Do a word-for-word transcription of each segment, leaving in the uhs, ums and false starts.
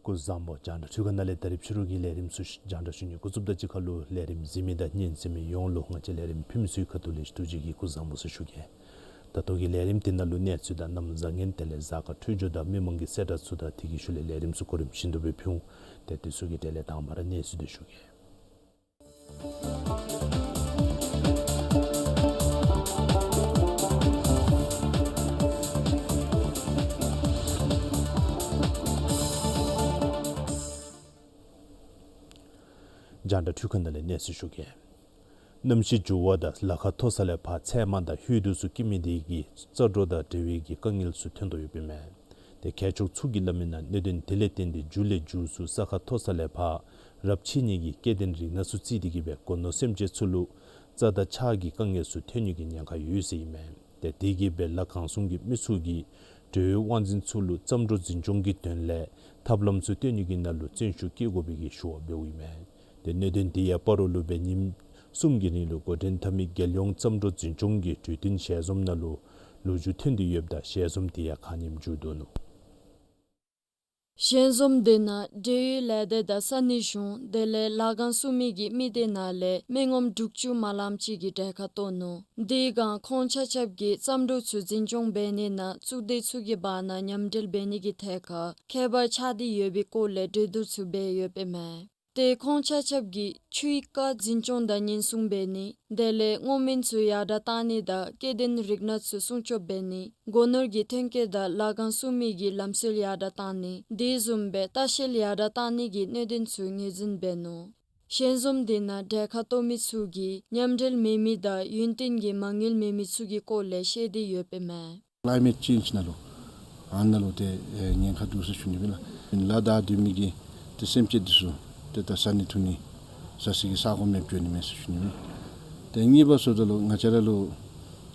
སྐུ་གཟུགས་བཟང་པོ། རྒྱང་བསྒྲགས་འཕྲུལ་ཁང་ནང་ལས་ད་རིས་ཕྱི་རུ་གི་ལས་རིམ་ཚུ་རྒྱང་བསྒྲགས་ཞུ་ནི། འགོ་བཙུགསཔ་དང་གཅིག་ཁར་ལུ་ལས་རིམ་གཟིགས་མི་དང་ཉན་གཟིགས་མི་ཡོངས་ལུ་ང་བཅས་ལས་རིམ་ཕུལ་མི་ཚུ་གི་ཁ་ཐུག་ལས་ཐུགས་རྗེ་གི་སྐུ་གཟུགས་བཟང་པོ་ཟེར་ཞུ་གེ། ད་ལྟོ་གི་ལས་རིམ་འདི་ནང་ལུ་གནས་ཚུལ་དང་གནམ་བཟང་ངན་དེ་ལས་གཟའ་སྐར་འཕྲོད་སྦྱོར་དང་མི་མང་གི་གསལ་བསྒྲགས་ཚུ་དང་དེ་གི་ཤུལ་ལས་ལས་རིམ་ཚུ་གོ་རིམ་བཞིན་དུ་སྦེ་ཕུལ་འོང་། ཏེ་དེ་ཚུ་གི་གྲས་ལས་དང་པ་ར་གནས་ཚུལ་འདི་ཞུ་གེ། རྒྱང་བསྒྲགས་འཕྲུལ་ཁང་ནང་ལས་གནས་ཚུལ་ཞུ་གེ། གནམ་གཤིས་འགྱུར་བ་དང་ལ་ཁ་མཐོ་ས་ལས་ཕར་ཚལ་མ་དང་ཧོད་དུམ་ཚུ་སྐྱེ་མི་དེ་གིས་རྩྭ་འབྲོག་དང་འབྲེལ་བའི་གི་དཀའ་ངལ་ཚུ་ཐོན་དོ་ཡོདཔ་ཨིན་མས། ཏེ་མཁས་མཆོག་ཚུ་གིས་སླབ་མི་ནང་གནད་དོན་དེ་ལས་བརྟེན་ཏེ་མཇུག་ལས་མཇུག་ཚུ་ས་ཁ་མཐོ་ས་ལས་ཕར་རབས་ཆད་ནི་གི་སྐྱེ་ལྡན་རིགས་སྣ་ཚུ་བརྩིས་ཏེ་གི་སྦེ་སྒོ་ནོར་སེམས་ཅན་ཚུ་ལུ་རྩྭ་དང་ཆར་གྱི་དཀའ་ངལ་ཚུ་ཐོན་ནི་གི་ཉེན་ཁ་ཡོད་ཟེར་ཨིན་མས། ཏེ་དེ་གིས་སྦེ་ལ་གང་གསུམ་གྱི་མི་ཚུ་གིས་འབྲེལ་ཡོད་དབང་འཛིན་ཚུ་ལུ་རྩྭ་འབྲོག་འཛིན་སྐྱོང་གི་དོན་ལས་ཐབས་ལམ་ཚུ་བཏོན་ནི་གི་ནང་ལུ་བརྩོན་ཤུགས་བསྐྱེད་དགོ་པའི་གི་ཞུ་བ་འབདཝ་ཨིན་མས། ཏེ་གནད་དོན་དེ་ཡང་སྤ་རོ་ལུ་སྦེ་ཉིནམ་གསུམ་གྱི་རིང་ལུ་འགོ་འདྲེན་འཐབ་མི་རྒྱལ་ཡོངས་རྩྭ་འབྲོག་འཛིན་སྐྱོང་གི་གྲོས་བསྟུན་ཞལ་འཛོམས་ནང་ལུ་ལོ་རྒྱུས་ཐོན་ཏེ་ཡོདཔ་ད་ཞལ་འཛོམས་དེ་ཡང་ཁག་ཉིནམ་མཇུག་བསྡུ་ནུག། ཞལ་འཛོམས་དེ་ནང་འབྲེལ་ཡོད་ལས་སྡེ་དང་ས་གནས་གཞུང་དེ་ལས་ལ་གང་སྲུང་མི་གི་མི་སྡེ་ནང་ལས་མི་ངོམ་དྲུག་ཅུ་མ་ལངམ་ཅིག་གིས་གྲལ་ཁར་གཏོགས་ནུག། དེ་སྒང་ཁོང་ཆ་ཁྱབ་ཀྱིས་རྩྭ་འབྲོག་ཚུ་འཛིན་སྐྱོང་འབད་ནི་ནང་གཙུག་སྡེ་ཚུ་གི་བར་ན་མཉམ་འབྲེལ་འབད་ནི་གི་ཐད་ཁར་ཁྱད་པར་ཆགས་ཏེ་ཡོད་པའི་སྐོར་ལས་གྲོས་བསྡུར་ཚུ་འབད་ཡོདཔ་ཨིན་མས། ཏེ་ཁོང་ཆ་ཁྱབ་ཀྱིས་ཆུའི་རྐ་འཛིན་སྐྱོང་དང་ཉེན་སྲུང་འབད་ནི་དེ་ལས་སྔོ་སྨན་ཚུ་ཡར་དྲགས་གཏང་ནི་དང་སྐྱེ་ལྡན་རིགས་སྣ་ཚུ་སྲུང་སྐྱོབ་འབད་ནི། སྒོ་ནོར་གྱི་ཐོན་སྐྱེད་དང་ལ་གང་སྲུང་མི་གི་ལམ་སྲོལ་ཡར་དྲགས་གཏང་ནི་དེ་བཟུམ་སྦེ་ལྟ་བཤལ་ཡར་དྲགས་གཏང་ནི་གི་གནད་དོན་ཚུ་ངོས་འཛིན་འབད་ནུག། ཞལ་འཛོམས་དེ་ནང་གྲལ་ཁར་གཏོགས་མི་ཚུ་གིས་མཉམ་འབྲེལ་མེད་མི་དང་ཡུན་བརྟན་གྱི་མ་དངུལ་མེད་མི་ཚུ་གི་སྐོར་ལས་བཤད་དེ་ཡོདཔ་ཨིན་མས། ཀ་ལའི་མེཊ་ཅེནཇ་ནང་ལུ་ཨ་ནཱ་ལུ་ཏེ་ཨེ་ཉེན་ཁ་འདུག་ཟེར་ཞུ་ནི་ཨིན་ལགས། ལ་དྭགས་སྡོད་མི་གི་ཏེ་སེམས་ཅན་འདི་ཚུ་ཏེ་ད་བཟའ་ནི་འཐུང་ནི་བཟའ་སའི་གི་ས་གོ་མེདཔ་འགྱོ་ནི་མས་ཟེར་ཞུ་ནི་ཨིན། ཏེ་གཉིས་པ་ཟེརཝ་ད་ལུ་ང་བཅས་ར་ལུ་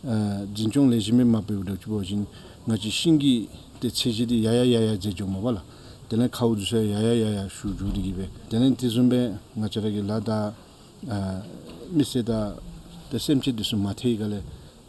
ཨ་འཛིན་སྐྱོང་ལེགས་ཤོམ་སྦེ་མ་འབད་བ་ཅིན་ང་བཅས་ཤིང་གི་ཏེ་ཚད་གཞི་འདི་ཡར་ཡར་ཡར་ཡར་འཛེགས་འགྱོཝ་མས་པ་ལགས། དེ་ལས་མཁརཝ་འདི་ཚུ་ཡང་ཡར་ཡར་ཡར་ཡར་ཞུ་འགྱོ་སྟེ་གི་སྦེ་དེ་ལས་དེ་བཟུམ་སྦེ་ང་བཅས་ར་གི་ལ་དྭགས་ཨ་མི་སེར་དང་ཏེ་སེམས་ཅན་འདི་ཚུ་མ་འཐདཔ་ད་ལས་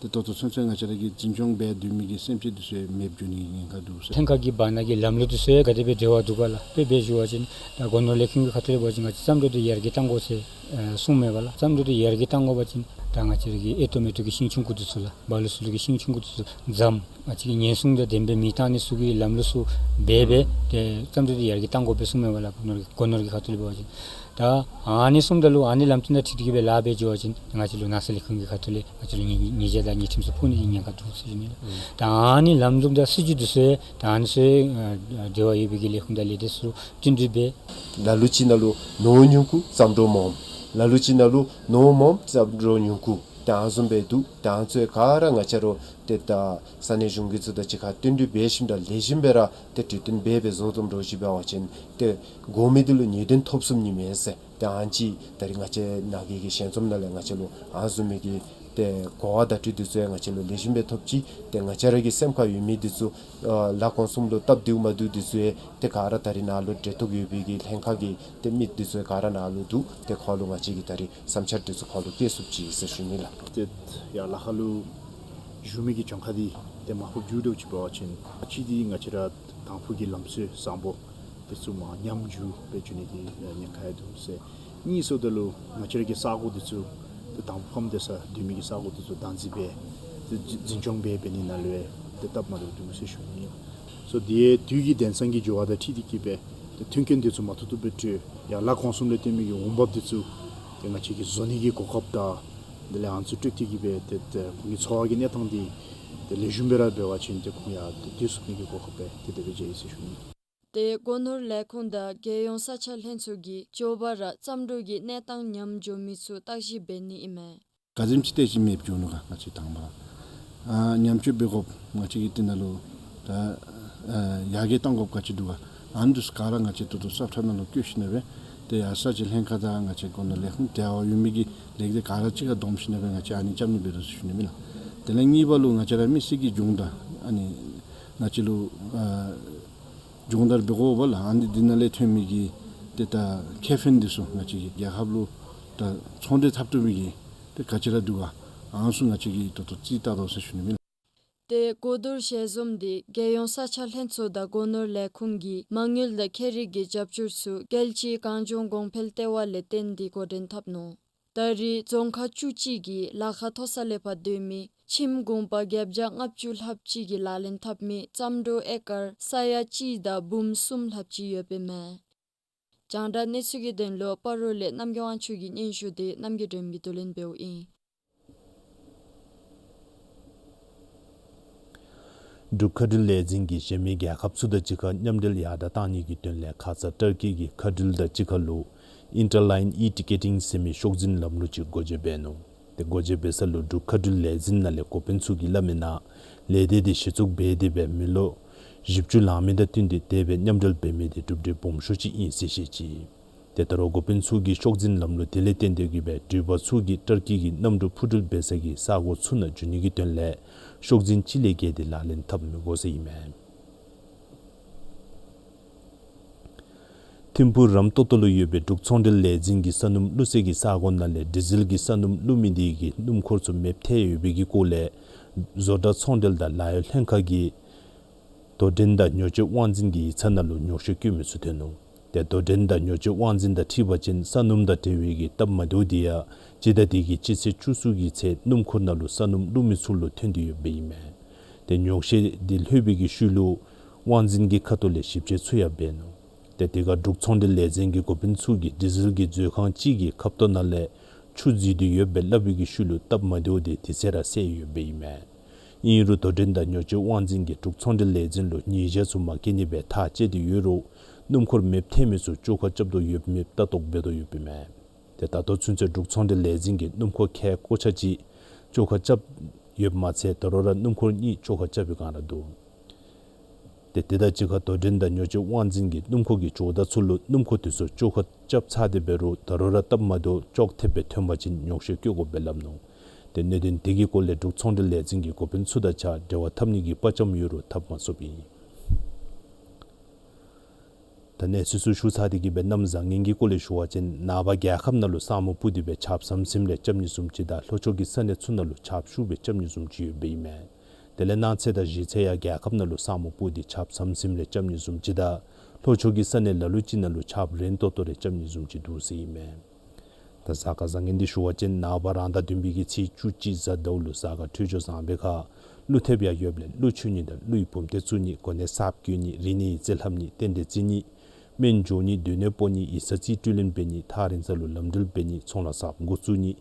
ཏེ་ད་ལྟོ་ཚུན་ཚོད་ང་བཅས་ར་གིས་འཛིན་སྐྱོང་འབད་སྡོད་མི་གི་སེམས་ཅན་འདི་ཚུ་ཡང་མེདཔ་འགྱོ་ནི་གི་ཉེན་ཁ་འདུག་ཟེར། ཐང་ཁ་གི་བར་ན་གི་ལམ་ལུགས་འདི་ཚུ་ཡང་ག་དེ་སྦེ་འབྲེལ་བ་འདུག་ག་ལགས། དཔེ་འབད་ཞུ་བ་ཅིན་ད་སྒོ་ནོར་ལས་ཁུངས་ཀྱི་ཁ་ཐུག་ལས་འབད་བ་ཅིན་ང་བཅས་རྩྭ་འབྲོག་འདི་ཡར་རྒྱས་གཏང་དགོ་ཟེར་ཨེ་གསུངམ་མས་པ་ལགས། རྩྭ་འབྲོག་འདི་ཡར་རྒྱས་གཏང་དགོ་པ་ཅིན་ད་ང་བཅས་ར་གི་ཨེ་ཏོག་མེ་ཏོག་གི་ཤིང་ཆུང་ཀུ་འདི་ཚུ་ལགས། བ་ལུ་སུ་ལུ་གི་ཤིང་ཆུང་ཀུ་འདི་ཚུ་རྫམ་ང་བཅས་ཀྱི་ཉེན་སྲུང་དང་ལྡནམ་སྦེ་མེ་བཏང་ནི་ཚུ་གི་ལམ་ལུགས་ཚུ་འབད་སྦེ་ཏེ་རྩྭ་འབྲོག་འདི་ཡར་རྒྱས་གཏང་དགོ་པས་གསུངམ་མས་པ་ལགས། སྒོ་ནོར་གྱི་སྒོ་ནོར་གྱི་ཁ་ཐུག་ལས་འབད་བ་ཅིན། ད་ཨ་ནི་གསུངམ་ད་ལུ་ཨ་ནི་ལམ་སྟོན་དང་འཁྲིལ་ཏེ་གི་སྦེ་ལཱ་འབད་འགྱོ་བ་ཅིན་ང་བཅས་ལུ་ནགས་ཚལ་ལས་ཁུངས་ཀྱི་ཁ་ཐུག་ལས་ང་བཅས་ལུ་ཉེས་ཉེས་བྱ་དང་ཉེས་ཁྲིམས་ཚུ་ཕོག་ནི་གི་ཉེན་ཁ་འདུག་ཟེར་ཞུ་ནི་ལགས། ད་ཨ་ནི་ལམ་ལུགས་དང་སྲིད་བྱུས་འདི་ཚུ་ད་ཨ་ནི་ཚུ་ཨ་འབྲེལ་བ་ཡོད་པའི་གི་ལས་ཁུངས་དང་ལས་སྡེ་ཚུ་བསྟུན་གྲོས་འབད། ལ་ལུ་ཅིག་ནང་ལུ་ནོར་ཉུང་ཀུ་རྩྭ་འབྲོག་སྨོ། ལ་ལུ་ཅིག་ནང་ལུ་ནོར་སྨོ་རྩྭ་འབྲོག་ཉུང་ཀུ། ད་ཨ་ནི་བཟུམ་སྦེ་འདུག། ད་ཨ་ནི་ཚུ་ག་ར་ང་བཅས་ར་ཏེ་ད་ས་གནས་གཞུང་གི་ཚུ་དང་གཅིག་ཁར་བསྟུན་གྲོས་འབད་ཞིནམ་ད་ལེགས་ཤོམ་སྦེ་ར་ཏེ་གྲོས་བསྟུན་འབད་སྦེ་བཟོ་བཟོཝ་འདྲཝ་ཅིག་འབད་བ་ཅིན་ཏེ་དགོ་མི་འདི་ལུ་ངེས་དོན་ཐོབ་ཚུགས་ནི་མས་ཟེར། ཏེ་ཨ་ནི་ཅིག་ད་རིས་ང་བཅས་ནཱ་གི་གི་ཞལ་འཛོམས་ནང་ལས་ང་བཅས་ལུ་ཨ་ནི་བཟུམ་མའི་གི་ ཏེ་གོ་བ་བརྡ་སྤྲོད་འདི་ཚུ་ཡང་ང་བཅས་ལུ་ལེགས་ཤོམ་སྦེ་ཐོབ་ཅི། ཏེ་ང་བཅས་ར་གི་སེམས་ཁར་ཡོད་མི་འདི་ཚུ་ཨ་ལ་གོང་གསུམ་ལུ་སྟབས་བདེཝ་མ་བདེཝ་འདི་ཚུ་ཡང་ཏེ་ག་ར་ད་རིས་ནཱ་ལུ་འབྲེལ་གཏོགས་ཡོད་པའི་གི་ལྷན་ཁག་གི་ཏེ་མི་འདི་ཚུ་ཡང་ག་ར་ནཱ་ལུ་འདུག། ཏེ་ཁོང་ལུ་ང་བཅས་ཀྱིས་ད་རིས་བསམ་འཆར་འདི་ཚུ་ཁོང་ལུ་བསྐྱལ་ཚུགས་ཅི་ཟེར་ཞུ་ནི་ལགས། ཏེ་ཡར་ལ་ཁ་ལུ་བཞུགས་མི་གི་གྱངས་ཁ་འདི་ཏེ་མ་ཕོགཔ་བརྒྱུད་དེ་ཅིག་འབད་བ་ཅིན་གཅིག་འདི་ང་བཅས་ར་དང་ཕུ་གི་ལམ་སྲོལ་བཟང་པོ་འདི་ཚུ་མར་ཉམས་འགྱུར་སྦེ་འགྱོ་ནི་གི་ཉེན་ཁ་ཡང་འདུག་ཟེར། གཉིས་ཟེརཝ་ད་ལུ་ང་བཅས་ར་གི་ས་གོ་འདི་ཚུ་ཏེ་དང་ཕུ་ཕམ་སྡོད་ས་སྡོད་མི་གི་ས་གོ་འདི་ཚུ་བདག་འཛིན་འབད་ཏེ་འཛིན་སྐྱོང་འབད་འབད་ནི་ནང་ལུ་ཡང་ཏེ་སྟབས་མ་བདེཝ་འདུག་ཟེར་ཞུ་ནི། སོ་དེ་དུས་ཀྱི་དེང་སང་གི་འགྱུར་བ་དང་འཁྲིལ་ཏེ་གིས་སྦེ་ཏེ་མཐུན་རྐྱེན་འདི་ཚུ་མ་ཐུབ་ཐུབ་སྦེ་སྤྲོད། ཡར་ལ་གོང་གསུམ་ལས་བཏོན་མི་གི་འོང་འབབ་འདི་ཚུ་ཏེ་ང་བཅས་ཀྱིས་བཟོ་ནི་གི་གོ་སྐབས་དང་དེ་ལས་ཨ་ནི་ཚུ་སྤྲོད་དེ་གིས་སྦེ་ཏེ་ཏེ་ཁོང་གི་འཚོ་བ་གི་གནས་སྟངས་འདི་ཏེ་ལེགས་ཤོམ་སྦེ་ར་འབད་བ་ཅིན་ཏེ་ཁོང་ཡང་ཏེ་སྡོད་ཚུགས་ནི་གི་གོ་སྐབས་སྦེ་ཏེ་དེ་སྦེ་མཇལ་ཡི་ཟེར་ཞུ་ནི། ཏེ་སྒོ་ནོར་ལས་ཁུངས་དང་རྒྱལ་ཡོངས་ས་ཆ་ལྷན་ཚོགས་ཀྱིས་མགྱོགས་པ་ར་བརྩམས་སྒྲུང་གི་གནས་སྟངས་ཉམས་འགྱོ་མི་ཚུ་བརྟག་ཞིབ་འབད་ནི་ཨིན་མས། ག་དེམ་ཅིག་ཏེ་ཅིག་མེདཔ་འགྱོ་ནུག་ག། ང་བཅས་དང་པ་ར་ཨ་ཉམས་བཅོས་འབད་དགོཔ་ང་བཅས་ཀྱི་དེ་ནང་ལུ་ད་ཨ་ཡར་རྒྱས་གཏང་དགོཔ་ག་ཅི་འདུག་ག། ཨ་ནི་འདི་ཚུ་ག་ར་ང་བཅས་ད་ལྟོ་སོབ་ཊར་ནང་ལུ་བཀོད་ཞིནམ་སྦེ་ཏེ་ཡར་ས་ཆའི་ལྷན་ཁག་དང་ང་བཅས་སྒོ་ནོར་ལས་ཁུངས་འབྲེལ་བ་ཡོད་མི་གི་ལས་སྡེ་ག་ར་གཅིག་ཁར་བསྡོམས་ཞིནམ་སྦེ་ང་བཅས་ཨ་ནི་རྐྱབ་ནི་འབད་དོ་ཟེར་ཞུ་ནི་ཨིན་ལགས། དེ་ལས་གཉིས་པ་ལུ་ང་བཅས་ར་མི་སེར་གྱི་སྦྱོང་བརྡར་ཨ་ནི་ང་བཅས་ལུ་ཨ་སྦྱོང་བརྡར་འབད་དགོ་པས་ལགས། ཨ་ནི་འདི་ནང་ལས་ཐོན་མི་གི་ཏེ་ད་ཁེ་ཕན་འདི་ཚུ་ང་བཅས་ཀྱི་རྒྱལ་ཁབ་ལུ་ད་ཚོང་འབྲེལ་འཐབ་བཏུབ་མི་གི་ཏེ་ག་ཅི་ར་འདུག་ག། ཨ་ནི་ཚུ་ང་བཅས་ཀྱིས་ད་ལྟོ་རྩིས་བལྟ་དོ་ཟེར་ཞུ་ནི་ཨིན་ལགས། ཏེ་གོ་བསྡུར་ཞལ་འཛོམས་འདི་རྒྱལ་ཡོངས་ས་ཆ་ལྷན་ཚོགས་དང་སྒོ་ནོར་ལས་ཁུངས་ཀྱིས་མ་དངུལ་དང་ཁེ་རིག་གི་རྒྱབ་སྐྱོར་ཚུ་རྒྱལ་སྤྱིའི་གངས་ལྗོངས་གོང་འཕེལ་ལྟེ་བ་ལས་བརྟེན་ཏེ་འགོ་འདྲེན་འཐབ་ནུག། ད་རེས་རྫོང་ཁག་བཅུ་གཅིག་གི་ལ་ཁ་མཐོ་ས་ལས་ཕར་སྡོད་མི་ཁྱིམ་གུང་པ་བརྒྱད་བརྒྱ་ལྔ་བཅུ་ལྷགཔ་ཅིག་གིས་ལག་ལེན་འཐབ་མི་བརྩམས་སྒྲུང་ཨེ་ཀར་ས་ཡ་གཅིག་དང་འབུམ་གསུམ་ལྷགཔ་ཅིག་ཡོདཔ་ཨིན་མས། རྒྱང་བསྒྲགས་གནས་ཚུལ་གྱི་དོན་ལུ་སྤ་རོ་ལས་རྣམ་རྒྱལ་དབང་ཕྱུག་གི་སྙན་ཞུ་དེ་རྣམ་རྒྱལ་སྒྲོལ་མ་གིས་བསྡུ་ལེན་འབདཝ་ཨིན། འབྲུག་མཁའ་འགྲུལ་ལས་འཛིན་གྱིས་གཞན་མི་རྒྱལ་ཁབ་ཚུ་དང་གཅིག་ཁར་མཉམ་འབྲེལ་ཡར་དྲག་གཏང་ནི་གི་དོན་ལས་ཁ་ཙ་ཏར་ཀི་གི་མཁའ་འགྲུལ་དང་གཅིག་ཁར་ལུ་ཨིན་ཊར་ལཱའིན་ཨི་ཊི་ཀེ་ཊིང་ཟེར་མི་ཤོག་འཛིན་ལམ་ལུགས་ཅིག་འགོ་འབྱེད་འབད་ནུག། ཏེ་འགོ་འབྱེད་འབད་ས་ལུ་འབྲུག་མཁའ་འགྲུལ་ལས་འཛིན་ནང་ལས་འགོ་དཔོན་ཚུ་གིས་སླབ་མི་ནང་ལས་སྡེ་འདི་གཞི་བཙུགས་འབད་དེ་སྦེ་མི་ལོ་བཞི་བཅུ་ལང་མི་དང་བསྟུན་ཏེ་དེ་སྦེ་མཉམ་འབྲེལ་འབད་མི་དེ་གྲུབ་འབྲས་སྦོམ་ཤོས་ཅིག་ཨིན་ཟེར་བཤད་ཅི། ཏེ་ད་རུང་འགོ་དཔོན་ཚུ་གིས་ཤོག་འཛིན་ལམ་ལུགས་དེ་ལས་བརྟེན་ཏེ་གིས་སྦེ་འགྲུལ་པ་ཚུ་གིས་ཏར་ཀི་གི་གནམ་གྲུ་འཕུར་འགྲུལ་འབད་ས་གི་ས་གོ་ཚུ་ནང་འགྱོ་ནི་གི་དོན་ལས་ཤོག་འཛིན་གཅིག་ལས་བརྒལ་ཏེ་ལག་ལེན་འཐབ་མི་དགོ་ཟེར་ཨིན་མས། ཐིམ་ཕུག་རམ་ཏོག་ཏོ་ལུ་ཡོད་པའི་འབྲུག་ཚོང་འབྲེལ་ལས་འཛིན་གྱིས་ས་སྣུམ་བླུག་སའི་གི་ས་གོ་ནང་ལས་ཌི་ཟེལ་གྱི་ས་སྣུམ་བླུག་མི་དེ་གིས་སྣུམ་འཁོར་ཚུ་མེདཔ་ཐལ་ཡོད་པའི་གི་སྐོར་ལས་བཟོ་གྲྭ་ཚོང་འབྲེལ་དང་ལཱ་གཡོག་ལྷན་ཁག་གིས་དོ་འགྲན་དང་ཉོ་སྤྱོད་དབང་འཛིན་གྱི་ཡིག་ཚང་ནང་ལུ་ཉོགས་བཤད་བཀོད་མི་ཚུ་ཐོན་ནུག། ཏེ་དོ་འགྲན་དང་ཉོ་སྤྱོད་དབང་འཛིན་དང་འཁྲིལ་བ་ཅིན་ས་སྣུམ་དང་འབྲེལ་བའི་གི་སྟབས་མ་བདེཝ་དེ་ཡང་སྤྱི་ཟླ་དེ་གི་སྤྱི་ཚེས་བཅུ་གསུམ་གྱི་ཚེ་སྣུམ་འཁོར་ནང་ལུ་ས་སྣུམ་བླུག་མི་ཚུ་ལུ་ཐོན་ཏེ་ཡོདཔ་ཨིན་མས། ཏེ་ཉོགས་བཤད་དེ་ལྷོད་པའི་གི་ཤུལ་ལུ་དབང་འཛིན་གྱི་ཁ་ཐུག་ལས་ཞིབ་དཔྱད་ཚུ་ཡང་འབད་ནུག། ཏེ་དེ་ཁར་འབྲུག་ཚོང་འབྲེལ་ལས་འཛིན་གྱི་འགོ་དཔོན་ཚུ་གིས་ཌི་ཟེལ་གྱི་མཛོད་ཁང་གཅིག་གི་ཁབ་ཏོ་ནང་ལས་ཆུ་འཛུལ་ཏེ་ཡོདཔ་སྦེ་སླབ་པའི་གི་ཤུལ་ལུ་སྟབས་མ་བདེཝ་དེ་དེ་ཚེ་ར་སེལ་ཡོདཔ་ཨིན་མས། ཨིན་རུང་དོ་འགྲན་དང་ཉོ་སྤྱོད་དབང་འཛིན་གྱིས་འབྲུག་ཚོང་འབྲེལ་ལས་འཛིན་ལུ་ཉེས་བྱ་ཚུ་མ་བཀལ་ནི་སྦེ་ཐག་བཅད་དེ་ཡོད་རུང་སྣུམ་འཁོར་མེདཔ་ཐལ་མི་ཚུ་བཅོ་ཁ་རྐྱབ་དོ་ཡོད་མེད་ལྟ་རྟོག་འབད་དོ་ཡོདཔ་ཨིན་མས། ཏེ་ད་ལྟོ་ཚུན་ཚོད་འབྲུག་ཚོང་འབྲེལ་ལས་འཛིན་གྱིས་སྣུམ་འཁོར་ཁལ་ཀོ་ཆ་གཅིག་བཅོ་ཁ་རྐྱབ་ཡོདཔ་མ་ཚད་ད་རུང་ར་སྣུམ་འཁོར་གཉིས་བཅོ་ཁ་རྐྱབ་པའི་སྒང་ར་འདུག། ཏེ་དེ་དང་གཅིག་ཁར་དོ་འགྲན་དང་ཉོ་སྤྱོད་དབང་འཛིན་གྱིས་སྣུམ་འཁོར་གྱི་ཇོ་བདག་ཚུ་ལུ་སྣུམ་འཁོར་དེ་ཚུ་བཅོ་ཁ་རྐྱབ་ཚར་ཏེ་འབད་རུང་ད་རུང་ར་སྟབས་མ་བདེཝ་ཅོག་འཐདཔ་སྦེ་ཐོན་པ་ཅིན་ཉོགས་བཤད་བཀོད་དགོཔ་སྦེ་སླབ་ནུག། ཏེ་གནད་དོན་དེ་གི་སྐོར་ལས་འབྲུག་ཚོང་འབྲེལ་ལས་འཛིན་གྱི་འགོ་དཔོན་ཚུ་དང་གཅིག་ཁར་འབྲེལ་བ་འཐབ་ནི་གི་དཔའ་བཅམ་ཡོད་རུང་འཐབ་མ་ཚུགསཔ་ཨིན། ད་གནས་ཚུལ་ཚུ་ཞུ་ཚར་ཏེ་གིས་སྦེ་གནམ་བཟང་ངན་གྱི་སྐོར་ལས་ཞུ་བ་ཅིན་ནངས་པ་རྒྱལ་ཁབ་ནང་ལུ་ས་སྨུག་སྤུབས་ཏེ་སྦེ་ཆརཔ་ཟམ་ཟིམ་རེ་རྐྱབ་ནི་བཟུམ་ཅིག་དང་ལྷོ་ཕྱོགས་ཀྱི་ས་གནས་ཚུ་ནང་ལུ་ཆརཔ་ཤུགས་སྦེ་རྐྱབ་ནི་བཟུམ་ཅིག་ཡོདཔ་ཨིན་མས། དེ་ལས་གནངས་ཚེ་དང་གཞེས་ཚེ་ཡང་རྒྱལ་ཁབ་ནང་ལུ་ས་སྨུག་སྤུབས་ཏེ་ཆརཔ་ཟམ་ཟིམ་རེ་རྐྱབ་ནི་བཟུམ་ཅིག་དང་ལྷོ་ཕྱོགས་ཀྱི་ས་གནས་ལ་ལུ་ཅིག་ནང་ལུ་ཆརཔ་རན་ཏོག་ཏོ་རེ་རྐྱབ་ནི་བཟུམ་ཅིག་འདུག་ཟེར་ཨིན་མས། ད་གཟའ་སྐར་བཟང་ངན་འདི་ཞུ་བ་ཅིན་ནངས་པ་རང་ཟླ་བདུན་པའི་གི་ཚེས་བཅུ་གཅིག་གཟའ་ཟླཝ་ལུ་གཟའ་སྐར་འཕྲོད་སྦྱོར་བཟང་པའི་ཁར་ཀླུ་ཐེབས་ཡང་ཡོདཔ་ལས་ཀླུ་མཆོད་ནི་དང་ཀླུ་ཡི་བུམ་སྡེ་བཙུགས་ནི་གོ་གནས་གསརཔ་བསྐོ་ནི་རིག་གནས་ཡིག་རྩིས་ལྷབ་ནི་རྟེན་འབྲེལ་བརྩི་ནི་སྨན་འཇོག་ནི་སྡོད་གནས་སྤོ་ནི་ཡིག་ཚང་རྩིས་སྤྲོད་ལེན་འབད་ནི་ཐག་རིང་ས་ལུ་ལམ་འགྲུལ་འབད་ནི་ཚོང་ལཱ་གསརཔ་འགོ་བཙུགས་ནི་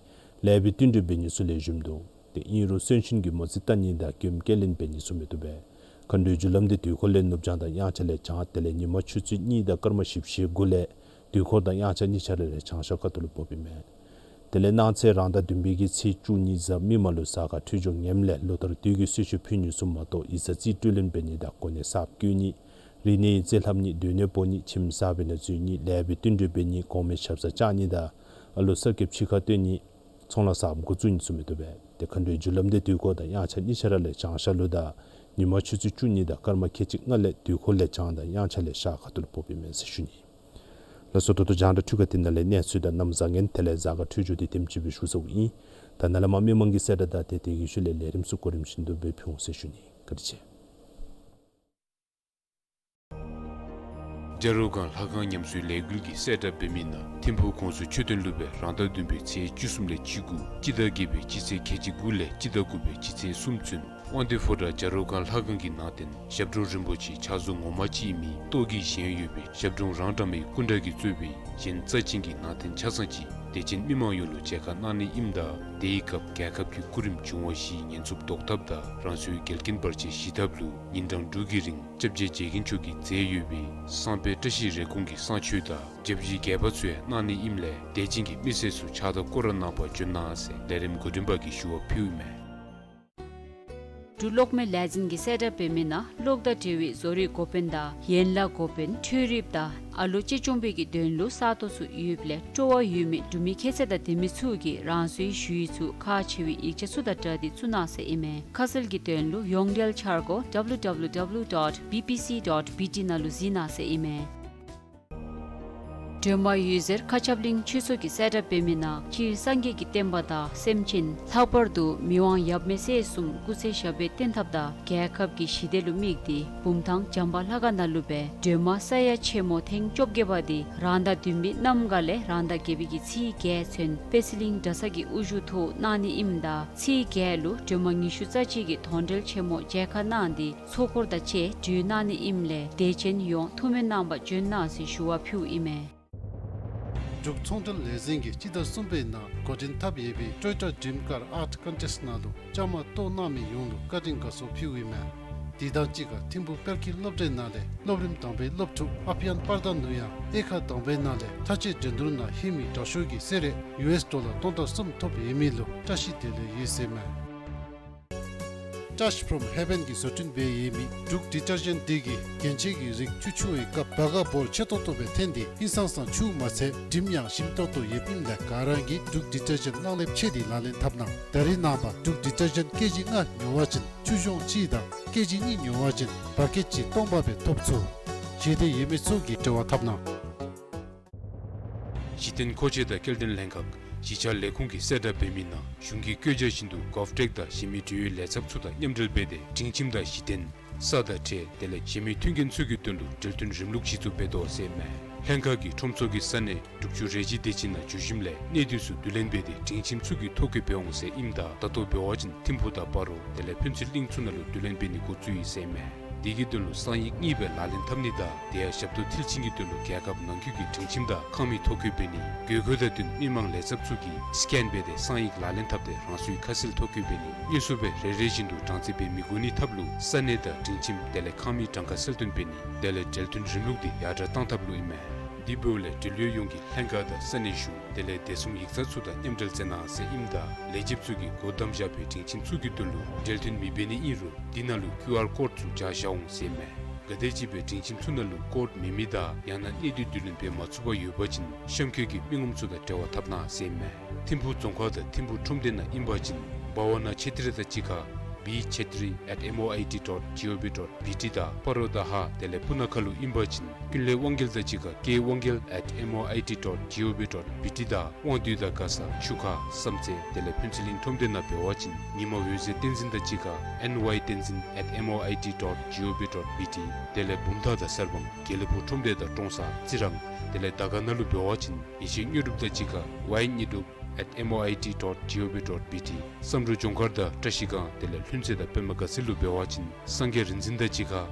ལེགས་པའི་བསྟུན་གྲོས་འབད་ནི་ཚུ་ལེགས་ཤོམ་འདུག། ཏེ་ཨིན་རུང་གསོན་གཤིན་གྱི་མོ་རྩིས་བལྟ་ནི་དང་མགྱོནམ་སྐྱེལ་ལེན་འབད་ནི་ཚུ་མི་བཏུབ་པས། མཁའ་འགྲོའི་རྒྱུ་ལམ་འདི་དུས་འཁོར་ལས་ནུབ་བྱང་དང་དབྱངས་འཆར་ལས་བྱང་དེ་ལས་ཉིན་མ་ཆུ་ཚོད་གཉིས་དང་སྐར་མ་བཞི་བཅུ་ཞེ་དགུ་ལས་དུས་འཁོར་དང་དབྱངས་འཆར་གཉིས་ཆ་ར་ལས་བྱང་ཤར་ཁ་ཐུག་ལུ་ཕོགཔ་ཨིན་མས། དེ་ལས་གནངས་ཚེ་རང་ཟླ་བདུན་པའི་གི་ཚེས་བཅུ་གཉིས་གཟའ་མིག་དམར་ལུ་གཟའ་སྐར་འཕྲོད་སྦྱོར་ངནམ་ལས་ལོ་ལྟར་དུས་ཀྱི་གསོལ་མཆོད་ཕུལ་ནི་ཚུ་མ་གཏོགས་ཡིག་ཚང་རྩིས་སྤྲོད་ལེན་འབད་ནི་དང་གོ་གནས་གསརཔ་བསྐོ་ནི་རིག་གནས་ཡིག་རྩིས་ལྷབ་ནི་སྡོད་གནས་སྤོ་ནི་ཁྱིམ་གསརཔ་ནང་འཛུལ་ནི་ལེགས་པའི་བསྟུན་གྲོས་འབད་ནི་གོང་མའི་ཞབས་སར་བཅར་ནི་དང་ཨ་ལོ་གསར་སྐྱེས་ཕྱི་ཁར་བཏོན་ནི་ཚོང་ལཱ་གསརཔ་འགོ་བཙུགས་ནི་ཚུ་མི་བཏུབ་པས། མཁའ་འགྲོའི་རྒྱུ་ལམ་དེ་དུས་འཁོར་དང་དབྱངས་འཆར་གཉིས་ཆ་ར་ལས་བྱང་ཤར་ལུ་དང་ཉིན་མ་ཆུ་ཚོད་བཅུ་གཉིས་དང་སྐར་མ་ཁལ་གཅིག་ལྔ་ལས་དུས་འཁོར་ལས་བྱང་དང་དབྱངས་འཆར་ལས་ཤར་ཁ་ཐུག་ལུ་ཕོགཔ་ཨིན་མས་ཟེར་ཞུ་ནི། ལགས་སོ། ད་ལྟོ་རྒྱང་བསྒྲགས་འཕྲུལ་ཁང་འདི་ནང་ལས་གནས་ཚུལ་དང་གནམ་བཟང་ངན་དེ་ལས་གཟའ་སྐར་འཕྲོད་སྦྱོར་འདི་དེམ་ཅིག་སྦེ་ཞུ་ཚརཝ་ཨིན། ད་ནཱ་ལས་མར་མི་མང་གི་གསལ་བསྒྲགས་དང་དེ་དེ་གི་ཤུལ་ལས་ལས་རིམ་ཚུ་གོ་རིམ་བཞིན་དུ་སྦེ་ཕུལ་འོང་ཟེར་ཞུ་ནི། བཀའ་དྲིན་ཆེ། བྱ་རོག་སྒང་ལྷ་ཁང་ཉམས་གསོའི་ལས་འགུལ་གྱི་གསལ་བསྒྲགས་འབད་མི་ནང་ཐིམ་ཕུག་ཀོང་ཟུར་མཆོད་རྟེན་ལུ་སྦེ་རང་ཟླ་བདུན་པའི་ཚེས་བཅུ་གསུམ་ལས་བཅུ་དགུ་སྤྱི་ཟླ་བརྒྱད་པའི་སྤྱི་ཚེས་ཁལ་གཅིག་དགུ་ལས་སྤྱི་ཟླ་དགུ་པའི་སྤྱི་ཚེས་གསུམ་ཚུན་དབང་འདུས་ཕོ་བྲང་བྱ་རོག་སྒང་ལྷ་ཁང་གི་ནང་རྟེན་ཞབས་དྲུང་རིན་པོ་ཆེ་ཕྱག་བཟོ་ངོ་མ་ཅིག་ཨིན་མི་ཏོག་གི་བཞེངས་ཡོད་པའི་ཞབས་དྲུང་རང་གྲངས་མའི་སྐུ་འདྲ་གིས་གཙོས་པའི་གཞན་རྩ་ཅན་གྱི་ནང་རྟེན་ཆ་ཚང་ཅིག་དད་ཅན་མི་མང་ཡོངས་ལུ་མཇལ་ཁ་གནང་ནི་ཨིནམ་ད་དེའི་སྐབས་རྒྱལ་ཁབ་ཀྱི་སྐུ་རིམ་འབྱུང་བ་བཞིའི་ཉེན་ཚབས་བཟློག་ཐབས་དང་རང་སོའི་འགལ་རྐྱེན་བར་ཆད་ཞི་ཐབས་ལུ་ཉིན་གྲངས་དྲུག་གི་རིང་སྐྱབས་རྗེ་རྗེ་མཁན་མཆོག་གིས་མཛད་ཡོད་པའི་བསངས་དཔེ་བཀྲ་ཤིས་རེ་སྐོང་གི་བསངས་མཆོད་དང་སྐྱབས་རྗེ་རྒྱས་པ་ཚུ་ཡང་གནང་ནི་ཨིནམ་ལས་དད་ཅན་གྱི་མི་སེར་ཚུ་ཕྱག་དང་སྐོར་ར་གནང་བར་འབྱོན་གནང་ཟེར་ལས་རིམ་འགོ་འདྲེན་པ་གིས་ཞུ་བ་ཕུལཝ་ཨིན་མས། འབྲུག་གློག་མེ་ལས་འཛིན་གྱི་གསལ་བསྒྲགས་འབད་མི་ནང་གློག་དང་འབྲེལ་བའི་བཟོ་རིག་འགོ་དཔོན་དང་ཡན་ལག་འགོ་དཔོན་འཕྲུལ་རིགཔ་དང་ཨ་ལོ་གཅེས་སྐྱོང་པའི་གི་དོན་ལུ་ས་སྟོང་ཚུ་ཡོདཔ་ལས་སྤྲོ་བ་ཡོད་མི་འབྲུག་མི་ཁྱད་ཚད་དང་ལྡན་མི་ཚུ་གིས་རང་སོའི་ཞུ་ཡིག་ཚུ་ཁག་ཆེ་བའི་ཡིག་ཆ་ཚུ་དང་སྦྲགས་ཏེ་བཙུགས་གནང་ཟེར་ཨིན་མས། ཁ་གསལ་གྱི་དོན་ལུ་ཡོངས་འབྲེལ་འཆར་སྒོ་W W W dot B P C dot B T ནང་ལུ་གཟིགས་གནང་ཟེར་ཨིན་མས། སྒྲོལ་མ་འོད་ཟེར་མཁའ་ཁྱབ་གླིང་ཆོས་ཚོགས་ཀྱི་གསལ་བསྒྲགས་འབད་མི་ནང་སྤྱིར་སངས་རྒྱས་ཀྱི་བསྟན་པ་དང་སེམས་ཅན་ལྷག་པར་དུ་མི་དབང་ཡབ་མེས་སྲས་གསུམ་སྐུ་ཚེ་ཞབས་པད་བརྟན་ཐབས་དང་རྒྱལ་ཁབ་ཀྱི་ཞི་བདེ་ལུ་དམིགས་ཏེ་བུམ་ཐང་བྱམས་པ་ལྷ་ཁང་ནང་ལུ་སྦེ་སྒྲོལ་མ་ས་ཡ་ཆེན་མོ་ཐེངས་བཅོ་བརྒྱད་པ་འདི་རང་ཟླ་བདུན་པའི་གནམ་གང་ལས་རང་ཟླ་བརྒྱད་པའི་གི་ཚེས་བརྒྱད་ཚུན་པད་ཚལ་གླིང་གྲྭ་ཚང་གི་དབུ་བཞུགས་ཐོག་གནང་ནི་ཨིནམ་ད་ཚེས་བརྒྱད་ལུ་སྒྲོལ་མ་ཉི་ཤུ་རྩ་གཅིག་གི་དོན་འགྲེལ་ཆེན་མོ་མཇལ་ཁ་གནང་སྟེ་ཚོགས་འཁོར་དང་བཅས་གྲོལ་གནང་ནི་ཨིནམ་ལས་དད་ཅན་ཡོངས་ཐུགས་སྨོན་གནང་བར་འབྱོན་གནང་ཟེར་ཞུ་བ་ཕུལཝ་ཨིན་མས། འབྲུག་ཚོང་འབྲེལ་ལས་འཛིན་གྱིས་སྤྱི་ཟླ་གསུམ་པའི་ནང་འགོ་འདྲེན་འཐབ་ཡོད་པའི་Toyota Dream Car Art Contest ནང་ལུ་བཅའ་མར་གཏོགས་གནང་མི་ཡོངས་ལུ་བཀའ་དྲིན་དགའ་ཚོར་ཕུལཝ་ཨིན་མས། དེ་དང་གཅིག་ཁར་ཐིམ་ཕུག་དཔལ་སྐྱིད་སློབ་གྲྭའི་ནང་ལས་སློབ་རིམ་དང་པའི་སློབ་ཕྲུག་ཨབ་ཡན་པར་དྷ་ནུ་ཡང་དབྱེ་ཁག་དང་པའི་ནང་ལས་མཐའ་དཔྱད་འགྲན་བསྡུར་ནང་ཧེ་མའི་དྲག་ཤོས་ཀྱི་གསོལ་རས་ཡུ་ཨེསི་ཌོ་ལར་སྟོང་དང་གསུམ་ཐོབ་ཡོད་མི་ལུ་བཀྲ་ཤིས་བདེ་ལེགས་ཡོད་ཟེར་མས། Touch from Heaven གྱིས་བཟོ་སྐྲུན་འབད་ཡོད་མི་འབྲུག་ཌི་ཊར་ཇེནཊ་འདི་གིས་རྒྱན་ཆའི་རིགས་ཆུ་འཁྱུ་བའི་སྐབས་བར་ག་བོར་ཆེ་ཏོག་ཏོ་སྦེ་འཐོན་ཏེ་ཧིང་སངས་ས་ཆུ་མ་ཚད་དྲིམ་ཡང་ཞིམ་ཏོག་ཏོ་ཡོདཔ་ཨིནམ་ལས་ག་ར་གིས་འབྲུག་ཌི་ཊར་ཇེནཊ་གླང་ལེབ་ཕྱེ་སྟེ་ལག་ལེན་འཐབ་གནང་། ད་རེས་ནངས་པ་འབྲུག་ཌི་ཊར་ཇེནཊ་ཀེ་ཇི་ལྔ་ཉོ་བ་ཅིན་ཆུ་གཞོང་གཅིག་དང་ཀེ་ཇི་གཉིས་ཉོ་བ་ཅིན་བ་ཀེཊ་གཅིག་སྟོང་པ་སྦེ་ཐོབ་ཚུགས། ཞེ་འདོད་ཡོད་མི་ཚུ་གིས་འབྲེལ་བ་འཐབ་གནང་། གཞི་རྟེན་མཁོ་ཆས་དང་སྐྱེལ་འདྲེན་ལྷན་ཁག་གཞིས་ཆགས་ལས་ཁུངས་ཀྱི་གསལ་བསྒྲགས་འབད་མི་ནང་གཞུང་གི་བཀོད་རྒྱ་བཞིན་དུ་གོབ་ཊེཀ་དང་གཞན་མི་འབྲེལ་ཡོད་ལས་ཚབ་ཚུ་དང་མཉམ་འབྲེལ་འབད་དེ་སྒྲིང་ཁྱིམ་དང་གཞི་རྟེན་ས་དང་ཁྲལ་དེ་ལས་གཞན་མི་མཐུན་རྐྱེན་ཚུ་གི་དོན་ལུ་འབྲེལ་མཐུན་རིམ་ལུགས་གཞི་བཙུགས་འབད་དོ་ཟེར་མས། ལྷན་ཁག་གིས་ཁྲོམ་ཚོགས་ཀྱི་ས་གནས་འབྲུག་ཆུ་རལ་གྲི་སྡེ་ཚན་ནང་འབྱོར་ཞིནམ་ལས་གནས་སྡུད་ཚུ་བསྡུ་ལེན་འབད་དེ་སྒྲིང་ཁྱིམ་ཚུ་གི་ཐོ་བཀོད་འབད་འོང་ཟེར་ཨིནམ་ད་ད་ལྟོ་འབད་བ་ཅིན་ཐིམ་ཕུག་དང་སྤ་རོ་དེ་ལས་ཕུན་ཚོགས་གླིང་ཚུ་ནང་ལུ་བསྡུ་ལེན་འབད་ནི་འགོ་བཙུགས་ཡི་ཟེར་མས། དེ་གི་དོན་ལུ་གསང་ཡིག་གཉིས་སྦེ་ལག་ལེན་འཐབ་ནི་དང་དེ་ཡང་ཞབས་ཏོག་མཐིལ་ཕྱིན་གྱི་དོན་ལུ་རྒྱལ་ཁབ་ནང་འཁོད་ཀྱི་སྒྲིང་ཁྱིམ་དང་ཁང་མིག་ཐོ་བཀོད་འབད་ནི། དགོས་མཁོ་དང་བསྟུན་མི་མང་ལས་ཚབ་ཚུ་གིས་སི་ཀེན་འབད་དེ་གསང་ཡིག་ལག་ལེན་འཐབ་སྟེ་རང་སོའི་ཁ་གསལ་ཐོ་བཀོད་འབད་ནི། དངོས་སུ་སྦེ་རེ་རེ་བཞིན་དུ་གྲངས་རྩིས་འབད་མི་དགོ་ནི་ཐབས་ལུ་ས་གནས་དང་སྒྲིང་ཁྱིམ་དེ་ལས་ཁང་མིག་གྲངས་ཀ་གསལ་སྟོན་འབད་ནི་དེ་ལས་འབྲེལ་མཐུན་རིམ་ལུགས་འདི་ཡར་དྲག་བཏང་ཐབས་ལུ་ཨིན་མས། དེ་འབདཝ་ལས་འབྲེལ་ཡོད་ཡོངས་ཀྱིས་ལྷན་ཁག་དང་ས་གནས་གཞུང་དེ་ལས་བདེ་སྲུང་ཡིག་ཚང་ཚུ་དང་མཉམ་འབྲེལ་མཛད་གནང་ཟེར་ཨིནམ་ད་ལས་བྱེདཔ་ཚུ་གིས་སྒོ་བསྡམ་བཞག་པའི་སྒྲིང་ཁྱིམ་ཚུ་གི་དོན་ལུ་འབྲེལ་མཐུན་མི་འབད་ནི་ཨིན་རུང་དེ་ནང་ལུ་ཀིའུ་ཨར་ཀོཌ་ཚུ་སྦྱར་བཞག་འོང་ཟེར་མས། ག་དེམ་ཅིག་སྦེ་སྒྲིང་ཁྱིམ་ཚུ་ནང་ལུ་ཀོཌ་མེད་མི་དང་ཡང་ན་གནས་སྡུད་བསྡུ་ལེན་འབད་མ་ཚུགས་པར་ཡོད་པ་ཅིན་གཤམ་འཁོད་ཀྱི་མི་ངོམ་ཚུ་དང་འབྲེལ་བ་འཐབ་གནང་ཟེར་མས། ཐིམ་ཕུག་རྫོང་ཁག་དང་ཐིམ་ཕུག་ཁྲོམ་སྡེ་ནང་ཨིན་པ་ཅིན་བྷ་ཝ་ན་ཆེ་ཏྲི་དང་གཅིག་ཁར་བི་ཆེ་ཏྲི་ཨེཊ་ཨེམ་ཨོ་ཨའི་ཊི་ཌོཊ་ཇི་ཨོ་བི་ཌོཊ་བི་ཊི་དང་སྤ་རོ་དང་ཧཱ་དེ་ལས་སྤུ་ན་ཁ་ལུ་ཨིན་པ་ཅིན་ཀུན་ལེགས་དབང་རྒྱལ་དང་གཅིག་ཁར་ཀེ་དབང་རྒྱལ་ཨེཊ་ཨེམ་ཨོ་ཨའི་ཊི་ཌོཊ་ཇི་ཨོ་བི་ཌོཊ་བི་ཊི་དང་དབང་འདུས་དང་མགར་ས་ཆུ་ཁ་བསམ་རྩེ་དེ་ལས་ཕུན་ཚོགས་གླིང་ཁྲོམ་སྡེ་ནང་འབད་བ་ཅིན་ཉི་མ་འོད་ཟེར་བསྟན་འཛིན་དང་གཅིག་ཁར་ཨེན་ཝའི་བསྟན་འཛིན་ཨེཊ་ཨེམ་ཨོ་ཨའི་ཊི་ཌོཊ་ཇི་ཨོ་བི་ཌོཊ་བི་ཊི་དེ་ལས་བུམ་ཐང་དང་གསར་སྤང་དགེ་ལེགས་ཕུག་ཁྲོམ་སྡེ་དང་ཀྲོང་གསར་རྩི་རང་དེ་ལས་དར་དཀར་ནང་ལུ་འབད་བ་ཅིན་ཡེ་ཤེས་དངོས་གྲུབ་དང་གཅིག་ཁར་ཝའི་དངོས་གྲུབ་ཨེཊ་ཨེམ་ཨོ་ཨའི་ཊི་ཌོཊ་ཇི་ཨོ་བི་ཌོཊ་བི་ཊི། བསམ་འགྲུབ་ལྗོངས་མཁར་དང་བཀྲ་ཤིས་སྒང་དེ་ལས་ལྷུན་རྩེ་དང་པདྨ་དགའ་ཚལ་ལུ་འབད་བ་ཅིན་སངས་རྒྱས་རིག་འཛིན་དང་གཅིག་ཁར་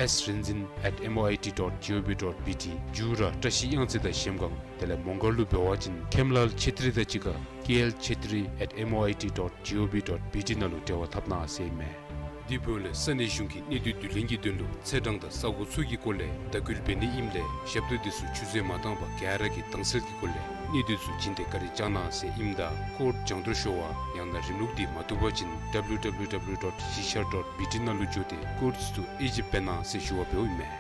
ཨེསི་རིག་འཛིན་ཨེཊ་ཨེམ་ཨོ་ཨའི་ཊི་ཌོཊ་ཇི་ཨོ་བི་ཌོཊ་བི་ཊི། མཇུག་ར་བཀྲ་ཤིས་གཡང་རྩེ་དང་གཞལམ་སྒང་དེ་ལས་མོང་སྒར་ལུ་འབད་བ་ཅིན་ཁེམ་ལཱལ་ཆེ་ཏྲི་དང་གཅིག་ཁར་ཀེ་ཨེལ་ཆེ་ཏྲི་ཨེཊ་ཨེམ་ཨོ་ཨའི་ཊི་ཌོཊ་ཇི་ཨོ་བི་ཌོཊ་བི་ཊི་ནང་ལུ་འབྲེལ་བ་འཐབ་གནང་ཟེར་མས། དེ་འབདཝ་ལས་ས་གནས་གཞུང་གིས་གནས་སྡུད་བསྡུ་ལེན་གྱི་དོན་ལུ་ཚེས་གྲངས་དང་ས་གོ་ཚུ་གི་སྐོར་ལས་དྭགས་སྐུལ་འབད་ནི་ཨིནམ་ལས་ཞབས་ཏོག་དེ་ཚུ་ཆུད་ཟོས་མ་བཏང་པར་ག་ར་གིས་དྭངས་གསལ་གྱི་སྒོ་ལས་གནས་སྡུད་ཚུ་བྱིན་ཏེ་བཀའ་དྲིན་བསྐྱང་གནང་ཟེར་ཨིནམ་ད་ཀོཌ་སྦྱང་བརྡར་ཤོར་བ་ཡང་ན་རིམ་ལུགས་འདི་མ་བཏུབ་པ་ཅིན་ཌབ་ལུ་ཌབ་ལུ་ཌབ་ལུ་ཌོཊ་གཞིས་ཆགས་ཌོཊ་བི་ཊི་ནང་ལུ་འགྱོ་སྟེ་ཀོཌ་ཚུ་ཨེ་ཇིབ་འབད་གནང་ཟེར་ཞུ་བ་འབདཝ་ཨིན་མས།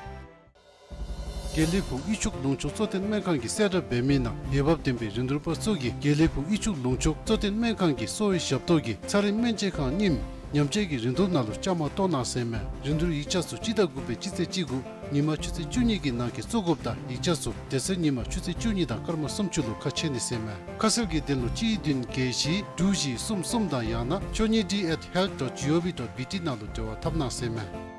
དགེ་ལེགས་ཕུག་དབུས་ཕྱོགས་ལུང་ཕྱོགས་གཙོ་བསྟེན་སྨན་ཁང་གིས་གསལ་བསྒྲགས་འབད་མི་ནང་འོས་འབབ་ལྡན་པའི་རིན་བསྡུར་པ་ཚུ་གིས་དགེ་ལེགས་ཕུག་དབུས་ཕྱོགས་ལུང་ཕྱོགས་གཙོ་བསྟེན་སྨན་ཁང་གི་གསོ་བའི་ཞབས་ཏོག་གི་ཚ་རེག་སྨན་དཔྱད་ཁང་རྙིངམ་ཉམས་བཅོས་ཀྱི་རིན་བསྡུར་ནང་ལུ་བཅའ་མར་གཏོགས་གནང་ཟེར་མས། རིན་བསྡུར་ཡིག་ཆ་ཚུ་སྤྱི་ཟླ་དགུ་པའི་སྤྱི་ཚེས་གཅིག་དགུ་ཉིན་མ་ཆུ་ཚོད་བཅུ་གཉིས་ཀྱི་ནང་འཁོད་བཙུགས་དགོཔ་དང་ཡིག་ཆ་ཚུ་དེ་ཚེ་ཉིན་མ་ཆུ་ཚོད་བཅུ་གཉིས་དང་སྐར་མ་སུམ་ཅུ་ལུ་ཁ་ཕྱེ་ནི་ཟེར་མས། ཁ་གསལ་གྱི་དོན་ལུ་གཅིག་བདུན་བརྒྱད་བཞི་དྲུག་བཞི་གསུམ་གསུམ་དང་ཡང་ན་ཆོས་ཉིད་ཌི་ཨེཊ་ཧེལཐ་ཌོཊ་ཇི་ཨོ་ཝི་ཌོཊ་བི་ཊི་ནང་ལུ་འབྲེལ་བ་འཐབ་གནང་ཟེར་མས།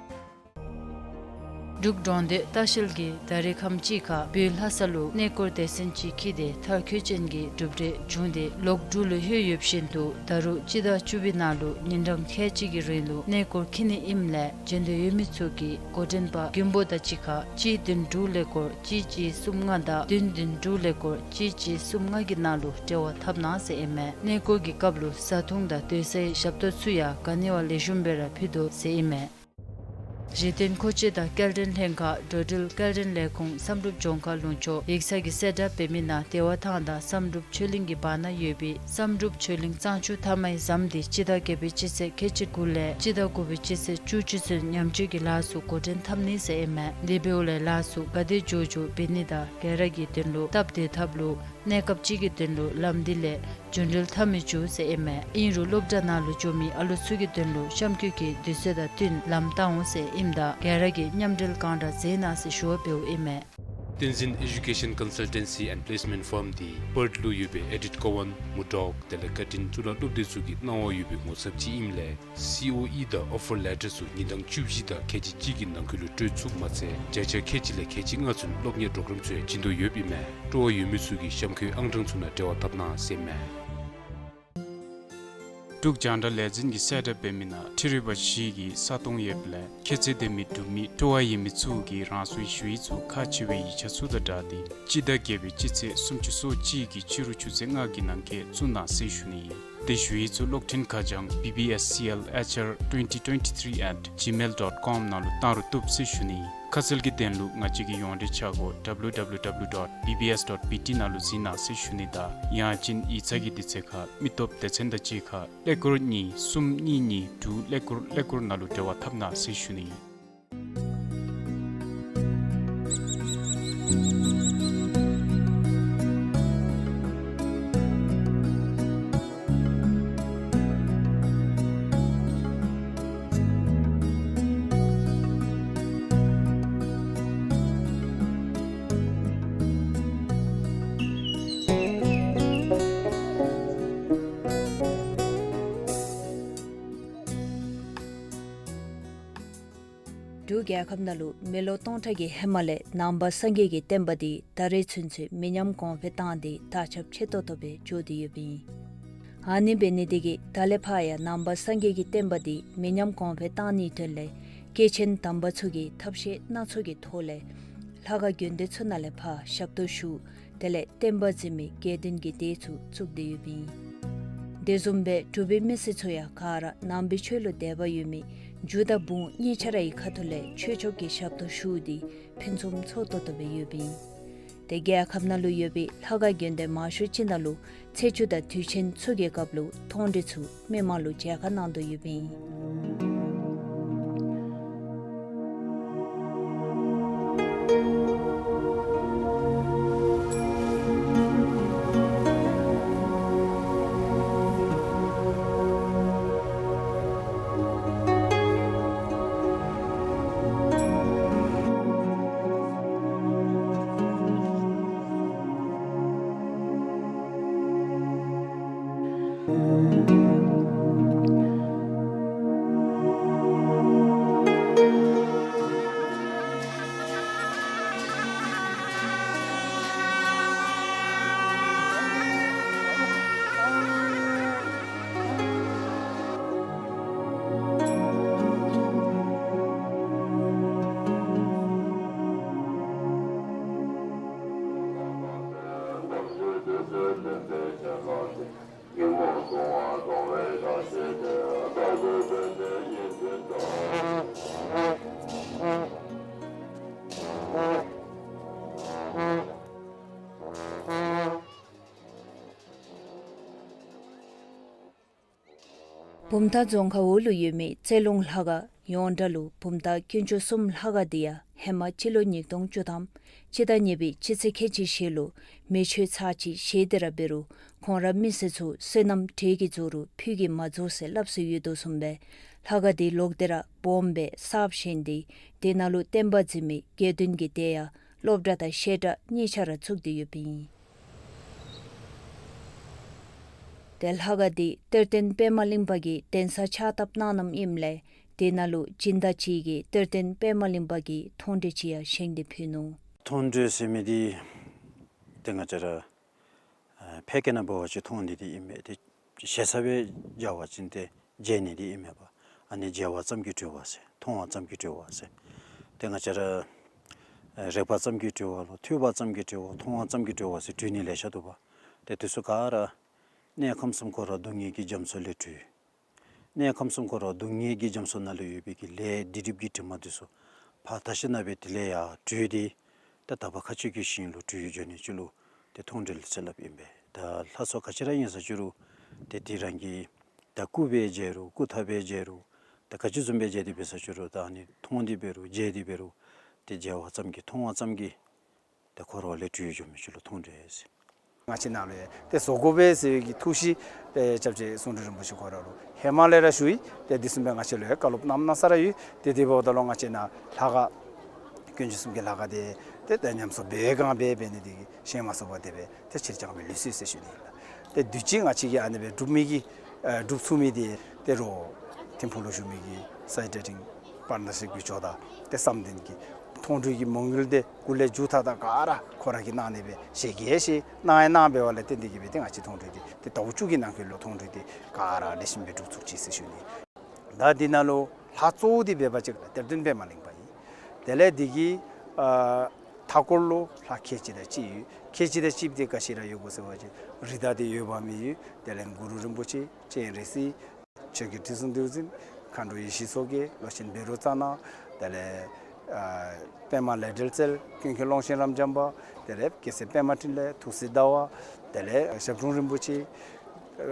འབྲུག་འབྲོང་སྡེ་ལྟ་བཤལ་གྱིས་ད་རེས་ཁམས་ཅིག་ཁར་བོད་ལྷ་ས་ལུ་གནས་སྐོར་སྡེ་ཚན་ཅིག་འཁྱིད་དེ་མཐར་འཁྱོལ་ཅན་གྱི་གྲུབ་འབྲས་བྱུང་སྟེ་ལོག་འབྲུག་ལུ་ལྷོད་ཡོདཔ་བཞིན་དུ་ད་རུང་སྤྱི་ཟླ་བཅུ་པའི་ནང་ལུ་ཉིན་གྲངས་ཁལ་གཅིག་གི་རིང་ལུ་གནས་སྐོར་འཁྱིད་ནི་ཨིནམ་ལས་འབྱོན་འདོད་ཡོད་མི་ཚུ་གིས་འགོ་འདྲེན་པ་མགོན་པོ་དང་གཅིག་ཁར་གཅིག་བདུན་དྲུག་ཀླད་ཀོར་གཅིག་གཅིག་གསུམ་ལྔ་དང་བདུན་བདུན་དྲུག་ཀླད་ཀོར་གཅིག་གཅིག་གསུམ་ལྔ་གི་ནང་ལུ་འབྲེལ་བ་འཐབ་གནང་ཟེར་ཨིན་མས། གནས་སྐོར་གྱི་སྐབས་ལུ་བཟའ་འཐུང་དང་སྡོད་སའི་ཞབས་ཏོག་ཚུ་ཡང་ག་ནི་བ་ལེགས་ཤོམ་སྦེ་ར་ཕུལ་དོ་ཟེར་ཨིན་མས། གཞི་རྟེན་མཁོ་ཆས་དང་སྐྱེལ་འདྲེན་ལྷན་ཁག་འགྲོ་འགྲུལ་སྐྱེལ་འདྲེན་ལས་ཁུངས་བསམ་གྲུབ་ལྗོངས་མཁར་ལུང་ཕྱོགས་ཡིག་ཚང་གིས་གསལ་བསྒྲགས་འབད་མི་ནང་བདེ་བ་ཐང་དང་བསམ་གྲུབ་ཆོས་གླིང་གི་བར་ན་ཡོད་པའི་བསམ་གྲུབ་ཆོས་གླིང་གཙང་ཆུ་ཐ་མའི་ཟམ་དེ་སྤྱི་ཟླ་བརྒྱད་པའི་སྤྱི་ཚེས་ཁལ་གཅིག་དགུ་ལས་སྤྱི་ཟླ་དགུ་པའི་སྤྱི་ཚེས་བཅུ་གཅིག་ཚུན་ཉམས་བཅོས་ཀྱི་ལཱ་ཚུ་འགོ་འདྲེན་འཐབ་ནི་ཟེར་ཨིན་མས། དེ་འབདཝ་ལས་ལཱ་ཚུ་ག་དེ་མགྱོགས་མགྱོགས་འབད་ནི་དང་ག་ར་གི་དོན་ལུ་སྟབས་བདེ་ཐབས་ལུ་གནས་སྐབས་ཅིག་གི་དོན་ལུ་ལམ་འདི་ལས་འགྲུལ་འཐབ་མི་ཚུགས་ཟེར་ཨིན་མས། ཨིན་རུང་སློབ་གྲྭ་ནང་ལུ་འགྱོ་མི་ཨ་ལོ་ཚུ་གི་དོན་ལུ་གཤམ་འཁོད་ཀྱི་དུས་ཚོད་དང་བསྟུན་ལམ་བཏང་འོང་ཟེར་ཨིནམ་ད་ག་ར་གིས་མཉམ་འབྲེལ་གང་དྲག་མཛད་གནང་ཟེར་ཞུ་བ་འབདཝ་ཨིན་མས། བསྟན་འཛིན་Education Consultancy and Placement Firm འདི་པརཐ་ལུ་ཡོད་པའི་ཨེ་ཌིཐ་ཀོ་ཝན་མུར་ཌོག་དེ་ལས་ཀར་ཊིན་གཙུག་ལག་སློབ་སྡེ་ཚུ་གིས་གནང་བ་ཡོད་པའི་ངོ་ཚབ་ཅིག་ཨིནམ་ལས་སི་ཨོ་ཨི་དང་ཨོ་ཕར་ལེ་ཊར་ཚུ་ཉིན་གྲངས་བཅུ་བཞི་དང་ཁལ་གཅིག་གཅིག་གི་ནང་འཁོད་ལུ་སྤྲོད་ཚུགསཔ་མ་ཚད་བརྒྱ་ཆ་ཁལ་གཅིག་ལས་ཁལ་གཅིག་ལྔ་ཚུན་སློབ་གཉེར་གྲོགས་རམ་ཚུ་ཡང་བྱིན་དོ་ཡོདཔ་ཨིན་མས། སྤྲོ་བ་ཡོད་མི་ཚུ་གིས་གཤམ་འཁོད་ཨང་གྲངས་ཚུ་ནང་འབྲེལ་བ་འཐབ་གནང་ཟེར་མས། འབྲུག་རྒྱང་བསྒྲགས་ལས་འཛིན་གྱིས་གསལ་བསྒྲགས་འབད་མི་ནང་འཕྲུལ་རིག་པ་བཞི་གི་ས་སྟོང་ཡོདཔ་ལས་ཁྱད་ཚད་ལྡན་མི་འབྲུག་མི་སྤྲོ་བ་ཡོད་མི་ཚུ་གིས་རང་སོའི་ཞུ་ཡིག་ཚུ་ཁག་ཆེ་བའི་ཡིག་ཆ་ཚུ་དང་སྦྲགས་ཏེ་སྤྱི་ཟླ་བརྒྱད་པའི་སྤྱི་ཚེས་སུམ་ཅུ་སོ་གཅིག་གི་ཕྱི་རུ་ཆུ་ཚོད་ལྔ་གི་ནང་འཁོད་བཙུགས་གནང་ཟེར་ཞུ་ནི་ཨིན། དེ་ཞུ་ཡིག་ཚུ་གློག་འཕྲིན་ཁ་བྱང་B B S C L H R twenty twenty-three at gmail dot com ནང་ལུ་བཏང་རུང་བཏུབ་ཟེར་ཞུ་ནི་ཨིན། ཁ་གསལ་གྱི་དོན་ལུ་ང་བཅས་ཀྱི་ཡོངས་འབྲེལ་ཆ་སྒོ་W W W dot B B S dot B T ནང་ལུ་གཟིགས་གནང་ཟེར་ཞུ་ནི་དང་ཡང་ཅིན་ཡིག་ཚང་གི་དུས་ཚོད་ཁར་མི་སྟོབས་སྡེ་ཚན་དང་གཅིག་ཁར་ཀླད་ཀོར་གཉིས་གསུམ་གཉིས་གཉིས་དྲུག་ཀླད་ཀོར་ཀླད་ཀོར་ནང་ལུ་འབྲེལ་བ་འཐབ་གནང་ཟེར་ཞུ་ནི་ཨིན། འབྲུག་རྒྱལ་ཁབ་ནང་ལུ་མི་ལོ་སྟོང་ཕྲག་གི་ཧེ་མ་ལས་ནང་པ་སངས་རྒྱས་ཀྱི་བསྟན་པ་འདི་ད་རེས་ཚུན་ཚོད་མི་ཉམས་གོང་འཕེལ་བཏང་སྟེ་དར་ཁྱབ་ཆེ་ཏོག་ཏོ་སྦེ་འགྱོ་སྟེ་ཡོདཔ་ཨིན། ཨ་ནི་འབད་ནི་དེ་གིས་ད་ལས་ཕར་ཡང་ནང་པ་སངས་རྒྱས་ཀྱི་བསྟན་པ་འདི་མི་ཉམས་གོང་འཕེལ་བཏང་ནིའི་དོན་ལས་སྐྱེས་ཆེན་དམ་པ་ཚུ་གིས་ཐབས་ཤེས་སྣ་ཚོགས་ཀྱི་ཐོག་ལས་ལྷ་ཁང་དགོན་སྡེ་ཚུ་ནང་ལས་ཕར་ཞབས་ཏོག་ཞུ། དེ་ལས་བསྟན་པ་འཛིན་མི་དགེ་འདུན་གྱི་སྡེ་ཚུ་བཙུགས་ཏེ་ཡོདཔ་ཨིན། དེ་བཟུམ་སྦེ་འབྲུག་པའི་མི་སེར་ཚུ་ཡང་ག་ར་ནང་པའི་ཆོས་ལུ་དད་པ་ཡོད་མི་རྒྱུ་དང་བུང་གཉིས་ཆ་རའི་ཁ་ཐུག་ལས་ཆོས་ཕྱོགས་ཀྱི་ཞབས་ཏོག་ཞུ་སྟེ་ཕུན་སུམ་ཚོགས་ཏོག་ཏོ་སྦེ་ཡོདཔ་ཨིན། དེ་རྒྱལ་ཁབ་ནང་ལུ་ཡོད་པའི་ལྷ་ཁང་དགོན་སྡེ་མང་ཤོས་ཅིག་ནང་ལུ་ཚེས་བཅུ་དང་དུས་ཆེན་ཚུ་གི་སྐབས་ལུ་མཐོང་གྲོལ་ཚུ་མི་མང་ལུ་མཇལ་ཁ་གནང་དོ་ཡོདཔ་ཨིན། བུམ་ཐང་རྫོང་ཁག་འོག་ལུ་ཡོད་མི་རྩེ་ལུང་ལྷ་ཁང་ཡོངས་གྲགས་ལུ་བུམ་ཐང་དཀོན་མཆོག་གསུམ་ལྷ་ཁང་འདི་ཡང་ ཧེ་མ་སྤྱི་ལོ་ཉིས་སྟོང་བཅུ་ཐམ་སྤྱི་ཟླ་གཉིས་པའི་སྤྱི་ཚེས་ཁལ་གཅིག་བཞི་ལུ་མེ་མཆོད་ཚར་གཅིག་བཞེས་ཏེ་ར་འབད་རུང་ཁོང་ར་མི་སེར་ཚུ་སོ་ནམ་འབྲས་ཀྱི་རྫུ་རུ་ཕུལ་གྱི་མ་རྫོགས་ཟེར་སླབ་སྲོལ་ཡོད་དོ་བཟུམ་སྦེ་ལྷ་ཁང་དེ་ལོག་སྟེ་ར་སྦོམ་སྦེ་གསརཔ་བཞེངས་ཏེ་དེ་ནང་ལུ་བསྟན་པ་འཛིན་མི་དགེ་འདུན་གྱི་སྡེ་ཡང་སློབ་གྲྭ་དང་བཤད་གྲྭ་གཉིས་ཆ་ར་བཙུགས་ཏེ་ཡོདཔ་ཨིན། ཏེ་ལྷ་ཁང་འདི་གཏེར་སྟོན་པདྨ་གླིང་པ་གིས་གདན་ས་ཕྱག་བཏབ་གནང་གནངམ་ཨིནམ་ལས་དེ་ནང་ལུ་སྦྱིན་བདག་ཅིག་གིས་གཏེར་སྟོན་པདྨ་གླིང་པ་གི་མཐོང་གྲོལ་ཅིག་ཡང་བཞེངས་ཏེ་ཕུལ་ནུག། མཐོང་གྲོལ་ཟེར་མི་འདི་ཏེ་ང་བཅས་ར་ཨ་ཕལ་སྐད་ནང་འབད་བ་ཅིན་མཐོང་ནི་འདི་ཨིན་མས། ཏེ་ཞེ་ས་སྦེ་སྦྱར་བ་ཅིན་ཏེ་མཇལ་ནི་འདི་ཨིན་མས་པ། ཨ་ནི་མཇལ་བ་ཙམ་གྱིས་གྲོལ་བ་ཟེར་མཐོང་བ་ཙམ་གྱིས་གྲོལ་བ་ཟེར། ཏེ་ང་བཅས་ར་ཨ་རེག་པ་ཙམ་གྱིས་གྲོལ་བ་ལུ་ཐོས་པ་ཙམ་གྱིས་གྲོལ་བ་མཐོང་བ་ཙམ་གྱིས་གྲོལ་བ་ཟེར་འདྲེན་ནི་ལེ་ཤ་འདུག་པ། ཏེ་དེ་ཚུ་ག་ར་གནས་ཁམས་གསུམ་འཁོར་བ་སྡུག་བསྔལ་གྱི་རྒྱ་མཚོ་ལས་གྲོལ། གནས་ཁམས་གསུམ་འཁོར་བ་སྡུག་བསྔལ་གྱི་རྒྱ་མཚོ་ནང་ལུ་ཡོད་པའི་གི་ལས་སྡིག་སྒྲིབ་ཀྱི་དྲི་མ་འདི་ཚུ་ཕར་ད་ཤི་ན་སྦེ་དེ་ལས་ཡར་གྲོལ་ཏེ་ད་དག་པ་མཁའ་སྤྱོད་ཀྱི་ཞིང་ལུ་གྲོལ་འགྱོ་ནི་ཅིག་ལུ་ཏེ་མཐོང་གྲོལ་ཟེར་སླབ་ཨིན་པས། ད་ལྷ་ཚོགས་ག་ཅི་ར་ཨིན་ས་ཅིག་རུང་ཏེ་དེ་རང་གི་ད་སྐུ་སྦེ་མཇལ་རུང་སྐུ་ཐང་སྦེ་མཇལ་རུང་ད་ག་ཅི་བཟུམ་སྦེ་མཇལ་ཏེ་འབད་ས་ཅིག་རུང་ད་ཨ་ནི་མཐོང་སྟེ་འབད་རུང་མཇལ་ཏེ་འབད་རུང་ཏེ་མཇལ་བ་ཙམ་གྱིས་མཐོང་བ་ཙམ་གྱིས་ཏེ་འཁོར་བ་ལས་གྲོལ་འགྱོ་མི་ཅིག་ལུ་མཐོང་གྲོལ་ཟེར། ང་བཅས་ནང་ལུ་ཡང་ཏེ་བཟོ་དགོ་པས་ཟེར་བའི་གི་ཐུགས་བཞེད་ཏེ་སྐྱབས་རྗེ་གསུང་སྤྲུལ་རིན་པོ་ཆེ་ཁོ་ར་ལུ་ཧེ་མ་ལས་ར་ཞུ་ཡི། ཏེ་དེ་བཟུམ་སྦེ་ང་བཅས་ལུ་ཡང་བཀའ་སློབ་གནངམ་གནང་ས་ར་ཡོད། ཏེ་དེ་འབདཝ་ད་ལུ་ང་བཅས་ནཱ་ལྷ་ཁང་དཀོན་མཆོག་གསུམ་གྱི་ལྷ་ཁང་དེ་ཏེ་ད་ཉམས་གསོ་འབད་བའི་སྒང་སྦེ་འབད་ནི་དེ་གིས་བཞེངས་མ་ཚུགས་པར་དེ་སྦེ་ཏེ་ཕྱིར་བསྐྱངས་སྦེ་ལུས་སོ་ཡི་ཟེར་ཞུ་ནི་ཨིན་ལགས། ཏེ་དུས་ཅི་ང་བཅས་ཀྱིས་ཨ་ནི་སྦེ་སྒྲུབ་མི་གི་ཨ་སྒྲུབ་ཚུགས་མི་དེ་ཏེ་རོགས་ཐིམ་ཕུག་ལུ་བཞུགས་མི་གི་སའི་ཊར་ཊིང་པར་ན་སི་དགེ་ཆོས་དང་ཏེ་བསམ་གཏན་གྱི་མཐོང་གྲོལ་གྱི་མོས་གུས་དེ་སྐུ་ལས་མཇུག་མཐའ་དག་ག་ར་ཁོ་ར་གིས་གནང་ནི་སྦེ་ཞལ་གྱིས་བཞེས་གནང་ཡང་གནང་འབད་བ་ལས་བརྟེན་ཏེ་གིས་སྦེ་ཏེ་ང་བཅས་མཐོང་གྲོལ་དེ་ཏེ་ཟླཝ་བཅུ་གི་ནང་འཁོད་ལུ་མཐོང་གྲོལ་དེ་ག་ར་ལེགས་ཤོམ་སྦེ་སྒྲུབ་ཚུགས་ཅི་ཟེར་ཞུ་ནི། ད་འདི་ནང་ལུ་ལྷ་གཙོ་བོ་དེ་འབད་བ་ཅིན་གཏེར་སྟོན་པདྨ་གླིང་པ་ཨིན། དེ་ལས་འདི་གི་ཨ་མཐའ་སྐོར་ལུ་ལྷ་ཁལ་གཅིག་དང་གཅིག་ཡོད། ཁལ་གཅིག་དང་གཅིག་དེ་ག་ཅི་ར་ཡོད་གོ་ཟེར་བ་ཅིན་རི་དྭགས་དེ་འོད་དཔག་མེད་ཡོད། དེ་ལས་གུ་རུ་རིན་པོ་ཆེ་སྤྱན་རས་གཟིགས་ཆོས་རྒྱལ་ཁྲི་སྲོང་ལྡེའུ་བཙན་མཁའ་འགྲོ་ཡེ་ཤེས་མཚོ་རྒྱལ་ལོ་ཆེན་བཻ་རོ་ཙ་ན། དེ་ལས་ཨ་པདྨ་ལེགས་བྲེལ་རྩལ་ཀུན་མཁྱེན་ཀློང་ཆེན་རབ་འབྱམས་པ། དེ་ལས་རྒྱལ་སྲས་པདྨ་འཕྲིན་ལས་ཐུགས་སྲས་ཟླ་བ། དེ་ལས་ཞབས་དྲུང་རིན་པོ་ཆེ།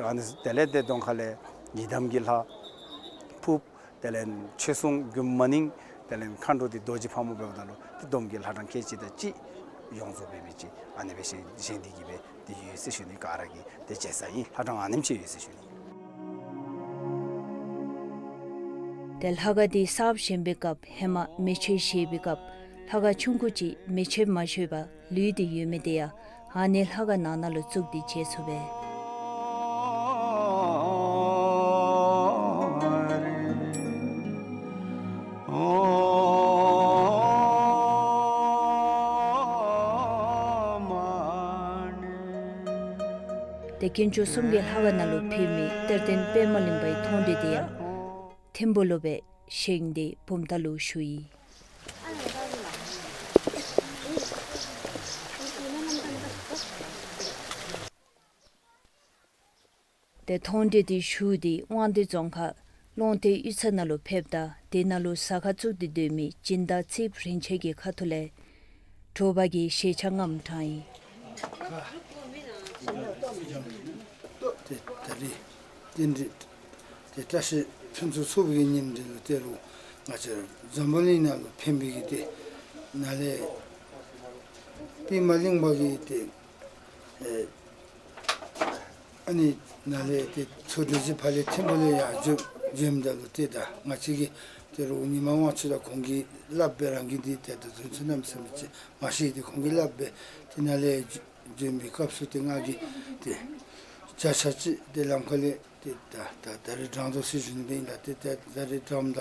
ཨ་ནི་དེ་ལས་ཏེ་གདོང་ཁ་ལས་ཡི་དམ་གྱི་ལྷ་ཕུརཔ། དེ་ལས་ཆོས་སྲུང་མགོན་མ་ནིང་། དེ་ལས་མཁའ་འགྲོ་དེ་རྡོ་རྗེ་ཕག་མོ་འབདཝ་ད་ལུ་ཏེ་བསྡོམས་ཀྱིས་ལྷ་གྲངས་ཁལ་གཅིག་དང་གཅིག་ཡོངས་རྫོགས་འབད་མི་ཅིག་ཨ་ནི་སྦེ་བཞེངས་བཞེངས་ཏེ་གིས་སྦེ་ཏེ་ཡོད་ཟེར་ཞུ་ནི། ག་ར་གིས་ཏེ་མཇལ་ས་ཨིན། ལྷ་གྲངས་ཨ་ནེམ་ཅིག་ཡོད་ཟེར་ཞུ་ནི། ཏེ་ལྷ་ཁང་འདི་གསརཔ་བཞེངས་པའི་སྐབས་ཧེ་མ་མེ་མཆོད་བཞེས་པའི་སྐབས་ལྷ་ཁང་ཆུང་ཀུ་ཅིག་མེ་མཆོད་མ་བཞེས་པར་ལུས་ཏེ་ཡོད་མི་དེ་ཡང་ཨ་ནི་ལྷ་ཁང་ནང་ན་ལུ་བཙུགས་ཏེ་མཇལ་ཚུགས་པས། ཏེ་དཀོན་མཆོག་གསུམ་གྱི་ལྷ་ཁང་ནང་ལུ་ཕུལ་མི་གཏེར་སྟོན་པདྨ་གླིང་པའི་མཐོང་གྲོལ་དེ་ཡང་ཐིམ་ཕུག་ལུ་སྦེ་བཞེངས་ཏེ་བུམ་ཐང་ལུ་བཞུགས་ཡི། ཏེ་མཐོང་གྲོལ་དེ་བཞུགས་ཏེ་དབང་འདུས་རྫོང་ཁག་ཀློང་རྟའི་གཡུས་ཚན་ནང་ལུ་ཕེབས་ད་དེ་ནང་ལུ་ཟ་ཁང་བཙུགས་ཏེ་སྡོད་མི་སྦྱིན་བདག་རྩིསཔ་རིན་ཆེན་གྱི་ཁ་ཐུག་ལས་དྲོ་པ་གི་ཞལ་ཆད་ངམ་དྲངས་ཡི། ཏེ་ད་རིས་རྟེན་འབྲེལ་ཏེ་བཀྲ་ཤིས་ཕུན་ཚོགས་ཚོགས་པའི་ཉིནམ་འདི་ལུ་ཏེ་རུང་ང་བཅས་འཛམ་བུ་གླིང་ནང་ལུ་ཕན་པའི་གི་ཏེ་ནཱ་ལས་པདྨ་གླིང་པ་གི་ཏེ་ཨེ་ཨ་ནི་ནཱ་ལས་ཏེ་ཚོགས་སྡེ་གཞི་ཕར་ལས་ཐིམ་ཕུག་ལས་ཡར་འགྱོ་འགྱོཝ་ད་ལུ་ཏེ་ད་ང་བཅས་ཀྱིས་ཏེ་རུང་ཉི་མ་དབང་ཕྱུག་དང་ཁོང་གིས་སླབ་སྦེ་རང་གིས་འདི་ཏེ་ད་དོན་ཚུ་གནམ་མེད་ས་མེད་ཅིག་མ་ཤེས། ཏེ་ཁོང་གིས་སླབ་སྦེ་ཏེ་ནཱ་ལས་འགྱོ་འགྱོ་བའི་སྐབས་སུ་ཏེ་ང་གིས་ཏེ་བརྒྱ་ཆ་གཅིག་ཏེ་ལམ་ཁ་ལས་ཏེ་ད་ད་ད་རིས་དྲང་དོ་ཟེར་ཞུ་ནི་སྦེ་ཨིན་ལགས། ཏེ་ད་ད་རིས་དྲངམ་ད་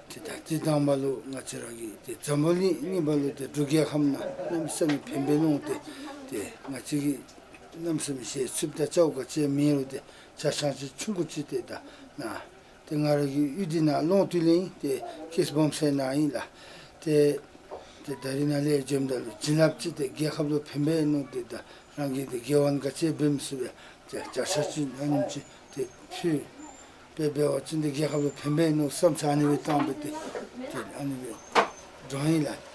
ཏེ་ད་ཏེ་དང་པ་ལུ་ང་བཅས་ར་གི་ཏེ་འཛམ་བུ་གླིང་གཉིས་པ་ལུ་ཏེ་འབྲུག་རྒྱལ་ཁབ་ནང་གནམ་མེད་ས་མེད་ཕན་པའི་ནང་ཏེ་ཏེ་ང་བཅས་ཀྱིས་གནམ་མེད་ས་མེད་ཞལ་ཚུདཔ་དང་ཅོག་ཁ་ཅིག་མེད་རུང་ཏེ་ཆ་ཚང་ཅིག་ཆུང་ཀུ་ཅིག་ཏེ་ད་ནཱ་ཏེ་ང་ར་གི་གཡུས་འདི་ནང་ཀློང་རྟ་ལས་ཨིན། ཏེ་ཀེསི་བུམ་སའི་ནང་ཨིན་ལགས། ཏེ་ཏེ་ད་རིས་ནཱ་ལས་འགྱོཝ་ད་ལུ་བྱིན་རླབས་ཅིག་ཏེ་རྒྱལ་ཁབ་ལུ་ཕན་པའི་ནང་ཏེ་ད་རང་གིས་ཏེ་དགེ་བ་ག་ཅི་འབད་མི་ཚུགས་པས། ཏེ་བརྒྱ་ཆ་གཅིག་ཨ་ནེམ་ཅིག་ཏེ་ཕུལ་སྦེ་འབད་བ་ཅིན་ཏེ་རྒྱལ་ཁབ་ལུ་ཕན་པའི་ནང་བསམ་འཆར་ཨ་ནི་སྦེ་བཏང་སྦེ་ཏེ་ཏེ་ཨ་ནི་སྦེ་དྲངས་ཡི་ལགས།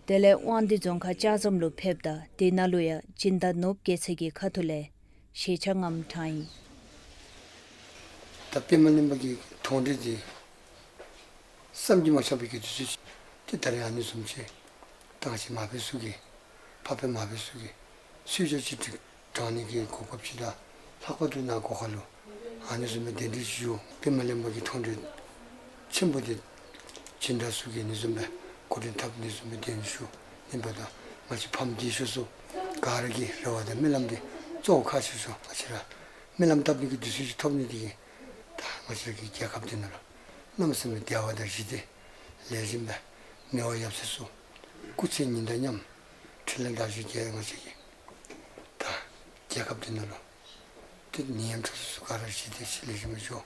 དེ་ལས་དབང་འདུས་རྫོང་ཁག་ལྕགས་ཟམ་ལུ་ཕེབས་ད་དེ་ནང་ལུ་ཡང་སྦྱིན་བདག་ནོར་བུ་རྒྱལ་མཚན་གྱི་ཁ་ཐུག་ལས་ཞལ་ཆེམས་ངམ་དྲངས་ཡི། ད་པདྨ་གླིང་པ་གི་མཐོང་གྲོལ་འདི་བསམ་གྱིས་མ་ཁྱབ་པའི་གི་དུས་ཚོད་ཅིག་ཏེ་ད་རེས་ཨ་ནི་བཟུམ་ཅིག་ད་ང་བཅས་མ་པ་ཚུ་གིས་ཕ་སྤད་མ་པ་ཚུ་གིས་གསོལ་ཇ་ཅིག་དྲངས་ནི་གི་གོ་སྐབས་ཅིག་དང་ལྷག་པར་དུ་ནཱ་སྒོ་ཁ་ལུ་ཨ་ནི་བཟུམ་སྦེ་གདན་འདྲེན་ཞུ་པདྨ་གླིང་པ་གི་མཐོང་གྲོལ་ཆེན་པོ་འདི་སྦྱིན་བདག་ཚུ་གིས་ཨ་ནི་བཟུམ་སྦེ་འགོ་འདྲེན་འཐབ་ནི་བཟུམ་སྦེ་གདན་ཞུ་ནི་འབདཝ་ད་ང་བཅས་ཕམ་རྒས་ཤོས་ཚུ་ག་ར་གི་རེ་བ་དང་སྨོན་ལམ་འདི་གཙོ་བོ་ཁག་ཆེ་ཤོས་ང་བཅས་ར་སྨོན་ལམ་བཏབ་ནི་གི་དུས་ཚོད་ཅིག་ཐོབ་ནི་འདི་གིས་ད་ང་བཅས་ར་གི་རྒྱལ་ཁབ་འདི་ནང་ལུ་གནམ་མེད་ས་མེད་བདེ་བ་དང་རིགས་བདེ་ལེགས་ཤོམ་སྦེ་མི་དབང་ཡབ་སྲས་ཚུ་སྐུ་ཚེ་ཉི་ཟླ་མཉམ་འཕྲིན་ལས་དར་ཞིང་རྒྱས་ང་བཅས་ཀྱི་ད་རྒྱལ་ཁབ་འདི་ནང་ལུ་ཏེ་ནད་ཡམས་འཁྲུགས་རྩོད་ཚུ་ག་ར་ཞི་སྟེ་ཞི་ལེགས་ཤོམ་སྦེ་འགྱོ་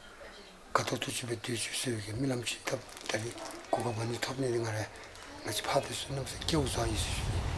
དགའ་ཏོག་ཏོ་ཅིག་སྦེ་སྡོད་ཅིག་ཟེར་བའི་གི་སྨོན་ལམ་ཅིག་འཐབ། ད་རེས་གོ་སྐབས་ཨ་ནི་ཐོབ་ནི་འདི་ང་ར་ང་བཅས་ཕ་སྤད་ཚུ་གནམ་མེད་ས་མེད་སྐལཝ་བཟང་ཡི་ཟེར་ཞུ་ནི།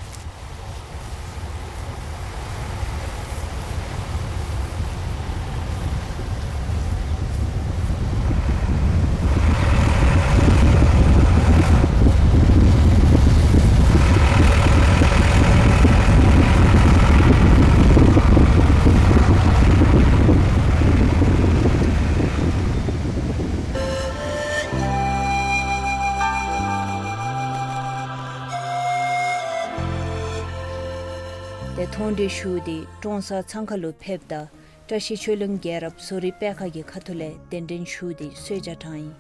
ཏེ་མཐོང་གྲོལ་ཞུ་སྟེ་ཀྲོང་གསར་ཚང་ཁ་ལུ་ཕེབས་ད་བཀྲ་ཤིས་ཆོས་གླིང་རྒྱལ་རབས་བཟོ་རིག་པད་ཁ་གི་ཁ་ཐུག་ལས་གདན་འདྲེན་ཞུ་སྟེ་གསོལ་ཇ་དྲངས་ཡི།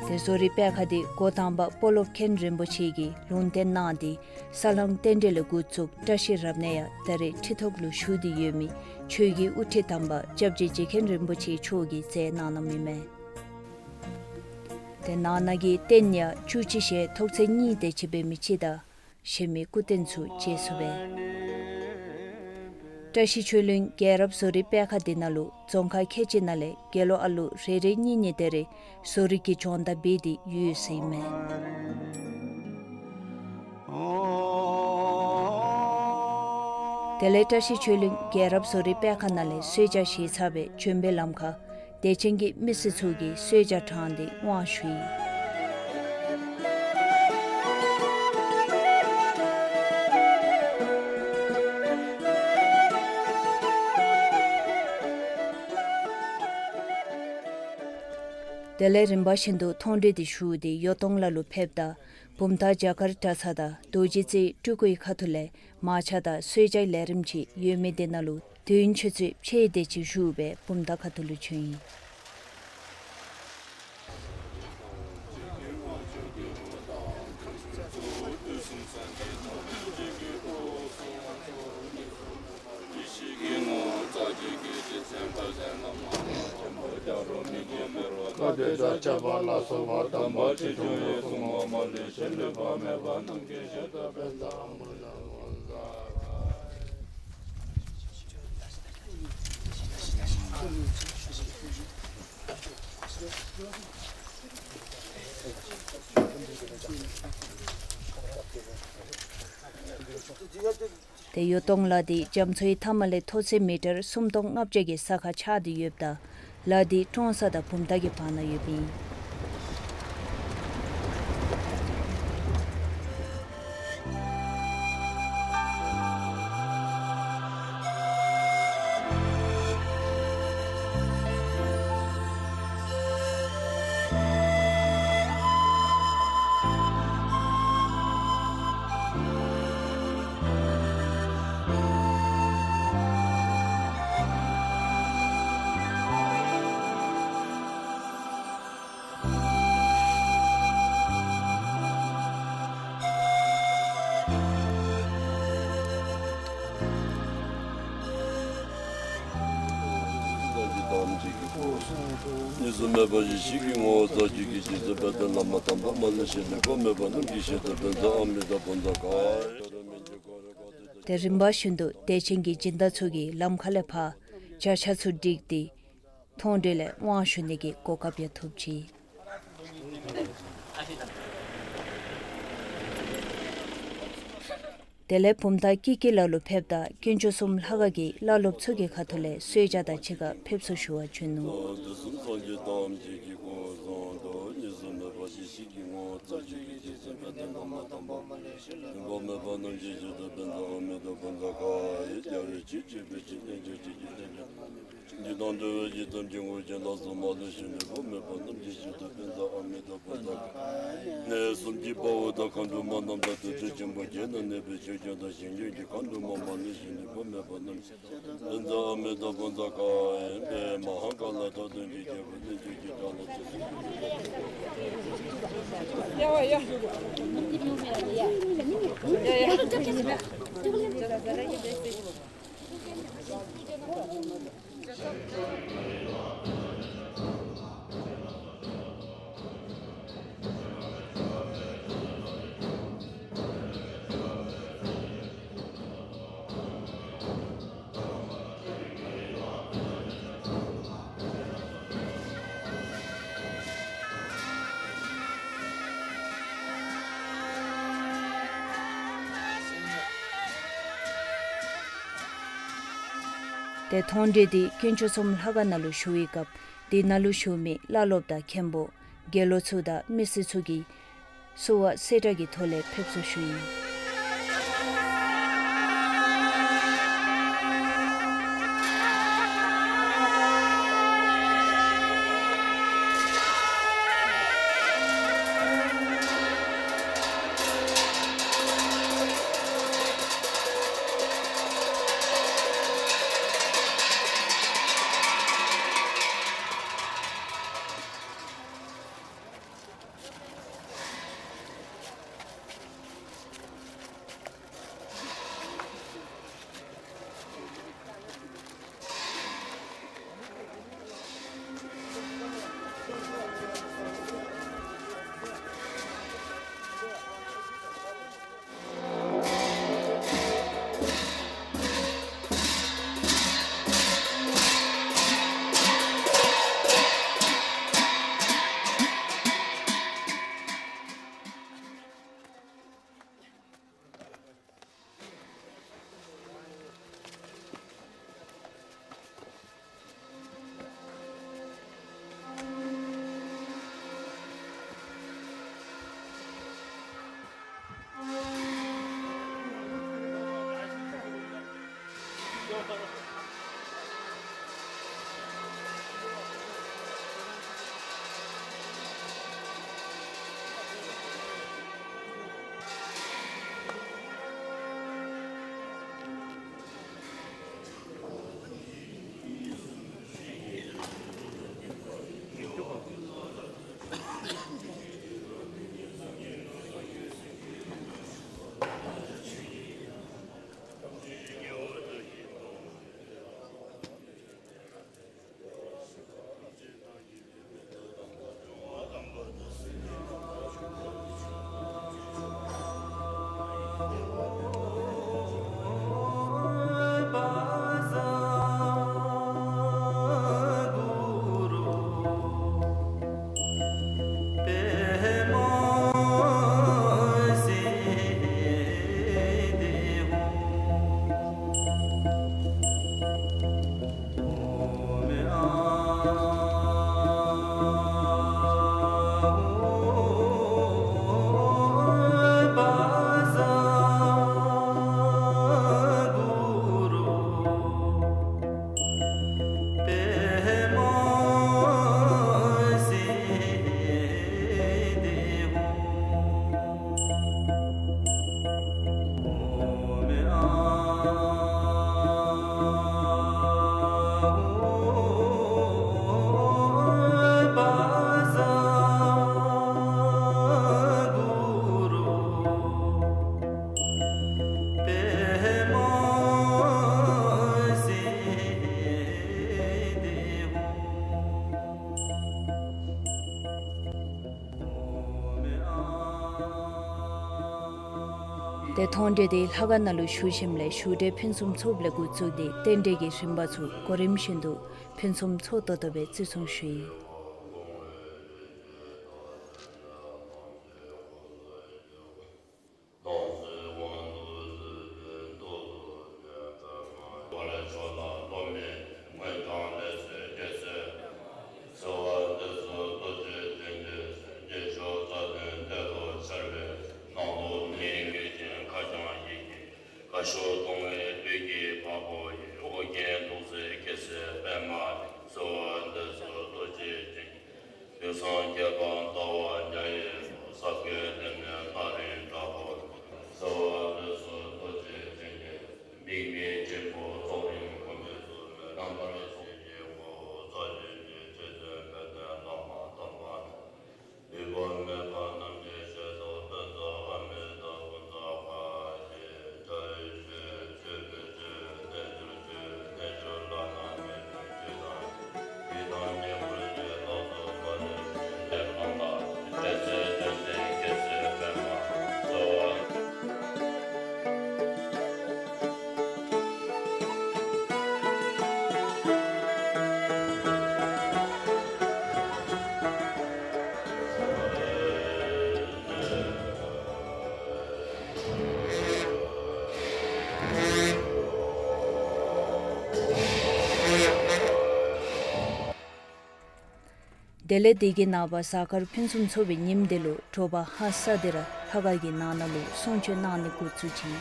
ཏེ་བཟོ་རིག་པད་ཁ་འདི་འགོ་དང་པ་སྤོ་ལོ་མཁན་རིན་པོ་ཆེ་གིས་ལུང་བསྟན་གནང་སྟེ་ས་བསླང་རྟེན་འབྲེལ་ལས་འགོ་བཙུགས་བཀྲ་ཤིས་རབ་གནས་ཡང་ད་རེས་ཁྲི་ཐོག་ལུ་བཞུགས་ཏེ་ཡོད་མི་ཆོས་ཀྱི་དབུ་ཁྲིད་དམ་པ་སྐྱབས་རྗེ་རྗེ་མཁན་རིན་པོ་ཆེ་མཆོག་གིས་མཛད་གནང་གནངམ་ཨིན་མས། ཏེ་ནང་ན་གི་རྟེན་ཡང་བཅུ་གཅིག་ཞལ་ཐོག་ཚད་གཉིས་དེ་ཅིག་འབད་མི་ཅིག་དང་གཞན་མི་སྐུ་རྟེན་ཚུ་མཇལ་ཚུགས་པས། བཀྲ་ཤིས་ཆོས་གླིང་རྒྱལ་རབས་བཟོ་རིག་པད་ཁ་འདི་ནང་ལུ་རྫོང་ཁག་ཁལ་གཅིག་ནང་ལས་དགེ་སློང་ཨ་ལུ་རེ་རེ་གཉིས་གཉིས་དེ་རེ་བཟོ་རིག་གི་སྦྱོང་བརྡར་འབད་དེ་ཡོད་ཟེར་ཨིན་མས། དེ་ལས་བཀྲ་ཤིས་ཆོས་གླིང་རྒྱལ་རབས་བཟོ་རིག་པད་ཁ་ནང་ལས་གསོལ་ཇ་བཞེས་ཚར་བའི་བྱོན་པའི་ལམ་ཁར་དད་ཅན་གྱི་མི་སེར་ཚུ་གིས་གསོལ་ཇ་དྲངས་ཏེ་དབང་ཞུ་ཡི། དེ་ལས་རིམ་པ་བཞིན་དུ་མཐོང་གྲོལ་འདི་ཞུ་སྟེ་ཡོ་ཏོང་ལ་ལུ་ཕེབས་ད་བུམ་ཐང་བྱ་དཀར་གྲྭ་ཚང་དང་རྡོ་རྗེ་རྩེ་སྤྲུལ་སྐུའི་ཁ་ཐུག་ལས་མར་ཆ་དང་གསོལ་ཇའི་ལས་རིམ་ཅིག་ཡོད་མི་དེ་ནང་ལུ་མདུན་ཆུ་ཚོད་ཕྱེད་དེ་ཅིག་བཞུགས་སྦེ་བུམ་ཐང་ཁ་ཐུག་ལུ་བྱོན་ཡི། ཏེ་ཡོ་ཏོང་ལ་འདི་རྒྱ་མཚོའི་མཐའ་མ་ལས་མཐོ་ཚད་མི་ཊར་སུམ་སྟོང་ལྔ་བརྒྱ་གི་ས་ཁར་ཆགས་ཏེ་ཡོདཔ་ད་ལ་འདི་ཀྲོང་གསར་དང་བུམ་ཐང་གི་བར་ན་ཡོདཔ་ཨིན། གཉིས་སུ་མེད་པ་ཡེ་ཤེས་ཀྱི་ངོ་བོ་རྩ་བརྒྱུད་ཀྱི་རྗེ་བཙུན་དཔལ་ལྡན་བླ་མ་དམ་པ་མ་ལུས་ཞི་ལུས་འཁོར་མེད་པ་རྣམས་ཀྱི་ཞལ་དུ་དོན་མཛད་ཨ་མི་ཏ་བུན་ཛ་ག་ཏེ་རིམ་པ་བཞིན་དུ་དད་ཅན་གྱི་སྦྱིན་བདག་ཚུ་གིས་ལམ་ཁ་ལས་ཕར་ བྱ་ཆ་ཚུ་བསྒྲིགས་ཏེ་མཐོང་གྲོལ་ལས་དབང་ཞུ་ནི་གི་གོ་སྐབས་ཡང་ཐོབ་ཅི། དེ་ལས་བུམ་ཐང་ཀི་ཀི་ལ་ལུ་ཕེབས་ད་དཀོན་མཆོག་གསུམ་ལྷ་ཁང་གི་བླ་སློབ་ཚུ་གི་ཁ་ཐུག་ལས་གསོལ་ཇ་དང་གཅིག་ཁར་ཕེབས་བསུ་ཞུ་བར་བྱོན་ནུག། འཇིག་དང་འདུལ་བའི་ཡི་དམ་ཆོས་སྐུ་མཁྱེན་ལ་སོགས་མ་ལུས་ཞིང་དུས་ཀྱི་དཔལ་མེད་པ་རྣམས་ཀྱི་ཞིང་དུ་ཕན་མཛད་ཨ་མི་ཏོ་ཕོ་ཛ་ག་གནས་གསུམ་གྱི་དཔའ་བོ་དང་མཁའ་འགྲོ་མ་རྣམས་དང་དུར་ཁྲོད་ཆེན་པོ་བརྒྱད་ན་གནས་པའི་ཆོས་སྐྱོང་དང་ཞིང་སྐྱོང་གི་མཁའ་འགྲོ་མ་མ་ལུས་ཞིང་དུ་དཔལ་མེད་པ་རྣམས་ཀྱི་ཕན་མཛད་ཨ་མི་ཏོ་ཕོ་ཛ་ག་ཡེ་པེ་མ་ཧཱ་ཀཱ་ལ་དྲག་དོན་གྱི་རྒྱལ་པོ་རྣལ་འབྱོར་གྱི་ཕྲིན་ལས་ཆེ་ཏེ་མཐོང་གྲོལ་འདི་དཀོན་མཆོག་གསུམ་ལྷ་ཁང་ནང་ལུ་ཞུ་བའི་སྐབས་འདི་ནང་ལུ་བཞུགས་མི་བླ་སློབ་དང་མཁན་པོ་དགེ་སློང་ཚུ་དང་མི་སེར་ཚུ་གིས་བསུ་བ་གསེར་ཁྲབ་ཀྱི་ཐོག་ལས་ཕེབས་བསུ་ཞུ་ཡི། ཏེ་མཐོང་གྲོལ་འདི་ལྷ་ཁང་ནང་ལུ་ཞུ་ཞིནམ་ལས་ཞུ་འབྲེལ་ཕུན་སུམ་ཚོགསཔ་ལས་འགོ་བཙུགས་ཏེ་རྟེན་འབྲེལ་གྱི་རིམ་པ་ཚུ་གོ་རིམ་བཞིན་དུ་ཕུན་སུམ་ཚོགས་ཏོག་ཏོ་སྦེ་བརྩི་སྲུང་ཞུ་ཡི། དུས་སངས་རྒྱས་པ་ཟླ་བ་བརྒྱ་ཡི་ལོ། ས་གའི་ལས་ནི་ན་རིང་དྲག་པོ། གསོལ་བ་འདེབས་སོ་རྡོ་རྗེ་འཆང་གིས། དམིགས་མེད་ཆེན་པོ་རྫོགས་རིམ་གོ་འཕང་མཛོད། རྣམ་པར་ཤེས་བཞིན་དགོངས་སུ་གསོལ། ཆོས་ཀྱི་རྗེ་བཙུན་དཔལ་ལྡན་བླ་མ་དམ་པ་རྣམས། ལུས་པ་མེད་པ་རྣམས་ཀྱི་སྲས་སུ། དཔལ་བཟང་ཨ་མི་ཏ་ཀུན་ཏ་ཁ་ཅིག། བྱ་བའི་ཆོས། ཆོས་པའི་ཆོས། རྣལ་འབྱོར་ཆོས། རྣལ་འབྱོར་བླ་ན་མེད་པའི་ཆོས་དང་། དེ་ལས་དེ་གི་ནངས་པ་གཟའ་སྐར་ཕུན་སུམ་ཚོགས་པའི་ཉིནམ་དེ་ལུ་དྲོ་པ་ཧ་སག་སྟེ་ར་ལྷ་ཁང་གི་ནང་ན་ལུ་གསུང་ཆོག་གནང་ནི་འགོ་བཙུགས་ཅི།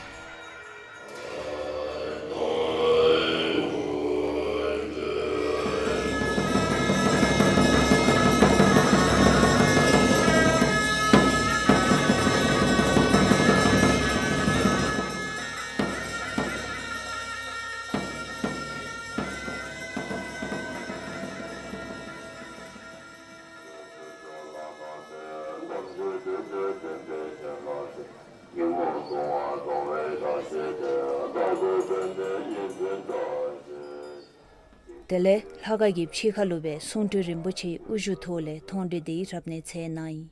དེ་ལས་ལྷ་ཁང་གི་ཕྱི་ཁ་ལུ་སྦེ་གསུང་སྤྲུལ་རིན་པོ་ཆེའི་དབུ་བཞུགས་ཐོག་ལས་མཐོང་གྲོལ་འདི་རབ་གནས་མཛད་གནང་ཡི།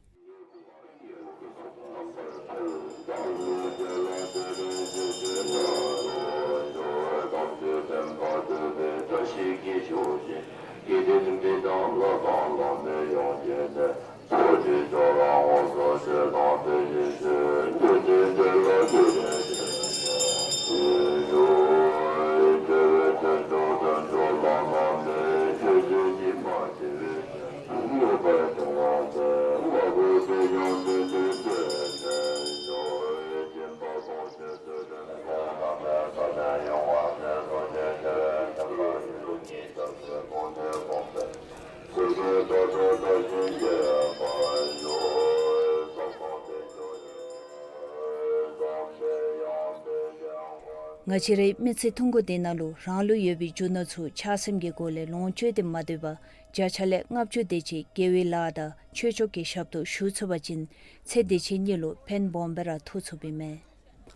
ང་བཅས་རའི་མི་ཚེ་ཐུང་ཀུ་འདི་ནང་ལུ་རང་ལུ་ཡོད་པའི་རྒྱུ་ནོར་ཚུ་ཆགས་སེམས་ཀྱི་སྒོ་ལས་ལོངས་སྤྱོད་དེ་མ་སྡོད་པར་བརྒྱ་ཆ་ལས་ལྔ་བཅུ་དེ་ཅིག་དགེ་བའི་ལཱ་དང་ཆོས་ཕྱོགས་ཀྱི་ཞབས་ཏོག་ཞུ་ཚུགས་པ་ཅིན་ཚེ་འདི་ཕྱི་གཉིས་ལུ་ཕན་སྦོམ་སྦེ་ར་ཐོགས་ཚུགསཔ་ཨིན་མས།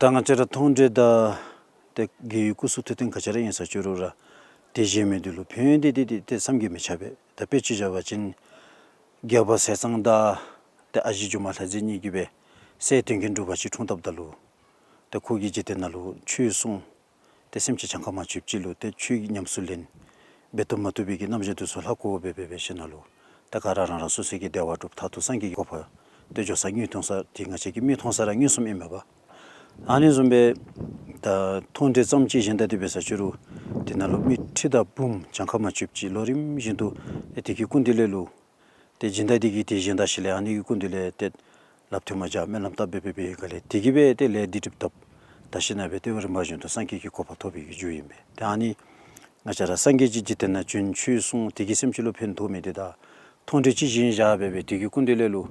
ད་ང་བཅས་ར་མཐོང་གྲོལ་དང་ཏེ་དགེ་བའི་སྐུ་གསུང་ཐུགས་རྟེན་ག་ཅི་ར་ཨིན་ས་ཅི་རུང་ར་དེ་བཞེས་མི་འདི་ལུ་ཕན་ཡོན་འདི་འདི་འདི་ཏེ་བསམ་གྱིས་མི་ཁྱབ་པས། ད་དཔེ་ཅིག་བཞག་པ་ཅིན་རྒྱལ་པོ་ཟས་གཙང་དང་ཏེ་ཨ་ཞེ་སྒྱུ་མ་ལྷ་མཛེས་གཉིས་ཀྱིས་སྦེ་སྲས་དོན་ཀུན་གྲུབ་པ་ཅིག་འཁྲུངས་བཏབ་ད་ལུ་ཏེ་ཁོ་གིས་འཇིག་རྟེན་ནང་ལུ་ཆོས་གསུངས། ཏེ་སེམས་ཅན་གྱངས་ཁ་མ་ཆོདཔ་ཅིག་ལུ་ཏེ་ཆོས་ཉམས་སུ་ལེན་འབད་བཏུབ་མ་བཏུབ་པའི་གི་རྣམ་གཞག་འདི་ཚུ་ལྷག་དཀོར་སྦེ་འབད་འབད་ཞིནམ་ལས་ཏེ་ག་ར་རང་རང་སོ་སོའི་གི་བདེ་བ་སྒྲུབ། མཐར་ཐུག་སངས་རྒྱས་ཀྱི་གོ་འཕང་ཏེ་འགྱོ་ས་མངོན་མཐོང་ས་འདི་ང་བཅས་ཀྱིས་མིག་མཐོང་ས་ར་མངོན་སུམ་ཨིན་མས་པ། ཨ་ནི་བཟུམ་སྦེ་ད་མཐོང་གྲོལ་ཙམ་ཅིག་གཞན་དང་འདི་འབད་ས་ཅི་རུང་དེ་ནང་ལུ་མི་ཁྲི་དང་འབུམ་གྱངས་ཁ་མ་ཆོདཔ་ཅིག་ལོ་རིམ་བཞིན་དུ་ཏེ་དེ་གི་སྐུ་མདུན་ལས་ལུ་ཏེ་སྦྱིན་བདག་འདི་གིས་ཏེ་གཞན་དང་ཞིག་ལས་ཨ་ནི་གི་སྐུ་མདུན་ལས་ཏེ་ལགཔ་ཐལ་མོ་སྦྱར་སྨོན་ལམ་བཏབ་སྦེ་འབད་འབད་བའི་སྒང་ལས་དེ་གིས་སྦེ་ཏེ་ལས་སྡིག་སྒྲིབ་དག་དག་ཞིནམ་ལས་སྦེ་ཏེ་རིམ་པ་བཞིན་དུ་སངས་རྒྱས་ཀྱི་གོ་འཕང་ཐོབ་པའི་གི་རྒྱུ་ཨིན་པས། ཏེ་ཨ་ནི་ང་བཅས་ར་སངས་རྒྱས་ཀྱི་འཇིག་རྟེན་ནང་བྱོན་ཆོས་གསུངས་དེ་གིས་སེམས་ཅན་ལུ་ཕན་ཐོགས་མི་འདི་དང་མཐོང་གྲོལ་ཅིག་བཞེངས་བཞག་སྦེ་འབད་དེ་གི་སྐུ་མདུན་ལས་ལུ་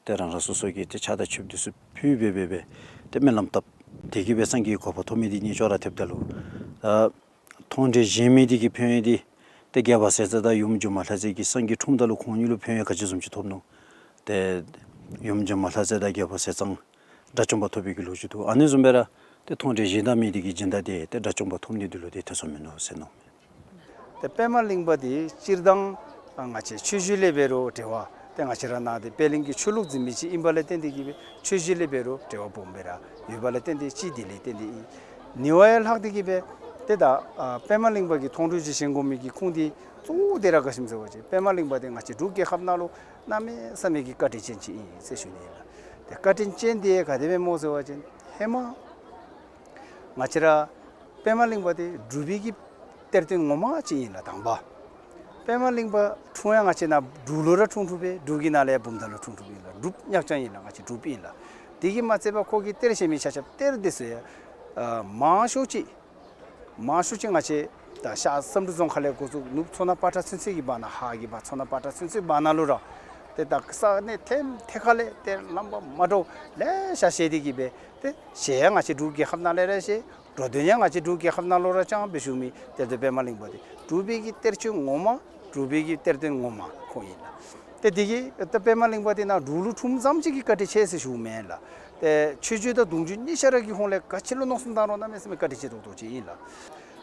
ཏེ་རང་རང་སོ་སོ་གི་ཏེ་ཕྱག་དང་མཆོདཔ་འདི་ཚུ་ཕུལ་སྦེ་འབད་འབད་ཏེ་སྨོན་ལམ་བཏབ། དེ་གིས་སྦེ་སངས་རྒྱས་ཀྱི་གོ་འཕང་ཐོབ་མི་འདི་གཉིས་ཅོག་ར་འཐདཔ་ད་ལུ་ད་མཐོང་གྲོལ་བཞེངས་མི་འདི་གི་ཕན་ཡོན་འདི་ཏེ་རྒྱལ་པོ་ཟས་གཙང་དང་ཡུམ་སྒྱུ་མ་ལྷ་མཛེས་ཀྱིས་སངས་རྒྱས་འཁྲུངསམ་ད་ལུ་ཁོང་གཉིས་ལུ་ཕན་ཡོན་ག་ཅི་བཟུམ་ཅིག་ཐོབ་ནུག། ཏེ་ཡུམ་སྒྱུ་མ་ལྷ་མཛེས་དང་རྒྱལ་པོ་ཟས་གཙང་དགྲ་བཅོམ་པ་ཐོབ་པའི་གི་ལོ་རྒྱུས་འདུག། ཨ་ནི་བཟུམ་སྦེ་ར་ཏེ་མཐོང་གྲོལ་བཞེངས་ད་མི་འདི་གི་སྦྱིན་བདག་འདི་ཏེ་དགྲ་བཅོམ་པ་ཐོབ་ནི་འདི་ལུ་ཏེ་ཐེ་ཚོམ་མིན་ནུག་ཟེར་མནོཝ་མས། ཏེ་པདྨ་གླིང་པ་འདི་སྤྱིར་བཏང་ང་བཅས་ཆོས་བརྒྱུད་ལས་འབད་རུང་འབྲེལ་བ་ ཏེ་ང་བཅས་ར་ནཱ་ཏེ་པད་གླིང་གི་ཆོས་ལུགས་འཛིན་མི་ཅིག་ཨིན་པ་ལས་བརྟེན་ཏེ་གིས་སྦེ་ཆོས་བཞིན་ལས་འབད་རུང་འབྲེལ་བ་སྦོམ་སྦེ་ར་ཡོད་པ་ལས་བརྟེན་ཏེ་ཅིག་དེ་ལས་བརྟེན་ཏེ་ཨིན། ཉེ་བ་ཡང་ལྷག་སྟེ་གིས་སྦེ་ཏེ་ད་ཨ་པདྨ་གླིང་པ་གི་མཐོང་གྲོལ་ཅིག་བཞེངས་དགོ་མི་གི་ཁུངས་འདི་གཙོ་བོ་འདི་ར་ག་ཅི་སྨོ་ཟེར་བ་ཅིན་པདྨ་གླིང་པ་འདི་ང་བཅས་འབྲུག་རྒྱལ་ཁབ་ནང་ལུ་གནམ་མེད་ས་མེད་ཀྱི་བཀའ་དྲིན་ཅན་ཅིག་ཨིན་ཟེར་ཞུ་ནི་ཨིན་ལགས། ཏེ་བཀའ་དྲིན་ཅན་འདི་ག་དེ་སྦེ་སྨོ་ཟེར་བ་ཅིན་ཧེ་མ་ང་བཅས་ར་པདྨ་གླིང་པ་འདི་འབྲུག་པའི་གི་གཏེར་སྟོན་ངོ་མ་ཅིག་ཨིན་ལགས། དང་པ་པདྨ་གླིང་པ་འཁྲུངས་ཡང་ང་བཅས་ནཱ་འབྲུག་ལུ་ར་འཁྲུངས་འཁྲུངསམ་སྦེ་འབྲུག་གི་ནང་ལས་ཡང་བུམ་ཐང་ལུ་འཁྲུངས་འཁྲུངསམ་ཨིན་ལགས། འབྲུགཔ་ཉག་རྐྱང་ཨིན་ལགས། ང་བཅས་འབྲུགཔ་ཨིན་ལགས། དེ་གིས་མ་ཚད་པར་ཁོ་གིས་གཏེར་བཞེངས་མི་ཆ་ཁྱབ་གཏེར་འདི་ཚུ་ཡང་ཨ་མང་ཤོས་ཅིག་མང་ཤོས་ཅིག་ང་བཅས་ད་ཤར་བསམ་གྲུབ་རྫོང་ཁ་ལས་འགོ་བཙུགས་ནུབ་མཚོ་སྣ་པ་ཏྲ་ཚུན་ཚོད་ཀྱི་བར་ན་ཧཱ་གི་བར་མཚོ་སྣ་པ་ཏྲ་ཚུན་ཚོད་བར་ན་ལུ་ར་ཏེ་ད་ས་གནས་ཐེམ་ཐེ་ཁ་ལས་ཏེ་རྣམ་པ་མ་འདྲཝ་ལེ་ཤ་བཞེས་ཏེ་གིས་སྦེ་ཏེ་བཞེས་ཡང་ང་བཅས་འབྲུག་རྒྱལ་ཁབ་ནང་ལས་ར་བཞེས། འགྲོ་དོན་ཡང་ང་བཅས་འབྲུག་རྒྱལ་ཁབ་ནང་ལུ་ར་བཅང་སྦེ་བཞུགས་མི་གཏེར་སྟོན་པདྨ་གླིང་པ་འདི་འབྲུག་པའི་གི་གཏེར་སྟོན་ངོ་མ་འབྲུག་པའི་གི་གཏེར་སྟོན་ངོ་མ་ཁོ་ཨིན་ལགས། ཏེ་དེ་གིས་ད་པདྨ་གླིང་པ་འདི་ནཱ་འབྲུག་ལུ་འཁྲུངསམ་ཙམ་ཅིག་གིས་བཀའ་དྲིན་ཆེ་ཟེར་ཞུཝ་མེན་ལགས། ཏེ་ཆོས་བརྒྱུད་དང་གདུང་བརྒྱུད་གཉིས་ཆ་ར་གི་ཧོངས་ལས་ག་ཅི་ལུ་མནོ་བསམ་བཏང་རུང་གནམ་མེད་ས་མེད་བཀའ་དྲིན་ཆེ་ཏོག་ཏོ་ཅིག་ཨིན་ལགས།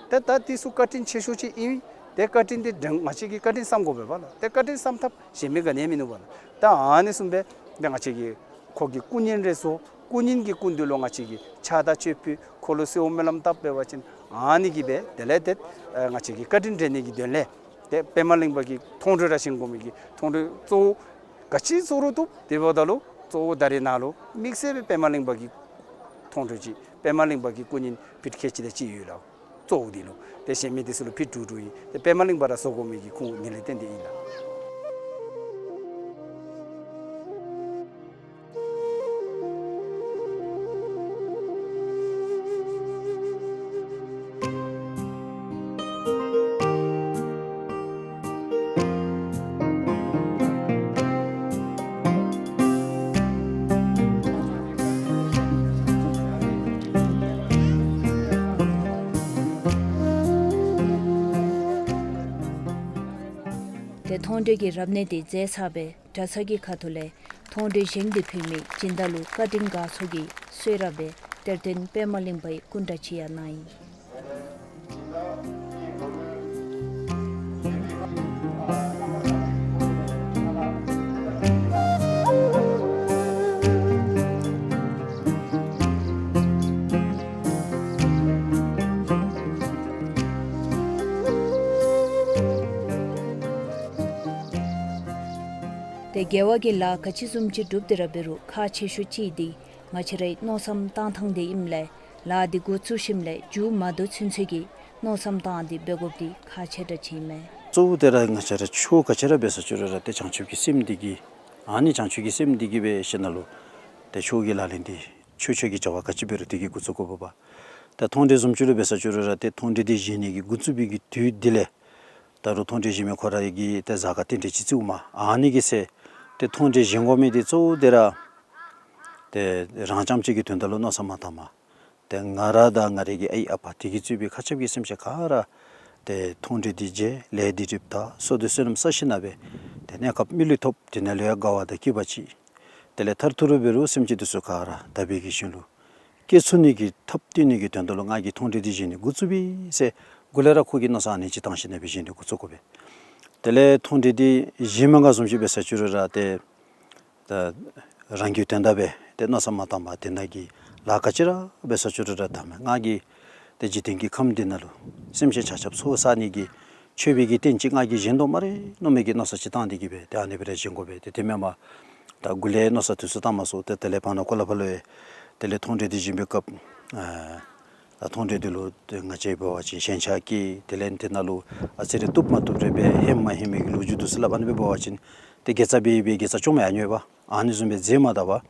ཏེ་ད་འདི་ཚུ་བཀའ་དྲིན་ཆེ་ཤོས་ཅིག་ཨིན། ཏེ་བཀའ་དྲིན་འདི་ང་བཅས་ཀྱིས་བཀའ་དྲིན་བསམ་དགོ་པས་པ་ལགས། ཏེ་བཀའ་དྲིན་བསམ་ཐབས་གཞན་མི་ག་ནི་ཡང་མིན་ནུག་པ་ལགས། ད་ཨ་ནི་བཟུམ་སྦེ་ཏེ་ང་བཅས་ཀྱིས་ཁོ་གི་སྐུ་བརྙན་རེ་བཟོ། སྐུ་བརྙན་གྱི་སྐུ་མདུན་ལུ་ང་བཅས་ཀྱིས་ཕྱག་དང་མཆོད་ཕུལ། ཁོ་ལུ་གསོལཝ་སྨོན་ལམ་བཏབ་འབད་བ་ཅིན་ཨ་ནི་གིས་སྦེ་དེ་ལས་ཏེ་ཨ་ང་བཅས་ཀྱི་བཀའ་དྲིན་དྲན་ནི་གི་དོན་ལས་ཏེ་པདྨ་གླིང་པ་གི་མཐོང་གྲོལ་ར་བཞེངས་དགོ་མི་གི་མཐོང་གྲོལ་གཙོ་བོ་ག་ཅི་བཟོ་རུང་བཏུབ། དེ་འབདཝ་ད་ལུ་གཙོ་བོ་ད་རེས་ནཱ་ལུ་དམིགས་བསལ་སྦེ་པདྨ་གླིང་པ་གི་མཐོང་གྲོལ་ཅིག་པདྨ་གླིང་པ་གི་སྐུ་བརྙན་ཕུད་ཁལ་གཅིག་དང་གཅིག་ཡོད་ལགས། གཙོ་བོ་འདི་ལུ་ཏེ་གཞན་མི་འདི་ཚུ་ལུ་ཕུད་དྲུག་དྲུག་ཨིན། ཏེ་པདྨ་གླིང་པ་ར་བཟོ་དགོ་མི་གི་ཁུངས་འདི་ལས་བརྟེན་ཏེ་ཨིན་ལགས། ཏེ་མཐོང་གྲོལ་གྱི་རབ་གནས་དེ་མཛད་ཚར་བའི་གྲྭ་ཚང་གི་ཁ་ཐུག་ལས་མཐོང་གྲོལ་བཞེངས་ཏེ་ཕུལ་མི་སྦྱིན་བདག་ལུ་བཀའ་དྲིན་དགའ་ཚོར་གྱི་གསོལ་རས་སྦེ་གཏེར་སྟོན་པདྨ་གླིང་པའི་སྐུ་འདྲ་ཅིག་ཡང་གནང་ཡི། ཏེ་དགེ་བ་གི་ལཱ་ག་ཅི་བཟུམ་ཅིག་སྒྲུབ་སྟེ་ར་འབད་རུང་ཁག་ཆེ་ཤོས་ཅིག་འདི་ང་བཅས་རའི་མནོ་བསམ་བཏང་ཐངས་འདི་ཨིནམ་ལས་ལཱ་འདི་འགོ་བཙུགས་ཞིནམ་ལས་མཇུག་མ་བསྡུ་ཚུན་ཚོད་ཀྱི་མནོ་བསམ་བཏང་སྟེ་འབད་དགོཔ་འདི་ཁག་ཆེ་དྲགས་ཅིག་ཨིན་མས། གཙོ་བོ་དེ་ར་ང་བཅས་ར་ཆོས་ག་ཅི་ར་འབད་ས་ཅིག་རུང་ར་ཏེ་བྱང་ཆུབ་ཀྱི་སེམས་འདི་གིས་ཨ་ནི་བྱང་ཆུབ་ཀྱི་སེམས་འདི་གིས་འབད་ཞིནམ་ལས་ཏེ་ཆོས་ཀྱི་ལག་ལེན་འདི་ཆོས་ཕྱོགས་ཀྱི་བྱ་བ་ག་ཅི་འབད་རུང་དེ་གིས་འགོ་བཙུགས་དགོ་པས། ཏེ་མཐོང་གྲོལ་བཟུམ་ཅིག་ར་འབད་ས་ཅིག་རུང་ར་ཏེ་མཐོང་གྲོལ་འདི་བཞེངས་ནི་གི་འགོ་བཙུགས་པའི་གི་དུས་འདི་ལས་ད་རུང་མཐོང་གྲོལ་བཞེངས་མི་ཁོ་ར་གིས་ཏེ་གཟའ་སྐར་རྟེན་འབྲེལ་ཅིག་བརྩིཝ་མས། ཨ་ནི་གི་ཚེ་ཏེ་མཐོང་གྲོལ་བཞེངས་དགོ་མི་འདི་གཙོ་བོ་དེ་ར་ཏེ་རང་རྐྱངམ་གཅིག་གི་དོན་དག་ལུ་མནོ་བསམ་མ་བཏངམ་མས། ཏེ་ང་ར་དང་ང་རའི་གི་ཨའི་ཨ་པ་དེ་གིས་གཙོས་པའི་ཁ་ཆེ་བའི་སེམས་ཅན་ག་ར་ཏེ་མཐོང་གྲོལ་འདི་མཇལ་ལས་འདི་སྒྲུབ་ད་བསོད་བདེ་བསོད་ནམས་བསགས་ཞིནམ་ལས་ཏེ་གནས་སྐབས་མི་ལུས་ཐོབ། དེ་ནང་ལུ་ཡང་དགའ་བ་དང་སྐྱིད་པ་ཅིག། དེ་ལས་མཐར་ཐུག་ར་འབད་རུང་སེམས་ཅན་འདི་ཚུ་ག་ར་དག་པའི་གི་ཞིང་ལུ་སྐྱེ་ཚུགས་ནི་གི་ཐབས་བསྟན་ནི་གི་དོན་དག་ལུ་ང་གིས་མཐོང་གྲོལ་འདི་བཞེངས་ནི་འགོ་བཙུགས་པས་ཟེར་འགོ་ལས་ར་ཁོ་གིས་མནོ་བསམ་ཨ་ནི་ཅིག་བཏང་ཞིནམ་ལས་སྦེ་བཞེངས་ནི་འགོ་བཙུགས་དགོ་པས། དེ་ལས་མཐོང་གྲོལ་འདི་བཞེངས་མི་ག་བཟུམ་ཅིག་འབད་ས་ཅིག་རུང་ར་ཏེ་ད་རང་གི་དོན་དག་སྦེ་ཏེ་མནོ་བསམ་མ་བཏངམ་དེ་ནང་གི་ལཱ་ག་ཅི་ར་འབད་ས་ཅིག་རུང་ར་ད་མེན་ང་གིས་ཏེ་འཇིག་རྟེན་གྱི་ཁམས་འདི་ནང་ལུ་སེམས་ཅན་ཆ་ཁྱབ་ཚོགས་བསགས་ནི་གི་མཆོད་པའི་གི་རྟེན་ཅིག་ང་གིས་བཞེངས་དོ་སྨ་རེ་མནོ་མི་གི་མནོ་བསམ་ཅིག་བཏང་སྟེ་གིས་སྦེ་ཏེ་ཨ་ནི་སྦེ་ར་བཞེངས་དགོ་པས། ཏེ་དེ་མེན་པར་ད་འགོ་ལས་མནོ་བསམ་འདི་ཚུ་བཏང་མ་ཚུགས། ཏེ་དེ་ལས་བར་ན་ཁོ་ལ་ཕར་ལུ་ཡང་དེ་ལས་མཐོང་གྲོལ་འདི་བཞེངས་པའི་སྐབས་ཨ་ད་མཐོང་གྲོལ་འདི་ལུ་ཏེ་ང་བཅས་འབད་བ་ཅིན་ཞེན་ཆགས་སྐྱེ། དེ་ལས་དེ་ནང་ལུ་ཨ་ཙི་རེ་བཏུབ་མ་བཏུབ་རེ་འབད་ཧེ་མ་ཧེ་མའི་གི་ལོ་རྒྱུས་འདི་ཚུ་སླབ། ཨ་ནི་སྦེ་འབད་བ་ཅིན་ཏེ་དགེ་རྩ་འབད་འབད་དགེ་རྩ་བཅོ་མ་ཡང་ནུས་པས། ཨ་ནི་བཟུམ་སྦེ་མཛད་མ་ད་པར་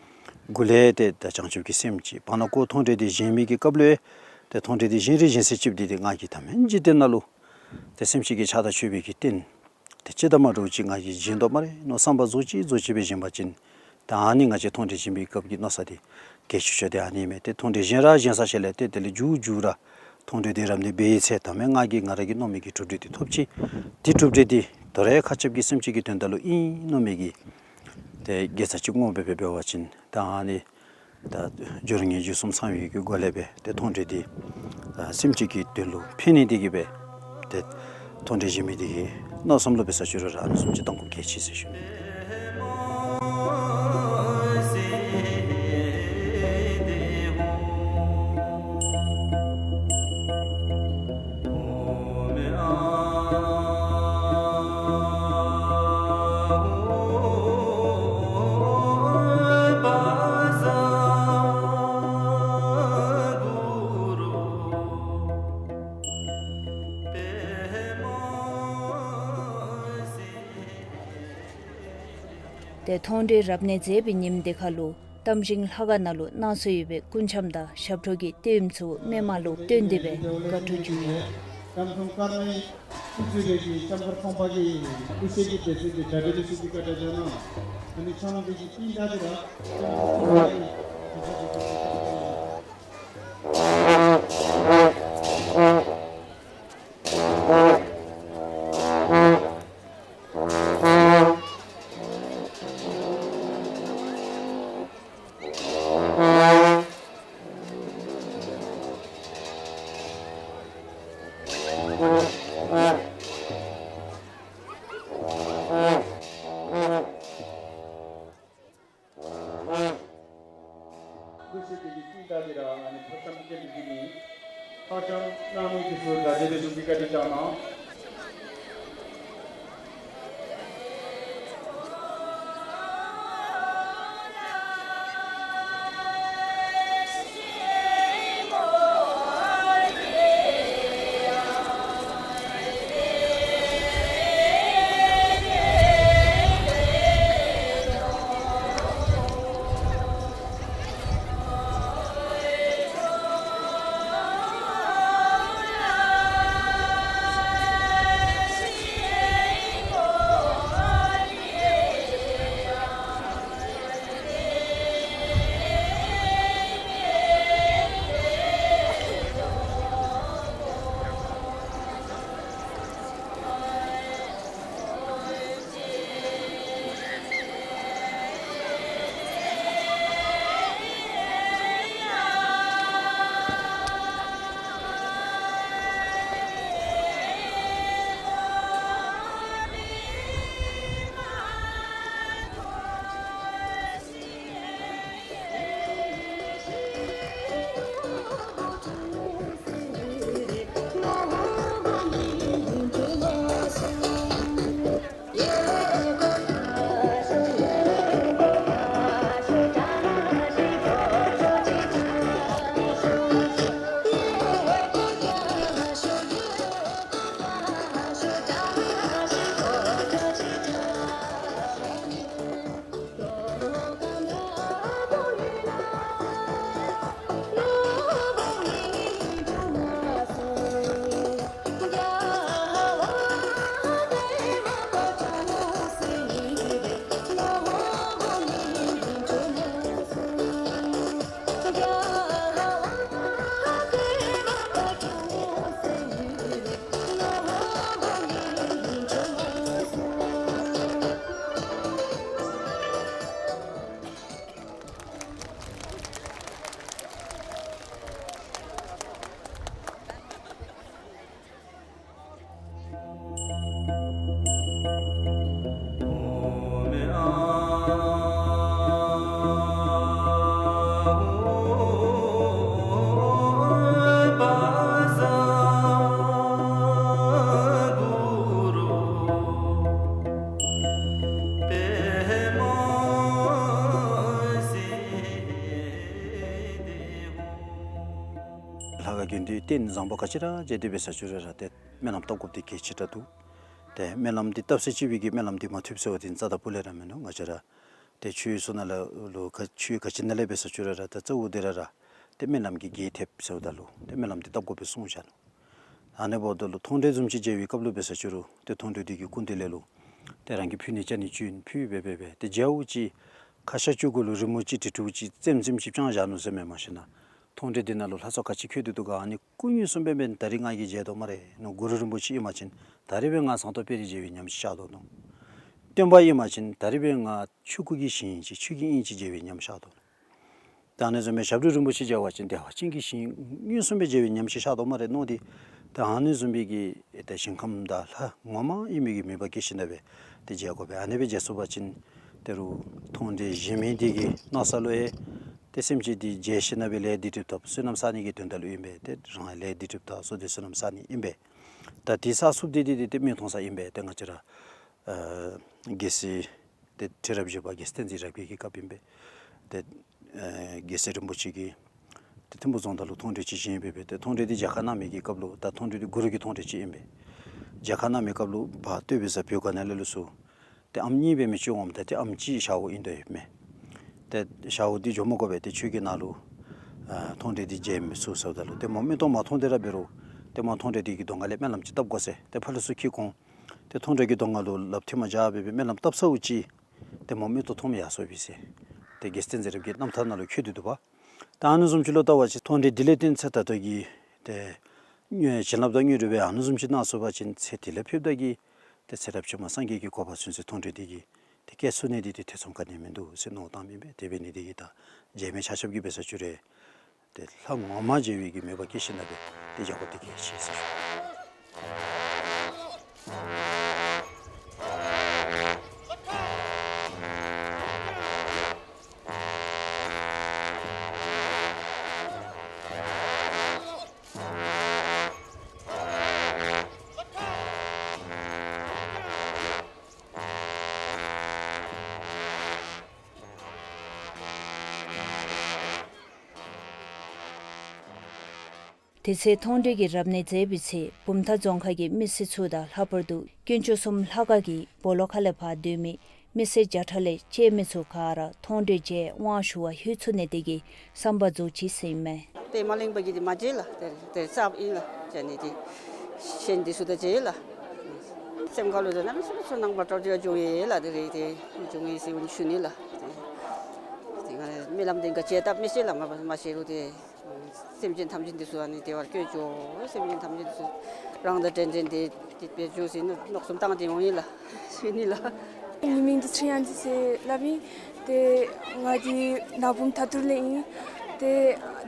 འགོ་ལས་ཏེ་ད་བྱང་ཆུབ་ཀྱི་སེམས་ཅིག་བར་ན་ཁོ་མཐོང་གྲོལ་འདི་བཞེངས་མི་གི་སྐབས་ལུ་ཡང་ཏེ་མཐོང་གྲོལ་འདི་བཞེངས་རིང་བཞེངས་ཚད་ཅིག་འདི་ཏེ་ང་གིས་ད་མེན་འཇིག་རྟེན་ནང་ལུ་ཏེ་སེམས་ཅན་གྱི་ཕྱག་དང་མཆོད་པའི་གི་རྟེན་ཏེ་ཅི་ད་མ་འདྲཝ་ཅིག་ང་གིས་བཞེངས་དོ་སྨ་རེ་མནོ་བསམ་པ་རྫོགས་ཅི་རྫོགས་ཅི་སྦེ་བཞེངས་པ་ཅིན་ད་ཨ་ནི་ང་བཅས་མཐོང་གྲོལ་བཞེངས་པའི་སྐབས་ཀྱི་མནོ་བསམ་འདི་གལ་ཆེ་ཤོས་འདི་ཨ་ནི་མས། ཏེ་མཐོང་གྲོལ་བཞེངས་ར་བཞེངས་ཚར་ཞིནམ་ལས་ཏེ་དེ་ལས་མཇུག་མཇུག་ར་མཐོང་གྲོལ་འདི་རབ་གནས་འབད་ཚེ་ད་མེན་ང་གིས་ང་ར་གིས་མནོ་མི་གི་གྲུབ་འབྲས་འདི་ཐོབ་ཅི། འདི་གྲུབ་འབྲས་འདི་དོ་རུང་ཁ་ཆེ་བའི་གི་སེམས་ཅན་གྱི་དོན་དག་ལུ་ཨིན་མནོ་མི་གི་ཏེ་དགེ་རྩ་ཅིག་བསྔོ་སྦེ་འབད་བ་ཅིན་ད་ཨ་ནི་ད་སྦྱོར་དངོས་རྗེས་གསུམ་ཚང་བའི་གི་སྒོ་ལས་སྦེ་ཏེ་མཐོང་གྲོལ་འདི་ཨ་སེམས་ཅན་གྱི་དོན་ལུ་ཕན་ནི་འདི་གིས་སྦེ་ཏེ་མཐོང་གྲོལ་བཞེངས་མི་འདི་གི་མནོ་བསམ་ལུ་འབད་ས་ཅིག་རུང་ར་ཨ་ནི་བཟུམ་ཅིག་བཏང་དགོཔ་གལ་ཆེ་ཟེར་ཞུ་ནི། ཏེ་མཐོང་གྲོལ་རབ་གནས་མཛད་པའི་ཉིནམ་དེ་ཁར་ལུ་གཏམ་ཤིང་ལྷ་ཁང་ནང་ལུ་གནང་སྲོལ་ཡོད་པའི་སྐུ་འཆམ་དང་ཞབས་བྲོ་གི་སྟོད་རིམ་ཚུ་མི་མང་ལུ་སྟོན་ཏེ་སྦེ་དགའ་སྤྲོ་བྱུང་ཡི། སྐུ་ཚེ་འདི་གི་སྤུན་ཟླ་འདི་ར་ཨ་ནི་ཕ་ཚམ་སྐྱེ་འདི་གི་ནི་ཧ་ཅང་གནམ་མེད་ས་མེད་དགའ་བདེ་སྦེ་བཞུགས་པའི་བཀའ་དྲིན་བསྐྱང་གནང་། ལྷ་ཁང་དགོན་སྡེ་རྟེན་བཟང་པོ་ག་ཅི་ར་མཇལ་ཏེ་འབད་ས་ཅིག་རུང་ར་ཏེ་སྨོན་ལམ་བཏབ་དགོཔ་འདི་གལ་ཆེ་དྲགས་འདུག། ཏེ་སྨོན་ལམ་འདི་བཏབ་ཚར་ཅིག་སྦེ་གི་སྨོན་ལམ་འདི་མ་ཐུབ་ཟེར་བ་འདི་རྩ་དང་སྤུ་ལས་ར་མེན་ནོ། ང་བཅས་ར་ཏེ་ཆོས་སོ་ནང་ལུ་ག་ཆོས་ག་ཅི་ནང་ལས་འབད་ས་ཅིག་རུང་ར་ད་གཙོ་བོ་འདི་ར་ར་ཏེ་སྨོན་ལམ་གྱི་རྒྱས་ཐེབས་ཟེརཝ་ད་ལུ་ཏེ་སྨོན་ལམ་འདི་བཏབ་དགོ་པའི་གསུངས་བཞག་ནུག། ཨ་ནི་འབདཝ་ད་ལུ་མཐོང་གྲོལ་བཟུམ་ཅིག་མཇལ་བའི་སྐབས་ལུ་འབད་ས་ཅིག་རུང་ཏེ་མཐོང་གྲོལ་འདི་གི་སྐུ་མདུན་ལས་ལུ་ཏེ་རང་གི་ཕུལ་ནི་ཅ་ནི་ཅིག་ཕུལ་སྦེ་སྦེ་སྦེ་ཏེ་མཇལཝ་ཅིག་ཁ་ཤ་ཅིག་གུ་ལུ་རི་མོ་ཅིག་བྲིས་བྲིསཝ་ཅིག་རྩེདམོ་རྩེདམོ་ཅིག་བརྐྱངས་བཞག་ནུག་ཟེར་མེན། མ་གཞི་ནཱ་མཐོང་གྲོལ་འདི་ནང་ལུ་ལྷ་ཚོགས་ག་ཅི་བཀོད་དེ་འདུག་ག་ཨ་ནི་སྐུ་དངོས་བཟུམ་སྦེ་སྦེ་ད་རིས་ང་གིས་མཇལ་དོ་སྨ་རེ་ནོ། གུ་རུ་རིན་པོ་ཆེ་ཨིན་པ་ཅིན་ད་རིས་སྦེ་ང་ཟངས་མདོག་དཔལ་རི་མཇལ་བའི་ཉམས་ཤིག་ཤར་དོ་ནོ། སྟོན་པ་ཨིན་པ་ཅིན་ད་རིས་སྦེ་ང་ཆོས་སྐུ་གི་ཞིང་ཅིག་ཆོས་ཀྱི་དབྱིངས་ཅིག་མཇལ་བའི་ཉམས་ཤར་དོ་ནོ། ད་ཨ་ནི་བཟུམ་སྦེ་ཞབས་དྲུང་རིན་པོ་ཆེ་མཇལ་བ་ཅིན་བདེ་བ་ཅན་གྱི་ཞིང་དངོས་སུ་སྦེ་མཇལ་བའི་ཉམས་ཤིག་ཤར་དོ་སྨ་རེ་མནོ་སྟེ། ད་ཨ་ནི་བཟུམ་སྦེ་གི་ད་ཞིང་ཁམས་དང་ལྷ་ངོ་མ་ཨིན་མི་གི་མོས་པ་བསྐྱེད་ཞིནམ་ལས་སྦེ་ཏེ་མཇལ་དགོ་པས། ཨ་ནི་སྦེ་མཇལ་ཚུགས་པ་ཅིན་ད་རུང་མཐོང་གྲོལ་གཞན་མི་འདི་གི་མནོ་ས་ལུ་ཡང་ཏེ་སེམས་ཅན་འདི་མཇལ་ཞིནམ་ལས་སྦེ་ལས་འདི་སྒྲིབ་དག་བསོད་ནམས་བསག་ནི་གི་དོན་དག་ལུ་ཨིན་པས། ཏེ་རང་ལས་འདི་སྒྲིབ་དག་བསོད་བདེ་བསོད་ནམས་བསག་ནི་ཨིན་པས། ད་དེ་ས་ཚུགསཔ་འདི་འདི་འདི་ཏེ་མི་མཐོང་ས་ཨིན་པས། ཏེ་ང་བཅས་ར་ཨ་རྒྱལ་སྲས་ཏེ་ཁྲི་རབས་བཞི་པ་རྒྱལ་སྲས་བསྟན་འཛིན་རབ་རྒྱས་ཀྱི་སྐབས་ཨིན་པས། ཏེ་ཨ་རྒྱལ་སྲས་རིན་པོ་ཆེ་གིས་ཏེ་ཐིམ་ཕུག་རྫོང་བདག་ལུ་མཐོང་གྲོལ་ཅིག་བཞེངས་སྦེ་སྦེ་ཏེ་མཐོང་གྲོལ་འདི་མཇལ་ཁ་གནང་མི་གི་སྐབས་ལུ་ད་མཐོང་གྲོལ་འདི་གུ་རུ་གི་མཐོང་གྲོལ་ཅིག་ཨིན་པས། མཇལ་ཁ་གནང་མི་སྐབས་ལུ་བ་སྟོད་པའི་ས་བོད་ཁ་ནང་ལས་ལུ་སུ་ ཏེ་ཨམ་གཉིས་འབད་མི་ཅིག་འོངམ་ད་ཏེ་ཨམ་ཅིག་ཞཝ་ཨིན་དོ་ཡོདཔ་མས། ཏེ་ཞཝ་འདི་འགྱོ་མི་དགོ་པས། ཏེ་ཁྱོད་ཀྱིས་ནཱ་ལུ་ཨ་མཐོང་གྲོལ་འདི་མཇལ་མི་ཚུགས་ཟེརཝ་ད་ལུ་ཏེ་མོ་མིག་ཏོ་མ་མཐོང་སྟེ་ར་འབད་རུང་ཏེ་མོ་མཐོང་གྲོལ་འདི་གི་གདོང་ཁ་ལས་སྨོན་ལམ་ཅིག་བཏབ་དགོ་ཟེར། ཏེ་ཕར་ལས་ཚུར་འཁྱིད་འོང་། ཏེ་མཐོང་གྲོལ་གྱི་གདོང་ཁ་ལུ་ལགཔ་མཐེབ་མ་བཞག་པར་སྦེ་སྨོན་ལམ་བཏབ་ཚརཝ་ཅིག་ཏེ་མོ་མིག་ཏོ་མཐོངམ་ཡར་སོ་བས་ཟེར། ཏེ་རྒྱལ་བསྟན་མཛད་རབ་ཀྱི་རྣམ་ཐར་ནང་ལུ་འཁོད་དེ་འདུག་པ། ད་ཨ་ནི་བཟུམ་ཅིག་ལུ་བལྟ་བ་ཅིན་མཐོང་གྲོལ་འདི་ལས་བརྟེན་ཚེ་ད་ལྟོ་གི་ཏེ་བྱིན་རླབས་དང་དངོས་གྲུབ་སྦེ་ཨ་ནི་བཟུམ་ཅིག་གནང་ཚུགས་པ་ཅིན་ཚེ་འདི་ལས་ཕར་ད་གི་ཏེ་ཚེ་རབས་ཕྱི་མ་སངས་རྒྱས་ཀྱི་གོ་འཕང་ཚུན་ཚོད་མཐོང་གྲོལ་འདི་གིས་ཏེ་བསྐྱལ་ཚུགས་ནི་འདི་ཏེ་ཐེ་ཚོམ་ག་ནི་ཡང་མིན་འདུག་ཟེར་མནོ་བསམ་བཏངམ་ཨིན་པས། དེ་འབད་ནི་འདི་གིས་ད་མཇལ་མི་ཆ་ཁྱབ་ཀྱིས་འབད་ས་ཅིག་ར་ཏེ་ལྷ་ངོ་མ་མཇལ་བའི་གི་མོས་པ་བསྐྱེད་ཞིནམ་ལས་ཏེ་མཇལ་དགོ་དེ་གིས་ཟེར་ཞུ། དེ་ཚེ་མཐོང་གྲོལ་གྱི་རབ་གནས་མཛད་པའི་ཚེ་བུམ་ཐང་རྫོང་ཁག་གི་མི་སེར་ཚུ་དང་ལྷག་པར་དུ་དཀོན་མཆོག་གསུམ་ལྷ་ཁང་གི་སྦོ་ལོགས་ཁ་ལས་ཕར་སྡོད་མི་མི་སེར་བརྒྱ་ཕྲག་ལས་བཅད་མི་ཚུ་ག་ར་མཐོང་གྲོལ་མཇལ་དབང་ཞུ་བར་ལྷོད་ཚུགས་ནི་དེ་གིས་བསམ་པ་རྫོགས་ཅི་ཟེར་ཨིན་མས། པདྨ་གླིང་པ་གིས་འདི་མ་མཇལ་ལགས། ཏེ་ཏེ་རྩ་བ་ཨིན་ལགས། མཇལ་ནི་འདི་གཞན་འདི་ཚུ་དང་མཇལ་ལགས། སེམས་ཁ་ལུ་ད་གནམ་མེད་ས་མེད་ཚོར་སྣང་བ་འདྲཝ་ཅིག་བྱུང་ཡི་ལགས། ཏེ་རེ་ཏེ་བྱུང་ཡི་ཟེར་ཞུ་ནི་ལགས། ཏེ་ཏེ་ང་སྨོན་ལམ་འདི་ག་ཅི་བཏབ་མི་ཤེས་ལགས། ང་མ་ཤེས་རུང་ཏེ་སེམས་ཅན་ཐམས་ཅད་འདི་ཚུ་ཨ་ནི་བདེ་བར་བཀོད་ཅིག། སེམས་ཅན་ཐམས་ཅད་འདི་ཚུ་རང་དང་འདྲན་འདྲ་འདི་འདི་སྦེ་འགྱོ་ཟེར་མནོ་བསམ་བཏང་སྟེ་འོང་ཡི་ལགས། ཞུ་ནི་ལགས། ངེའི་མིང་འདི་ཚེ་དབྱངས་སྐྱིད་ཟེར་སླབ་ཨིན། ཏེ་ང་འདི་ན་བུམ་ཐང་སྟོད་ལས་ཨིན། ཏེ་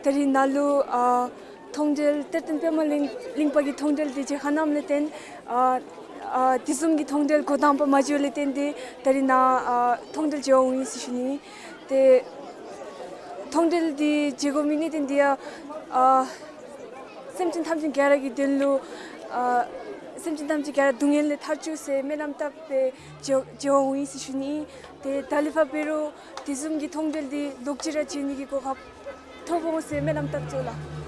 ད་རིས་ནཱ་ལུ་ཨ་མཐོང་གྲོལ་གཏེར་སྟོན་པདྨ་གླིང་གླིང་པ་གི་མཐོང་གྲོལ་འདི་མཇལ་ཁ་གནངམ་ལས་བརྟེན་ཨ་ཨ་དེ་བཟུམ་གྱི་མཐོང་གྲོལ་འགོ་དང་པ་མ་མཇལ་བ་ལས་བརྟེན་ཏེ་ད་རིས་ནཱ་ཨ་མཐོང་གྲོལ་མཇལ་འོང་ཡི་ཟེར་ཞུ་ནི། ཏེ་མཐོང་གྲོལ་འདི་མཇལ་དགོ་མི་གནད་དོན་འདི་ཡང་ཨ་སེམས་ཅན་ཐམས་ཅད་ག་ར་གི་དོན་ལུ་ཨ་སེམས་ཅན་ཐམས་ཅད་ག་ར་སྡུག་བསྔལ་ལས་ཐར་བཅུག་ཟེར་སྨོན་ལམ་བཏབ་སྦེ་མཇལ་མཇལ་འོང་ཡི་ཟེར་ཞུ་ནི། ཏེ་ད་ལས་ཕར་འབད་རུང་དེ་བཟུམ་གྱི་མཐོང་གྲོལ་འདི་ལོག་ཅི་ར་མཇལ་ནི་གི་གོ་སྐབས་ཐོབ་འོང་ཟེར་སྨོན་ལམ་བཏབ་ཅི་ལགས།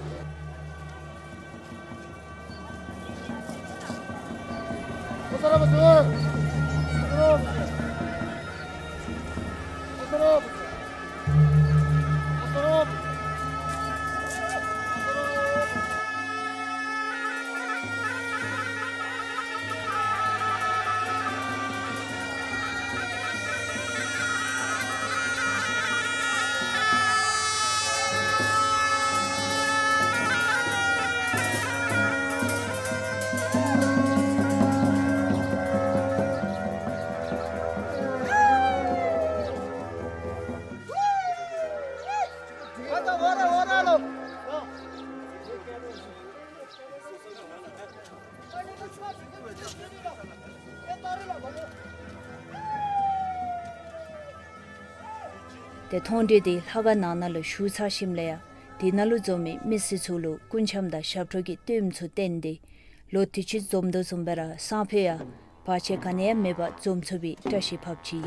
ཏེ་མཐོང་གྲོལ་འདི་ལྷ་ཁང་ནང་ན་ལུ་ཞུ་ཚར་ཞིནམ་ལས་ཡང་དེ་ནང་ལུ་འཛོམས་མི་མི་སེར་ཚུ་ལུ་སྐུ་འཆམ་དང་ཞབས་བྲོ་གི་སྟོནམ་ཚུ་བསྟན་ཏེ་ལོ་དུས་ཅི་འཛོམས་དོ་བཟུམ་སྦེ་ར་སང་ཕོད་ཡང་བར་ཆད་ག་ནི་ཡང་མེད་པར་འཛོམས་ཚུགས་པའི་བཀྲ་ཤིས་ཕབ་ཅི།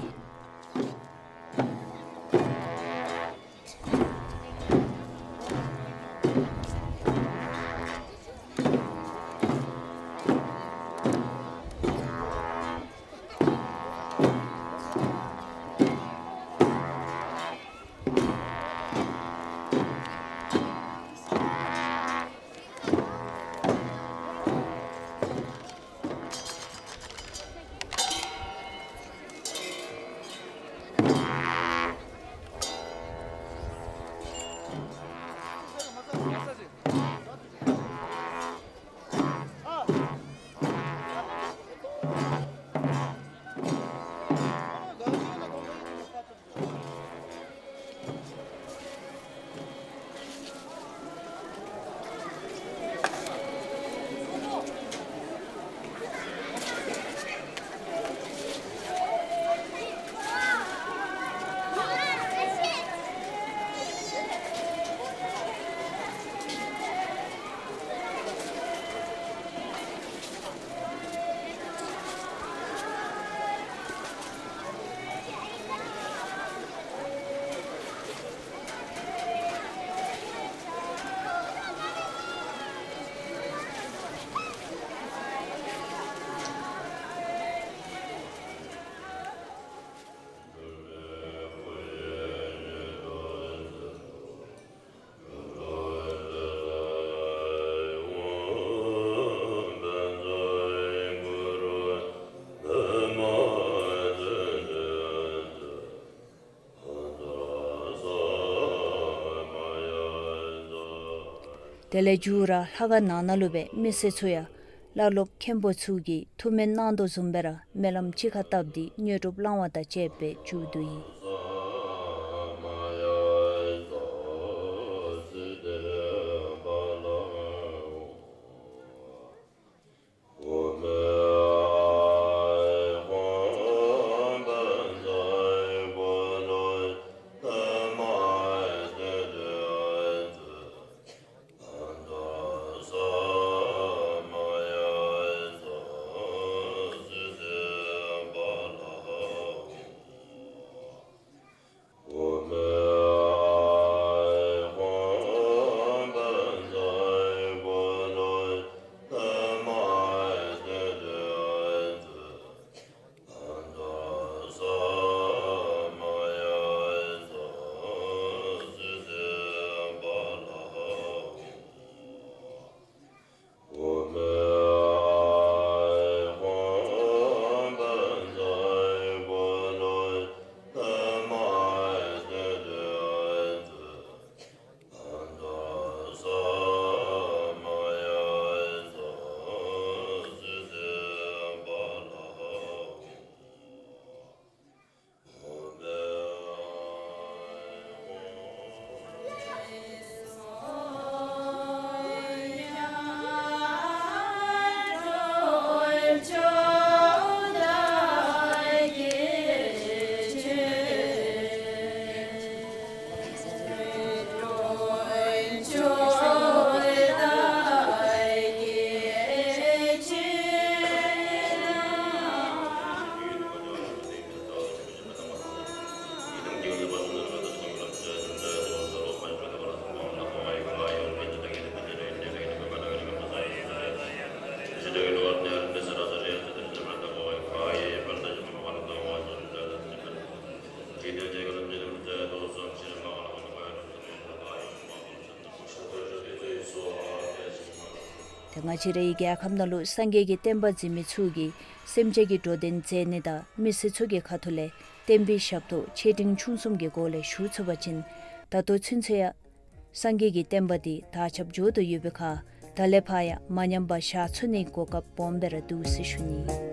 དེ་ལས་མཇུག་ར་ལྷ་ཁང་ནང་ན་ལུ་སྦེ་མི་སེར་ཚུ་ཡང་བླ་སློབ་མཁན་པོ་ཚུ་གིས་ཐུགས་སྨོན་གནང་དོ་བཟུམ་སྦེ་ར་སྨོན་ལམ་གཅིག་ཁར་བཏབ་སྟེ་དངོས་གྲུབ་བླང་བ་དང་བཅས་པའི་མཇུག་བསྡུ་ཡི། ཏེ་ང་བཅས་རའི་རྒྱལ་ཁབ་ནང་ལུ་སངས་རྒྱས་ཀྱི་བསྟན་པ་འཛིན་མི་ཚུ་གིས་སེམས་ཅན་གྱི་འགྲོ་དོན་མཛད་ནི་དང་མི་སེར་ཚུ་གི་ཁ་ཐུག་ལས་བསྟན་པའི་ཞབས་ཏོག་ཆེ་འབྲིང་ཆུང་གསུམ་གྱི་སྒོ་ལས་ཞུ་ཚུགས་པ་ཅིན་ད་ལྟོ་ཚུན་ཚོད་ཡང་སངས་རྒྱས་ཀྱི་བསྟན་པ་འདི་དར་ཁྱབ་འགྱོ་དོ་ཡོད་པའི་ཁར་ད་ལས་ཕར་ཡང་མ་ཉམས་པར་བཞག་ཚུགས་ནིའི་གོ་སྐབས་སྦོམ་སྦེ་ར་འདུག་ཟེར་ཞུ་ནི།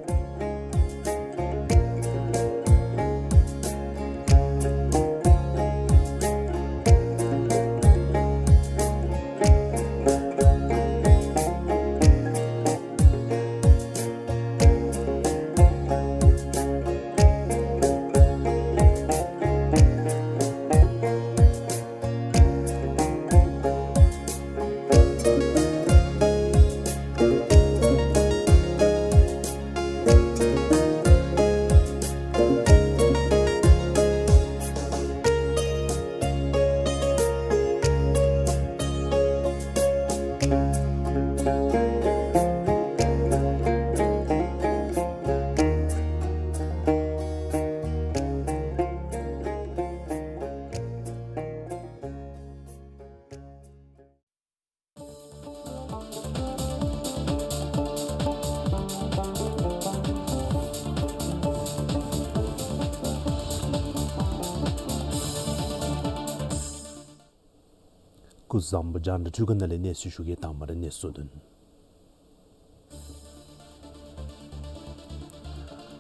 སྐུ་གཟུགས་བཟང་པོ། རྒྱང་བསྒྲགས་འཕྲུལ་ཁང་ནང་ལས་གནས་ཚུལ་ཞུ་གེ། དང་པ་ར་གནས་ཚུལ་དོན།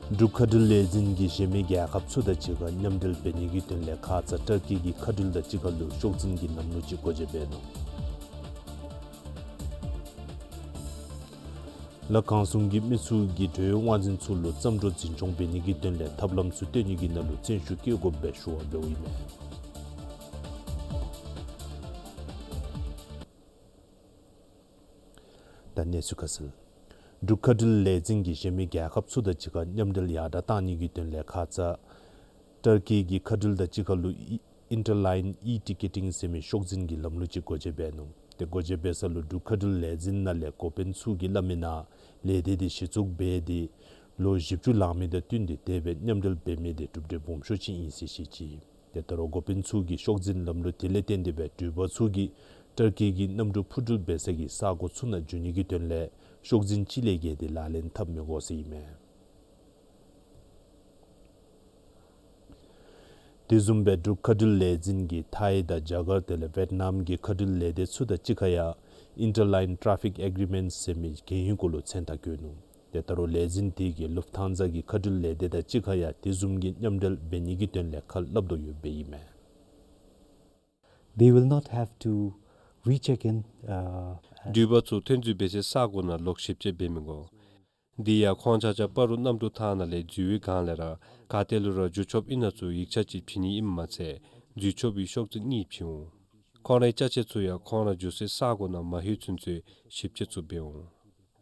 འབྲུག་མཁའ་འགྲུལ་ལས་འཛིན་གྱིས་གཞན་མི་རྒྱལ་ཁབ་ཚུ་དང་གཅིག་ཁར་མཉམ་འབྲེལ་འབད་ནི་གི་དོན་ལས་ཁ་ཙ་ཏར་ཀི་གི་མཁའ་འགྲུལ་དང་གཅིག་ཁར་ལུ་ཤོག་འཛིན་གྱི་ལམ་ལུགས་ཅིག་སྒོ་འབྱེད་འབད་ནུག། ལ་ཁང་སོང་གི་མི་ཚུ་གིས་འགྲོ་བའི་དབང་འཛིན་ཚུ་ལུ་རྩམ་དྲོད་འཛིན་སྐྱོང་འབད་ནི་གི་དོན་ལས་ཐབས་ལམ་ཚུ་སྟོན་ནི་གི་ནང་ལུ་བརྩོན་ཤུགས་བསྐྱེད་དགོཔ་སྦེ་ཞུ་བ་འབདཝ་ཨིན་མས། ད་གནས་ཚུལ་ཁ་གསལ། འབྲུག་མཁའ་འགྲུལ་ལས་འཛིན་གྱིས་གཞན་མི་རྒྱལ་ཁབ་ཚུ་དང་གཅིག་ཁར་མཉམ་འབྲེལ་ཡར་དྲག་གཏང་ནི་གི་དོན་ལས་ཁ་ཙ་ཏར་ཀི་གི་མཁའ་འགྲུལ་དང་གཅིག་ཁར་ལུ་ཨི་ཨིན་ཊར་ལཱའིན་ཨི་ཊི་ཀེ་ཊིང་ཟེར་མི་ཤོག་འཛིན་གྱི་ལམ་ལུགས་ཅིག་སྒོ་འབྱེད་འབད་ནུག། ཏེ་སྒོ་འབྱེད་འབད་ས་ལུ་འབྲུག་མཁའ་འགྲུལ་ལས་འཛིན་ནང་ལས་འགོ་དཔོན་ཚུ་གིས་སླབ་མི་ནང་ལས་སྡེ་འདི་གཞི་བཙུགས་འབད་དེ་ལོ་བཞི་བཅུ་ལང་མི་དང་བསྟུན་ཏེ་དེ་སྦེ་མཉམ་འབྲེལ་འབད་མི་འདི་གྲུབ་འབྲས་སྦོམ་ཤོས་ཅིག་ཨིན་ཟེར་བཤད་ཅི། ཏེ་ད་རུང་འགོ་དཔོན་ཚུ་གིས་ཤོག་འཛིན་ལམ་ལུགས་དེ་ལས་བརྟེན་ཏེ་སྦེ་འགྲུལ་པ་ཚུ་གིས་ཏར་ཀི་གི་གནམ་གྲུ་འཕུར་འགྲུལ་འབད་ས་གི་ས་གོ་ཚུ་ནང་འགྱོ་ནི་གི་དོན་ལས་ཤོག་འཛིན་གཅིག་ལས་བརྒལ་ཏེ་ལག་ལེན་འཐབ་མི་དགོ་ཟེར་ཨིན་མས། དེ་བཟུམ་སྦེ་འབྲུག་མཁའ་འགྲུལ་ལས་འཛིན་གྱིས་ཐའི་དང་རྒྱ་གར་དེ་ལས་ཝེཊ་ནམ་གྱི་མཁའ་འགྲུལ་ལས་སྡེ་ཚུ་དང་གཅིག་ཁར་ཡང་ Interline Traffic Agreement ཟེར་མི་གི་ཧིང་གུ་ལུ་མཚན་རྟགས་བཀོད་ནུག། ཏེ་ད་རུང་ལས་འཛིན་དེ་གིས་ལུཕ་ཐཱན་ཛ་གི་མཁའ་འགྲུལ་ལས་སྡེ་དང་གཅིག་ཁར་ཡང་དེ་བཟུམ་གྱི་མཉམ་འབྲེལ་འབད་ནི་གི་དོན་ལས་ཁ་སླབ་དོ་ཡོདཔ་ཨིན་མས། They will not have to recheck in, uh, འགྲུལ་པ་ཚུ་ཐོན་འཛུལ་འབད་སའི་ས་གོ་ནང་ལོག་ཞིབ་དཔྱད་འབད་མི་དགོ། དེ་ཡང་ཁོང་ཆ་ཁྱབ་སྤ་རོ་གནམ་གྲུ་ཐང་ནང་ལས་འཛུལ་བའི་སྒང་ལས་ར་ག་ཏེ་ལུ་ར་འཛུལ་ཆོགཔ་ཨིན་ན་ཚུ་ཡིག་ཆ་ཅིག་བྱིན་ནི་ཨིནམ་མ་ཚད་འཛུལ་ཆོག་པའི་ཤོག་རྩིས་གཉིས་བྱིན་འོང་། ཁོང་རའི་ཅ་ཆས་ཚུ་ཡང་ཁོང་ར་འཛུལ་སའི་ས་གོ་ནང་མ་ལྷོད་ཚུན་ཚོད་ཞིབ་དཔྱད་ཚུ་འབད་འོང་།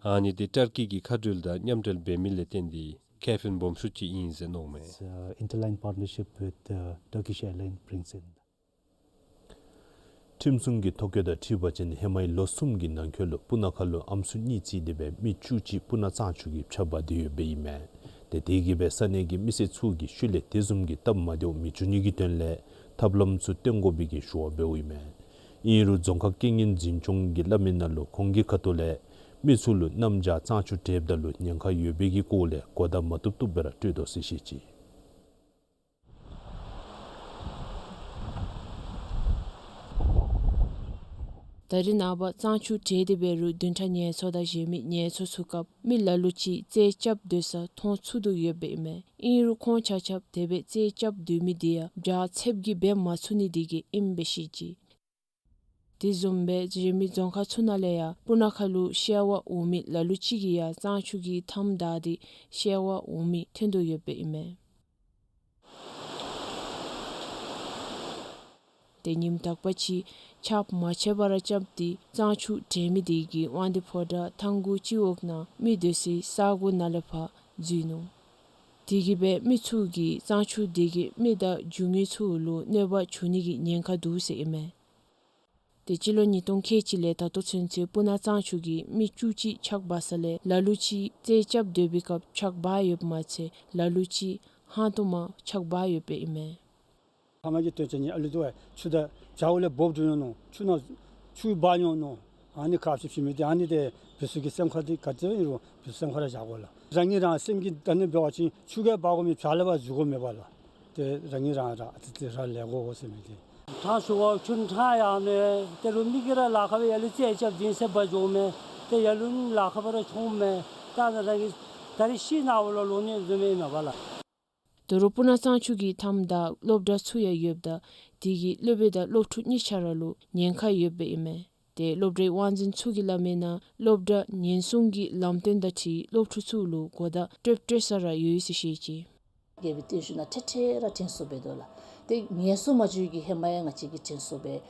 ཨ་ནི་དེ་ཏར་ཀི་གི་མཁའ་འགྲུལ་དང་མཉམ་འབྲེལ་འབད་མི་ལས་བརྟེན་ཏེ་ཁེ་ཕན་སྦོམ་ཤོས་ཅིག་ཨིན་ཟེར་མནོཝ་མས། It's, uh, interline partnership with, uh, Turkish Airlines brings in. ཁྲིམས་སྲུང་གི་ཐོ་བཀོད་དང་འཁྲིལ་བ་ཅིན་ཧེ་མའི་ལོ་གསུམ་གྱི་ནང་འཁོད་ལུ་སྤུ་ན་ཁ་ལུ་ཨམ་སྲུ་གཉིས་བརྩིས་ཏེ་སྦེ་མི་བཅུ་གཅིག་སྤུ་ན་གཙང་ཆུ་གིས་ཕྱག་འབག་སྟེ་ཡོདཔ་ཨིན་མས། ཏེ་དེ་གིས་སྦེ་ས་གནས་ཀྱི་མི་སེར་ཚུ་གིས་ཤུལ་ལས་དེ་བཟུམ་གྱི་སྟབས་མ་བདེཝ་མི་འབྱུང་ནི་གི་དོན་ལས་ཐབས་ལམ་ཚུ་སྟོན་དགོ་པའི་གི་ཞུ་བ་འབདཝ་ཨིན་མས། ཨིན་རུང་རྫོང་ཁག་རྐྱེན་ངན་འཛིན་སྐྱོང་གིས་སླབ་མི་ནང་ལུ་ཁོང་གི་ཁ་ཐུག་ལས་མི་ཚུ་ལུ་གནམ་བྱཱར་གཙང་ཆུ་བྲེསཔ་ད་ལུ་ཉེན་ཁ་ཡོད་པའི་གི་སྐོར་ལས་གོ་བརྡ་མ་བཏུབ་བཏུབ་སྦེ་ར་སྤྲོད་དོ་ཟེར་བཤད་ཅི། ད་རེས་ནངས་པ་གཙང་ཆུ་བྲེས་ཏེ་འབད་རུང་བདུན་ཕྲག་ངལ་འཚོ་དང་གཞན་མི་ངལ་འཚོ་ཚུགས་སྐབས་མི་ལ་ལུ་ཅིག་རྩེད་རྐྱབ་སྡོད་ས་མཐོང་ཚུགས་དོ་ཡོདཔ་ཨིན་མས། ཨིན་རུང་ཁོང་ཆ་ཁྱབ་དེ་སྦེ་རྩེད་རྐྱབ་སྡོད་མི་དེ་ཡང་བྱཱར་ཚདཔ་གིས་འབད་མ་ཚུགས་ནི་དེ་གིས་ཨིནམ་སྦེ་བཤད་ཅི། དེ་བཟུམ་སྦེ་གཞན་མི་རྫོང་ཁག་ཚུ་ནང་ལས་ཡང་སྤུ་ན་ཁ་ལུ་བཤལ་བར་འོང་མི་ལ་ལུ་ཅིག་གིས་ཡང་གཙང་ཆུ་གི་མཐའམ་བདའ་སྟེ་བཤལ་བར་འོང་མི་ཐོན་དོ་ཡོདཔ་ཨིན་མས། ཏེ་ཉིནམ་དག་པ་ཅིག་ཆརཔ་མ་ཆད་པར་རྐྱབ་སྟེ་གཙང་ཆུ་བྲེས་མི་དེ་གིས་དབང་འདུས་ཕོ་བྲང་ཐང་གུ་སྤྱི་འོག་ནང་མི་སྡོད་སའི་ས་གོ་ནང་ལས་ཕར་འཛུལ་ནུག། དེ་གིས་སྦེ་མི་ཚུ་གིས་གཙང་ཆུ་དེ་གིས་མི་དང་རྒྱུ་དངོས་ཚུ་ལུ་གནོད་པ་བྱུང་ནི་གི་ཉེན་ཁ་འདུག་ཟེར་ཨིན་མས། ཏེ་སྤྱི་ལོ་ཉིས་སྟོང་ཁལ་གཅིག་ལས་ད་ལྟོ་ཚུན་ཚོད་སྤུ་ན་གཙང་ཆུ་གིས་མི་བཅུ་གཅིག་ཕྱག་འབག་ས་ལས་ལ་ལུ་ཅིག་རྩེད་རྐྱབ་སྡོད་པའི་སྐབས་ཕྱག་འབག་ཡོདཔ་མ་ཚད་ལ་ལུ་ཅིག་ཧང་སྟོང་མ་ཕྱག་འབག་ཡོདཔ་ཨིན་མས། ཕ་མ་གི་དོན་ཆེན་ནི་ཨ་ལུ་དུ་ཆུ་དང་བྱཱར་ལས་འབོབ་འགྱོ་ནི་ནོ། ཆུ་ནང་ཆུ་འབག་འགྱོ་ནི་ནོ། ཨ་ནི་ཁག་ཆེ་ཞུ་མི་དེ་ཨ་ནི་དེ་འབད་ས་གི་སེམས་ཁར་དེ་ག་ཅི་ཨིན་རུང་འབད་སེམས་ཁར་བཞག་དགོ་ལགས། རང་ཉིད་རང་སེམས་ཀྱི་ད་ནི་འབད་བ་ཅིན་ཆུ་གིས་འབག་དགོ་མི་བྱཱར་ལས་འབག་འགྱོ་དགོ་མེད་པ་ལགས། ཏེ་རང་ཉིད་རང་ར་ཨ་ཙི་ཙི་ར་ལས་དགོ་ཟེར་མི་དེ། ཐང་ཤོར་བ་ཆུ་ཐང་ཡར་ནི་དེ་རུང་མི་གིས་ར་ལཱ་ཁག་སྦེ་ཡར་ལུ་རྩེད་རྐྱབ་སྡོད་ས་འབག་འགྱོཝ་མས། ཏེ་ཡར་ལུ་ལཱ་ཁག་སྦེ་ར་མཆོངམ་མས། ད་ནི་རང་གི་ད་རིས་ཤི་ནཝ་ལོ་ལོ་ནི་བཟུམ་མས་ཨིན་མས་པ་ལགས། ད་རུང་སྤུ་ན་གཙང་ཆུ་གི་མཐའམ་ད་སློབ་གྲྭ་ཚུ་ཡང་ཡོདཔ་ད་དེ་གིས་སློབ་དཔོན་དང་སློབ་ཕྲུག་གཉིས་ཆ་ར་ལུ་ཉེན་ཁ་ཡོདཔ་ཨིན་མས། ཏེ་སློབ་གྲྭའི་དབང་འཛིན་ཚུ་གིས་སླབ་མི་ནང་སློབ་གྲྭ་ཉེན་སྲུང་གི་ལམ་སྟོན་དང་འཁྲིལ་སློབ་ཕྲུག་ཚུ་ལུ་གོ་བརྡ་སྤྲོད་སྤྲོད་ས་ར་ཡོད་ཟེར་བཤད་ཅི། རྒྱལ་པོའི་བརྟན་བཞུགས་ནང་ཐེངས་ཐེངས་ར་དྲན་གསོ་འབད་དོ་ལགས། ཏེ་ངལ་གསོ་མ་འགྱོ་བའི་གི་ཧེ་མ་ཡང་ང་བཅས་ཀྱིས་དྲན་གསོ་འབད།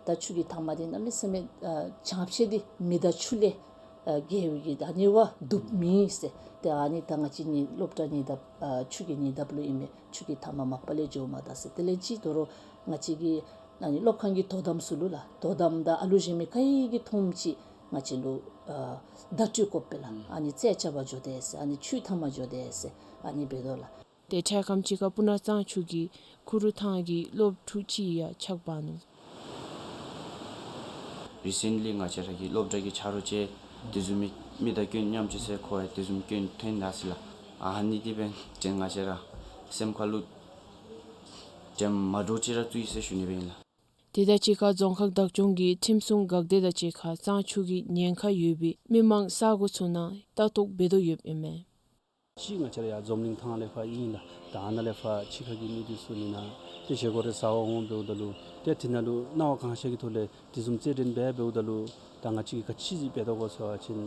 ད་ཆུ་གི་མཐའ་མ་འདི་གནམ་མེད་ས་མེད་ཨ་བྱང་ཕྱད་དེ་མེ་དང་ཆུ་ལས་ཨ་རྒྱལ་བའི་གི་ད་ནི་བ་སྡུག་མི་ཟེར། ཏེ་ཨ་ནི་ད་ང་བཅས་ནི་སློབ་གྲྭ་ཉེ་འདབས་ཨ་ཆུ་གི་ཉེ་འདབས་ལུ་ཨིན་མས། ཆུ་གི་མཐའ་མ་མག་པ་ལས་འགྱོ་མ་ད་ཟེར། དེ་ལས་ཅིག་ད་རུང་ང་བཅས་ཀྱི་ཨ་ནི་སློབ་ཁང་གི་དོ་དམ་ཚུ་ལུ་ལགས། དོ་དམ་དང་ཨ་ལུ་གཞན་མི་ག་གིས་མཐོངམ་ཅིག་ང་བཅས་ལུ་ཨ་བརྡ་སྤྲོད་དགོ་པས་ལགས། ཨ་ནི་རྩེད་རྐྱབ་པར་འགྱོ་དེས་ཟེར། ཨ་ནི་ཆུའི་མཐའ་མར་འགྱོ་དེས་ཟེར། ཨ་ནི་འབད་དོ་ལགས། ཏེ་འཕྲལ་ཁམས་ཅིག་ཁར་སྤུ་ན་གཙང་ཆུ་གི་ཁུ་རུ་ཐང་གི་སློབ་ཕྲུག་ཅིག་ཡང་ཕྱག་འབག་ནུག། རི་སེན་ལི་ང་བཅས་ར་གི་སློབ་གྲྭ་གི་ཆ་རོགས་ཅིག་དེ་བཟུམ་མི་མི་དང་སྐྱོན་མཉམ་ཅིག་ཟེར་ཁོ་ཡང་དེ་བཟུམ་སྐྱོན་ཐོན་ད་ཟེར་ལགས། ཨ་ནི་དེ་འབད་བ་ཅིན་ང་བཅས་ར་སེམས་ཁ་ལུ་དྲན་མ་འདྲཝ་ཅིག་ར་བཙུགས་ཡི་ཟེར་ཞུ་ནི་སྦེ་ཨིན་ལགས། དེ་དང་གཅིག་ཁར་རྫོང་ཁག་བདག་སྐྱོང་གིས་ཁྲིམས་སྲུང་འགག་སྡེ་དང་གཅིག་ཁར་གཙང་ཆུ་གི་ཉེན་ཁ་ཡོད་པའི་མི་མང་ས་གོ་ཚུ་ནང་ལྟ་རྟོག་འབད་དོ་ཡོདཔ་ཨིན་མས། གཅིག་ང་བཅས་ར་ཡར་འཛོམས་གླིང་ཐང་ལས་ཕར་ཨིན་ལགས། ད་ཨ་ནཱ་ལས་ཕར་ཕྱི་ཁ་གི་མི་འདི་ཚུ་ནི་ནཱ་ཏེ་བཞེས་སྒོ་རེ་བཟའ་བར་འོང་འབདཝ་ད་ལུ་ཏེ་དེ་ནང་ལུ་སྣང་བ་གང་ཤར་གྱི་ཐོག་ལས་དེ་བཟུམ་རྩེད་འགྲན་འབད་འབདཝ་ད་ལུ་ད་ང་བཅས་ཀྱིས་ག་ཅི་ཅིག་འབད་དོ་གོ་ཟེར་བ་ཅིན་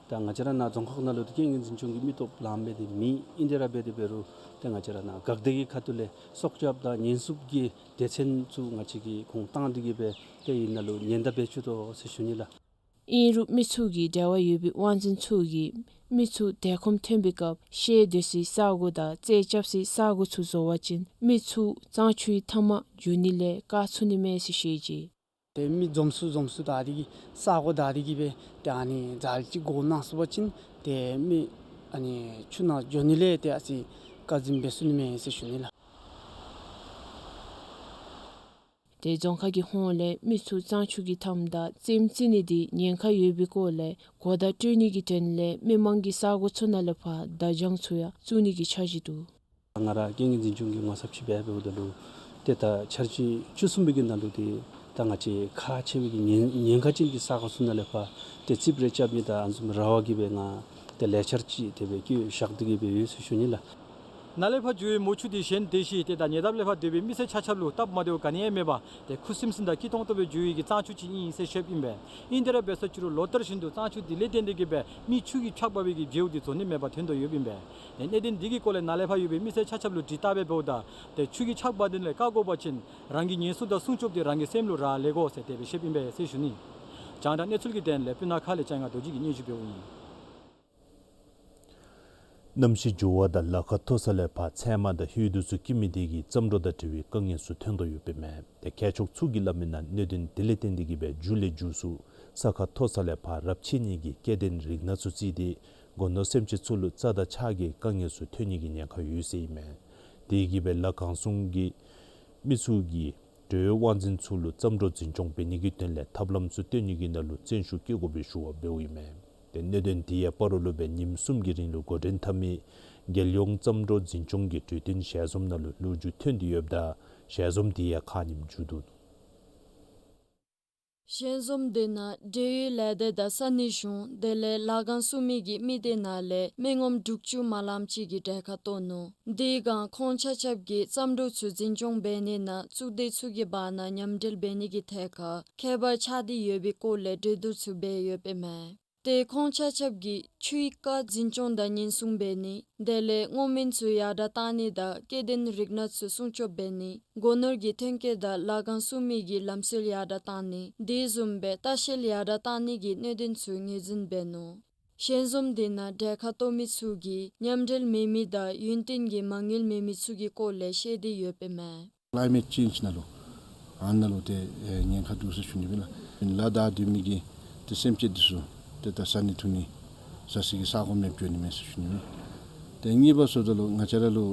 ད་ང་བཅས་ར་ནཱ་རྫོང་ཁག་ནང་ལུ་ཏེ་རྐྱེན་ངན་འཛིན་སྐྱོང་གི་མི་སྟོབས་ལངམ་སྦེ་ཏེ་མེད། ཨིན་དེ་ར་འབད་དེ་འབད་རུང་ཏེ་ང་བཅས་ར་ནཱ་འགག་སྡེ་གི་ཁ་ཐུག་ལས་སྲོག་སྐྱབས་དང་ཉེན་སྲུང་གི་སྡེ་ཚན་ཚུ་ང་བཅས་ཀྱིས་ཁོང་བཏང་སྟེ་གི་སྦེ་ཏེ་ཨ་ནཱ་ལུ་ཉེན་བརྡ་འབད་བཅུག་དོ་ཟེར་ཞུ་ནི་ལགས། ཨིན་རུང་མི་ཚུ་གིས་འབྲེལ་བ་ཡོད་པའི་དབང་འཛིན་ཚུ་གིས་མི་ཚུ་དལ་ཁོམ་ཐོན་པའི་སྐབས་བཤལ་སྡོད་སའི་ས་གོ་དང་རྩེད་རྐྱབ་སའི་ས་གོ་ཚུ་བཟོ་བ་ཅིན་མི་ཚུ་གཙང་ཆུའི་མཐའ་མར་འགྱོ་ནི་ལས་བཀག་ཚུགས་ནི་མས་ཟེར་བཤད་ཅི། ཏེ་མི་འཛོམས་ས་འཛོམས་ས་བདའ་སྟེ་གི་ས་གོ་བདའ་སྟེ་གི་སྦེ་ཏེ་ཨ་ནི་ཛཱ་ལི་ཅིག་བསྒོར་གནང་ཚུགས་པ་ཅིན་ཏེ་མི་ཨ་ནི་ཆུ་ནང་འགྱོ་ནི་ལས་ཏེ་ཨ་ཙི་བཀག་འཛིན་འབད་ཚུགས་ནི་མས་ཟེར་ཞུ་ནི་ལགས། ཏེ་རྫོང་ཁག་གི་ཧོངས་ལས་མི་ཚུ་གཙང་ཆུ་གི་མཐའམ་ད་རྩེདམོ་རྩེ་ནི་དེ་ཉེན་ཁ་ཡོད་པའི་སྐོར་ལས་གོ་བརྡ་སྤྲོད་ནི་གི་དོན་ལས་མི་མང་གིས་ས་གོ་ཚུ་ནང་ལས་ཕར་བརྡ་བྱང་ཚུ་ཡང་བཙུགས་ནི་གི་འཆར་གཞི་འདུག། ང་ར་རྐྱེན་ངན་འཛིན་སྐྱོང་གི་ངོ་ཚབ་ཅིག་འབད་འབདཝ་ད་ལུ་ཏེ་ད་འཆར་གཞི་བཅུ་གསུམ་པའི་གི་ནང་ལུ་ཏེ་ ད་ང་བཅས་ཁག་ཆེ་བའི་གི་ཉེན་ཉེན་ཁ་ཅན་གྱི་ས་ཁོངས་ཚུ་ནང་ལས་ཕར་ཏེ་རྩིགཔ་རེ་རྐྱབ་ནི་དང་ཨ་ནི་བཟུམ་ར་བ་གི་སྦེ་ང་ཏེ་ལས་འཆར་ཅིག་དེ་སྦེ་བཀོད་བཞག་སྟེ་གི་སྦེ་ཡོད་ཟེར་ཞུ་ནི་ལགས། ནཱ་ལས་ཕར་རྒྱུ་བའི་མོ་ཆུ་འདི་གཞན་དེ་བཞིན་ཏེ་ད་ཉེ་འདབས་ལས་ཕར་སྡོད་པའི་མི་སེར་ཆ་ཁྱབ་ལུ་སྟབས་མ་བདེཝ་ག་ནི་ཡང་མེད་པར་ཏེ་ཁུ་སིམ་སིམ་དང་སྐྱིད་ཏོང་ཏོ་སྦེ་རྒྱུ་བའི་གི་གཙང་ཆུ་ཅིག་ཨིན་ཟེར་ཞུཝ་ཨིན་པས། ཨིན་དེ་ར་འབད་ས་ཅིག་རུང་ལོ་ལྟར་བཞིན་དུ་གཙང་ཆུ་འདི་ལས་བརྟེན་ཏེ་གི་སྦེ་མི་ཆུ་གིས་ཆག་འབག་པའི་གི་འབྲས་བུ་འདི་བཟོ་ནི་མེད་པར་ཐོན་དོ་ཡོདཔ་ཨིན་པས། ཨེ་གནད་དོན་འདི་གི་སྐོར་ལས་ནཱ་ལས་ཕར་ཡོད་པའི་མི་སེར་ཆ་ཁྱབ་ལུ་དྲི་བལྟ་སྦེ་འབདཝ་ད་ཏེ་ཆུ་གིས་ཆག་འབག་དེ་ལས་བཀག་དགོ་པ་ཅིན་རང་གི་ཉེན་སྲུང་དང་སྲུང་སྐྱོབ་འདི་རང་གི་སེམས་ལུ་རག་ལས་དགོ་ཟེར་དེ་སྦེ་བཤདཔ་ཨིན་པས་ཟེར་ཞུ་ནི། རྒྱང་བསྒྲགས་གནས་ཚུལ་གྱི་དོན་ལས་སྤུ་ན་ཁ་ལས་ལྕང་ང་རྡོ་རྗེ་གིས་སྙན་ཞུ་འབདཝ་ཨིན། གནམ་གཤིས་འགྱུར་བ་དང་ལ་ཁ་མཐོ་ས་ལས་ཕར་ཚལ་མ་དང་ཧོད་དེ་ཚུ་སྐྱེ་མི་དེ་གིས་རྩམ་དྲོད་དང་འབྲེལ་བའི་དཀའ་ངལ་ཚུ་ཐོན་དོ་ཡོདཔ་ཨིན་མས། ཏེ་མཁས་མཆོག་ཚུ་གིས་སླབ་མིའི་ནང་གནད་དོན་དེ་ལས་བརྟེན་ཏེ་གི་སྦེ་མཇུག་ལས་མཇུག་སུ་ས་ཁ་མཐོ་ས་ལས་ཕར་རབས་ཆད་ནི་གི་སྐྱེ་ལྡན་རིགས་སྣ་ཚུ་བརྩིས་ཏེ་སྒོ་ནོར་སེམས་ཅན་ཚུ་ལུ་རྩྭ་དང་ཕྱགས་ཀྱི་དཀའ་ངལ་ཚུ་ཐོན་ནི་གི་ཉེན་ཁ་ཡོད་ཟེར་ཨིན་མས། དེ་གིས་སྦེ་ལ་གང་གསུམ་གྱི་མི་ཚུ་གིས་འབྲེལ་ཡོད་དབང་འཛིན་ཚུ་ལུ་རྩམ་དྲོད་འཛིན་སྐྱོང་འབད་ནི་གི་དོན་ལས་ཐབས་ལམ་ཚུ་སྟོན་ནི་གི་ནང་ལུ་བརྩོན་ཤུགས་བསྐྱེད་དགོ་པའི་ཞུ་བ་འབདཝ་ཨིན་མས། ཏེ་གནད་དོན་དེ་ཡང་སྤ་རོ་ལུ་སྦེ་ཉིནམ་གསུམ་གྱི་རིང་ལུ་འགོ་འདྲེན་འཐབ་མི་རྒྱལ་ཡོངས་རྩམ་དྲོད་འཛིན་སྐྱོང་གི་གྲོས་བསྟུན་ཞལ་འཛོམས་ནང་ལུ་ལོ་རྒྱུས་ཐོན་ཏེ་ཡོདཔ་ད་ཞལ་འཛོམས་དེ་ཡང་ཁ་ཉིནམ་མཇུག་བསྡུ་ནུག། ཞལ་འཛོམས་དེ་ནང་འབྲེལ་ཡོད་ལས་སྡེ་དང་ས་གནས་གཞུང་དེ་ལས་ལ་གང་གསུམ་མི་གི་མི་སྡེ་ནང་ལས་མི་ངོམ་དྲུག་ཅུ་མ་ལམ་ཅིག་གིས་གྲལ་ཁར་གཏོགས་ནུག། དེ་སྒང་ཁོང་ཆ་ཁྱབ་ཀྱིས་རྩམ་དྲོད་ཚུ་འཛིན་སྐྱོང་འབད་ནི་ནང་གཙུག་སྡེ་ཚུ་གི་བར་ན་མཉམ་འབྲེལ་འབད་ནི་གི་ཐད་ཁར་ཁྱད་པར་ཆགས་ཏེ་ཡོད་པའི་སྐོར་ལས་གྲོས་བསྡུར་ཚུ་འབད་ཡོདཔ་ཨིན་མས། ཏེ་ཁོང་ཆ་ཁྱབ་ཀྱིས་ཆུའི་རྐ་འཛིན་སྐྱོང་དང་ཉེན་སྲུང་འབད་ནི་དེ་ལས་སྔོ་སྨན་ཚུ་ཡར་དྲགས་བཏང་ནི་དང་སྐྱེ་ལྡན་རིགས་སྣ་ཚུ་སྲུང་སྐྱོབ་འབད་ནི་སྒོ་ནོར་གྱི་ཐོན་སྐྱེད་དང་ལ་གང་གསུམ་མི་གི་ལམ་སྲོལ་ཡར་དྲགས་བཏང་ནི་དེ་བཟུམ་སྦེ་ལྟ་བཤལ་ཡར་དྲགས་བཏང་ནི་གི་གནད་དོན་ཚུ་ངོས་འཛིན་འབད་ནུག། ཞལ་འཛོམས་དེ་ནང་གྲལ་ཁར་གཏོགས་མི་ཚུ་གིས་མཉམ་འབྲེལ་མེད་མི་དང་ཡུན་བརྟན་གྱི་མ་དངུལ་མེད་མི་ཚུ་གི་སྐོར་ལས་བཤད་དེ་ཡོདཔ་ཨིན་མས། ཀ་ལའི་མེཊ་ཅེནཇ་ནང་ལུ་ཨ་ནཱ་ལུ་ཏེ་ཨེ་ཉེན་ཁ་འདུག་ཟེར་ཞུ་ནི་ཨིན་ལགས། ལ་དྭགས་སྡོད་མི་གི་ཏེ་སེམས་ཅན་འདི་ཚུ་ཏེ་ད་བཟའ་ནི་འཐུང་ནི་བཟའ་སའི་གི་ས་གོ་མེདཔ་འགྱོ་ནི་མས་ཟེར་ཞུ་ནི་ཨིན། ཏེ་གཉིས་པ་ཟེརཝ་ད་ལུ་ང་བཅས་ར་ལུ་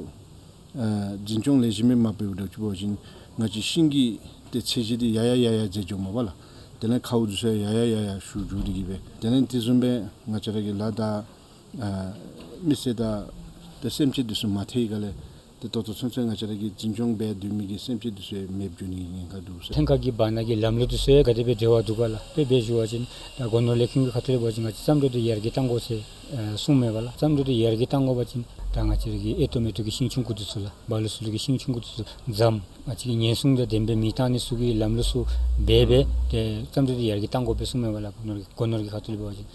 ཨ་འཛིན་སྐྱོང་ལེགས་ཤོམ་སྦེ་མ་འབད་བ་ཅིན་ང་བཅས་ཤིང་གི་ཏེ་ཚད་གཞི་འདི་ཡར་ཡར་ཡར་ཡར་འཛེགས་འགྱོཝ་མས་པ་ལགས། དེ་ལས་ཁཝ་འདི་ཚུ་ཡང་ཡར་ཡར་ཡར་ཡར་ཞུ་འགྱོ་སྟེ་གི་སྦེ་དེ་ལས་དེ་བཟུམ་སྦེ་ང་བཅས་ར་གི་ལ་དྭགས་ཨ་མི་སེར་དང་ཏེ་སེམས་ཅན་འདི་ཚུ་མ་ཐར་བའི་སྒང་ལས་ཏེ་ད་ལྟོ་ཚུན་ཚོད་ང་བཅས་ར་གིས་འཛིན་སྐྱོང་འབད་སྡོད་མི་གི་སེམས་ཅན་འདི་ཚུ་ཡང་མེདཔ་འགྱོ་ནི་གི་ཉེན་ཁ་འདུག་ཟེར། ལྷན་ཁག་གི་བར་ན་གི་ལམ་ལུགས་འདི་ཚུ་ཡང་ག་དེ་སྦེ་འབྲེལ་བ་འདུག་ག་ལགས། དཔེ་སྦེ་ཞུ་བ་ཅིན་ད་སྒོ་ནོར་ལས་ཁུངས་ཀྱི་ཁ་ཐུག་ལས་འབད་བ་ཅིན་ང་བཅས་རྩམ་དྲོད་འདི་ཡར་རྒྱས་གཏང་དགོ་ཟེར་ཨེ་གསུངམ་མས་པ་ལགས། རྩམ་དྲོད་འདི་ཡར་རྒྱས་གཏང་དགོ་པ་ཅིན་ད་ང་བཅས་ར་གི་ཨེ་ཏོག་མེ་ཏོག་གི་ཤིང་ཆུང་ཀུ་འདི་ཚུ་ལགས། བ་ལུ་སུ་ལུ་གི་ཤིང་ཆུང་ཀུ་འདི་ཚུ་འཛམ་ང་བཅས་ཀྱི་ཉེན་སྲུང་དང་ལྡནམ་སྦེ་མེ་བཏང་ནི་ཚུ་གི་ལམ་ལུགས་ཚུ་འབད་སྦེ་ཏེ་རྩམ་དྲོད་འདི་ཡར་རྒྱས་གཏང་དགོ་པས་གསུངམ་མས་པ་ལགས། སྒོ་ནོར་གྱི་སྒོ་ནོར་གྱི་ཁ་ཐུག་ལས་འབད་བ་ཅིན།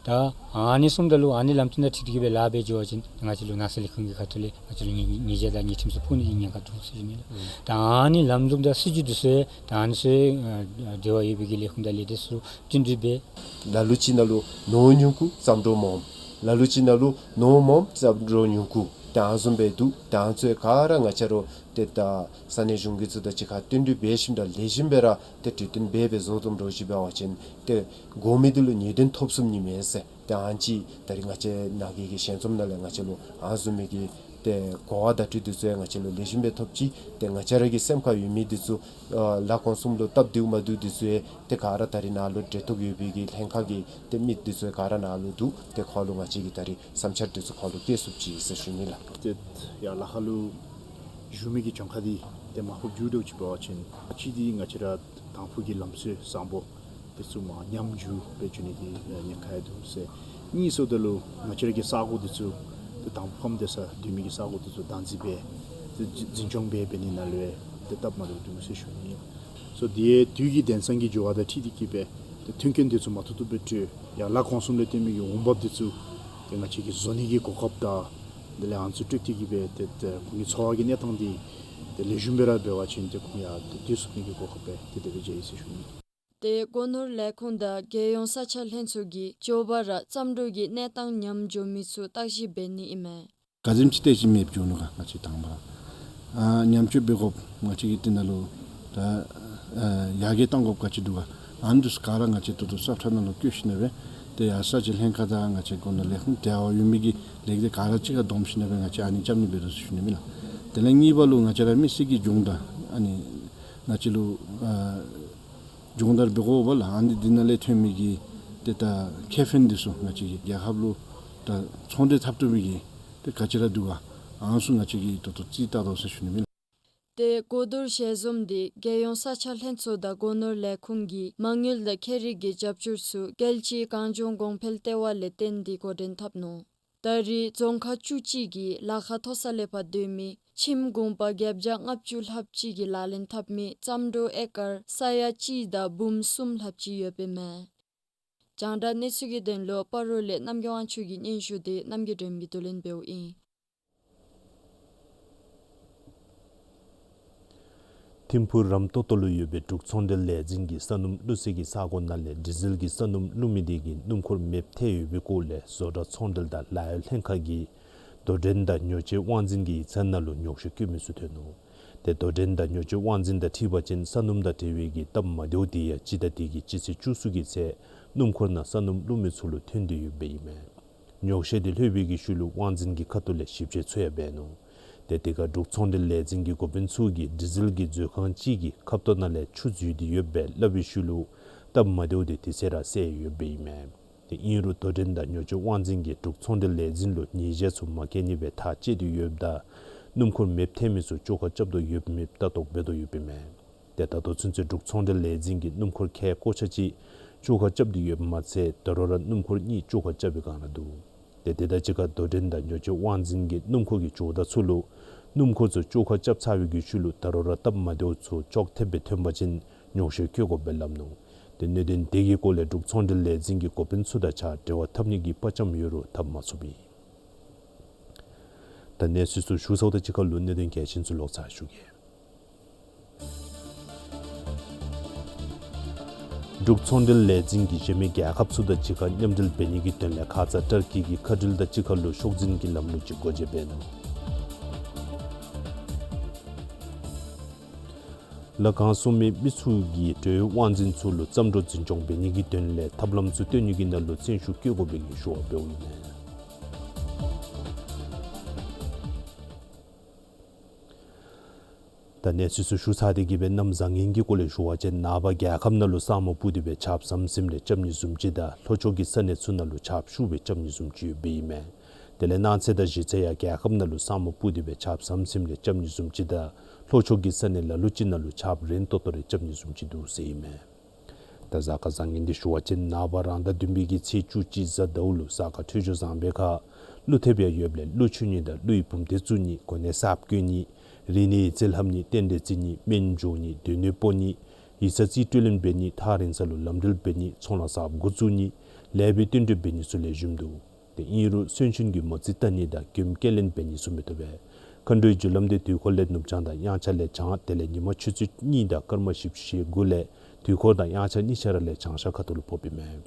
ད་ཨ་ནི་གསུངམ་ད་ལུ་ཨ་ནི་ལམ་སྟོན་དང་འཁྲིལ་ཏེ་གི་སྦེ་ལཱ་འབད་འགྱོ་བ་ཅིན་ང་བཅས་ལུ་ནགས་ཚལ་ལས་ཁུངས་ཀྱི་ཁ་ཐུག་ལས་ང་བཅས་ལུ་ཉེས་ཉེས་བྱ་དང་ཉེས་ཁྲིམས་ཚུ་ཕོག་ནི་གི་ཉེན་ཁ་འདུག་ཟེར་ཞུ་ནི་ལགས། ད་ཨ་ནི་ལམ་ལུགས་དང་སྲིད་བྱུས་འདི་ཚུ་ད་ཨ་ནི་ཚུ་ཨ་འབྲེལ་བ་ཡོད་པའི་གི་ལས་ཁུངས་དང་ལས་སྡེ་ཚུ་བསྟུན་གྲོས་འབད། ལ་ལུ་ཅིག་ནང་ལུ་ནོར་ཉུང་ཀུ་རྩམ་དྲོད་མངམ། ལ་ལུ་ཅིག་ནང་ལུ་ནོར་མངམ་རྩམ་དྲོད་ཉུང་ཀུ། ད་ཨ་ནི་བཟུམ་སྦེ་འདུག། ད་ཨ་ནི་ཚུ་ག་ར་ང་བཅས་ར་ཏེ་ད་ས་གནས་གཞུང་གི་ཚུ་དང་གཅིག་ཁར་བསྟུན་གྲོས་འབད་ཞིནམ་ད་ལེགས་ཤོམ་སྦེ་ར་ཏེ་གྲོས་བསྟུན་འབད་སྦེ་བཟོ་བཏངམ་འདྲཝ་ཅིག་འབད་བ་ཅིན་ཏེ་དགོ་མི་འདི་ལུ་ངེས་དོན་ཐོབ་ཚུགས་ནི་མས་ཟེར། ཏེ་ཨ་ནི་ཅིག་ད་རིས་ང་བཅས་ནཱ་གི་གི་ཞལ་འཛོམས་ནང་ལས་ང་བཅས་ལུ་ཨ་ནི་བཟུམ་མའི་གི་ཏེ་གོ་བ་བརྡ་སྤྲོད་འདི་ཚུ་ཡང་ང་བཅས་ལུ་ལེགས་ཤོམ་སྦེ་ཐོབ་ཅི། ཏེ་ང་བཅས་ར་གི་སེམས་ཁར་ཡོད་མི་འདི་ཚུ་ཨ་ལ་གང་གསུམ་ལུ་སྟབས་བདེཝ་མ་བདེཝ་འདི་ཚུ་ཡང་ཏེ་ག་ར་ད་རིས་ནཱ་ལུ་འབྲེལ་གཏོགས་ཡོད་པའི་གི་ལྷན་ཁག་གི་ཏེ་མི་འདི་ཚུ་ག་ར་ནཱ་ལུ་འདུག། ཏེ་ཁོང་ལུ་ང་བཅས་ཀྱིས་ད་རིས་བསམ་འཆར་འདི་ཚུ་ཁོང་ལུ་བསྐྱལ་ཚུགསཔ་ཅིག་ཨིན་ཟེར་ཞུ་ནི་ལགས། ཏེ་ཡར་ལ་ཁ་ལུ་བཞུགས་མི་གི་གྱངས་ཁ་འདི་ཏེ་མར་ཕབ་འགྱོ་འདྲཝ་ཅིག་འབད་བ་ཅིན་གཅིག་འདི་ང་བཅས་ར་དང་ཕུ་གི་ལམ་སྲོལ་བཟང་པོ་འདི་ཚུ་མར་ཉམས་འགྱུར་སྦེ་འགྱོ་ནི་གི་ཉེན་ཁ་ཡང་འདུག་ཟེར། གཉིས་ཟེརཝ་ད་ལུ་ང་བཅས་ར་གི་ས་གོ་འདི་ཚུ་ཏེ་དང་ཕུ་ཕམ་སྡོད་ས་སྡོད་མི་གི་ས་གོ་འདི་ཚུ་བདག་འཛིན་འབད་ཏེ་འཛིན་སྐྱོང་འབད་འབད་ནི་ནང་ལུ་ཡང་ཏེ་སྟབས་མ་བདེཝ་འདུག་ཟེར་ཞུ་ནི། སོ་དེ་དུས་ཀྱི་དེང་སང་གི་འགྱུར་བ་དང་འཁྲིལ་ཏེ་གི་སྦེ་ཏེ་མཐུན་རྐྱེན་འདི་ཚུ་མ་ཐུབ་ཐུབ་སྦེ་སྤྲོད། ཡར་ལ་གང་གསུམ་ལས་བརྟེན་མི་གི་འོང་འབབ་འདི་ཚུ་ཏེ་ང་བཅས་ཀྱིས་བཟོ་ནི་གི་གོ་སྐབས་དང་དེ་ལས་ཨ་ནི་ཚུ་སྤྲོད་དེ་གི་སྦེ་ཏེ་ཏེ་ཁོང་གི་འཚོ་བ་གི་གནས་སྟངས་འདི་ཏེ་ལེགས་ཤོམ་སྦེ་ར་འབད་བ་ཅིན་ཏེ་ཁོང་ཡང་ཏེ་སྡོད་ཚུགས་ནི་གི་གོ་སྐབས་སྦེ་ཏེ་དེ་སྦེ་མཇལ་ཡི་ཟེར་ཞུ་ནི། ཏེ་སྒོ་ནོར་ལས་ཁུངས་དང་རྒྱལ་ཡོངས་ས་ཆ་ལྷན་ཚོགས་ཀྱིས་མགྱོགས་པ་ར་རྩམ་དྲོད་ཀྱི་གནས་སྟངས་ཉམས་འགྱོ་མི་ཚུ་བརྟག་ཞིབ་འབད་ནི་ཨིན་མས། ག་དེམ་ཅིག་ཏེ་ཅིག་མེདཔ་འགྱོ་ནུག་ག་ང་བཅས་དང་པ་ར་ཨ་ཉམས་བཅོས་འབད་དགོཔ་ང་བཅས་ཀྱིས་དེ་ནང་ལུ་ད་ཨ་ཡར་རྒྱས་གཏང་དགོཔ་ག་ཅི་འདུག་ག་ཨ་ནི་འདི་ཚུ་ག་ར་ང་བཅས་ད་ལྟོ་སབ་ཁྲ་ནང་ལུ་བཀོད་ཞིནམ་ལས་སྦེ་ཏེ་ཡར་ས་གཞི་ལྷན་ཁག་དང་ང་བཅས་སྒོ་ནོར་ལས་ཁུངས་འབྲེལ་བ་ཡོད་མི་གི་ལས་སྡེ་ག་ར་གཅིག་ཁར་བསྡོམས་ཞིནམ་ལས་སྦེ་ང་བཅས་ཨ་ནི་རྐྱབ་ནི་འབད་དོ་ཟེར་ཞུ་ནི་ཨིན་ལགས། དེ་ལས་གཉིས་པ་ལུ་ང་བཅས་ར་མི་སེར་གྱི་སྦྱོང་བརྡར་ཨ་ནི་ང་བཅས་ལུ་ཨ་སྦྱོང་བརྡར་འབད་དགོ་པས་ལགས། ཨ་ནི་འདི་ནང་ལས་ཐོན་མི་གི་ཏེ་ད་ཁེ་ཕན་འདི་ཚུ་ང་བཅས་ཀྱི་རྒྱལ་ཁབ་ལུ་ད་ཚོང་འབྲེལ་འཐབ་བཏུབ་མི་གི་ཏེ་ག་ཅི་ར་འདུག་ག་ཨ་ནི་ཚུ་ང་བཅས་ཀྱིས་ད་ལྟོ་རྩིས་བལྟ་དོ་ཟེར་ཞུ་ནི་ཨིན་ལགས། ཏེ་གོ་བསྡུར་ཞལ་འཛོམས་འདི་རྒྱལ་ཡོངས་ས་ཆ་ལྷན་ཚོགས་དང་སྒོ་ནོར་ལས་ཁུངས་ཀྱི་མ་དངུལ་དང་ཁྱད་རིག་གི་རྒྱབ་སྐྱོར་ཚུ་རྒྱལ་སྤྱིའི་གངས་ལྗོངས་གོང་འཕེལ་ལྟེ་བ་ལས་བརྟེན་ཏེ་འགོ་འདྲེན་འཐབ་ནུག། ད་རེས་རྫོང་ཁག་བཅུ་གཅིག་གི་ལ་ཁ་མཐོ་ས་ལས་ཕར་སྡོད་མི་ཁྱིམ་གུང་པ་བརྒྱད་བརྒྱ་ལྔ་བཅུ་ལྷགཔ་ཅིག་གིས་ལག་ལེན་འཐབ་མི་རྩྭ་འབྲོག་ཨེ་ཀར་ས་ཡ་གཅིག་དང་འབུམ་གསུམ་ལྷགཔ་ཅིག་ཡོདཔ་ཨིན་མས། རྒྱང་བསྒྲགས་གནས་ཚུལ་གྱི་དོན་ལུ་སྤ་རོ་ལས་རྣམ་རྒྱལ་དབང་ཕྱུག་གི་སྙན་ཞུ་དེ་རྣམ་རྒྱལ་སྒྲོལ་མ་གིས་བསྡུ་ལེན་འབདཝ་ཨིན། ཐིམ་ཕུག་རམ་ཏོག་ཏོ་ལུ་ཡོད་པའི་འབྲུག་ཚོང་འབྲེལ་ལས་འཛིན་གྱིས་ས་སྣུམ་བླུག་སའི་ས་གོ་ནང་ལས་ཌི་ཟེལ་གྱི་ས་སྣུམ་བླུག་མི་དེ་གིས་སྣུམ་འཁོར་མེདཔ་ཐལ་ཡོད་པའི་སྐོར་ལས་བཟོ་གྲྭ་ཚོང་འབྲེལ་དང་ལཱ་གཡོག་ལྷན་ཁག་གིས་དོ་འགྲན་དང་ཉོ་སྤྱོད་དབང་འཛིན་གྱི་ཡིག་ཚང་ནང་ལུ་ཉོགས་བཤད་བཀོད་མི་ཚུ་ཐོན་ནུག། ཏེ་དོ་འགྲན་དང་ཉོ་སྤྱོད་དབང་འཛིན་དང་འཁྲིལ་བ་ཅིན་ས་སྣུམ་དང་འབྲེལ་བའི་གི་སྟབས་མ་བདེཝ་དེ་ཡང་སྤྱི་ཟླ་དེ་གི་སྤྱི་ཚེས་བཅུ་གསུམ་གྱི་ཚེ་སྣུམ་འཁོར་ནང་ས་སྣུམ་བླུག་མི་ཚུ་ལུ་ཐོན་ཏེ་ཡོདཔ་ཨིན་མས། ཉོགས་བཤད་དེ་ལྷོད་པའི་གི་ཤུལ་ལུ་དབང་འཛིན་གྱི་ཁ་ཐུག་ལས་ཞིབ་དཔྱད་ཚུ་ཡང་འབད་ནུག། ཏེ་དེ་ཁར་འབྲུག་ཚོང་འབྲེལ་ལས་འཛིན་གྱི་འགོ་དཔོན་ཚུ་གིས་ཌི་ཟེལ་གྱི་མཛོད་ཁང་ཅིག་གི་ཁབ་ཏོ་ནང་ལས་ཆུ་འཛུལ་ཏེ་ཡོདཔ་སྦེ་སླབ་པའི་ཤུལ་ལུ་སྟབས་མ་བདེཝ་དེ་དེ་ཚེ་ར་སེལ་ཡོདཔ་ཨིན་མས། ཏེ་ཨིན་རུང་དོ་འགྲན་དང་ཉོ་སྤྱོད་དབང་འཛིན་གྱིས་འབྲུག་ཚོང་འབྲེལ་ལས་འཛིན་ལུ་ཉེས་ཆད་ཚུ་མ་བཀལ་ནི་སྦེ་ཐག་བཅད་དེ་ཡོདཔ་ད་སྣུམ་འཁོར་མེདཔ་ཐལ་མི་ཚུ་བཅོ་ཁ་རྐྱབ་དོ་ཡོདཔ་མེདཔ་ལྟ་རྟོག་འབད་དོ་ཡོདཔ་ཨིན་མས། ཏེ་ད་ལྟོ་ཚུན་ཚོད་འབྲུག་ཚོང་འབྲེལ་ལས་འཛིན་གྱིས་སྣུམ་འཁོར་ཁལ་ཀོ་ཆ་གཅིག་བཅོ་ཁ་རྐྱབ་སྟེ་ཡོདཔ་མ་ཚད་ད་རུང་ར་སྣུམ་འཁོར་གཉིས་བཅོ་ཁ་རྐྱབ་པའི་བསྒང་ར་འདུག། ཏེ་དེ་དང་གཅིག་ཁར་དོ་འགྲན་དང་ཉོ་སྤྱོད་དབང་འཛིན་གྱིས་སྣུམ་འཁོར་གྱི་ཇོ་བདག་ཚུ་ལུ་སྣུམ་འཁོར་ཚུ་བཅོ་ཁ་རྐྱབ་ཚར་བའི་གི་ཤུལ་ལུ་ད་རུང་ར་སྟབས་མ་བདེཝ་ཚུ་ཅོག་འཐདཔ་སྦེ་ཐོན་པ་ཅིན་ཉོགས་བཤད་བཀོད་དགོཔ་སྦེ་སླབ་ནུག། ཏེ་གནད་དོན་དེ་གི་སྐོར་ལས་འབྲུག་ཚོང་འབྲེལ་ལས་འཛིན་གྱི་འགོ་དཔོན་ཚུ་དང་གཅིག་ཁར་འབྲེལ་བ་འཐབ་ནི་གི་དཔའ་བཅམ་ཡོད་རུང་འཐབ་མ་ཚུགསཔ་ཨིན། ད་གནས་ཚུལ་ཚུ་ཞུ་ཚརཝ་དང་གཅིག་ཁར་ལུ་གནད་དོན་གལ་ཆེན་ཚུ་ལོག་ཚར་ཞུ་གེ། འབྲུག་ཚོང་འབྲེལ་ལས་འཛིན་གྱིས་གཞན་མི་རྒྱལ་ཁབ་ཚུ་དང་གཅིག་ཁར་མཉམ་འབྲེལ་འབད་ནི་གི་དོན་ལས་ཁ་ཙ་ཏར་ཀི་གི་མཁའ་འགྲུལ་དང་གཅིག་ཁར་ལུ་ཤོག་འཛིན་གྱི་ལམ་ལུགས་ཅིག་སྒོ་འབྱེད་འབད་ནུག། ལ་གང་སོང་མི་མི་ཚུ་གིས་འབྲེལ་ཡོད་དབང་འཛིན་ཚུ་ལུ་རྩམ་སྒྲོ་འཛིན་སྐྱོང་འབད་ནི་གི་དོན་ལས་ཐབས་ལམ་ཚུ་སྟོན་ནི་གི་ནང་ལུ་བརྩོན་ཤུགས་བསྐྱེད་དགོ་པའི་གི་ཞུ་བ་འབདཝ་ཨིན་མས། ད་གནས་ཚུལ་ཚུ་ཞུ་ཚར་ཏེ་གི་སྦེ་གནམ་བཟང་ངན་གྱི་སྐོར་ལས་ཞུ་བ་ཅིན་ནངས་པ་རྒྱལ་ཁབ་ནང་ལུ་ས་སྨུག་སྤུབས་ཏེ་སྦེ་ཆརཔ་ཟམ་ཟིམ་རེ་རྐྱབ་ནི་བཟུམ་ཅིག་དང་ལྷོ་ཕྱོགས་ཀྱི་ས་གནས་ཚུ་ནང་ལུ་ཆརཔ་ཤུགས་སྦེ་རྐྱབ་ནི་བཟུམ་ཅིག་ཡོདཔ་ཨིན་མས། དེ་ལས་གནངས་ཚེ་དང་གཞེས་ཚེ་ཡང་རྒྱལ་ཁབ་ནང་ལུ་ས་སྨུག་སྤུབས་ཏེ་སྦེ་ཆརཔ་ཟམ་ཟིམ་རེ་རྐྱབ་ནི་བཟུམ་ཅིག་དང་ལྷོ་ཕྱོགས་ཀྱི་ས་གནས་ལ་ལུ་ཅིག་ནང་ལུ་ཆརཔ་རན་ཏོག་ཏོ་རེ་རྐྱབ་ནི་བཟུམ་ཅིག་འདུག་ཟེར་ཨིན་མས། ད་གཟའ་སྐར་བཟང་ངན་འདི་ཞུ་བ་ཅིན་ནངས་པ་རང་ཟླ་བདུན་པའི་གི་ཚེས་བཅུ་གཅིག་གཟའ་ཟླཝ་ལུ་གཟའ་སྐར་འཕྲོད་སྦྱོར་བཟང་པའི་ཁར་ཀླུ་ཐེབས་ཡང་ཡོདཔ་ལས་ཀླུ་མཆོད་ནི་དང་ཀླུ་ཡི་བུམ་སྡེ་བཙུགས་ནི་གོ་གནས་གསརཔ་བསྐོ་ནི་རིག་གནས་ཡིག་རྩིས་ལྷབ་ནི་རྟེན་འབྲེལ་བརྩི་ནི་སྨན་སྦྱོར་ནི་སྡོད་གནས་སྤོ་ནི་ཡིག་ཚང་རྩིས་སྤྲོད་ལེན་འབད་ནི་ཐག་རིང་ས་ལུ་ལམ་འགྲུལ་འབད་ནི་ཚོང་ལཱ་གསརཔ་འགོ་བཙུགས་ནི་ལེགས་པའི་བསྟུན་གྲོས་འབད་ནི་ཚུ་ལེགས་ཤོམ་འདུག། ཏེ་ཨིན་རུང་སོན་ཆུན་གྱི་མོ་རྩིས་བལྟ་ནི་དང་མགྱོནམ་སྐྱེལ་ལེན་འབད་ནི་ཚུ་མི་བཏུབ་པས། མཁའ་འགྲོའི་རྒྱུ་ལམ་འདི་དུས་འཁོར་ལས་ནུབ་བྱང་དང་དབྱངས་འཆར་ལས་བྱང་དེ་ལས་ཉིན་མ་ཆུ་ཚོད་གཉིས་དང་སྐར་མ་བཞི་བཅུ་ཞེ་དགུ་ལས་དུས་འཁོར་དང་དབྱངས་འཆར་གཉིས་ཆ་ར་ལས་བྱང་ཤར་ཁ་ཐུག་ལུ་ཕོགཔ་ཨིན་མས།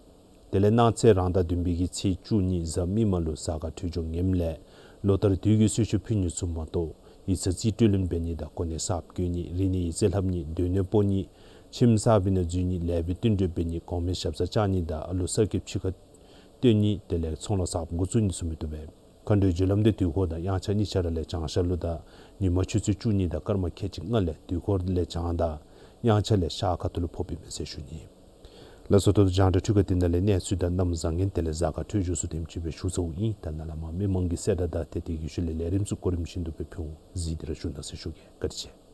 དེ་ལས་གནངས་ཚེ་རང་ཟླ་བདུན་པའི་གི་ཚེས་བཅུ་གཉིས་གཟའ་མིག་དམར་ལུ་གཟའ་སྐར་འཕྲོད་སྦྱོར་ངནམ་ལས་ལོ་ལྟར་དུས་ཀྱི་གསོལ་མཆོད་ཕུལ་ནི་ཚུ་མ་གཏོགས་ཡིག་ཚང་རྩིས་སྤྲོད་ལེན་འབད་ནི་དང་གོ་གནས་གསརཔ་བསྐོ་ནི་རིག་གནས་ཡིག་རྩིས་ལྷབ་ནི་སྡོད་གནས་སྤོ་ནི་ཁྱིམ་གསར་པའི་ནང་འཛུལ་ནི་ལེགས་པའི་བསྟུན་གྲོས་འབད་ནི་གོང་མའི་ཞབས་སར་བཅར་ནི་དང་ཨ་ལུ་གསར་སྐྱེས་ཕྱི་ཁར་སྟོན་ནི་དེ་ལས་ཚོང་ལཱ་གསརཔ་འགོ་བཙུགས་ནི་ཚུ་མི་བཏུབ་པས། མཁའ་འགྲོའི་རྒྱུ་ལམ་འདི་དུས་འཁོར་དང་དབྱངས་འཆར་གཉིས་ཆ་ར་ལས་བྱང་ཤར་ལུ་དང་ཉིན་མ་ཆུ་ཚོད་བཅུ་གཉིས་དང་སྐར་མ་ཁལ་གཅིག་ལྔ་ལས་དུས་འཁོར་ལས་བྱང་དང་དབྱངས་འཆར་ལས་ཤར་ཁ་ཐུག་ལུ་ཕོགཔ་ཨིན་མས་ཟེར་ཞུ་ནི། ལགས་སོ། ད་ལྟོ་རྒྱང་བསྒྲགས་འཕྲུལ་ཁང་འདི་ནང་ལས་གནས་ཚུལ་དང་གནམ་བཟང་ངན་དེ་ལས་གཟའ་སྐར་འཕྲོད་སྦྱོར་ཚུ་དེམ་ཅིག་སྦེ་ཞུ་ཚརཝ་ཨིན། ད་ནཱ་ལས་མར་མི་མང་གི་གསལ་བསྒྲགས་དང་ཏེ་དེ་གི་ཤུལ་ལས་ལས་རིམ་ཚུ་གོ་རིམ་བཞིན་དུ་སྦེ་ཕུལ་འོང་། གཟིགས་ཏེ་ར་བཞུགས་གནང་ཟེར་ཞུ་གེ། བཀའ་དྲིན་ཆེ།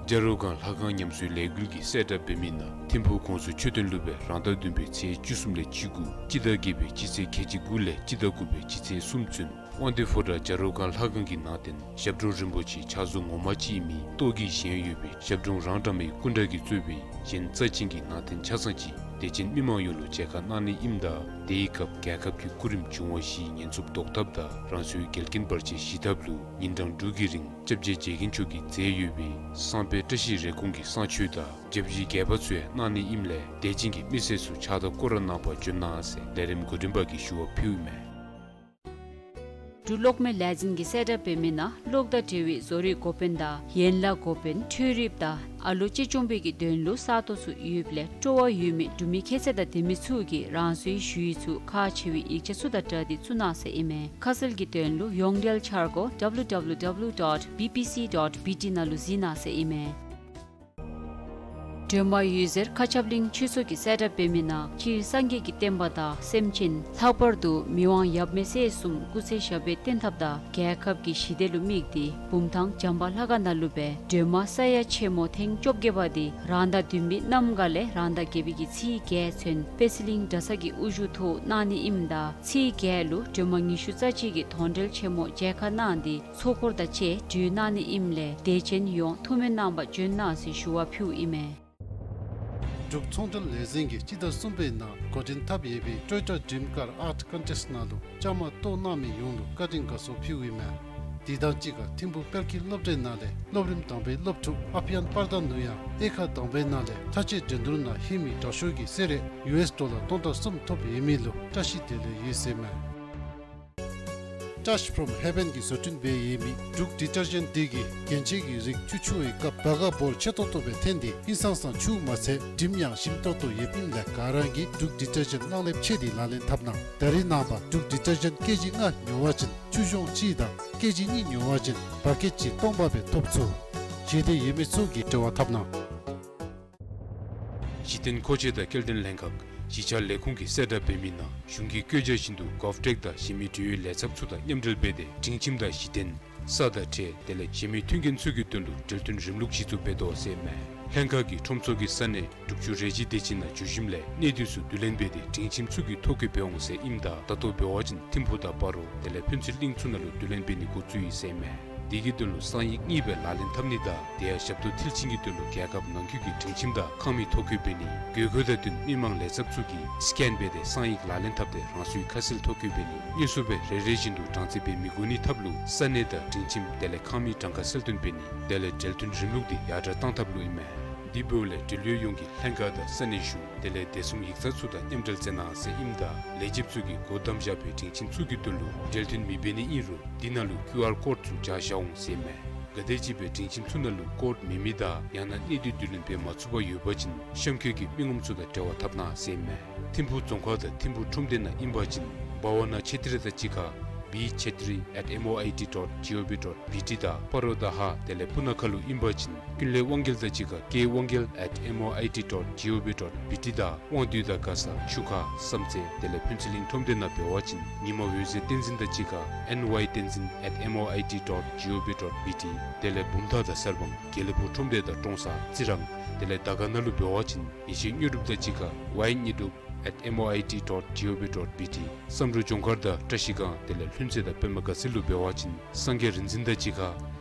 བྱ་རོག་སྒང་ལྷ་ཁང་ཉམས་གསོའི་ལས་འགུལ་གྱིས་གསལ་བསྒྲགས་འབད་མི་ནང་ཐིམ་ཕུག་གོང་ས་མཆོག་སྟོན་ལུ་སྦེ་རང་ཟླ་བདུན་པའི་ཚེས་བཅུ་གསུམ་ལས་བཅུ་དགུ་སྤྱི་ཟླ་བརྒྱད་པའི་སྤྱི་ཚེས་ཁལ་གཅིག་དགུ་ལས་སྤྱི་ཟླ་དགུ་པའི་སྤྱི་ཚེས་གསུམ་ཚུན་དབང་འདུས་ཕོ་བྲང་བྱ་རོག་སྒང་ལྷ་ཁང་གི་ནང་རྟེན་ཞབས་དྲུང་རིན་པོ་ཆེ་ཕྱག་བཟོ་ངོ་མ་ཅིག་ཨིན་མི་ཏོག་གི་བཞེངས་ཡོད་པའི་ཞབས་དྲུང་རང་གྲངས་མའི་སྐུ་འདྲ་གིས་གཙོས་པའི་གཞན་རྩ་ཅན་གྱི་ནང་རྟེན་ཆ་ཚང་ཅིག་དད་ཅན་མི་མང་ཡོངས་ལུ་མཇལ་ཁ་གནང་ནི་ཨིནམ་ད་དེའི་སྐབས་རྒྱལ་ཁབ་ཀྱི་སྐུ་རིམ་འབྱུང་བ་བཞིའི་ཉེན་སྲུང་བཟློག་ཐབས་དང་རང་སོའི་འགལ་རྐྱེན་བར་ཆད་ཞི་ཐབས་ལུ་ཉིན་གྲངས་དྲུག་གི་རིང་སྐྱབས་རྗེ་རྗེ་མཁན་མཆོག་གིས་མཛད་ཡོད་པའི་བསངས་དཔེ་བཀྲ་ཤིས་རེ་སྐོང་གི་བསངས་མཆོད་དང་བཅའ་བཞི་རྒྱས་པ་ཚུ་ཡང་གནང་ནི་ཨིནམ་ལས་དད་ཅན་གྱི་མི་སེར་ཚུ་ཕྱག་དང་སྐོར་ར་གནང་པར་འབྱོན་གནང་ཟེར་ལས་རིམ་འགོ་འདྲེན་པ་གིས་ཞུ་བ་ཕུལཝ་ཨིན་མས། འབྲུག་གློག་མེ་ལས་འཛིན་གྱིས་གསལ་བསྒྲགས་འབད་མི་ནང་གློག་དང་འབྲེལ་བའི་བཟོ་རིག་འགོ་དཔོན་དང་ཡན་ལག་འགོ་དཔོན་འཕྲུལ་རིགཔ་དང་ཨ་ལོ་གཅེས་སྐྱོང་པའི་གི་དོན་ལུ་ས་སྟོང་ཚུ་ཡོདཔ་ལས་སྤྲོ་བ་ཡོད་མི་འབྲུག་མི་ཁྱད་ཚད་དང་ལྡན་མི་ཚུ་གིས་རང་སོའི་ཞུ་ཡིག་ཚུ་ཁག་ཆེ་བའི་ཡིག་ཆ་ཚུ་དང་སྦྲགས་ཏེ་བཙུགས་གནང་ཟེར་ཨིན་མས། ཁ་གསལ་གྱི་དོན་ལུ་ཡོངས་འབྲེལ་འཆར་སྒོ་W W W dot B P C dot B T ནང་ལུ་གཟིགས་གནང་ཟེར་ཨིན་མས། སྒྲོལ་མ་འོད་ཟེར་མཁའ་ཁྱབ་གླིང་ཆོས་ཚོགས་ཀྱིས་གསལ་བསྒྲགས་འབད་མི་ནང་སྤྱིར་སངས་རྒྱས་ཀྱི་བསྟན་པ་དང་སེམས་ཅན་ལྷག་པར་དུ་མི་དབང་ཡབ་མེས་སྲས་གསུམ་སྐུ་ཚེ་ཞབས་པད་བརྟན་ཐབས་དང་རྒྱལ་ཁབ་ཀྱི་ཞི་བདེ་ལུ་དམིགས་ཏེ་བུམ་ཐང་བྱམས་པ་ལྷ་ཁང་ནང་ལུ་སྦེ་སྒྲོལ་མ་ས་ཡ་ཆེན་མོ་ཐེངས་བཅོ་བརྒྱད་པ་འདི་རང་ཟླ་བདུན་པའི་གནམ་གང་ལས་རང་ཟླ་བརྒྱད་པའི་གི་ཚེས་བརྒྱད་ཚུན་དཔལ་སྲིད་གླིང་གྲྭ་ཚང་གི་དབུ་བཞུགས་ཐོག་གནང་ནི་ཨིནམ་ད་ཚེས་བརྒྱད་ལུ་སྒྲོལ་མ་ཉི་ཤུ་རྩ་གཅིག་གི་དོན་འགྲེལ་ཆེན་མོ་མཇལ་ཁ་གནང་སྟེ་ཚོགས་འཁོར་དང་བཅས་གྲོལ་གནང་ནི་ཨིནམ་ལས་དད་ཅན་ཡོངས་ཐུགས་སྨོན་གནང་པར་འབྱོན་གནང་ཟེར་ཞུ་བ་ཕུལཝ་ཨིན་མས། འབྲུག་ཚོང་འབྲེལ་ལས་འཛིན་གྱིས་སྤྱི་ཟླ་གསུམ་པའི་ནང་འགོ་འདྲེན་འཐབ་ཡོད་པའི་Toyota Dream Car Art Contest ནང་ལུ་བཅའ་མར་གཏོགས་གནང་མི་ཡོངས་ལུ་བཀའ་དྲིན་དགའ་ཚོར་ཕུལཝ་ཨིན་མས། དེ་དང་གཅིག་ཁར་ཐིམ་ཕུག་དཔལ་སྐྱིད་སློབ་གྲྭའི་ནང་ལས་སློབ་རིམ་དང་པའི་སློབ་ཕྲུག་ཨ་པྱཱན་པར་དྷ་ནུ་ཡང་དབྱེ་ཁག་དང་པའི་ནང་ལས་ལྷ་ཆས་འགྲན་བསྡུར་ནང་ལྷོད་མི་དྲག་ཤོས་ཀྱི་གསོལ་རས་ཡུ་ཨེསི་ཌོ་ལར་སྟོང་ཕྲག་གསུམ་ཐོབ་ཡོད་མི་ལུ་བཀྲ་ཤིས་བདེ་ལེགས་ཡོད་ཟེར་ཨིན་མས། Touch from Heaven གྱིས་བཟོ་སྐྲུན་འབད་ཡོད་མི་འབྲུག་ཌི་ཊར་ཇེནཊ་འདི་གིས་རྒྱན་ཆའི་གི་རིགས་ཆུང་ཆུང་བའི་སྐབས་བ་ག་བོར་ཆེ་ཏོག་ཏོ་སྦེ་འཐེན་ཏེ་ཧིང་སངས་ས་ཆུ་མ་ཚད་དྲིམ་ཡང་ཞིམ་ཏོག་ཏོ་ཡོདཔ་ཨིནམ་ལས་ག་ར་གིས་འབྲུག་ཌི་ཊར་ཇེནཊ་གླང་ལེབ་ཕྱེ་སྟེ་ལག་ལེན་འཐབ་གནང་། ད་རེས་ནངས་པ་འབྲུག་ཌི་ཊར་ཇེནཊ་ཀེ་ཇི་ལྔ་ཉོ་བ་ཅིན་ཆུ་གཞོང་གཅིག་དང་ཀེ་ཇི་གཉིས་ཉོ་བ་ཅིན་བ་ཀེཊ་གཅིག་སྟོང་པ་སྦེ་ཐོབ་ཚུགས། བཞེས་འདོད་ཡོད་མི་ཚུ་གིས་འབྲེལ་བ་འཐབ་གནང་། གཞི་རྟེན་མཁོ་ཆས་དང་སྐྱེལ་འདྲེན་ལྷན་ཁག་གཞིས་ཆགས་ལས་ཁུངས་ཀྱིས་གསལ་བསྒྲགས་འབད་མི་ནང་གཞུང་གི་བཀོད་རྒྱ་བཞིན་དུ་གོབ་ཊེཀ་དང་གཞན་མི་འབྲེལ་ཡོད་ལས་ཚབ་ཚུ་དང་མཉམ་འབྲེལ་འབད་དེ་སྒྲིང་ཁྱིམ་དང་གཞི་རྟེན་ས་དང་ཁྲལ་དེ་ལས་གཞན་མི་མཐུན་རྐྱེན་ཚུ་གི་དོན་ལུ་འབྲེལ་མཐུན་རིམ་ལུགས་གཞི་བཙུགས་འབད་དོ་ཟེར་ཨིན་མས། ལྷན་ཁག་གིས་ཁྲོམ་ཚོགས་ཀྱི་ས་གནས་དྲུག་ཅུ་རེ་བཞི་དེ་ཅིག་ནང་འབྱོར་ཞིནམ་ལས་གནས་སྡུད་ཚུ་བསྡུ་ལེན་འབད་དེ་སྒྲིང་ཁྱིམ་ཚུ་གི་ཐོ་བཀོད་འབད་འོང་ཟེར་ཨིནམ་ད་ད་ལྟོ་འབད་བ་ཅིན་ཐིམ་ཕུག་དང་སྤ་རོ་དེ་ལས་ཕུན་ཚོགས་གླིང་ཚུ་ནང་ལུ་བསྡུ་ལེན་འབད་ནི་འགོ་བཙུགས་ཡི་ཟེར་ཨིན་མས། དེ་གི་དོན་ལུ་གསང་ཡིག་གཉིས་སྦེ་ལག་ལེན་འཐབ་ནི་དང་དེ་ཡང་ཞབས་ཏོག་མཐིལ་ཕྱིན་གྱི་དོན་ལུ་རྒྱལ་ཁབ་ནང་འཁོད་ཀྱི་སྒྲིང་ཁྱིམ་དང་ཁང་མིག་ཐོ་བཀོད་འབད་ནི་དགོས་མཁོ་དང་བསྟུན་མི་མང་ལས་ཚབ་ཚུ་གིས་སི་ཀེན་འབད་དེ་གསང་ཡིག་ལག་ལེན་འཐབ་སྟེ་རང་སོའི་ཁ་གསལ་ཐོ་བཀོད་འབད་ནི་དངོས་སུ་སྦེ་རེ་རེ་བཞིན་དུ་གྲངས་རྩིས་འབད་མི་དགོ་ནི་ཐབས་ལུ་ས་གནས་དང་སྒྲིང་ཁྱིམ་དེ་ལས་ཁང་མིག་གྲངས་ཀ་གསལ་སྟོན་འབད་ནི་དེ་ལས་འབྲེལ་མཐུན་རིམ་ལུགས་འདི་ཡར་དྲག་གཏང་ཐབས་ལུ་ཨིན་མས། དེ་འབདཝ་ལས་འབྲེལ་ཡོད་ཡོངས་ཀྱིས་ལྷན་ཁག་དང་ས་གནས་གཞུང་དེ་ལས་བདེ་སྲུང་ཡིག་ཚང་ཚུ་དང་མཉམ་འབྲེལ་མཛད་གནང་ཟེར་ཨིནམ་ད་ལས་བྱེདཔ་ཚུ་གིས་སྒོ་བསྡམས་བཞག་པའི་སྒྲིང་ཁྱིམ་ཚུ་གི་དོན་ལུ་འབྲེལ་མཐུན་མི་འབད་ནི་ཨིན་རུང་དེ་ནང་ལུ་ཀིའུ་ཨར་ཀོཌ་ཚུ་སྦྱར་བཞག་འོང་ཟེར་ཨིན་མས། ག་དེམ་ཅིག་སྦེ་སྒྲིང་ཁྱིམ་ཚུ་ནང་ལུ་ཀོཌ་མེད་མི་དང་ཡང་ན་གནས་སྡུད་བསྡུ་ལེན་འབད་མ་ཚུགས་པར་ཡོད་པ་ཅིན་གཤམ་འཁོད་ཀྱི་མི་ངོམ་ཚུ་དང་འབྲེལ་བ་འཐབ་གནང་ཟེར་ཨིན་མས། ཐིམ་ཕུག་རྫོང་ཁག་དང་ཐིམ་ཕུག་ཁྲོམ་སྡེ་ནང་ཨིན་པ་ཅིན་བྷ་ཝ་ན་ཆེ་ཏྲི་དང་གཅིག་ཁར་བི་ཆེ་ཏྲི་ཨེཊ་ཨེམ་ཨོ་ཨའི་ཊི་ཌོཊ་ཇི་ཨོ་བི་ཌོཊ་བི་ཊི་དང་སྤ་རོ་དང་ཧཱ་དེ་ལས་སྤུ་ན་ཁ་ལུ་ཨིན་པ་ཅིན་ཀུན་ལེགས་དབང་རྒྱལ་དང་གཅིག་ཁར་ཀེ་དབང་རྒྱལ་ཨེཊ་ཨེམ་ཨོ་ཨའི་ཊི་ཌོཊ་ཇི་ཨོ་བི་ཌོཊ་བི་ཊི་དང་དབང་འདུས་དང་མགར་ས་ཆུ་ཁ་བསམ་རྩེ་དེ་ལས་ཕུན་ཚོགས་གླིང་ཁྲོམ་སྡེ་ནང་འབད་བ་ཅིན་ཉི་མ་འོད་ཟེར་བསྟན་འཛིན་དང་གཅིག་ཁར་ཨེན་ཝའི་བསྟན་འཛིན་ཨེཊ་ཨེམ་ཨོ་ཨའི་ཊི་ཌོཊ་ཇི་ཨོ་བི་ཌོཊ་བི་ཊི། དེ་ལས་བུམ་ཐང་དང་གསར་སྤང་དགེ་ལེགས་ཕུག་ཁྲོམ་སྡེ་དང་ཀྲོང་གསར་རྩི་རང་དེ་ལས་དར་དཀར་ན་ལུ་འབད་བ་ཅིན་ཡེ་ཤེས་དངོས་གྲུབ་དང་གཅིག་ཁར་ཝའི་དངོས་གྲུབ་ཨེཊ་ཨེམ་ཨོ་ཨའི་ཊི་ཌོཊ་ཇི་ཨོ་བི་ཌོཊ་བི་ཊི། བསམ་འགྲུབ་ལྗོངས་མཁར་དང་བཀྲ་ཤིས་སྒང་དེ་ལས་ལྷུན་རྩེ་དང་པདྨ་དགའ་ཚལ་ལུ་འབད་བ་ཅིན་སངས་རྒྱས་རིག་འཛིན་དང་གཅིག་ཁར་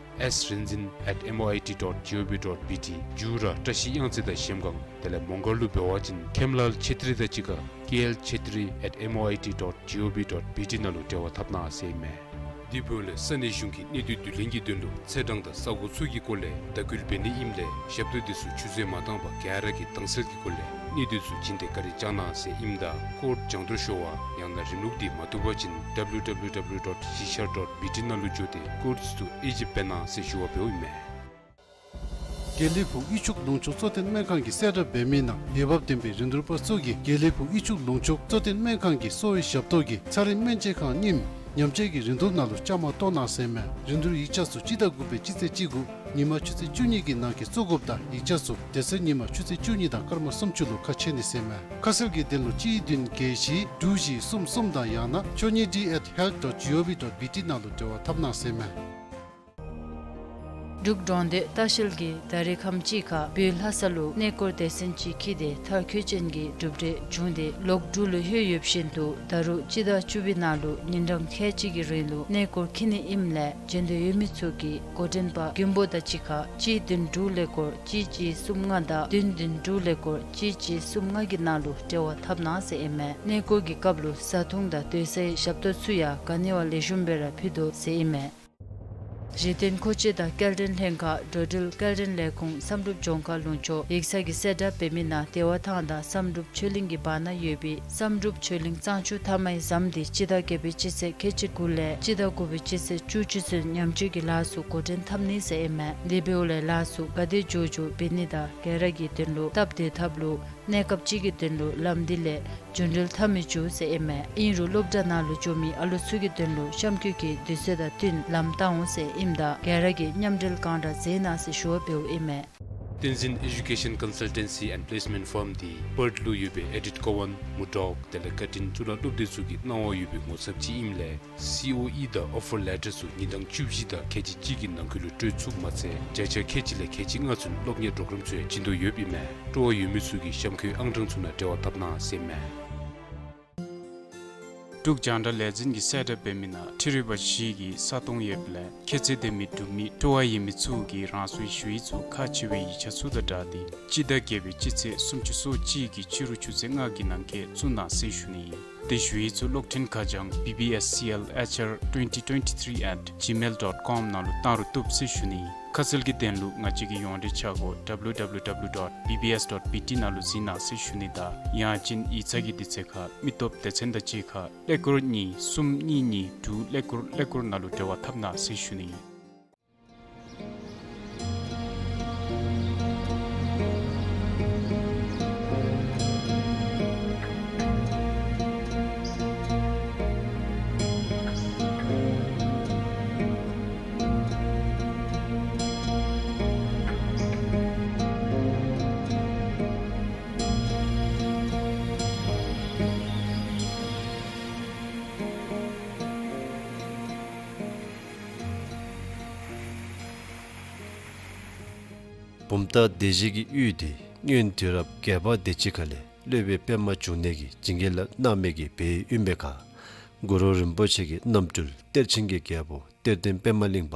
ཨེསི་རིག་འཛིན་ཨེཊ་ཨེམ་ཨོ་ཨའི་ཊི་ཌོཊ་ཇི་ཨོ་བི་ཌོཊ་བི་ཊི། མཇུག་ར་བཀྲ་ཤིས་གཡང་རྩེ་དང་གཞལམ་སྒང་དེ་ལས་མོང་སྒར་ལུ་འབད་བ་ཅིན་ཁེམ་ལཱལ་ཆེ་ཏྲི་དང་གཅིག་ཁར་ཀེ་ཨེལ་ཆེ་ཏྲི་ཨེཊ་ཨེམ་ཨོ་ཨའི་ཊི་ཌོཊ་ཇི་ཨོ་བི་ཌོཊ་བི་ཊི་ནང་ལུ་འབྲེལ་བ་འཐབ་གནང་ཟེར་ཨིན་མས། དེ་འབདཝ་ལས་ས་གནས་གཞུང་གིས་གནས་སྡུད་བསྡུ་ལེན་གྱི་དོན་ལུ་ཚེས་གྲངས་དང་ས་གོ་ཚུ་གི་སྐོར་ལས་དར་སྐུལ་འབད་ནི་ཨིནམ་ལས་ཞབས་ཏོག་དེ་ཚུ་ཆུད་ཟོས་མ་བཏང་པར་ག་ར་གིས་དྭངས་གསལ་གྱི་སྒོ་ལས་གནས་སྡུད་ཚུ་བྱིན་ཏེ་བཀའ་དྲིན་བསྐྱང་གནང་ཟེར་ཨིནམ་ད་ཀོཌ་སྦྱང་བརྡར་ཤོར་བ་ཡང་ན་རིམ་ལུགས་འདི་མ་བཏུབ་པ་ཅིན་ཌབ་ལུ་ཌབ་ལུ་ཌབ་ལུ་ཌོཊ་གཞིས་ཆགས་ཌོཊ་བི་ཊི་ནང་ལུ་འགྱོ་སྟེ་ཀོཌ་ཚུ་དབྱེ་ཞིབ་འབད་གནང་ཟེར་ཞུ་བ་འབདཝ་ཨིན་མས། དགེ་ལེགས་ཕུག་དབུས་ཕྱོགས་ལུང་ཕྱོགས་གཙོ་བསྟེན་སྨན་ཁང་གིས་གསལ་བསྒྲགས་འབད་མི་ནང་འོས་འབབ་ལྡན་པའི་རིན་བསྡུར་པ་ཚུ་གིས་དགེ་ལེགས་ཕུག་དབུས་ཕྱོགས་ལུང་ཕྱོགས་གཙོ་བསྟེན་སྨན་ཁང་གི་གསོ་བའི་ཞབས་ཏོག་གི་ཚ་རིགས་སྨན་དཔྱད་ཁང་རྙིངམ་ཉམས་བཅོས་ཀྱི་རིན་བསྡུར་ནང་ལུ་བཅའ་མར་གཏོགས་གནང་ཟེར་ཨིན་མས། རིན་བསྡུར་ཡིག་ཆ་ཚུ་སྤྱི་ཟླ་དགུ་པའི་སྤྱི་ཚེས་བཅུ་དགུ་ཉིན་མ་ཆུ་ཚོད་བཅུ་གཉིས་ཀྱི་ནང་གི་བཙུགས་དགོཔ་དང་ཡིག་ཆ་ཚུ་དེ་ཚེ་ཉིན་མ་ཆུ་ཚོད་བཅུ་གཉིས་དང་སྐར་མ་སུམ་ཅུ་ལུ་ཁ་ཕྱེ་ནི་ཟེར་ཨིན་མས། ཁ་གསལ་གྱི་དོན་ལུ་གཅིག་བདུན་བརྒྱད་བཞི་དྲུག་བཞི་གསུམ་གསུམ་དང་ཡང་ན་ཆོས་ཉིད་ཌི་ཨེཊ་ཧེལཐ་ཌོཊ་ཇི་ཨོ་ཝི་ཌོཊ་བི་ཊི་ནང་ལུ་འབྲེལ་བ་འཐབ་གནང་ཟེར་ཨིན་མས། འབྲུག་འབྲོང་སྟོད་ལྟ་བཤལ་གྱིས་ད་རེས་ཁམས་ཅིག་ཁར་བོད་ལྷ་ས་ལུ་གནས་སྐོར་སྡེ་ཚན་ཅིག་འཁྱིད་དེ་མཐར་འཁྱོལ་ཅན་གྱི་གྲུབ་འབྲས་བྱུང་སྟེ་ལོག་འབྲུག་ལུ་ལྷོད་ཡོདཔ་བཞིན་དུ་ད་རུང་སྤྱི་ཟླ་བཅུ་པའི་ནང་ལུ་ཉིན་གྲངས་ཁལ་གཅིག་གི་རིང་ལུ་གནས་སྐོར་འཁྱིད་ནི་ཨིནམ་ལས་འབྱོན་འདོད་ཡོད་མི་ཚུ་གིས་འགོ་འདྲེན་པ་མགོན་པོ་དང་གཅིག་ཁར་གཅིག་བདུན་དྲུག་ཀླད་ཀོར་གཅིག་གཅིག་གསུམ་ལྔ་དང་བདུན་བདུན་དྲུག་ཀླད་ཀོར་གཅིག་གཅིག་གསུམ་ལྔ་གི་ནང་ལུ་འབྲེལ་བ་འཐབ་གནང་ཟེར་ཨིན་མས། གནས་སྐོར་གྱི་སྐབས་ལུ་བཟའ་འཐུང་དང་སྡོད་སའི་ཞབས་ཏོག་ཚུ་ཡང་ག་ནི་བ་ལེགས་ཤོམ་སྦེ་ར་ཕུལ་དོ་ཟེར་ཨིན་མས། གཞི་རྟེན་མཁོ་ཆས་དང་སྐྱེལ་འདྲེན་ལྷན་ཁག་འགྲོ་འགྲུལ་སྐྱེལ་འདྲེན་ལས་ཁུངས་བསམ་གྲུབ་ལྗོངས་མཁར་ལུང་ཕྱོགས་ཡིག་ཚང་གི་གསལ་བསྒྲགས་འབད་མི་ནང་བདེ་བ་ཐང་དང་བསམ་གྲུབ་ཆོས་གླིང་གི་བར་ན་ཡོད་པའི་བསམ་གྲུབ་ཆོས་གླིང་གཙང་ཆུ་མཐའ་མའི་ཟམ་དེ་སྤྱི་ཟླ་བརྒྱད་པའི་སྤྱི་ཚེས་ཁལ་གཅིག་དགུ་ལས་སྤྱི་ཟླ་དགུ་པའི་སྤྱི་ཚེས་བཅུ་གཅིག་ཚུན་ཉམས་བཅོས་ཀྱི་ལཱ་ཚུ་འགོ་འདྲེན་འཐབ་ནི་ཟེར་ཨིན་མས། དེ་འབདཝ་ལས་ལཱ་ཚུ་ག་དེ་མགྱོགས་མགྱོགས་འབད་ནི་དང་ག་ར་གི་དོན་ལུ་སྟབས་བདེ་ཐབས་ལུ་གནས་སྐབས་ཅིག་གི་དོན་ལུ་ལམ་འདི་ལས་རྒྱུན་འགྲུལ་འཐབ་མི་བཅུག་ཟེར་ཨིན་མས། ཨིན་རུང་སློབ་གྲྭ་ནང་ལུ་འགྱོ་མི་ཨ་ལོ་ཚུ་གི་དོན་ལུ་གཤམ་འཁོད་ཀྱི་དུས་ཚོད་དང་བསྟུན་ལམ་བཏང་འོང་ཟེར་ཨིནམ་ད་ག་ར་གིས་མཉམ་འབྲེལ་གང་དྲག་མཛད་གནང་ཟེར་ཞུ་བ་འབདཝ་ཨིན་མས། བསྟན་འཛིན་Education Consultancy and Placement Firm འདི་པརཐ་ལུ་ཡོད་པའི་ཨེ་ཌིཐ་ཀོ་ཝཱན་མུར་ཌོག་དེ་ལས་ཀར་ཊིན་གཙུག་ལག་སློབ་སྡེ་ཚུ་གི་གནང་བ་ཡོད་པའི་ངོ་ཚབ་ཅིག་ཨིནམ་ལས་སི་ཨོ་ཨི་དང་ཨོ་ཕར་ལེ་ཊར་ཚུ་ཉིན་གྲངས་བཅུ་བཞི་དང་ཁལ་གཅིག་གཅིག་གི་ནང་འཁོད་ལུ་སྤྲོད་ཚུགསཔ་མ་ཚད་བརྒྱ་ཆ་ཁལ་གཅིག་ལས་ཁལ་གཅིག་ལྔ་ཚུན་སློབ་གཉེར་གྲོགས་རམ་ཚུ་ཡང་བྱིན་དོ་ཡོདཔ་ཨིན་མས། སྤྲོ་བ་ཡོད་མི་ཚུ་གིས་གཤམ་འཁོད་ཨང་གྲངས་ཚུ་ནང་འབྲེལ་བ་འཐབ་གནང་ཟེར་མས། འབྲུག་རྒྱང་བསྒྲགས་ལས་འཛིན་གྱི་གསལ་བསྒྲགས་འབད་མི་ནང་འཕྲུལ་རིག་པ་བཞི་གི་ས་སྟོང་ཡོདཔ་ལས་ཁྱད་ཚད་ལྡན་མི་འབྲུག་མི་སྤྲོ་བ་ཡོད་མི་ཚུ་གིས་རང་སོའི་ཞུ་ཡིག་ཚུ་ཁག་ཆེ་བའི་ཡིག་ཆ་ཚུ་དང་སྦྲགས་ཏེ་སྤྱི་ཟླ་བརྒྱད་པའི་སྤྱི་ཚེས་སུམ་ཅུ་སོ་གཅིག་གི་ཕྱི་རུ་ཆུ་ཚོད་ལྔ་གི་ནང་འཁོད་བཙུགས་གནང་ཟེར་ཞུ་ནི་ཨིན། དེ་ཞུ་ཡིག་ཚུ་གློག་འཕྲིན་ཁ་བྱང་B B S C L H R twenty twenty-three at gmail dot com ནང་ལུ་བཏང་རུང་བཏུབ་ཟེར་ཞུ་ནི་ཨིན། ཁ་གསལ་གྱི་དོན་ལུ་ང་བཅས་ཀྱི་ཡོངས་འབྲེལ་ཆ་སྒོ་W W W dot B B S dot B T ནང་ལུ་གཟིགས་གནང་ཟེར་ཞུ་ནི་དང་ཡང་ཅིན་ཡིག་ཚང་གི་དུས་ཚོད་ཁར་མི་སྟོབས་སྡེ་ཚན་དང་གཅིག་ཁར་ཀླད་ཀོར་གཉིས་གསུམ་གཉིས་གཉིས་དྲུག་ཀླད་ཀོར་ཀླད་ཀོར་ནང་ལུ་འབྲེལ་བ་འཐབ་གནང་ཟེར་ཞུ་ནི་ཨིན། བུམ་ཐང་སྡེ་བཞི་གི་ཡུལ་འདི་སྔོན་དུས་རབས་བརྒྱད་པ་དེ་ཅིག་ཁ་ལས་སློབ་དཔོན་པདྨ་འབྱུང་གནས་ཀྱིས་བྱིན་གྱིས་བརླབས་གནང་མི་གི་སྦས་ཡུལ་ཨིན་པའི་ཁར་གུ་རུ་རིན་པོ་ཆེ་གི་རྣམ་སྤྲུལ་གཏེར་ཆེན་གྱི་རྒྱལ་པོ་གཏེར་སྟོན་པདྨ་གླིང་པ་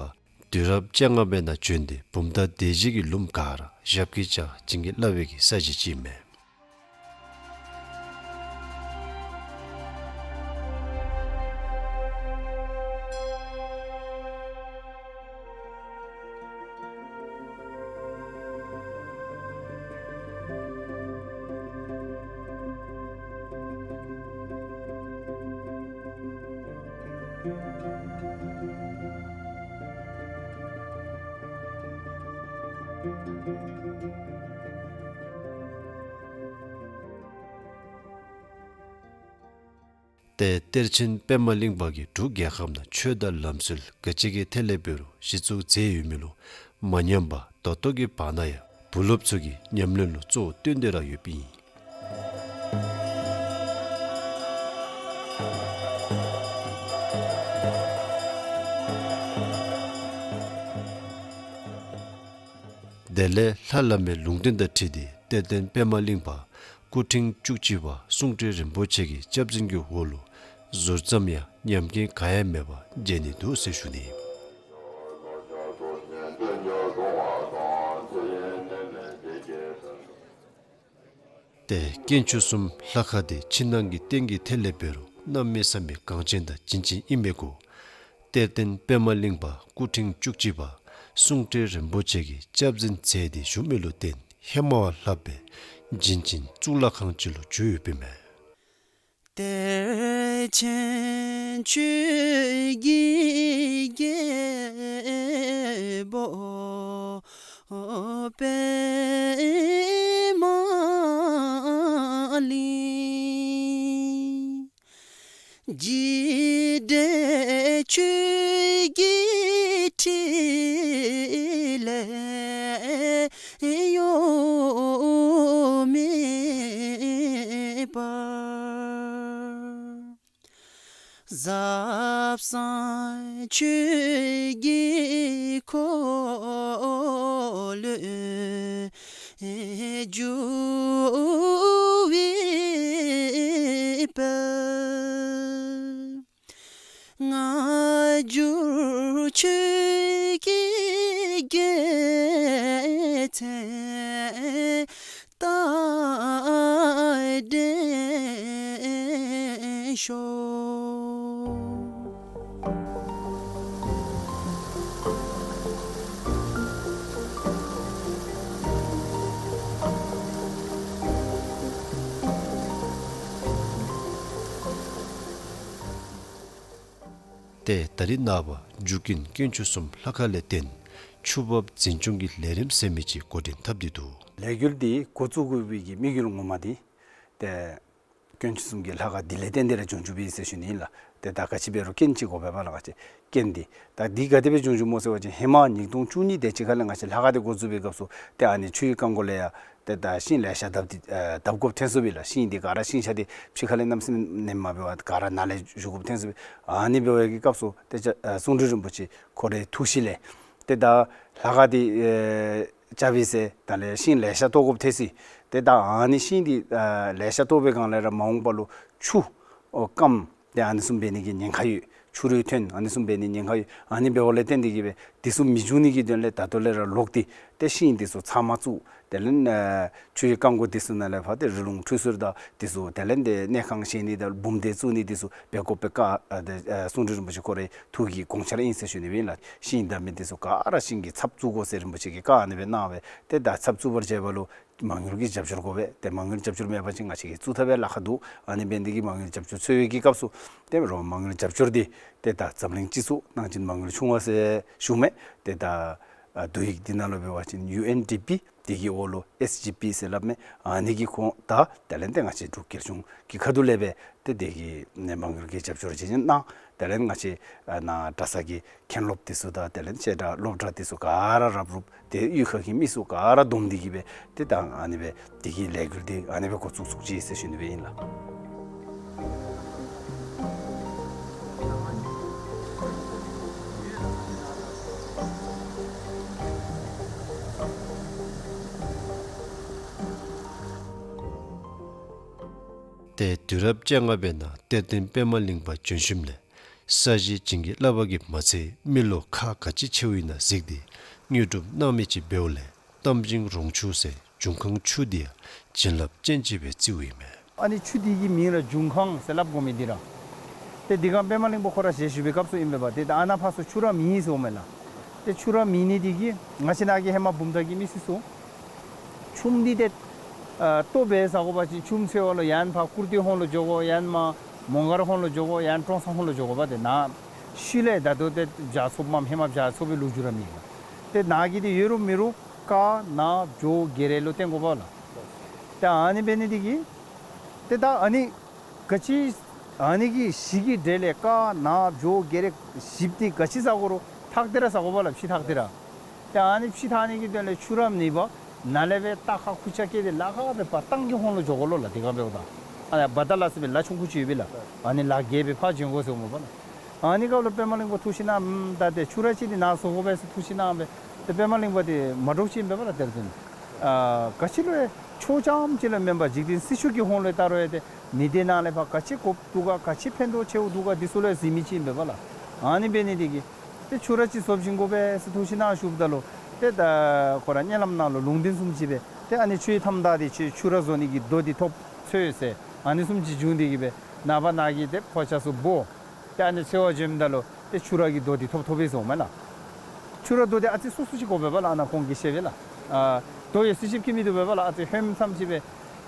དུས་རབས་བཅོ་ལྔ་པའི་ནང་བྱོན་ཏེ་བུམ་ཐང་སྡེ་བཞི་གི་ལུངམ་ག་ར་ཞབས་ཀྱིས་བཅགས་བྱིན་གྱིས་བརླབས་པའི་གི་ས་གཞི་ཅིག་ཨིན་མས། ཏེ་གཏེར་ཆེན་པདྨ་གླིང་པ་གིས་འབྲུག་རྒྱལ་ཁབ་ནང་ཆོས་དང་ལམ་སྲོལ་ག་ཅི་གི་ཐད་ལས་འབད་རུང་གཞི་བཙུགས་མཛད་ཡོད་མི་ལུ་མ་ཉམས་པར་ད་ལྟོ་གི་བར་ན་ཡང་བུ་སློབ་ཚུ་གི་ཉམས་ལེན་ལུ་གཙོ་བོ་བཏོན་ཏེ་ར་ཡོདཔ་ཨིན། དེ་ལས་ལྷ་བླ་མའི་ལུང་བསྟན་དང་འཁྲིལ་ཏེ་གཏེར་སྟོན་པདྨ་གླིང་པ་སྐུ་ཕྲེང་བཅུ་གཅིག་པ་གསུང་སྤྲུལ་རིན་པོ་ཆེ་གི་སྐྱབས་འཛིན་གྱི་འོག་ལུ་ཟུར་ཙམ་ཡང་ཉམས་རྐྱེན་གང་ཡང་མེད་པར་མཇལ་ནི་འདུག་ཟེར་ཞུ་ནི། ཏེ་དཀོན་མཆོག་གསུམ་ལྷ་ཁང་འདི་ཕྱི་ནང་གི་རྟེན་གྱི་ཐད་ལས་འབད་རུང་གནམ་མེད་ས་མེད་གལ་ཆེན་དང་བྱིན་ཅན་ཨིན་མི་གུ་གཏེར་སྟོན་པདྨ་གླིང་པ་སྐུ་ཕྲེང་བཅུ་གཅིག་པ་གསུང་སྤྲུལ་རིན་པོ་ཆེ་གིས་སྐྱབས་འཛིན་མཛད་དེ་བཞུགས་མི་ལུ་བརྟེན་ཧེ་མ་བ་ལྷག་པའི་བྱིན་ཅན་གཙུག་ལག་ཁང་ཅིག་ལུ་གྱུར་ཡོདཔ་ཨིན་མས། གཏེར་ཆེན་ཆོས་ཀྱི་རྒྱལ་པོ་པདྨ་གླིང་། རྒྱུད་སྡེ་ཆོས་ཀྱི་ཕྲིན་ལས་གཡོ་མེད་པར། ཟབ་གསང་ ཆོས་ཀྱི་འཁོར་ལོས་སྒྱུར་བའི་དཔལ། སྔ་འགྱུར་ཆོས་ཀྱི་རྒྱལ་མཚན་རྟ་དྲེལ་ཤོག། ཏེ་ད་རིས་ནངས་པ་འཇུག་གིན་དཀོན་མཆོག་གསུམ་ལྷ་ཁང་ལས་བརྟེན་ཆུ་འབབ་འཛིན་སྐྱོང་གི་ལས་རིམ་ཟེར་མི་ཅིག་འགོ་འདྲེན་འཐབ་སྟེ་འདུག། ལས་འགུལ་འདི་འགོ་བཙུགས་དགོ་པའི་གི་དམིགས་ཡུལ་ངོ་མ་འདི་ཏེ་དཀོན་མཆོག་གསུམ་གྱི་ལྷ་ཁང་འདི་ལས་བརྟེན་ཏེ་ར་བྱུང་བྱུངམ་ཨིན་ཟེར་ཞུ་ནི་ཨིན་ལགས། ཏེ་ད་ག་ཅི་འབད་རུང་རྐྱེན་ཅིག་དགོ་པས་པ་ལགས། ང་བཅས་རྐྱེན་འདི་ད་འདི་ག་དེ་སྦེ་བྱུང་བྱུངམ་སྨོ་ཟེར་བ་ཅིན་ཧེ་མ་ཉིས་སྟོང་བཅུ་གཉིས་དེ་ཅིག་ཁ་ལས་ང་བཅས་ལྷ་ཁང་འདི་འགོ་བཙུགས་པའི་སྐབས་སུ་ཏེ་ཨ་ནི་ཆུའི་རྐང་མགོ་ལས་ཡང་ཏེ་ད་ཤིང་ལེ་ཤ་བརྡབ་སྟེ་ཨ་བརྡབ་དགོཔ་ཐོན་སོ་བས་ལགས། ཤིང་འདི་ག་ར་ཤིང་ཆ་འདི་ཕྱི་ཁ་ལས་གནམ་མེད་ས་མེད་མ་འབད་བར་ག་ར་ནང་ལས་བཞུ་དགོཔ་ཐོན་སོ་བས། ཨ་ནི་འབད་བའི་གི་སྐབས་སུ་ཏེ་ཨ་གསུང་སྤྲུལ་རིན་པོ་ཆེ་ཁོ་རའི་ཐུགས་གཤིས་ལས་ཏེ་ད་ལྷ་ཁང་འདི་ཨེ་རྐྱབ་པའི་ཚེ་ད་ལས་ཤིང་ལེ་ཤ་བཏོག་དགོཔ་ཐོན་སོ་ཡི། ཏེ་ད་ཨ་ནི་ཤིང་འདི་ཨ་ལེ་ཤ་བཏོག་པའི་སྒང་ལས་ར་མ་འོངས་པ་ལུ་ཆུ་ཨོ་སྐམ་ཏེ་ཨ་ནི་བཟུམ་འབད་ནི་གི་ཉེན་ཁ་ཡོད། ཆུ་རུད་ཐོན་ཨ་ནི་བཟུམ་འབད་ནི་ཉེན་ཁ་ཡོད། ཨ་ནི་འབདཝ་ལས་བརྟེན་ཏེ་གིས་སྦེ་འདི་ཚུ་མི་འབྱུང་ནི་གི་དོན་ལས་ད་ལྟོ་ལས་ར་ལོག་སྟེ་ཏེ་ཤིང་འདི་ཚུ་ཚང་མ་བཙུགས། དེ་ལས་ཨ་ཆུའི་རྐང་མགོ་འདི་ཚུ་ནང་ལས་ཕར་ཏེ་རི་ལུང་ཁྲུས་གསོལ་དང་འདི་ཚུ་དེ་ལས་ཏེ་གནས་ཁང་བཞེངས་ནི་དང་འབུམ་སྡེ་བཙུགས་ནི་འདི་ཚུ་འབད་དགོ་པའི་བཀའ་ཨ་ཏེ་ཨ་གསུང་སྤྲུལ་རིན་པོ་ཆེ་ཁོ་རའི་ཐུགས་ཀྱི་དགོངས་འཆར་ཨིན་ཟེར་ཞུ་ནི་སྦེ་ཨིན་ལགས། ཤིང་བརྡབ་མི་འདི་ཚུ་ག་ར་ཤིང་གི་ཚབ་བཙུགས་དགོ་ཟེར་རིན་པོ་ཆེ་གིས་བཀའ་ཨ་ནི་སྦེ་གནང་བས། ཏེ་ད་ཚབ་བཙུགས་པར་བྱེད་པ་ལུ་མ་དངུལ་གྱི་རྒྱབ་སྐྱོར་དགོ་པས། ཏེ་མ་དངུལ་རྒྱབ་སྐྱོར་མེད་པ་ཅིན་ང་བཅས་ཀྱིས་བཙུགས་ཐབས་ལཱ་ཁག་འདུག། ཨ་ནི་འབད་ནི་འདི་གིས་མ་དངུལ་རྒྱབ་སྐྱོར་འཚོལ་བའི་གི་སྐབས་སུ་ཏེ་རོགས་མ་དངུལ་རྒྱབ་སྐྱོར་འདི་ཏེ་ད་འཛམ་གླིང་སྤྱི་ཚོགས་ནང་བཞིན་མ་དངུལ་ཆུང་བ་ཟེར་ཞུ་མས། ཏེ་ད་ཨ་བསྡུ་ཡིག་འདི་ནང་ལུ་འབད་བ་ཅིན་ཡུ་ཨེན་ཌི་པི་དེ་གི་འོག་ལུ་ཨེས་ཌི་པི་ཟེར་སླབ་མས། ཨ་ནི་གི་ཁོངས་དང་དེ་ལས་ཏེ་ང་བཅས་འབྲུག་རྒྱལ་གཞུང་གི་ཁ་ཐུག་ལས་སྦེ་ཏེ་དེ་གི་ནི་མ་དངུལ་གྱི་རྒྱབ་སྐྱོར་ཅིག་གནང་། དེ་ལས་ང་བཅས་ཨ་ནཱ་གྲྭ་ཚང་གི་མཁན་སློབ་འདི་ཚུ་དང་དེ་ལས་བཤད་གྲྭ་སློབ་གྲྭ་འདི་ཚུ་ག་ར་རབ་རུབ་ཏེ་གཡུས་ཁ་གི་མི་ཚུ་ག་ར་བསྡོམས་ཏེ་གིས་སྦེ་ཏེ་ད་ཨ་ནི་སྦེ་དེ་གི་ལས་འགུལ་འདི་ཨ་ནི་སྦེ་འགོ་བཙུགས་བཙུགས་ཅི་ཟེར་ཞུ་ནི་སྦེ་ཨིན་ལགས། ཏེ་དུས་རབས་བཅོ་ལྔ་པའི་ནང་གཏེར་སྟོན་པདྨ་གླིང་པ་བྱོན་ཞིནམ་ལས་ས་གཞི་བྱིན་གྱིས་བརླབས་པ་གིས་མ་ཚད་མི་ལོ་ཁག་ག་ཅི་ཆེཝ་ཨིན་ན་གཟིགས་ཏེ་དངོས་གྲུབ་གནང་མི་ཅིག་འབདཝ་ལས་གཏམ་ཆེན་རོང་ཆུ་ཟེར་འབྱུང་ཁང་ཆུ་འདི་ཡང་བྱིན་རླབས་ཅན་ཅིག་སྦེ་བརྩིཝ་ཨིན་མས། ཨ་ནི་ཆུ་འདི་གི་མིང་ར་འབྱུང་ཁང་ཟེར་སླབ་དགོ་མི་འདི་ར། ཏེ་འདི་སྒང་པདྨ་གླིང་པ་ཁོ་ར་ཞལ་བཞུགས་པའི་སྐབས་སུ་ཨིན་པས་པ། ཏེ་ད་ཨ་ནཱ་ཕར་ཚུར་ཆུ་ར་མེད་ཟེརཝ་མས་ལགས། ཏེ་ཆུ་ར་མེད་ནི་འདི་གིས་ང་བཅས་ནཱ་གི་ཧེ་མ་བུམ་ཐང་གི་མི་སེར་ཚུ་ཆུམ་འདི་ཏེ་ཨ་ལྟོ་འབད་ཟ་དགོ་པ་ཅིན་ཆུམ་འཚོལ་བ་ལུ་ཡང་ཕར་ཀུར་སྟོད་ཧོང་ལུ་འགྱོ་དགོ། ཡང་མར་མོང་སྒར་ཧོང་ལུ་འགྱོ་དགོ། ཡང་ཀྲོང་གསར་ཧོང་ལུ་འགྱོ་དགོ་པ། ཏེ་ནཱ་ཤུལ་ལས་ད་ལྟོ་ཏེ་བྱ་ཚུགསཔ་མས། ཧེ་མ་བྱ་ཚུགས་པའི་ལོ་རྒྱུས་ར་མེད་ལགས། ཏེ་ནཱ་གི་འདི་ཡོད་རུང་མེད་རུང་དཀར་ནག་བྱོག་གེ་རེ་ལུ་བརྟེན་དགོ་པས་ལགས། ཏེ་ཨ་ནི་འབད་ནི་འདི་གིས་ཏེ་ད་ཨ་ནི་ག་ཅི་ཨ་ནི་གི་གཞི་གི་གྲས་ལས་དཀར་ནག་བྱོག་གེ་རེ་བཞིཔ་འདི་ག་ཅི་ཟ་དགོ་རུང་འཐག་སྟེ་ར་ཟ་དགོ་པས་ལགས། ཕྱེ་འཐག་སྟེ་ར། ཏེ་ཨ་ནི་ཕྱེ་འཐག་ནི་གི་དོན་ལས་ཆུ་ར་མེད་པར་ནཱ་ལས་སྦེ་རྟ་ཁག་ཁུར་ཆ་བཀལ་ཏེ་ལཱ་ཁག་སྦེ་ཕར་ཐང་གི་ཧོང་ལུ་འགྱོ་དགོ་ལོ་ལགས། དེ་སྒང་འབདཝ་ད་ཨ་ནི་བ་ད་ལ་ཟེར་བའི་ལ་ཆུང་ཀུ་ཅིག་ཡོད་པས་ལགས། ཨ་ནི་ལ་བརྒལ་སྦེ་ཕར་འབྱོན་དགོ་ཟེརཝ་མས་པ་ལགས། ཨ་ནི་སྐབས་ལུ་པདྨ་གླིང་པ་ཐུགས་བཞེད་གནང་། ཨམ་ད་ཏེ་ཆུ་ར་ཅིག་འདི་ནཱ་བཟོ་དགོ་པས་ཟེར་ཐུགས་བཞེད་གནང་སྦེ། ཏེ་པདྨ་གླིང་པ་འདི་མ་འདྲོག་ཅིག་ཨིན་པས་པ་ལགས། དེར་དོན་ཨ་ག་ཅི་ལུ་ཡང་ཆོས་རྐྱངམ་ཅིག་ལུ་མེན་པར་འཇིག་རྟེན་སྲིད་ཕྱོགས་ཀྱི་ཧོང་ལུ་ད་རུང་ཡང་ཏེ་མི་སྡེ་ནང་ལས་ཕར་ག་ཅི་དགོཔ་འདུག་ག་ག་ཅི་ཕན་ཐོགས་ཆེཝ་འདུག་ག་འདི་ཚུ་ལུ་ཡང་གཟིགས་མི་ཅིག་ཨིན་པས་པ་ལགས། ཨ་ནི་འབད་ནི་འདི་གིས་ཏེ་ཆུ་ར་ཅིག་བཟོ་བྱིན་དགོ་པས་ཟེར་ཐུགས་བཞེད་གནང་ཞུཝ་ད་ལུ་ཏེ་ད་ཁོ་ར་མནལ་ལམ་ནང་ལུ་ལུང་བསྟན་བཟུམ་ཅིག་སྦེ་ཏེ་ཨ་ནི་ཆུའི་མཐའམ་བདའ་སྟེ་ཆུ་ཆུ་ར་བཟོ་ནི་གི་རྡོ་འདི་ཐོབ་འཚོལ་ཟེར་ཨ་ནི་བཟུམ་ཅིག་བྱུང་སྟེ་གིས་སྦེ་ནངས་པ་ནཱ་གི་ཏེ་ཕོ་ཆ་ཚུ་འབོ། ཏེ་ཨ་ནི་འཚོལ་བར་འགྱོཝ་ད་ལུ་ཏེ་ཆུ་ར་གི་རྡོ་འདི་ཐོབ་ཐོབ་པས་ཟེརཝ་མས་ལགས། ཆུ་ར་རྡོ་འདི་ཨ་ཙི་སོ་སོ་ཅིག་དགོ་པས་པ་ལགས། ཨ་ནཱ་ཁོང་གིས་བཤད་པས་ལགས། ཨ་རྡོ་ཡོད་ས་ཅིག་ཁྱད་མིན་འདུག་པས་པ་ལགས། ཨ་ཙི་ཧོནམ་ཙམ་ཅིག་སྦེ་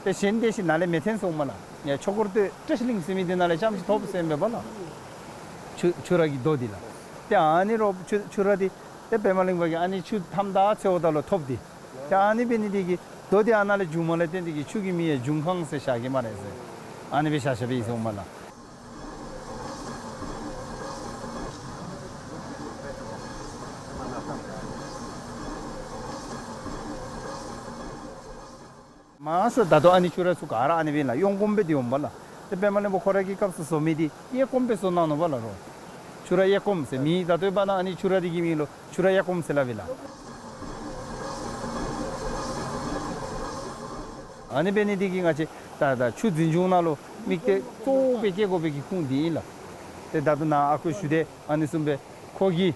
ཏེ་གཞན་དེ་ཅིག་ནཱ་ལས་མི་ཐོན་ཟེརཝ་མས་ལགས། ཡ་ཆོས་འཁོར་སྟོད་བཀྲ་ཤིས་གླིང་ཟེར་མི་འདི་ནང་ལས་རྐྱངམ་ཅིག་ཐོབ་ཟེར་མས་པ་ལགས། ཆུ་ཆུ་ར་གི་རྡོ་འདི་ལགས། ཏེ་ཨ་ནི་རོགས་ཆུ་ཆུ་ར་འདི་ཏེ་པདྨ་གླིང་པ་གིས་ཨ་ནི་ཆུ་མཐའམ་བདའ་འཚོལཝ་ད་ལུ་ཐོབ་སྟེ། ཏེ་ཨ་ནི་འབད་ནི་འདི་གིས་རྡོ་འདི་ཨ་ནཱ་ལས་བྱུངམ་ལས་བརྟེན་ཏེ་གིས་ཆུ་གི་མིང་ཡང་འབྱུང་ཁང་ཟེར་བཞག་གེ་སྨ་རེ་ཟེར། ཨ་ནི་སྦེ་བཞག་བཞགཔ་ཨིན་ཟེརཝ་མས་ལགས། མ་ཟད་ད་ལྟོ་ཨ་ནི་ཆུ་ར་ཚུ་ག་ར་ཨ་ནི་སྦེ་ལགས། གཡོན་སྐོརམ་སྦེ་འདི་འོངམ་པ་ལགས། ཏེ་པདྨ་གླིང་པ་ཁོ་ར་གི་སྐབས་སུ་བཟོ་མི་འདི་གཡས་སྐོརམ་སྦེ་བཟོ་གནང་ནུག་པ་ལགས་རོགས། ཆུ་ར་གཡས་སྐོམ་ཟེར་མི་ད་ལྟོ་ཡོདཔ་ད་ཨ་ནི་ཆུ་ར་འདི་གི་མིང་ལུ་ཆུ་ར་གཡས་སྐོམ་ཟེར་སླབ་ཨིན་ལགས། ཨ་ནི་འབད་ནི་འདི་གིས་ང་བཅས་ད་ད་ཆུ་འཛིན་སྐྱོང་ནང་ལུ་དམིགས་གཏད་གཙོ་བོ་སྦེ་བསྐྱེད་དགོ་པའི་གི་ཁུངས་འདི་ཨིན་ལགས། ཏེ་ད་ལྟོ་ནཱ་ཨ་ཁུ་ཞུ་དེ་ཨ་ནི་བཟུམ་སྦེ་ཁོ་གིས་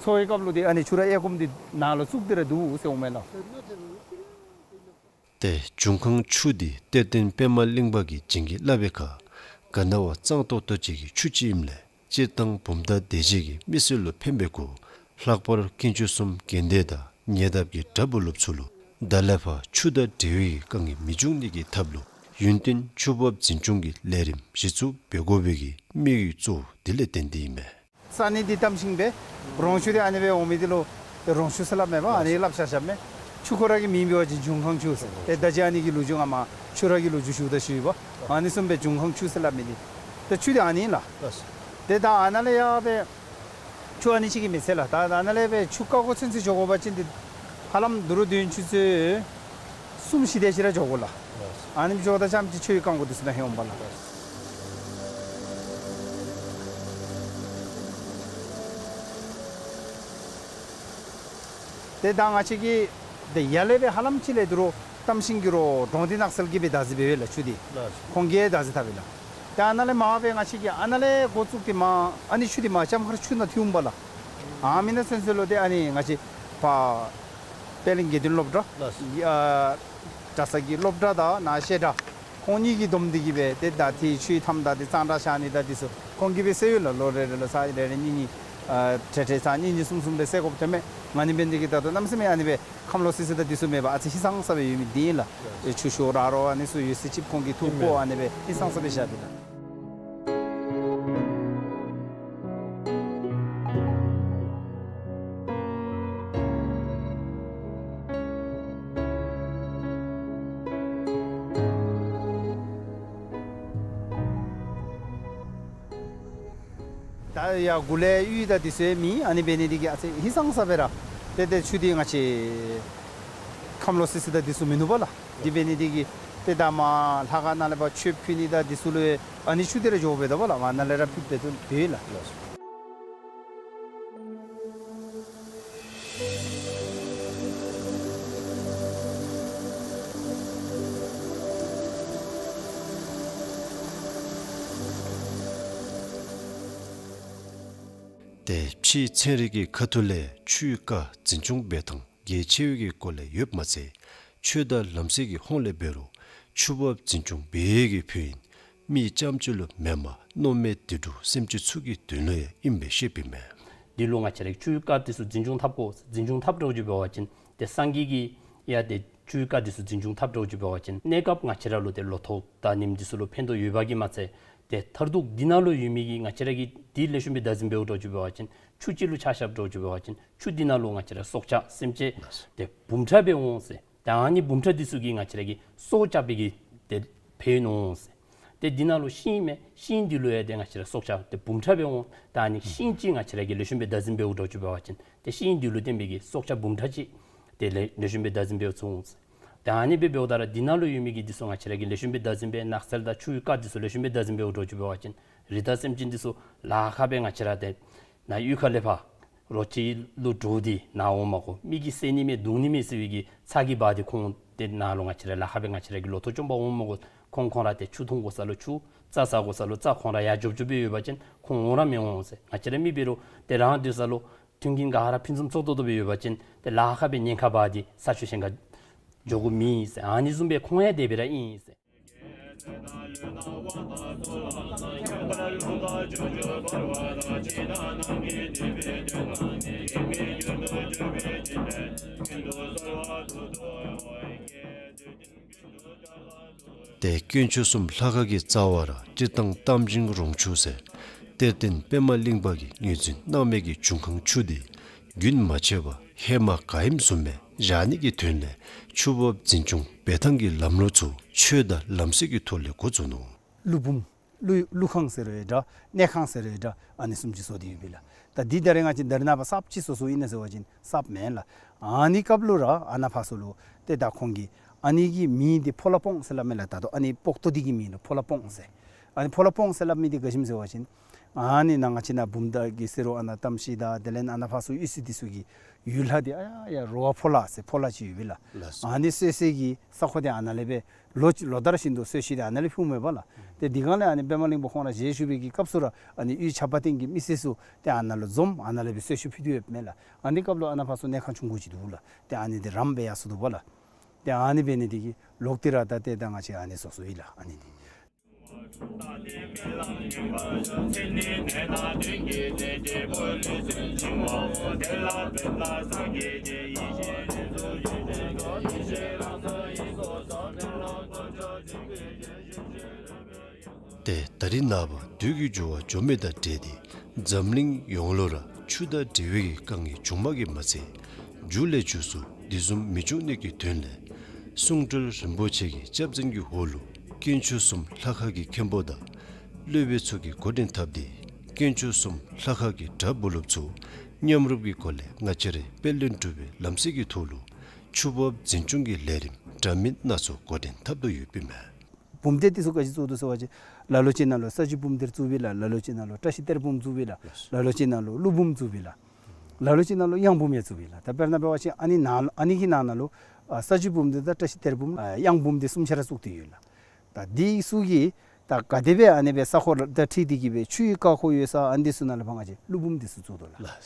འཚོ་བའི་སྐབས་ལུ་ཏེ་ཨ་ནི་ཆུ་ར་གཡས་སྐོམ་འདི་ནང་ལུ་བཙུགས་ཏེ་ར་འདུག་ཟེར་འོང་མས་ལགས། ཏེ་འབྱུང་ཁུངས་ཆུ་འདི་གཏེར་སྟོན་པདྨ་གླིང་པ་གིས་བྱིན་གྱིས་བརླབས་པའི་ཁར་ག་ན་བ་གཙང་ཏོག་ཏོ་ཅིག་གི་ཆུ་ཅིག་ཨིནམ་ལས་སྤྱིར་བཏང་བུམ་ཐང་སྡེ་བཞི་གི་མི་སེར་ལུ་ཕན་པའི་སྐོར་ལྷག་པར་དཀོན་མཆོག་གསུམ་དགོན་སྡེ་དང་ཉེ་འདབས་ཀྱི་གྲྭ་བུ་སློབ་ཚུ་ལུ་ད་ལས་ཕར་ཆུ་དང་འབྲེལ་བའི་དཀའ་ངལ་མི་འབྱུང་ནི་གི་ཐབས་ལུ་ཡུན་བརྟན་ཆུ་འབབ་འཛིན་སྐྱོང་གི་ལས་རིམ་གཞི་བཙུགས་འབད་དགོ་པའི་གི་དམིགས་ཡུལ་གཙོ་བོ་དེ་ལས་བརྟེན་ཏེ་ཨིན་མས། ས་གནས་འདི་གཏམ་ཤིང་སྦེ་རོང་ཆུ་འདི་ཨ་ནི་སྦེ་འོང་མི་འདི་ལུ་རོང་ཆུ་ཟེར་སླབ་མས་པ། ཨ་ནི་སླབ་བཞག་བཞགཔ་མས། ཆུ་ཁོ་ར་གི་མིང་འབད་བ་ཅིན་འབྱུང་ཁུངས་ཆུ་ཟེར། ཏེ་ད་ཅི་ཨ་ནི་གི་ལོ་རྒྱུས་ང་མ་ཆུ་ར་གི་ལོ་རྒྱུས་ཞུཝ་ད་ཞུ་ཡི་པ། ཨ་ནི་བཟུམ་སྦེ་འབྱུང་ཁུངས་ཆུ་ཟེར་སླབ་མི་འདི་ཏེ་ཆུ་འདི་ཨ་ནི་ལགས། ཏེ་ད་ཨ་ནཱ་ལས་ཡར་སྦེ་ཆུ་ཨ་ནི་ཅིག་གིས་མི་ཚད་ལགས། ད་ད་ནཱ་ལས་སྦེ་ཆུ་ཀ་ཁོ་ཚུན་ཚོད་འགྱོ་དགོ་པ་ཅིན་ཏེ་ཧ་ལམ་དུ་རུ་དུས་ཡུན་ཆུ་ཚོད་གསུམ་བཞི་དེ་ཅིག་ར་འགྱོ་དགོ་ལགས། ཨ་ནི་འགྱོཝ་ད་ཙམ་ཅིག་ཆུའི་རྐང་མགོ་འདི་ཚུ་ནཱ་ལྷོད་འོང་པ་ལགས། ཏེ་ད་ང་བཅས་ཀྱིས་ཏེ་ཡར་ལས་སྦེ་ཧ་ལམ་ཅིག་ལས་དུ་རུ་གཏམ་ཤིང་གི་རོགས་འབྲོང་འདི་ནགས་ཚལ་གྱིས་སྦེ་བདག་འཛིན་འབད་བས་ལགས་ཆུ་འདི། ལགས། ཁོང་གིས་བདག་འཛིན་འཐབ་པས་ལགས། ཏེ་ཨ་ནཱ་ལས་མར་སྦེ་ང་བཅས་ཀྱིས་ཨ་ནཱ་ལས་འགོ་བཙུགས་ཏེ་མར་ཨ་ནི་ཆུ་འདི་མར་ལྕམ་མཁར་ཆུ་ནང་ཐིམ་པས་ལགས། ཨ་མི་ནང་ཚུན་ཚོད་ལུ་ཏེ་ཨ་ནི་ང་བཅས་ཕར་པད་གླིང་དགེ་འདུན་སློབ་གྲྭ། ལགས། ཨ་གྲྭ་ཚང་གི་སློབ་གྲྭ་དང་ནཱ་བཤད་གྲྭ་ཁོང་གཉིས་ཀྱིས་བསྡོམས་ཏེ་གིས་སྦེ་ཏེ་ད་ཏེ་ཆུའི་མཐའམ་དང་ཏེ་གཙང་སྦྲ་བཞག་ནི་དང་འདི་ཚུ་ཁོང་གིས་སྦེ་སེལ་ཡི་ལགས། ལོ་རེ་རེ་ལུ་ཚར་རེ་རེ་གཉིས་གཉིས་ཨ་ཏེ་ཏེ་ཚར་གཉིས་གཉིས་གསུམ་གསུམ་སྦེ་སེལ་དགོཔ་ཐོནམ་མས། ཨ་ནི་འབད་ནི་འདི་གིས་ད་ལྟོ་གནམ་མེད་ས་མེད་ཨ་ནི་སྦེ་ཁམས་ལོག་སི་སི་དང་འདི་ཚུ་མེད་པར་ཨ་ཙི་ཧིང་སངས་ས་སྦེ་ཡོད་མི་འདི་ཨིན་ལགས། ཨེ་ཆུ་ཤོག་ར་རོ་ཨ་ནི་ཚུ་ཡོད་ཚད་ཅིག་ཁོང་གིས་འཐུ་བཀོ་ཨ་ནི་སྦེ་ཧིང་སངས་ས་སྦེ་བཞག་སྟེ་ལགས། ད་ཡར་གུ་ལས་གཡུས་དང་འདི་ཚུ་མེད། ཨ་ནི་འབད་ནི་འདི་གིས་ཨ་ཙི་ཧིང་སངས་ས་སྦེ་ར་ཏེ་ཏེ་ཆུ་འདི་ང་བཅས་ཁམས་ལོག་སི་སི་དང་འདི་ཚུ་མིན་ནུག་པ་ལགས། འདི་འབད་ནི་འདི་གིས་ཏེ་ད་མར་ལྷ་ཁང་ནང་ལས་ཕར་མཆོདཔ་ཕུལ་ནི་དང་འདི་ཚུ་ལུ་ཨ་ནི་ཆུ་འདི་ར་འགྱོཝ་མས་ད་པ་ལགས། མར་ནཱ་ལས་ར་ཕུལ་སྦེ་འདུག་ལགས། ཏེ་ཕྱིའི་ཚན་རིག་གི་ཁ་ཐུག་ལས་ཆུའི་རྐ་འཛིན་སྐྱོང་འབད་ཐངས་གལ་ཆེ་བའི་གི་སྐོར་ལས་ཡོདཔ་མ་ཚད་ཆོས་དང་ལམ་སྲོལ་གྱི་ཧོངས་ལས་འབད་རུང་ཆུ་འབབ་འཛིན་སྐྱོང་འབད་བའི་གི་ཕན་ཡོན་མི་རྐྱངམ་ཅིག་ལུ་མེནམ་མནོ་མེད་དུད་འགྲོ་སེམས་ཅན་ཚུ་གི་དོན་ལུ་ཡང་ཨིནམ་སྦེ་བཤདཔ་ཨིན་མས། འདི་ལུ་ང་བཅས་ར་ཆུའི་རྐ་འདི་ཚུ་འཛིན་སྐྱོང་འཐབ་དགོ། འཛིན་སྐྱོང་འཐབ་འགྱོ་འགྱོ་འབད་བ་ཅིན་ཏེ་སངས་རྒྱས་ཀྱིས་ཡང་ཏེ་ཆུའི་རྐ་འདི་ཚུ་འཛིན་སྐྱོང་འཐབ་འགྱོ་འགྱོ་འབད་བ་ཅིན་གནས་སྐབས་ང་བཅས་ར་ལུ་ཏེ་ལོ་ཐོག་དང་ཉིནམ་འདི་ཚུ་ལུ་ཕན་ཐོགས་ཡོདཔ་གིས་མ་ཚད་ཏེ་མཐར་ཐུག་འདི་ནང་ལུ་ཡོད་མི་གི་ང་བཅས་ར་གིས་འདི་ལེགས་ཤོམ་སྦེ་བདག་འཛིན་འབདཝ་འདྲཝ་ཅིག་འབད་བ་ཅིན་ཆུ་ཅིག་ལུ་ཆ་བཞགཔ་འདྲཝ་ཅིག་འབད་བ་ཅིན་ཆུ་འདི་ནང་ལུ་ང་བཅས་ར་སྲོག་ཆགས་སེམས་ཅན་ཏེ་འབུམ་ཕྲག་སྦེ་འོང་ཟེར། ད་ཨ་ནི་འབུམ་ཕྲག་འདི་ཚུ་གིས་ང་བཅས་ར་གི་སྲོག་སྐྱབས་པའི་གི་ཏེ་ཕན་ཡོན་འོང་ཟེར། ཏེ་འདི་ནང་ལུ་ཤིང་མས། ཤིང་འདི་ལུ་ཡང་ཏེ་ང་བཅས་ར་སྲོག་ཆགས་ཏེ་འབུམ་ཕྲག་སྦེ་འོང་། ད་ཨ་ནི་ཤིང་ཅིག་ང་བཅས་ར་གིས་ལེགས་ཤོམ་སྦེ་བདག་འཛིན་འབདཝ་འདྲཝ་ཅིག་འབད་བ་ཅིན་ཏེ་ཤིང་འདི་ལུ་བརྟེན་པའི་གི་སྲོག་ཆགས་འབུམ་ཕྲག་ཅིག་ཏེ་ལེགས་ལེགས་ཤོམ་སྦེ་བདག་འཛིན་འབད་ཚུགས་འོང་ཟེར། ད་ཨ་ནི་སྦེ་འབདཝ་ད་ར་འདི་ནང་ལུ་ཡོད་མི་གི་འདི་ཚུ་ང་བཅས་ར་གིས་ལེགས་ཤོམ་སྦེ་བདག་འཛིན་འབད། ནགས་ཚལ་དང་ཆུའི་རྐ་འདི་ཚུ་ལེགས་ཤོམ་སྦེ་བདག་འཛིན་འབདཝ་འདྲཝ་ཅིག་འབད་བ་ཅིན་རི་དྭགས་སེམས་ཅན་འདི་ཚུ་ལཱ་ཁག་སྦེ་ང་བཅས་ར་ཏེ་ནཱ་གཡུས་ཁ་ལས་ཕར་རོ་ཁྱི་ལུ་འདྲོག་སྟེ་ནཱ་འོང་མ་དགོ། མི་གིས་བསད་ནི་མས་བརྡུང་ནི་མས་ཟེར་བའི་གི་ཚ་གྱང་འབག་སྟེ་ཁོང་ཏེ་ནཱ་ལུ་ང་བཅས་ར་ལཱ་ཁག་སྦེ་ང་བཅས་ར་གི་ལོ་ཐོག་བཅོམ་པར་འོང་མ་དགོ། ཁོང་ཁོང་ར་ཏེ་ཆུ་འཐུང་དགོ་ས་ལུ་ཆུ་རྩྭ་ཟ་དགོ་ས་ལུ་རྩྭ་ཁོང་ར་ཡར་འཇོབ་འཇོབ་སྦེ་ཡོད་པ་ཅིན་ཁོང་འོང་ར་མི་འོང་ཟེར། ང་བཅས་ར་མི་འབད་རུང་ཏེ་རང་སྡོད་ས་ལུ་མཐུན་རྐྱེན་ག་ར་ཕུན་སུམ་ཚོགས་ཏོག་ཏོ་སྦེ་ཡོད་པ་ཅིན་ཏེ་ལཱ་ཁག་སྦེ་ཉེན་ཁ་འབག་སྟེ་ས་ཆུ་གཞན་ཁར་འགྱོ་དགོཔ་མེད་ཟེར། ཨ་ནི་བཟུམ་སྦེ་ཁོང་ཡང་དེ་སྦེ་ར་ཨིན་ཟེར། ཏེ་དཀོན་མཆོག་གསུམ་ལྷ་ཁང་གི་རྩ་བར་སྤྱིར་བཏང་གཏམ་ཤིང་རོང་ཆུ་ཟེར་གཏེར་སྟོན་པདྨ་གླིང་པ་གིས་ངོས་འཛིན་གནང་མི་གི་འབྱུང་ཁུངས་ཆུ་འདི་རྒྱུན་མ་ཆད་པར་ཧེ་མ་ག་ཨིནམ་བཟུམ་སྦེ་བཞག་ནི་གི་དོན་ལས་ཆུ་འབབ་འཛིན་སྐྱོང་འབད་ཐངས་ཀྱི་ལམ་ལུགས་ཚུ་ཆོས་དང་ལམ་སྲོལ་གྱི་ཐོག་ལས་འགོ་བཙུགས་ནུག། ཀླུ་འབུམ་ཀླུ་ཀླུ་ཁང་ཟེར་རུང་འདྲ་གནས་ཁང་ཟེར་རུང་འདྲ་ཨ་ནི་བཟུམ་ཅིག་བཟོ་སྟེ་ཡོད་པས་ལགས། ད་འདི་ད་རེས་ང་བཅས་ད་རེས་ནངས་པ་གསརཔ་ཅིག་བཟོ་བཟོཝ་ཨིན་ན་ཟེར་བ་ཅིན་གསརཔ་མེན་ལགས། ཨ་ནི་སྐབས་ལུ་ར་ཨ་ནཱ་ཕར་ཚུ་ལུ་ཏེ་ད་ཁོང་གིས་ཨ་ནི་གི་མིང་འདི་ཕོ་ལྷ་སྤོང་ཟེར་སླབ་མས་ལགས། ད་ལྟོ་ཨ་ནི་སྤོག་ཏོ་འདི་གི་མིང་ལུ་ཕོ་ལྷ་སྤོང་ཟེར། ཨ་ནི་ཕོ་ལྷ་སྤོང་ཟེར་སླབ་མི་འདི་ག་ཅི་སྨོ་ཟེར་བ་ཅིན་ ཨ་ནི་ནང་ང་བཅས་ནཱ་བུམ་ཐང་གི་ཟེར་རུང་ཨ་ནཱ་གཏམ་ཤི་དང་དེ་ལས་ཨ་ནཱ་ཕར་ཚུར་གཡུས་ཚན་འདི་ཚུ་གི་ཡུལ་ལྷ་འདི་ཨ་ཡ་ཡ་རོ་བ་ཕོ་ལྷ་ཟེར་ཕོ་ལྷ་ཅིག་ཡོད་པས་ལགས། ལགས་སོ། ཨ་ནི་གསོ་ས་གི་ས་ཁོངས་འདི་ཨ་ནཱ་ལས་སྦེ་ལོ་ལོ་ལྟར་བཞིན་དུ་གསོལ་ཞིང་འདི་ཨ་ནཱ་ལས་ཕུལཝ་མས་པ་ལགས། ཏེ་དེ་སྒང་ལས་ཨ་ནི་པདྨ་གླིང་པ་ཁོང་ར་ཞལ་བཞུགས་པའི་གི་སྐབས་སུ་ར་ཨ་ནི་གཡུས་ཆབ་པ་སྟེང་གི་མི་སེར་ཚུ་ཏེ་ཨ་ནཱ་ལུ་འཛོམས་ཨ་ནཱ་ལས་སྦེ་གསོལ་ཞིང་ཕུལ་དོ་ཡོདཔ་མས་ལགས། ཨ་ནི་སྐབས་ལུ་ཨ་ནཱ་ཕར་ཚུར་གནས་ཁང་ཆུང་ཀུ་ཅིག་འདུག་ལགས། ཏེ་ཨ་ནི་འདི་རམ་སྦེ་ཡར་སོང་འདུག་པ་ལགས། ཏེ་ཨ་ནི་འབད་ནི་འདི་གིས་ལོག་སྟེ་ར་ད་ཏེ་ད་ང་བཅས་ཨ་ནི་སོ་སོ་ཨིན་ལགས། ཨ་ནི་འདི་ཏེ་ད་རིས་ནངས་པ་དུས་ཀྱི་འགྱུར་བ་འགྱོ་མི་དང་འབྲེལ་ཏེ་འཛམ་གླིང་ཡོངས་ལུ་ར་ཆུ་དང་འབྲེལ་བའི་གི་དཀའ་ངལ་བྱུངམ་གིས་མ་ཚད་མཇུག་ལས་མཇུག་སུ་དེ་བཟུམ་མི་འབྱུང་ནི་གི་དོན་ལས་གསུང་སྤྲུལ་རིན་པོ་ཆེ་གི་སྐྱབས་འཛིན་གྱི་འོག་ལུ་དཀོན་མཆོག་གསུམ་ལྷ་ཁང་གི་མཁན་པོ་དང་སློབ་དཔོན་ཚུ་གིས་འགོ་འདྲེན་འཐབ་སྟེ་དཀོན་མཆོག་གསུམ་ལྷ་ཁང་གི་གྲྭ་བུ་སློབ་ཚུ་མཉམ་རུབ་ཀྱི་སྒོ་ལས་ང་བཅས་རའི་དཔལ་ལྡན་འབྲུག་པའི་ལམ་སྲོལ་གྱི་ཐོག་ལུ་ཆུ་འབབ་འཛིན་སྐྱོང་གི་ལས་རིམ་འདྲ་མིན་སྣ་ཚོགས་འགོ་འདྲེན་འཐབ་དོ་ཡོདཔ་ཨིན་མས། བུམ་གཏེར་འདི་ཚུ་ག་ཅི་བཙུགས་དོ་ཟེར་བ་ཅིན་ལ་ལུ་ཅིག་ནང་ལུ་ས་བཅུད་བུམ་གཏེར་བཙུགས་པས་ལགས། ལ་ལུ་ཅིག་ནང་ལུ་བཀྲ་ཤིས་གཏེར་བུམ་བཙུགས་པས་ལགས། ལ་ལུ་ཅིག་ནང་ལུ་ཀླུ་བུམ་བཙུགས་པས་ལགས། ལ་ལུ་ཅིག་ནང་ལུ་གཡང་བུམ་ཡང་བཙུགས་པས་ལགས། ད་དཔེར་ན་འབད་བ་ཅིན་ཨ་ནི་ནང་ཨ་ནི་གི་ནང་ན་ལུ་ཨ་ས་བཅུད་བུམ་གཏེར་དང་བཀྲ་ཤིས་གཏེར་བུམ་ཨ་གཡང་བུམ་འདི་གསུམ་ཆ་ར་བཙུགས་ཏེ་ཡོད་ལགས། ད་འདི་ཚུ་གིས་ད་ག་དེ་སྦེ་ཨ་ནི་སྦེ་ས་ཁོངས་དང་འཁྲིལ་ཏེ་གི་སྦེ་ཆུའི་རྐ་འཁོར་ཡོད་ས་ཨ་ནི་འདི་ཚུ་ནང་ལུ་ཕར་ང་བཅས་ཀླུ་བུམ་འདི་ཚུ་བཙུགས་དོ་ལགས། ལགས།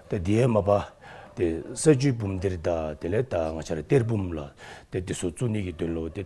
ཏེ་དེ་ཡང་མ་པ་ཏེ་ས་བཅུད་བུམ་གཏེར་དང་དེ་ལས་ད་ང་བཅས་ར་གཏེར་བུམ་ལགས། ཏེ་འདི་ཚུ་བཙུགས་ནི་གི་དོན་ལུ་ཏེ་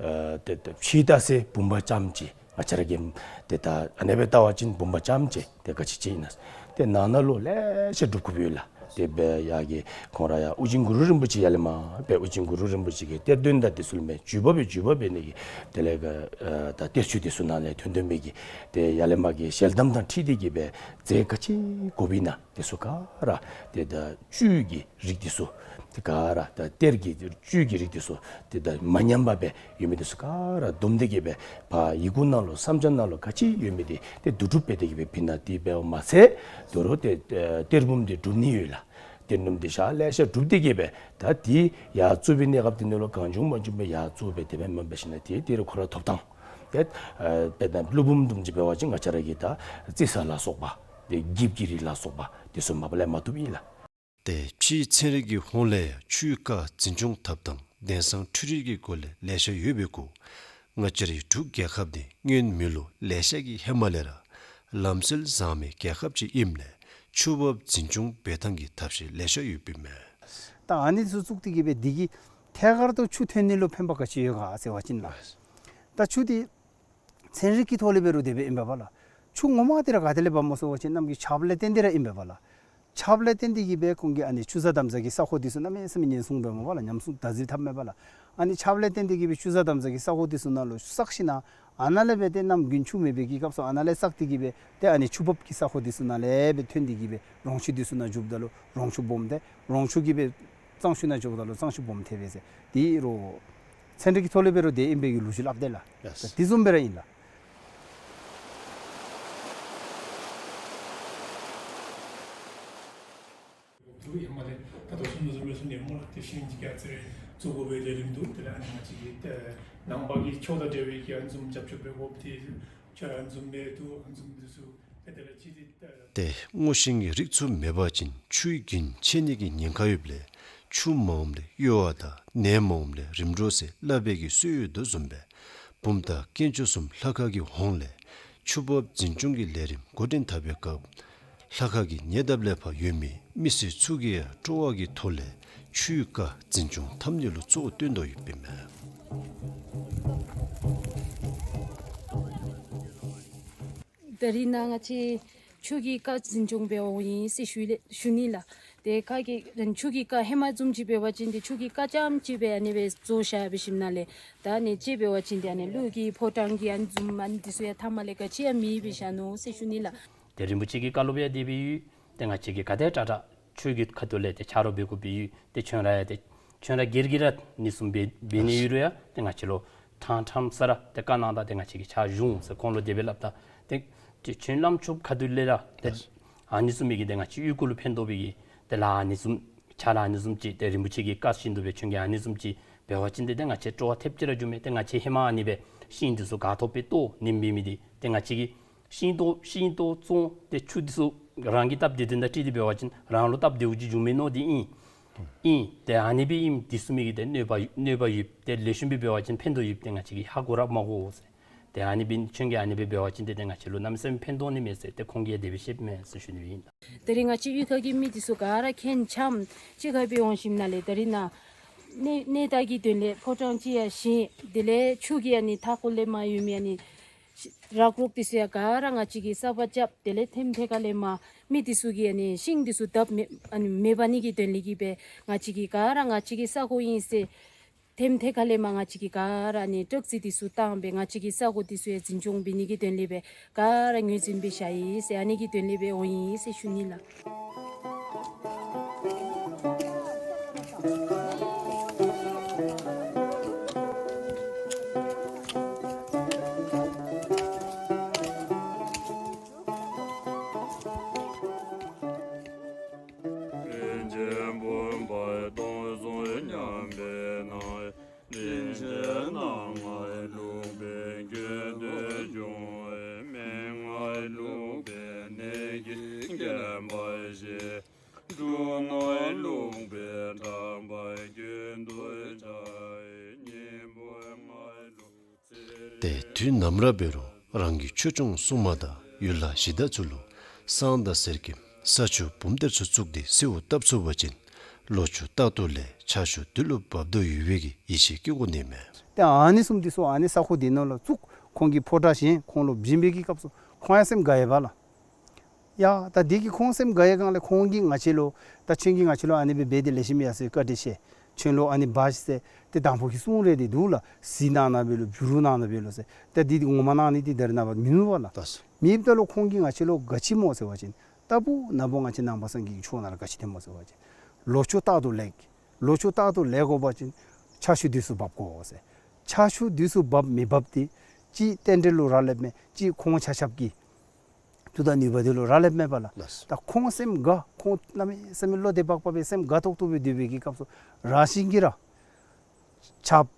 ཨ་ཏེ་ཏེ་ཕྱི་ལྟ་ས་བུམ་པ་རྐྱངམ་ཅིག་ང་བཅས་ར་གིས་ཏེ་ད་ཨ་ནི་སྦེ་བལྟ་བ་ཅིན་བུམ་པ་རྐྱངམ་ཅིག་ཏེ་ག་ཅི་ཅིག་ཨིན་ན། ཏེ་ནང་ན་ལུ་ལེ་ཤ་སྒྲུབ་དགོཔ་ཡོད་ལགས། ཏེ་སྦེ་ཡར་གྱི་ཁོང་ར་ཡར་ཨོ་རྒྱན་གུ་རུ་རིན་པོ་ཆེ་ཡར་ལས་མར་སྦེ་ཨོ་རྒྱན་གུ་རུ་རིན་པོ་ཆེ་གི་གཏེར་སྟོན་དང་འདི་ཚུ་ལས་མར་བརྒྱུད་པ་སྦེ་བརྒྱུད་པ་སྦེ་ནི་གི་དེ་ལས་ག་ཨ་ད་གཏེར་ཆོས་འདི་ཚུ་ནང་ལས་ཐོན་ཐོན་མི་གི་ཏེ་ཡར་ལས་མར་གྱི་ཞལ་གདམས་དང་འཁྲིལ་ཏེ་གི་སྦེ་རྫས་ག་ཅི་དགོཔ་ཨིན་ན་འདི་ཚུ་ག་ར་ཏེ་ད་བཅུད་ཀྱི་རིགས་འདི་ཚུ་ཏེ་ག་ར་ད་གཏེར་གྱི་བཅུད་ཀྱི་རིགས་འདི་ཚུ་ཏེ་ད་མ་ཉམས་པ་སྦེ་ཡོད་མི་འདི་ཚུ་ག་ར་བསྡོམས་ཏེ་གི་སྦེ་ཕར་ཡི་གུ་ནང་ལུ་བསམ་འཆར་ནང་ལུ་ག་ཅི་ཡོད་མི་འདི་ཏེ་བསྡུ་སྒྲུབ་འབད་དེ་གི་སྦེ་ཕུལ་ནི་འདི་འབདཝ་མ་ཚད་དོ་རུང་ཏེ་ཨེ་གཏེར་བུམ་འདི་སྒྲུབ་ནི་ཡོད་ལགས། གཏེར་བུམ་འདི་ཞག་ལེ་ཤ་སྒྲུབ་སྟེ་གི་སྦེ་ད་འདི་ཡར་བཙུགས་པའི་གནས་སྐབས་འདི་ནང་ལུ་གང་བྱུང་མང་བྱུང་སྦེ་ཡར་བཙུགས་སྦེ་དེ་སྦེ་མེན་པར་ཞིན་ན་ཏེ་འདི་རུ་ཁོ་ར་ཐོབ་ཐངས་ཏེ་ཨེ་དཔེར་ན་ཀླུ་བུམ་བཟུམ་ཅིག་འབད་བ་ཅིན་ང་བཅས་ར་གི་ད་རྩི་ས་ལ་སོགས་པ་ཏེ་འགྱིབ་ཀྱི་རིགས་ལ་སོགས་པ་འདི་ཚུ་མ་པ་ལས་མ་བཏུབ་ཨིན་ལགས། ཏེ་ཕྱིའི་ཚན་རིག་གི་ཧོངས་ལས་ཡང་ཆུའི་རྐ་འཛིན་སྐྱོང་འཐབ་ཐངས་གདན་ས་འཕྲུལ་རིག་གི་སྒོ་ལས་ལེ་ཤ་ཡོད་པའི་གུ་ང་བཅས་རའི་འབྲུག་རྒྱལ་ཁབ་འདི་སྔོན་མེ་ལུགས་ལེ་ཤ་གི་ཧེ་མ་ལས་ར་ལམ་སྲོལ་བཟང་མི་རྒྱལ་ཁབ་ཅིག་ཨིནམ་ལས་ཆུ་འབབ་འཛིན་སྐྱོང་འབད་ཐངས་ཀྱི་ཐབས་ཤེས་ལེ་ཤ་ཡོདཔ་ཨིན་མས། ད་ཨ་ནི་ཚུ་བཙུགས་ཏེ་གི་སྦེ་འདི་གིས་ཐད་ཀར་དུ་ཆུ་ཐོན་ནི་ལུ་ཕན་པ་ག་ཅི་ཡོད་ག་ཟེར་བ་ཅིན་ལགས། ད་ཆུ་འདི་ཚན་རིག་གི་ཐོག་ལས་འབད་རུང་དེ་སྦེ་ཨིན་པས་པ་ལགས། ཆུ་ངོ་མ་འདི་ར་ག་ཏེ་ལས་འབབ་སྨོ་ཟེར་བ་ཅིན་གནམ་གྱི་ཆརཔ་ལས་བརྟེན་ཏེ་ར་ཨིན་པས་པ་ལགས། ཆརཔ་ལས་བརྟེན་ཏེ་གི་སྦེ་ཁོང་གིས་ཨ་ནི་ཆུ་གཟར་དམ་གཟར་གྱི་ས་ཁོངས་འདི་ཚུ་གནམ་མེད་ས་མེད་ཉེན་སྲུང་འབད་སྨོ་པ་ལགས། ཉམས་སྲུང་བདག་འཛིན་འཐབ་མས་པ་ལགས། ཨ་ནི་ཆརཔ་ལས་བརྟེན་ཏེ་གི་སྦེ་ཆུ་གཟར་དམ་གཟར་གྱི་ས་ཁོངས་འདི་ཚུ་ནང་ལུ་བསགས་ཞིན་ན་ཨ་ནཱ་ལས་སྦེ་ཏེ་གནམ་དགུན་ཆུ་མེད་པའི་གི་སྐབས་སུ་ཨ་ནཱ་ལས་བསགས་ཏེ་གི་སྦེ་ཏེ་ཨ་ནི་ཆུ་འབབ་ཀྱི་ས་ཁོངས་འདི་ཚུ་ནང་ལས་སྦེ་ཐོན་ཏེ་གི་སྦེ་རོང་ཆུ་འདི་ཚུ་ནང་འཇུགཔ་ད་ལུ་རོང་ཆུ་སྦོམ་ཏེ་རོང་ཆུ་གི་སྦེ་གཙང་ཆུ་ནང་འཇུགཔ་ད་ལུ་གཙང་ཆུ་སྦོམ་ཐལ་བས་ཟེར། འདི་རུ་ཚན་རིག་གི་ཐོག་ལས་འབད་རུང་དེ་ཨིན་པའི་གི་ལོ་རྒྱུས་སླབ་དེས་ལགས། ཡེས། ད་དེ་བཟུམ་སྦེ་ར་ཨིན་ལགས། དུ་ཡང་མ་ལས་ད་ལྟོ་གསུང་དོ་བཟུམ་སྦེ་གསུང་ནི་སྨོ་ལགས། ཏེ་ཤིང་ཅིག་རྒྱ་ཆེ་བཙུགས་དགོ་པའི་ལས་རིམ་འདུག། དེ་ལས་ཨ་ནི་ང་བཅས་ཀྱི་ཏེ་ནང་པ་གི་ཆོས་དང་འབྲེལ་བའི་གི་ཨ་ནི་བཟུམ་རྒྱབ་སྐྱོར་འབད་དགོཔ་འདི་ཁྱོད་ར་ཨ་ནི་བཟུམ་སྦེ་འདུག། ཨ་ནི་བཟུམ་འདི་ཚུ་ཏེ་དེ་ལས་ཅིག་འདི་ཏེ་ཏེ་སྔོ་ཤིང་གི་རིགས་ཚུ་མེད་པ་ཅིན་ཆུའི་རྒྱུན་ཆད་ནི་གི་ཉེན་ཁ་ཡོདཔ་ལས་ཆུ་མ་འོངམ་ལས་གཡོ་བ་དང་ནད་མ་འོངམ་ལས་རིམ་གྲོ་ཟེར་སླབ་པའི་གི་སྲོལ་ཡོད་དོ་བཟུམ་སྦེ་བུམ་ཐང་དཀོན་མཆོག་གསུམ་ལྷ་ཁང་གི་ཧོངས་ལས་ཆུ་འབབ་འཛིན་སྐྱོང་གི་ལས་རིམ་འགོ་འདྲེན་འཐབ་པའི་སྐབས་ལྷ་ཁང་གི་ཉེ་འདབས་ལས་ཕར་ཡོད་མི་མི་སེར་ཚུ་གིས་ཡང་སྤྲོ་བ་གི་ཐོག་ལས་ཆུའི་རྐ་འཛིན་སྐྱོང་འཐབ་ནི་ལུ་གཙོ་བོ་བཏོན་དོ་ཡོདཔ་ཨིན་མས། ད་རིས་ནཱ་ང་བཅས་ཆུ་གི་རྐ་འཛིན་སྐྱོང་འབད་འོང་ཡི་ཟེར་ཞུ་ལེ་ཞུ་ནི་ལགས། ཏེ་ཁ་གི་ཆུ་གི་རྐ་ཧེ་མ་བཟུམ་ཅིག་འབད་བ་ཅིན་ཏེ་ཆུ་གི་རྐ་རྐྱངམ་ཅིག་སྦེ་ཨ་ནི་སྦེ་བཟོ་བཞག་པའི་ཞིནམ་ལས་ད་ཨ་ནི་ཅིག་འབད་བ་ཅིན་ཏེ་ཨ་ནི་ཀླུ་གི་ཕོ་བྲང་གི་ཨ་ནི་བཟུམ་ཨ་ནི་འདི་ཚུ་ཡང་མཐའ་མ་ལས་ག་ཅི་ཡང་མེདཔ་སྦེ་བཞག་ནུག་ཟེར་ཞུ་ནི་ལགས། ཏེ་རིན་པོ་ཆེ་གི་བཀའ་སློབ་ཡང་དེ་སྦེ་ཡོད། ཏེ་ང་བཅས་ཀྱིས་ག་དེ་དྲག་དྲག་ཆུ་གི་ཁ་ཐུག་ལས་ཏེ་ཆ་རོགས་འབད་དགོཔ་སྦེ་ཡོད། ཏེ་ཁྱོད་ར་ཡང་ཏེ་ཁྱོད་ར་སྒེར་གྱི་ར་ཨ་ནི་བཟུམ་སྦེ་འབད་ནི་ཡོད་རུང་ཡང་ཏེ་ང་བཅས་ལུ་ཕྲང་ཕྲང་ས་ར་ཏེ་བཀའ་གནང་ད་ཏེ་ང་བཅས་ཀྱིས་ཕྱག་ཞུ་འོང་ཟེར་ཁོང་ལུ་དེ་སྦེ་སླབ་ད། ཏེ་ཏེ་ཁྱོད་བླམ་ཆོསཔ་ཁ་ཐུག་ལས་ར་ཏེ་ཨ་ནི་བཟུམ་མའི་གི་ཏེ་ང་བཅས་གཡུས་སྒོ་ལུ་ཕན་ཐོགས་པའི་གི་ཏེ་ལཱ་ཨ་ནི་བཟུམ་ཕྱག་ལཱ་ཨ་ནི་བཟུམ་ཅིག་ཏེ་རིན་པོ་ཆེ་གི་བཀའ་བཞིན་དུ་སྦེ་ཁྱོད་ཀྱིས་ཨ་ནི་བཟུམ་ཅིག་འབད་བ་ཅིན་ཏེ་ཏེ་ང་བཅས་སྤྲོ་བ་ཐེབས་ཅིག་ར་འགྱོཝ་མས། ཏེ་ང་བཅས་ཧེ་མ་ཨ་ནི་སྦེ་ཤིང་འདི་ཚུ་ག་ཐོབ་སྦེ་བཏོག་ནི་འབད་མི་འདི་ཏེ་ང་བཅས་ཀྱིས་ ཤིང་ཏོག་ཤིང་ཏོག་བཙོང་སྟེ་ཆུ་འདི་ཚུ་རང་གི་སྟབས་བདེ་དོན་དང་འཁྲིལ་ཏེ་འབད་བ་ཅིན་རང་ལུ་སྟབས་བདེཝ་ཅིག་འབྱུང་མས་མནོ་སྟེ་ཨིན། ཨིན། ཏེ་ཨ་ནི་སྦེ་ཨིནམ་འདི་ཚུ་མི་གིས་ཏེ་གནོད་པ་གནོད་པ་ཡོདཔ་ཏེ་ལེགས་ཤོམ་སྦེ་འབད་བ་ཅིན་ཕན་ཐོགས་ཡོདཔ་ཏེ་ང་བཅས་ཀྱིས་ཧ་གོ་ར་མ་གོ་ཟེར། ཏེ་ཨ་ནི་སྦེ་ཁྱོད་ཀྱིས་ཨ་ནི་སྦེ་འབད་བ་ཅིན་ཏེ་ཏེ་ང་བཅས་ལུ་གནམ་མེད་ས་མེད་ཕན་ཐོགས་ནི་མས་ཟེར་ཏེ་ཁོང་གིས་དེ་སྦེ་བཤདཔ་མས་ཟེར་ཞུ་ནི་ཨིན། ད་རིས་ང་བཅས་གཡུས་ཁ་གི་མི་འདི་ཚུ་ག་ར་ཁྱེད་ཆ་མཉམ་གཅིག་ཁར་སྦེ་འོང་ཞིནམ་ལས་ད་རིས་ནཱ་གནས་གནས་བདག་གི་དོན་ལས་ཕོ་བྲང་ཅིག་ཡང་བཞེངས། དེ་ལས་ཆུ་གི་ཨ་ནི་མཐའ་འཁོར་ལས་མར་ཡོད་མི་ཨ་ནི་ར་ཀོག་འདི་ཚུ་ཡང་ག་ར་ང་བཅས་ཀྱིས་གསརཔ་རྐྱབ། དེ་ལས་ཐེམ་ཐེ་ཁ་ལས་མར་མི་འདི་ཚུ་གིས་ཨ་ནི་ཤིང་འདི་ཚུ་བརྡབ་མེད་ཨ་ནི་མེད་པ་ནི་གི་དོན་ལས་ཀྱི་སྦེ་ང་བཅས་ཀྱིས་ག་ར་ང་བཅས་ཀྱི་ས་གོ་ཨིན་ཟེར་ཐེམ་ཐེ་ཁ་ལས་མར་ང་བཅས་ཀྱིས་ག་ར་ཨ་ནི་ཊཱག་རྩི་འདི་ཚུ་བཏང་སྦེ་ང་བཅས་ཀྱི་ས་གོ་འདི་ཚུ་ཡང་འཛིན་སྐྱོང་འབད་ནི་གི་དོན་ལས་སྦེ་ག་ར་ངོས་འཛིན་འབད་བཞག་ཡི་ཟེར་ཨ་ནི་གི་དོན་ལས་སྦེ་འོང་ཡི་ཟེར་ཞུ་ནི་ལགས། ཏེ་དུས་ནམ་ར་འབད་རུང་རང་གི་ཆོས་སྐྱོང་སྲུང་མ་དང་ཡུལ་ལྷ་གཞི་བདག་ཚུ་ལུ་བསང་དང་གསེར་སྐྱེམས་ས་ཆུ་བུམ་གཏེར་ཚུ་བཙུགས་ཏེ་གསོལཝ་བཏབ་ཚུགས་པ་ཅིན་ལོ་ཕྱུགས་རྟག་ཏུ་ལེགས། ཆར་ཆུ་དུས་ལུ་འབབ་དོ་ཡོད་པའི་གི་ཡིད་ཆེས་བསྐྱེད་དགོ་ནི་མས། ཏེ་ཨ་ནི་བཟུམ་འདི་ཚུ་ཨ་ནི་ས་གོ་འདི་ནང་ལུ་བཙུགས། ཁོང་གིས་ཕོ་བྲང་བཞེངས་ཁོང་ལུ་བྱིན་པའི་གི་སྐབས་སུ་ཁོང་ཡང་སེམས་དགའ་ཡོདཔ་ལགས། ཡ་ད་འདི་གིས་ཁོང་སེམས་དགའ་ཡོད་གང་ལས་ཁོང་གིས་ང་བཅས་ལུ་ད་ཁྱོད་ཀྱིས་ང་བཅས་ལུ་ཨ་ནི་སྦེ་འབད་དེ་ལེགས་ཤོམ་ཡར་སོང་བཀའ་དྲིན་ཆེ། ཁྱོད་ལུ་ཨ་ནི་འབག་ཤིག་ཟེར་ཏེ་དང་ཕུ་གི་གསུང་རེ་འདི་འདུག་ལགས། གཟིགས་གནང་གནང་འབད་ལོ་བསྒྱུར་གནང་གནང་འབད་ལོ་ཟེར། ད་འདི་འདི་ངོ་མ་གནང་ནི་འདི་ད་རེས་ནངས་པ་མིན་འདུག་པ་ལགས། ལགས་སོ། མེདཔ་ད་ལུ་ཁོང་གིས་ང་བཅས་ལུ་ག་ཅི་སྨོ་ཟེར་བ་ཅིན་ལྟ་བུ་ན་བུ་ང་བཅས་ནང་པ་སངས་རྒྱས་ཀྱི་ཆོས་ནང་ལུ་ག་ཅི་སྟོནམ་སྨོ་ཟེར་བ་ཅིན་ལོ་ཕྱུགས་རྟག་ཏུ་ལེགས། ལོ་ཕྱུགས་རྟག་ཏུ་ལེགས་དགོ་པ་ཅིན་ཆར་ཆུ་དུས་སུ་འབབ་དགོ་ཟེར། ཆར་ཆུ་དུས་སུ་འབབ་མི་འབབ་འདི་གཅིག་རྟེན་འབྲེལ་ལུ་རག་ལསཔ་མས། གཅིག་ཁོང་ཆ་ཁྱབ་ཀྱི་མཐུ་དང་ནུས་པ་འདི་ལུ་རག་ལསཔ་མས་པ་ལགས། ལགས་སོ། ད་ཁོང་སེམས་དགའ། ཁོང་གནམ་མེད་ས་མེད་བློ་བདེ་བག་ཕེབས་སྦེ་སེམས་དགའ་ཏོག་ཏོ་སྦེ་སྡོད་པའི་གི་སྐབས་སུ་རང་བཞིན་གྱིས་ར་ཆརཔ་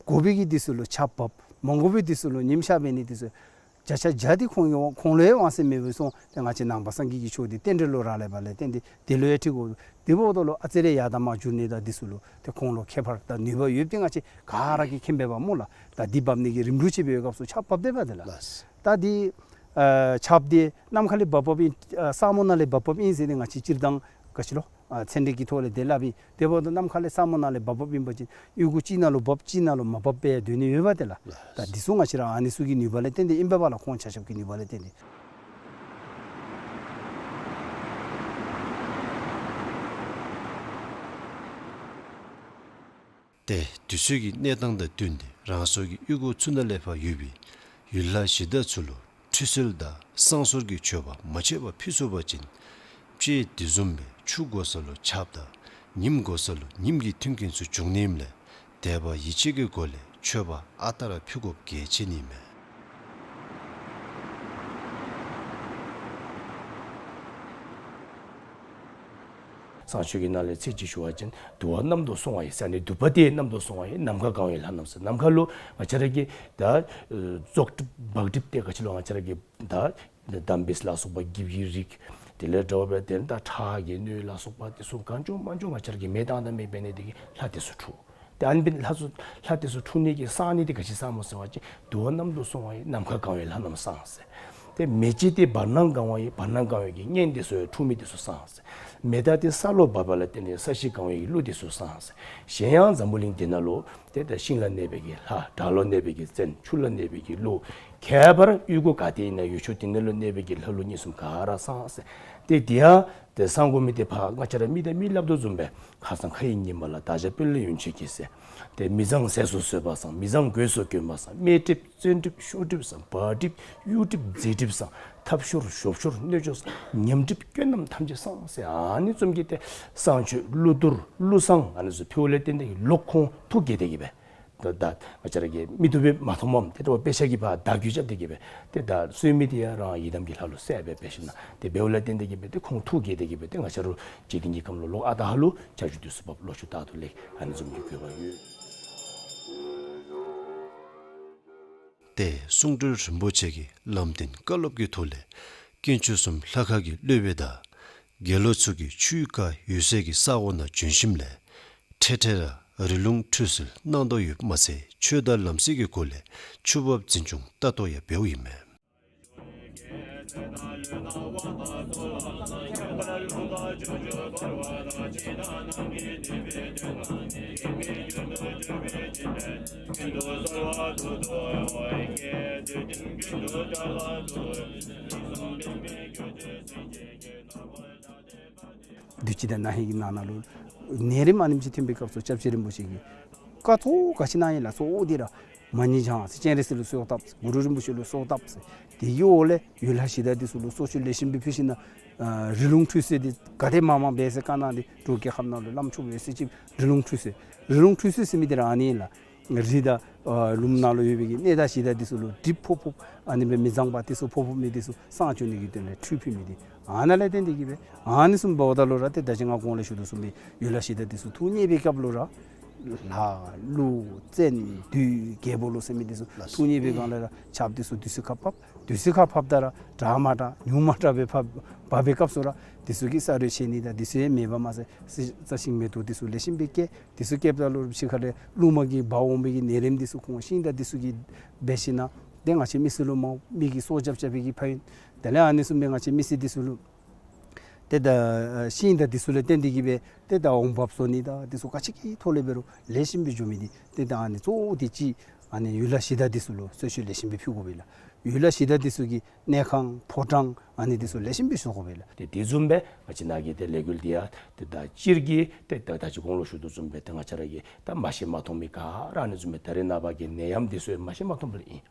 དགོ་པའི་གི་དུས་སུ་ལུ་ཆརཔ་འབབ། མ་དགོ་པའི་དུས་སུ་ལུ་ཉིམ་ཤར་འབད་ནི་དུས་སུ་བརྒྱ་ཆ་བརྒྱ་འདི་ཁོང་གི་ཁོང་ལུ་ཡང་དབང་ཤེད་མེད་པར་སོང་། ཏེ་ང་བཅས་ནང་པ་སངས་རྒྱས་ཀྱི་ཆོས་འདི་རྟེན་འབྲེལ་ལུ་རག་ལས་པ་ལས་བརྟེན་ཏེ་དེ་ལུ་ཡང་འཁྲིལ་དགོ། དེ་འབདཝ་ད་ལུ་ཨ་ཙི་རེ་ཡར་དང་མར་འགྱུར་ནི་དང་འདི་ཚུ་ལུ་ཏེ་ཁོང་ལུ་ཁྱད་པར་དང་ནུས་པ་ཡོདཔ་འདི་ང་བཅས་ག་ར་གིས་མཁྱེན་པས་པ་སྨོ་ལགས། ད་འདི་འབབ་ནི་གི་རིམ་གྲོ་ཅིག་འབད་བའི་སྐབས་སུ་ཆརཔ་འབབ་སྡོདཔ་འདི་ལགས། ལགས། ད་འདི་ཨ་ཆརཔ་འདི་ནམ་མཁའ་ལས་འབབ་འབབཔ་ཨིན། ཨ་ས་སྨུག་ནང་ལས་འབབ་འབབཔ་ཨིན་ཟེར་ཏེ་ང་བཅས་སྤྱིར་བཏང་ག་ཅི་ལོ་ཨ་ཚན་རིག་གི་ཐོག་ལས་དེ་སླབ་ཨིན། དེ་འབདཝ་ད་ནམ་མཁའ་ལས་ས་སྨུག་ནང་ལས་འབབ་འབབཔ་ཨིན་པ་ཅིན་གཡུས་སྒོ་གཅིག་ནང་ལུ་འབབ་གཅིག་ནང་ལུ་མ་འབབ་སྦེ་སྡོད་ནི་ཡོདཔ་འདི་ལགས། ལགས། ད་འདི་ཚུ་ང་བཅས་ར་ཨ་ནི་ཚུ་གི་ནུས་པ་ལས་བརྟེན་ཏེ་ཨིན་པས་པ་ལགས། ཁོང་ཆ་ཁྱབ་ཀྱི་ནུས་པ་ལས་བརྟེན་ཏེ། ཏེ་དུས་ཚོད་ཀྱི་གནས་སྟངས་དང་བསྟུན་ཏེ་རང་སོའི་གི་གཡུས་སྒོ་ཚུ་ནང་ལས་ཕར་ཡོད་པའི་ཡུལ་ལྷ་གཞི་བདག་ཚུ་ལུ་ཁྲུས་གསོལ་དང་བསང་གསོལ་གྱི་མཆོད་པ་མ་ཆད་པར་ཕུལ་ཚུགས་པ་ཅིན་དཔྱེ་དེ་བཟུམ་སྦེ་ཆུ་དགོ་ས་ལུ་ཆརཔ་དང་ཉིམ་དགོ་ས་ལུ་ཉིམ་གྱི་མཐུན་རྐྱེན་ཚུ་འབྱུང་ནི་ཨིནམ་ལས་དད་པ་ཡིད་ཆེས་ཀྱི་སྒོ་ལས་མཆོད་པ་ཨ་རྟག་ར་ཕུལ་དགོཔ་གལ་ཆེ་ནི་མས། བསང་མཆོད་ཀྱི་ནང་ལས་ཚིག་གཅིག་ཞུ་བ་ཅིན་དུ་བ་གནམ་དུ་སོང་བ་ཡི་ཟེར་ནི་དུ་བ་དེ་གནམ་དུ་སོང་བ་ཡི་ནམ་མཁའ་གང་བའི་ལྷ་རྣམས་ཟེར། ནམ་མཁའ་ལུ་ང་བཅས་ར་གི་ད་ཨེ་རྫོགས་སྒྲིབ་བག་སྒྲིབ་དེ་ག་ཅི་ལོ་ང་བཅས་ར་གི་ད་འདམ་སྦིས་ལ་སོགས་པ་འགྱིབ་ཀྱི་རིགས་དེ་ལས་འདྲ་བ་སྦེ་དེ་ད་ཁྲག་གི་སྣོད་ལ་སོགས་པ་དེ་ཚུ་གང་བྱུང་མང་བྱུང་ང་བཅས་ར་གི་མེ་བཏང་དང་མེ་འབད་ནི་དེ་གིས་ལྷ་དེ་ཚུ་འཁྲུགས། ཏེ་ཨ་ནི་སྦེ་ལྷ་ཚུ་ལྷ་དེ་ཚུ་འཁྲུགས་ནི་གི་བསང་ནི་དེ་ག་ཅི་བསང་སྨོ་ཟེར་བ་ཅིན་དུ་བ་གནམ་དུ་སོང་བ་ཡི་ནམ་མཁའ་གང་བའི་ལྷ་རྣམས་བསང་ཟེར། ཏེ་མེ་ལྕེ་དེ་བར་སྣང་གང་བ་ཡི་བར་སྣང་གང་བའི་གི་གཉན་དེ་ཚུ་འཁྲུགས་མི་དེ་ཚུ་བསང་ཟེར། མེ་སྟག་དེ་ས་ལུ་བབས་པ་ལ་བརྟེན་ཏེ་ས་གཞི་གང་བའི་གི་ཀླུ་དེ་ཚུ་བསང་ཟེར། གཞན་ཡང་འཛམ་བུ་གླིང་འདི་ནང་ལུ་ཏེ་ད་ཤིང་ལ་གནས་པའི་གི་ལྷ། བྲག་ལུ་གནས་པའི་གི་བཙན། ཆུ་ལུ་གནས་པའི་གི་ཀླུ། ཁྱད་པར་གཡུས་སྒོ་ག་ཏེ་ཨིན་ན་ཡུལ་ཕྱོགས་དེ་ནང་ལུ་གནས་པའི་གི་ལྷ་ཀླུ་གཉན་གསུམ་ག་ར་བསང་ཟེར། ཏེ་དེ་ཡང་ཏེ་བསང་དགོ་མི་དེ་ཕར་ང་བཅས་ར་མི་དང་མི་སླབ་དོ་བཟུམ་སྦེ་ཁ་སང་ཁ་ཡི་ཉི་མ་ལ་བདག་ཅག་དཔོན་སློབ་ཡོན་མཆོད་ཀྱིས་ཟེར། ཏེ་མི་བཟང་ཟས་སུ་ཟོས་པ་བསང་། མི་བཟང་གོས་སུ་གྱོན་པ་བསང་། དམེ་གྲིབ་བཙན་གྲིབ་ཤོར་གྲིབ་བསང་། བག་གྲིབ་གཡུ་གྲིབ་རྫི་གྲིབ་བསང་། ཐབ་ཤོར་ཞོབ་ཤོར་སྣོད་སྐྱོ་བསང་། ཉམས་གྲིབ་སྐྱོན་རྣམས་ཐམས་ཅད་བསང་ཟེར། ཨ་ནི་བཟུམ་གྱི་ཏེ་བསང་མཆོད་ཀླུ་གཏོར་ཀླུ་བསང་ཨ་ནི་ཚུ་ཕུལཝ་ལས་བརྟེན་ཏེ་ལོག་ཁོང་ཐུགས་དགྱེས་ཏེ་གི་སྦེ། ད་ད་ང་བཅས་ར་གིས་མིག་ཏོ་སྦེ་མ་མཐོངམ་མས། ཏེ་ད་དཔེ་ཆ་གིས་ཕར་བརྡ་བརྒྱུད་རྐྱབ་སྟེ་གི་སྦེ་ཏེ་ད་གསོལ་མི་དེ་ཡང་རང་ཡི་དམ་གྱི་ལྷ་ལུ་གསལ་སྦེ་འབད་ཞིནམ་ཏེ་འབདཝ་ལས་བརྟེན་ཏེ་གི་སྦེ་ཏེ་ཁོང་ཐུགས་དགྱེས་ཏེ་གི་སྦེ་ཏེ་ང་བཅས་ར་འཇིག་རྟེན་གྱི་ཁམས་ལུ་ལོག་ཨ་རྟག་ཧ་ལུགས་ཆར་ཆུ་དུས་སུ་འབབ། ལོ་ཕྱུགས་རྟག་ཏུ་ལེགས། ཨ་ནི་བཟུམ་གྱི་དགོས་པ་ཡོད། ཏེ་གསུང་སྤྲུལ་རིན་པོ་ཆེ་གིས་ལམ་སྟོན་བཀའ་སློབ་ཀྱི་ཐོག་ལས་དཀོན་མཆོག་གསུམ་ལྷ་ཁང་གི་སློབ་དཔོན་དང་དགེ་སློང་ཚུ་གིས་ཆོས་བཀའ་འོད་གསལ་གྱི་ས་འོག་ནང་བྱོན་ཞིནམ་ལས་འཕྲལ་འཕྲལ་ར་རི་ལུང་ཁྲུས་གསོལ་གནང་དོ་ཡོདཔ་མ་ཚད་ཆོས་དང་ལམ་སྲོལ་གྱི་སྐོར་ལས་ཆོས་བབས་འཛིན་སྐྱོང་ལྟ་རྟོག་ཡང་འབདཝ་ཨིན་མས། དུས་ཅི་དང་ན་ཧིང་གི་ནང་ན་ལུ་ནད་རིམས་ཨ་ནེམ་ཅིག་ཐོན་པའི་སྐབས་སུ་སྐྱབས་རྗེ་རིན་པོ་ཆེ་གིས་བཀའ་གཙོ་བོ་ག་ཅི་གནང་ཡི་ལགས་ཟེར་བ་ཅིན་ར་མ་ཎི་བགྱང་ཟེར་སྤྱན་རས་གཟིགས་ལུ་གསོལཝ་བཏབ་ཟེར་གུ་རུ་རིན་པོ་ཆེ་ལུ་གསོལཝ་བཏབ་ཟེར། དེ་གི་འོག་ལས་ཡུལ་ལྷ་གཞི་བདག་འདི་ཚུ་ལུ་གསོལ་མཆོད་ལེགས་ཤོམ་སྦེ་ཕུལ་ཞིནམ་ལས་རི་ལུང་ཁྲུས་གསོལ་འདི་ག་དེ་མང་མང་འབད་ཟེར་བཀའ་གནང་སྟེ་འབྲུག་རྒྱལ་ཁབ་ནང་ལུ་བླམ་ཆོསཔ་ཡོད་ཚད་ཅིག་རི་ལུང་ཁྲུས་གསོལ། རི་ལུང་ཁྲུས་གསོལ་ཟེར་མི་འདི་ར་ཨ་ནི་ཨིན་ལགས། རི་དང་ལུངམ་ནང་ལུ་ཡོད་པའི་གི་གནས་བདག་གཞི་བདག་འདི་ཚུ་ལུ་གྲིབ་ཕོག་ཕོགཔ་ཨ་ནི་སྦེ་མི་བཟང་པ་འདི་ཚུ་ཕོག་ཕོག་མི་འདི་ཚུ་སངས་བཅུག་ནི་གི་དོན་ལས་ཁྲུས་ཕུལ་མི་འདི་ཨ་ནཱ་ལས་བརྟེན་ཏེ་གིས་སྦེ་ཨ་ནི་བཟུམ་འབདཝ་ད་ལུ་ར་ཏེ་ད་ཅི་ང་གོང་ལས་ཞུ་དོ་བཟུམ་སྦེ་ཡུལ་ལྷ་གཞི་བདག་འདི་ཚུ་ཐུགས་མཉེས་པའི་སྐབས་ལུ་ར་ལྷ་ཀླུ་བཙན་བདུད་རྒྱལ་པོ་ལུ་ཟེར་མི་འདི་ཚུ་ཐུགས་མཉེས་པའི་སྒང་ལས་ར་ཆརཔ་འདི་ཚུ་དུས་སུ་ཁར་ཕབ། དུས་སུ་ཁར་ཕབ་ད་ར་དྲག་མ་དྲག་ཉུང་མ་དྲག་སྦེ་ཕབ་ཕབ་པའི་སྐབས་སུ་ར་འདི་ཚུ་གིས་ས་རུད་ཆད་ནི་དང་འདི་ཚུ་ཡང་མེད་པར་མ་ཚད་རྩྭ་ཤིང་མེ་ཏོག་འདི་ཚུ་ལེགས་ཤོམ་སྦེ་སྐྱེ། འདི་ཚུ་སྐྱེཝ་ད་ལུ་ཕྱི་ཁ་ལས་རླུང་མ་གིས་འབག་འོང་བའི་གི་ནད་རིམས་འདི་ཚུ་ཁོང་ཤིང་དང་འདི་ཚུ་གིས་འབད་ཞིན་ན་ཏེ་ང་བཅས་མི་སེར་ལུ་མ་མི་གིས་སྲོག་སྐྱབས་རྐྱབ་པའི་གི་ཕན་ཡོན་དེ་ལས་ཨ་ནི་བཟུམ་སྦེ་ང་བཅས་མི་སེར་འདི་ཚུ་ལུ་ཏེ་ད་ཤིང་དང་འདི་ཚུ་ལས་བརྟེན་ཏེ་གིས་སྦེ་ཏེ་ད་འོང་འབབ་བཟོ་ནི་དང་འདི་ཚུ་ག་ཅི་གི་ཐོག་ལས་འབད་རུང་ལེགས་ཤོམ་སྦེ་འགྱོ་མི་འདི་ཏེ་ད་ཨ་ནི་གཙོ་བོ་འདི་ཅིག་ཨ་ནི་ཡུལ་ལྷ་གཞི་བདག་འདི་ཚུ་ལུ་གསོལ་མཆོད་ལེགས་ཤོམ་སྦེ་ཕུལ་དགོ་པས་ལགས། ཡུལ་ལྷ་གཞི་བདག་འདི་ཚུ་གི་གནས་ཁང་ཕོ་བྲང་ཨ་ནི་འདི་ཚུ་ལེགས་ཤོམ་སྦེ་བཟོ་དགོ་པས་ལགས། ཏེ་དེ་བཟུམ་སྦེ་ང་བཅས་ནཱ་གི་ཏེ་ལས་འགུལ་འདི་ཡང་ཏེ་ད་སྤྱིར་གྱི་ཏེ་ད་ད་ཅི་གོང་ལུ་ཞུ་དོ་བཟུམ་སྦེ་ཏེ་ང་བཅས་ར་གིས་ད་མ་ཤེས་མ་མཐོང་མི་ག་ར་ཨ་ནི་བཟུམ་སྦེ་ད་རེས་ནངས་པ་གི་ནད་ཡམས་འདི་ཚུ་ཡང་མ་ཤེས་མ་མཐོང་པར་ཨིན།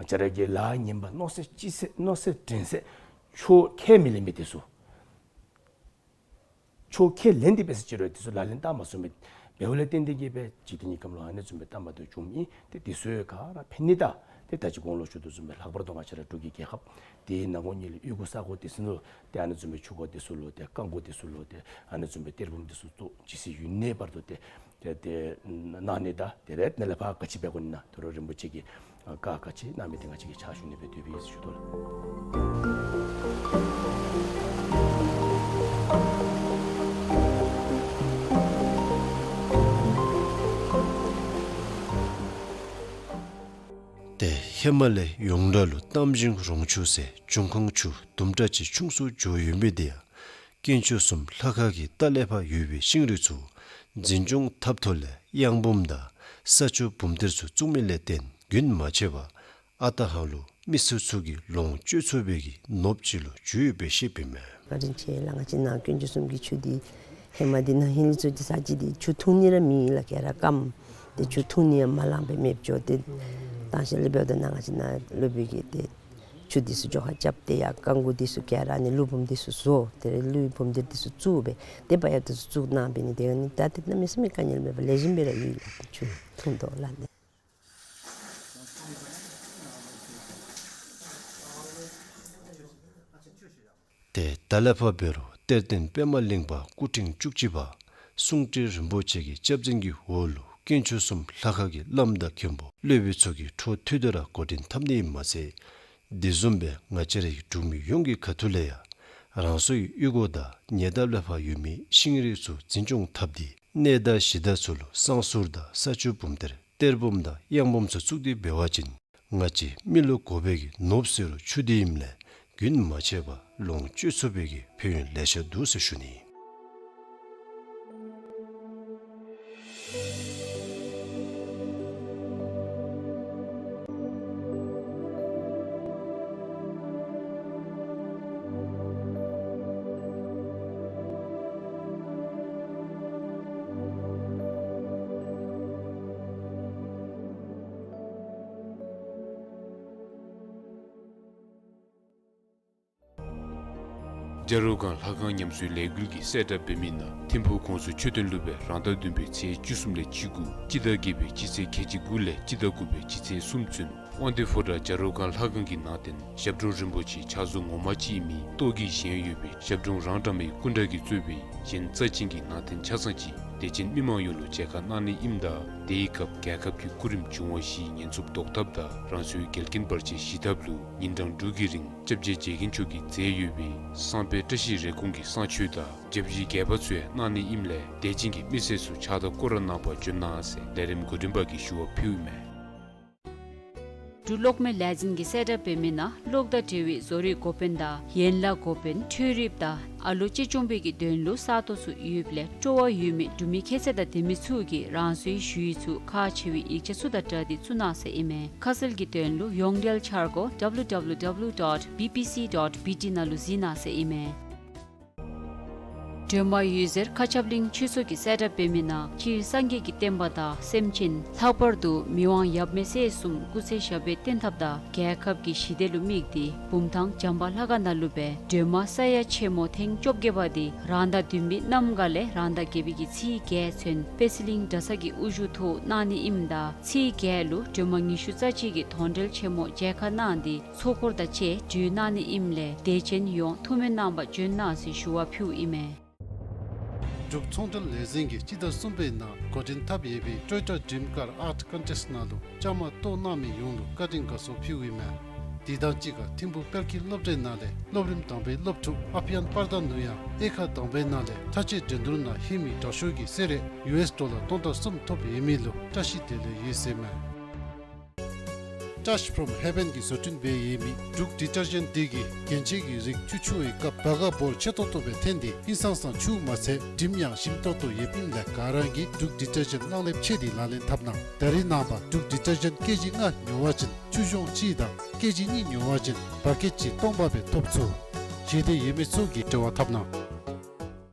ང་བཅས་ར་གིས་ལཱ་ངན་པ་མནོ་ཚད་ཅི་ཚད་མནོ་ཚད་དྲན་ཚད་ཆོས་ཁས་མི་ལེན་པའི་འདི་ཚུ། ཆོས་ཁས་ལེན་ཏེ་འབད་ས་ཅིག་རུང་འདི་ཚུ་ལག་ལེན་བསྟར་མ་ཚུགས་མི་འབདཝ་ལས་བརྟེན་ཏེ་གིས་སྦེ་འཇིག་རྟེན་གྱི་ཁམས་ལུ་ཨ་ནི་བཟུམ་སྦེ་བསྟར་མ་བཏུབ་བྱུངམ་ཨིན། ཏེ་འདི་ཚུ་ག་ར་ཕན་ནི་དང་ཏེ་ད་ཅི་གོང་ལུ་ཞུ་དོ་བཟུམ་སྦེ་ལྷག་པར་དུ་ང་བཅས་ར་འབྲུག་གི་རྒྱལ་ཁབ་འདི་ནང་ངོ་ཉིད་ལས་ཡུལ་གུ་ས་གོ་འདི་ཚུ་ལུ་ཏེ་ཨ་ནི་བཟུམ་སྦེ་ཆུ་འགོ་འདི་ཚུ་ལུ་ཏེ་རྐང་འགོ་འདི་ཚུ་ལུ་ཏེ་ཨ་ནི་བཟུམ་སྦེ་གཏེར་བུམ་འདི་ཚུ་གཙོ་ཇི་སྲིད་ཡུན་གནས་བར་དུ་ཏེ་ཏེ་ཏེ་གནང་ནི་དང་ཏེ་རེ་ནཱ་ལས་ཕར་ག་ཅི་འབད་དགོ་ནི་ན་ད་རུང་རིན་པོ་ཆེ་གིས་བཀའ་ག་ཅི་གནང་མི་འདི་ང་བཅས་ཀྱིས་ཕྱག་ཞུ་ནི་སྦེ་འདོད་པའི་ཞུ་དོ་ལགས། ཏེ་ཧེ་མ་ལས་ཡོངས་གྲགས་ལུ་གཏམ་ཞིང་རོང་ཆུ་ཟེར་འབྱུང་ཁུངས་ཆུ་དུམ་གྲ་ཅིག་ཆུང་སུ་འགྱོ་ཡོད་མི་འདི་ཡང་དཀོན་མཆོག་གསུམ་ལྷ་ཁང་གི་ལྟག་ལས་ཕར་ཡོད་པའི་ཤིང་རིགས་ཚུ་འཛིན་སྐྱོང་འཐབ་ཐོག་ལས་གཡང་བུམ་དང་ས་ཆུ་བུམ་གཏེར་ཚུ་བཙུགས་མི་ལས་བརྟེན་རྒྱུན་མ་ཆད་པར་ཨ་རྟག་ཧ་ལུ་མི་སེར་ཚུ་གིས་ལོངས་སྤྱོད་ཚུགས་པའི་གི་ནོར་བུ་ཅིག་ལུ་གྱུར་ཡོདཔ་སྦེ་བཤདཔ་ཨིན་མས། བཀའ་དྲིན་ཆེ་ལགས། ང་བཅས་ནཱ་དཀོན་མཆོག་གསུམ་གྱི་ཆུ་འདི་ཧེ་མ་འདི་ན་ཧིང་ལས་ཚུར་འདི་ས་ཅིག་འདི་ཆུ་འཐུང་ནི་ར་མེད་ལགས། ག་ར་སྐམ། ཏེ་ཆུ་འཐུང་ནི་ཡང་མ་ལང་པར་མེདཔ་འགྱོ། ཏེ་དང་ཤེས་ལས་འབདཝ་ད་ནཱ་ང་བཅས་ནཱ་སློབ་དཔོན་གྱིས་ཏེ་ཆུ་འདི་ཚུ་འགྱོ་ཁ་རྐྱབ་སྟེ་ཡར་རྐང་འགོ་འདི་ཚུ་ག་ར་ནི་ཀླུ་བུམ་འདི་ཚུ་བཟོ། ཏེ་རེ་ཀླུ་བུམ་འདི་འདི་ཚུ་བཙུགས་སྦེ་ཏེ་བ་ཡ་འདི་ཚུ་བཙུགས་གནང་སྦེ་ནི་ཏེ་ནི་ད་ཏེ་གནམ་མེད་ས་མེད་དཀའ་ངལ་མེད་པར་ལེགས་ཤོམ་སྦེ་ར་ཡོད་ལགས། ཏེ་ཆུ་འཐུང་དོ་ལགས་ནི། ཏེ་ད་ལས་ཕར་འབད་རུང་གཏེར་སྟོན་པདྨ་གླིང་པ་སྐུ་ཕྲེང་བཅུ་གཅིག་པ་གསུང་སྤྲུལ་རིན་པོ་ཆེ་གི་སྐྱབས་འཛིན་གྱི་འོག་ལུ་དཀོན་མཆོག་གསུམ་ལྷ་ཁང་གི་བླམ་དང་མཁན་པོ་སློབ་དཔོན་ཚུ་གིས་འཕྲོ་མཐུད་དེ་ར་འགོ་འདྲེན་འཐབ་ནི་ཨིནམ་མ་ཚད་དེ་བཟུམ་སྦེ་ང་བཅས་རའི་འབྲུག་མི་ཡོངས་ཀྱི་ཁ་ཐུག་ལས་ཡང་རང་སོའི་གཡུས་སྒོ་དང་ཉེ་འདབས་ལས་ཕར་ཡོད་མི་ཤིང་རིགས་ཚུ་འཛིན་སྐྱོང་འཐབ་སྟེ་གནས་བདག་གཞི་བདག་ཚུ་ལུ་བསང་གསུར་དང་ས་ཆུ་བུམ་གཏེར་གཏེར་བུམ་དང་གཡང་བུམ་ཚུ་བཙུགས་ཏེ་འབད་བ་ཅིན་ང་བཅས་མི་ལུ་དགོ་པའི་གི་ནོར་བུ་ཟེར་རུང་ཆུ་འདི་ཨིནམ་ལས་རྒྱུན་མ་ཆད་པར་ལོངས་སྤྱོད་ཚུགས་པའི་གི་ཕན་ཡོན་ལེ་ཤ་འདུག་ཟེར་ཞུ་ནི། བྱ་རོག་སྒང་ལྷ་ཁང་ཉམས་གསོའི་ལས་འགུལ་གྱི་གསལ་བསྒྲགས་འབད་མི་ནང་ཐིམ་ཕུག་གོང་ས་མཆོག་ཐུན་ལུ་སྦེ་རང་ཟླ་བདུན་པའི་ཚེས་བཅུ་གསུམ་ལས་བཅུ་དགུ་སྤྱི་ཟླ་བརྒྱད་པའི་སྤྱི་ཚེས་ཁལ་གཅིག་དགུ་ལས་སྤྱི་ཟླ་དགུ་པའི་སྤྱི་ཚེས་གསུམ་ཚུན་དབང་འདུས་ཕོ་བྲང་བྱ་རོག་སྒང་ལྷ་ཁང་གི་ནང་རྟེན་ཞབས་དྲུང་རིན་པོ་ཆེ་ཕྱག་བཟོ་ངོ་མ་ཅིག་ཨིན་མི་ཏོག་གི་བཞེངས་ཡོད་པའི་ཞབས་དྲུང་རང་གྲངས་མའི་སྐུ་འདྲ་གིས་གཙོས་པའི་གཞན་རྩ་ཅན་གྱི་ནང་རྟེན་ཆ་ཚང་ཅིག་ དད་ཅན་མི་མང་ཡོངས་ལུ་མཇལ་ཁ་གནང་ནི་ཨིནམ་ད་དེའི་སྐབས་རྒྱལ་ཁབ་ཀྱི་སྐུ་རིམ་འབྱུང་བ་བཞིའི་ཉེན་སྲུང་བཟློག་ཐབས་དང་རང་སོའི་འགལ་རྐྱེན་བར་ཆད་ཞི་ཐབས་ལུ་ཉིན་གྲངས་དྲུག་གི་རིང་སྐྱབས་རྗེ་རྗེ་མཁན་མཆོག་གིས་མཛད་ཡོད་པའི་བསངས་དཔེ་བཀྲ་ཤིས་རེ་སྐོང་གི་བསངས་མཆོད་དང་བརྒྱ་བཞི་བརྒྱད་པ་ཚུ་ཡང་གནང་ནི་ཨིནམ་ལས་དད་ཅན་གྱི་མི་སེར་ཚུ་ཕྱག་དང་སྐོར་ར་གནང་པར་འབྱོན་གནང་ཟེར་ལས་རིམ་འགོ་འདྲེན་པ་གིས་ཞུ་བ་ཕུལཝ་ཨིན་མས། འབྲུག་གློག་མེ་ལས་འཛིན་གྱིས་གསལ་བསྒྲགས་འབད་མི་ནང་གློག་དང་འབྲེལ་བའི་བཟོ་རིག་འགོ་དཔོན་དང་ཡན་ལག་འགོ་དཔོན་འཕྲུལ་རིགཔ་དང་ཨ་ལོ་གཅེས་སྐྱོང་པའི་གི་དོན་ལུ་ས་སྟོང་ཚུ་ཡོདཔ་ལས་སྤྲོ་བ་ཡོད་མི་འབྲུག་མི་ཁྱད་ཚད་དང་ལྡན་མི་ཚུ་གིས་རང་སོའི་ཞུ་ཡིག་ཚུ་ཁག་ཆེ་བའི་ཡིག་ཆ་ཚུ་དང་སྦྲགས་ཏེ་བཙུགས་གནང་ཟེར་ཨིན་མས། ཁ་གསལ་གྱི་དོན་ལུ་ཡོངས་འབྲེལ་འཆར་སྒོ་W W W dot B P C dot B T ནང་ལུ་གཟིགས་གནང་ཟེར་ཨིན་མས། སྒྲོལ་མ་འོད་ཟེར་མཁའ་ཁྱབ་གླིང་ཆོས་ཚོགས་ཀྱིས་གསལ་བསྒྲགས་འབད་མི་ནང་སྤྱིར་སངས་རྒྱས་ཀྱི་བསྟན་པ་དང་སེམས་ཅན་ལྷག་པར་དུ་མི་དབང་ཡབ་མེས་སྲས་གསུམ་སྐུ་ཚེ་ཞབས་པད་བརྟན་ཐབས་དང་རྒྱལ་ཁབ་ཀྱི་ཞི་བདེ་ལུ་དམིགས་ཏེ་བུམ་ཐང་བྱམས་པ་ལྷ་ཁང་ནང་ལུ་སྦེ་སྒྲོལ་མ་ས་ཡ་ཆེན་མོ་ཐེངས་བཅོ་བརྒྱད་པ་དེ་རང་ཟླ་བདུན་པའི་གནམ་གང་ལས་རང་ཟླ་བརྒྱད་པའི་གི་ཚེས་བརྒྱད་ཚུན་པད་ཚལ་གླིང་གྲྭ་ཚང་གི་དབུ་བཞུགས་ཐོག་གནང་ནི་ཨིནམ་ད་ཚེས་བརྒྱད་ལུ་སྒྲོལ་མ་ཉི་ཤུ་རྩ་གཅིག་གི་དོན་འགྲེལ་ཆེན་མོ་མཇལ་ཁ་གནང་སྟེ་ཚོགས་འཁོར་དང་བཅས་གྲོལ་གནང་ནི་ཨིནམ་ལས་དད་ཅན་ཡོངས་ཐུགས་སྨོན་གནང་པར་འབྱོན་གནང་ཟེར་ཞུ་བ་ཕུལཝ་ཨིན་མས། འབྲུག་ཚོང་འབྲེལ་ལས་འཛིན་གྱིས་སྤྱི་ཟླ་གསུམ་པའི་ནང་འགོ་འདྲེན་འཐབ་ཡོད་པའི་Toyota Dream Car Art Contest ནང་ལུ་བཅའ་མར་གཏོགས་གནང་མི་ཡོངས་ལུ་བཀའ་དྲིན་དགའ་ཚོར་ཕུལཝ་ཨིན་མས། དེ་དང་གཅིག་ཁར་ཐིམ་ཕུ་དཔལ་སྐྱིད་སློབ་གྲྭའི་ནང་ལས་སློབ་རིམ་དང་པའི་སློབ་ཕྲུག་ཨ་ཕི་ཡན་པར་དང་ནུ་ཡང་དབྱེ་ཁག་དང་པའི་ནང་ལས་མཐའ་དཔྱད་འགྲན་བསྡུར་ནང་ལྷོད་མི་དྲག་ཤོས་ཀྱི་གསོལ་རས་ཡུ་ཨེསི་ཌོ་ལར་སྟོང་དང་གསུམ་ཐོབ་ཡོད་མི་ལུ་བཀྲ་ཤིས་བདེ་ལེགས་ཡོད་ཟེར་མས། Touch from Heaven གིས་བཟོ་སྐྲུན་འབད་ཡོད་མི་འབྲུག་ཌི་ཊར་ཇེནཊ་འདི་གིས་རྒྱན་ཆའི་གི་རིགས་ཆུ་འཁྱུ་བའི་སྐབས་བར་ཀ་བོར་ཆེ་ཏོག་ཏོ་སྦེ་འཐོན་ཏེ་ཧིང་སང་ས་ཆུ་མ་ཚད་དྲིམ་ཡང་ཞིམ་ཏོག་ཏོ་ཡོདཔ་ཨིནམ་ལས་ག་ར་གིས་འབྲུག་ཌི་ཊར་ཇེནཊ་གླང་ལེབ་ཕྱེ་སྟེ་ལག་ལེན་འཐབ་གནང་། ད་རེས་ནངས་པ་འབྲུག་ཌི་ཊར་ཇེནཊ་ཀེ་ཇི་ལྔ་ཉོ་བ་ཅིན་ཆུ་གཞོང་གཅིག་དང་ཀེ་ཇི་གཉིས་ཉོ་བ་ཅིན་བར་ཀེཊ་གཅིག་སྟོང་པ་སྦེ་ཐོབ་ཚུགས། ཞལ་འདེབས་ཡོད་མི་ཚུ་གིས་འབྲེལ་བ་འཐབ་གནང་།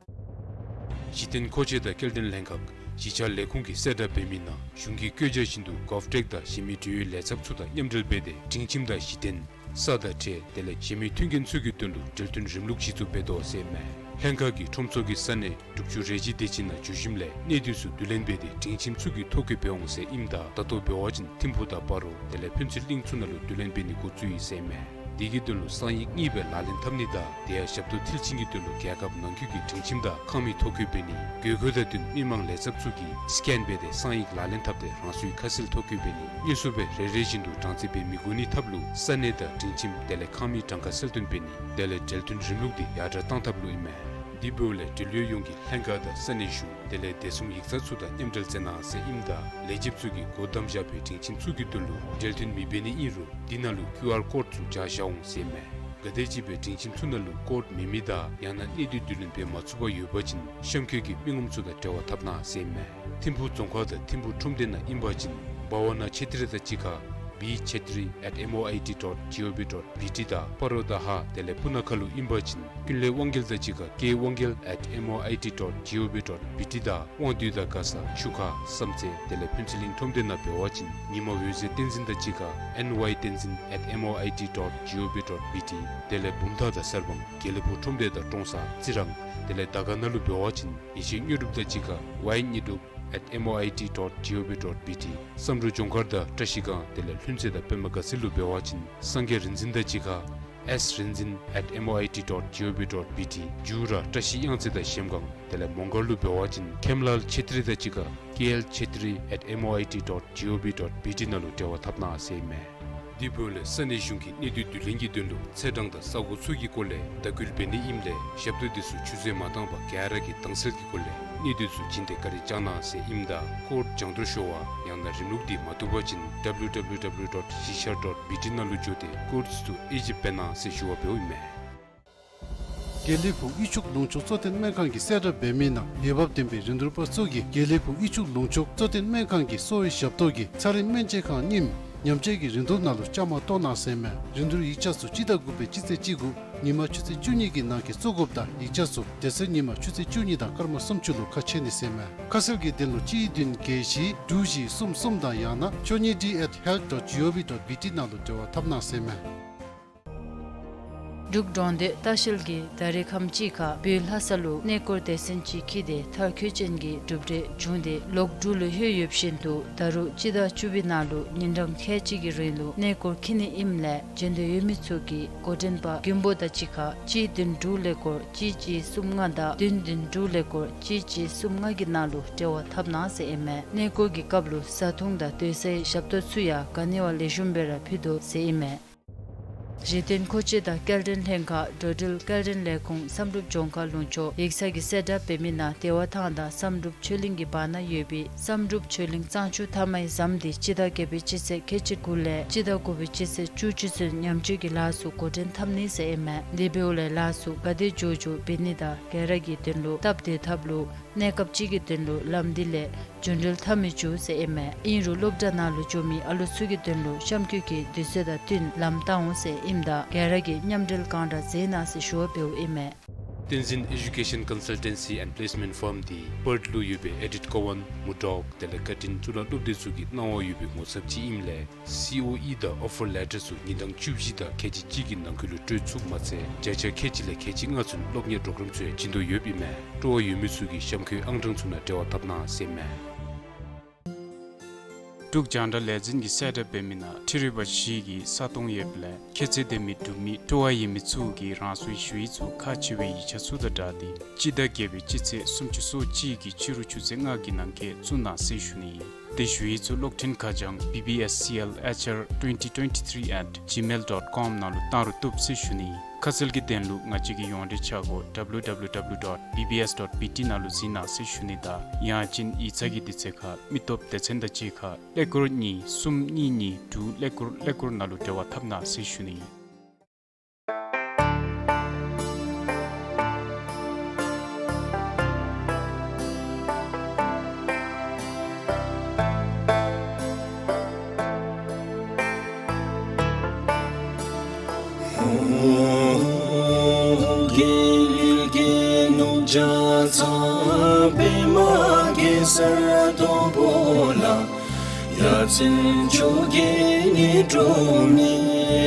གཞི་རྟེན་མཁོ་ཆས་དང་སྐྱེལ་འདྲེན་ལྷན་ཁག་གཞིས་ཆགས་ལས་ཁུངས་ཀྱིས་གསལ་བསྒྲགས་འབད་མི་ནང་གཞུང་གི་བཀོད་རྒྱ་བཞིན་དུ་གོབ་ཊེཀ་དང་གཞན་མི་འབྲེལ་ཡོད་ལས་ཚབ་ཚུ་དང་མཉམ་འབྲེལ་འབད་དེ་སྒྲིང་ཁྱིམ་དང་གཞི་རྟེན་ས་དང་ཁྲལ་དེ་ལས་གཞན་མི་མཐུན་རྐྱེན་ཚུ་གི་དོན་ལུ་འབྲེལ་མཐུན་རིམ་ལུགས་གཞི་བཙུགས་འབད་དོ་ཟེར་མས། ལྷན་ཁག་གིས་ཁྲོམ་ཚོགས་ཀྱི་ས་གནས་དྲུག་ཅུ་རེ་བཞི་དེ་ཅིག་ནང་འགྱོ་ཞིནམ་ལས་གནས་སྡུས་ཚུ་བསྡུ་ལེན་འབད་དེ་སྒྲིང་ཁྱིམ་ཚུ་གི་ཐོ་བཀོད་འབད་འོང་ཟེར་ཨིནམ་ད་ད་ལྟོ་འབད་བ་ཅིན་ཐིམ་ཕུག་དང་སྤ་རོ་དེ་ལས་ཕུན་ཚོགས་གླིང་ཚུ་ནང་ལུ་བསྡུ་ལེན་འབད་ནི་འགོ་བཙུགས་ཡི་ཟེར་མས། དེ་གི་དོན་ལུ་གསང་ཡིག་གཉིས་སྦེ་ལག་ལེན་འཐབ་ནི་དང་དེ་ཡང་ཞབས་ཏོག་མཐིལ་ཕྱིན་གྱི་དོན་ལུ་རྒྱལ་ཁབ་ནང་འཁོད་ཀྱི་སྒྲིང་ཁྱིམ་དང་ཁང་མིག་ཐོ་བཀོད་འབད་ནི་དགོས་མཁོ་དང་བསྟུན་མི་མང་ལས་ཚབ་ཚུ་གིས་སི་ཀེན་འབད་དེ་གསང་ཡིག་ལག་ལེན་འཐབ་སྟེ་རང་སོའི་ཁ་གསལ་ཐོ་བཀོད་འབད་ནི་དངོས་སུ་སྦེ་རེ་རེ་བཞིན་དུ་གྲངས་རྩིས་འབད་མི་དགོ་ནི་ཐབས་ལུ་ས་གནས་དང་སྒྲིང་ཁྱིམ་དེ་ལས་ཁང་མིག་གྲངས་ཀ་གསལ་སྟོན་འབད་ནི་དེ་ལས་འབྲེལ་མཐུན་རིམ་ལུགས་འདི་ཡར་དྲག་གཏང་ཐབས་ལུ་ཨིན་མས། དེ་འབདཝ་ལས་འབྲེལ་ཡོད་ཡོངས་ཀྱིས་ལྷན་ཁག་དང་ས་གནས་གཞུང་དེ་ལས་བདེ་སྲུང་ཡིག་ཚང་ཚུ་དང་མཉམ་འབྲེལ་མཛད་གནང་ཟེར་ཨིནམ་ད་ལས་བྱེདཔ་ཚུ་གིས་སྒོ་བསྡམས་བཞག་པའི་སྒྲིང་ཁྱིམ་ཚུ་གི་དོན་ལུ་འབྲེལ་མཐུན་མི་འབད་ནི་ཨིན་རུང་དེ་ནང་ལུ་ཀིའུ་ཨར་ཀོཌ་ཚུ་སྦྱར་བཞག་འོང་ཟེར་མས། ག་དེམ་ཅིག་སྦེ་སྒྲིང་ཁྱིམ་ཚུ་ནང་ལུ་ཀོཌ་མེད་མི་དང་ཡང་ན་གནས་སྡུས་བསྡུ་ལེན་འབད་མ་ཚུགས་པར་ཡོད་པ་ཅིན་གཤམ་འཁོད་ཀྱི་མི་ངོམ་ཚུ་དང་འབྲེལ་བ་འཐབ་གནང་ཟེར་མས། ཐིམ་ཕུག་རྫོང་ཁག་དང་ཐིམ་ཕུག་ཁྲོམ་སྡེ་ནང་ཨིན་པ་ཅིན་བྷ་ཝ་ན་ཆེ་ཏྲི་དང་གཅིག་ཁར་བི་ཆེ་ཏྲི་ཨེཊ་ཨེམ་ཨོ་ཨའི་ཊི་ཌོཊ་ཇི་ཨོ་ཝི་ཌོཊ་བི་ཊི་དང་སྤ་རོ་དང་ཧཱ་དེ་ལས་སྤུ་ན་ཁ་ལུ་ཨིན་པ་ཅིན་ཀུན་ལེགས་དབང་རྒྱལ་དང་གཅིག་ཁར་ཀེ་དབང་རྒྱལ་ཨེཊ་ཨེམ་ཨོ་ཨའི་ཊི་ཌོཊ་ཇི་ཨོ་ཝི་ཌོཊ་བི་ཊི་དང་དབང་འདུས་དང་མགར་ས་ཆུ་ཁ་བསམ་རྩེ་དེ་ལས་ཕུན་ཚོགས་གླིང་ཁྲོམ་སྡེ་ནང་འབད་བ་ཅིན་ཉི་མ་འོད་ཟེར་བསྟན་འཛིན་དང་གཅིག་ཁར་ཨེན་ཝའི་བསྟན་འཛིན་ཨེཊ་ཨེམ་ཨོ་ཨའི་ཊི་ཌོཊ་ཇི་ཨོ་ཝི་ཌོཊ་བི་ཊི་དེ་ལས་བུམ་ཐང་དང་གསར་སྤང་དགེ་ལེགས་ཕུག་ཁྲོམ་སྡེ་དང་ཀྲོང་གསར་རྩི་རང་དེ་ལས་དར་དཀར་ནང་ལུ་འབད་བ་ཅིན་ཡེ་ཤེས་དངོས་གྲུབ་དང་གཅིག་ཁར་ཝའི་དངོས་གྲུབ་ཨེཊ་ཨེམ་ཨོ་ཨའི་ཊི་ཌོཊ་ཇི་ཨོ་ཝི་ཌོཊ་བི་ཊི། བསམ་འགྲུབ་ལྗོངས་མཁར་དང་བཀྲ་ཤིས་སྒང་དེ་ལས་ལྷུན་རྩེ་དང་པདྨ་དགའ་ཚལ་ལུ་འབད་བ་ཅིན་སངས་རྒྱས་རིག་འཛིན་དང་གཅིག་ཁར་ཨེསི་རིག་འཛིན་ཨེཊ་ཨེམ་ཨོ་ཨའི་ཊི་ཌོཊ་ཇི་ཨོ་ཝི་ཌོཊ་བི་ཊི། མཇུག་ར་བཀྲ་ཤིས་གཡང་རྩེ་དང་གཞལམ་སྒང་དེ་ལས་མོང་སྒར་ལུ་འབད་བ་ཅིན་ཁེམ་ལཱལ་ཆེ་ཏྲི་དང་གཅིག་ཁར་ཀེ་ཨེལ་ཆེ་ཏྲི་ཨེཊ་ཨེམ་ཨོ་ཨའི་ཊི་ཌོཊ་ཇི་ཨོ་ཝི་ཌོཊ་བི་ཊི་ནང་ལུ་འབྲེལ་བ་འཐབ་གནང་ཟེར་མས། དེ་འབདཝ་ལས་ས་གནས་གཞུང་གིས་གནས་སྡུད་བསྡུ་ལེན་གྱི་དོན་ལུ་ཚེས་གྲངས་དང་ས་གོ་ཚུ་གི་སྐོར་ལས་དྭགས་སྐུལ་འབད་ནི་ཨིནམ་ལས་ཞབས་ཏོག་དེ་ཚུ་ཆུད་ཟོས་མ་བཏང་པར་ག་ར་གིས་དྭངས་གསལ་གྱི་སྒོ་ལས་གནས་སྡུད་ཚུ་བྱིན་ཏེ་བཀའ་དྲིན་བསྐྱང་གནང་ཟེར་ཨིནམ་ད་ཀོཌ་སྦྱང་ཐོ་ཤོར་བ་ཡང་ན་རིམ་ལུགས་འདི་མ་བཏུབ་པ་ཅིན་ཌབ་ལུ་ཌབ་ལུ་ཌབ་ལུ་ཌོཊ་གཞིས་ཆགས་ཌོཊ་བི་ཊི་ནང་ལུ་འགྱོ་སྟེ་ཀོཌ་ཚུ་དབྱེ་ཞིབ་འབད་གནང་ཟེར་ཞུ་བ་འབདཝ་ཨིན་མས། དགེ་ལེགས་ཕུག་དབུས་ཕྱོགས་ལུང་ཕྱོགས་གཙོ་བསྟེན་སྨན་ཁང་གིས་གསལ་བསྒྲགས་འབད་མི་ནང་འོས་འབབ་ལྡན་པའི་རིན་བསྡུར་པ་ཚུ་གིས་དགེ་ལེགས་ཕུག་དབུས་ཕྱོགས་ལུང་ཕྱོགས་གཙོ་བསྟེན་སྨན་ཁང་གི་གསོ་བའི་ཞབས་ཏོག་གི་ཚན་རིག་སྨན་དཔྱད་ཁང་རྙིངམ་ཉམས་བཅོས་ཀྱི་རིན་བསྡུར་ནང་ལུ་བཅའ་མར་གཏོགས་གནང་ཟེར་མས། རིན་བསྡུར་ཡིག་ཆ་ཚུ་སྤྱི་ཟླ་དགུ་པའི་སྤྱི་ཚེས་གཅིག་དགུ་ཉིན་མ་ཆུ་ཚོད་བཅུ་གཉིས་ཀྱི་ནང་འཁོད་བཙུགས་དགོཔ་དང་ཡིག་ཆ་ཚུ་དེ་ཚེ་ཉིན་མ་ཆུ་ཚོད་བཅུ་གཉིས་དང་སྐར་མ་སུམ་ཅུ་ལུ་ཁ་ཕྱེ་ནི་ཟེར་མས། ཁ་གསལ་གྱི་དོན་ལུ་གཅིག་བདུན་བརྒྱད་བཞི་དྲུག་བཞི་གསུམ་གསུམ་དང་ཡང་ན་ཆོས་ཉིད་ཌི་ཨེཊ་ཧེལཐ་ཌོཊ་ཇི་ཨོ་ཝི་ཌོཊ་བི་ཊི་ནང་ལུ་འབྲེལ་བ་འཐབ་གནང་ཟེར་མས། འབྲུག་གྲོང་སྡེ་ལྟ་བཤལ་གྱིས་ད་རེས་ཁམས་ཅིག་ཁར་བོད་ལྷ་ས་ལུ་གནས་སྐོར་སྡེ་ཚན་ཅིག་འཁྱིད་དེ་མཐར་འཁྱོལ་ཅན་གྱི་གྲུབ་འབྲས་བྱུང་སྟེ་ལོག་འབྲུག་ལུ་ལྷོད་ཡོདཔ་བཞིན་དུ་ད་རུང་སྤྱི་ཟླ་བཅུ་པའི་ནང་ལུ་ཉིན་གྲངས་ཁལ་གཅིག་གི་རིང་ལུ་གནས་སྐོར་འཁྱིད་ནི་ཨིནམ་ལས་འབྱོན་འདོད་ཡོད་མི་ཚུ་གིས་འགོ་འདྲེན་པ་མགོན་པོ་དང་གཅིག་ཁར་གཅིག་བདུན་དྲུག་ཀླད་ཀོར་གཅིག་གཅིག་གསུམ་ལྔ་དང་བདུན་བདུན་དྲུག་ཀླད་ཀོར་གཅིག་གཅིག་གསུམ་ལྔ་གི་ནང་ལུ་འབྲེལ་བ་འཐབ་གནང་ཟེར་ཨིན་མས། གནས་སྐོར་གྱི་སྐབས་ལུ་བཟའ་འཐུང་དང་སྡོད་སའི་ཞབས་ཏོག་ཚུ་ཡང་ག་ནི་བ་ལེགས་ཤོམ་སྦེ་ར་ཕུལ་དོ་ཟེར་ཨིན་མས། གཞི་རྟེན་མཁོ་ཆས་དང་སྐྱེལ་འདྲེན་ལྷན་ཁག་འགྲོ་འགྲུལ་སྐྱེལ་འདྲེན་ལས་ཁུངས་བསམ་གྲུབ་ལྗོངས་མཁར་ལུང་ཕྱོགས་ཡིག་ཚང་གི་གསལ་བསྒྲགས་འབད་མི་ནང་བདེ་བ་ཐང་དང་བསམ་གྲུབ་ཆོས་གླིང་གི་བར་ན་ཡོད་པའི་བསམ་གྲུབ་ཆོས་གླིང་གཙང་ཆུ་མཐའ་མའི་ཟམ་དེ་སྤྱི་ཟླ་བརྒྱད་པའི་སྤྱི་ཚེས་ཁལ་གཅིག་དགུ་ལས་སྤྱི་ཟླ་དགུ་པའི་སྤྱི་ཚེས་བཅུ་གཅིག་ཚུན་ཉམས་བཅོས་ཀྱི་ལཱ་ཚུ་འགོ་འདྲེན་འཐབ་ནི་ཟེར་ཨིན་མས། དེ་འབདཝ་ལས་ལཱ་ཚུ་ག་དེ་མགྱོགས་མགྱོགས་འབད་ནི་དང་ག་ར་གི་དོན་ལུ་སྟབས་བདེ་ཐབས་ལུ་གནས་སྐབས་ཅིག་གི་དོན་ལུ་ལམ་འདི་ལས་འགྲོ་འགྲུལ་འཐབ་མི་བཅུག་ཟེར་ཨིན་མས། ཨིན་རུང་སློབ་གྲྭ་ནང་ལུ་འགྱོ་མི་ཨ་ལོ་ཚུ་གི་དོན་ལུ་གཤམ་འཁོད་ཀྱི་དུས་ཚོད་དང་བསྟུན་ལམ་བཏང་འོང་ཟེར་ཨིནམ་ད་ག་ར་གིས་མཉམ་འབྲེལ་གང་དྲག་མཛད་གནང་ཟེར་ཞུ་བ་འབདཝ་ཨིན་མས། བསྟན་འཛིན་Education Consultancy and Placement Firm འདི་པརཐ་ལུ་ཡོད་པའི་ཨེ་ཌིཐ་ཀོ་ཝཱན་མུ་ཊོག་དེ་ལས་ཀ་ཊིན་གཙུག་ལག་སློབ་སྡེ་ཚུ་གི་གནང་བ་ཡོད་པའི་ངོ་ཚབ་ཅིག་ཨིནམ་ལས་སི་ཨོ་ཨི་དང་ཨོ་ཕར་ལེ་ཊར་ཚུ་ཉིན་གྲངས་བཅུ་བཞི་དང་ཁལ་གཅིག་གཅིག་གི་ནང་འཁོད་ལུ་སྤྲོད་ཚུགསཔ་མ་ཚད་བརྒྱ་ཆ་ཁལ་གཅིག་ལས་ཁལ་གཅིག་ལྔ་ཚུན་སློབ་གཉེར་པོརོ་གརམ་ཚུ་ཡང་བྱིན་དོ་ཡོདཔ་ཨིན་མས། སྤྲོ་བ་ཡོད་མི་ཚུ་གིས་གཤམ་འཁོད་ཨང་གྲངས་ཚུ་ནང་འབྲེལ་བ་འཐབ་གནང་ཟེར་ཨིན་མས། འབྲུག་རྒྱང་བསྒྲགས་ལས་འཛིན་གྱིས་གསལ་བསྒྲགས་འབད་མི་ནང་ཁྲི་རལ་པ་བཞི་གི་ས་སྟོང་ཡོདཔ་ལས་ཁྱད་ཚད་ལྡན་མི་འབྲུག་མི་སྤྲོ་བ་ཡོད་མི་ཚུ་གིས་རང་སོའི་ཞུ་ཡིག་ཚུ་ཁག་ཆེ་བའི་ཡིག་ཆ་ཚུ་དང་སྦྲགས་ཏེ་སྤྱི་ཟླ་བརྒྱད་པའི་སྤྱི་ཚེས་སུམ་ཅུ་སོ་གཅིག་གི་ཕྱི་རུ་ཆུ་ཚོད་ལྔ་གི་ནང་འཁོད་བཙུགས་གནང་ཟེར་ཞུ་ནི་ཨིན། དེ་ཞུ་ཡིག་ཚུ་ཀློག་འཕྲིན་ཁ་བྱང་B B S C L H R twenty twenty-three at gmail dot com ནང་ལུ་བཏང་རུང་བཏུབ་ཟེར་ཞུ་ནི་ཨིན། ཁ་གསལ་གྱི་དོན་ལུ་ང་བཅས་ཀྱི་ཡོངས་འབྲེལ་ཆ་སྒོ་W W W dot B B S dot B T ནང་ལུ་གཟིགས་གནང་ཟེར་ཞུ་ནི་དང་ཡང་ཅིན་ཡིག་ཚང་གི་དུས་ཚོད་ཁར་མི་སྟོབས་སྡེ་ཚན་དང་གཅིག་ཁར་ཀླད་ཀོར་གཉིས་གསུམ་གཉིས་གཉིས་དྲུག་ཀླད་ཀོར་ཀླད་ཀོར་ནང་ལུ་འབྲེལ་བ་འཐབ་གནང་ཟེར་ཞུ་ནི་ཨིན།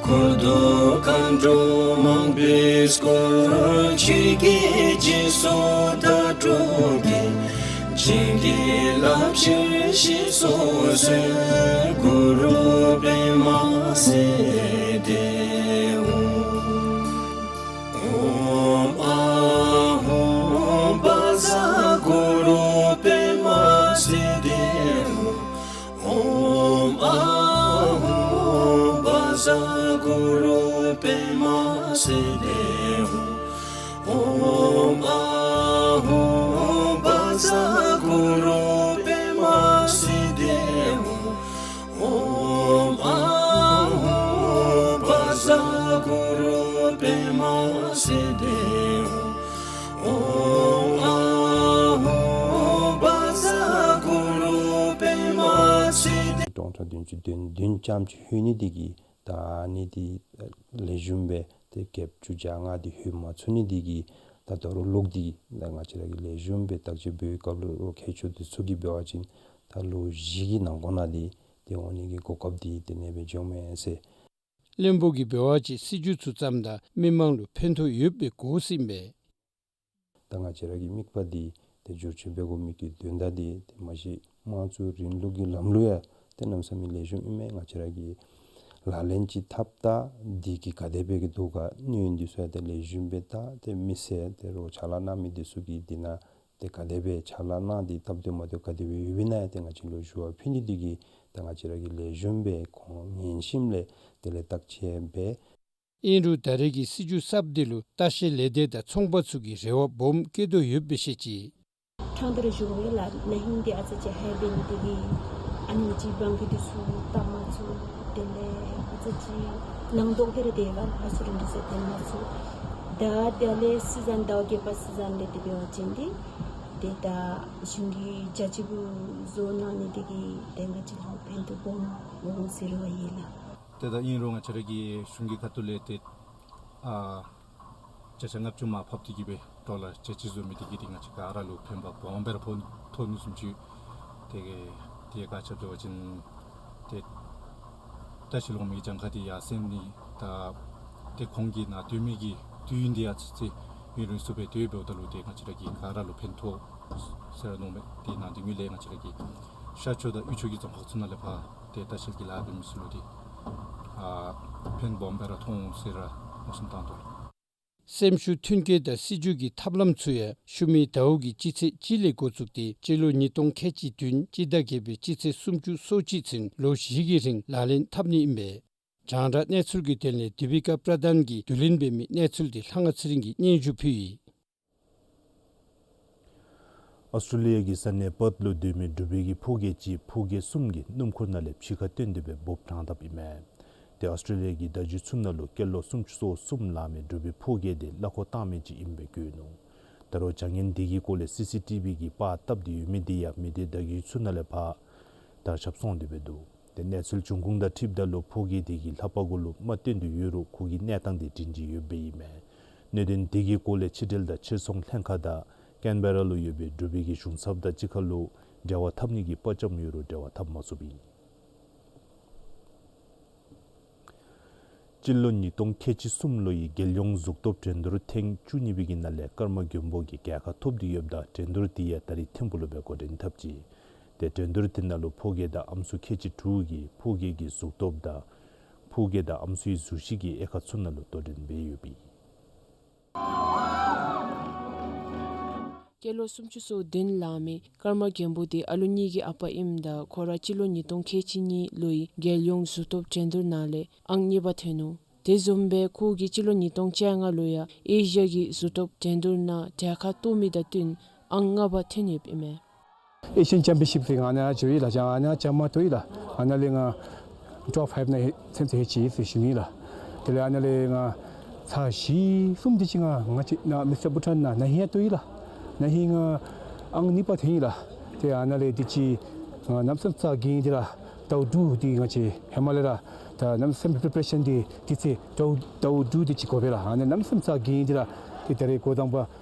འཁོར་དུ་མཁའ་འགྲོ་མང་པོས་བསྐོར། ཆོས་ཀྱི་སྦྱིན་སོགས་དང་གྲོགས་ཀྱིས་བྱིན་གྱིས་བརླབ་ཕྱིར་ཞེས་སོགས་གསོལ། གུ་རུ་པདྨ་སིདྡྷི་ཧཱུྃ། ཨོཾ་ཨཱཿཧཱུྃ་བཛྲ་གུ་རུ་པདྨ་སིདྡྷི་ཧཱུྃ། ཨོཾ་ཨཱཿཧཱུྃ་བཛྲ་གུ་རུ་པདྨ་སིདྡྷི་ཧཱུྃ། ཨོཾ་ཨཱཿཧཱུྃ་བཛྲ་གུ་རུ་པདྨ་སིདྡྷི་ཧཱུྃ། ཨོཾ་ཨཱཿཧཱུྃ་བཛྲ་གུ་རུ་པདྨ་སིདྡྷི་ཧཱུྃ། ཨོཾ་ཨཱཿཧཱུྃ་བཛྲ་གུ་རུ་པདྨ་སིདྡྷི། སྟོང་ཕྲག་བདུན་ཅུ་དོན་བདུན་ཙམ་ཅིག་ལྷོད་ནི་དེ་གིས་ད་ཨ་ནི་དེ་ལེགས་ཤོམ་སྦེ་ཏེ་བརྒྱད་ཅུ་གྱ་ལྔ་དེ་ལྷོད་མ་ཚུགས་ནི་དེ་གིས་ད་ད་རུང་ལོག་སྟེ་ད་ང་བཅས་ར་གིས་ལེགས་ཤོམ་སྦེ་བརྟག་དཔྱད་འབད་བའི་སྐབས་ལུ་མཁས་མཆོག་དེ་ཚུ་གིས་འབད་བ་ཅིན་ད་ལོ་བཞི་གི་ནང་འཁོད་ནང་དེ་ཏེ་འོང་ནི་གི་གོ་སྐབས་དེ་དེ་ནང་སྦེ་འབྱུངམ་མས་ཟེར། བློན་པོ་གིས་འབད་བ་ཅིན་སྲིད་བྱུས་ཚུ་བརྩམ་ད་མི་མང་ལུ་ཕན་ཐོགས་ཡོདཔ་སྦེ་གོ་ཟེར་ཨིན་པས། ད་ང་བཅས་ར་གི་དམིགས་པ་འདི་ཏེ་བསྒྱུར་བཅོས་འབད་དགོ་མི་གི་དོན་དག་འདི་ཏེ་མ་གཞི་དམངས་གཙོའི་རིང་ལུགས་ཀྱི་ལམ་ལུགས་ཡང་ཏེ་གནམ་མེད་ས་མེད་ལེགས་ཤོམ་ཨིན་མས། ང་བཅས་ར་གིས་ལག་ལེན་ཅིག་འཐབ་ད་འདི་གིས་ག་དེ་སྦེ་གི་འདུག་ག་གནས་ཡུན་འདི་ཚུ་ཡང་ཏེ་ལེགས་ཤོམ་སྦེ་ད་ཏེ་མི་སེར་ཏེ་རོགས་ཕྱག་ལཱ་གནང་མི་འདི་ཚུ་གིས་འདི་ནང་ཏེ་ག་དེ་སྦེ་ཕྱག་ལཱ་གནང་སྟེ་སྟབས་བདེ་མ་བདེ་ག་དེ་སྦེ་ཡོདཔ་ཨིན་ན་ཡང་ཏེ་ང་བཅས་ལུ་ཞུ་བ་ཕུལ་ནི་འདི་གིས་ད་ང་བཅས་ར་གིས་ལེགས་ཤོམ་སྦེ་ཁོང་ཉན་ཞིནམ་ལས་དེ་ལས་བརྟག་དཔྱད་འབད། ཨིན་རུང་ད་རེས་ཀྱི་སྲིད་བྱུས་གསརཔ་འདི་ལུ་ལྟ་བཤལ་ལས་སྡེ་དང་ཚོང་པ་ཚུ་གིས་རེ་བ་སྦོམ་བསྐྱེད་དོ་ཡོདཔ་སྦེ་བཤད་ཅི། ཕྲང་སྟེ་ར་ཞུ་བས་ལགས། ན་ཧིང་འདི་ཨ་ཙི་ཅིག་ཧེ་འབད་ནི་དེ་གིས་ཨ་ནི་ཅིག་བང་གི་འདི་ཚུ་བཏབ་མ་ཚུགས། དེ་ལས་ཨ་ཙི་ཅིག་ནང་དོག་སྟེ་ར་སྡོད་ཡི་ལགས། ཨ་ཚུ་རིན་འདི་ཚུ་སྟོན་མ་ཚུགས། ད་དེ་ལས་སི་ཛན་ཟླཝ་བརྒྱད་པ་སི་ཛན་ལས་དེ་འབད་བ་ཅིན་འདི་ཏེ་ད་གཞུང་གིས་རྒྱ་ཆེ་བོ་བཟོ་གནང་ནི་དེ་གིས་ཏེ་ང་བཅས་ལུ་ཕན་ཐོགས་སྦོམ་འོང་ཟེར་རེ་བ་ཡོད་ལགས། ཏེ་ད་ཨིན་རུང་ང་བཅས་ར་གི་གཞུང་གི་ཁ་ཐུག་ལས་ཏེ་ཨ་བརྒྱ་ཆ་ལྔ་བཅུ་མར་ཕབ་སྟེ་གི་སྦེ་འབྲོག་ལས་རྒྱ་ཆེ་བཟོ་མི་དེ་གིས་ཏེ་ང་བཅས་ག་ར་ལུ་ཕན་པ་སྦོམ་སྦེ་ར་ཕོག་ཐོགས་ནུག་བཟུམ་ཅིག། ཏེ་གི་དེ་ག་ཅི་འབད་བ་ཅིན་ཏེ་ ལྟ་བཤལ་འོང་མི་གི་གྱངས་ཁ་འདི་ཡར་སེང་ནི་དང་ཏེ་ཁོང་གི་ནང་སྡོད་མི་གི་དུས་ཡུན་འདི་ཡང་ཚུན་ཚོད་ཡུན་རིང་སུ་སྦེ་སྡོད་འབདཝ་ད་ལུ་ཏེ་ང་བཅས་ར་གིས་ག་ར་ལུ་ཕན་ཐོགས་ཟེར་མནོཝ་མས། ཏེ་ནང་འདི་ངོས་ལས་ང་བཅས་ར་གི་ཤར་ཕྱོགས་དང་དབུས་ཕྱོགས་ཀྱི་རྫོང་ཁག་ཚུ་ནང་ལས་ཕར་ཏེ་ལྟ་བཤལ་གྱི་ལཱ་འབད་མི་ཚུ་ལུ་ཏེ་ཨ་ཕན་སྦོམ་སྦེ་ར་ཐོགས་འོང་ཟེར་ར་མནོ་བསམ་བཏང་དོ། སེམས་ཤུགས་མཐུན་རྐྱེན་དང་སྲིད་བྱུས་ཀྱི་ཐབས་ལམ་ཚུ་ཡང་ཤུལ་མའི་ཟླཝ་གི་སྤྱི་ཚེས་གཅིག་ལས་འགོ་བཙུགས་ཏེ་སྤྱི་ལོ་ཉིས་སྟོང་ཁལ་གཅིག་བདུན་སྤྱི་ཟླ་བརྒྱད་པའི་སྤྱི་ཚེས་སུམ་ཅུ་སོ་གཅིག་ཚུན་ལོ་བཞི་གི་རིང་ལག་ལེན་འཐབ་ནི་ཨིན་པས། རྒྱང་བསྒྲགས་གནས་ཚུལ་གྱི་དོན་ལས་དི་པི་ཀ་པྲ་དཱན་གྱིས་བསྡུ་ལེན་འབད་མི་གནས་ཚུལ་འདི་ལྷ་དབང་ཚེ་རིང་གིས་སྙན་ཞུ་ཕུལ་ཡི། ཨོསི་ཊྲེ་ལི་ཡ་གི་ས་གནས་པརཐ་ལུ་སྡོད་མི་འབྲུག་པའི་གི་ཕོ་རྒྱས་ཅིག་ཕོ་རྒྱས་གསུམ་གྱི་སྣུམ་འཁོར་ནང་ལས་ཕྱི་ཁར་བཏོན་ཏེ་སྦེ་འབོབ་དྲངས་དཔ་ཨིན་མས། ཏེ་ཨོསི་ཊྲེ་ལི་ཡ་གི་བརྡ་བརྒྱུད་ཚུ་ནང་ལུ་སྐྱེས་ལོ་སུམ་ཅུ་སོ་གསུམ་ལང་མི་འབྲུག་པའི་ཕོ་རྒྱས་དེ་གླ་འཁོར་བཏང་མི་ཅིག་ཨིནམ་སྦེ་བཀོད་ནུག། ད་རུང་བྱ་ངན་དེ་གི་སྐོར་ལས་སི་སི་ཊི་བི་གི་པར་བཏབ་སྟེ་ཡོད་མི་དེ་ཡང་མི་སྡེ་བརྡ་བརྒྱུད་ཚུ་ནང་ལས་ཕར་དར་ཁྱབ་སོང་སྟེ་སྦེ་འདུག། ཏེ་གནས་ཚུལ་འབྱུང་ཁུངས་དང་འཁྲིལཝ་ད་ལུ་ཕོ་རྒྱས་དེ་གིས་ལྷ་པ་གུ་ལུ་རྨ་བཏོན་ཏེ་ཡོད་རུང་ཁོ་གི་གནས་སྟངས་དེ་དྲན་གྱི་ཡོདཔ་ཨིན་མས། གནད་དོན་དེ་གི་སྐོར་ལས་ཕྱི་འབྲེལ་དང་ཕྱིར་ཚོང་ལྷན་ཁག་དང་ཀེན་བེ་ར་ལུ་ཡོད་པའི་འབྲུག་པའི་གི་གཞུང་ཚབ་དང་གཅིག་ཁར་ལུ་འབྲེལ་བ་འཐབ་ནི་གི་དཔའ་བཅམ་ཡོད་རུང་འབྲེལ་བ་འཐབ་མ་ཚུགསཔ་ཨིན། སྤྱི་ལོ་ཉིས་སྟོང་ཁལ་གཅིག་གསུམ་ལོའི་རྒྱལ་ཡོངས་གཟུགས་སྟོབས་འགྲན་བསྡུར་ཐེངས་བཅུ་གཉིས་པའི་གི་ནང་ལས་ཀརྨ་མགོན་པོ་གིས་རྒྱལ་ཁ་ཐོབ་སྟེ་ཡོདཔ་ད་འགྲན་བསྡུར་དེ་ཡང་ད་རིས་ཐིམ་ཕུག་ལུ་སྦེ་འགོ་འདྲེན་འཐབ་ཅི། ཏེ་འགྲན་བསྡུར་དེ་ནང་ལུ་ཕོ་རྒྱས་དང་ཨམ་སྲུ་ཁལ་གཅིག་དྲུག་གིས་ཕོ་རྒྱས་ཀྱི་གཟུགས་སྟོབས་དང་ཕོ་རྒྱས་དང་ཨམ་སྲུའི་གཟུགས་གཞི་གི་དབྱེ་ཁག་ཚུ་ནང་ལུ་དོ་འགྲན་འབད་ཡོདཔ་ཨིན། སྐྱེས་ལོ་སུམ་ཅུ་སོ་བདུན་ལང་མི་ཀརྨ་མགོན་པོ་དེ་ཨ་ལུ་གཉིས་ཀྱི་ཨ་པ་ཨིནམ་ད་ཁོ་ར་སྤྱི་ལོ་ཉིས་སྟོང་ཁལ་གཅིག་གཉིས་ལོའི་རྒྱལ་ཡོངས་གཟུགས་སྟོབས་འགྲན་བསྡུར་ནང་ལས་ཨང་གཉིས་པ་ཐོན་ནུག། དེ་བཟུམ་སྦེ་ཁོ་གིས་སྤྱི་ལོ་ཉིས་སྟོང་བཅོ་ལྔ་ལུ་ཡང་ཨེ་ཤི་ཡ་གི་གཟུགས་སྟོབས་འགྲན་བསྡུར་ནང་གྲལ་ཁར་གཏོགས་མི་དང་བསྟུན་ཨང་ལྔ་པ་ཐོན་ཡོདཔ་ཨིན་མས། ཨེ་ཤི་ཡན་ཅེམ་པིའོན་ཤིབ་ཟེར་ཨ་ནཱ་འགྱོ་ཡི་ལགས། ཨ་ནཱ་ཇར་མ་ཐོབ་ཡི་ལགས། ཨ་ནཱ་ལས་ང་ཊོཔ་ཕའིབ་ནང་ལྷོད་ཚུན་ཚོད་ལྷོད་ཅི་ཟེར་ཞུ་ནི་ལགས། དེ་ལས་ཨ་ནཱ་ལས་ང་ཚར་བཞི་གསུམ་དེ་ཅིག་ང་ང་བཅས་ནཱ་མི་སི་ཊར་བྷུ་ཊཱན་ནང་ན་ཧིང་ཡང་ཐོབ་ཡི་ལགས། ན་ཧིང་ང་ཨང་གཉིས་པ་ཐོན་ཡི་ལགས། ཏེ་ཨ་ནཱ་ལས་དེ་ཅིག་ང་གནམ་མེད་ས་མེད་ཚ་གྱང་དེ་ར་ཟླཝ་དྲུག་དེ་ང་བཅས་ཧེ་མ་ལས་ར་ད་གནམ་མེད་ས་མེད་པི་རི་པ་རེ་ཤཱན་དེ་དུས་ཚོད་ཟླཝ་ཟླཝ་དྲུག་དེ་ཅིག་འགོར་བས་ལགས། ཨ་ནཱ་གནམ་མེད་ས་མེད་ཚ་གྱང་དེ་ར་ཏེ་ད་རིས་འགོ་དང་པ་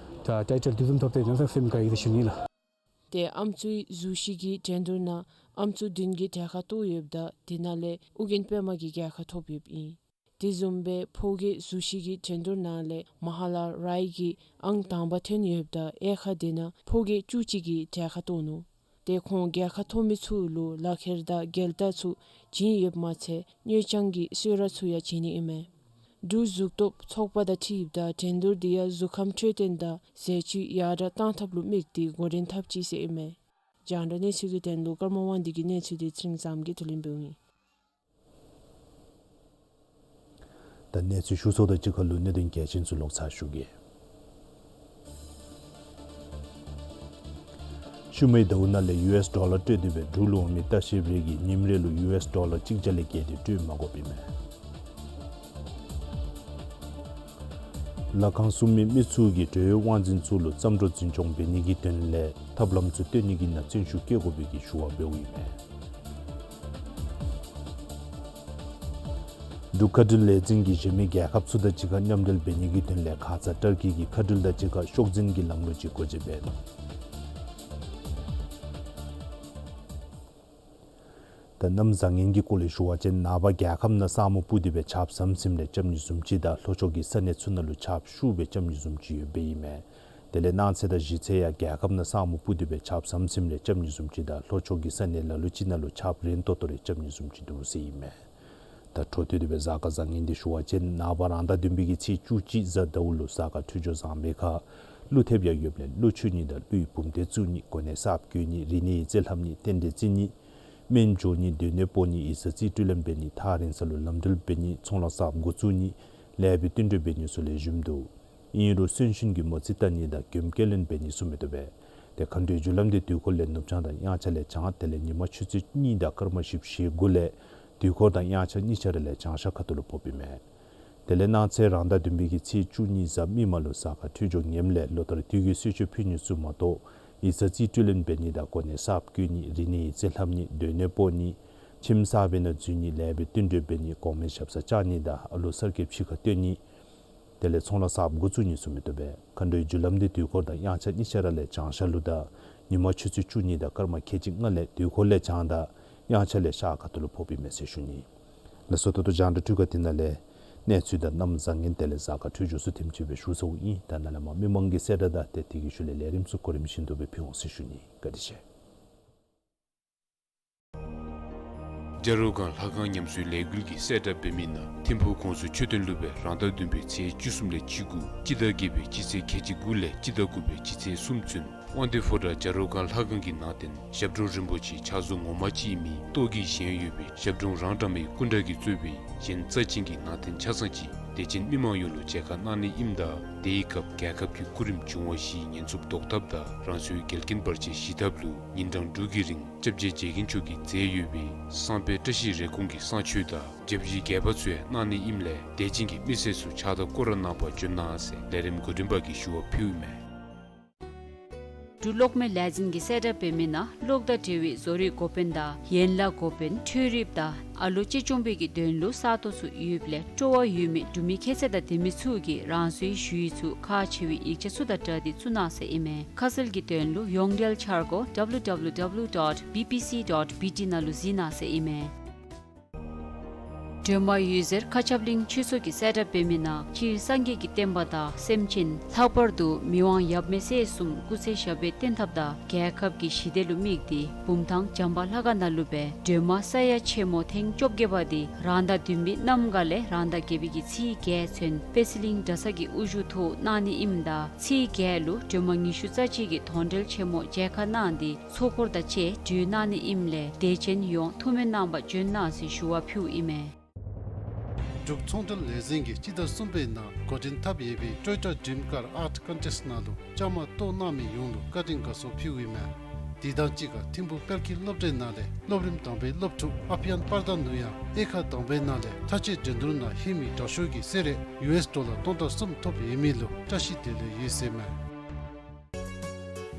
ད་ཊའི་ཊལ་དེ་བཟུམ་ཐོབ་སྟེ་གནམ་མེད་ས་མེད་སེམས་དགའ་ཡི་ཟེར་ཞུ་ནི་ལགས། ཏེ་ཨམ་སྲུའི་གཟུགས་གཞི་གི་འགྲན་བསྡུར་ནང་ཨམ་སྲུ་བདུན་གྱིས་གྲལ་ཁར་གཏོགས་ཡོདཔ་ད་དེ་ནང་ལས་ཨོ་རྒྱན་པདྨ་གིས་རྒྱལ་ཁ་ཐོབ་ཡོདཔ་ཨིན། དེ་བཟུམ་སྦེ་ཕོ་རྒྱས་གཟུགས་གཞི་གི་འགྲན་བསྡུར་ནང་ལས་མ་ཧཱ་ལ་རའི་གིས་ཨང་དང་པ་ཐོན་ཡོདཔ་ད་དབྱེ་ཁག་དེ་ནང་ཕོ་རྒྱས་བཅུ་གཅིག་གིས་གྲལ་ཁར་གཏོགས་ནུག། ཏེ་ཁོང་རྒྱལ་ཁ་ཐོབ་མི་ཚུ་ལུ་ལག་ཁྱེར་དང་རྒྱལ་དར་ཚུ་བྱིན་ཡོདཔ་མ་ཚད་དངུལ་རྐྱང་གི་གསོལ་རས་ཚུ་ཡང་བྱིན་ནི་ཨིན་མས། འབྲུག་གཟུགས་སྟོབས་ཚོགས་པ་དང་འཁྲིལཝ་ད་འགྲན་བསྡུར་དེ་ཡང་གཟུགས་ཁམས་འཕྲོད་བསྟེན་དང་ཟས་བཅུད་ཡར་དྲག་གཏང་ཐབས་ལུ་དམིགས་ཏེ་འགོ་འདྲེན་འཐབ་ཅི་ཟེར་ཨིན་མས། རྒྱང་བསྒྲགས་གནས་ཚུལ་གྱི་དོན་ལུ་ཀརྨ་དབང་འདུས་ཀྱི་གནས་ཚུལ་དེ་ཚེ་རིང་བཟངམོ་གིས་བསྡུ་ལེན་འབདཝ་ཨིན། ད་གནས་ཚུལ་ཞུ་ཚརཝ་དང་གཅིག་ཁར་ལུ་གནད་དོན་གལ་ཆེན་ཚུ་ལོག་ཚར་ཞུ་གེ། ཤུལ་མའི་ཟླཝ་ནང་ལས་ཡུ་ཨེསི་ཌོ་ལར་སྤྲོད་དེ་སྦེ་འབྲུག་ལུ་འོང་མི་ལྟ་བཤལ་པ་གིས་ཉིནམ་རེ་ལུ་ཡུ་ཨེསི་ཌོ་ལར་གཅིག་བརྒྱ་ལས་བརྒལ་ཏེ་སྤྲོད་མ་དགོཔ་ཨིན་མས། ལྷ་ཁང་སྲུང་མི་མི་ཚུ་གིས་འབྲེལ་ཡོད་དབང་འཛིན་ཚུ་ལུ་བརྩམས་སྒྲུང་འཛིན་སྐྱོང་འབད་ནི་གི་དོན་ལས་ཐབས་ལམ་ཚུ་སྟོན་ནི་གི་ནང་བརྩོན་ཤུགས་བསྐྱེད་དགོ་པའི་གི་ཞུ་བ་འབདཝ་ཨིན་མས། འབྲུག་མཁའ་འགྲུལ་ལས་འཛིན་གྱིས་གཞན་མི་རྒྱལ་ཁབ་ཚུ་དང་གཅིག་ཁར་མཉམ་འབྲེལ་འབད་ནི་གི་དོན་ལས་ཁ་ཙ་ཏར་ཀི་གི་མཁའ་འགྲུལ་དང་གཅིག་ཁར་ཤོག་འཛིན་གྱི་ལམ་ལུགས་ཅིག་འགོ་འབྱེད་འབད་ནུག། ད་གནམ་བཟང་ངན་གྱི་སྐོར་ལས་ཞུ་བ་ཅིན་ནངས་པ་རྒྱལ་ཁབ་ནང་ས་སྨུག་སྤུབས་ཏེ་སྦེ་ཆརཔ་ཟམ་ཟིམ་རེ་རྐྱབ་ནི་བཟུམ་ཅིག་དང་ལྷོ་ཕྱོགས་ཀྱི་ས་གནས་ཚུ་ནང་ལུ་ཆརཔ་ཤུགས་སྦེ་རྐྱབ་ནི་བཟུམ་ཅིག་ཡོདཔ་ཨིན་མས། དེ་ལས་གནངས་ཚེ་དང་གཞེས་ཚེ་ཡང་རྒྱལ་ཁབ་ནང་ས་སྨུག་སྤུབས་ཏེ་སྦེ་ཆརཔ་ཟམ་ཟིམ་རེ་རྐྱབ་ནི་བཟུམ་ཅིག་དང་ལྷོ་ཕྱོགས་ཀྱི་ས་གནས་ལ་ལུ་ཅིག་ནང་ལུ་ཆརཔ་རན་ཏོག་ཏོ་རེ་རྐྱབ་ནི་བཟུམ་ཅིག་འདུག་ཟེར་ཨིན་མས། ད་འཕྲོ་མཐུད་དེ་སྦེ་གཟའ་སྐར་བཟང་ངན་འདི་ཞུ་བ་ཅིན་ནངས་པ་རང་ཟླ་བདུན་པའི་གི་ཚེས་བཅུ་གཅིག་གཟའ་ཟླཝ་ལུ་གཟའ་སྐར་འཕྲོད་སྦྱོར་བཟང་པའི་ཁར་ཀླུ་ཐེབས་ཡང་ཡོདཔ་ལས་ཀླུ་མཆོད་ནི་དང་ཀླུ་ཡི་བུམ་སྡེ་བཙུགས་ནི་གོ་གནས་གསརཔ་བསྐོ་ནི་རིག་གནས་ཡིག་རྩིས་ལྷབ་ནི་རྟེན་འབྲེལ་བརྩི་ནི་སྨན་སྦྱོར་ནི་སྡོད་གནས་སྤོ་ནི་ཡིག་ཚང་རྩིས་སྤྲོད་ལེན་འབད་ནི་ཐག་རིང་ས་ལུ་ལམ་འགྲུལ་འབད་ནི་ཚོང་ལཱ་གསརཔ་འགོ་བཙུགས་ནི་ལེགས་པའི་བསྟུན་གྲོས་འབད་ནི་ཚུ་ལེགས་ཤོམ་འདུག། ཨིན་རུང་གསོན་གཤིན་གྱི་མོ་རྩིས་བལྟ་ནི་དང་མགྱོནམ་སྐྱེལ་ལེན་འབད་ནི་ཚུ་མི་བཏུབ་པས། ཏེ་མཁའ་འགྲོའི་རྒྱུ་ལམ་འདི་དུས་འཁོར་ལས་ནུབ་བྱང་དང་དབྱངས་འཆར་ལས་བྱང་དེ་ལས་ཉི་མ་ཆུ་ཚོད་གཉིས་དང་སྐར་མ་བཞི་བཅུ་ཞེ་དགུ་ལས་དུས་འཁོར་དང་དབྱངས་འཆར་གཉིས་ཆ་ར་ལས་བྱང་ཤར་ཁ་ཐུག་ལུ་ཕོགཔ་ཨིན་མས། དེ་ལས་གནངས་ཚེ་རང་ཟླ་བདུན་པའི་གི་ཚེས་བཅུ་གཉིས་གཟའ་མིག་དམར་ལུ་གཟའ་སྐར་འཕྲོད་སྦྱོར་ངནམ་ལས་ལོ་ལྟར་དུས་ཀྱི་གསོལ་མཆོད་ཕུལ་ནི་ཚུ་མ་གཏོགས་ཡིག་ཚང་རྩིས་སྤྲོད་ལེན་འབད་ནི་དང་གོ་གནས་གསརཔ་བསྐོ་ནི་རིག་གནས་ཡིག་རྩིས་ལྷབ་ནི་སྡོད་གནས་སྤོ་ནི་ཁྱིམ་གསར་པའི་ནང་འཛུལ་ནི་ལེགས་པའི་བསྟུན་གྲོས་འབད་ནི་གོང་མའི་ཞབས་སར་བཅར་ནི་དང་ཨ་ལུ་གསར་སྐྱེས་ཕྱི་ཁར་བཏོན་ནི་དེ་ལས་ཚོང་ལཱ་གསརཔ་འགོ་བཙུགས་ནི་ཚུ་མི་བཏུབ་པས། མཁའ་འགྲོའི་རྒྱུ་ལམ་འདི་དུས་འཁོར་དང་དབྱངས་འཆར་གཉིས་ཆ་ར་ལས་བྱང་ཤར་ལུ་དང་ཉི་མ་ཆུ་ཚོད་བཅུ་གཉིས་དང་སྐར་མ་ཁལ་གཅིག་ལྔ་ལས་དུས་འཁོར་ལས་བྱང་དང་དབྱངས་འཆར་ལས་ཤར་ཁ་ཐུག་ལུ་ཕོགཔ་ཨིན་མས་ཟེར་ཞུ་ནི། ལགས་སོ། ད་ལྟོ་རྒྱང་བསྒྲགས་འཕྲུལ་ཁང་འདི་ནང་ལས་གནས་ཚུལ་དང་གནམ་བཟང་ངན་དེ་ལས་གཟའ་སྐར་འཕྲོད་སྦྱོར་ཚུ་དེམ་ཅིག་སྦེ་ཞུ་ཚརཝ་ཨིན། ད་ནཱ་ལས་མར་མི་མང་གི་གསལ་བསྒྲགས་དང་ཏེ་དེ་གི་ཤུལ་ལས་ལས་རིམ་ཚུ་གོ་རིམ་བཞིན་དུ་སྦེ་ཕུལ་འོང་ཟེར་ཞུ་ནི། བཀའ་དྲིན་ཆེ། བྱ་རོག་སྒང་ལྷ་ཁང་ཉམས་གསོའི་ལས་འགུལ་གྱི་གསལ་བསྒྲགས་འབད་མི་ནང་ཐིམ་ཕུག་ཀོང་ཟུར་མཆོད་རྟེན་ལུ་སྦེ་རང་ཟླ་བདུན་པའི་ཚེས་བཅུ་གསུམ་ལས་བཅུ་དགུ་སྤྱི་ཟླ་བརྒྱད་པའི་སྤྱི་ཚེས་ཁལ་གཅིག་དགུ་ལས་སྤྱི་ཟླ་དགུ་པའི་སྤྱི་ཚེས་གསུམ་ཚུན་དབང་འདུས་ཕོ་བྲང་བྱ་རོག་སྒང་ལྷ་ཁང་གི་ནང་རྟེན་ཞབས་དྲུང་རིན་པོ་ཆེ་ཕྱག་བཟོ་ངོ་མ་ཅིག་ཨིན་མི་ཏོག་གི་བཞེངས་ཡོད་པའི་ཞབས་དྲུང་རང་འདྲ་མའི་སྐུ་འདྲ་གིས་གཙོས་པའི་གཞན་རྩ་ཅན་གྱི་ནང་རྟེན་ཆ་ཚང་ཅིག་དད་ཅན་མི་མང་ཡོངས་ལུ་མཇལ་ཁ་གནང་ནི་ཨིནམ་ད་དེའི་སྐབས་རྒྱལ་ཁབ་ཀྱི་སྐུ་རིམ་འབྱུང་བ་བཞིའི་ཉེན་ཚབས་བཟློག་ཐབས་དང་རང་སོའི་འགལ་རྐྱེན་བར་ཆད་ཞི་ཐབས་ལུ་ཉིན་གྲངས་དྲུག་གི་རིང་སྐྱབས་རྗེ་རྗེ་མཁན་མཆོག་གིས་མཛད་ཡོད་པའི་བསངས་དཔེ་བཀྲ་ཤིས་རེ་སྐོང་གི་བསངས་མཆོད་དང་སྐྱབས་རྗེ་རྒྱས་པ་ཚུ་ཡང་གནང་ནི་ཨིནམ་ལས་དད་ཅན་གྱི་མི་སེར་ཚུ་ཕྱག་དང་སྐོར་ར་གནང་པར་འབྱོན་གནང་ཟེར་ལས་རིམ་འགོ་འདྲེན་པ་གིས་ཞུ་བ་ཕུལཝ་ཨིན་མས། འབྲུག་གློག་མེ་ལས་འཛིན་གྱི་གསལ་བསྒྲགས་འབད་མི་ནང་གློག་དང་འབྲེལ་བའི་བཟོ་རིག་འགོ་དཔོན་དང་ཡན་ལག་འགོ་དཔོན་འཕྲུལ་རིགཔ་དང་ཨ་ལོ་གཅེས་སྐྱོང་པའི་གི་དོན་ལུ་ས་སྟོང་ཚུ་ཡོདཔ་ལས་སྤྲོ་བ་ཡོད་མི་འབྲུག་མི་ཁྱད་ཚད་དང་ལྡན་མི་ཚུ་གིས་རང་སོའི་ཞུ་ཡིག་ཚུ་ཁག་ཆེ་བའི་ཡིག་ཆ་ཚུ་དང་སྦྲགས་ཏེ་བཙུགས་གནང་ཟེར་ཨིན་མས། ཁ་གསལ་གྱི་དོན་ལུ་ཡོངས་འབྲེལ་འཆར་སྒོ་W W W dot B P C dot B T ནང་ལུ་གཟིགས་གནང་ཟེར་ཨིན་མས། སྒྲོལ་མ་འོད་ཟེར་མཁའ་ཁྱབ་གླིང་ཆོས་ཚོགས་ཀྱི་གསལ་བསྒྲགས་འབད་མི་ནང་སྤྱིར་སངས་རྒྱས་ཀྱི་བསྟན་པ་དང་སེམས་ཅན་ལྷག་པར་དུ་མི་དབང་ཡབ་མེས་སྲས་གསུམ་སྐུ་ཚེ་ཞབས་པད་བརྟན་ཐབས་དང་རྒྱལ་ཁབ་ཀྱི་ཞི་བདེ་ལུ་དམིགས་ཏེ་བུམ་ཐང་བྱམས་པ་ལྷ་ཁང་ནང་ལུ་སྦེ་སྒྲོལ་མ་ས་ཡ་ཆེན་མོ་ཐེངས་བཅོ་བརྒྱད་པ་འདི་རང་ཟླ་བདུན་པའི་གནམ་གང་ལས་རང་ཟླ་བརྒྱད་པའི་གི་ཚེས་བརྒྱད་ཚུན་པད་ཚལ་གླིང་གྲྭ་ཚང་གི་དབུ་བཞུགས་ཐོག་གནང་ནི་ཨིནམ་ད་ཚེས་བརྒྱད་ལུ་སྒྲོལ་མ་ཉི་ཤུ་རྩ་གཅིག་གི་དོན་འགྲེལ་ཆེན་མོ་མཇལ་ཁ་གནང་སྟེ་ཚོགས་འཁོར་དང་བཅས་གྲོལ་གནང་ནི་ཨིནམ་ལས་དད་ཅན་ཡོངས་ཐུགས་སྨོན་གནང་པར་འབྱོན་གནང་ཟེར་ཞུ་བ་ཕུལཝ་ཨིན་མས། འབྲུག་ཚོང་འབྲེལ་ལས་འཛིན་གྱིས་སྤྱི་ཟླ་གསུམ་པའི་ནང་འགོ་འདྲེན་འཐབ་ཡོད་པའི་ཊོ་ཡོ་ཊ་ཌྲིམ་ཀར་ཨརཊ་ཀོན་ཊེསཊ་ནང་ལུ་བཅའ་མར་གཏོགས་གནང་མི་ཡོངས་ལུ་བཀའ་དྲིན་དགའ་ཚོར་ཕུལཝ་ཨིན་མས། དེ་དང་གཅིག་ཁར་ཐིམ་ཕུག་དཔལ་སྐྱིད་སློབ་གྲྭའི་ནང་ལས་སློབ་རིམ་དང་པའི་སློབ་ཕྲུག་ཨ་ཕི་ཡན་པར་དྷ་ནུ་ཡང་དབྱེ་ཁག་དང་པའི་ནང་ལས་མཐའ་དཔྱད་འགྲན་བསྡུར་ནང་ཧེ་མའི་དྲག་ཤོས་ཀྱི་གསོལ་རས་ཡུ་ཨེསི་ཌོ་ལར་སྟོང་ཕྲག་གསུམ་ཐོབ་ཡོད་མི་ལུ་བཀྲ་ཤིས་བདེ་ལེགས་ཡོད་ཟེར་མས།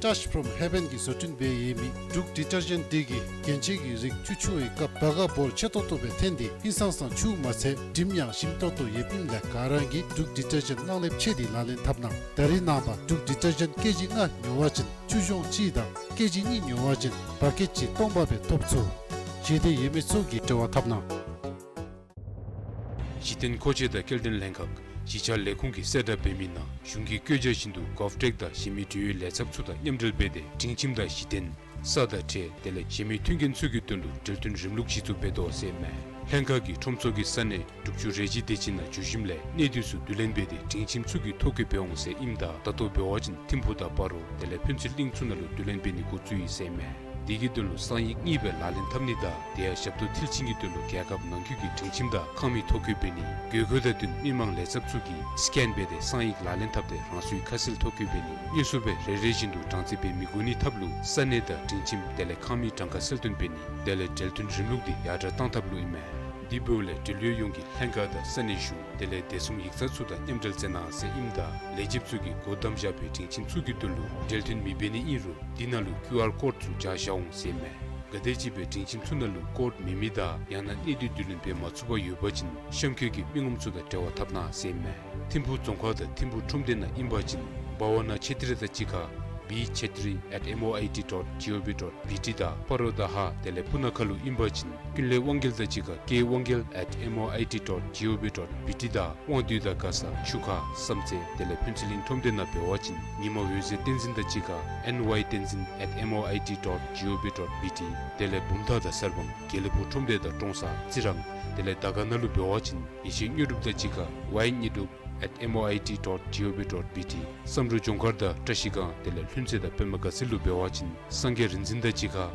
Touch from Heaven གྱིས་བཟོ་སྐྲུན་འབད་ཡོད་མི་འབྲུག་ཌི་ཊར་ཇེནཊ་འདི་གིས་རྒྱན་ཆས་ཀྱི་རིགས་ཆུ་འཁྱུ་བའི་སྐབས་སྦ་ག་འབོར་ཆེ་ཏོག་ཏོ་སྦེ་ཐོན་ཏེ་ཧིང་སངས་ས་ཆུ་མ་ཚད་འགྲིམ་ཡང་ཞིམ་ཏོག་ཏོ་ཡོདཔ་ཨིནམ་ལས་ག་ར་གིས་འབྲུག་ཌི་ཊར་ཇེནཊ་གླང་ལེབ་ཕྱེ་སྟེ་ལག་ལེན་འཐབ་གནང་། ད་རེས་ནངས་པ་འབྲུག་ཌི་ཊར་ཇེནཊ་ཀེ་ཇི་ལྔ་ཉོ་བ་ཅིན་ཆུ་གཞོང་གཅིག་དང་ཀེ་ཇི་གཉིས་ཉོ་བ་ཅིན་བ་ཀེཊ་གཅིག་སྟོང་པ་སྦེ་ཐོབ་ཚུགས། ཞེ་འདོད་ཡོད་མི་ཚུ་གིས་འབྲེལ་བ་འཐབ་གནང་། གཞི་རྟེན་མཁོ་ཆས་དང་སྐྱེལ་འདྲེན་ལྷན་ཁག་གཞིས་ཆགས་ལས་ཁུངས་ཀྱི་གསལ་བསྒྲགས་འབད་མི་ནང་གཞུང་གི་བཀོད་རྒྱ་བཞིན་དུ་གོབ་ཊེཀ་དང་གཞན་མི་འབྲེལ་ཡོད་ལས་ཚབ་ཚུ་དང་མཉམ་འབྲེལ་འབད་དེ་སྒྲིང་ཁྱིམ་དང་གཞི་རྟེན་ས་དང་ཁྲལ་དེ་ལས་གཞན་མི་མཐུན་རྐྱེན་ཚུ་གི་དོན་ལུ་འབྲེལ་མཐུན་རིམ་ལུགས་གཞི་བཙུགས་འབད་དོ་ཟེར་མས། ལྷན་ཁག་གིས་ཁྲོམ་ཚོགས་ཀྱི་ས་གནས་འབྲུག་ཆུ་རལ་གཅིག་སྡེ་ཚན་ནང་འབྱོར་ཞིནམ་ལས་གནས་སྡུད་ཚུ་བསྡུ་ལེན་འབད་དེ་སྒྲིང་ཁྱིམ་ཚུ་གི་ཐོ་བཀོད་འབད་འོང་ཟེར་ཨིནམ་ད་ད་ལྟོ་འབད་བ་ཅིན་ཐིམ་ཕུག་དང་སྤ་རོ་དེ་ལས་ཕུན་ཚོགས་གླིང་ཚུ་ནང་ལུ་བསྡུ་ལེན་འབད་ནི་འགོ་བཙུགས་ཡི་ཟེར་མས། དེ་གི་དོན་ལུ་གསང་ཡིག་གཉིས་སྦེ་ལག་ལེན་འཐབ་ནི་དང་དེ་ཡང་ཞབས་ཏོག་མཐིལ་ཕྱིན་གྱི་དོན་ལུ་རྒྱལ་ཁབ་ནང་འཁོད་ཀྱི་སྒྲིང་ཁྱིམ་དང་ཁང་མིག་ཐོ་བཀོད་འབད་ནི། དགོས་མཁོ་དང་བསྟུན་མི་མང་ལས་ཚབ་ཚུ་གིས་སི་ཀེན་འབད་དེ་གསང་ཡིག་ལག་ལེན་འཐབ་སྟེ་རང་སོའི་ཁ་གསལ་ཐོ་བཀོད་འབད་ནི། དངོས་སུ་སྦེ་རེ་རེ་བཞིན་དུ་གྲངས་རྩིས་འབད་མི་དགོ་ནི་ཐབས་ལུ་ས་གནས་དང་སྒྲིང་ཁྱིམ་དེ་ལས་ཁང་མིག་གྲངས་ཀ་གསལ་སྟོན་འབད་ནི་དེ་ལས་འབྲེལ་མཐུན་རིམ་ལུགས་འདི་ཡར་དྲག་གཏང་ཐབས་ལུ་ཨིན་མས། དེ་འབདཝ་ལས་འབྲེལ་ཡོད་ཡོངས་ཀྱིས་ལྷན་ཁག་དང་ས་གནས་གཞུང་དེ་ལས་བདེ་སྲུང་ཡིག་ཚང་ཚུ་དང་མཉམ་འབྲེལ་མཛད་གནང་ཟེར་ཨིནམ་ད་ལས་བྱེདཔ་ཚུ་གིས་སྒོ་བསྡམས་བཞག་པའི་སྒྲིང་ཁྱིམ་ཚུ་གི་དོན་ལུ་འབྲེལ་མཐུན་མི་འབད་ནི་ཨིན་རུང་འདི་ནང་ལུ་ཀིའུ་ཨར་ཀོཌ་ཚུ་སྦྱར་བཞག་འོང་ཟེར་མས། ག་དེམ་ཅིག་སྦེ་སྒྲིང་ཁྱིམ་ཚུ་ནང་ལུ་ཀོཌ་མེད་མི་དང་ཡང་ན་གནས་སྡུད་བསྡུ་ལེན་འབད་མ་ཚུགས་པར་ཡོད་པ་ཅིན་གཤམ་འཁོད་ཀྱི་མི་ངོམ་ཚུ་དང་འབྲེལ་བ་འཐབ་གནང་ཟེར་མས། ཐིམ་ཕུག་རྫོང་ཁག་དང་ཐིམ་ཕུག་ཁྲོམ་སྡེ་ནང་ཨིན་པ་ཅིན་བྷ་ཝ་ན་ཆེ་ཏྲི་དང་གཅིག་ཁར་བི་ཆེ་ཏྲི་ཨེཊ་ཨེམ་ཨོ་ཨའི་ཊི་ཌོཊ་ཇི་ཨོ་ཝི་ཌོཊ་བི་ཊི་དང་སྤ་རོ་དང་ཧཱ་དེ་ལས་སྤུ་ན་ཁ་ལུ་ཨིན་པ་ཅིན་ཀུན་ལེགས་དབང་རྒྱལ་དང་གཅིག་ཁར་ཀེ་དབང་རྒྱལ་ཨེཊ་ཨེམ་ཨོ་ཨའི་ཊི་ཌོཊ་ཇི་ཨོ་ཝི་ཌོཊ་བི་ཊི་དང་དབང་འདུས་དང་མགར་ས་ཆུ་ཁ་བསམ་རྩེ་དེ་ལས་ཕུན་ཚོགས་གླིང་ཁྲོམ་སྡེ་ནང་འབད་བ་ཅིན་ཉི་མ་འོད་ཟེར་བསྟན་འཛིན་དང་གཅིག་ཁར་ཨེན་ཝའི་བསྟན་འཛིན་ཨེཊ་ཨེམ་ཨོ་ཨའི་ཊི་ཌོཊ་ཇི་ཨོ་ཝི་ཌོཊ་བི་ཊི་དེ་ལས་བུམ་ཐང་དང་གསར་སྤང་དགེ་ལེགས་ཕུག་ཁྲོམ་སྡེ་དང་ཀྲོང་གསར་རྩི་རང་དེ་ལས་དར་དཀར་ན་ལུ་འབད་བ་ཅིན་ཡེ་ཤེས་དངོས་གྲུབ་དང་གཅིག་ཁར་ཝའི་དངོས་གྲུབ་ཨེཊ་ཨེམ་ཨོ་ཨའི་ཊི་ཌོཊ་ཇི་ཨོ་ཝི་ཌོཊ་བི་ཊི། བསམ་འགྲུབ་ལྗོངས་མཁར་དང་བཀྲ་ཤིས་སྒང་དེ་ལས་ལྷུན་རྩེ་དང་པདྨ་དགའ་ཚལ་ལུ་འབད་བ་ཅིན་སངས་རྒྱས་རིག་འཛིན་དང་གཅིག་ཁར་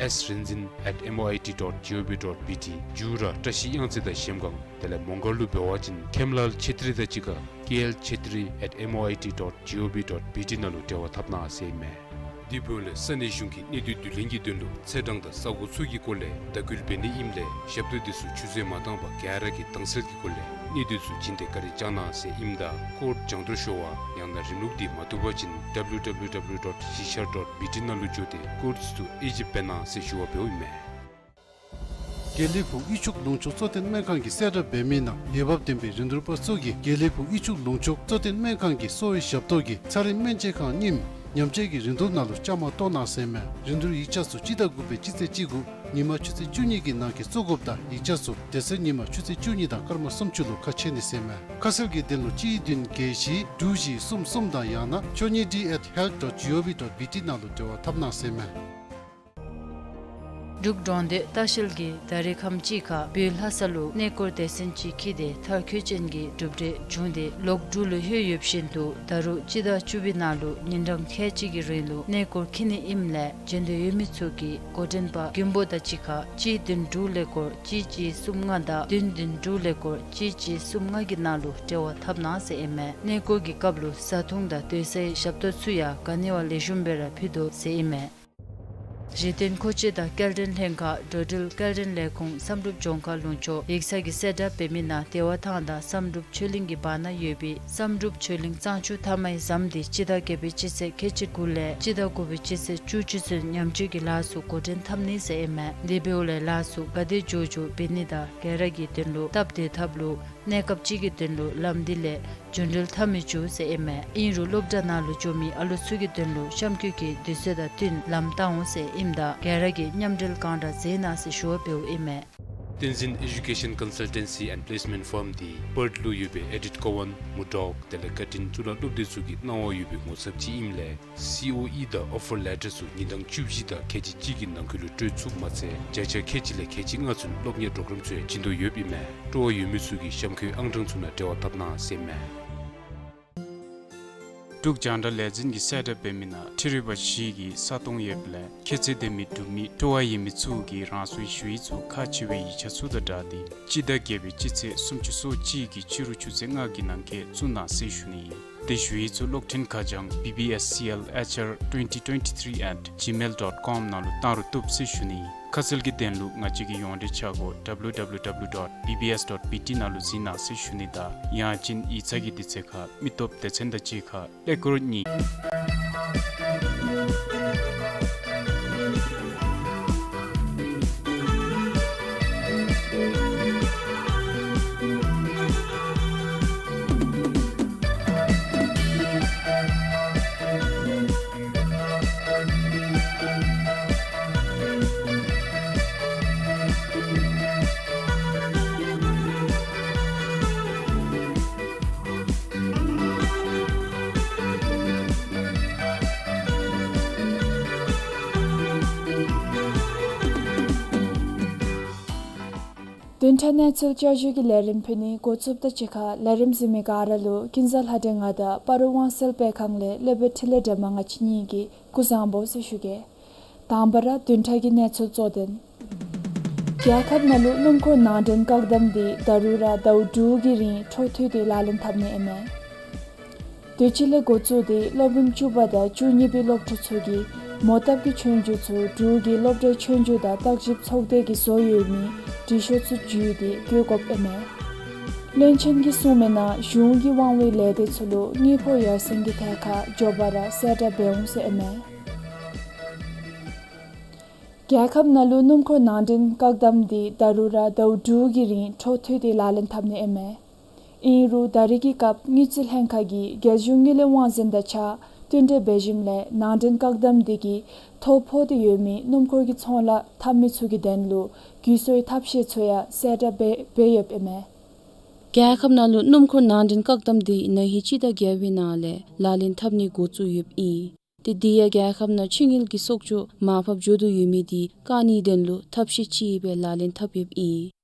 ཨེསི་རིག་འཛིན་ཨེཊ་ཨེམ་ཨོ་ཨའི་ཊི་ཌོཊ་ཇི་ཨོ་ཝི་ཌོཊ་བི་ཊི། མཇུག་ར་བཀྲ་ཤིས་གཡང་རྩེ་དང་གཞལམ་སྒང་དེ་ལས་མོང་སྒར་ལུ་འབད་བ་ཅིན་ཁེམ་ལཱལ་ཆེ་ཏྲི་དང་གཅིག་ཁར་ཀེ་ཨེལ་ཆེ་ཏྲི་ཨེཊ་ཨེམ་ཨོ་ཨའི་ཊི་ཌོཊ་ཇི་ཨོ་ཝི་ཌོཊ་བི་ཊི་ནང་ལུ་འབྲེལ་བ་འཐབ་གནང་ཟེར་མས། དེ་འབདཝ་ལས་ས་གནས་གཞུང་གིས་གནས་སྡུད་བསྡུ་ལེན་གྱི་དོན་ལུ་ཚེས་གྲངས་དང་ས་གོ་ཚུ་གི་སྐོར་ལས་བརྡ་བསྐུལ་འབད་ནི་ཨིནམ་ལས་ཞབས་ཏོག་འདི་ཚུ་ཆུད་ཟོས་མ་བཏང་པར་ག་ར་གིས་དྭངས་གསལ་གྱི་སྒོ་ལས་གནས་སྡུད་ཚུ་བྱིན་ཏེ་བཀའ་དྲིན་བསྐྱང་གནང་ཟེར་ཨིནམ་ད་ཀོཌ་སྦྱང་དོར་ཤོར་བ་ཡང་ན་རིམ་ལུགས་འདི་མ་བཏུབ་པ་ཅིན་ཌབ་ལུ་ཌབ་ལུ་ཌབ་ལུ་ཌོཊ་གཞིས་ཆགས་ཌོཊ་བི་ཊི་ནང་ལུ་འགྱོ་སྟེ་ཀོཌ་ཚུ་དབྱེ་ཞིབ་འབད་གནང་ཟེར་ཞུ་བ་འབདཝ་ཨིན་མས། དགེ་ལེགས་ཕུག་དབུས་ཕྱོགས་ལུང་ཕྱོགས་གཙོ་བསྟེན་སྨན་ཁང་གི་གསལ་བསྒྲགས་འབད་མི་ནང་འོས་འབབ་ལྡན་པའི་རིན་བསྡུར་པ་ཚུ་གིས་དགེ་ལེགས་ཕུག་དབུས་ཕྱོགས་ལུང་ཕྱོགས་གཙོ་བསྟེན་སྨན་ཁང་གི་གསོ་བའི་ཞབས་ཏོག་གི་ཚན་རིག་སྨན་དཔྱད་ཁང་རྙིངམ་ ཉམས་བཅོས་ཀྱི་རིན་བསྡུར་ནང་ལུ་བཅའ་མར་གཏོགས་གནང་ཟེར་ཨིན་མས། རིན་བསྡུར་ཡིག་ཆ་ཚུ་སྤྱི་ཟླ་དགུ་པའི་སྤྱི་ཚེས་བཅུ་དགུ་ཉིན་མ་ཆུ་ཚོད་བཅུ་གཉིས་ཀྱི་ནང་འཁོད་བཙུགས་དགོཔ་དང་ཡིག་ཆ་ཚུ་དེ་ཚེ་ཉིན་མ་ཆུ་ཚོད་བཅུ་གཉིས་དང་སྐར་མ་སུམ་ཅུ་ལུ་ཁ་ཕྱེ་ནི་ཟེར་ཨིན་མས། ཁ་གསལ་གྱི་དོན་ལུ་གཅིག་བདུན་བརྒྱད་བཞི་དྲུག་བཞི་གསུམ་གསུམ་དང་ཡང་ན་ཆོས་ཉིད་ཌི་ཨེཊ་ཧེལཐ་ཌོཊ་ཇི་ཨོ་ཝི་ཌོཊ་བི་ཊི་ནང་ལུ་འབྲེལ་བ་འཐབ་གནང་ཟེར་ཨིན་མས། འབྲུག་གྲོང་སྡེ་ལྟ་བཤལ་གྱིས་ད་རིས་ཁམས་ཅིག་ཁར་བོད་ལྷ་ས་ལུ་གནས་སྐོར་སྡེ་ཚན་ཅིག་འཁྱིད་དེ་མཐར་འཁྱོལ་ཅན་གྱི་གྲུབ་འབྲས་བྱུང་སྟེ་ལོག་འབྲུག་ལུ་ལྷོད་ཡོདཔ་བཞིན་དུ་ད་རུང་སྤྱི་ཟླ་བཅུ་པའི་ནང་ལུ་ཉིན་གྲངས་ཁལ་གཅིག་གི་རིང་ལུ་གནས་སྐོར་འཁྱིད་ནི་ཨིནམ་ལས་འབྱོན་འདོད་ཡོད་མི་ཚུ་གིས་འགོ་འདྲེན་པ་མགོན་པོ་དང་གཅིག་ཁར་གཅིག་བདུན་དྲུག་ཀླད་ཀོར་གཅིག་གཅིག་གསུམ་ལྔ་དང་བདུན་བདུན་དྲུག་ཀླད་ཀོར་གཅིག་གཅིག་གསུམ་ལྔ་གི་ནང་ལུ་འབྲེལ་བ་འཐབ་གནང་ཟེར་ཨིན་མས། གནས་སྐོར་གྱི་སྐབས་ལུ་བཟའ་འཐུང་དང་སྡོད་སའི་ཞབས་ཏོག་ཚུ་ཡང་ག་ནི་བ་ལེགས་ཤོམ་སྦེ་ར་ཕུལ་དོ་ཟེར་ཨིན་མས། གཞི་རྟེན་མཁོ་ཆས་དང་སྐྱེལ་འདྲེན་ལྷན་ཁག་འགྲོ་འགྲུལ་སྐྱེལ་འདྲེན་ལས་ཁུངས་བསམ་གྲུབ་ལྗོངས་མཁར་ལུང་ཕྱོགས་ཡིག་ཚང་གི་གསལ་བསྒྲགས་འབད་མི་ནང་བདེ་བ་ཐང་དང་བསམ་གྲུབ་ཆོས་གླིང་གི་བར་ན་ཡོད་པའི་བསམ་གྲུབ་ཆོས་གླིང་གཙང་ཆུ་མཐའ་མའི་ཟམ་འདི་སྤྱི་ཟླ་བརྒྱད་པའི་སྤྱི་ཚེས་ཁལ་གཅིག་དགུ་ལས་སྤྱི་ཟླ་དགུ་པའི་སྤྱི་ཚེས་བཅུ་གཅིག་ཚུན་ཉམས་བཅོས་ཀྱི་ལཱ་ཚུ་འགོ་འདྲེན་འཐབ་ནི་ཟེར་ཨིན་མས། དེ་འབདཝ་ལས་ལཱ་ཚུ་ག་དེ་མགྱོགས་མགྱོགས་འབད་ནི་དང་ག་ར་གི་དོན་ལུ་སྟབས་བདེ་ཐབས་ལུ་གནས་སྐབས་ཅིག་གི་དོན་ལུ་ལམ་འདི་ལས་འགྲོ་འགྲུལ་འཐབ་མི་བཅུག་ཟེར་ཨིན་མས། ཨིན་རུང་སློབ་གྲྭ་ནང་ལུ་འགྱོ་མི་ཨ་ལོ་ཚུ་གི་དོན་ལུ་གཤམ་འཁོད་ཀྱི་དུས་ཚོད་དང་བསྟུན་ལམ་བཏང་འོང་ཟེར་ཨིནམ་ད་ག་ར་གིས་མཉམ་འབྲེལ་གང་དྲག་མཛད་གནང་ཟེར་ཞུ་བ་འབདཝ་ཨིན་མས། བསྟན་འཛིན་ཨེ་ཌུ་ཀེ་ཤན་ཀོན་སལ་ཊེན་སི་ཨེནཌ་པི་ལེསི་མེནཊ་ཕརམ་འདི་པརཐ་ལུ་ཡོད་པའི་ཨེ་ཌིཐ་ཀོ་ཝཱན་མུར་ཌོག་དེ་ལས་ཀར་ཊིན་གཙུག་ལག་སློབ་སྡེ་ཚུ་གི་གནང་བ་ཡོད་པའི་ངོ་ཚབ་ཅིག་ཨིནམ་ལས་སི་ཨོ་ཨི་དང་ཨོ་ཕར་ལེ་ཊར་ཚུ་ཉིན་གྲངས་བཅུ་བཞི་དང་ཁལ་གཅིག་གཅིག་གི་ནང་འཁོད་ལུ་སྤྲོད་ཚུགསཔ་མ་ཚད་བརྒྱ་ཆ་ཁལ་གཅིག་ལས་ཁལ་གཅིག་ལྔ་ཚུན་སློབ་གཉེར་གྲོགས་རམ་ཚུ་ཡང་བྱིན་དོ་ཡོདཔ་ཨིན་མས། སྤྲོ་བ་ཡོད་མི་ཚུ་གིས་གཤམ་འཁོད་ཨང་གྲངས་ཚུ་ནང་འབྲེལ་བ་འཐབ་གནང་ཟེར་ཨིན་མས། འབྲུག་རྒྱང་བསྒྲགས་ལས་འཛིན་གྱིས་གསལ་བསྒྲགས་འབད་མི་ནང་འཕྲུལ་རིག་པ་བཞི་གིས་ས་སྟོང་ཡོདཔ་ལས་ཁྱད་ཚད་ལྡན་མི་འབྲུག་མི་སྤྲོ་བ་ཡོད་མི་ཚུ་གིས་རང་སོའི་ཞུ་ཡིག་ཚུ་ཁག་ཆེ་བའི་ཡིག་ཆ་ཚུ་དང་སྦྲགས་ཏེ་སྤྱི་ཟླ་བརྒྱད་པའི་སྤྱི་ཚེས་སུམ་ཅུ་སོ་གཅིག་གི་ཕྱི་རུ་ཆུ་ཚོད་ལྔ་གི་ནང་འཁོད་བཙུགས་གནང་ཟེར་ཞུ་ནི་ཨིན། ཏེ་ཞུ་ཡིག་ཚུ་གློག་འཕྲིན་ཁ་བྱང་བི་བི་ཨེསི་སི་ཨེལ་ཨེཆ་ཨར་ཊུ་ཝེན་ཊི་ཊུ་ཝེན་ཊི་ཐིརི་ཨེཊ་ཇི་མེལ་ཌོཊ་ཀོམ་ནང་ལུ་བཏང་རུང་བཏུབ་ཟེར་ཞུ་ནི། ཁ་གསལ་གྱི་དོན་ལུ་ང་བཅས་ཀྱི་ཡོངས་འབྲེལ་ཆ་སྒོ་ཌབ་ལུ་ཌབ་ལུ་ཌབ་ལུ་ཌོཊ་བི་བི་ཨེསི་ཌོཊ་བི་ཊི་ནང་ལུ་གཟིགས་གནང་ཟེར་ཞུ་ནི་དང་ཡང་ཅིན་ཡིག་ཚང་གི་དུས་ཚོད་ཁར་མི་སྟོབས་སྡེ་ཚན་དང་གཅིག་ཁར་ཀླད་ཀོར་གཉིས། བདུན་ཕྲག་གནས་ཚུལ་བསྐྱར་ཞུ་གི་ལས་རིམ་ཕུལ་ནི་འགོ་བཙུགསཔ་ད་གཅིག་ཁར་ལས་རིམ་གཟིགས་མི་ག་ར་ལུ་ཀུན་བཟང་ལྷ་སྒྲོན་ང་དང་སྤ་རོ་དབང་གསལ་དཔེ་ཁང་ལས་སློབ་དཔོན་འཕྲིན་ལས་སྒྲོལ་མ་ང་བཅས་གཉིས་ཀྱིས་སྐུ་གཟུགས་བཟང་པོ་ཟེར་ཞུ་གེ། དང་པ་ར་བདུན་ཕྲག་གི་གནས་ཚུལ་གཙོ་དོན། རྒྱལ་ཁབ་ནང་ལུ་སྣུམ་འཁོར་ནང་འདྲེན་བཀག་དམ་འདི་ད་རུང་ར་ཟླཝ་དྲུག་གི་རིང་འཕྲོ་མཐུད་དེ་ལག་ལེན་འཐབ་ནི་ཨིན་མས། དུས་ཅི་ལས་འགོ་བཙུགས་ཏེ་སློབ་རིམ་བཅུ་པ་དང་བཅུ་གཉིས་པའི་སློབ་ཕྲུག་ཚུ་གིས་མོ་བཏབ་ཀྱི་ཆོས་རྒྱུགས་ཚུ་འབྲུག་གི་སློབ་གྲྭའི་ཆོས་རྒྱུགས་དང་བརྟག་ཞིབ་ཚོགས་སྡེ་གིས་བཟོ་ཡོད་མི་འབྲི་ཤོག་ཚུ་བརྒྱུད་དེ་བཀོད་དགོཔ་ཨིན་མས། བློན་ཆེན་གྱིས་གསུངས་མི་ནང་གཞུང་གི་དབང་བའི་ལས་སྡེ་ཚུ་ལུ་དངུལ་ཕོགས་ཡར་སེང་གི་ཐད་ཁར་མགྱོགས་པ་ར་གསལ་བསྒྲགས་འབད་འོང་ཟེར་ཨིན་མས། རྒྱལ་ཁབ་ནང་ལུ་སྣུམ་འཁོར་ནང་འདྲེན་བཀག་དམ་འདི་ད་རུང་ར་ཟླཝ་དྲུག་གི་རིང་འཕྲོ་མཐུད་དེ་ལག་ལེན་འཐབ་ནི་ཨིན་མས། ཨིན་རུང་ད་རེས་ཀྱི་སྐབས་དངུལ་རྩིས་ལྷན་ཁག་གིས་རྒྱལ་གཞུང་དངུལ་ལས་དབང་འཛིན་དང་གཅིག་ཁར་བསྟུན་གྲོས་འབད་ཞིནམ་ལས་ནང་འདྲེན་བཀག་དམ་འདི་གིས་ཐོ་ཕོག་སྟེ་ཡོད་མི་སྣུམ་འཁོར་གྱི་ཚོང་ལཱ་འཐབ་མི་ཚུ་གི་དོན་ལུ་རྒུད་གསོའི་ཐབས་ཤེས་ཚུ་ཡང་གསལ་བསྒྲགས་འབད་འབད་ཡོདཔ་ཨིན་མས། རྒྱལ་ཁབ་ནང་ལུ་སྣུམ་འཁོར་ནང་འདྲེན་བཀག་དམ་འདི་ན་ཧིང་སྤྱི་ཟླ་བརྒྱད་པའི་ནང་ལས་ལག་ལེན་འཐབ་ནི་འགོ་བཙུགས་ཡོདཔ་ཨིན། ཏེ་འདི་ཡང་རྒྱལ་ཁབ་ནང་ཕྱི་དངུལ་གྱི་གསོག་འཇོག་མར་ཕབ་འགྱོ་དོ་ཡོད་མི་འདི་བཀག་ནིའི་དོན་ལུ་ཐབས་ཤེས་ཅིག་སྦེ་ལག་ལེན་འཐབ་ཡོདཔ་ཨིན།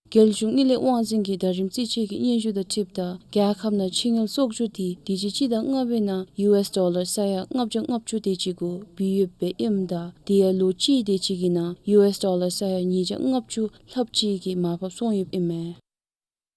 རྒྱལ་གཞུང་དངུལ་ལས་དབང་འཛིན་གྱི་ཟླ་རིམ་རྩིས་དཔྱད་ཀྱི་སྙན་ཞུ་དང་འཁྲིལཝ་ད་རྒྱལ་ཁབ་ནང་ཕྱི་དངུལ་གསོག་འཇོག་འདི་དུས་ཅི་སྤྱི་ཟླ་ལྔ་པའི་ནང་ཡུ་ཨེསི་ཌོ་ལར་ས་ཡ་ལྔ་བརྒྱ་ལྔ་བཅུ་དེ་ཅིག་གུ་འབད་ཡོདཔ་ཨིནམ་ད་དེ་ཡང་ལོ་གཅིག་དེ་ཅིག་གི་ནང་ཡུ་ཨེསི་ཌོ་ལར་ས་ཡ་ཉིས་བརྒྱ་ལྔ་བཅུ་ལྷགཔ་ཅིག་གིས་མར་ཕབ་སོང་ཡོདཔ་ཨིན་མས།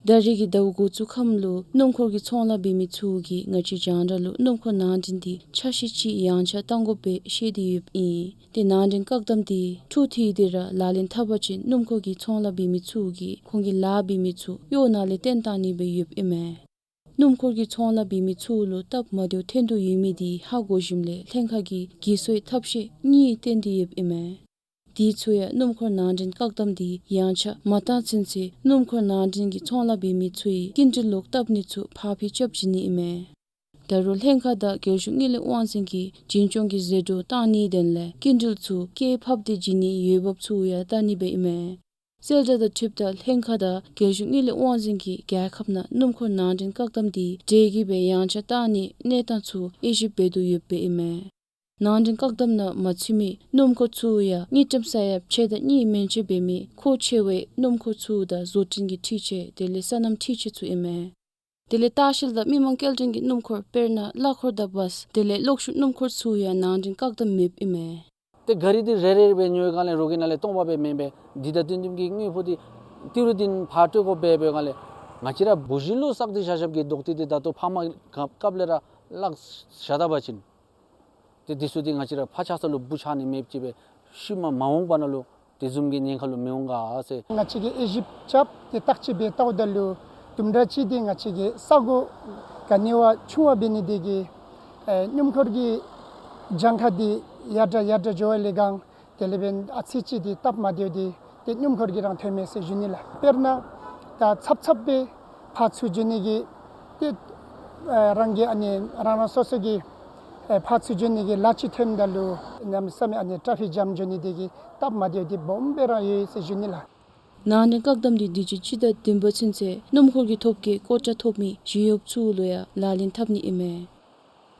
ད་རེས་ཀྱི་ཟླཝ་འགོ་བཙུགས་ཁམས་ལུ་སྣུམ་འཁོར་གྱི་ཚོང་ལཱ་འབད་མི་ཚུ་གིས་ང་བཅས་རྒྱང་བསྒྲགས་ལུ་སྣུམ་འཁོར་ནང་འདྲེན་འདི་ཆ་ཤས་ཅིག་ཡངས་ཆག་བཏང་དགོཔ་སྦེ་བཤད་དེ་ཡོདཔ་ཨིན། ཏེ་ནང་འདྲེན་བཀག་དམ་འདི་འཕྲོ་མཐུད་དེ་ར་ལག་ལེན་འཐབ་པ་ཅིན་སྣུམ་འཁོར་གྱི་ཚོང་ལཱ་འབད་མི་ཚུ་གིས་ཁོང་གི་ལཱ་འབད་མི་ཚུ་གཡོག་ནང་ལས་བཏོན་གཏང་ནི་སྦེ་ཡོདཔ་ཨིན་མས། སྣུམ་འཁོར་གྱི་ཚོང་ལཱ་འབད་མི་ཚུ་ལུ་སྟབས་མ་བདེཝ་ཐོན་དོ་ཡོད་མི་འདི་ཧ་གོ་ཞིནམ་ལས་ལྷན་ཁག་གིས་རྒུད་གསོའི་ཐབས་ཤེས་གཉིས་བཏོན་ཏེ་ཡོདཔ་ཨིན་མས། དེ་ཚུ་ཡང་སྣུམ་འཁོར་ནང་འདྲེན་བཀག་དམ་འདི་ཡངས་ཆག་མ་བཏང་ཚུན་ཚོད་སྣུམ་འཁོར་ནང་འདྲེན་གྱི་ཚོང་ལཱ་འབད་མི་ཚུ་ཡི་སྐྱིན་འགྲུལ་ལོག་བཏབ་ནི་ཚུ་ཕར་འགྱངས་རྐྱབ་བྱིན་ནི་ཨིན་མས། ད་རུང་ལྷན་ཁག་དང་རྒྱལ་གཞུང་དངུལ་ལས་དབང་འཛིན་གྱིས་འཛིན་སྐྱོང་གི་ཟད་འགྲོ་བཏང་ནིའི་དོན་ལས་སྐྱིན་འགྲུལ་ཚུ་སྐྱེད་ཕབ་སྟེ་བྱིན་ནིའི་འོས་འབབ་ཚུ་ཡང་བལྟ་ནི་སྦེ་ཨིན་མས། གསལ་བསྒྲགས་དང་འཁྲིལཝ་ད་ལྷན་ཁག་དང་རྒྱལ་གཞུང་དངུལ་ལས་དབང་འཛིན་གྱིས་རྒྱལ་ཁབ་ནང་སྣུམ་འཁོར་ནང་འདྲེན་བཀག་དམ་དེ་གྲལ་གྱི་སྦེ་ཡངས་ཆག་བཏང་ནིའི་གནས་སྟངས་ཚུ་དབྱེ་ཞིབ་འབད་དོ་ཡོདཔ་སྦེ་ཨིན་མས། ནང་འདྲེན་བཀག་དམ་ནང་མ་ཚུད་མི་སྣུམ་འཁོར་ཚུ་ཡང་དངུལ་ཀྲམ་ས་ཡ་ཕྱེད་དང་གཉིས་མན་ཆད་འབད་མི་མཁོ་ཆེ་བའི་སྣུམ་འཁོར་ཚུ་དང་བཟོ་སྐྲུན་གྱི་འཕྲུལ་ཆས་དེ་ལས་སོ་ནམ་འཕྲུལ་ཆས་ཚུ་ཨིན་མས། དེ་ལས་ལྟ་བཤལ་དང་མི་མང་སྐྱེལ་འདྲེན་གྱི་སྣུམ་འཁོར་དཔེར་ན་གླ་འཁོར་དང་བཱས་དེ་ལས་གློག་ཤུགས་སྣུམ་འཁོར་ཚུ་ཡང་ནང་འདྲེན་བཀག་དམ་མེདཔ་ཨིན་མས། ཏེ་ག་རི་འདི་རེ་རེ་སྦེ་ཉོ་བའི་སྒང་ལས་རོགས་ཀྱི་ནང་ལས་སྟོང་པ་སྦེ་མེན་པས། འདི་དང་བསྟུན་བསྟུན་གྱི་དངུལ་ཕོགས་འདི་ཏི་རུ་འདི་ཕར་སྤྲོད་དགོཔ་འབད་བའི་སྒང་ལས་ང་བཅས་ར་བུ་གཞི་ལུ་བསགས་ཏེ་བཞག་བཞགཔ་གི་རྡོག་ཏི་འདི་ད་ལྟོ་ཕ་མ་ག་སྐབས་ལས་ར་བརླག་བཞག་ད་པ་ཅིན་ཏེ་འདི་ཚུ་འདི་ང་བཅས་ར་ཕར་ཆག་ས་ལུ་བུ་ཆགས་ནི་མེདཔ་ཅིག་སྦེ་ཤུལ་མ་མ་འོངས་པ་ནང་ལུ་དེ་བཟུམ་གྱི་ཉེན་ཁ་ལུ་མི་འོང་ག་ཟེར། ང་བཅས་ཀྱིས་དབྱེ་ཞིབ་རྐྱབ་སྟེ་བརྟག་དཔྱད་འབད་བལྟཝ་ད་ལུ་དུམ་གྲ་ཅིག་འདི་ང་བཅས་ཀྱི་ས་གོ་ག་ནི་བ་ཆུང་བ་འབད་ནི་འདི་གིས་ཨེ་སྣུམ་འཁོར་གྱི་གྱངས་ཁ་འདི་ཡར་དྲག་ཡར་དྲག་འགྱོ་བ་ལས་བསྒང་དེ་ལས་འབདན་ཨ་ཙི་ཅིག་འདི་སྟབས་མ་བདེཝ་འདི་ཏེ་སྣུམ་འཁོར་གྱིས་ར་ཐོན་མས་ཟེར་ཞུ་ནི་ལགས། དཔེར་ན་ད་ཚབ་ཚབ་སྦེ་ཕར་ཚུར་འགྱོ་ནི་གི་ཏེ་ཨེ་རང་གི་ཨ་ནི་རང་རང་སོ་སོ་གི་ཨེ་ཕར་ཚུར་འགྱོ་ནི་གི་ལཱ་ཅིག་ཐོནམ་ད་ལུ་གནམ་མེད་ས་མེད་ཨ་ནི་ཊ་ཕིག་ཇམ་འགྱོ་ནི་འདི་གིས་སྟབས་མ་བདེཝ་འདི་སྦོམ་སྦེ་ར་ཡོད་ཟེར་ཞུ་ནི་ལགས། ནང་འདྲེན་བཀག་དམ་འདི་དུས་ཅི་སྤྱི་ཟླ་བདུན་པ་ཚུན་ཚོད་སྣུམ་འཁོར་གྱི་ཐོབ་སྐལ་སྐོར་བཀྲ་ཐོབ་མི་ཞི་གཡོགཔ་ཚུ་ལུ་ཡང་ལག་ལེན་འཐབ་ནི་ཨིན་མས།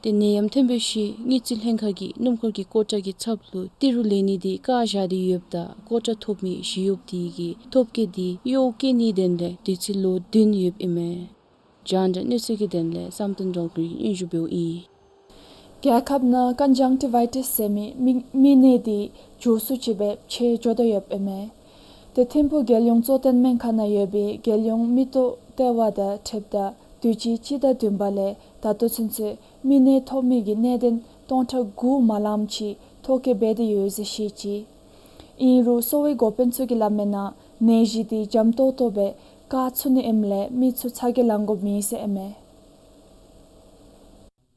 ཏེ་ནད་ཡམས་ཐོན་པའི་ཤུལ་དངུལ་རྩིས་ལྷན་ཁག་གིས་སྣུམ་འཁོར་གྱི་སྐོར་བཀྲ་གི་ཚབ་ལུ་ཏི་རུ་ལེན་ནི་འདི་བཀག་བཞག་སྟེ་ཡོདཔ་ད་སྐོར་བཀྲ་ཐོབ་མི་ཞི་གཡོགཔ་དེ་གིས་ཐོབ་སྐལ་འདི་གཡོག་བཀལ་ནིའི་དོན་ལས་དུས་ཚོད་ལོ་བདུན་ཡོདཔ་ཨིན་མས། རྒྱང་བསྒྲགས་གནས་ཚུལ་གྱི་དོན་ལས་བསམ་གཏན་སྒྲོལ་དཀར་གྱིས་སྙན་ཞུ་འབདཝ་ཨིན། རྒྱལ་ཁབ་ནང་ཀོན་ཇང་ཊི་བའི་ཊིས་ཟེར་མི་མིག་མིག་ནད་འདི་མགྱོགས་སུ་ཅིག་སྦེ་ཆད་འགྱོ་དོ་ཡོདཔ་ཨིན་མས། ཏེ་ཐིམ་ཕུག་རྒྱལ་ཡོངས་གཙོ་བསྟེན་སྨན་ཁང་ནང་ཡོད་པའི་རྒྱལ་ཡོངས་མིག་ཏོ་ལྟེ་བ་དང་འཁྲིལཝ་ད་དུས་ཅི་སྤྱི་ཟླ་བདུན་པ་ལས་ད་ལྟོ་ཚུན་ཚོད་མིག་ནད་ཐོབ་མི་གི་གནད་དོན་སྟོང་ཕྲག་དགུ་མ་ལངམ་ཅིག་ཐོ་བཀོད་འབད་དེ་ཡོད་ཟེར་བཤད་ཅི། ཨིན་རུང་གསོ་བའི་འགོ་དཔོན་ཚུ་གིས་སླབ་མིའི་ནང་ནད་གཞི་འདི་འཇམ་ཏོང་ཏོ་སྦེ་བཀག་ཚུགས་ནི་ཨིནམ་ལས་མི་ཚུ་ཚ་གྱང་ལང་དགོཔ་མེད་ཟེར་ཨིན་མས།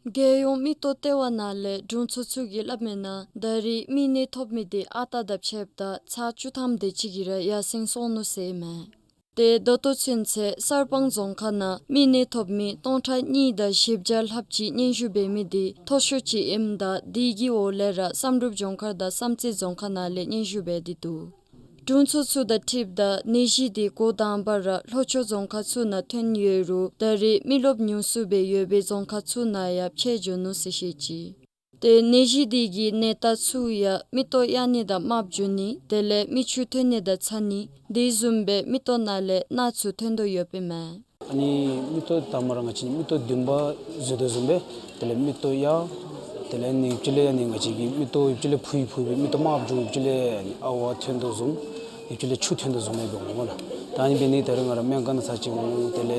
རྒྱལ་ཡོངས་མིག་ཏོ་ལྟེ་བ་ནང་ལས་དྲུང་འཚོ་ཚུ་གིས་སླབ་མིའི་ནང་ད་རེས་མིག་ནད་ཐོབ་མི་འདི་ཨ་རྟག་དང་ཕྱདཔ་ད་ཚར་བཅུ་ཐམ་དེ་ཅིག་གིས་ར་ཡར་སེང་སོང་ནུག་ཟེར་ཨིན་མས། ཏེ་ད་ལྟོ་ཚུན་ཚོད་གསར་སྤང་རྫོང་ཁག་ནང་མིག་ནད་ཐོབ་མི་སྟོང་ཕྲག་གཉིས་དང་བཞི་བརྒྱ་ལྷགཔ་ཅིག་སྙན་ཞུ་འབད་མི་འདི་མཐོ་ཤོས་ཅིག་ཨིནམ་ད་དེ་གི་འོག་ལས་ར་བསམ་གྲུབ་ལྗོངས་མཁར་དང་བསམ་རྩེ་རྫོང་ཁག་ནང་ལས་སྙན་ཞུ་འབད་དེ་འདུག། དྲུང་འཚོ་ཚུ་དང་འཁྲིལཝ་ད་ནད་གཞི་འདི་འགོ་དང་པ་ར་ལྷོ་ཕྱོགས་རྫོང་ཁག་ཚུ་ནང་ཐོན་ཡོད་རུང་ད་རེས་མི་རློབས་ཉུང་སུ་སྦེ་ཡོད་པའི་རྫོང་ཁག་ཚུ་ནང་ཡང་ཕྱད་འགྱོ་ནུག་ཟེར་བཤད་ཅི། ཏེ་ནད་གཞི་འདི་གི་ནད་རྟགས་ཚུ་ཡང་མིག་ཏོ་གཡའ་ནི་དང་དམརཔོ་འགྱོ་ནི་དེ་ལས་མིག་ཆུ་ཐོན་ནི་དང་ཚ་ནི་དེ་བཟུམ་སྦེ་མིག་ཏོ་ནང་ལས་རྣག་ཚུ་ཐོན་དོ་ཡོདཔ་ཨིན་མས། ཨ་ནི་མིག་ཏོ་དང་པ་ར་ང་བཅས་མིག་ཏོ་བདུན་པ་བཟོ་དོ་བཟུམ་སྦེ་དེ་ལས་མིག་ཏོ་གཡའ་དེ་ལས་ནི་ཡུདཔ་ཅིག་ལས་ཡང་ནི་ང་བཅས་ཀྱི་མིག་ཏོ་ཡུདཔ་ཅིག་ལས་ཕུ་ཡི་ཕུ་སྦེ་མིག་ཏོ་དམརཔོ་འགྱོ་ཡུདཔ་ཅིག་ལས་ཨ་ཝ་ཐོན་དོ་བཟུམ་ཡུདཔ་ཅིག་ལས་ཆུ་ཐོན་དོ་བཟུམ་སྦེ་འབད་འོང་སྨོ་ལགས། ད་ཨ་ནི་འབད་ནི་ད་རུང་ང་ར་སྨན་ཁང་ནང་ཚར་གཅིག་འོང་དེ་ལས་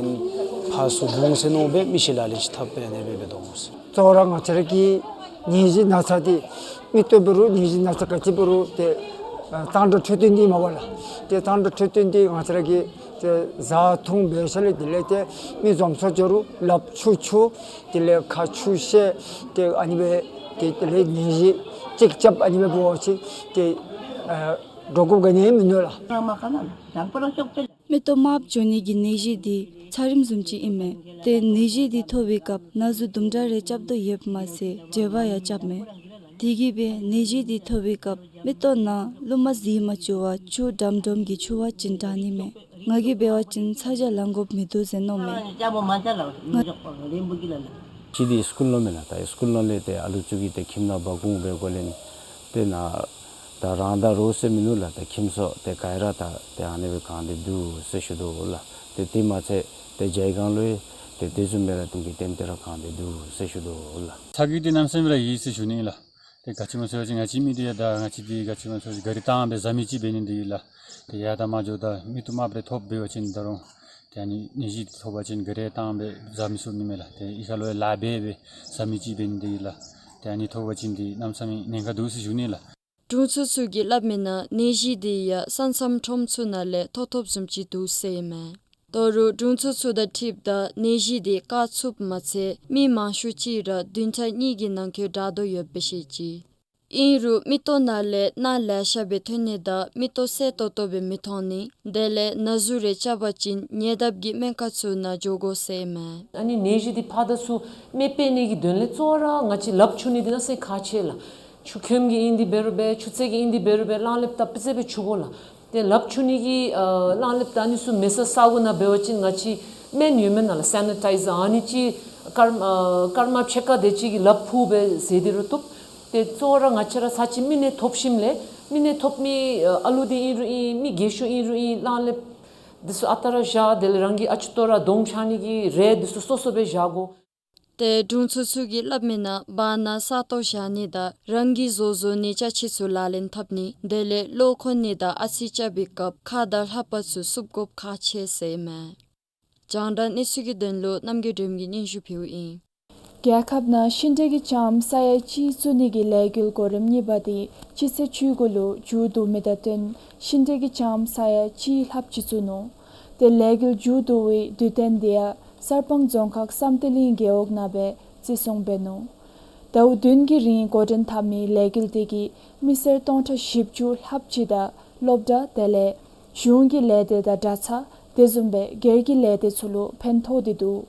ཕར་ཚུར་འོང་ཟེར་མནོ་སྦེ་མི་ཤེས་ལ་ལུ་ཅིག་འཐབ་སྦེ་ཨ་ནི་སྦེ་འབད་དོ་འོང་ཟེར། གཙོ་བོ་ར་ང་བཅས་ར་གི་ནད་གཞི་ན་ཚ་འདི་མིག་ཏོ་འབད་རུང་ནད་གཞི་ན་ཚ་ག་ཅི་འབད་རུང་ཏེ་ཨ་གཙང་སྦྲ་འཕྲོད་བསྟེན་འདི་མས་པ་ལགས། ཏེ་གཙང་སྦྲ་འཕྲོད་བསྟེན་འདི་ང་བཅས་ར་གིས་ཏེ་བཟའ་འཐུང་འབད་ཞིནམ་ལས་དེ་ལས་ཏེ་མི་འཛོམས་ས་འགྱོ་རུང་ལགཔ་ཆུ་འཁྱུ་དེ་ལས་ཁ་ཆུ་བཤལ་ཏེ་ཨ་ནི་སྦེ་ཏེ་དེ་ལས་ནད་གཞི་ཅིག་རྐྱབ་ཨ་ནི་སྦེ་འབད་བ་ཅིན་ཏེ་ཨ་འདྲོག་དགོཔ་ག་ནི་ཡང་མིན་ནུག་ལགས། མིག་ཏོ་དམརཔོ་འགྱོ་ནི་གི་ནད་གཞི་འདི་ཚད་རིམས་བཟུམ་ཅིག་ཨིན་མས། ཏེ་ནད་གཞི་འདི་ཐོབ་པའི་སྐབས་ན་ཟུག་དུམ་གྲ་རེ་རྐྱབ་དོ་ཡོདཔ་མ་ཚད་བྲེལ་བ་ཡང་རྐྱབ་མས། དེ་གིས་སྦེ་ནད་གཞི་འདི་ཐོབ་པའི་སྐབས་མིག་ཏོ་ནང་རླུང་མ་ཟད་མ་བཅུག་པར་ཆུ་དྲོམ་དྲོམ་གྱི་འཁྱུ་བ་ཅིན་དྲག་ནི་མས། ང་གིས་འབད་བ་ཅིན་ཚ་གྱང་ལང་དགོཔ་མིན་འདུག་ཟེར་མནོཝ་མས། ཅིག་འདི་སི་ཀུལ་ནང་མས་ལགས། ད་སི་ཀུལ་ནང་ལས་ཏེ་ཨ་ལུ་ཚུ་གིས་ཏེ་ཁྱིམ་ནང་འབག་འོང་པའི་སྒོ་ལས་ཏེ་ནཱ་ད་རང་དང་རོགས་ཟེར་མིན་ནུག་ལགས། ད་ཁྱིམ་ཚུ་ཏེ་ག་ར་ད་ཏེ་ཨ་ནི་སྦེ་གང་སྟེ་འདུག་ཟེར་ཞུ་དོ་ལགས། ཏེ་དེ་མ་ཚད་ཏེ་རྒྱལ་ཁབ་ལུ་ཡང་ཏེ་དེ་བཟུམ་སྦེ་ར་ཏེ་གི་ཏན་ཏན་ར་གང་སྟེ་འདུག་ཟེར་ཞུ་དོ་ལགས། ཚ་གྱང་འདི་གནམ་མེད་ས་མེད་ར་ཡོད་ཟེར་ཞུ་ནི་ལགས། ཏེ་ག་ཅི་སྨོ་ཟེར་བ་ཅིན་ང་བཅས་མི་འདི་ཡང་ད་ང་བཅས་འདི་ག་ཅི་སྨོ་ཟེར་བ་ཅིན་ག་རི་བཏང་སྦེ་བཟའ་མི་ཅིག་འབད་ནི་འདི་ལགས། ཏེ་ཡར་དང་མར་འགྱོཝ་ད་མིག་ཏོ་དམརཔོ་རེ་ཐོབ་འབད་བ་ཅིན་ད་རུང་ཏེ་ཨ་ནི་ནད་གཞི་ཐོབ་པ་ཅིན་ག་རི་བཏང་སྦེ་བཟའ་མི་ཚུགས་ནི་མས་ལགས། ཏེ་ཨི་ཁ་ལུ་ཡང་ལཱ་འབད་སྦེ་བཟའ་མི་ཅིག་འབད་ནི་འདི་ལགས། ཏེ་ཨ་ནི་ཐོབ་པ་ཅིན་འདི་གནམ་མེད་ས་མེད་ཉེན་ཁ་འདུག་ཟེར་ཞུ་ནི་ལགས། དྲུང་འཚོ་ཚུ་གིས་སླབ་མིའི་ནང་ནད་གཞི་འདི་ཡང་ས་མཚམས་ཁྲོམ་ཚུ་ནང་ལས་ཐོབ་ཐོབ་བཟུམ་ཅིག་འདུག་ཟེར་ཨིན་མས། ད་རུང་དྲུང་འཚོ་ཚུ་དང་འཁྲིལཝ་ད་ནད་གཞི་འདི་བཀག་ཚུགསཔ་མ་ཚད་མི་མང་ཤོས་ཅིག་ར་བདུན་ཕྲག་གཉིས་ཀྱི་ནང་འཁོད་དྲག་དོ་ཡོདཔ་སྦེ་བཤད་ཅི། ཨིན་རུང་མིག་ཏོ་ནང་ལས་རྣག་ལེ་ཤ་སྦེ་ཐོན་ནི་དང་མིག་ཏོ་གསལ་ཏོག་ཏོ་སྦེ་མི་མཐོང་ནི་དེ་ལས་ན་ཟུག་རེ་རྐྱབ་པ་ཅིན་ཉེ་འདབས་ཀྱི་སྨན་ཁང་ཚུ་ནང་འགྱོ་དགོ་ཟེར་ཨིན་མས། ཨ་ནི་ནད་གཞི་འདི་ཕར་དང་ཚུར་མི་འཕེལ་ནི་གི་དོན་ལས་གཙོ་བོ་ར་ང་བཅས་ལགཔ་འཁྱུ་ནི་འདི་གནམ་མེད་ས་མེད་ཁག་ཆེ་ལགས། ཆུ་ཁོལམ་གྱི་ཨིན་ཏེ་འབད་རུང་སྦེ་ཆུ་ཚན་གྱི་ཨིན་ཏེ་འབད་རུང་སྦེ་གླང་ལེབ་དང་དཔེ་ཚད་སྦེ་འཁྱུ་དགོ་ལགས། ཏེ་ལགཔ་འཁྱུ་ནི་གི་ཨ་གླང་ལེབ་དང་ཨ་ནི་ཚུ་མེད་ས་ས་གོ་ནང་འབད་བ་ཅིན་ང་བཅས་སྨན་ཡོད་མེན་ན་ལགས། སེ་ནི་ཊའི་ཛར་ཨ་ནི་ཅིག་སྐར་ཨ་སྐར་མ་ཕྱེད་ཀ་དེ་ཅིག་གིས་ལགཔ་ཕུ་སྦེ་བཟེད་དེ་རུང་བཏུབ། ཏེ་གཙོ་བོ་ར་ང་བཅས་ར་ཚར་གཅིག་མི་སྣ་ཐོབ་ཞིནམ་ལས་མི་སྣ་ཐོབ་མི་ཨ་ཨ་ལུ་འདི་ཨིན་རུང་ཨིན་མི་རྒས་ཤོས་ཨིན་རུང་ཨིན་གླང་ལེབ་འདི་ཚུ་ཨ་རྟག་ར་བཞག། དེ་ལས་རང་གི་ཨ་ཅུ་ཏོ་ར་དོང་བཞག་ནི་གི་རས་འདི་ཚུ་སོ་སོ་སྦེ་བཞག་དགོ། ཏེ་དྲུང་འཚོ་ཚུ་གིས་སླབ་མི་ནང་བར་ན་ས་སྟོང་བཞག་ནི་དང་རང་གིས་བཟོ་བཟོ་ནི་ཅ་ཆས་ཚུ་ལག་ལེན་འཐབ་ནི་དེ་ལས་གློ་འཁོག་ནི་དང་ཨ་ཚི་རྐྱབ་པའི་སྐབས་ཁ་དང་ལྷ་པ་ཚུ་བསུབ་དགོཔ་ཁག་ཆེ་ཟེར་ཨིན་མས། རྒྱང་བསྒྲགས་གནས་ཚུལ་གྱི་དོན་ལུ་རྣམ་རྒྱལ་སྒྲོལམ་གིས་སྙན་ཞུ་ཕུལཝ་ཨིན། རྒྱལ་ཁབ་ནང་ཤིང་འབྲས་ཀྱི་ལྕངམ་ས་ཡ་གཅིག་བཙུགས་ནི་གི་ལས་འགུལ་གོ་རིམ་གཉིས་པ་འདི་སྤྱི་ཚེས་བཅུ་དགུ་ལུ་མཇུག་བསྡུ་མི་དང་བསྟུན་ཤིང་འབྲས་ཀྱི་ལྕངམ་ས་ཡ་གཅིག་ལྷགཔ་ཅིག་བཙུགས་ནུག། ཏེ་ལས་འགུལ་མཇུག་བསྡུ་བའི་དུས་སྟོན་འདི་ཡང་གསར་སྤང་རྫོང་ཁག་བསམ་གཏན་གླིང་རྒེད་འོག་ནང་སྦེ་བརྩི་སྲུང་འབད་ནུག། ཟླཝ་བདུན་གྱི་རིང་འགོ་འདྲེན་འཐབ་མི་ལས་འགུལ་འདི་གིས་མི་སེར་སྟོང་ཕྲག་བཞི་བཅུ་ལྷགཔ་ཅིག་དང་སློབ་གྲྭ་དེ་ལས་གཞུང་གི་ལས་སྡེ་དང་གྲྭ་ཚང་དེ་བཟུམ་སྦེ་སྒེར་གྱི་ལས་སྡེ་ཚུ་ལུ་ཕན་ཐོགས་ཏེ་འདུག།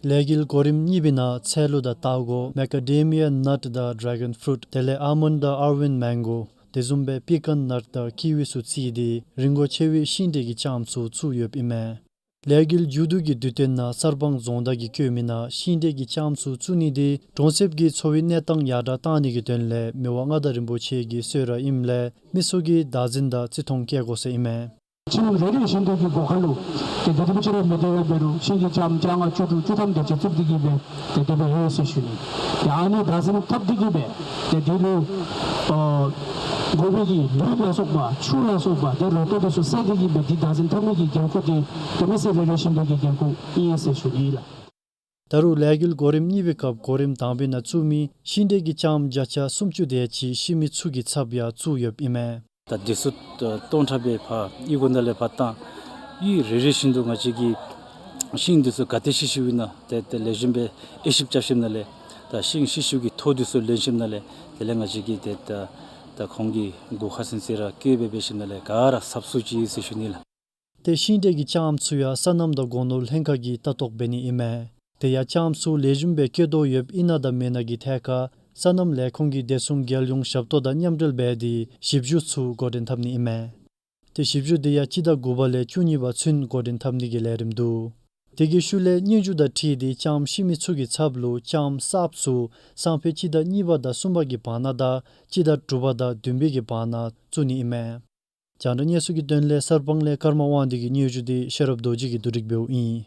ལས་འགུལ་གོ་རིམ་གཉིས་པའི་ནང་ཚལ་ལུ་དང་སྟར་གོ་མེ་ཀ་ཌེ་མི་ཡ་ནཊ་དང་ཌྲེ་གཱན་ཕུ་རུཊ་དེ་ལས་ཨཱལ་མོནཌ་དང་ཨཱར་ཝིན་མེང་གོ་དེ་བཟུམ་སྦེ་པི་ཀཱན་ནཊ་དང་ཀི་ཝི་ཚུ་བརྩིས་ཏེ་རིན་གོང་ཆེ་བའི་ཤིང་འབྲས་ཀྱི་ལྕངམ་ཚུ་བཙུགས་ཡོདཔ་ཨིན་མས། ལས་འགུལ་མཇུག་བསྡུ་གི་དུས་སྟོན་ནང་གསར་སྤང་རྫོང་བདག་གིས་བཀོད་མི་ནང་ཤིང་འབྲས་ཀྱི་ལྕངམ་ཚུ་བཙུགས་ནི་འདི་གྲོང་གསེབ་ཀྱི་འཚོ་བའི་གནས་སྟངས་ཡར་དྲག་བཏང་ནི་གི་དོན་ལས་མི་དབང་མངའ་བདག་རིན་པོ་ཆེ་གི་གསོལ་རས་ཨིནམ་ལས་མི་སེར་གྱིས་བདག་འཛིན་དང་བརྩི་མཐོང་བསྐྱེད་དགོ་ཟེར་ཨིན་མས། ཁྱིམ་རེ་རེ་བཞིན་དུ་གི་སྒོ་ཁ་ལུ་ཏེ་དེ་རིམ་པ་ཅིག་ར་མི་དེ་བ་འབད་རུང་ཤིང་གི་ལྕངམ་བརྒྱ་ལྔ་བཅུ་དྲུག་བཅུ་ཐམ་དེ་ཅིག་བཙུགས་ཏེ་གི་སྦེ་ཏེ་དེ་སྦེ་ཡོད་ཟེར་ཞུ་ནི། ཏེ་ཨ་ནི་བདག་འཛིན་འཐབ་སྟེ་གི་སྦེ་ཏེ་དེ་ལུ་ཨ་དགོ་པའི་གི་ལུད་ལ་སོགས་པ་ཆུ་ལ་སོགས་པ་ཏེ་ལོ་ཐོག་དེ་ཚུ་བསལ་ཏེ་གི་སྦེ་འདི་བདག་འཛིན་འཐབ་ནི་གི་འགན་ཁུར་འདི་ཏེ་མི་སེར་རེ་རེ་བཞིན་དུ་གི་འགན་ཁུར་ཨིན་ཟེར་ཞུ་ནི་ལགས། ད་རུང་ལས་འགུལ་གོ་རིམ་གཉིས་པའི་སྐབས་གོ་རིམ་དང་པའི་ནང་བཙུགས་མི་ཤིང་འབྲས་ཀྱི་ལྕངམ་བརྒྱ་ཆ་སུམ་ཅུ་དེ་ཅིག་ཤི་མི་ཚུ་གི་ཚབ་ཡང་བཙུགས་ཡོདཔ་ཨིན་མས། ད་དུས་ཚོད་སྟོང་ཕྲག་སྦེ་ཕར་གཡུས་སྒོ་ནང་ལས་ཕར་བཏང་། གཡུས་རེ་རེ་བཞིན་དུ་ང་བཅས་ཀྱིས་ཤིང་འདི་ཚུ་ག་དེ་ཤི་ཤིཝ་ཨིན་ན་ཏེ་ཏེ་ལེགས་ཤོམ་སྦེ་དབྱེ་ཞིབ་རྐྱབ་ཞིནམ་ལས་ད་ཤིང་ཤི་ཤིཝ་གི་ཐོ་འདི་ཚུ་ལེན་ཞིནམ་ལས་དེ་ལས་ང་བཅས་ཀྱིས་ཏེ་ད་ད་ཁོང་གི་སྒོ་ཁར་ཚུན་ཚོད་ར་བཀོད་སྦེ་འབད་ཞིནམ་ལས་ག་ར་གསབ་ཚུགས་ཅི་ཟེར་ཞུ་ནི་ལགས། ཏེ་ཤིང་འབྲས་ཀྱི་ལྕངམ་ཚུ་ཡང་སོ་ནམ་དང་སྒོ་ནོར་ལྷན་ཁག་གིས་ལྟ་རྟོག་འབད་ནི་ཨིན་མས། དེ་ཡང་ལྕངམ་ཚུ་ལེགས་ཤོམ་སྦེ་སྐྱེ་དོ་ཡོདཔ་ཨིན་ན་དང་མེན་ན་གི་ཐད་ཁར་སོ་ནམ་ལས་ཁུངས་ཀྱིས་བདེ་སྲུང་རྒྱལ་ཡོངས་ཞབས་ཏོག་དང་མཉམ་འབྲེལ་འབད་དེ་ཞིབ་འཇུག་ཚུ་འགོ་འདྲེན་འཐབ་ནི་ཨིན་མས། ཏེ་ཞིབ་འཇུག་དེ་ཡང་སྤྱི་ཟླ་དགུ་པ་ལས་བཅུ་གཉིས་པ་ཚུན་འགོ་འདྲེན་འཐབ་ནི་གི་ལས་རིམ་འདུག། དེ་གི་ཤུལ་ལས་སྙན་ཞུ་དང་འཁྲིལ་ཏེ་ལྕངམ་ཤི་མི་ཚུ་གི་ཚབ་ལུ་ལྕངམ་གསརཔ་ཚུ་སང་ཕོད་སྤྱི་ཟླ་གཉིས་པ་དང་གསུམ་པ་གི་བར་ན་དང་སྤྱི་ཟླ་དྲུག་པ་དང་བདུན་པའི་གི་བར་ན་བཙུགས་ནི་ཨིན་མས། རྒྱང་བསྒྲགས་གནས་ཚུལ་གྱི་དོན་ལས་གསར་སྤང་ལས་ཀརྨ་དབང་འདུས་ཀྱི་སྙན་ཞུ་འདི་ཤེས་རབ་རྡོ་རྗེ་གིས་བསྡུ་སྒྲིག་འབདཝ་ཨིན།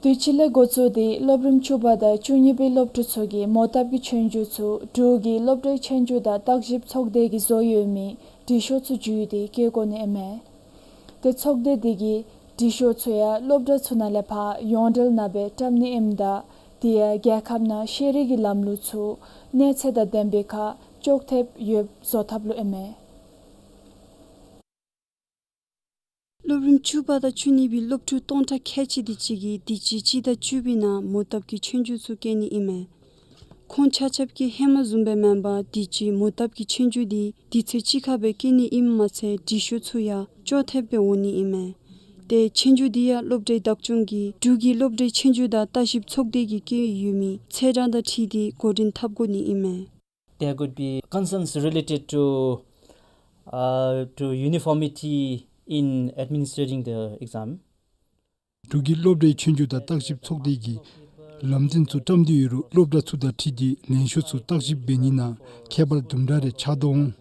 དུས་ཅི་ལས་འགོ་བཙུགས་ཏེ་སློབ་རིམ་བཅུ་པ་དང་བཅུ་གཉིས་པའི་སློབ་ཕྲུག་ཚུ་གིས་མོ་བཏབ་ཀྱི་ཆོས་རྒྱུགས་ཚུ་འབྲུག་གི་སློབ་གྲྭའི་ཆོས་རྒྱུགས་དང་བརྟག་ཞིབ་ཚོགས་སྡེ་གིས་བཟོ་ཡོད་མི་དྲི་ཤོག་ཚུ་བརྒྱུད་དེ་བཀོད་དགོ་ནི་ཨིན་མས། ཏེ་ཚོགས་སྡེ་འདི་གིས་དྲི་ཤོག་ཚུ་ཡང་སློབ་གྲྭ་ཚུ་ནང་ལས་ཕར་ཡོངས་འབྲེལ་ནང་སྦེ་བཀྲམ་ནི་ཨིནམ་ད་དེ་ཡང་རྒྱལ་ཁབ་ནང་ཤེས་རིག་གི་ལམ་ལུགས་ཚུ་གནས་ཚད་དང་ལྡན་པའི་ཁར་ཅོག་འཐདཔ་ཡོདཔ་བཟོ་ཐབས་ལུ་ཨིན་མས། སློབ་རིམ་བཅུ་པ་དང་བཅུ་གཉིས་པའི་སློབ་ཕྲུག་སྟོང་ཕྲག་ཁལ་གཅིག་དེ་ཅིག་གིས་དུས་ཅི་སྤྱི་ཟླ་བཅུ་པའི་ནང་མོ་བཏབ་ཀྱི་ཆོས་རྒྱུགས་ཚུ་བཀལ་ནི་ཨིན་མས། ཁོང་ཆ་ཁྱབ་ཀྱིས་ཧེ་མ་བཟུམ་སྦེ་མེན་པར་དུས་ཅི་མོ་བཏབ་ཀྱི་ཆོས་རྒྱུགས་འདི་དུས་ཚོད་གཅིག་ཁར་སྦེ་བཀལ་ནི་ཨིནམ་མ་ཚད་དྲི་ཤོག་ཚུ་ཡང་ཅོག་འཐདཔ་སྦེ་འོང་ནི་ཨིན་མས། ཏེ་ཆོས་རྒྱུགས་འདི་ཡང་སློབ་གྲྭའི་བདག་སྐྱོང་གིས་འབྲུག་གི་སློབ་གྲྭའི་ཆོས་རྒྱུགས་དང་བརྟག་ཞིབ་ཚོགས་སྡེ་གིས་བཀོད་ཡོད་མི་ཚེས་གྲངས་དང་འཁྲིལ་ཏེ་འགོ་འདྲེན་འཐབ་དགོ་ནི་ཨིན་མས། There could be concerns related to, uh, to uniformity in administering the exam. འབྲུག་གི་སློབ་གྲྭའི་ཆོས་རྒྱུགས་དང་བརྟག་ཞིབ་ཚོགས་སྡེ་གིས་ལམ་སྟོན་ཚུ་བཀྲམ་སྟེ་ཡོད་རུང་སློབ་གྲྭ་ཚུ་དང་འཁྲིལ་ཏེ་ལན་ཤོག་ཚུ་བརྟག་ཞིབ་འབད་ནི་ནང་ཁྱད་པར་དུམ་གྲ་རེ་ཆགས་དོ་འོང་།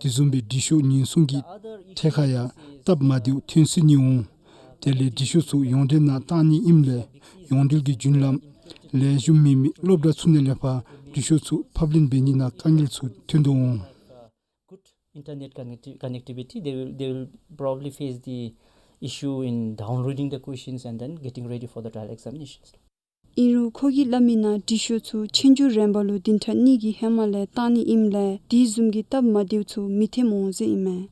དེ་བཟུམ་སྦེ་དྲི་ཤོག་ཉེན་སྲུང་གི་ཐད་ཁར་ཡང་སྟབས་མ་བདེཝ་ཐོན་སྲིད་ནི་འོང་། དེ་ལས་དྲི་ཤོག་ཚུ་ཡོངས་འབྲེལ་ནང་བཏང་ནི་ཨིནམ་ལས་ཡོངས་འབྲེལ་གྱི་རྒྱུན་ལམ་ལེགས་ཤོམ་མེད་མི་སློབ་གྲྭ་ཚུ་ནང་ལས་ཕར་དྲི་ཤོག་ཚུ་ཕབ་ལེན་འབད་ནི་ནང་དཀའ་ངལ་ཚུ་ཐོན་དོ་འོང་། Good internet connecti- connectivity, they will, they will probably face the issue in downloading the questions and then getting ready for the trial examinations. ཨིན་རུང་ཁོ་གིས་སླབ་མི་ནང་དྲི་ཤོག་ཚུ་ཆོས་རྒྱུགས་རན་པ་ལུ་བདུན་ཕྲག་གཉིས་ཀྱི་ཧེ་མ་ལས་བཏང་ནི་ཨིནམ་ལས་དེ་བཟུམ་གྱི་སྟབས་མ་བདེཝ་ཚུ་མི་ཐོནམ་འོང་ཟེར་ཨིན་མས།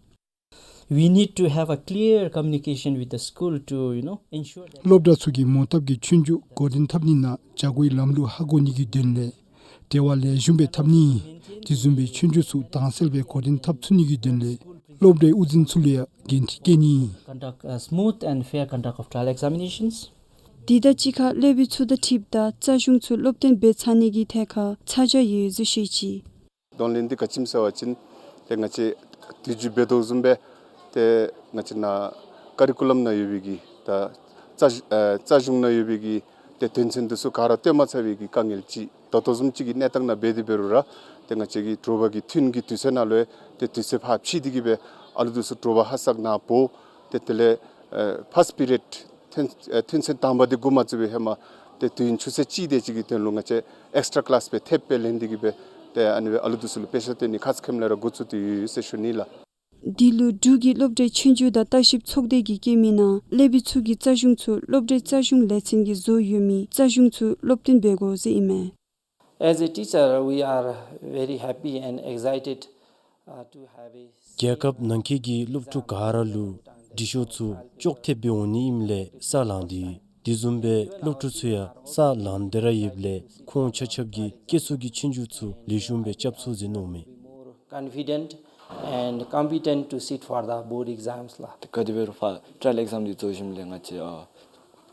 We need to have a clear communication with the school to, you know, ensure that སློབ་གྲྭ་ཚུ་གིས་མོ་བཏབ་ཀྱི་ཆོས་རྒྱུགས་འགོ་འདྲེན་འཐབ་ནི་ནང་བྱ་སྒོའི་ལམ་ལུགས་ཧ་གོ་ནི་གི་དོན་ལས་ དེ་བ་ལེགས་ཤོམ་སྦེ་འཐབ་ནི། དེ་བཟུམ་སྦེ་ཆོས་རྒྱུགས་ཚུ་དྭངས་གསལ་སྦེ་འགོ་འདྲེན་འཐབ་ཚུགས་ནི་གི་དོན་ལས་སློབ་གྲྭའི་དབུ་འཛིན་ཚུ་ལུ་ཡང་འགན་འཁྲི་བཀལ་ནི། Conduct a smooth and fair conduct of trial examinations. དེ་དང་གཅིག་ཁར་སློབ་དཔོན་ཚུ་དང་འཁྲིལཝ་ད་རྩ་གཞུང་ཚུ་སློབ་སྟོན་འབད་ཚར་ནི་གི་ཐད་ཁར་ཚ་གྱང་ཡོད་ཟེར་བཤད་ཅི། གདོང་ལེན་འདི་ག་ཅི་སྨོ་ཟེར་བ་ཅིན་ཏེ་ང་བཅས་དུས་རྒྱུན་འབད་དོ་བཟུམ་སྦེ་ཏེ་ང་བཅས་ནཱ་ཀ་རི་ཀུ་ལམ་ནང་ཡོད་པའི་གི་ད་རྩ་ཨེ་རྩ་གཞུང་ནང་ཡོད་པའི་གི་ཏེ་དོན་ཚན་འདི་ཚུ་ག་ར་སྟོན་མ་ཚར་བའི་གི་དཀའ་ངལ་ཅིག་ད་ལྟོ་བཟུམ་ཅིག་གི་གནས་སྟངས་ནང་འབད་དེ་འབད་རུང་ར་ཏེ་ང་བཅས་ཀྱི་དྲོ་པ་གི་ཐུན་གྱི་དུས་ཚོད་ནང་ལུ་ཏེ་དུས་ཚོད་ཕར་ཕྱིས་ཏེ་གི་སྦེ་ཨ་ལུ་འདི་ཚུ་དྲོ་པ་ཧ་སག་ནང་འབོ། ཏེ་དེ་ལས་ཨེ་ཕཱསཊ་པི་རི་ཡཌ་ཐུན་ཨེ་ཐུན་ཚན་དང་པ་འདི་འགོ་མ་བཙུགས་པའི་ཧེ་མ་ཏེ་དུས་ཡུན་ཆུ་ཚོད་གཅིག་དེ་ཅིག་གི་དོན་ལུ་ང་བཅས་ཨེགསི་ཊྲ་ཀི་ལཱསི་སྦེ་ཐེབས་སྦེ་ལེན་ཏེ་གི་སྦེ་ཏེ་ཨ་ནི་སྦེ་ཨ་ལུ་འདི་ཚུ་ལུ་དཔེ་ཆ་སྟོན་ནི་ཁ་ཙ་ཁེམ་ལས་ར་འགོ་བཙུགས་ཏེ་ཡོད་ཟེར་ཞུ་ནི་ལགས། འདི་ལུ་འབྲུག་གི་སློབ་གྲྭའི་ཆོས་རྒྱུགས་དང་བརྟག་ཞིབ་ཚོགས་སྡེ་གིས་བཀོད་མི་ནང་སློབ་དཔོན་ཚུ་གིས་རྩ་གཞུང་ཚུ་སློབ་གྲྭའི་རྩ་གཞུང་ལས་ཚན་གྱི་བཟོ་ཡོད་མི་རྩ་གཞུང་ཚུ་སློབ་སྟོན་འབད་དགོ་ཟེར་ཨིན་མས། As a teacher, we are very happy and excited, uh, to have a རྒྱལ་ཁབ་ནང་འཁོད་ཀྱི་སློབ་ཕྲུག་ག་ར་ལུ་དྲི་ཤོག་ཚུ་ཅོག་འཐདཔ་སྦེ་འོང་ནི་ཨིནམ་ལས་ས་ལང་སྟེ་ཡོད། དེ་བཟུམ་སྦེ་སློབ་ཕྲུག་ཚུ་ཡང་ས་ལང་སྟེ་ར་ཡོདཔ་ལས་ཁོང་ཆ་ཁྱབ་ཀྱིས་སྐད་གསོག་གི་ཆོས་རྒྱུགས་ཚུ་ལེགས་ཤོམ་སྦེ་རྐྱབ་ཚུགས་ཟེར་མནོཝ་མས། More confident and competent to sit for the board exams ལགས། ཏེ་ག་དེ་འབད་རུང་ཕར་ཊ་རའལ་ཨེག་ཛམ་འདི་རྫོགས་ཞིནམ་ལས་ང་བཅས་ཨ་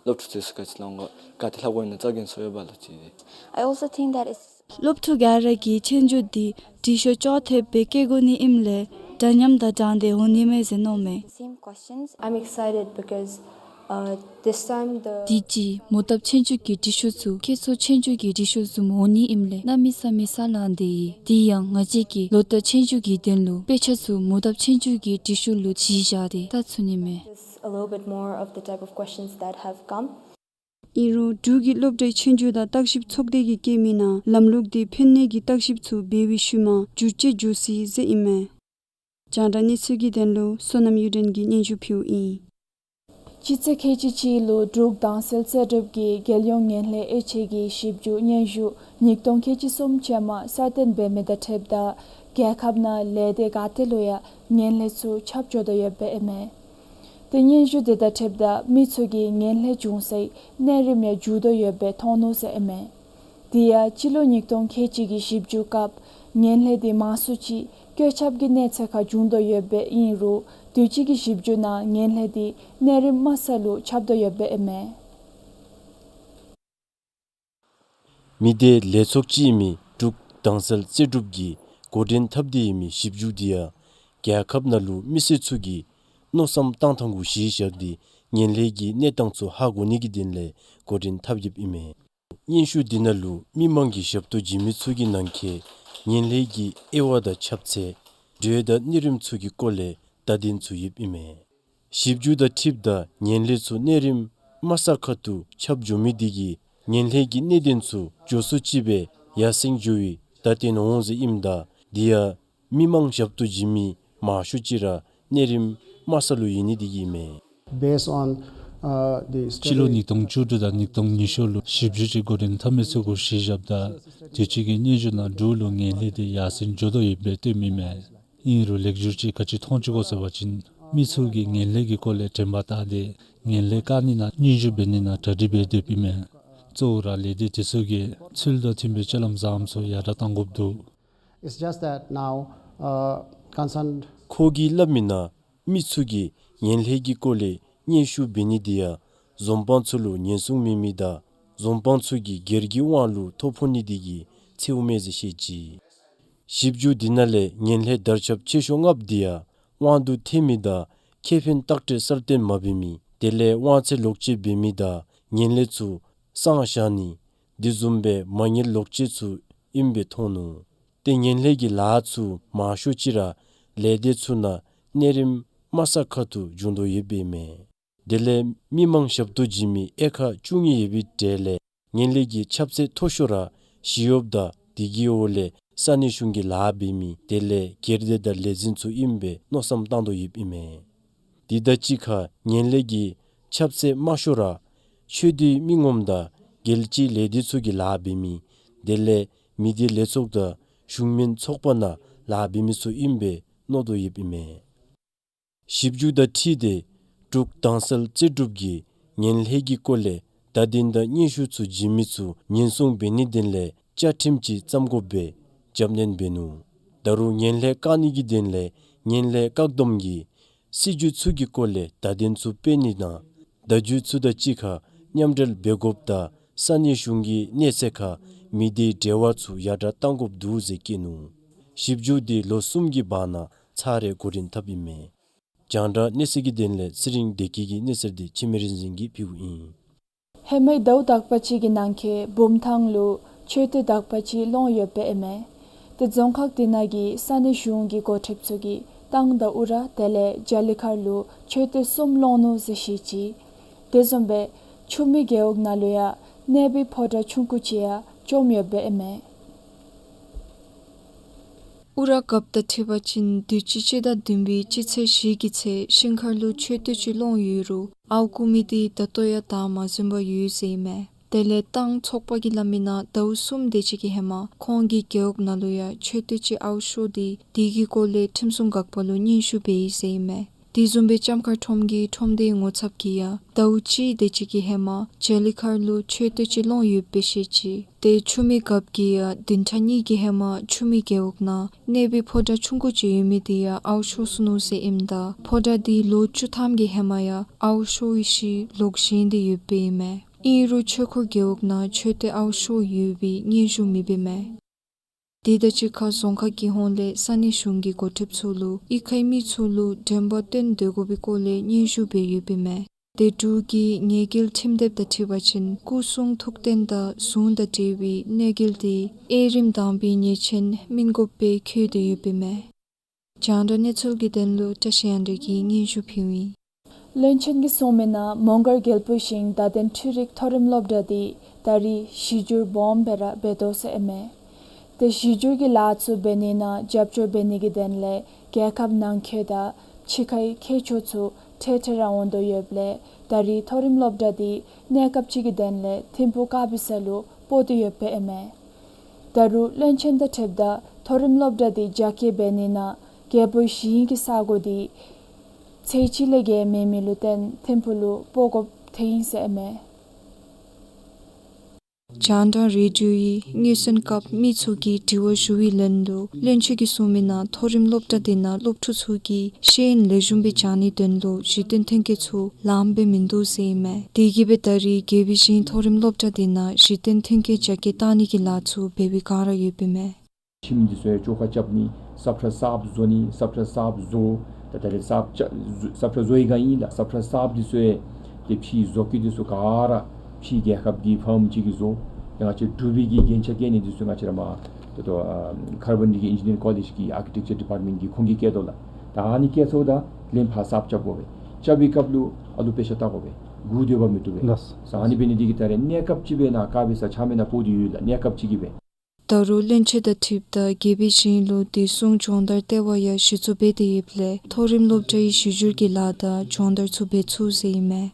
སློབ་ཕྲུག་ཚུ་ག་ཅི་ལོ་ག་ཏེ་ལྷབ་དགོ་ན་རྩ་འགེངས་སོ་ཡོདཔ་ལུ་ཅིག། I also think that it's སློབ་ཕྲུག་ག་ར་གིས་ཆོས་རྒྱུགས་འདི་དྲི་ཤོག་ཅོག་འཐདཔ་སྦེ་བཀོད་དགོ་ནི་ཨིནམ་ལས་འདྲ་མཉམ་དང་དྲང་བདེན་འོང་ནི་མས་ཟེར་མནོཝ་མས། Same questions. I'm excited because, uh, this time the དུས་ཅི་མོ་བཏབ་ཆོས་རྒྱུགས་ཀྱི་དྲི་ཤོག་ཚུ་སྐད་གསོག་ཆོས་རྒྱུགས་ཀྱི་དྲི་ཤོག་བཟུམ་འོང་ནི་ཨིནམ་ལས་གནམ་མེད་ས་མེད་ས་ལང་སྟེ་ཡོད། དེ་ཡང་ང་བཅས་ཀྱིས་ལོ་བསྟར་ཆོས་རྒྱུགས་ཀྱི་དོན་ལུ་དཔེ་ཆ་ཚུ་མོ་བཏབ་ཆོས་རྒྱུགས་ཀྱི་དྲི་ཤོག་ལུ་གཞི་བཞག་སྟེ་བལྟ་ཚུགས་ནི་མས། Just a little bit more of the type of questions that have come. ཨིན་རུང་འབྲུག་གི་སློབ་གྲྭའི་ཆོས་རྒྱུགས་དང་བརྟག་ཞིབ་ཚོགས་སྡེ་གིས་བཀོད་མི་ནང་ལམ་ལུགས་འདི་ཕན་ནི་གི་བརྟག་ཞིབ་ཚུ་འབད་བའི་ཤུལ་མ་བསྒྱུར་བཅོས་འགྱོ་སྲིད་ཟེར་ཨིན་མས། རྒྱང་བསྒྲགས་གནས་ཚུལ་གྱི་དོན་ལུ་བསོད་ནམས་གཡུ་སྒྲོན་གྱིས་སྙན་ཞུ་ཕུལཝ་ཨིན། སྤྱི་ཚེས་ཁལ་གཅིག་གཅིག་ལུ་འབྲུག་དྭངས་གསལ་རྩེ་སྒྲུབ་ཀྱི་རྒྱལ་ཡོངས་ངན་ལྷད་དབྱེ་འབྱེད་ཀྱི་ཞིབ་འཇུག་སྙན་ཞུ་ཉིས་སྟོང་ཁལ་གཅིག་གསུམ་ཅན་མ་གསར་བཏོན་འབད་མི་དང་འཁྲིལཝ་ད་རྒྱལ་ཁབ་ནང་ལས་སྡེ་ག་ཏེ་ལུ་ཡང་ངན་ལྷད་ཚུ་ཁྱབ་འགྱོ་དོ་ཡོདཔ་ཨིན་མས། ཏེ་སྙན་ཞུ་དེ་དང་འཁྲིལཝ་ད་མི་ཚུ་གིས་ངན་ལྷད་བྱུང་སའི་གནས་རིམ་ཡང་འགྱུར་དོ་ཡོདཔ་མཐོང་ནུག་ཟེར་ཨིན་མས། དེ་ཡང་སྤྱི་ལོ་ཉིས་སྟོང་ཁལ་གཅིག་གི་ཞིབ་འཇུག་སྐབས་ངན་ལྷད་དེ་མང་སུ་ཅིག་བཀོད་ཁྱབ་ཀྱི་གནས་ཚད་ཁར་བྱུང་དོ་ཡོདཔ་ཨིན་རུང་དུས་ཅི་གི་ཞིབ་འཇུག་ནང་ངན་ལྷད་དེ་གནས་རིམ་དམའ་ས་ལུ་ཁྱབ་དོ་ཡོདཔ་ཨིན་མས། མི་སྡེ་ལས་ཚོགས་ཅིག་ཨིན་མི་འབྲུག་དྭངས་གསལ་རྩེ་སྒྲུབ་ཀྱིས་འགོ་འདྲེན་འཐབ་སྟེ་ཡོད་མི་ཞིབ་འཇུག་དེ་ཡང་རྒྱལ་ཁབ་ནང་ལུ་མི་སེར་ཚུ་གིས་མནོ་བསམ་བཏང་ཐངས་གུ་གཞི་བཞག་སྟེ་ངན་ལྷད་ཀྱི་གནས་སྟངས་ཚུ་ཧ་གོ་ནི་གི་དོན་ལས་འགོ་འདྲེན་འཐབ་ཡོདཔ་ཨིན་མས། སྙན་ཞུ་འདི་ནང་ལུ་མི་མང་གི་ཞབས་ཏོག་བྱིན་མི་ཚུ་གི་ནང་འཁོད་ངན་ལྷད་ཀྱི་དབྱེ་བ་དང་ཁྱབ་ཚད་འགྲོས་དང་གནས་རིམ་ཚུ་གི་སྐོར་ལས་བརྡ་དོན་ཚུ་ཡོདཔ་ཨིན་མས། ཞིབ་འཇུག་དང་འཁྲིལཝ་ད་ངན་ལྷད་ཚུ་གནས་རིམ་དམའ་ས་ཁར་ལུ་ཁྱབ་འགྱོ་མི་དེ་གིས་ངན་ལྷད་ཀྱི་གནད་དོན་ཚུ་མགྱོགས་སུ་ཅིག་སྦེ་ཡར་སེང་འགྱོ་བའི་བརྡ་དོན་འོང་ཟེར་ཨིནམ་ད་དེ་ཡང་མི་མང་ཞབས་ཏོག་བྱིན་མི་མང་ཤོས་ཅིག་ར་གནས་རིམ་དམའ་ས་ལུ་ཡོད་ནི་དེ་གིས་ཨིན་མས། Based on, uh, the study སྤྱི་ལོ་ཉིས་སྟོང་བཅུ་དྲུག་དང་ཉིས་སྟོང་ཉི་ཤུ་ལུ་ཞིབ་འཇུག་ཅིག་འགོ་འདྲེན་འཐབ་མི་ཚུ་གུ་གཞི་བཞགཔ་ད་དུས་ཅི་གི་སྙན་ཞུ་ནང་འབྲུག་ལུ་ངན་ལྷད་དེ་ཡར་སེང་འགྱོ་དོ་ཡོདཔ་སྦེ་སྟོནམ་ཨིན་མས། ཨིན་རུང་ལེགས་སྒྱུར་ཅིག་ག་ཅི་མཐོང་ཚུགས་ག་ཟེར་བ་ཅིན་མི་ཚུ་གིས་ངན་ལྷད་ཀྱི་སྐོར་ལས་དྲན་པ་བཏང་སྟེ་ངན་ལྷད་བཀག་ནི་ནང་སྙན་ཞུ་འབད་ནི་ནང་གྲ་སྒྲིག་འབད་སྡོདཔ་ཨིན་མས། གཙོ་བོ་ར་ལས་སྡེ་དེ་ཚུ་གིས་ཚུལ་དང་མཐུན་པའི་སྤྱོད་ལམ་བཟངམ་ཚུ་ཡར་དྲག་གཏང་དགོཔ་འདུག། It's just that now, uh, concerned ཁོ་གིས་སླབ་མི་ནང་མི་ཚུ་གིས་ངན་ལྷད་ཀྱི་སྐོར་ལས་སྙན་ཞུ་འབད་ནི་དེ་ཡང་འཛོམས་དཔང་ཚུ་ལུ་ཉེན་སྲུང་མེད་མི་དང་འཛོམས་དཔང་ཚུ་གིས་སྒེར་གྱི་དབང་ལུ་ཐོ་ཕོག་ནི་དེ་གིས་འཚེརཝ་མས་ཟེར་བཤད་ཅི། ཞིབ་འཇུག་འདི་ནང་ལས་ངན་ལྷད་དར་ཁྱབ་ཆེ་ཤོས་ལྔཔོ་དེ་ཡང་དབང་དུ་ཐལ་མི་དང་ཁེ་ཕན་བརྟག་དཔྱད་གསར་བཏོན་མ་འབད་མི་དེ་ལས་དབང་ཚད་ལོག་སྤྱོད་འབད་མི་དང་ངན་ལྷད་ཚུ་གསང་བཞག་ནི་དེ་བཟུམ་སྦེ་མ་དངུལ་ལོག་སྤྱོད་ཚུ་ཨིནམ་སྦེ་མཐོང་ནུག། ཏེ་ངན་ལྷད་ཀྱི་ལཱ་ཚུ་མང་ཤོས་ཅིག་ར་ལས་སྡེ་ཚུ་ནང་གནས་རིམ་དམའ་ས་ཁར་ལུ་འབྱུང་དོ་ཡོདཔ་ཨིན་མས། དེ་ལས་མི་མང་ཞབས་ཏོག་བྱིན་མི་དབྱེ་ཁག་བཅུ་གཉིས་ཡོད་པའི་གྲས་ལས་ངན་ལྷད་ཀྱི་ཁྱབ་ཚད་མཐོ་ཤོས་ར་ཞི་གཡོགཔ་དང་དེ་གི་འོག་ལས་ས་གནས་གཞུང་གི་ལཱ་འབད་མི་དེ་ལས་སྒེར་སྡེ་དང་ལས་འཛིན་ཚུ་ཨིནམ་སྦེ་མནོ་བསམ་བཏང་དོ་ཡོདཔ་ཨིན་མས། དེ་དང་གཅིག་ཁར་ངན་ལྷད་ཀྱི་ཁྱབ་ཚད་དམའ་ཤོས་ར་ཆོས་སྡེའི་མི་ངོམ་དང་རྒྱལ་སྤྱིའི་ལས་སྡེ་ཚུ་གི་ལཱ་འབད་མི་དེ་ལས་མི་སྡེ་ལས་ཚོགས་དང་གཞུང་མིན་ཚོགས་པ་ནང་ལཱ་འབད་མི་ཚུ་ཨིནམ་སྦེ་མནོ་དོ་ཡོདཔ་ཨིན་མས། ཞིབ་འཇུག་དང་འཁྲིལ་ཏེ་འབྲུག་དྭངས་གསལ་རྩེ་སྒྲུབ་ཀྱིས་ངན་ལྷད་ཀྱི་སྐོར་ལས་བརྡ་དོན་དང་སྙན་ཞུ་ཚུ་བྱིན་མི་ཚུ་ཉེན་སྲུང་འབད་ནིའི་དོན་ལས་ བཅའ་ཁྲིམས་ཅིག་བརྩམ་དགོཔ་སྦེ་རྒྱབ་སྣོན་འབད་ནུག། ད་རུང་ངན་ལྷད་བཀག་ནི་གི་དོན་ལས་ངན་ལྷད་བཀག་སྡོམ་གྱི་སྲིད་བྱུས་ཚུ་གི་སྐོར་ལས་བརྡ་དོན་ཚུ་སྤེལ་ནི་དང་བརྡ་བརྒྱུད་ཚུ་དང་གཅིག་ཁར་མཉམ་འབྲེལ་འབད་དགོཔ་དང་ས་གནས་གཞུང་གི་གནས་ཚད་ཁར་མི་སྡེའི་འབྲེལ་བ་ཚུ་ཡར་དྲག་གཏང་དགོཔ་འདུག་ཟེར་བཀོད་ནུག། ཞིབ་འཇུག་འདི་ལོ་གསུམ་གྱི་བར་ན་ཚར་རེ་འགོ་འདྲེན་འཐབ་ཨིན་མས། རྒྱང་བསྒྲགས་གནས་ཚུལ་གྱི་དོན་ལས་ཚེ་རིང་བདེ་སྐྱིད་ཀྱི་གནས་ཚུལ་འདི་འཆི་མེད་རིག་འཛིན་གྱིས་ཕུལཝ་ཨིན། ཧེ་མའི་ཟླཝ་དག་པ་ཅིག་གི་ནང་འཁོད་བུམ་ཐང་ལུ་མཆོད་རྟེན་དག་པ་ཅིག་ལོང་ཡོདཔ་ཨིན་མས། ཏེ་རྫོང་ཁག་དེ་ནང་གི་ས་གནས་གཞུང་གི་འགོ་ཁྲིདཔ་ཚུ་གིས་ཏང་དང་ཨུ་ར་དེ་ལས་རྒྱ་ལི་མཁར་ལུ་མཆོད་རྟེན་གསུམ་ལོང་ནུག་ཟེར་བཤད་ཅི། དེ་བཟུམ་སྦེ་ཆུ་སྨད་རྒེད་འོག་ནང་ལུ་ཡང་གནོད་པའི་ཕོ་བྲང་ཆུང་ཀུ་ཅིག་ཡང་བཅོམ་ཡོདཔ་ཨིན་མས། ཨུ་ར་རྒཔོ་དང་འཁྲིལ་བ་ཅིན་དུས་ཅི་སྤྱི་ཟླ་བདུན་པའི་སྤྱི་ཚེས་བཞི་གི་ཚེ་ཤིང་མཁར་ལུ་མཆོད་རྟེན་ཅིག་ལོང་ཡོད་རུང་ཨརཝ་བརྐུ་མི་དེ་ད་ལྟོ་ཡང་བདའ་མ་ཟུན་པར་ཡོད་ཟེར་ཨིན་མས། དེ་ལས་ཏང་ཚོགས་པ་གིས་སླབ་མི་ནང་ཟླཝ་གསུམ་དེ་ཅིག་གི་ཧེ་མ་ཁོང་གི་རྒེད་འོག་ནང་ལུ་ཡང་མཆོད་རྟེན་ཅིག་ཨརཝ་ཤོར་ཏེ་དེ་གི་སྐོར་ལས་ཁྲིམས་སྲུང་འགག་པ་ལུ་སྙན་ཞུ་འབད་ཡི་ཟེར་ཨིན་མས། དེ་བཟུམ་སྦེ་ལྕམ་མཁར་ཁྲོམ་གྱི་ཁྲོམ་སྡེའི་ངོ་ཚབ་ཀྱིས་ཡང་ཟླཝ་གཅིག་དེ་ཅིག་གི་ཧེ་མ་རྒྱ་ལི་མཁར་ལུ་མཆོད་རྟེན་ཅིག་ལོང་ཡོདཔ་སྦེ་བཤད་ཅི། ཏེ་ཆུ་སྨད་རྒཔོ་གིས་ཡང་བདུན་ཕྲག་གཉིས་ཀྱི་ཧེ་མ་ཆུ་སྨད་རྒེད་འོག་ནང་གནོད་པའི་ཕོ་བྲང་ཆུང་ཀུ་ཅིག་ཡོད་མི་དེ་ཡང་ཨརཝ་ཤོར་སོ་ནུག་ཟེར་ཨིནམ་ད་ཕོ་བྲང་དེ་ལོ་བཅུ་ཐམ་གྱི་ཧེ་མ་ཡང་ཨརཝ་ཤོར་བའི་ཤུལ་ལོག་བཞེངས་ཏེ་ཡོདཔ་ཨིན་མས། ཨིན་རུང་ཆོས་འཁོར་རྒེད་འོག་ནང་མཆོད་རྟེན་ཨརཝ་ཤོར་ཡོད་པའི་སྙན་ཞུ་མེདཔ་ཨིན་མས། དེ་དང་གཅིག་ཁར་རྫོང་ཁག་གི་ཧོངས་ལས་ས་གནས་གཞུང་གི་འགོ་ཁྲིདཔ་ཚུ་ལུ་གཡུས་ཁའི་མི་ཚུ་ལུ་དྲན་པ་བཏོན་སྡོད་དགོ་པའི་སྐོར་ལས་སྙན་ཞུ་འབད་ཡོདཔ་ཨིན་མས། དེ་འབྲུག་གི་ཉེས་འགེལ་ཁྲིམས་དེབ་དང་འཁྲིལ་བ་ཅིན་སྐུ་སྲུང་ཐུགས་བརྟན་དང་གཟུངས་དང་འབྲེལ་བའི་གནོད་འགེལ་དེ་ཨེ་རིམ་དང་པའི་ཉེས་ཆེན་སྨིན་དགོཔ་སྦེ་འཁོད་དེ་ཡོདཔ་ཨིན་མས། རྒྱང་བསྒྲགས་གནས་ཚུལ་གྱི་དོན་ལུ་བཀྲ་ཤིས་དབྱངས་སྒྲོན་གྱིས་སྙན་ཞུ་ཕུལཝ་ཨིན། བློན་ཆེན་གྱིས་གསུངས་མི་ནང་མོང་སྒར་རྒྱལ་པོའི་ཞིང་བརྡ་དོན་འཕྲུལ་རིག་མཐོ་རིམ་སློབ་གྲྭ་དེ་ད་རེས་གཞི་བསྒྱུར་སྦོམ་སྦེ་ར་འབད་དོ་ཟེར་ཨིན་མས། ཏེ་གཞི་བསྒྱུར་གྱི་ལཱ་ཚུ་འབད་ནི་ནང་རྒྱབ་སྐྱོར་འབད་ནི་གི་དོན་ལས་རྒྱལ་ཁབ་ནང་འཁོད་དང་ཕྱི་ཁའི་མཁས་མཆོག་ཚུ་འཕྲལ་འཕྲལ་ར་འོང་དོ་ཡོདཔ་ལས་ད་རེས་མཐོ་རིམ་སློབ་གྲྭ་དེ་གནས་སྐབས་ཅིག་གི་དོན་ལས་ཐིམ་ཕུག་དཀར་སྦིས་ས་ལུ་སྤོ་སྟེ་ཡོདཔ་ཨིན་མས། ད་རུང་བློན་ཆེན་དང་འཁྲིལཝ་ད་མཐོ་རིམ་སློབ་གྲྭ་དེ་རྒྱ་སྐྱེད་འབད་ནི་ནང་རྒྱལ་པོའི་ཞིང་གི་ས་གོ་དེ་ཚད་གཅིག་ལས་བརྒལ་མེད་མི་ལུ་བརྟེན་ཐིམ་ཕུག་ལུ་སྤོ་དགོཔ་ཐལ་ཡི་ཟེར་ཨིན་མས། རྒྱང་བསྒྲགས་རེ་ཌི་ཡོའི་སྙན་སེང་སྐབས་མི་ཚུ་གིས་དྲི་བ་ཞུ་བའི་ལན་ལུ་བློན་ཆེན་གྱིས་གསུངས་མི་ནང་མཐོ་རིམ་སློབ་གྲྭ་དེ་ནང་སློབ་ཕྲུག་ཚུ་གིས་ཤེས་ཡོན་ལེགས་ཤོམ་སྦེ་སྦྱང་ནིའི་དོན་ལུ་གཞི་རྟེན་མཐུན་རྐྱེན་ཚུ་ལངམ་སྦེ་མིན་འདུག་ཟེར་ཨིན་མས། དེ་གིས་སྦེ་ད་རེས་རྒྱལ་པོའི་ཞིང་མཐོ་རིམ་སློབ་གྲྭ་དེ་ནང་གཞི་རྟེན་མཐུན་རྐྱེན་རྒྱ་སྐྱེད་གཏང་ནི་གི་ལཱ་ཚུ་འབད་བའི་བསྒང་ར་ཡོདཔ་ཨིན་མས། ཁྱིམ་འདི་ཚུ་ཡང་བཅོ་ཁ་རྐྱབ་ནི་ས་ཁྲ་གསརཔ་བཟོ་ནི་ས་ཁྲ་གསརཔ་བཟོ། ད་ད་རེས་གསརཔ་ཅ་ས་ཁྲ་བཟོ་བའི་བསྒང་ཨིན་ལགས། ས་ཁྲ་གསརཔ་འདི་ཚུ་ཡང་ཏེ་ཕྱི་བཟོ་བཀོད་འདི་ཚུ་ག་ར་ཕྱི་རྒྱལ་ཁབ་ཀྱི་ཕརམ་ཅིག་གིས་བཟོ། ཏེ་ང་བཅས་འབྲུག་པའི་གི་རྒྱན་ཆ་བཀལ་ནི་འདི་ཚུ་ང་བཅས་ར་མར་ཏེ་ཏོ་ཨ་ཁར་བོ་ནེ་ཊིཀ་ཨིན་ཇི་ནི་ཡརིང་ཀོ་ལེཇ་གི་ཨར་ཀི་ཊེཀ་ཅར་ཌི་པརཊ་མེནཊ་གིས་ཁོང་གིས་བཀལ་དོ་ལགས། ད་ཨ་ནི་བཀལ་ཚརཝ་ད་ལེན་ཕར་གསརཔ་རྐྱབ་དགོ་པས། རྐྱབ་པའི་སྐབས་ལུ་ཨ་ལུ་དཔེ་ཆ་བལྟ་དགོ་པས། སྒུག་སྡོད་པར་མི་བཏུབ་པས། ལགས། ས་ཨ་ནི་འབད་ནི་འདི་གིས་ད་རེས་གནས་སྐབས་ཅིག་སྦེ་ནཱ་དཀར་སྦིས་ས་ཆ་མེད་ནང་སྤོ་སྟེ་ཡོད་ལགས། གནས་སྐབས་ཅིག་གི་སྦེ། ད་རུང་བློན་ཆེན་དང་འཁྲིལཝ་ད་རྒྱལ་པོའི་ཞིང་ལུ་བདེ་སྲུང་སྦྱོང་བརྡར་ལྟེ་བ་ཡང་གཞི་བཙུགས་འབད་དེ་ཡོདཔ་ལས་མཐོ་རིམ་སློབ་གྲྭའི་གཞི་བསྒྱུར་གྱི་ལཱ་དང་སྦྱོང་བརྡར་ཚུ་འབད་ཚུགས་ཟེར་ཨིན་མས།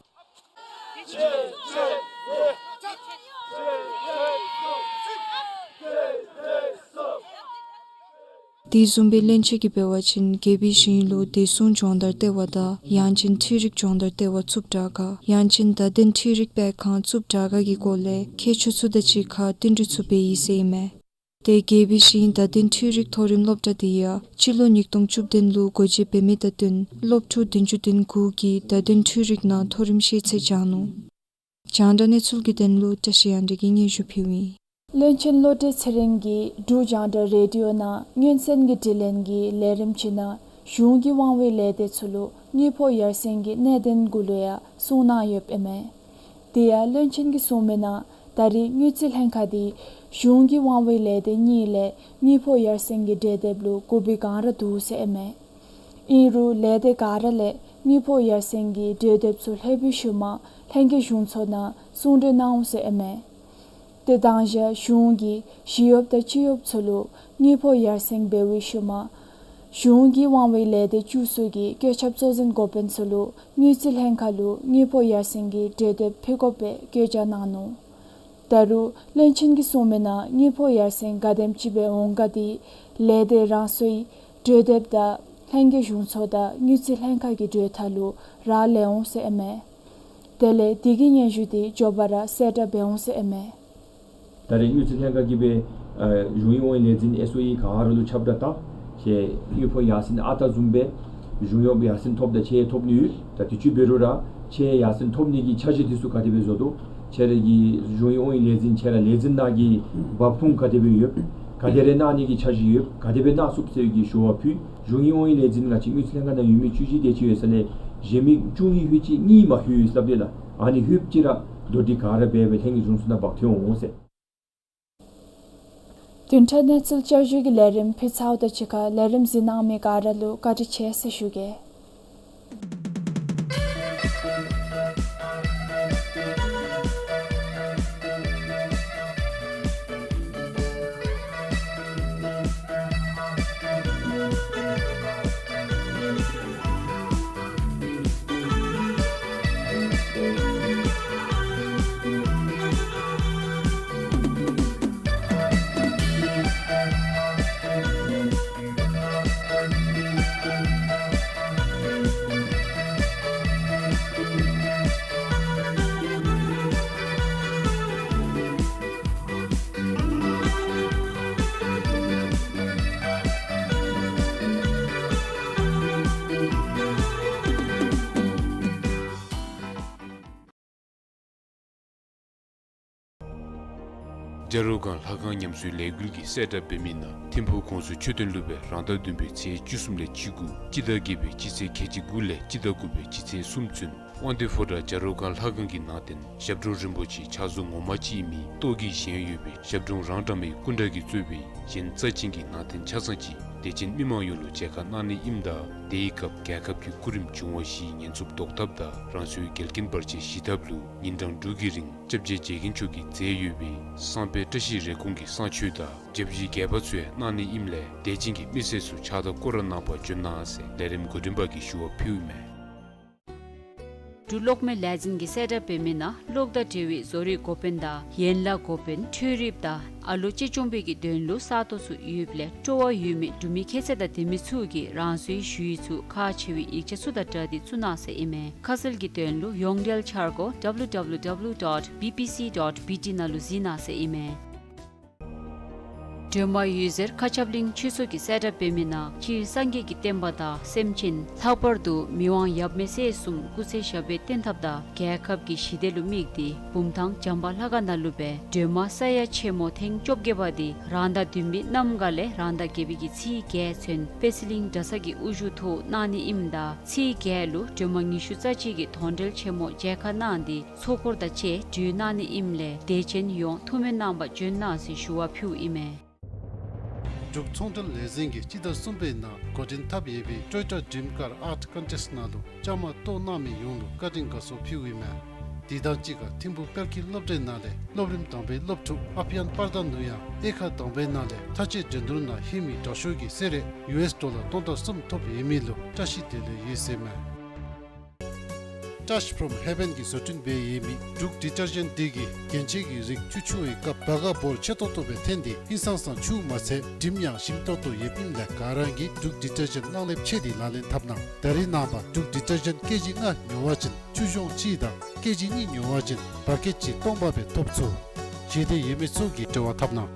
དེ་བཟུམ་སྦེ་བློན་ཆེན་གྱིས་འབད་བ་ཅིན་རྒྱལ་པོའི་ཞིང་ལུ་བདེ་སྲུང་སྦྱོང་བརྡར་ལྟེ་བ་དང་ཡང་ཅིན་འཕྲུལ་རིག་སྦྱོང་བརྡར་ལྟེ་བ་བཙུགསཔ་དྲག་ག་ཡང་ཅིན་བརྡ་དོན་འཕྲུལ་རིག་སྤེལ་ཁང་བཙུགསཔ་དྲག་ག་གི་སྐོར་ལས་མཁས་མཆོག་ཚུ་དང་གཅིག་ཁར་བསྟུན་གྲོས་ཚུ་འབད་ཡི་ཟེར་ཨིན་མས། ཏེ་རྒྱལ་པོའི་ཞིང་བརྡ་དོན་འཕྲུལ་རིག་མཐོ་རིམ་སློབ་གྲྭ་དེ་ཡང་སྤྱི་ལོ་ཉིས་སྟོང་བཅུ་བདུན་ལུ་སྒོ་འབྱེད་འབད་མི་དང་བསྟུན་སློབ་ཕྲུག་བདུན་ཅུ་དོན་དགུ་གིས་བརྡ་དོན་འཕྲུལ་རིག་ནང་མཐོ་རིམ་ཤེས་ཚད་སྦྱངས་ནུག། རྒྱང་བསྒྲགས་གནས་ཚུལ་གྱི་དོན་ལུ་བཀྲ་ཤིས་དབྱངས་སྒྲོན་གྱིས་སྙན་ཞུ་ཕུལཝ་ཨིན། བློན་ཆེན་བློ་གྲོས་ཚེ་རིང་གིས་འབྲུག་རྒྱང་བསྒྲགས་རེ་ཌི་ཡོ་ནང་སྔོན་གསན་གྱི་དྲི་ལན་གྱི་ལས་རིམ་ཅིག་ནང་གཞུང་གི་དབང་བའི་ལས་སྡེ་ཚུ་ལུ་དངུལ་ཕོགས་ཡར་སེང་གི་གནད་དོན་གུ་ལུ་ཡང་གསུང་གནང་ཡོདཔ་ཨིན་མས། དེ་ཡང་བློན་ཆེན་གྱིས་གསུངས་མི་ནང་ད་རེས་དངུལ་རྩིས་ལྷན་ཁག་དེ་གཞུང་གི་དབང་བའི་ལས་སྡེ་གཉིས་ལས་དངུལ་ཕོགས་ཡར་སེང་གི་གྲོས་འདེབས་ལུ་གུ་བའི་བསྒང་ར་འདུག་ཟེར་ཨིན་མས། ཨིན་རུང་ལས་སྡེ་ག་ར་ལས་དངུལ་ཕོགས་ཡར་སེང་གི་གྲོས་འདེབས་ཚུ་ལྷོད་པའི་ཤུལ་མ་ལྷན་རྒྱས་གཞུང་ཚོགས་ནང་གསུང་གྲོས་གནང་འོང་ཟེར་ཨིན་མས། ཏེ་དང་ཞག་གཞུང་གིས་ཞི་གཡོགཔ་དང་སྤྱི་གཡོགཔ་ཚུ་ལུ་དངུལ་ཕོགས་ཡར་སེང་འབད་བའི་ཤུལ་མ་གཞུང་གི་དབང་བའི་ལས་སྡེ་བཅུ་གསུམ་གྱི་བཀོད་ཁྱབ་གཙོ་འཛིན་འགོ་དཔོན་ཚུ་ལུ་དངུལ་རྩིས་ལྷན་ཁག་ལུ་དངུལ་ཕོགས་ཡར་སེང་གི་གྲོས་འདེབས་ཕུལ་དགོཔ་སྦེ་བཀོད་རྒྱ་གནང་ནུག། ད་རུང་བློན་ཆེན་གྱིས་གསུངས་མི་ནང་དངུལ་ཕོགས་ཡར་སེང་ག་དེམ་ཅིག་སྦེ་འོང་ག་དེ་ལས་སྡེ་རང་སོའི་གྲོས་འདེབས་དང་ལྷན་རྒྱས་གཞུང་ཚོགས་དང་དངུལ་རྩིས་ལྷན་ཁག་གི་གྲོས་ཐག་ལུ་རག་ལས་འོང་ཟེར་ཨིན་མས། དེ་ལས་དེ་གི་སྙན་ཞུ་དེ་མགྱོགས་པ་ར་གསལ་བསྒྲགས་འབད་འོང་ཟེར་ཨིན་མས། ད་རེས་དངུལ་རྩིས་ལྷན་ཁག་གིས་སྦེ་ཨ་གཞུང་གི་དབང་ལས་འཛིན་ཨེསི་ཨོ་ཨི་ག་ར་ལུ་ཁྱབ་བསྒྲགས་བཏང་། ཁྱེད་དངུལ་ཕོགས་ཡར་སེང་ཨ་རྟག་བཟུམ་སྦེ་གཞུང་གཡོགཔ་ཡར་སེང་ཐོབ་ད་ཁྱེད་ཐོབ་ནི་ཡོད། ད་དུས་ཅི་འབད་རུང་ར་ཁྱེད་ཡར་སེང་ཐོབ་ནི་གི་འཆར་གཞི་འདི་ཚུ་ག་དེ་སྦེ་བཟོ་དོ། ཁྱེད་ར་གི་གཞུང་གི་དབང་ལས་འཛིན་ཁྱེད་ར་ལས་འཛིན་ནང་གི་འབབ་ཁུངས་ག་དེ་སྦེ་ཡོད། ག་དེ་རེ་གནང་ནི་གི་འཆར་གཞི་ཡོད། ག་དེ་སྦེ་གནང་ཚུགས་ཟེར་གྱི་ཞུ་བ་ཕུལ། གཞུང་གི་དབང་ལས་འཛིན་ང་བཅས་དངུལ་རྩིས་ལྷན་ཁག་ནང་ཡོད་མི་བཅུ་བཞི་དེ་ཅིག་ཡོད་ས་ལས་གཞན་མི་བཅུ་གཉིས་ལྷོད་ཅི་གཉིས་མ་ལྷོད་ཡོད་ཟེར་སླབ་དེས་ལགས། ཨ་ནི་ལྷོད་ཅི་ར་མདོར་བསྡུས་ག་ར་འབད་སྦེ་ལྷན་རྒྱས་གཞུང་ཚོགས་ནང་འབག་འཐོན་འོང་ཟེར། བདུན་ཕྲག་གནས་ཚུལ་བསྐྱར་ཞུའི་ལས་རིམ་ཕུལ་ཚརཝ་དང་གཅིག་ཁར་ལས་རིམ་གཟིགས་གནང་མི་ག་ར་ལུ་བཀའ་དྲིན་ཆེ་ཟེར་ཞུ་གེ། བྱ་རོག་སྒང་ལྷ་ཁང་ཉམས་གསོའི་ལས་འགུལ་གྱིས་གསལ་བསྒྲགས་འབད་མི་ནང་ཐིམ་ཕུག་ཀོང་ཟུར་མཆོད་རྟེན་ལུ་སྦེ་རང་ཟླ་བདུན་པའི་ཚེས་བཅུ་གསུམ་ལས་བཅུ་དགུ་སྤྱི་ཟླ་བརྒྱད་པའི་སྤྱི་ཚེས་ཁལ་གཅིག་དགུ་ལས་སྤྱི་ཟླ་དགུ་པའི་སྤྱི་ཚེས་གསུམ་ཚུན་དབང་འདུས་ཕོ་བྲང་བྱ་རོག་སྒང་ལྷ་ཁང་གི་ནང་རྟེན་ཞབས་དྲུང་རིན་པོ་ཆེ་ཕྱག་བཟོ་ངོ་མ་ཅིག་ཨིན་མི་ཏོག་གི་བཞེངས་ཡོད་པའི་ཞབས་དྲུང་རང་གྲངས་མའི་སྐུ་འདྲ་གིས་གཙོས་པའི་གཞན་རྩ་ཅན་གྱི་ནང་རྟེན་ཆ་ཚང་ཅིག་དད་ཅན་མི་མང་ཡོངས་ལུ་མཇལ་ཁ་གནང་ནི་ཨིནམ་ད་དེའི་སྐབས་རྒྱལ་ཁབ་ཀྱི་སྐུ་རིམ་འབྱུང་བ་བཞིའི་ཉེན་སྲུང་བཟློག་ཐབས་དང་རང་སོའི་འགལ་རྐྱེན་བར་ཆད་ཞི་ཐབས་ལུ་ཉིན་གྲངས་དྲུག་གི་རིང་སྐྱབས་རྗེ་རྗེ་མཁན་མཆོག་གིས་མཛད་ཡོད་པའི་བསངས་དཔེ་བཀྲ་ཤིས་རེ་སྐོང་གི་བསངས་མཆོད་དང་བཅའ་བཞི་རྒྱས་པ་ཚུ་ཡང་གནང་ནི་ཨིནམ་ལས་དད་ཅན་གྱི་མི་སེར་ཚུ་ཕྱག་དང་སྐོར་ར་གནང་བར་འབྱོན་གནང་ཟེར་ལས་རིམ་འགོ་འདྲེན་པ་གིས་ཞུ་བ་ཕུལཝ་ཨིན་མས། འབྲུག་གློག་མེ་ལས་འཛིན་གྱིས་གསལ་བསྒྲགས་འབད་མི་ནང་གློག་དང་འབྲེལ་བའི་བཟོ་རིག་འགོ་དཔོན་དང་ཡན་ལག་འགོ་དཔོན་འཕྲུལ་རིགཔ་དང་ཨ་ལོ་གཅེས་སྐྱོང་པའི་གི་དོན་ལུ་ས་སྟོང་ཚུ་ཡོདཔ་ལས་སྤྲོ་བ་ཡོད་མི་འབྲུག་མི་ཁྱད་ཚད་དང་ལྡན་མི་ཚུ་གིས་རང་སོའི་ཞུ་ཡིག་ཚུ་ཁག་ཆེ་བའི་ཡིག་ཆ་ཚུ་དང་སྦྲགས་ཏེ་བཙུགས་གནང་ཟེར་ཨིན་མས། ཁ་གསལ་གྱི་དོན་ལུ་ཡོངས་འབྲེལ་འཆར་སྒོ་W W W dot B P C dot B T ནང་ལུ་གཟིགས་གནང་ཟེར་ཨིན་མས། སྒྲོལ་མ་འོད་ཟེར་མཁའ་ཁྱབ་གླིང་ཆོས་ཚོགས་ཀྱིས་གསལ་བསྒྲགས་འབད་མི་ནང་སྤྱིར་སངས་རྒྱས་ཀྱི་བསྟན་པ་དང་སེམས་ཅན་ལྷག་པར་དུ་མི་དབང་ཡབ་མེས་སྲས་གསུམ་སྐུ་ཚེ་ཞབས་པད་བརྟན་ཐབས་དང་རྒྱལ་ཁབ་ཀྱི་ཞི་བདེ་ལུ་དམིགས་ཏེ་བུམ་ཐང་བྱམས་པ་ལྷ་ཁང་ནང་ལུ་སྦེ་སྒྲོལ་མ་ས་ཡ་ཆེན་མོ་ཐེངས་བཅོ་བརྒྱད་པ་འདི་རང་ཟླ་བདུན་པའི་གནམ་གང་ལས་རང་ཟླ་བརྒྱད་པའི་གི་ཚེས་བརྒྱད་ཚུན་དཔལ་སྲིད་གླིང་གྲྭ་ཚང་གི་དབུ་བཞུགས་ཐོག་གནང་ནི་ཨིནམ་ད་ཚེས་བརྒྱད་ལུ་སྒྲོལ་མ་ཉི་ཤུ་རྩ་གཅིག་གི་དོན་འགྲེལ་ཆེན་མོ་མཇལ་ཁ་གནང་སྟེ་ཚོགས་འཁོར་དང་བཅས་གྲོལ་གནང་ནི་ཨིནམ་ལས་དད་ཅན་ཡོངས་ཐུགས་སྨོན་གནང་བར་འབྱོན་གནང་ཟེར་ཞུ་བ་ཕུལཝ་ཨིན་མས། འབྲུག་ཚོང་འབྲེལ་ལས་འཛིན་གྱིས་སྤྱི་ཟླ་གསུམ་པའི་ནང་འགོ་འདྲེན་འཐབ་ཡོད་པའི་Toyota Dream Car Art Contest ནང་ལུ་བཅའ་མར་གཏོགས་གནང་མི་ཡོངས་ལུ་བཀའ་དྲིན་དགའ་ཚོར་ཕུལཝ་ཨིན་མས། དེ་དང་གཅིག་ཁར་ཐིམ་ཕུག་དཔལ་སྐྱིད་སློབ་གྲྭའི་ནང་ལས་སློབ་རིམ་དང་པའི་སློབ་ཕྲུག་ཨབ་ཡན་པར་དྷ་ནུ་ཡང་དབྱེ་ཁག་དང་པའི་ནང་ལས་མཐའ་དཔྱད་འགྲན་བསྡུར་ནང་ལྷོད་མི་དྲག་ཤོས་ཀྱི་གསོལ་རས་ཡུ་ཨེསི་ཌོ་ལར་སྟོང་དང་གསུམ་ཐོབ་ཡོད་མི་ལུ་བཀྲ་ཤིས་བདེ་ལེགས་ཡོད་ཟེར་མས། Touch from Heaven གྱིས་བཟོ་སྐྲུན་འབད་ཡོད་མི་འབྲུག་ཌི་ཊར་ཇེནཊ་འདི་གིས་རྒྱན་ཆའི་རིགས་ཆུ་བཙུགས་པའི་སྐབས་བ་ག་བོར་ཆེ་ཏོག་ཏོ་སྦེ་འཐོན་ཏེ་ཧིང་སངས་ས་ཆུ་མ་ཚད་དྲིམ་ཡང་ཞིམ་ཏོག་ཏོ་ཡོདཔ་ཨིནམ་ལས་ག་ར་གིས་འབྲུག་ཌི་ཊར་ཇེནཊ་གླང་ལེབ་ཕྱེ་སྟེ་ལག་ལེན་འཐབ་གནང་། ད་རེས་ནངས་པ་འབྲུག་ཌི་ཊར་ཇེནཊ་ཀེ་ཇི་ལྔ་ཉོ་བ་ཅིན་ཆུ་གཞོང་གཅིག་དང་ཀེ་ཇི་གཉིས་ཉོ་བ་ཅིན་བར་ཀེཊ་ཅིག་སྟོང་པ་སྦེ་ཐོབ་ཚུགས། ཞེ་འདོད་ཡོད་མི་ཚུ་གིས་འབྲེལ་བ་འཐབ་གནང་།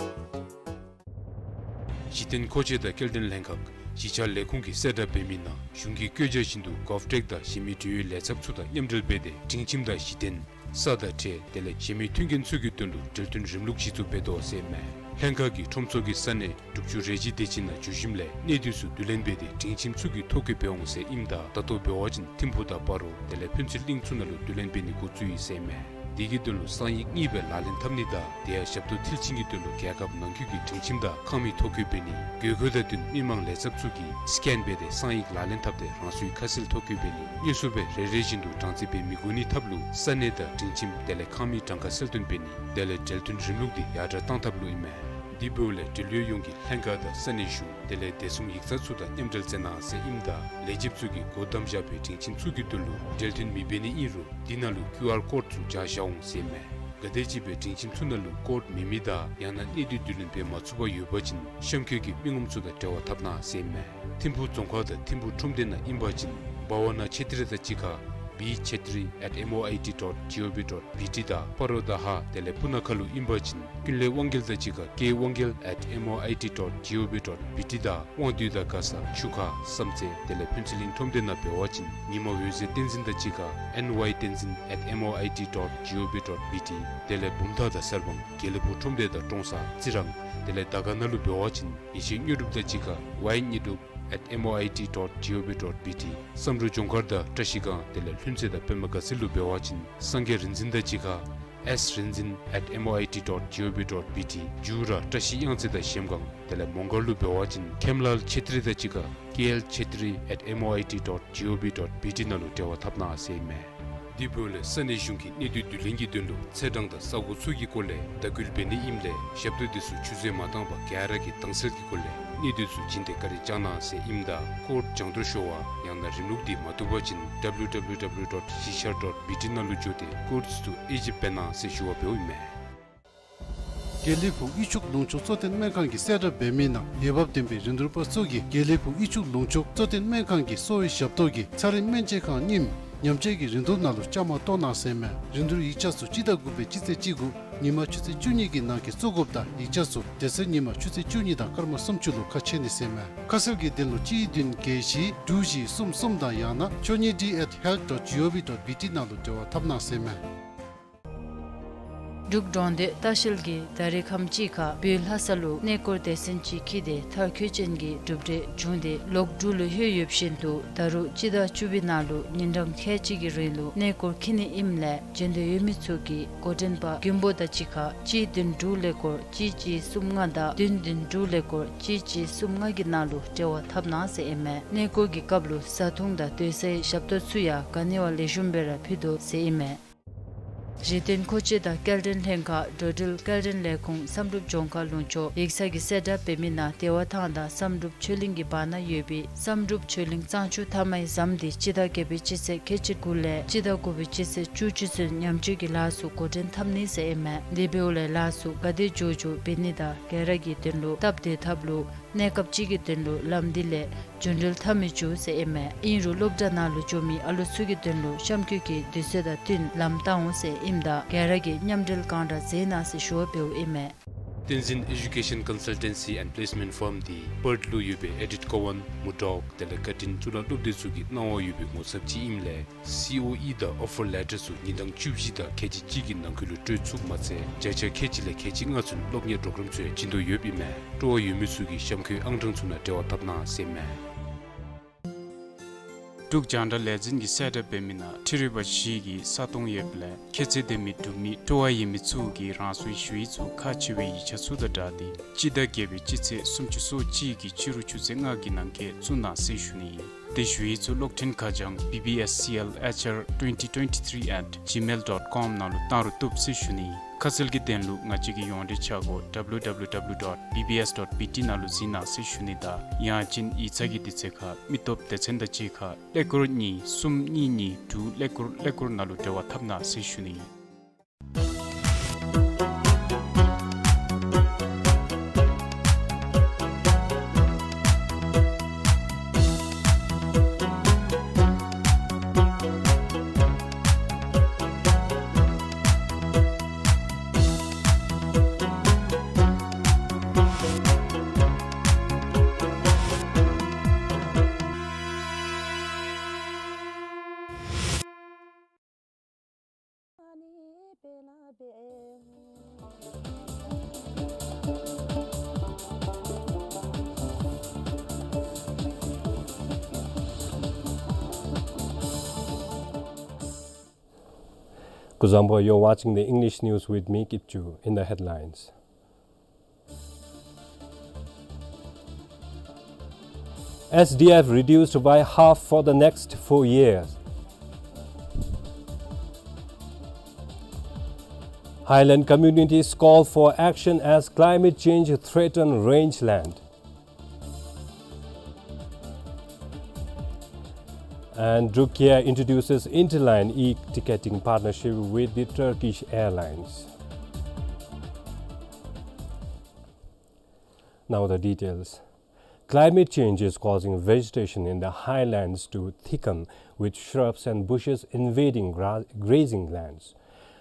གཞི་རྟེན་མཁོ་ཆས་དང་སྐྱེལ་འདྲེན་ལྷན་ཁག་གཞིས་ཆགས་ལས་ཁུངས་ཀྱིས་གསལ་བསྒྲགས་འབད་མི་ནང་གཞུང་གི་བཀོད་རྒྱ་བཞིན་དུ་GovTech དང་གཞན་མི་འབྲེལ་ཡོད་ལས་ཚབ་ཚུ་དང་མཉམ་འབྲེལ་འབད་དེ་སྒྲིང་ཁྱིམ་དང་གཞི་རྟེན་ས་དང་ཁྲལ་དེ་ལས་གཞན་མི་མཐུན་རྐྱེན་ཚུ་གི་དོན་ལུ་འབྲེལ་མཐུན་རིམ་ལུགས་གཞི་བཙུགས་འབད་དོ་ཟེར་མས། ལྷན་ཁག་གིས་ཁྲོམ་ཚོགས་ཀྱི་ས་གནས་དྲུག་ཅུ་རེ་གཅིག་དེ་ཅིག་ནང་བྱོན་ཞིནམ་ལས་གནས་སྡུད་ཚུ་བསྡུ་ལེན་འབད་དེ་སྒྲིང་ཁྱིམ་ཚུ་གི་ཐོ་བཀོད་འབད་འོང་ཟེར་ཨིནམ་ད་ད་ལྟོ་འབད་བ་ཅིན་ཐིམ་ཕུག་དང་སྤ་རོ་དེ་ལས་ཕུན་ཚོགས་གླིང་ཚུ་ནང་ལུ་བསྡུ་ལེན་འབད་ནི་འགོ་བཙུགས་ཡི་ཟེར་མས། དེ་གི་དོན་ལུ་གསང་ཡིག་གཉིས་སྦེ་ལག་ལེན་འཐབ་ནི་དང་དེ་ཡང་ཞབས་ཏོག་མཐིལ་ཕྱིན་གྱི་དོན་ལུ་རྒྱལ་ཁབ་ནང་འཁོད་ཀྱི་སྒྲིང་ཁྱིམ་དང་ཁང་མིག་ཐོ་བཀོད་འབད་ནི་དགོས་མཁོ་དང་བསྟུན་མི་མང་ལས་ཚབ་ཚུ་གིས་སི་ཀེན་འབད་དེ་གསང་ཡིག་ལག་ལེན་འཐབ་སྟེ་རང་སོའི་ཁ་གསལ་ཐོ་བཀོད་འབད་ནི་དངོས་སུ་སྦེ་རེ་རེ་བཞིན་དུ་གྲངས་རྩིས་འབད་མི་དགོ་ནི་ཐབས་ལུ་ས་གནས་དང་སྒྲིང་ཁྱིམ་དེ་ལས་ཁང་མིག་གྲངས་ཀ་གསལ་སྟོན་འབད་ནི་དེ་ལས་འབྲེལ་མཐུན་རིམ་ལུགས་འདི་ཡར་དྲག་གཏང་ཐབས་ལུ་ཨིན་མས། དེ་འབདཝ་ལས་འབྲེལ་ཡོད་ཡོངས་ཀྱིས་ལྷན་ཁག་དང་ས་གནས་གཞུང་དེ་ལས་བདེ་སྲུང་ཡིག་ཚང་ཚུ་དང་མཉམ་འབྲེལ་མཛད་གནང་ཟེར་ཨིནམ་ད་ལས་བྱེདཔ་ཚུ་གིས་སྒོ་བསྡམས་བཞག་པའི་སྒྲིང་ཁྱིམ་ཚུ་གི་དོན་ལུ་འབྲེལ་མཐུན་མི་འབད་ནི་ཨིན་རུང་དེ་ནང་ལུ་ཀིའུ་ཨར་ཀོཌ་ཚུ་སྦྱར་བཞག་འོང་ཟེར་མས། ག་དེམ་ཅིག་སྦེ་སྒྲིང་ཁྱིམ་ཚུ་ནང་ལུ་ཀོཌ་མེད་མི་དང་ཡང་ན་གནས་སྡུད་བསྡུ་ལེན་འབད་མ་ཚུགས་པར་ཡོད་པ་ཅིན་གཤམ་འཁོད་ཀྱི་མི་ངོམ་ཚུ་དང་འབྲེལ་བ་འཐབ་གནང་ཟེར་མས། ཐིམ་ཕུག་རྫོང་ཁག་དང་ཐིམ་ཕུག་ཁྲོམ་སྡེ་ནང་ཨིན་པ་ཅིན་བྷ་ཝ་ན་ཆེ་ཏི་ར་དང་གཅིག་ཁར་ B Chetri at M O I T dot G O V dot B T དང་སྤ་རོ་དང་ཧཱ་དེ་ལས་སྤུ་ན་ཁ་ལུ་ཨིན་པ་ཅིན་ཀུན་ལེགས་དབང་རྒྱལ་དང་གཅིག་ཁར་K དབང་རྒྱལ at M O I T dot G O V dot B T དང་དབང་འདུས་དང་མགར་ས་ཆུ་ཁ་བསམ་རྩེ་དེ་ལས་ཕུན་ཚོགས་གླིང་ཁྲོམ་སྡེ་ནང་འབད་བ་ཅིན་ཉི་མ་འོད་ཟེར་བསྟན་འཛིན་དང་གཅིག་ཁར་N Y བསྟན་འཛིན at M O I T dot G O V dot B T དེ་ལས་བུམ་ཐང་དང་གསར་སྤང་དགེ་ལེགས་ཕུག་ཁྲོམ་སྡེ་དང་ཀྲོང་གསར་རྩི་རང་དེ་ལས་དར་དཀར་ནང་ལུ་འབད་བ་ཅིན་ཡེ་ཤེས་དངོས་གྲུབ་དང་གཅིག་ཁར་Y དངོས་གྲུབ at M O I T dot G O V dot B T བསམ་གྲུབ་ལྗོངས་མཁར་དང་བཀྲ་ཤིས་སྒང་དེ་ལས་ལྷུན་རྩེ་དང་པདྨ་དགའ་ཚལ་ལུ་འབད་བ་ཅིན་སངས་རྒྱས་རིག་འཛིན་དང་གཅིག་ཁར་S རིག་འཛིན at M O I T dot G O V dot B T འཇུ་ར་བཀྲ་ཤིས་གཡང་རྩེ་དང་གཞལམ་སྒང་དེ་ལས་མོང་སྒར་ལུ་འབད་བ་ཅིན་ཁེམ་ལཱལ་ཆེ་ཏྲི་དང་གཅིག་ཁར K L Chetri at M O I T dot G O V dot B T ནང་ལུ་འབྲེལ་བ་འཐབ་གནང་ཟེར་ཨིན་མས། དེ་འབདཝ་ལས་ས་གནས་གཞུང་གི་གནས་སྡུད་བསྡུ་ལེན་གྱི་དོན་ལུ་ཚེས་གྲངས་དང་ས་གོ་ཚུ་གི་སྐོར་ལས་བརྡ་བསྐུལ་འབད་ནི་ཨིནམ་ལས་ཞབས་ཏོག་དེ་ཚུ་ཆུད་ཟོས་མ་བཏང་པར་ག་ར་གིས་དྭངས་གསལ་གྱི་སྒོ་ལས་གནས་སྡུད་ཚུ་བྱིན་ཏེ་བཀའ་དྲིན་བསྐྱང་གནང་ཟེར་ཨིནམ་ད་ཀོཌ་སྦྱང་བརྡར་ཞུ་བ་ཡང་ན་རིམ་ལུགས་འདི་མ་བཏུབ་པ་ཅིན W W W dot གཞིས་ཆགས་dot B T ནང་ལུ་འགྱོ་སྟེ་ཀོཌ་ཚུ་དབྱེ་ཞིབ་འབད་གནང་ཟེར་ཞུ་བ་འབདཝ་ཨིན་མས། དགེ་ལེགས་ཕུག་དབུས་ཕྱོགས་ལུང་ཕྱོགས་གཙོ་བསྟེན་སྨན་ཁང་གིས་གསལ་བསྒྲགས་འབད་མི་ནང་འོས་འབབ་ལྡན་པའི་རིན་བསྡུར་པ་ཚུ་གིས་དགེ་ལེགས་ཕུག་དབུས་ཕྱོགས་ལུང་ཕྱོགས་གཙོ་བསྟེན་སྨན་ཁང་གི་གསོ་བའི་ཞབས་ཏོག་གི་ཚན་རིག་སྨན་དཔྱད་ཁང་རྙིངམ་ཉམས་བཅོས་ཀྱི་རིན་བསྡུར་ནང་ལུ་བཅའ་མར་གཏོགས་གནང་ཟེར་ཨིན་མས། རིན་བསྡུར་ཡིག་ཆ་ཚུ་སྤྱི་ཟླ་དགུ་པའི་སྤྱི་ཚེས་གཅིག་དགུ་ཉིན་མ་ཆུ་ཚོད་བཅུ་གཉིས་ཀྱི་ནང་འཁོད་བཙུགས་དགོཔ་དང་ཡིག་ཆ་ཚུ་དེ་ཚེ་ཉིན་མ་ཆུ་ཚོད་བཅུ་གཉིས་དང་སྐར་མ་སུམ་ཅུ་ལུ་ཁ་ཕྱེ་ནི་ཟེར་ཨིན་མས། ཁ་གསལ་གྱི་དོན་ལུ་གཅིག་བདུན་བརྒྱད་བཞི་དྲུག་བཞི་གསུམ་གསུམ་དང་ཡང་ན་ཆོས་ཉིད་D at health dot G O V dot B T ནང་ལུ་འབྲེལ་བ་འཐབ་གནང་ཟེར་ཨིན་མས། འབྲུག་གྲོང་སྡེ་ལྟ་བཤལ་གྱིས་ད་རིས་ཁམས་ཅིག་ཁར་བོད་ལྷ་ས་ལུ་གནས་སྐོར་སྡེ་ཚན་ཅིག་འཁྱིད་དེ་མཐར་འཁྱོལ་ཅན་གྱི་གྲུབ་འབྲས་བྱུང་སྟེ་ལོག་འབྲུག་ལུ་ལྷོད་ཡོདཔ་བཞིན་དུ་ད་རུང་སྤྱི་ཟླ་བཅུ་པའི་ནང་ལུ་ཉིན་གྲངས་ཁལ་གཅིག་གི་རིང་ལུ་གནས་སྐོར་འཁྱིད་ནི་ཨིནམ་ལས་འབྱོན་འདོད་ཡོད་མི་ཚུ་གིས་འགོ་འདྲེན་པ་མགོན་པོ་དང་གཅིག་ཁར་གཅིག་བདུན་དྲུག་ཀླད་ཀོར་གཅིག་གཅིག་གསུམ་ལྔ་དང་བདུན་བདུན་དྲུག་ཀླད་ཀོར་གཅིག་གཅིག་གསུམ་ལྔ་གི་ནང་ལུ་འབྲེལ་བ་འཐབ་གནང་ཟེར་ཨིན་མས། གནས་སྐོར་གྱི་སྐབས་ལུ་བཟའ་འཐུང་དང་སྡོད་སའི་ཞབས་ཏོག་ཚུ་ཡང་ག་ནི་བ་ལེགས་ཤོམ་སྦེ་ར་ཕུལ་དོ་ཟེར་ཨིན་མས། གཞི་རྟེན་མཁོ་ཆས་དང་སྐྱེལ་འདྲེན་ལྷན་ཁག་འགྲོ་འགྲུལ་སྐྱེལ་འདྲེན་ལས་ཁུངས་བསམ་གྲུབ་ལྗོངས་མཁར་ལུང་ཕྱོགས་ཡིག་ཚང་གིས་གསལ་བསྒྲགས་འབད་མི་ནང་བདེ་བ་ཐང་དང་བསམ་གྲུབ་ཆོས་གླིང་གི་བར་ན་ཡོད་པའི་བསམ་གྲུབ་ཆོས་གླིང་གཙང་ཆུ་མཐའ་མའི་ཟམ་འདི་སྤྱི་ཟླ་བརྒྱད་པའི་སྤྱི་ཚེས་ཁལ་གཅིག་དགུ་ལས་སྤྱི་ཟླ་དགུ་པའི་སྤྱི་ཚེས་བཅུ་གཅིག་ཚུན་ཉམས་བཅོས་ཀྱི་ལཱ་ཚུ་འགོ་འདྲེན་འཐབ་ནི་ཟེར་ཨིན་མས། དེ་འབདཝ་ལས་ལཱ་ཚུ་ག་དེ་མགྱོགས་མགྱོགས་འབད་ནི་དང་ག་ར་གི་དོན་ལུ་སྟབས་བདེ་ཐབས་ལུ་གནས་སྐབས་ཅིག་གི་དོན་ལུ་ལམ་འདི་ལས་རྒྱུན་འགྲུལ་འཐབ་མི་བཅུག་ཟེར་ཨིན་མས། ཨིན་རུང་སློབ་གྲྭ་ནང་ལུ་འགྱོ་མི་ཨ་ལུ་ཚུ་གི་དོན་ལུ་གཤམ་འཁོད་ཀྱི་དུས་ཚོད་དང་བསྟུན་ལམ་བཏང་འོང་ཟེར་ཨིནམ་ད་ག་ར་གིས་མཉམ་འབྲེལ་གང་དྲག་མཛད་གནང་ཟེར་ཞུ་བ་འབདཝ་ཨིན་མས། བསྟན་འཛིན་Education Consultancy and Placement Firm འདི་པརཐ་ལུ་ཡོད་པའི་ཨེ་ཌིཐ་ཀོ་ཝན་མུར་ཌོག་དེ་ལས་དགའ་སྤྲིན་གཙུག་ལག་སློབ་སྡེ་ཚུ་གི་གནང་བ་ཡོད་པའི་ངོ་ཚབ་ཅིག་ཨིནམ་ལས་སི་ཨོ་ཨི་དང་ཨོ་ཕར་ལེ་ཊར་ཚུ་ཉིན་གྲངས་བཅུ་བཞི་དང་ཁལ་གཅིག་གཅིག་གི་ནང་འཁོད་ལུ་སྤྲོད་ཚུགསཔ་མ་ཚད་བརྒྱ་ཆ་ཁལ་གཅིག་ལས་ཁལ་གཅིག་ལྔ་ཚུན་སློབ་གཉེར་པྲོ་གརམ་ཚུ་ཡང་བྱིན་དོ་ཡོདཔ་ཨིན་མས། སྤྲོ་བ་ཡོད་མི་ཚུ་གིས་གཤམ་འཁོད་ཨང་གྲངས་ཚུ་ནང་འབྲེལ་བ་འཐབ་གནང་ཟེར་ཨིན་མས། འབྲུག་རྒྱང་བསྒྲགས་ལས་འཛིན་གྱིས་གསལ་བསྒྲགས་འབད་མི་ནང་འཕྲུལ་རིག་པ་བཞི་གི་ས་སྟོང་ཡོདཔ་ལས་ཁྱད་ཚད་ལྡན་མི་འབྲུག་མི་སྤྲོ་བ་ཡོད་མི་ཚུ་གིས་རང་སོའི་ཞུ་ཡིག་ཚུ་ཁག་ཆེ་བའི་ཡིག་ཆ་ཚུ་དང་སྦྲགས་ཏེ་སྤྱི་ཟླ་བརྒྱད་པའི་སྤྱི་ཚེས་སུམ་ཅུ་སོ་གཅིག་གི་ཕྱི་རུ་ཆུ་ཚོད་ལྔ་གི་ནང་འཁོད་བཙུགས་གནང་ཟེར་ཞུ་ནི་ཨིན། དེ་ཞུ་ཡིག་ཚུ་གློག་འཕྲིན་ཁ་བྱང་B B S C L H R twenty twenty-three at gmail dot com ནང་ལུ་བཏང་རུང་བཏུབ་ཟེར་ཞུ་ནི་ཨིན། ཁ་གསལ་གྱི་དོན་ལུ་ང་བཅས་ཀྱི་ཡོངས་འབྲེལ་ཆ་སྒོ་W W W dot B B S dot B T ནང་ལུ་གཟིགས་གནང་ཟེར་ཞུ་ནི་དང་ཡང་ཅིན་ཡིག་ཚང་གི་དུས་ཚོད་ཁར་མི་སྟོབས་སྡེ་ཚན་དང་གཅིག་ཁར་ཀླད་ཀོར་གཉིས་གསུམ་གཉིས་གཉིས་དྲུག་ཀླད་ཀོར་ཀླད་ཀོར་ནང་ལུ་འབྲེལ་བ་འཐབ་གནང་ཟེར་ཞུ་ནི་ཨིན། Kuzuzangpo, you're watching the English news with me, Kipchu. In the headlines. S D F reduced by half for the next four years. Highland communities call for action as climate change threaten rangeland. And Druk Air introduces interline e-ticketing partnership with the Turkish Airlines. Now the details. Climate change is causing vegetation in the highlands to thicken, with shrubs and bushes invading gra-, grazing lands.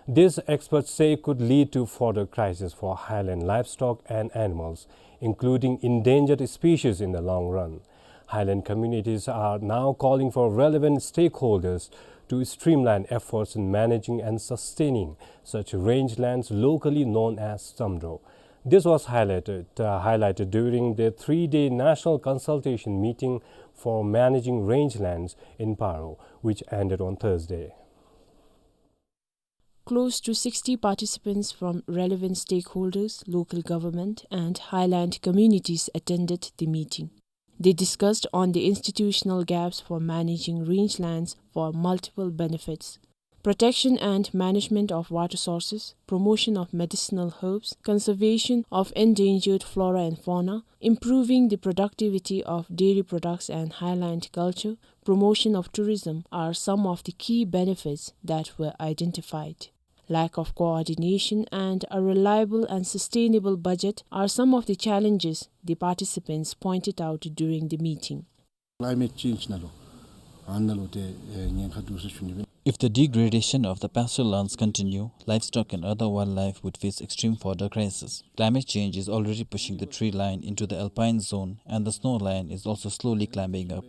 This, experts say, could lead to further crisis for highland livestock and animals, including endangered species, in the long run. Highland communities are now calling for relevant stakeholders to streamline efforts in managing and sustaining such rangelands, locally known as samdro. This was highlighted, uh, highlighted during the three-day national consultation meeting for managing rangelands in Paro, which ended on Thursday. Close to sixty participants from relevant stakeholders, local government, and highland communities attended the meeting. They discussed on the institutional gaps for managing rangelands for multiple benefits: protection and management of water sources, promotion of medicinal herbs, conservation of endangered flora and fauna, improving the productivity of dairy products and highland culture, promotion of tourism are some of the key benefits that were identified. Lack of coordination and a reliable and sustainable budget are some of the challenges the participants pointed out during the meeting. Climate change ནང་ལུ་ཨ་ནཱ་ལུ་ཏེ་ཨེ་ཉེན་ཁ་འདུག་ཟེར་ཞུ་ནི་ཨིན། If the degradation of the pasture lands continue, livestock and other wildlife would face extreme fodder crisis. Climate change is already pushing the tree line into the alpine zone, and the snow line is also slowly climbing up.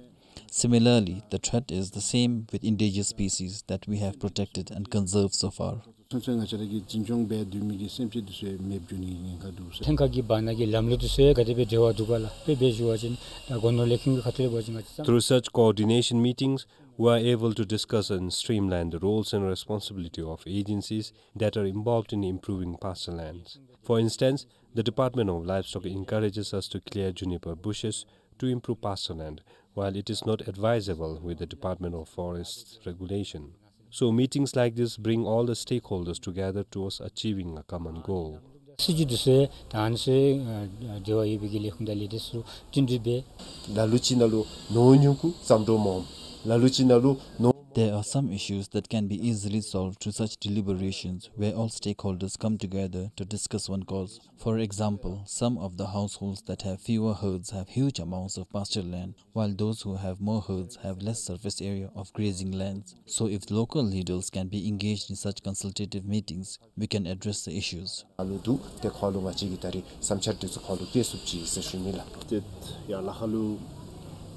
Similarly, the threat is the same with endangered species that we have protected and conserved so far. ཚུན་ཚོད་ང་བཅས་ར་གིས་འཛིན་སྐྱོང་འབད་སྡོད་མི་གི་སེམས་ཅན་འདི་ཚུ་ཡང་མེདཔ་འགྱོ་ནི་གི་ཉེན་ཁ་འདུག་ཟེར། ཐང་ཀ་གི་བར་ན་གི་ལམ་ལུགས་འདི་ཚུ་ཡང་ག་དེ་སྦེ་འབྲེལ་བ་འདུག་ག་ལགས། དཔེ་འབད་ཞུ་བ་ཅིན་ད་སྒོ་ནོར་ལས་ཁུངས་ཀྱི་ཁ་ཐུག་ལས་འབད་བ་ཅིན་ང་བཅས་Through such coordination meetings, we are able to discuss and streamline the roles and responsibility of agencies that are involved in improving pasture lands. For instance, the Department of Livestock encourages us to clear juniper bushes to improve pasture land, while it is not advisable with the Department of Forest's regulation. So meetings like this bring all the stakeholders together towards achieving a common goal. སྲིད་ཇུས་འདི་ཚུ་ད་ཨ་ནི་ཚུ་ཨ་འབྲེལ་བ་ཡོད་པའི་གི་ལས་ཁུངས་དང་ལས་སྡེ་ཚུ་བསྟུན་གྲོས་འབད། ལ་ལུ་ཅིག་ནང་ལུ་ནོར་ཉུང་ཀུ་ཟམ་འདྲོག་སྨོ། ལ་ལུ་ཅིག་ནང་ལུ་ནོར། There are some issues that can be easily solved through such deliberations where all stakeholders come together to discuss one cause. For example, some of the households that have fewer herds have huge amounts of pasture land, while those who have more herds have less surface area of grazing lands. So if local leaders can be engaged in such consultative meetings, we can address the issues. ཨ་ལུ་འདུག། ཏེ་ཁོང་ལུ་ང་བཅས་ཀྱིས་ད་རིས་བསམ་འཆར་འདི་ཚུ་ཁོང་ལུ་བསྐྱལ་ཚུགས་ཅི་ཟེར་ཞུ་ནི་ལགས། ཏེ་ཡར་ལ་ཁ་ལུ་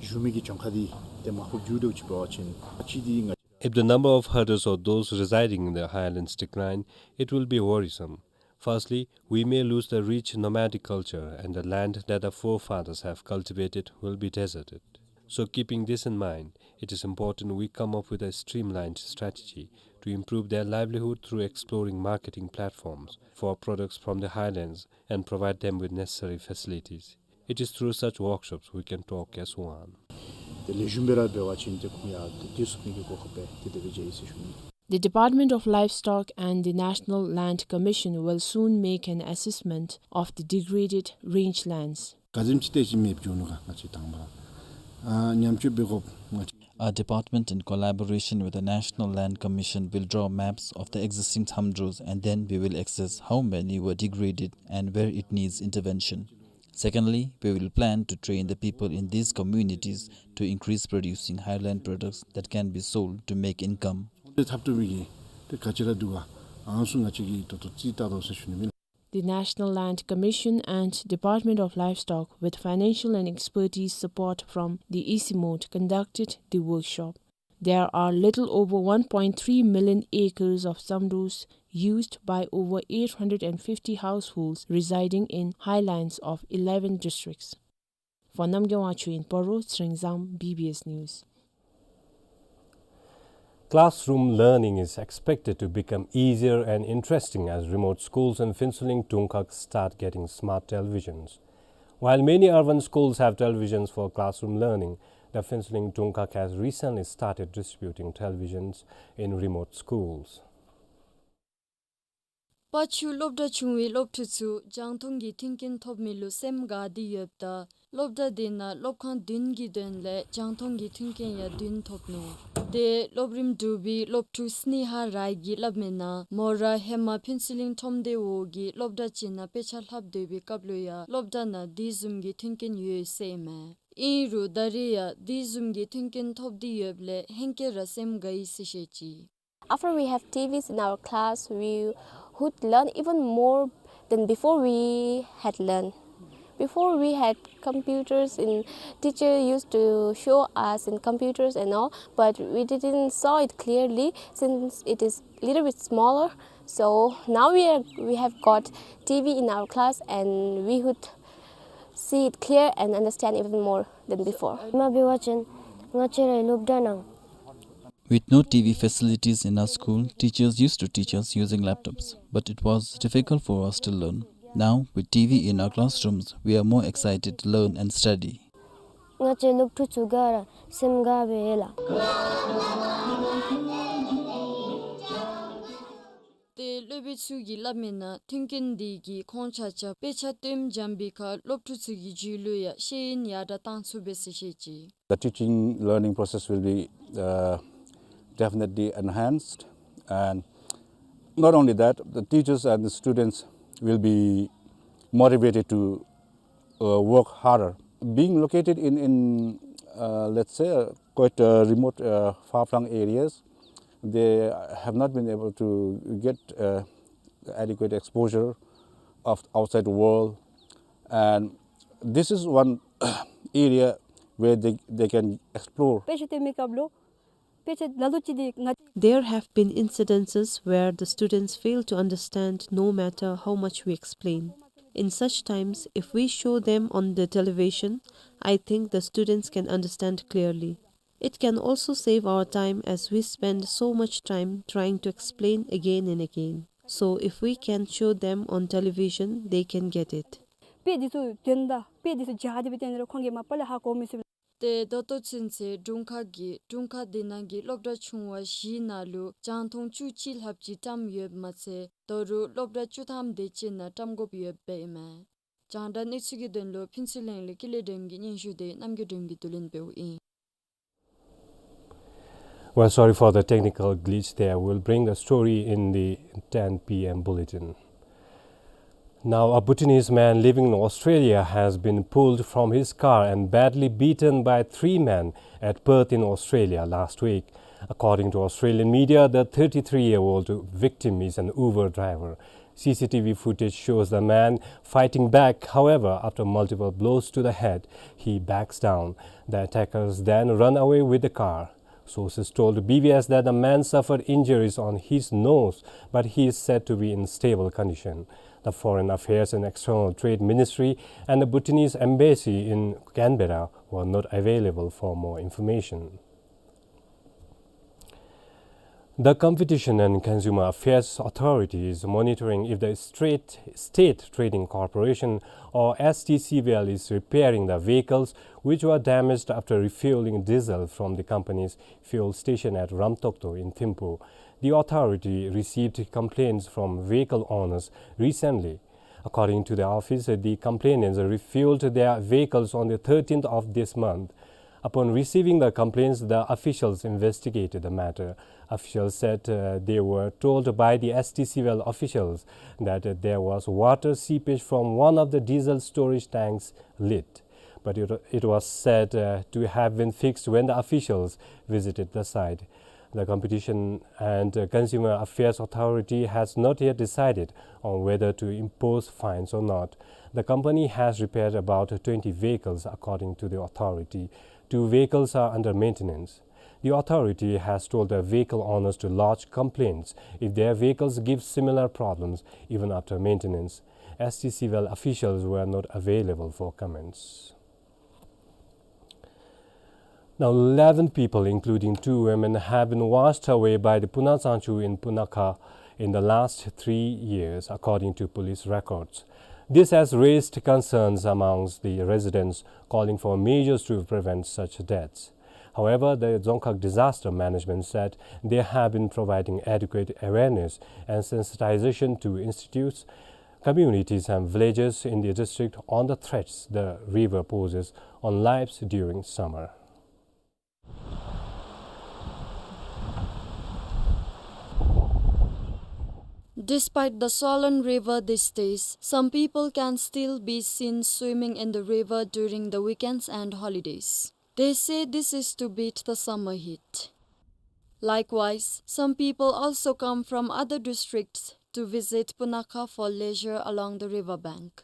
བཞུགས་མི་གི་གྱངས་ཁ་འདི་ཏེ་མ་ཧུབ་འགྱོ་དོ་ཅིག་འབད་བ་ཅིན་ཨ་ཙི་འདི་ང་། If the number of herders or those residing in the highlands decline, it will be worrisome. Firstly, we may lose the rich nomadic culture, and the land that the forefathers have cultivated will be deserted. So keeping this in mind, it is important we come up with a streamlined strategy to improve their livelihood through exploring marketing platforms for products from the highlands and provide them with necessary facilities. It is through such workshops we can talk as one. ཏེ་ལེགས་ཤོམ་སྦེ་ར་འབད་བ་ཅིན་ཏེ་ཁོང་ཡང་ཏེ་སྡོད་ཚུགས་ནི་གི་གོ་སྐབས་སྦེ་ཏེ་དེ་སྦེ་མཇལ་ཡི་ཟེར་ཞུ་ནི། The Department of Livestock and the National Land Commission will soon make an assessment of the degraded rangelands. ག་ཅི་ཅིག་ཏེ་ཅིག་མེདཔ་འགྱོ་ནུག་ག་ང་བཅས་དང་པ་ར་ཨ་ཉམས་བཅོས་འབད་དགོཔ་ང་བཅས། Our department, in collaboration with the National Land Commission, will draw maps of the existing samdros, and then we will assess how many were degraded and where it needs intervention. Secondly, we will plan to train the people in these communities to increase producing highland products that can be sold to make income. ཏེ་ཐབས་སྡུག་མི་གི་ཏེ་ག་ཅི་ར་འདུག་ག་ཨ་ནི་ཚུ་ང་བཅས་ཀྱིས་ཏོག་ཏོ་རྩིས་བལྟ་དོ་ཟེར་ཞུ་ནི་ཨིན། The National Land Commission and Department of Livestock, with financial and expertise support from the ECMOD, conducted the workshop. There are little over one point three million acres of samdros used by over eight hundred and fifty households residing in highlands of eleven districts. For Namgay Wangchuk in Paro, Tsering Zam, B B S News. Classroom learning is expected to become easier and interesting as remote schools in Phuentsholing Dungkhag start getting smart televisions. While many urban schools have televisions for classroom learning, the Phuentsholing Dungkhag has recently started distributing televisions in remote schools. པར་ཆུ་སློབ་གྲྭ་ཆུང་བའི་སློབ་ཕྲུག་ཚུ་རྒྱང་མཐོང་གི་མཐུན་རྐྱེན་ཐོབ་མི་ལུ་སེམས་དགའ་སྟེ་ཡོདཔ་ད་སློབ་གྲྭ་དེ་ནང་སློབ་ཁང་བདུན་གྱི་དོན་ལས་རྒྱང་མཐོང་གི་མཐུན་རྐྱེན་ཡང་བདུན་ཐོབ་ནུག། ཏེ་སློབ་རིམ་དྲུག་པའི་སློབ་ཕྲུག་སྣེ་ཧ་རའི་གིས་སླབ་མིའི་ནང་མོ་ར་ཧེ་མ་ཕུན་ཚོགས་གླིང་ཁྲོམ་སྡེ་འོག་གི་སློབ་གྲྭ་ཅིག་ནང་དཔེ་ཆ་ལྷབ་སྡོད་པའི་སྐབས་ལུ་ཡང་སློབ་གྲྭ་ནང་དེ་བཟུམ་གྱི་མཐུན་རྐྱེན་ཡོད་ཟེར་ཨིན་མས། ཨིན་རུང་ད་རེས་ཡང་དེ་བཟུམ་གྱི་མཐུན་རྐྱེན་ཐོབ་སྟེ་ཡོདཔ་ལས་ཧེང་སྐལ་ར་སེམས་དགའ་ཡི་ཟེར་བཤད་ཅི། After we have T Vs in our class, we would learn even more than before we had learned. Before we had computers and teacher used to show us in computers and all, but we didn't saw it clearly since it is little bit smaller. So now we are, we have got T V in our class and we would see it clear and understand even more than before. མ་འབད་བ་ཅིན་ང་བཅས་རའི་སློབ་གྲྭ་ནང་། With no T V facilities in our school, teachers used to teach us using laptops, but it was difficult for us to learn. Now, with T V in our classrooms, we are more excited to learn and study. ང་བཅས་སློབ་ཕྲུག་ཚུ་ག་ར་སེམས་དགའ་སྦེ་ཡོད་ལགས། ཏེ་སློབ་དཔོན་ཚུ་གིས་སླབ་མིའི་ནང་མཐུན་རྐྱེན་དེ་གིས་ཁོང་ཆ་ཁྱབ་དཔེ་ཆ་སྟོནམ་འཇམ་པའི་ཁར་སློབ་ཕྲུག་ཚུ་གི་རྒྱུད་ལུ་ཡང་ཤེས་ཡོན་ཡར་དྲག་གཏང་ཚུགས་པས་ཟེར་བཤད་ཅི། The teaching learning process will be, uh, definitely enhanced, and not only that, the teachers and the students will be motivated to uh, work harder. Being located in, in, uh, let's say, uh, quite, uh, remote, uh, far-flung areas, they have not been able to get, uh, adequate exposure of outside world, and this is one area where they, they can explore. དཔེ་ཆ་སྟོན་མི་སྐབས་ལུ་དཔེ་ཆ་ལ་ལུ་ཅིག་དེ་ང་། There have been incidences where the students fail to understand no matter how much we explain. In such times, if we show them on the television, I think the students can understand clearly. It can also save our time as we spend so much time trying to explain again and again. So if we can show them on television, they can get it. དཔེ་འདི་ཚུ་དོན་དག་དཔེ་འདི་ཚུ་སྦྱང་སྟེ་སྦེ་སྟོན་རུང་ཁོང་གིས་མ་པ་ལས་ཧ་གོ་མི་ཚུགས། ཏེ་ད་ལྟོ་ཚུན་ཚོད་དྲུང་ཁག་གིས་དྲུང་ཁག་དེ་ནང་གི་སློབ་གྲྭ་ཆུང་བ་བཞི་ནང་ལུ་རྒྱང་མཐོང་བཅུ་གཅིག་ལྷགཔ་ཅིག་བཀྲམ་ཡོདཔ་མ་ཚད་ད་རུང་སློབ་གྲྭ་བཅུ་ཐམ་དེ་ཅིག་ནང་བཀྲམ་དགོཔ་ཡོདཔ་ཨིན་མས། རྒྱང་བསྒྲགས་གནས་ཚུལ་གྱི་དོན་ལུ་ཕུན་ཚོགས་གླིང་ལས་ཀུན་ལེགས་སྒྲོལམ་གྱི་སྙན་ཞུ་དེ་རྣམ་རྒྱལ་སྒྲོལམ་གྱིས་བསྡུ་ལེན་འབདཝ་ཨིན། Well, sorry for the technical glitch there. We'll bring the story in the ten P M bulletin. Now, a Bhutanese man living in Australia has been pulled from his car and badly beaten by three men at Perth in Australia last week. According to Australian media, the thirty-three-year-old victim is an Uber driver. C C T V footage shows the man fighting back. However, after multiple blows to the head, he backs down. The attackers then run away with the car. Sources told B B S that the man suffered injuries on his nose, but he is said to be in stable condition. The Foreign Affairs and External Trade Ministry and the Bhutanese Embassy in Canberra were not available for more information. The Competition and Consumer Affairs Authority is monitoring if the State, State Trading Corporation, or S T C V L, is repairing the vehicles which were damaged after refueling diesel from the company's fuel station at Ramtokto in Thimphu. The authority received complaints from vehicle owners recently. According to the office, the complainants refueled their vehicles on the thirteenth of this month. Upon receiving the complaints, the officials investigated the matter. Officials said, uh, they were told by the S T C V L officials that, uh, there was water seepage from one of the diesel storage tanks lid. But it, it was said, uh, to have been fixed when the officials visited the site. The Competition and, uh, Consumer Affairs Authority has not yet decided on whether to impose fines or not. The company has repaired about twenty vehicles, according to the authority. Two vehicles are under maintenance. The authority has told the vehicle owners to lodge complaints if their vehicles give similar problems, even after maintenance. S T C V L officials were not available for comments. Now, eleven people, including two women, have been washed away by the Puna Tsangchu in Punakha in the last three years, according to police records. This has raised concerns amongst the residents, calling for measures to prevent such deaths. However, the Dzongkhag Disaster Management said they have been providing adequate awareness and sensitization to institutes, communities and villages in the district on the threats the river poses on lives during summer. Despite the swollen river these days, some people can still be seen swimming in the river during the weekends and holidays. They say this is to beat the summer heat. Likewise, some people also come from other districts to visit Punakha for leisure along the river bank.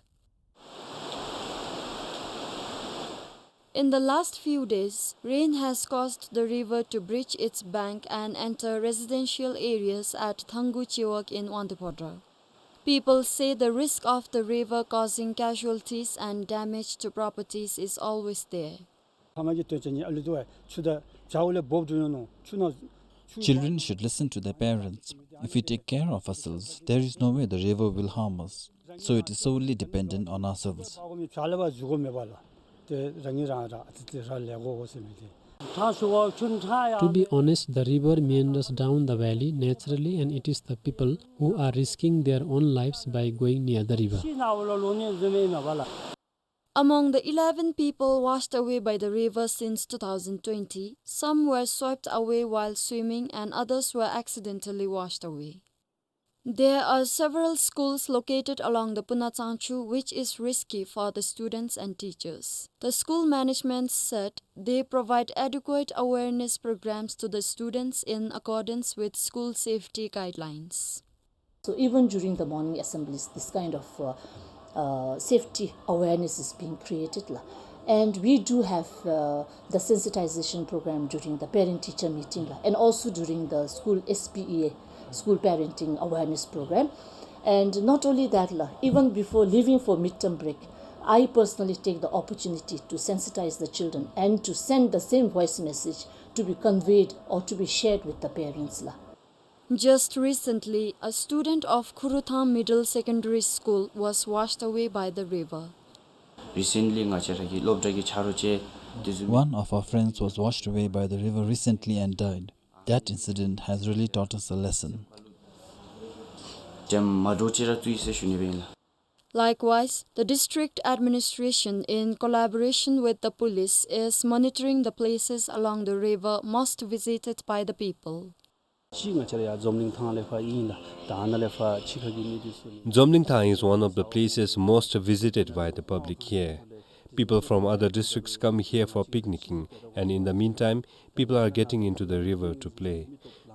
In the last few days, rain has caused the river to breach its bank and enter residential areas at Thangu Chiwag in Wangdue Phodrang. People say the risk of the river causing casualties and damage to properties is always there. ཕ་མ་གི་དོན་ཆེན་ཨ་ལུ་དུ་བ་ཆུ་དང་བྱ་འོག་ལས་འབོབ་འགྲོ་ཡོང་ནོ་ཆུ་ནང་། Children should listen to their parents. If we take care of ourselves, there is no way the river will harm us. So it is solely dependent on ourselves. ཕ་གོ་མི་བྱ་ལས་བ་འཇུ་གོ་མེད་པ་ལ། དེ་རང་གིས་རང་ར་ཨ་ཙི་ཙི་ར་ལས་གོ་གོ་ཟེར་མི་དེ། To be honest, the river meanders down the valley naturally and it is the people who are risking their own lives by going near the river. Among the eleven people washed away by the river since two thousand twenty, some were swept away while swimming and others were accidentally washed away. There are several schools located along the Puna Tsangchu, which is risky for the students and teachers. The school management said they provide adequate awareness programs to the students in accordance with school safety guidelines. So even during the morning assemblies, this kind of, uh, uh, safety awareness is being created la. And we do have, uh, the sensitization program during the parent-teacher meeting la, and also during the school S P E A, school parenting awareness program. And not only that la, even before leaving for midterm break, I personally take the opportunity to sensitize the children and to send the same voice message to be conveyed or to be shared with the parents la. Just recently, a student of Khuruthang Middle Secondary School was washed away by the river. Recently, ང་བཅས་ར་གི་སློབ་གྲྭ་གི་ཆ་རོགས་ཅིག་དེ་ཚུ། One of our friends was washed away by the river recently and died. That incident has really taught us a lesson. དེམ་མ་འདྲཝ་ཅིག་ར་བཙུགས་ཡི་ཟེར་ཞུ་ནི་སྦེ་ཨིན་ལགས། Likewise, the district administration, in collaboration with the police, is monitoring the places along the river most visited by the people. གཅིག་ང་བཅས་ར་ཡར་འཛོམས་གླིང་ཐང་ལས་ཕར་ཨིན་ལགས། ད་ཨ་ནཱ་ལས་ཕར་ཕྱི་ཁ་གི་མི་འདི་ཚུ་ནི། Dzomling Thang is one of the places most visited by the public here. People from other districts come here for picnicking, and in the meantime, people are getting into the river to play.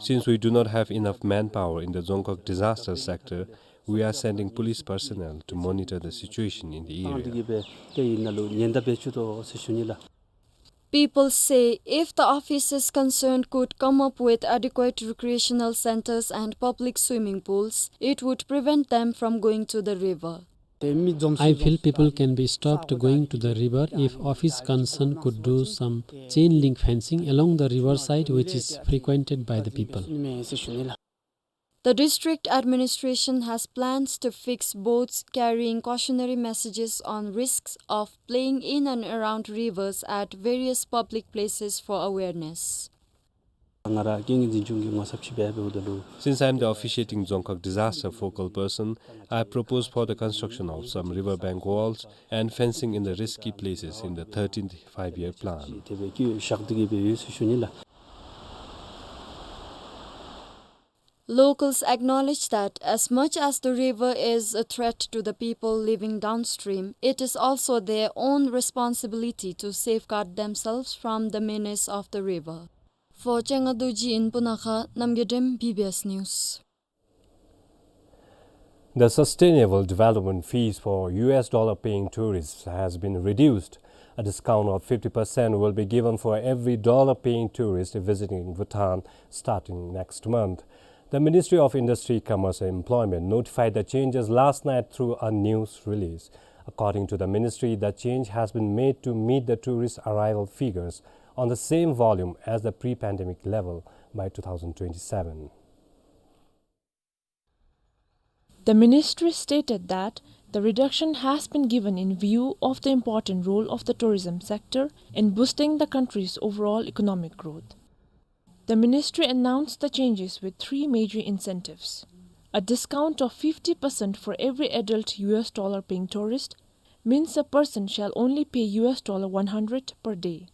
Since we do not have enough manpower in the Dzongkhag disaster sector, we are sending police personnel to monitor the situation in the ཐང་འདི་ཨེ་རི་ཡ་གིས་སྦེ་ཏེ་ཨིན་ན་ལུ་ཉེན་བརྡ་འབད་བཅུག་དོ་ཟེར་ཞུ་ནི་ལགས། People say if the offices concerned could come up with adequate recreational centers and public swimming pools, it would prevent them from going to the river. I feel people can be stopped going to the river if office concerned could do some chain link fencing along the riverside, which is frequented by the people. The district administration has plans to fix boards carrying cautionary messages on risks of playing in and around rivers at various public places for awareness. ང་ར་རྐྱེན་ངན་འཛིན་སྐྱོང་གི་ངོ་ཚབ་ཅིག་འབད་འབདཝ་ད་ལུ། Since I am the officiating Dzongkhag disaster focal person, I propose for the construction of some river bank walls and fencing in the risky places in the thirteenth five-year plan. དེ་སྦེ་བཀོད་བཞག་སྟེ་གི་སྦེ་ཡོད་ཟེར་ཞུ་ནི་ལགས། Locals acknowledge that as much as the river is a threat to the people living downstream, it is also their own responsibility to safeguard themselves from the menace of the river. For Changa Dorji in Punakha, Namgay Dem, B B S News. The sustainable development fees for U S dollar paying tourists has been reduced. A discount of fifty percent will be given for every dollar paying tourist visiting Bhutan starting next month. The Ministry of Industry, Commerce and Employment notified the changes last night through a news release. According to the ministry, the change has been made to meet the tourist arrival figures on the same volume as the pre-pandemic level by two thousand twenty-seven. The ministry stated that The reduction has been given in view of the important role of the tourism sector in boosting the country's overall economic growth. The ministry announced the changes with three major incentives. A discount of fifty percent for every adult U S dollar paying tourist means a person shall only pay U S dollar one hundred per day.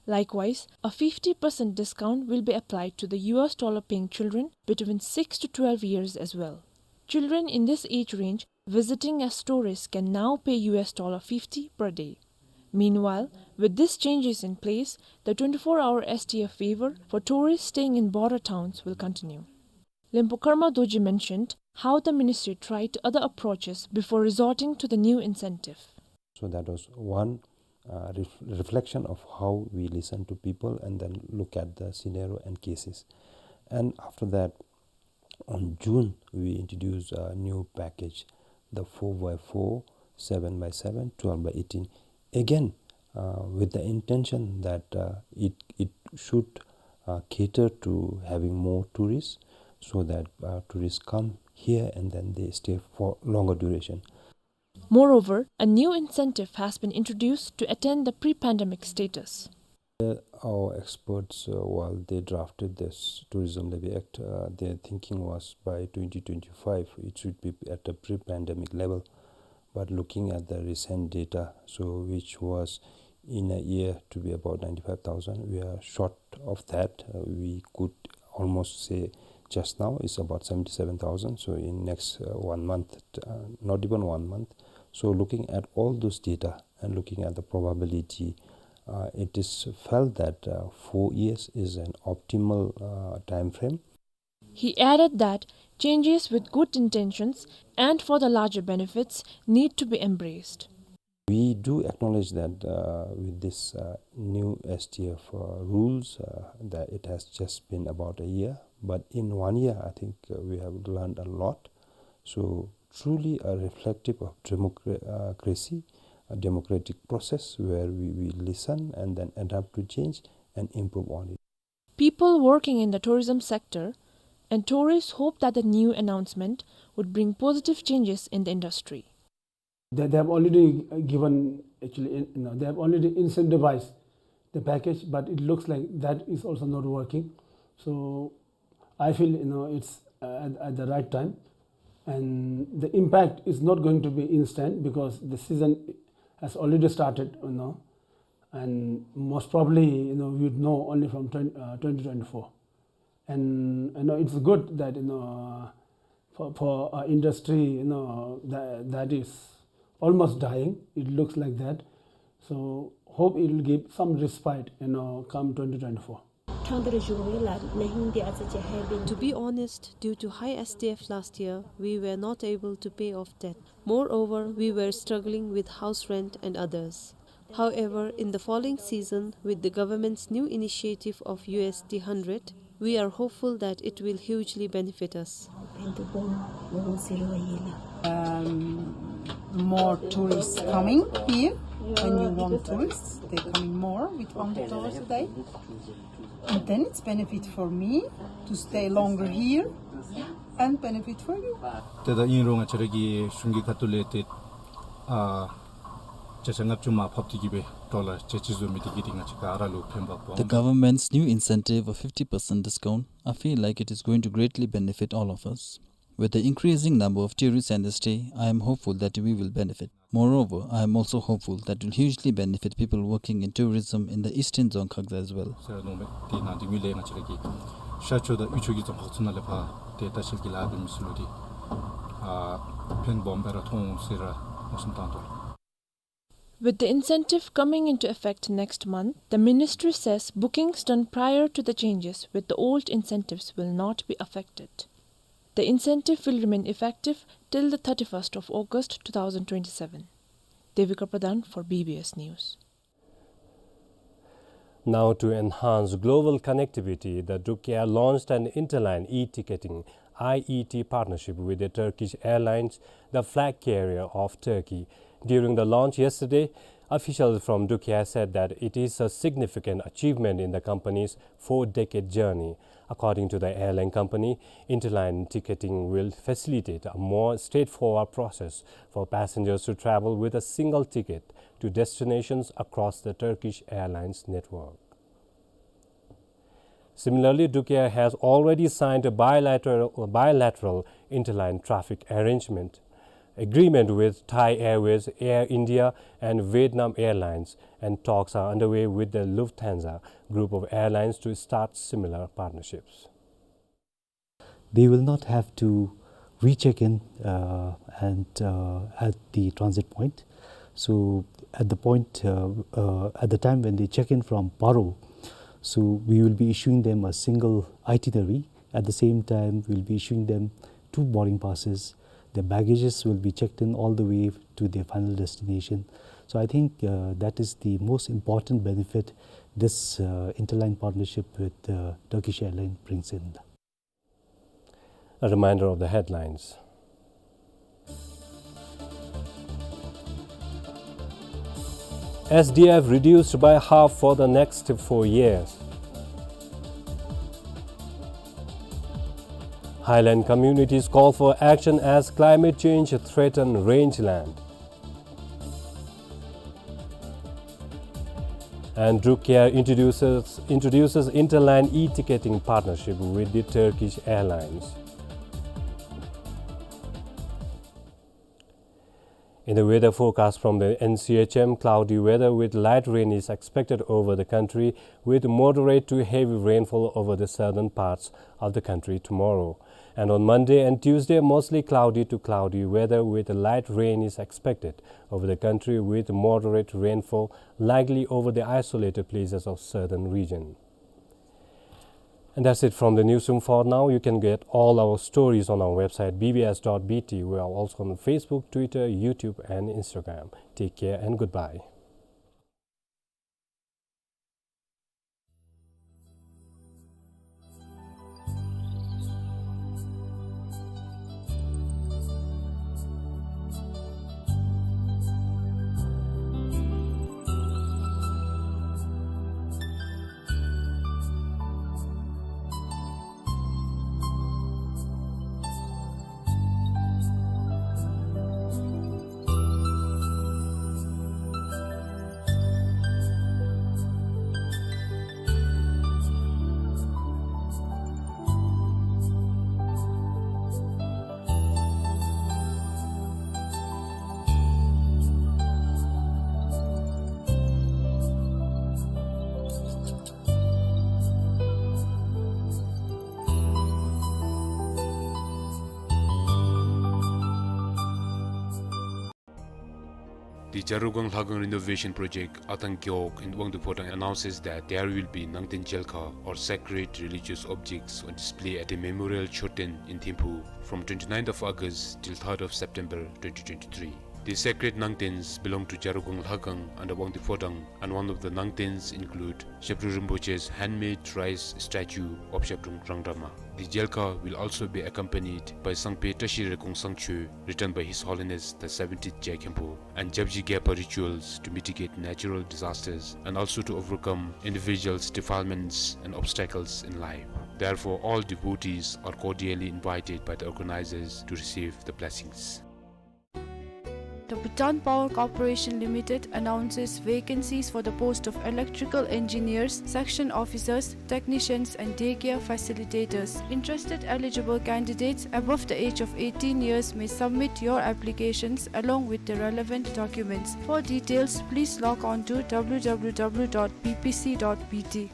Likewise, a fifty percent discount will be applied to the U S dollar paying children between six to twelve years as well. Children in this age range visiting as tourists can now pay U S dollar fifty per day. Meanwhile, with these changes in place, the twenty-four hour S T F waiver for tourists staying in border towns will continue. Lempo Karma Dorji mentioned how the ministry tried other approaches before resorting to the new incentive. So that was one, uh, ref-, reflection of how we listen to people and then look at the scenario and cases. And after that, on June, we introduced a new package, the four by four, seven by seven, twelve by eighteen. Again, uh, with the intention that, uh, it, it should, uh, cater to having more tourists, so that, uh, tourists come here and then they stay for longer duration. Moreover, a new incentive has been introduced to attain the pre-pandemic status. Uh, our experts, uh, while they drafted this Tourism Levy Act, uh, their thinking was by twenty twenty-five, it should be at a pre-pandemic level. But looking at the recent data, so which was in a year to be about ninety-five thousand, we are short of that. Uh, we could almost say just now it's about seventy-seven thousand. So in next, uh, one month, uh, not even one month. So looking at all those data and looking at the probability, uh, it is felt that, uh, four years is an optimal, uh, time frame. He added that changes with good intentions and for the larger benefits need to be embraced. We do acknowledge that, uh, with this, uh, new S T F, uh, rules, uh, that it has just been about a year, but in one year, I think, uh, we have learned a lot. So truly a reflective of democra-, uh, cracy, a democratic process where we, we listen and then adapt to change and improve on it. People working in the tourism sector and tourists hope that the new announcement would bring positive changes in the industry. They, they have already given, actually, in, you know, they have already incentivized the package, but it looks like that is also not working. So I feel, you know, it's, uh, at, at the right time, and the impact is not going to be instant because the season has already started, you know, and most probably, you know, we would know only from twenty, uh, twenty twenty-four. And, you know, it's good that, you know, for, for our industry, you know, that, that is almost dying, it looks like that. So hope it will give some respite, you know, come twenty twenty-four. To be honest, due to high S T F last year, we were not able to pay off debt. Moreover, we were struggling with house rent and others. However, in the following season, with the government's new initiative of U S D hundred, we are hopeful that it will hugely benefit us. Um, more tourists coming here. When you want tourists, they're coming more with one hundred dollars a day. And then it's benefit for me to stay longer here and benefit for you. ཏེ་ད་ཨིན་རུང་ང་བཅས་ར་གི་གཞུང་གི་ཁ་ཐུག་ལས་ཏེ་ཨ་བརྒྱ་ཆ་ལྔ་བཅུ་མར་ཕབ་སྟེ་གི་སྦེ་ཌོ་ལར་ཅ་ཆས་བཟོ་མི་དེ་གིས་ཏེ་ང་བཅས་ག་ར་ལུ་ཕན་པ་སྦོམ། The government's new incentive of fifty percent discount, I feel like it is going to greatly benefit all of us. With the increasing number of tourists and the stay, I am hopeful that we will benefit. Moreover, I am also hopeful that will hugely benefit people working in tourism in the eastern zone Khakza as well. ཟེར་མནོཝ་མས། དེ་ནང་དེ་གུ་ལས་ང་བཅས་ར་གི་ཤར་ཕྱོགས་དང་དབུས་ཕྱོགས་ཀྱི་རྫོང་ཁག་ཚུ་ནང་ལས་ཕར་ཏེ་ལྟ་བཤལ་གྱི་ལཱ་འབད་མི་ཚུ་ལུ་ཏེ་ཨ་ཕན་སྦོམ་སྦེ་ར་ཐོགས་འོང་ཟེར་ར་མནོ་བསམ་བཏང་དོ། With the incentive coming into effect next month, the ministry says bookings done prior to the changes with the old incentives will not be affected. The incentive will remain effective till the thirty-first of August two thousand twenty-seven. Devika Pradhan for B B S News. Now, to enhance global connectivity, the Duk Air launched an interline e-ticketing, I E T, partnership with the Turkish Airlines, the flag carrier of Turkey. During the launch yesterday, officials from Duk Air said that it is a significant achievement in the company's four-decade journey. According to the airline company, interline ticketing will facilitate a more straightforward process for passengers to travel with a single ticket to destinations across the Turkish Airlines network. Similarly, Druk Air has already signed a bilateral, bilateral interline traffic arrangement agreement with Thai Airways, Air India, and Vietnam Airlines, and talks are underway with the Lufthansa group of airlines to start similar partnerships. They will not have to recheck in, uh, and, uh, at the transit point. So at the point, uh, uh, at the time when they check in from Paro, so we will be issuing them a single itinerary. At the same time, we'll be issuing them two boarding passes. Their baggages will be checked in all the way to their final destination. So I think, uh, that is the most important benefit this, uh, interline partnership with, uh, Turkish Airlines brings in. A reminder of the headlines. S D F reduced by half for the next four years. Highland communities call for action as climate change threaten rangeland. And Druk Air introduces, introduces interline e-ticketing partnership with the Turkish Airlines. In the weather forecast from the N C H M, cloudy weather with light rain is expected over the country, with moderate to heavy rainfall over the southern parts of the country tomorrow. And on Monday and Tuesday, mostly cloudy to cloudy weather with light rain is expected over the country, with moderate rainfall likely over the isolated places of southern region. And that's it from the newsroom for now. You can get all our stories on our website, B B S dot B T. We are also on Facebook, Twitter, YouTube, and Instagram. Take care and goodbye. The Jharukang Lhagang Renovation Project, Atang Gewog in Wangdue Phodrang, announces that there will be Nangten Jelkha, or sacred religious objects, on display at the Memorial Choten in Thimphu from twenty-ninth of August till third of September twenty twenty-three. The sacred Nangtens belong to Jharukang Lhagang under Wangdue Phodrang, and one of the Nangtens include Zhabdrung Rinpoche's handmade rice statue of Zhabdrung Rangdama. The Jelkha will also be accompanied by Sangpe Tashi Rekong Sangcho, written by His Holiness the seventeenth Jai Khenpo, and Japji Gepa rituals to mitigate natural disasters and also to overcome individuals' defilements and obstacles in life. Therefore, all devotees are cordially invited by the organizers to receive the blessings. The Bhutan Power Corporation Limited announces vacancies for the post of electrical engineers, section officers, technicians, and daycare facilitators. Interested eligible candidates above the age of eighteen years may submit your applications along with the relevant documents. For details, please log on to W W W dot B P C dot B T.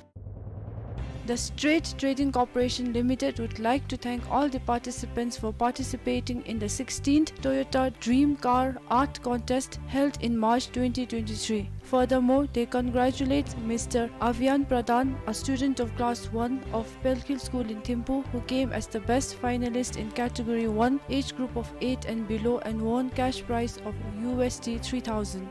The Strait Trading Corporation Limited would like to thank all the participants for participating in the sixteenth Toyota Dream Car Art Contest held in March twenty twenty-three. Furthermore, they congratulate Mister Avian Pradhan, a student of class one of Pelkhil School in Thimphu, who came as the best finalist in category one, age group of eight and below, and won cash prize of U S D three thousand.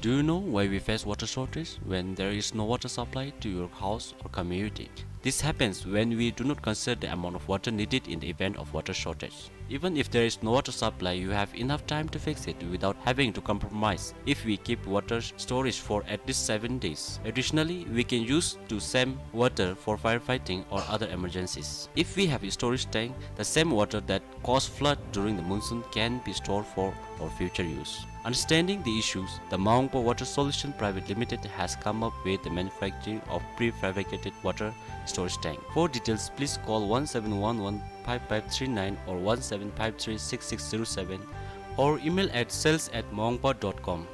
Do you know why we face water shortage when there is no water supply to your house or community? This happens when we do not consider the amount of water needed in the event of water shortage. Even if there is no water supply, you have enough time to fix it without having to compromise if we keep water storage for at least seven days. Additionally, we can use to save water for firefighting or other emergencies. If we have a storage tank, the same water that caused flood during the monsoon can be stored for our future use. Understanding the issues, the Maungpa Water Solution Private Limited has come up with the manufacturing of prefabricated water storage tank. For details, please call one seven one one five five three nine or one seven five three six six zero seven or email at sales at maungpa dot com.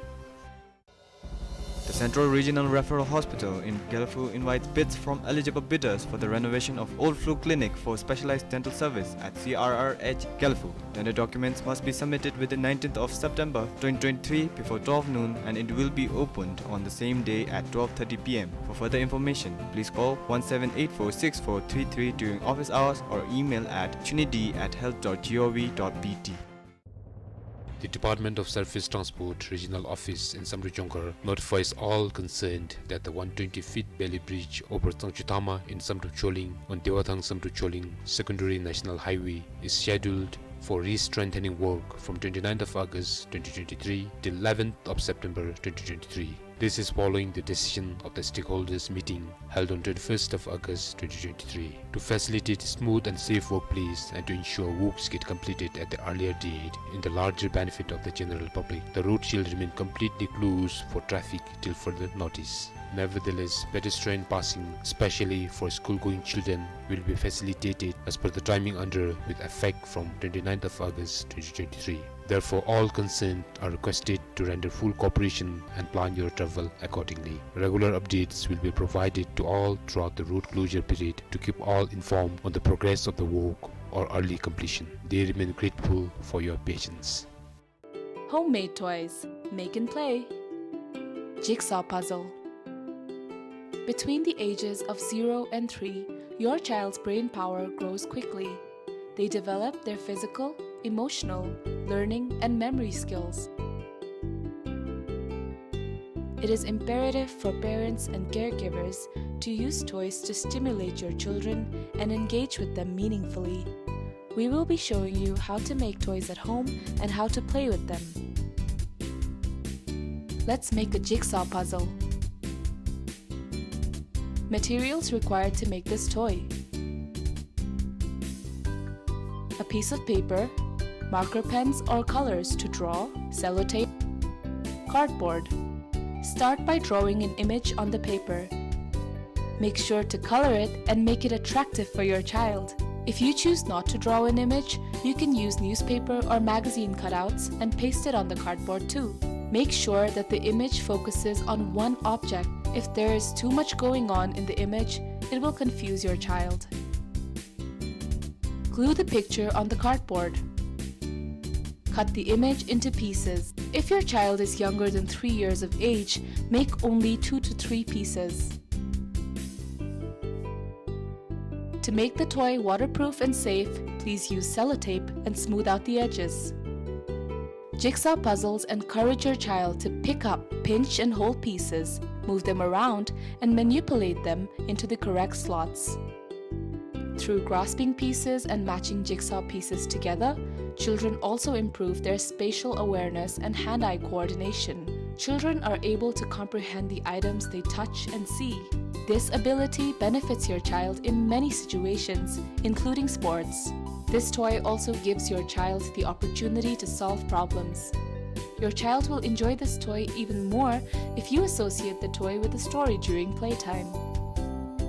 The Central Regional Referral Hospital in Gelephu invites bids from eligible bidders for the renovation of Old Flu Clinic for specialized dental service at C R R H Gelephu. Tender documents must be submitted within nineteenth of September twenty twenty-three before twelve noon, and it will be opened on the same day at twelve thirty P M. For further information, please call one seven eight four six four three three during office hours or email at chunidi at health dot gov dot B T. The Department of Surface Transport Regional Office in Samdrup Jongkhar notifies all concerned that the one twenty feet bailey bridge over Tsangchyu Thama in Samdrup Choling on Dewathang Samdrup Choling Secondary National Highway is scheduled for re-strengthening work from twenty-ninth of August twenty twenty-three till eleventh of September twenty twenty-three. This is following the decision of the stakeholders meeting held on twenty-first of August twenty twenty-three. To facilitate smooth and safe workplace and to ensure works get completed at the earlier date in the larger benefit of the general public, the road shall remain completely closed for traffic till further notice. Nevertheless, pedestrian passing, especially for school-going children, will be facilitated as per the timing under with effect from twenty-ninth of August twenty twenty-three. Therefore, all concerned are requested to render full cooperation and plan your travel accordingly. Regular updates will be provided to all throughout the road closure period to keep all informed on the progress of the work or early completion. They remain grateful for your patience. Homemade toys. Make and play. Jigsaw puzzle. Between the ages of zero and three, your child's brain power grows quickly. They develop their physical, emotional, learning, and memory skills. It is imperative for parents and caregivers to use toys to stimulate your children and engage with them meaningfully. We will be showing you how to make toys at home and how to play with them. Let's make a jigsaw puzzle. Materials required to make this toy: a piece of paper, marker pens or colors to draw, sellotape, cardboard. Start by drawing an image on the paper. Make sure to color it and make it attractive for your child. If you choose not to draw an image, you can use newspaper or magazine cutouts and paste it on the cardboard too. Make sure that the image focuses on one object. If there is too much going on in the image, it will confuse your child. Glue the picture on the cardboard. Cut the image into pieces. If your child is younger than three years of age, make only two to three pieces. To make the toy waterproof and safe, please use sellotape and smooth out the edges. Jigsaw puzzles encourage your child to pick up, pinch, and hold pieces, move them around, and manipulate them into the correct slots. Through grasping pieces and matching jigsaw pieces together, children also improve their spatial awareness and hand-eye coordination. Children are able to comprehend the items they touch and see. This ability benefits your child in many situations, including sports. This toy also gives your child the opportunity to solve problems. Your child will enjoy this toy even more if you associate the toy with a story during playtime.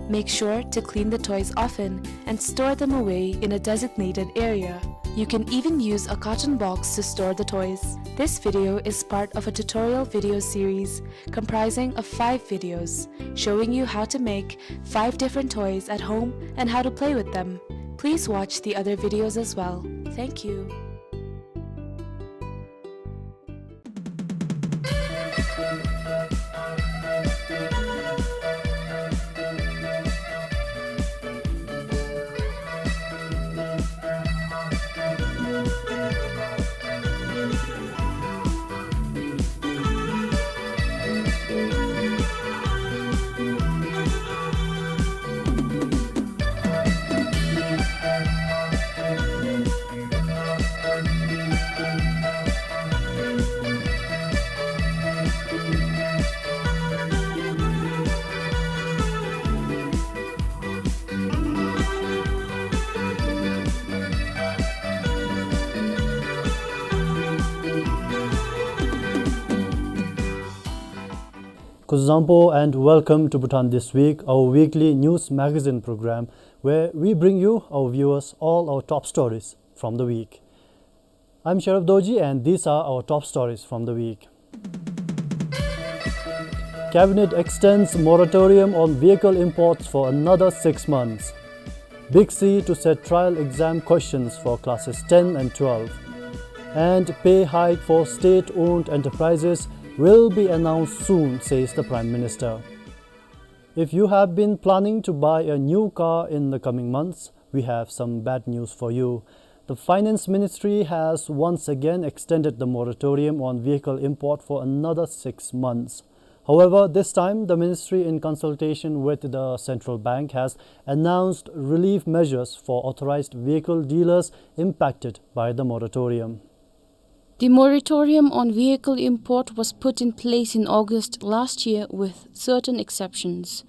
Make sure to clean the toys often and store them away in a designated area. You can even use a carton box to store the toys. This video is part of a tutorial video series comprising of five videos showing you how to make five different toys at home and how to play with them. Please watch the other videos as well. Thank you. Kuzuzangpo and welcome to Bhutan This Week, our weekly news magazine program where we bring you, our viewers, all our top stories from the week. I'm Sharif Dorji and these are our top stories from the week. Cabinet extends moratorium on vehicle imports for another six months. Big C to set trial exam questions for classes ten and twelve. And pay hike for state-owned enterprises will be announced soon, says the Prime Minister. If you have been planning to buy a new car in the coming months, we have some bad news for you. The Finance Ministry has once again extended the moratorium on vehicle import for another six months. However, this time the ministry, in consultation with the central bank, has announced relief measures for authorized vehicle dealers impacted by the moratorium. The moratorium on vehicle import was put in place in August last year with certain exceptions.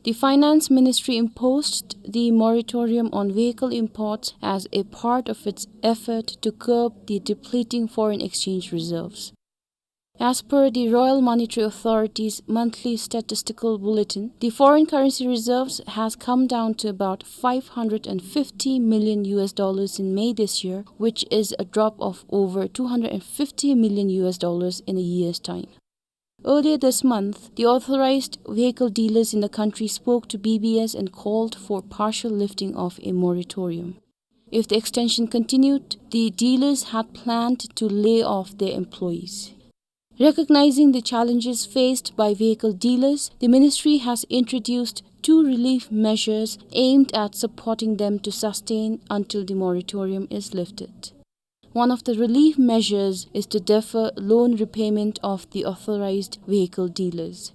The Finance Ministry imposed the moratorium on vehicle imports as a part of its effort to curb the depleting foreign exchange reserves. As per the Royal Monetary Authority's monthly statistical bulletin, the foreign currency reserves has come down to about five hundred and fifty million U S dollars in May this year, which is a drop of over two hundred and fifty million U S dollars in a year's time. Earlier this month, the authorized vehicle dealers in the country spoke to B B S and called for partial lifting of a moratorium. If the extension continued, the dealers had planned to lay off their employees. Recognizing the challenges faced by vehicle dealers, the ministry has introduced two relief measures aimed at supporting them to sustain until the moratorium is lifted. One of the relief measures is to defer loan repayment of the authorized vehicle dealers.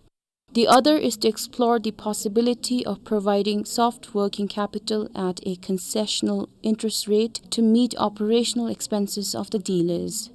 The other is to explore the possibility of providing soft working capital at a concessional interest rate to meet operational expenses of the dealers.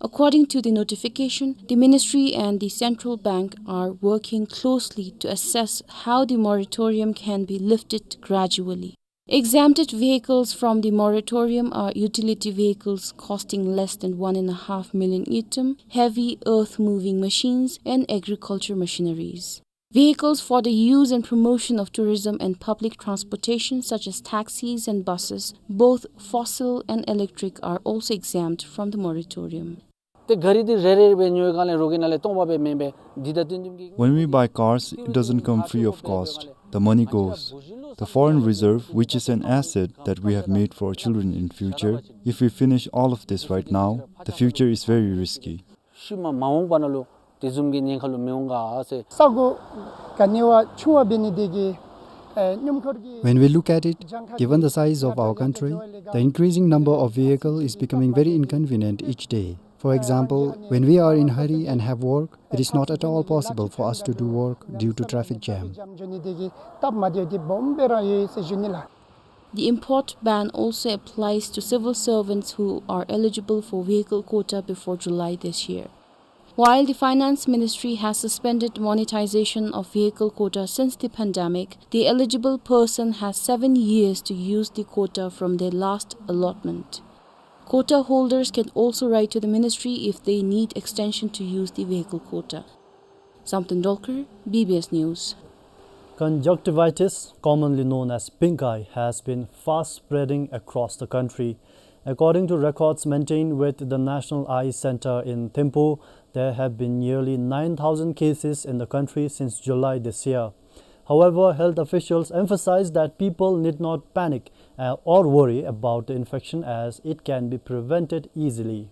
According to the notification, the ministry and the central bank are working closely to assess how the moratorium can be lifted gradually. Exempted vehicles from the moratorium are utility vehicles costing less than one and a half million ngultrum, heavy earth-moving machines, and agriculture machineries. Vehicles for the use and promotion of tourism and public transportation, such as taxis and buses, both fossil and electric, are also exempt from the moratorium. ཏེ་གཱ་རི་འདི་རེ་རེ་སྦེ་ཉོ་བའི་སྒང་ལས་རོགས་ཀྱི་ནང་ལས་སྟོང་པ་སྦེ་མེན་པས། འདི་ད་དོན་དམ་གྱི། When we buy cars, it doesn't come free of cost. The money goes. The foreign reserve, which is an asset that we have made for our children in future, if we finish all of this right now, the future is very risky. ཤུལ་མ་མ་འོངས་པ་ནང་ལུ་དེ་བཟུམ་གྱི་ཉེན་ཁ་ལུ་མི་འོང་ག་ཟེར། ས་གོ་ག་ནི་བ་ཆུང་བ་འབད་ནི་དེ་གིས་ཨེ་སྣུམ་འཁོར་གྱི། When we look at it, given the size of our country, the increasing number of vehicle is becoming very inconvenient each day. For example, when we are in hurry and have work, it is not at all possible for us to do work due to traffic jam. འགྱོ་ནི་དེ་གིས་སྟབས་མ་བདེཝ་འདི་སྦོམ་སྦེ་ར་ཡོད་ཟེར་ཞུ་ནི་ལགས། The import ban also applies to civil servants who are eligible for vehicle quota before July this year. While the Finance Ministry has suspended monetization of vehicle quota since the pandemic, the eligible person has seven years to use the quota from their last allotment. Quota holders can also write to the ministry if they need extension to use the vehicle quota. Samten Dolkar, B B S News. Conjunctivitis, commonly known as pink eye, has been fast spreading across the country. According to records maintained with the National Eye Center in Thimphu, there have been nearly nine thousand cases in the country since July this year. However, health officials emphasize that people need not panic, uh, or worry about the infection as it can be prevented easily.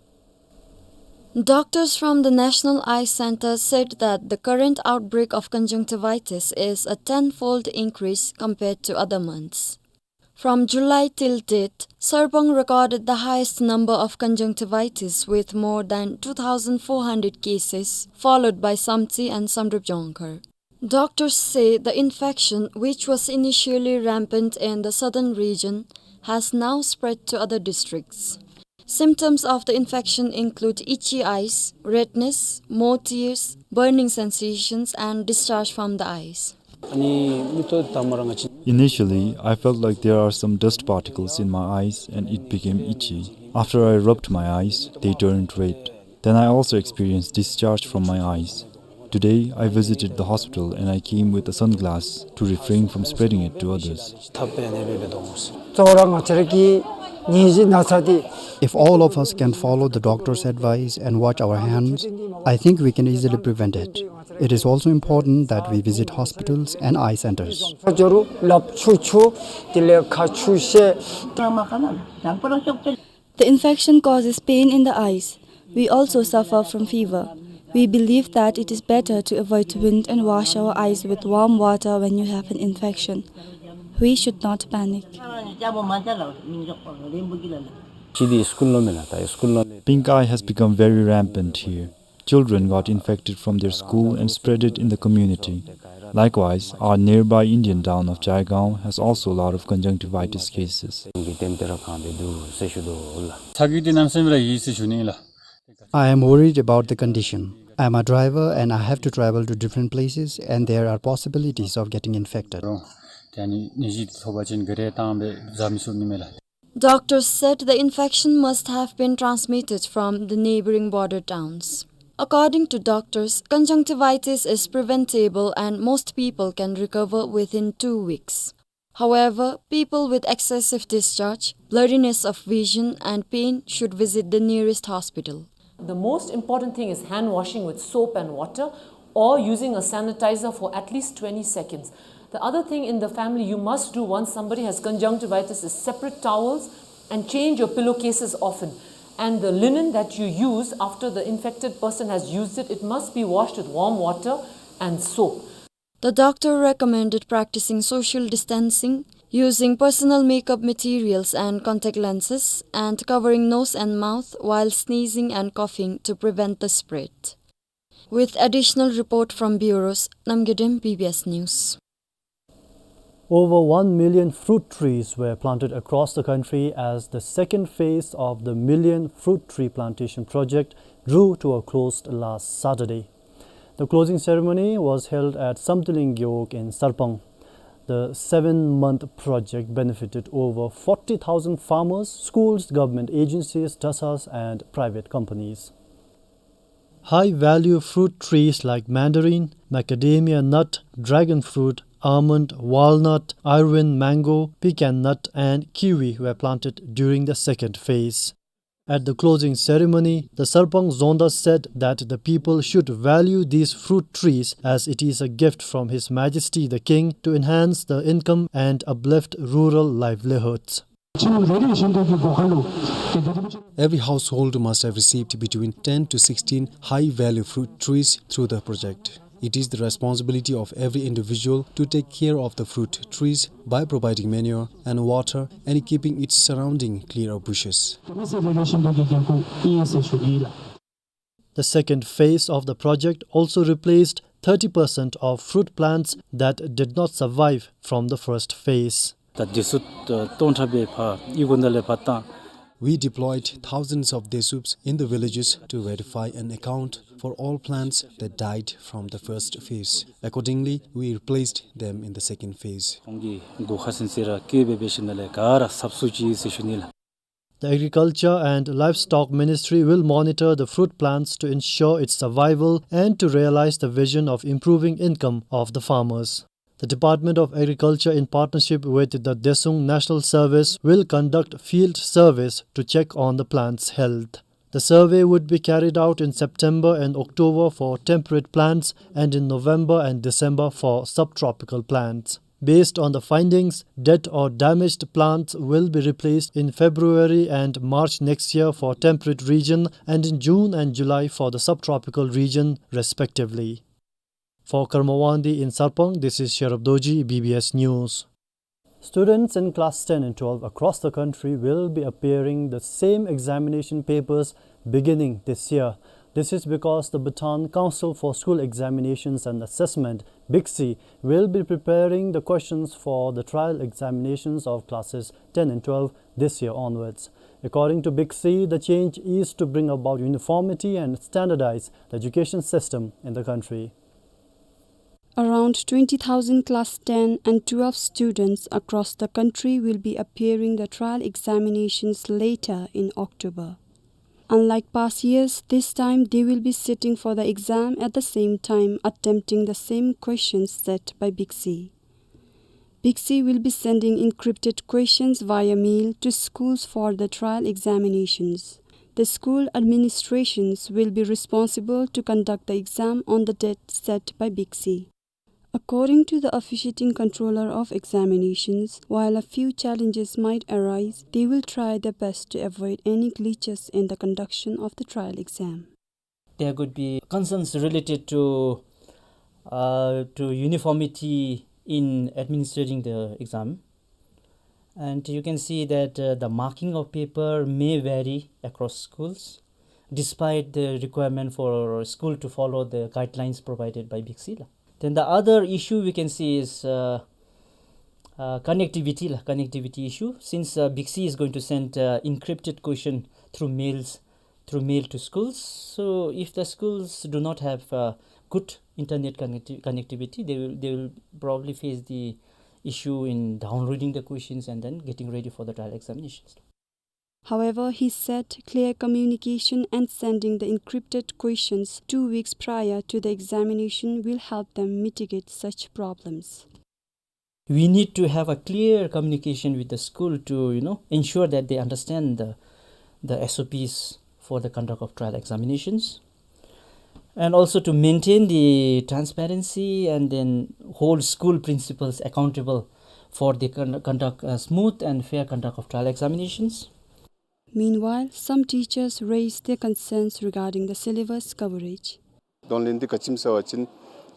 Doctors from the National Eye Center said that the current outbreak of conjunctivitis is a tenfold increase compared to other months. From July till date, Sarpang recorded the highest number of conjunctivitis with more than two thousand four hundred cases, followed by Samtse and Samdrup Jongkhar. Doctors say the infection, which was initially rampant in the southern region, has now spread to other districts. Symptoms of the infection include itchy eyes, redness, more tears, burning sensations, and discharge from the eyes. Initially, I felt like there are some dust particles in my eyes and it became itchy. After I rubbed my eyes, they turned red. Then I also experienced discharge from my eyes. Today, I visited the hospital and I came with a sunglass to refrain from spreading it to others. ཐབས་པའི་ནད་པའི་བེ་དོ་མོ་སི། གཙོ་བོ་ར་ང་བཅས་ར་གི་ནད་གཞི་ན་ཚ་འདི། If all of us can follow the doctor's advice and wash our hands, I think we can easily prevent it. It is also important that we visit hospitals and eye centers. ཇོ་རུ་ལགཔ་འཁྱུ་འཁྱུ་དེ་ལས་ཁ་འཁྱུ་བཤལ། The infection causes pain in the eyes. We also suffer from fever. We believe that it is better to avoid wind and wash our eyes with warm water when you have an infection. We should not panic. Pink eye has become very rampant here. Children got infected from their school and spread it in the community. Likewise, our nearby Indian town of Jaigaon has also a lot of conjunctivitis cases. ཚ་གྱང་འདི་གནམ་མེད་ས་མེད་ར་ཡོད་ཟེར་ཞུ་ནི་ལགས། I am worried about the condition. I am a driver and I have to travel to different places and there are possibilities of getting infected. རུང་ཏེ་ནི་ནད་གཞི་ཐོབ་པ་ཅིན་ག་ར་བཏང་སྦེ་བཟའ་མི་ཚུགས་ནི་མས་ལགས། Doctors said the infection must have been transmitted from the neighboring border towns. According to doctors, conjunctivitis is preventable and most people can recover within two weeks. However, people with excessive discharge, blurriness of vision, and pain should visit the nearest hospital. The most important thing is hand washing with soap and water or using a sanitizer for at least twenty seconds. The other thing in the family you must do once somebody has conjunctivitis is separate towels and change your pillowcases often. And the linen that you use after the infected person has used it, it must be washed with warm water and soap. The doctor recommended practicing social distancing, using personal makeup materials and contact lenses, and covering nose and mouth while sneezing and coughing to prevent the spread. With additional report from bureaus, Namgay Dem, B B S News. Over one million fruit trees were planted across the country as the second phase of the Million Fruit Tree Plantation Project drew to a close last Saturday. The closing ceremony was held at Samtuling Gewog in Sarpang. The seven-month project benefited over forty thousand farmers, schools, government agencies, dasas, and private companies. High-value fruit trees like mandarin, macadamia nut, dragon fruit, almond, walnut, Irvine mango, pecan nut, and kiwi were planted during the second phase. At the closing ceremony, the Sarpang Zonda said that the people should value these fruit trees as it is a gift from His Majesty the King to enhance the income and uplift rural livelihoods. Every household must have received between ten to sixteen high-value fruit trees through the project. It is the responsibility of every individual to take care of the fruit trees by providing manure and water and keeping its surrounding clear of bushes. The second phase of the project also replaced thirty percent of fruit plants that did not survive from the first phase. ད་དེ་ཚུ་ད་སྟོང་ཕྲག་སྦེ་ཕར་ཨི་ཁུང་ད་ལས་ཕར་བཏང་། We deployed thousands of desups in the villages to verify and account for all plants that died from the first phase. Accordingly, we replaced them in the second phase. ཁོང་གི་སྒོ་ཁ་ཟིན་ཅིག་ར་བཀལ་སྦེ་འབད་ཞིནམ་ལས་ག་ར་སབ་སུ་ཅིག་ཟེར་ཞུ་ནི་ལགས། The Agriculture and Livestock Ministry will monitor the fruit plants to ensure its survival and to realize the vision of improving income of the farmers. The Department of Agriculture, in partnership with the Desung National Service, will conduct field surveys to check on the plants' health. The survey would be carried out in September and October for temperate plants and in November and December for subtropical plants. Based on the findings, dead or damaged plants will be replaced in February and March next year for temperate region and in June and July for the subtropical region, respectively. For Karma Wangdi in Sarpang, this is Sherab Dorji, B B S News. Students in class ten and twelve across the country will be appearing the same examination papers beginning this year. This is because the Bhutan Council for School Examinations and Assessment, BICSE, will be preparing the questions for the trial examinations of classes ten and twelve this year onwards. According to BICSE, the change is to bring about uniformity and standardize the education system in the country. Around twenty thousand class ten and twelve students across the country will be appearing the trial examinations later in October. Unlike past years, this time they will be sitting for the exam at the same time, attempting the same questions set by Bixi. Bixi will be sending encrypted questions via mail to schools for the trial examinations. The school administrations will be responsible to conduct the exam on the date set by Bixi. According to the officiating controller of examinations, while a few challenges might arise, they will try their best to avoid any glitches in the conduction of the trial exam. There could be concerns related to, uh, to uniformity in administering the exam. And you can see that, uh, the marking of paper may vary across schools, despite the requirement for school to follow the guidelines provided by Bixi la. Then the other issue we can see is, uh, uh, connectivity la, connectivity issue. Since, uh, Bixi is going to send, uh, encrypted question through mails, through mail to schools. So if the schools do not have, uh, good internet connecti-, connectivity, they will, they will probably face the issue in downloading the questions and then getting ready for the trial examinations. However, he said clear communication and sending the encrypted questions two weeks prior to the examination will help them mitigate such problems. We need to have a clear communication with the school to, you know, ensure that they understand the, the S O Ps for the conduct of trial examinations. And also to maintain the transparency and then hold school principals accountable for the con-, conduct, uh, smooth and fair conduct of trial examinations. Meanwhile, some teachers raised their concerns regarding the syllabus coverage. དོན་ལན་འདི་ག་ཅི་སྨོ་ཟེར་བ་ཅིན་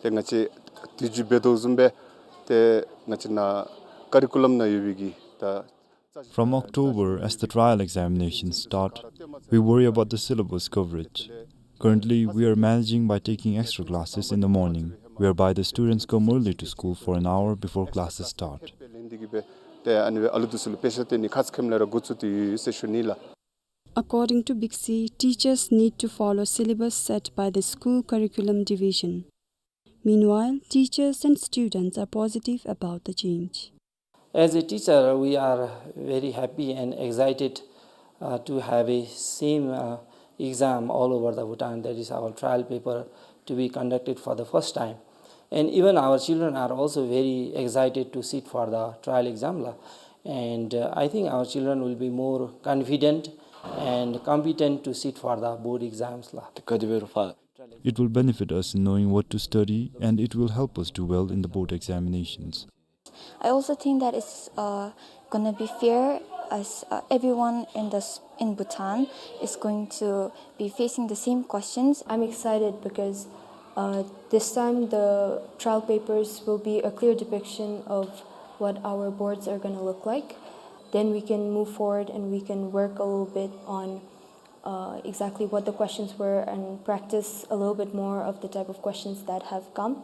ཏེ་ང་བཅས་དུས་རྒྱུན་འབད་དོ་བཟུམ་སྦེ་ཏེ་ང་བཅས་ནཱ་ཀ་རི་ཀུ་ལམ་ནང་ཡོད་པའི་གི་ད། From October, as the trial examinations start, we worry about the syllabus coverage. Currently, we are managing by taking extra classes in the morning, whereby the students come early to school for an hour before classes start. ཏེ་ཨ་ནི་སྦེ་ཨ་ལུ་འདི་ཚུ་ལུ་དཔེ་ཆ་སྟོན་ནི་ཁ་ཙ་ཁེམ་ལས་ར་འགོ་བཙུགས་ཏེ་ཡོད་ཟེར་ཞུ་ནི་ལགས། According to Bixi, teachers need to follow syllabus set by the school curriculum division. Meanwhile, teachers and students are positive about the change. As a teacher, we are very happy and excited, uh, to have a same, uh, exam all over the Bhutan, that is our trial paper, to be conducted for the first time. And even our children are also very excited to sit for the trial exam la. And, uh, I think our children will be more confident and competent to sit for the board exams la. It will benefit us in knowing what to study, and it will help us do well in the board examinations. I also think that it's, uh, gonna be fair as, uh, everyone in the s-, in Bhutan is going to be facing the same questions. I'm excited because, uh, this time the trial papers will be a clear depiction of what our boards are gonna look like. Then we can move forward and we can work a little bit on, uh, exactly what the questions were and practice a little bit more of the type of questions that have come.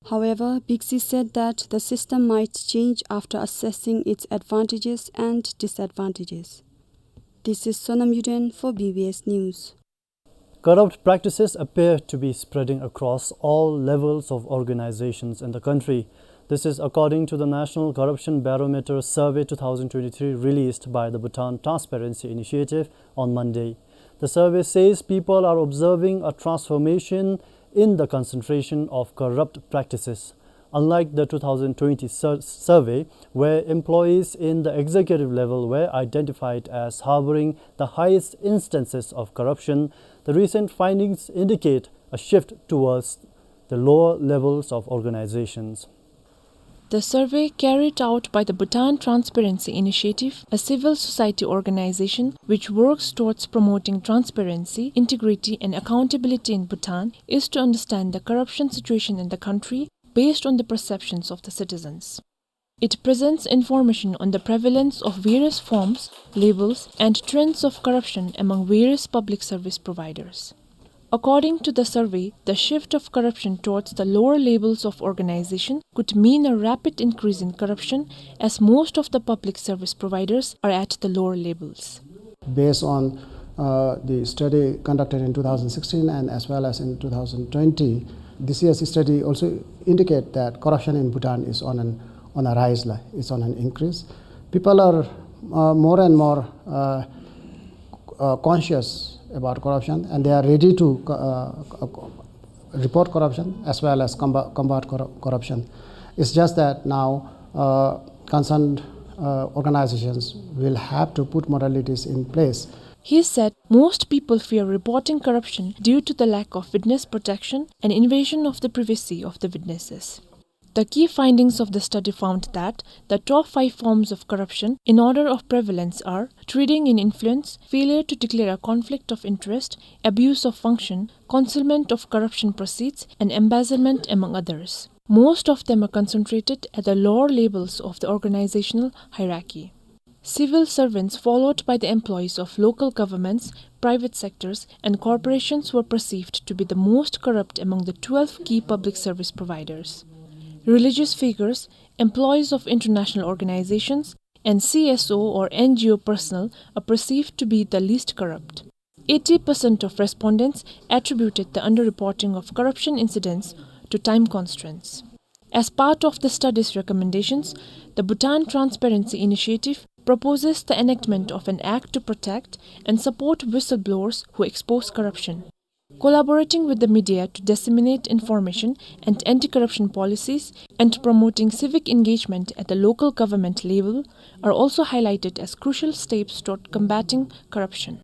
However, Bixi said that the system might change after assessing its advantages and disadvantages. This is Sonam Yuden for B B S News. Corrupt practices appear to be spreading across all levels of organizations in the country. This is according to the National Corruption Barometer Survey two thousand twenty-three released by the Bhutan Transparency Initiative on Monday. The survey says people are observing a transformation in the concentration of corrupt practices. Unlike the two thousand twenty sur-, survey, where employees in the executive level were identified as harboring the highest instances of corruption, the recent findings indicate a shift towards the lower levels of organizations. The survey, carried out by the Bhutan Transparency Initiative, a civil society organization which works towards promoting transparency, integrity, and accountability in Bhutan, is to understand the corruption situation in the country based on the perceptions of the citizens. It presents information on the prevalence of various forms, labels, and trends of corruption among various public service providers. According to the survey, the shift of corruption towards the lower levels of organization could mean a rapid increase in corruption, as most of the public service providers are at the lower levels. Based on, uh, the study conducted in two thousand sixteen and as well as in two thousand twenty, this year's study also indicate that corruption in Bhutan is on an, on a rise, la, it's on an increase. People are, uh, more and more, uh, uh, conscious about corruption, and they are ready to co-, uh, co-, co-, report corruption as well as comba-, combat corru-, corruption. It's just that now, uh, concerned, uh, organizations will have to put modalities in place. He said most people fear reporting corruption due to the lack of witness protection and invasion of the privacy of the witnesses. The key findings of the study found that the top five forms of corruption in order of prevalence are trading in influence, failure to declare a conflict of interest, abuse of function, concealment of corruption proceeds, and embezzlement, among others. Most of them are concentrated at the lower levels of the organizational hierarchy. Civil servants, followed by the employees of local governments, private sectors, and corporations, were perceived to be the most corrupt among the twelve key public service providers. Religious figures, employees of international organizations, and C S O or N G O personnel are perceived to be the least corrupt. Eighty percent of respondents attributed the underreporting of corruption incidents to time constraints. As part of the study's recommendations, the Bhutan Transparency Initiative proposes the enactment of an act to protect and support whistleblowers who expose corruption. Collaborating with the media to disseminate information and anti-corruption policies and promoting civic engagement at the local government level are also highlighted as crucial steps toward combating corruption.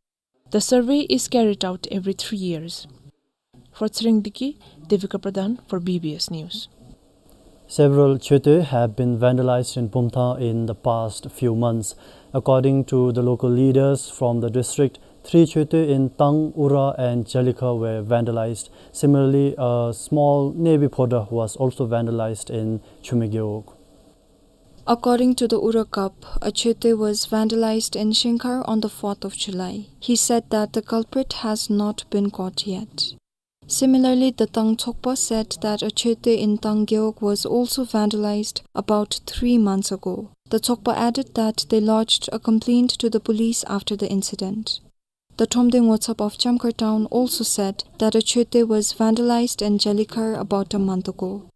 The survey is carried out every three years. For Tshering Deki, Devika Pradhan for B B S News. Several chöte have been vandalized in Bumthang in the past few months. According to the local leaders from the district, three chöte in Tang, Ura and Jalikhar were vandalized. Similarly, a small navy phoda was also vandalized in Chumi Gewog. According to the Ura Kap, a chöte was vandalized in Shingkhar on the fourth of July. He said that the culprit has not been caught yet. Similarly, the Tang Tsokpa said that a chöte in Tang Gewog was also vandalized about three months ago. The Tsokpa added that they lodged a complaint to the police after the incident. The Thromde Ngotsap of Chamkhar town also said that a chöte was vandalized in Jalikhar about a month ago.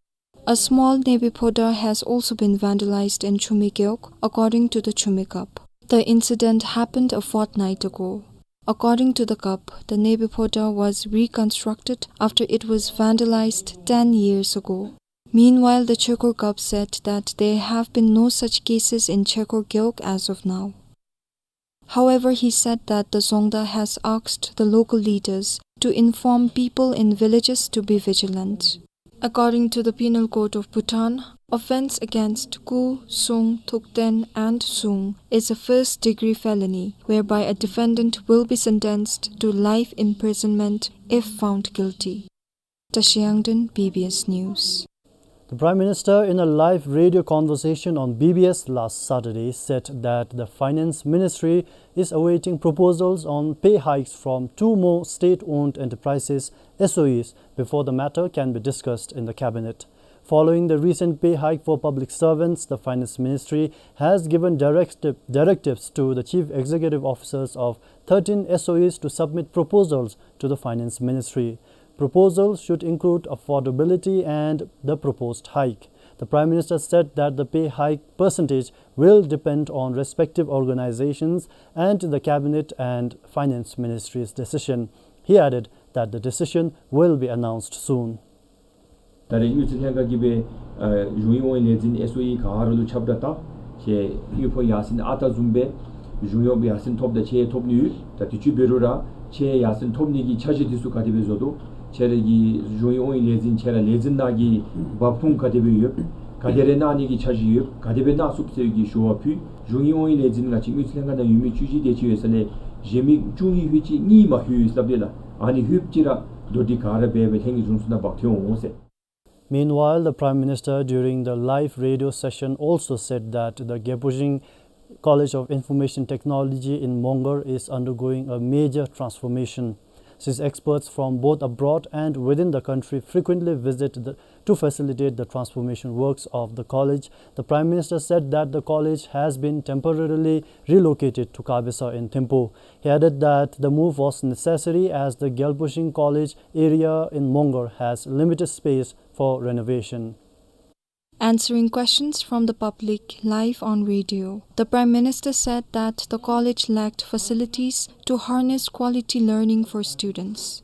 A small navy phoda has also been vandalized in Chumi Gewog, according to the Chumi Kap. The incident happened a fortnight ago. According to the Kap, the navy phoda was reconstructed after it was vandalized ten years ago. Meanwhile, the Chekhor Kap said that there have been no such cases in Chekhor Gewog as of now. However, he said that the Dzongda has asked the local leaders to inform people in villages to be vigilant. According to the Penal Code of Bhutan, offense against Ku, Sung, Thukten, and Sung is a first-degree felony, whereby a defendant will be sentenced to life imprisonment if found guilty. Tashi Yangden, B B S News. The Prime Minister, in a live radio conversation on B B S last Saturday, said that the Finance Ministry is awaiting proposals on pay hikes from two more state-owned enterprises, S O Es, before the matter can be discussed in the cabinet. Following the recent pay hike for public servants, the Finance Ministry has given directive, directives to the chief executive officers of thirteen S O Es to submit proposals to the Finance Ministry. Proposals should include affordability and the proposed hike. The Prime Minister said that the pay hike percentage will depend on respective organizations and the Cabinet and Finance Ministry's decision. He added that the decision will be announced soon. ད་རེས་དངུལ་རྩིས་ལྷན་ཁག་གིས་སྦེ་ཨ་གཞུང་གཡོག་དབང་ལས་འཛིན་S O E ག་ར་ལུ་ཁྱབ་བསྒྲགས་བཏང་། ཁྱེད་དངུལ་ཕོགས་ཡར་སེང་ཨ་རྟག་བཟུམ་སྦེ་གཞུང་གཡོག་ཡར་སེང་ཐོབ་ད་ཁྱེད་ཐོབ་ནི་ཡོད། ད་དུས་ཅི་འབད་རུང་ར་ཁྱེད་ཡར་སེང་ཐོབ་ནི་གི་འཆར་གཞི་འདི་ཚུ་ག་དེ་སྦེ་བཟོ་དོ། ཁྱེད་ར་གི་གཞུང་གཡོག་དབང་ལས་འཛིན་ཁྱེད་ར་ལས་འཛིན་ནང་གི་འབབ་ཁུངས་ག་དེ་སྦེ་ཡོད། ག་དེ་རེ་གནང་ནི་གི་འཆར་གཞི་ཡོད། ག་དེ་སྦེ་གནང་ཚུགས་ཟེར་གྱི་ཞུ་བ་ཕུལ། གཞུང་གཡོག་དབང་ལས་འཛིན་ང་བཅས་དངུལ་རྩིས་ལྷན་ཁག་ནང་ཡོད་མི་བཅུ་བཞི་དེ་ཅིག་ཡོད་ས་ལས་གཞན་མི་བཅུ་གཉིས་ལྷོད་ཅི་གཉིས་མ་ལྷོད་ཡོད་ས་ལས་ལགས། ཨ་ནི་ལྷོད་ཅི་ར་དོ་འགྲིག་ག་ར་འབད་སྦེ་ལྷན་གྱི་བཟུང་ཚུགས་ན་འབག་ཐོན་འོང་ཟེར། Meanwhile, the Prime Minister, during the live radio session, also said that the Gyalpo Shing College of Information Technology in Mongar is undergoing a major transformation. Since experts from both abroad and within the country frequently visit the, to facilitate the transformation works of the college, the Prime Minister said that the college has been temporarily relocated to Kabesa in Thimphu. He added that the move was necessary as the Gyalpo Shing College area in Mongar has limited space for renovation. Answering questions from the public live on radio, the Prime Minister said that the college lacked facilities to harness quality learning for students.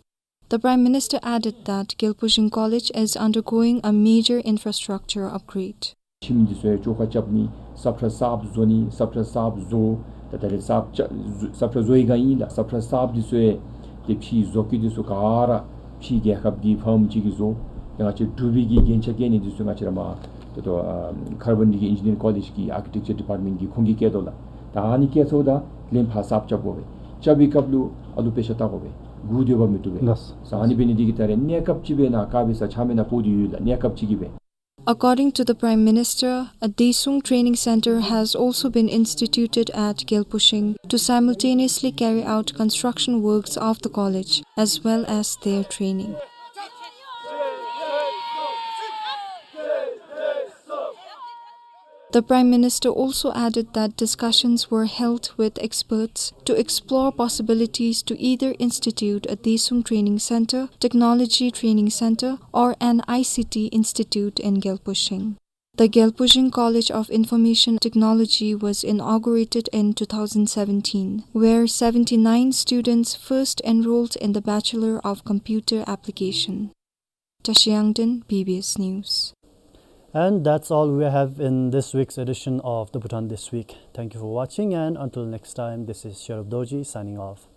The Prime Minister added that Gyalpo Shing College is undergoing a major infrastructure upgrade. ཁྱིམ་འདི་ཚུ་ཡང་བཅོ་ཁ་རྐྱབ་ནི་སབ་ཁྲ་གསརཔ་བཟོ་ནི་སབ་ཁྲ་གསརཔ་བཟོ། ད་ད་རེས་སབ་ཁྲ་སབ་ཁྲ་བཟོ་བའི་སྒང་ཨིན་ལགས། སབ་ཁྲ་གསརཔ་འདི་ཚུ་ཡང་ཏེ་ཕྱིའི་བཟོ་བཀོད་འདི་ཚུ་ག་ར་ཕྱིའི་རྒྱལ་ཁབ་ཀྱི་ཕརམ་ཅིག་གིས་བཟོ། ཏེ་ང་བཅས་འབྲུག་པའི་གི་རྒྱན་ཆ་བཀལ་ནི་འདི་ཚུ་ང་བཅས་ར་མར་ད་ལྟོ་ཨ་ཁར་བན་ཌིལ་གྱི་ཨིན་ཇི་ནི་ཡརིང་ཀོ་ལེཇ་གི་ཨར་ཀི་ཊེག་ཅར་ཌི་པརཊ་མེནཊ་གིས་ཁོང་གིས་བཀལ་དོ་ལགས། ད་ཨ་ནི་བཀལ་ཚརཝ་ད་ལེན་ཕར་གསརཔ་རྐྱབ་དགོ་པས། རྐྱབ་པའི་སྐབས་ལུ་ཨ་ལུ་དཔེ་ཆ་བལྟ་དགོ་པས། སྒུག་སྡོད་པ་མི་བཏུབ་པས། ལགས། ཨ་ནི་འབད་ནི་འདི་གིས་ད་རེས་གནས་སྐབས་ཅིག་སྦེ་ནཱ་དཀར་སྦི་ས་ཆ་མེད་ནང་སྤོ་སྟེ་ཡོད་ལགས། གནས་སྐབས་ཅིག་གི་སྦེ། According to the Prime Minister, a Daesung training center has also been instituted at Gyalpo Shing to simultaneously carry out construction works of the college as well as their training. The Prime Minister also added that discussions were held with experts to explore possibilities to either institute a Daesung Training Center, Technology Training Center, or an I C T institute in Gyalpo Shing. The Gyalpo Shing College of Information Technology was inaugurated in two thousand seventeen, where seventy-nine students first enrolled in the Bachelor of Computer Application. Tashi Yangden, B B S News. And that's all we have in this week's edition of The Bhutan This Week. Thank you for watching, and until next time, this is Sherub Dorji signing off.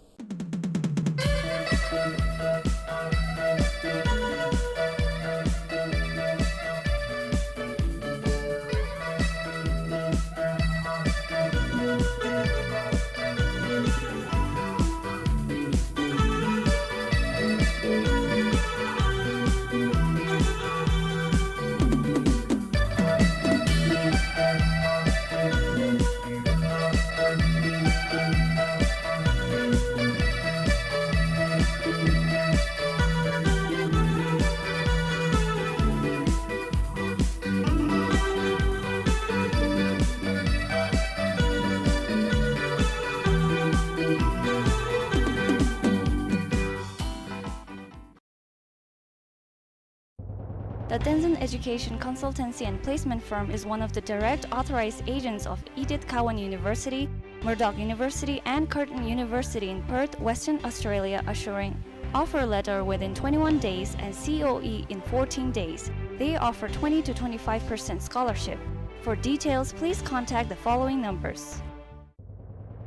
The Tenzin Education Consultancy and Placement Firm is one of the direct authorized agents of Edith Cowan University, Murdoch University, and Curtin University in Perth, Western Australia, assuring offer letter within twenty-one days and C O E in fourteen days. They offer twenty to twenty-five percent scholarship. For details, please contact the following numbers.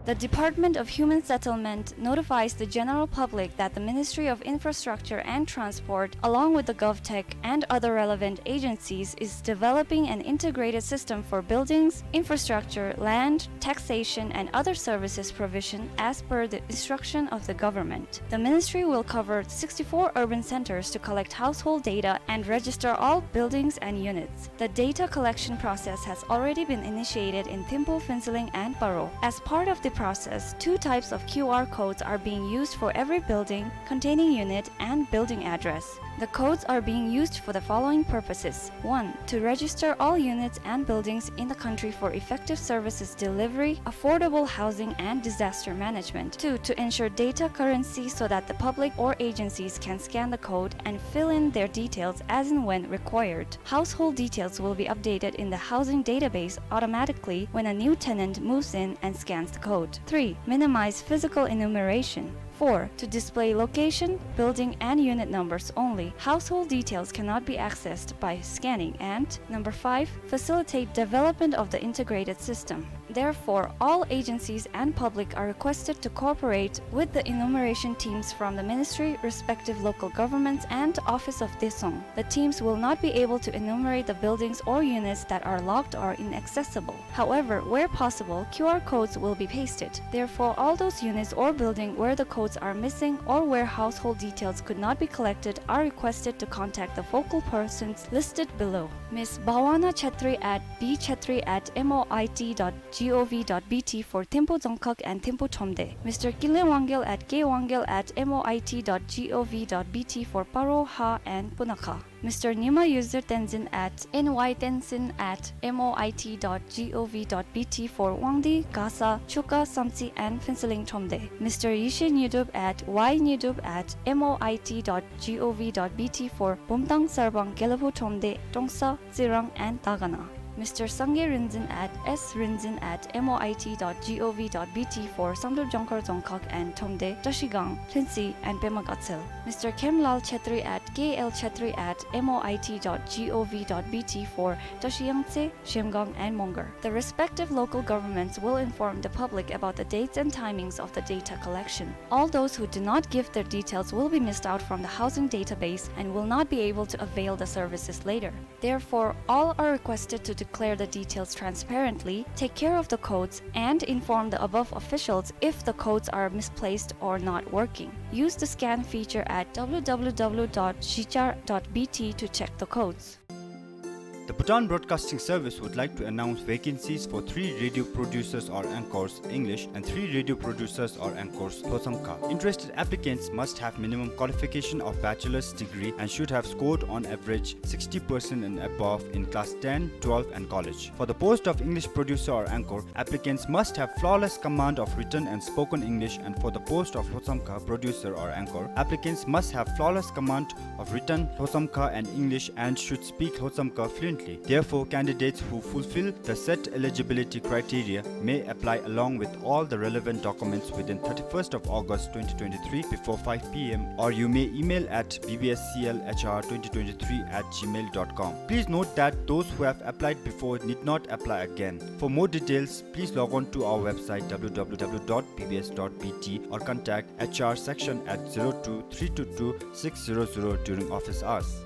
The Department of Human Settlement notifies the general public that the Ministry of Infrastructure and Transport, along with the GovTech and other relevant agencies, is developing an integrated system for buildings, infrastructure, land, taxation, and other services provision as per the instruction of the government. The ministry will cover sixty-four urban centers to collect household data and register all buildings and units. The data collection process has already been initiated in Thimphu, Phuentsholing, and Paro. As part of the process, two types of Q R codes are being used for every building containing unit and building address. The codes are being used for the following purposes. One, to register all units and buildings in the country for effective services delivery, affordable housing, and disaster management. Two, to ensure data currency so that the public or agencies can scan the code and fill in their details as and when required. Household details will be updated in the housing database automatically when a new tenant moves in and scans the code. Three, minimize physical enumeration. Four, to display location, building, and unit numbers only. Household details cannot be accessed by scanning. And number five, facilitate development of the integrated system. Therefore, all agencies and public are requested to cooperate with the enumeration teams from the ministry, respective local governments, and Office of Daesung. The teams will not be able to enumerate the buildings or units that are locked or inaccessible. However, where possible, Q R codes will be pasted. Therefore, all those units or building where the codes are missing or where household details could not be collected are requested to contact the focal persons listed below. Miss Bhawana Chetri at B Chetri at M O I T dot G O V dot B T for Thimphu Dzongkhag and Thimphu Thromde. Mister Kinley Wangyal at K Wangyal at M O I T dot G O V dot B T for Paro, Ha and Punakha. Mister Nima Yuzir Tenzin at N Y Tenzin at M O I T dot G O V dot B T for Wangdue, Gasa, Chuka, Samtse and Phuentsholing Thromde. Mister Yeshe Nyidup at Y Nyidup at M O I T dot G O V dot B T for Bumthang, Sarbang, Gelephu Thromde, Trongsa, Tsirang and Dagana. Mister Sangay Rinzin at S Rinzin at M O I T dot G O V dot B T for Samdrup, Jongkhar, Dzongkhag and Thromde, Trashigang, Phlensi and Pema Gatshel. Mister Khemlal Chhetri at K L Chhetri at M O I T dot G O V dot B T for Trashiyangtse, Zhemgang and Mongar. The respective local governments will inform the public about the dates and timings of the data collection. All those who do not give their details will be missed out from the housing database and will not be able to avail the services later. Therefore, all are requested to declare the details transparently, take care of the codes, and inform the above officials if the codes are misplaced or not working. Use the scan feature at W W W dot zhichar dot B T to check the codes. The Bhutan Broadcasting Service would like to announce vacancies for three radio producers or anchors, English, and three radio producers or anchors, Lhotshamkha. Interested applicants must have minimum qualification of bachelor's degree and should have scored on average sixty percent and above in class ten, twelve, and college. For the post of English producer or anchor, applicants must have flawless command of written and spoken English, and for the post of Lhotshamkha producer or anchor, applicants must have flawless command of written Lhotshamkha and English and should speak Lhotshamkha fluently. Therefore, candidates who fulfill the set eligibility criteria may apply along with all the relevant documents within thirty-first of August twenty twenty-three before five P M, or you may email at B B S C L H R twenty twenty-three at gmail dot com. Please note that those who have applied before need not apply again. For more details, please log on to our website W W W dot B B S dot B T or contact H R section at zero two three two two six zero zero during office hours.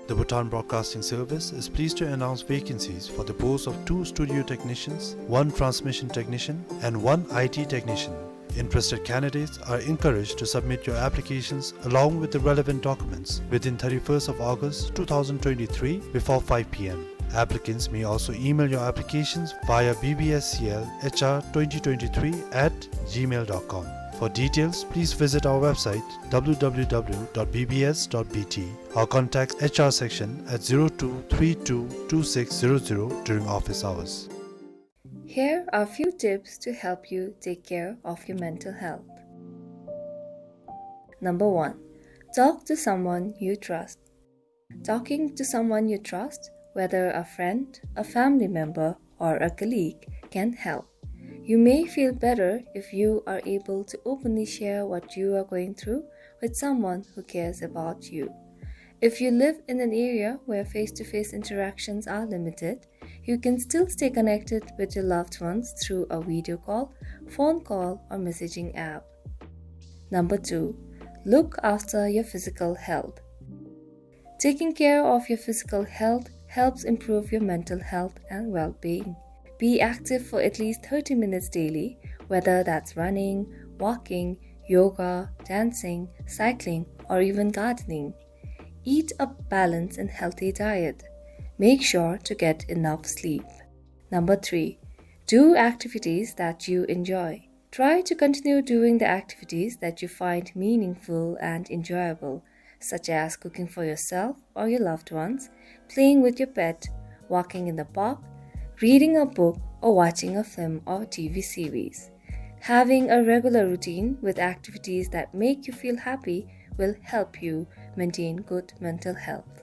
The Bhutan Broadcasting Service is pleased to announce vacancies for the post of two studio technicians, one transmission technician, and one I T technician. Interested candidates are encouraged to submit your applications along with the relevant documents within thirty-first of August two thousand twenty-three before five P M. Applicants may also email your applications via B B S C L H R twenty twenty-three at gmail dot com. For details, please visit our website W W W dot B B S dot B T or contact H R section at zero two three two two six zero zero during office hours. Here are few tips to help you take care of your mental health. Number one, talk to someone you trust. Talking to someone you trust, whether a friend, a family member, or a colleague, can help. You may feel better if you are able to openly share what you are going through with someone who cares about you. If you live in an area where face-to-face interactions are limited, you can still stay connected with your loved ones through a video call, phone call, or messaging app. Number two, look after your physical health. Taking care of your physical health helps improve your mental health and well-being. Be active for at least thirty minutes daily, whether that's running, walking, yoga, dancing, cycling, or even gardening. Eat a balanced and healthy diet. Make sure to get enough sleep. Number three, do activities that you enjoy. Try to continue doing the activities that you find meaningful and enjoyable, such as cooking for yourself or your loved ones, playing with your pet, walking in the park, reading a book, or watching a film or T V series. Having a regular routine with activities that make you feel happy will help you maintain good mental health.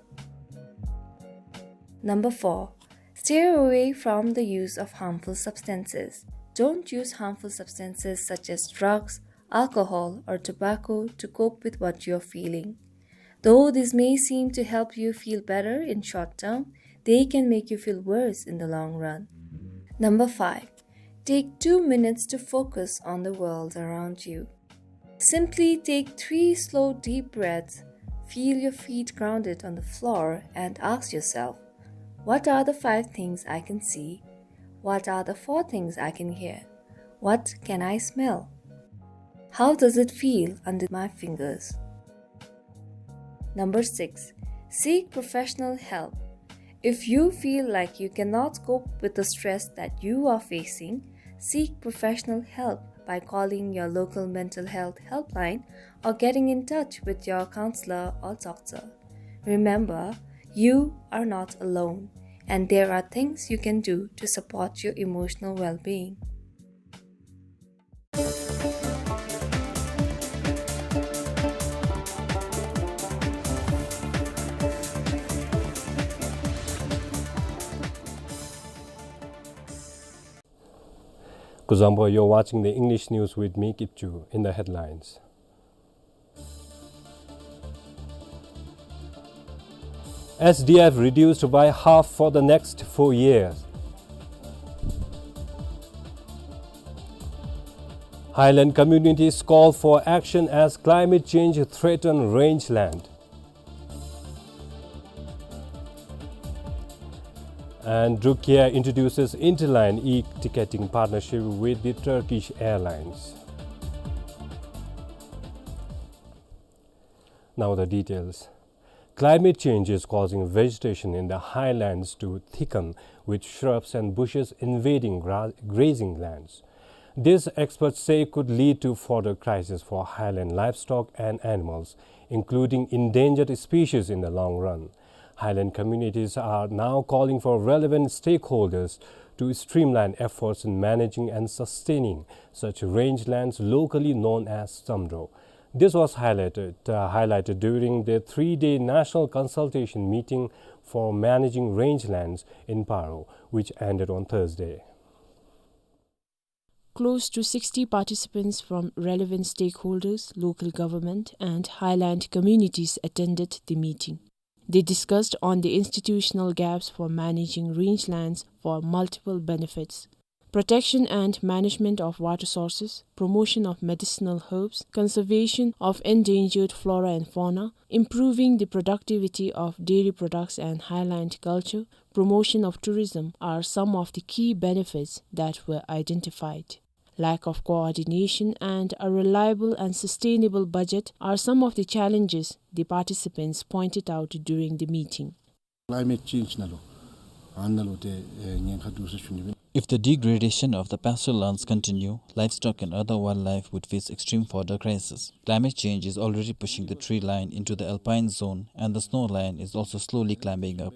Number four, stay away from the use of harmful substances. Don't use harmful substances such as drugs, alcohol, or tobacco to cope with what you're feeling. Though this may seem to help you feel better in short term, they can make you feel worse in the long run. Number five, take two minutes to focus on the world around you. Simply take three slow, deep breaths, feel your feet grounded on the floor, and ask yourself, "What are the five things I can see? What are the four things I can hear? What can I smell? How does it feel under my fingers?" Number six, seek professional help. If you feel like you cannot cope with the stress that you are facing, seek professional help by calling your local mental health helpline or getting in touch with your counselor or doctor. Remember, you are not alone, and there are things you can do to support your emotional well-being. Kuzuzangpo, you're watching the English news with me, Kipchu. In the headlines: S D F reduced by half for the next four years. Highland communities call for action as climate change threaten rangeland. And Drukia introduces interline e-ticketing partnership with the Turkish Airlines. Now the details. Climate change is causing vegetation in the highlands to thicken, with shrubs and bushes invading gra-, grazing lands. This, experts say, could lead to further crisis for highland livestock and animals, including endangered species, in the long run. Highland communities are now calling for relevant stakeholders to streamline efforts in managing and sustaining such rangelands, locally known as samdro. This was highlighted, uh, highlighted during the three-day national consultation meeting for managing rangelands in Paro, which ended on Thursday. Close to sixty participants from relevant stakeholders, local government, and highland communities attended the meeting. They discussed on the institutional gaps for managing rangelands for multiple benefits: protection and management of water sources, promotion of medicinal herbs, conservation of endangered flora and fauna, improving the productivity of dairy products and highland culture, promotion of tourism are some of the key benefits that were identified. Lack of coordination and a reliable and sustainable budget are some of the challenges the participants pointed out during the meeting. Climate change ནང་ལུ་ཨ་ནཱ་ལུ་ཏེ་ཨེ་ཉེན་ཁ་འདུག་ཟེར་ཞུ་ནི་ཨིན། If the degradation of the pasture lands continue, livestock and other wildlife would face extreme further crisis. Climate change is already pushing the tree line into the alpine zone, and the snow line is also slowly climbing up.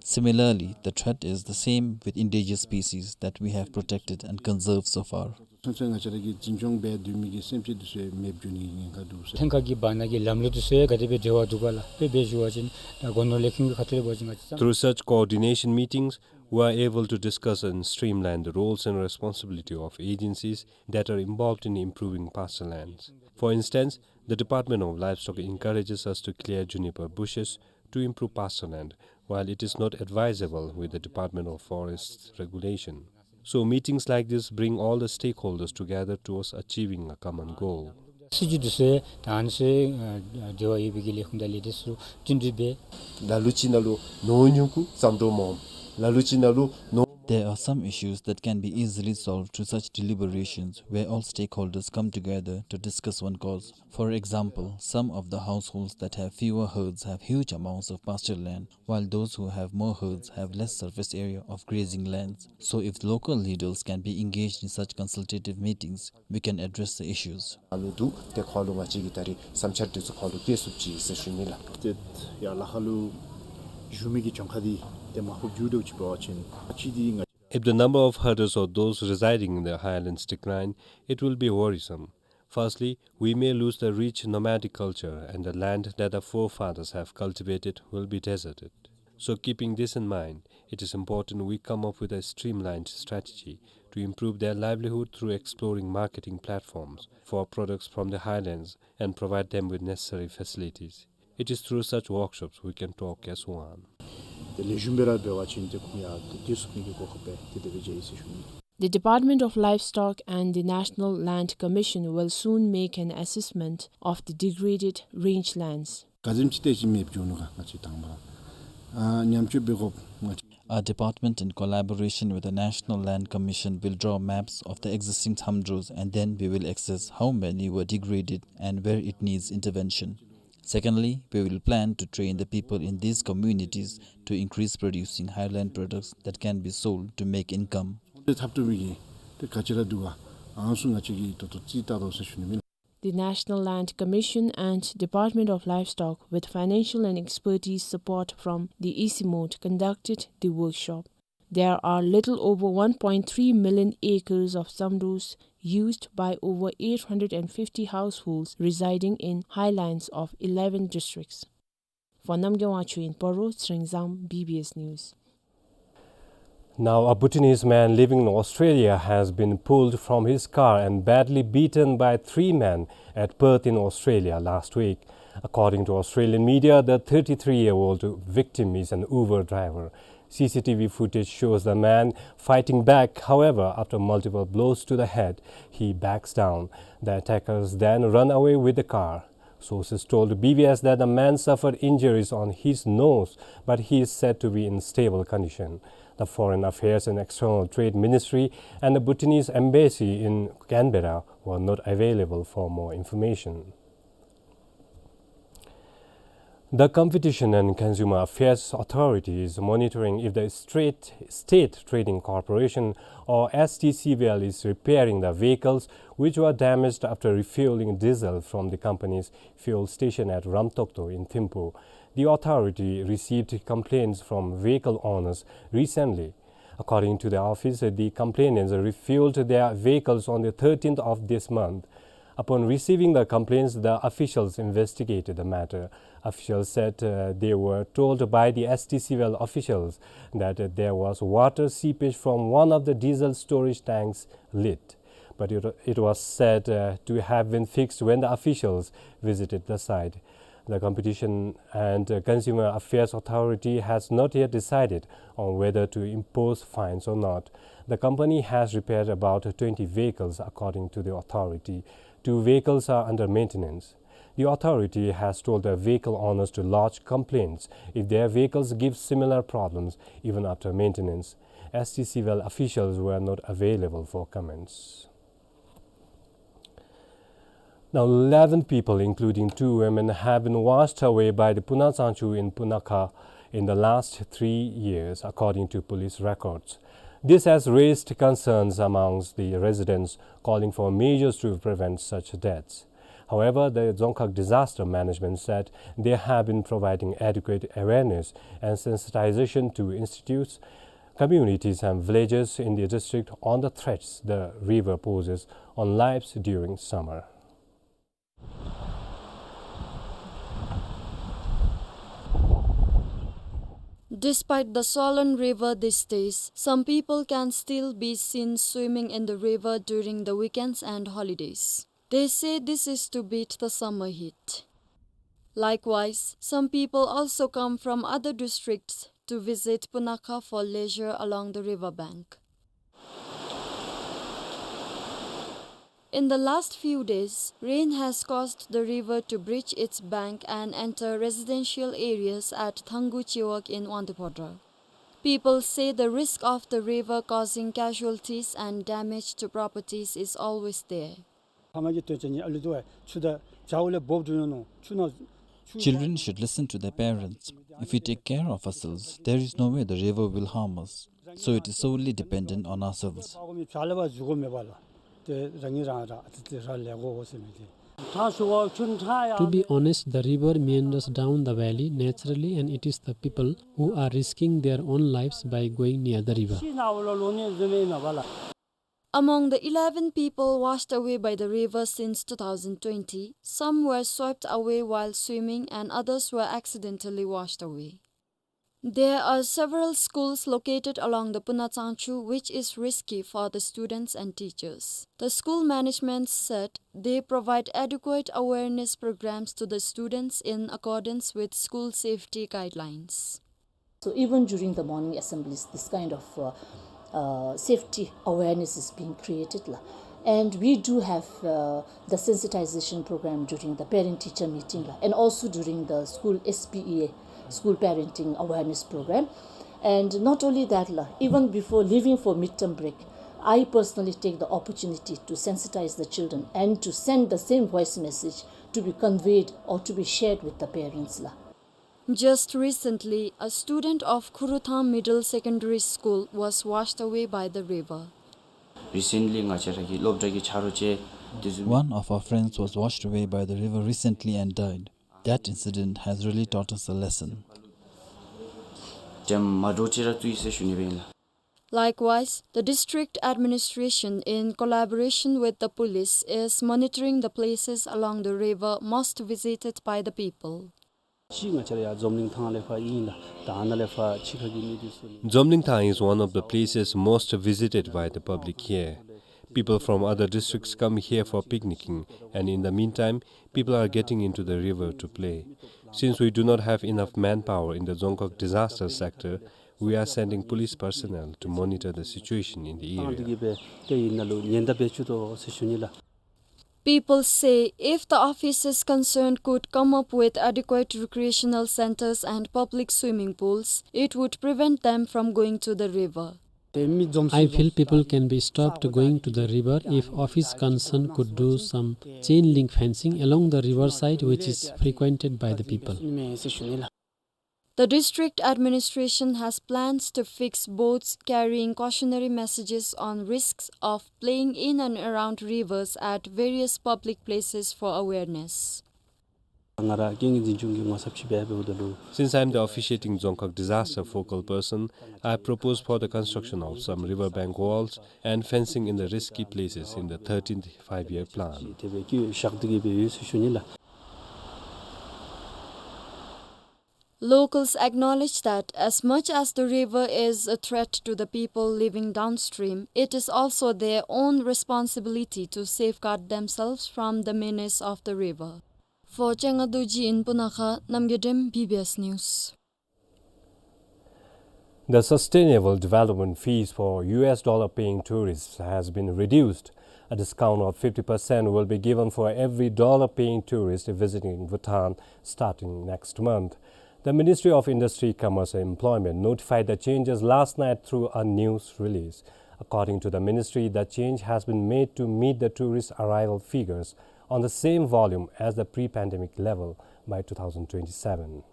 Similarly, the threat is the same with endangered species that we have protected and conserved so far. ཚུན་ཚོད་ང་བཅས་ར་གིས་འཛིན་སྐྱོང་འབད་སྡོད་མི་གི་སེམས་ཅན་འདི་ཚུ་ཡང་མེདཔ་འགྱོ་ནི་གི་ཉེན་ཁ་འདུག་ཟེར། ཐང་ཀ་གི་བར་ན་གི་ལམ་ལུགས་འདི་ཚུ་ཡང་ག་དེ་སྦེ་འབྲེལ་བ་འདུག་ག་ལགས། དཔེ་འབད་ཞུ་བ་ཅིན་ད་སྒོ་ནོར་ལས་ཁུངས་ཀྱི་ཁ་ཐུག་ལས་འབད་བ་ཅིན་ང་བཅས་ཚང་། Through such coordination meetings, we are able to discuss and streamline the roles and responsibility of agencies that are involved in improving pasture lands. For instance, the Department of Livestock encourages us to clear juniper bushes to improve pasture land, while it is not advisable with the Department of Forests regulation. So meetings like this bring all the stakeholders together towards achieving a common goal. སྲིད་བྱུས་འདི་ཚུ་ད་ཨ་ནི་ཚུ་ཨ་འབྲེལ་བ་ཡོད་པའི་གི་ལས་ཁུངས་དང་ལས་སྡེ་ཚུ་བསྟུན་གྲོས་འབད། ལ་ལུ་ཅིག་ནང་ལུ་ནོར་ཉུང་ཀུ་ཙམ་འདྲོག་སྨོ། ལ་ལུ་ཅིག་ནང་ལུ་ནོར། There are some issues that can be easily solved through such deliberations where all stakeholders come together to discuss one cause. For example, some of the households that have fewer herds have huge amounts of pasture land, while those who have more herds have less surface area of grazing lands. So if local leaders can be engaged in such consultative meetings, we can address the issues. ཨ་ནི་འདུག། ཏེ་ཁོང་ལུ་ང་བཅས་ཀྱིས་ད་རིས་བསམ་འཆར་འདི་ཚུ་ཁོང་ལུ་བསྐྱལ་ཚུགསཔ་ཅིག་ཟེར་ཞུ་ནི་ལགས། ཏེ་ཡར་ལ་ཁ་ལུ་བཞུགས་མི་གི་གྱངས་ཁ་འདི་ཏེ་མ་ཧུབ་འགྱོ་དོ་ཅིག་འབད་བ་ཅིན་ཅིག་འདི་ང། If the number of herders or those residing in the highlands decline, it will be worrisome. Firstly, we may lose the rich nomadic culture, and the land that the forefathers have cultivated will be deserted. So, keeping this in mind, it is important we come up with a streamlined strategy to improve their livelihood through exploring marketing platforms for products from the highlands and provide them with necessary facilities. It is through such workshops we can talk as one. ཏེ་ལེགས་ཤོམ་སྦེ་ར་འབད་བ་ཅིན་ཏེ་ཁོང་ཡང་ཏེ་ཏེ་ཚུགས་ནི་གི་གོ་སྐབས་སྦེ་ཏེ་དེ་སྦེ་མཇལ་ཡི་ཟེར་ཞུ་ནི། The Department of Livestock and the National Land Commission will soon make an assessment of the degraded rangelands. ག་དེམ་ཅིག་ཏེ་ཅིག་མེདཔ་འགྱོ་ནུག་ག་ང་བཅས་དང་པ་ར་ཨ་ཉམས་བཅོས་འབད་དགོཔ་ང་བཅས། Our department, in collaboration with the National Land Commission, will draw maps of the existing samdros, and then we will assess how many were degraded and where it needs intervention. Secondly, we will plan to train the people in these communities to increase producing highland products that can be sold to make income. འདི་འཐབ་སྟེ་མི་གི་དེ་ག་ཅི་ར་འདུག་ག། ཨང་སུ་ང་བཅས་ཀྱིས་ད་ལྟོ་རྩིས་བལྟ་དོ་ཟེར་ཞུ་ནི་མེན། The National Land Commission and Department of Livestock, with financial and expertise support from the ECMOD, conducted the workshop. There are little over one point three million acres of samdus used by over eight hundred and fifty households residing in highlands of eleven districts. For Namgay Wangchuk in Paro, Tsering Zam, B B S News. Now, a Bhutanese man living in Australia has been pulled from his car and badly beaten by three men at Perth in Australia last week. According to Australian media, the thirty-three-year-old victim is an Uber driver. C C T V footage shows the man fighting back. However, after multiple blows to the head, he backs down. The attackers then run away with the car. Sources told B B S that the man suffered injuries on his nose, but he is said to be in stable condition. The Foreign Affairs and External Trade Ministry and the Bhutanese embassy in Canberra were not available for more information. The Competition and Consumer Affairs Authority is monitoring if the State, State Trading Corporation, or S T C V L, is repairing the vehicles which were damaged after refueling diesel from the company's fuel station at Ramtokto in Thimphu. The authority received complaints from vehicle owners recently. According to the office, the complainants refueled their vehicles on the thirteenth of this month. Upon receiving the complaints, the officials investigated the matter. Officials said, uh, they were told by the S T C V L officials that, uh, there was water seepage from one of the diesel storage tanks lid. But it, it was said, uh, to have been fixed when the officials visited the site. The Competition and, uh, Consumer Affairs Authority has not yet decided on whether to impose fines or not. The company has repaired about twenty vehicles, according to the authority. Two vehicles are under maintenance. The authority has told the vehicle owners to lodge complaints if their vehicles give similar problems even after maintenance. S T C V L officials were not available for comments. Now, eleven people, including two women, have been washed away by the Punachangchu in Punakha in the last three years, according to police records. This has raised concerns amongst the residents, calling for measures to prevent such deaths. However, the Dzongkhag Disaster Management said they have been providing adequate awareness and sensitization to institutes, communities and villages in the district on the threats the river poses on lives during summer. Despite the swollen river these days, some people can still be seen swimming in the river during the weekends and holidays. They say this is to beat the summer heat. Likewise, some people also come from other districts to visit Punakha for leisure along the river bank. In the last few days, rain has caused the river to breach its bank and enter residential areas at Thangu Chiwak in Wangdue Phodrang. People say the risk of the river causing casualties and damage to properties is always there. Children should listen to their parents. If we take care of ourselves, there is no way the river will harm us. So it is solely dependent on ourselves. To be honest, the river meanders down the valley naturally, and it is the people who are risking their own lives by going near the river. Among the eleven people washed away by the river since two thousand twenty, some were swept away while swimming and others were accidentally washed away. There are several schools located along the Punachangchu, which is risky for the students and teachers. The school management said they provide adequate awareness programs to the students in accordance with school safety guidelines. So even during the morning assemblies, this kind of, uh, uh, safety awareness is being created, la. And we do have, uh, the sensitization program during the parent-teacher meeting, la, and also during the school S P E A, school parenting awareness program. And not only that, la, even before leaving for midterm break, I personally take the opportunity to sensitize the children and to send the same voice message to be conveyed or to be shared with the parents la. Just recently, a student of Khuruthang Middle Secondary School was washed away by the river. Recently, ང་བཅས་ར་གི་སློབ་གྲྭ་གི་ཆ་རོགས་ཅིག་དེ་ཚུ། One of our friends was washed away by the river recently and died. That incident has really taught us a lesson. ཏེ་མ་འདྲཝ་ཅིག་ར་བཙུགས་ཡི་ཟེར་ཞུ་ནི་སྦེ་ཨིན་ལགས། Likewise, the district administration, in collaboration with the police, is monitoring the places along the river most visited by the people. གཅིག་ང་བཅས་ར་ཡར་འཛོམས་གླིང་ཐང་ལས་ཕར་ཨིན་ལགས། ད་ཨ་ནཱ་ལས་ཕར་ཕྱི་ཁ་གི་མི་འདི་ཚུ་ནི། Dzomlingthang is one of the places most visited by the public here. People from other districts come here for picnicking, and in the meantime, people are getting into the river to play. Since we do not have enough manpower in the Dzongkhag disaster sector, we are sending police personnel to monitor the situation in the ཨ་ནི་area. གི་སྦེ་ཏེ་ཨ་ནཱ་ལུ་ཉེན་བརྡ་འབད་བཅུག་དོ་ཟེར་ཞུ་ནི་ལགས། People say if the officers concerned could come up with adequate recreational centers and public swimming pools, it would prevent them from going to the river. I feel people can be stopped going to the river if office concern could do some chain link fencing along the riverside, which is frequented by the people. The district administration has plans to fix boards carrying cautionary messages on risks of playing in and around rivers at various public places for awareness. ང་ར་རྐྱེན་ངན་འཛིན་སྐྱོང་གི་ངོ་ཚབ་ཅིག་འབད་འབདཝ་ད་ལུ། Since I am the officiating Dzongkhag disaster focal person, I propose for the construction of some riverbank walls and fencing in the risky places in the thirteenth five-year plan. དེ་སྦེ་བཀོད་བཞག་སྟེ་གི་སྦེ་ཡོད་ཟེར་ཞུ་ནི་ལགས། Locals acknowledge that as much as the river is a threat to the people living downstream, it is also their own responsibility to safeguard themselves from the menace of the river. For Changa Dorji in Punakha, Namgay Dem, B B S News. The sustainable development fees for U S dollar paying tourists has been reduced. A discount of fifty percent will be given for every dollar paying tourist visiting Bhutan starting next month. The Ministry of Industry, Commerce and Employment notified the changes last night through a news release. According to the ministry, the change has been made to meet the tourist arrival figures on the same volume as the pre-pandemic level by two thousand twenty-seven.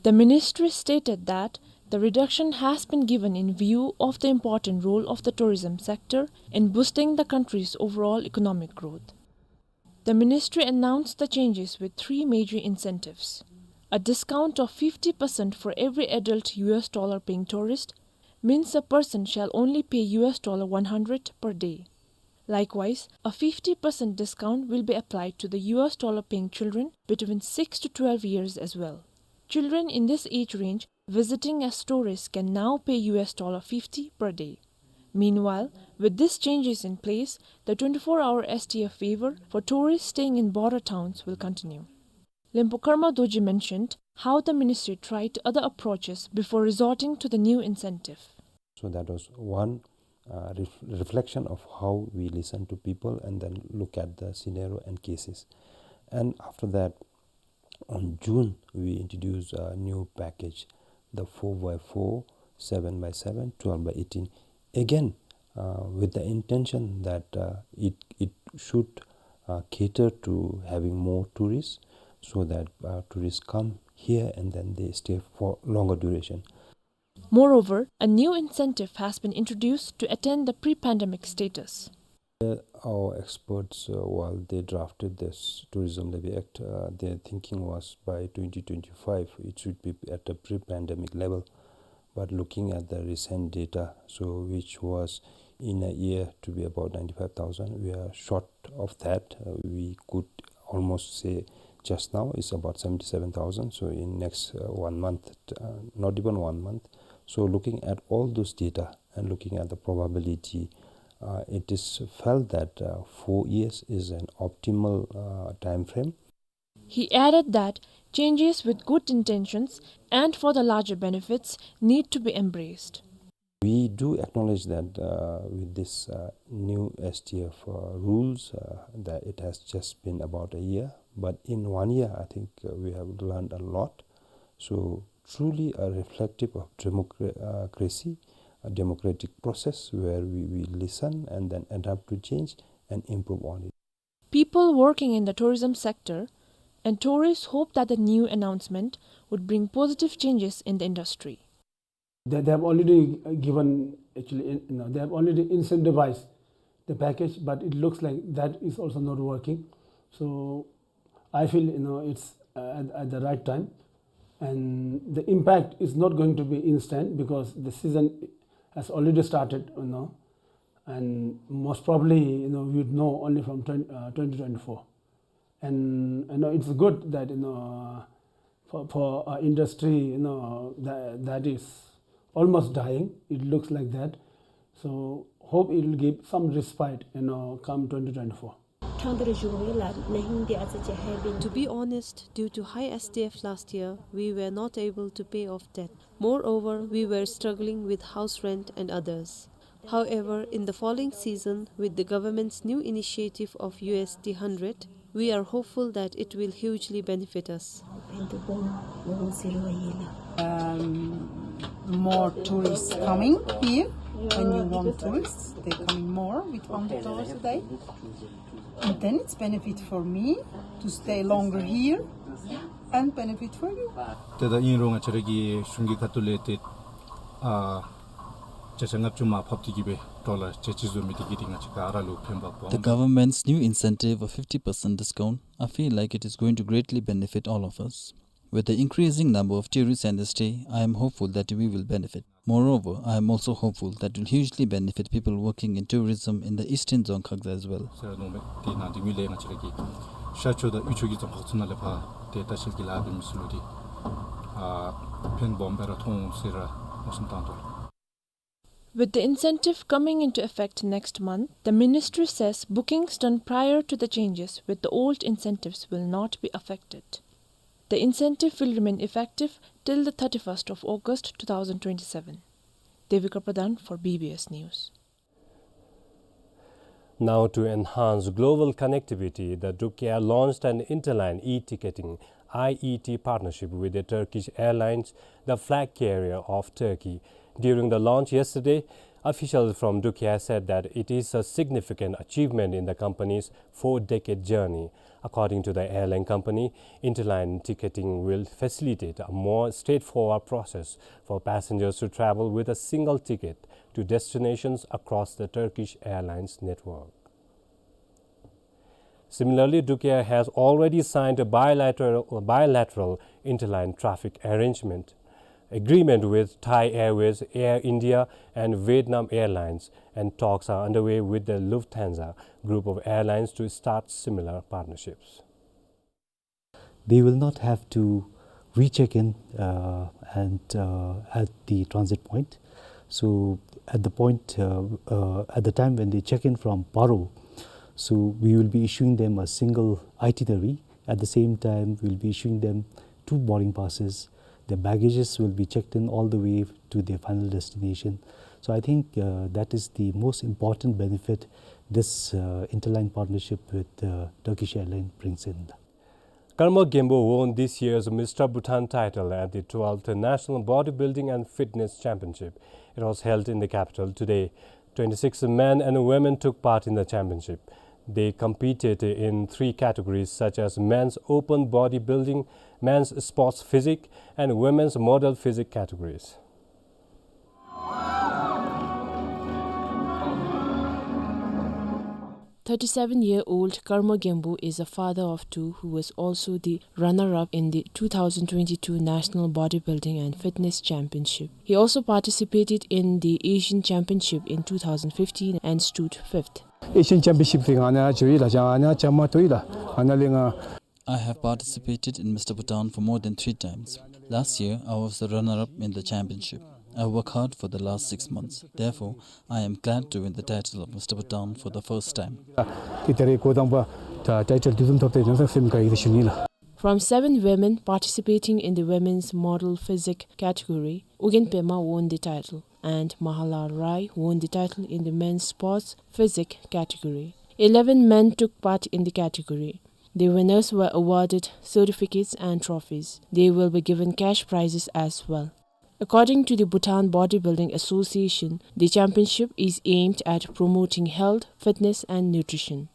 The ministry stated that the reduction has been given in view of the important role of the tourism sector in boosting the country's overall economic growth. The ministry announced the changes with three major incentives. A discount of fifty percent for every adult U S dollar paying tourist means a person shall only pay U S dollar one hundred per day. Likewise, a fifty percent discount will be applied to the U S dollar paying children between six to twelve years as well. Children in this age range visiting as tourists can now pay U S dollar fifty per day. Meanwhile, with these changes in place, the twenty-four hour S T F waiver for tourists staying in border towns will continue. Lenpo Karma Dorji mentioned how the ministry tried other approaches before resorting to the new incentive. So that was one, uh, ref-, reflection of how we listen to people and then look at the scenario and cases. And after that, on June, we introduced a new package, the four by four, seven by seven, twelve by eighteen. Again, uh, with the intention that, uh, it, it should, uh, cater to having more tourists, so that, uh, tourists come here and then they stay for longer duration. Moreover, a new incentive has been introduced to attain the pre-pandemic status. Uh, our experts, uh, while they drafted this Tourism Levy Act, uh, their thinking was by twenty twenty-five it should be at a pre-pandemic level. But looking at the recent data, so which was in a year to be about ninety-five thousand, we are short of that. Uh, we could almost say just now it's about seventy-seven thousand. So in next, uh, one month, uh, not even one month. So looking at all those data and looking at the probability, uh, it is felt that, uh, four years is an optimal, uh, time frame. He added that changes with good intentions and for the larger benefits need to be embraced. We do acknowledge that, uh, with this, uh, new S T F, uh, rules, uh, that it has just been about a year, but in one year, I think, uh, we have learned a lot. So truly a reflective of democra-, uh, cracy, a democratic process where we, we listen and then adapt to change and improve on it. people working in the tourism sector, and tourists hope that the new announcement would bring positive changes in the industry. They, they have already given, actually, in-, you know, they have already incentivized the package, but it looks like that is also not working. So I feel, you know, it's, uh, at, at the right time, and the impact is not going to be instant because the season has already started, you know, and most probably, you know, we would know only from twenty, uh, twenty twenty-four. And, you know, it's good that, you know, for, for an industry, you know, that, that is almost dying, it looks like that. So hope it will give some respite, you know, come twenty twenty-four. To be honest, due to high S D F last year, we were not able to pay off debt. Moreover, we were struggling with house rent and others. However, in the following season, with the government's new initiative of U S D hundred, we are hopeful that it will hugely benefit us. Um, more tourists coming here. When you want tourists, they're coming more with one hundred dollars a day. And then it's benefit for me to stay longer here and benefit for you. ཏེ་ད་ཨིན་རུང་ང་བཅས་ར་གི་གཞུང་གི་ཁ་ཐུག་ལས་ཏེ་ཨ་བརྒྱ་ཆ་ལྔ་བཅུ་མར་ཕབ་སྟེ་གི་སྦེ་ཌོ་ལར་བརྒྱ་ཅིག་བཟོ་མི་འདི་གིས་ཏེ་ང་བཅས་ག་ར་ལུ་ཕན་པ་སྦོམ། The government's new incentive of fifty percent discount, I feel like it is going to greatly benefit all of us. With the increasing number of tourists and the stay, I am hopeful that we will benefit. Moreover, I am also hopeful that will hugely benefit people working in tourism in the eastern Dzongkhag as well. ཟེར་མནོཝ་མས། དེ་ནང་དེ་གི་ལས་ང་བཅས་ར་གི་ཤར་ཕྱོགས་དང་དབུས་ཕྱོགས་ཀྱི་རྫོང་ཁག་ཚུ་ནང་ལས་ཕར་ཏེ་ལྟ་བཤལ་གྱི་ལཱ་འབད་མི་ཚུ་ལུ་ཏེ་ཨ་ཕན་སྦོམ་སྦེ་ར་ཐོགས་འོང་ཟེར་ར་མནོ་བསམ་བཏང་དོ། With the incentive coming into effect next month, the ministry says bookings done prior to the changes with the old incentives will not be affected. The incentive will remain effective till the thirty-first of August two thousand twenty-seven. Devika Pradhan for B B S News. Now, to enhance global connectivity, the Duk Air launched an interline e-ticketing, I E T, partnership with the Turkish Airlines, the flag carrier of Turkey. During the launch yesterday, officials from Duk Air said that it is a significant achievement in the company's four-decade journey. According to the airline company, interline ticketing will facilitate a more straightforward process for passengers to travel with a single ticket to destinations across the Turkish Airlines network. Similarly, Duk Air has already signed a bilateral, bilateral interline traffic arrangement agreement with Thai Airways, Air India, and Vietnam Airlines, and talks are underway with the Lufthansa group of airlines to start similar partnerships. They will not have to recheck in, uh, and, uh, at the transit point. So at the point, uh, uh, at the time when they check in from Paro, so we will be issuing them a single itinerary. At the same time, we'll be issuing them two boarding passes. Their baggages will be checked in all the way to their final destination. So I think, uh, that is the most important benefit this, uh, interline partnership with, uh, Turkish Airlines brings in. Karma Gembo won this year's Mister Bhutan title at the twelfth National Bodybuilding and Fitness Championship. It was held in the capital today. Twenty-six men and women took part in the championship. They competed in three categories such as men's open bodybuilding, men's sports physique, and women's model physique categories. Thirty-seven-year-old Karma Gembu is a father of two who was also the runner-up in the two thousand twenty-two National Bodybuilding and Fitness Championship. He also participated in the Asian Championship in two thousand fifteen and stood fifth. Asian Championship ལས་ང་ནཱ་འགྱོ་ཡི་ལགས། ང་ནཱ་བཅའ་མར་གཏོགས་ཡི་ལགས། ང་ནཱ་ལས་ང་། I have participated in Mister Bhutan for more than three times. Last year, I was the runner-up in the championship. I work hard for the last six months. Therefore, I am glad to win the title of Mister Bhutan for the first time. ཏེ་ད་རེས་འགོ་དང་པ་ད་ཊའི་ཊལ་འདི་བཟུམ་ཐོབ་སྟེ་ཡང་སེམས་དགའ་ཡི་ཟེར་ཞུ་ནི་ལགས། From seven women participating in the women's model physique category, Ugyen Pema won the title and Mahala Rai won the title in the men's sports physique category. Eleven men took part in the category. The winners were awarded certificates and trophies. They will be given cash prizes as well. According to the Bhutan Bodybuilding Association, the championship is aimed at promoting health, fitness and nutrition.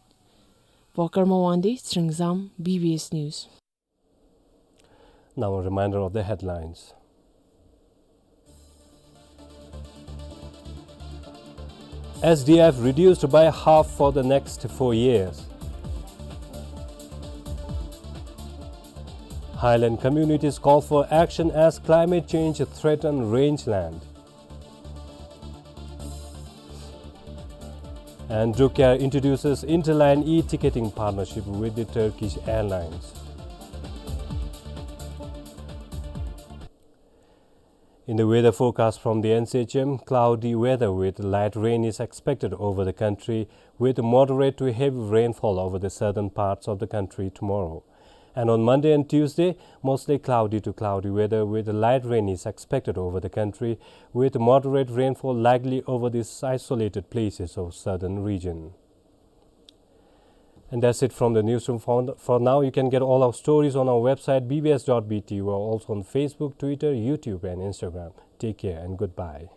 Pokarma Wangdi, Sringzam, B B S News. Now a reminder of the headlines. S D F reduced by half for the next four years. Highland communities call for action as climate change threaten rangeland. And Druk Air introduces interline e-ticketing partnership with the Turkish Airlines. In the weather forecast from the N C H M, cloudy weather with light rain is expected over the country, with moderate to heavy rainfall over the southern parts of the country tomorrow. And on Monday and Tuesday, mostly cloudy to cloudy weather with light rain is expected over the country, with moderate rainfall likely over these isolated places of southern region. And that's it from the newsroom for, for now. You can get all our stories on our website, B B S dot B T. We're also on Facebook, Twitter, YouTube, and Instagram. Take care and goodbye.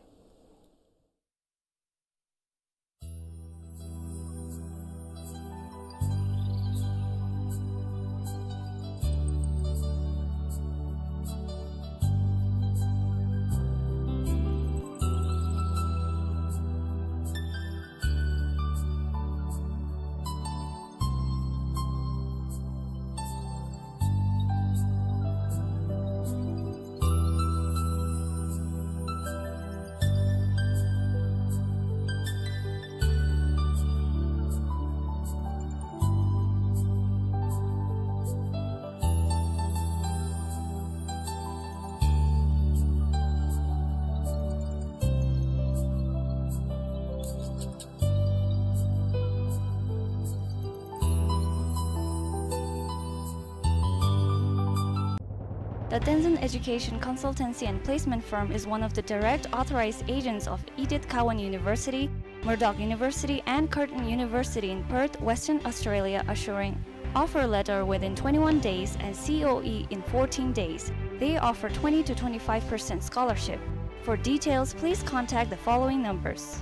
The Tenzin Education Consultancy and Placement Firm is one of the direct authorized agents of Edith Cowan University, Murdoch University, and Curtin University in Perth, Western Australia, assuring offer letter within twenty-one days and C O E in fourteen days. They offer twenty to twenty-five percent scholarship. For details, please contact the following numbers.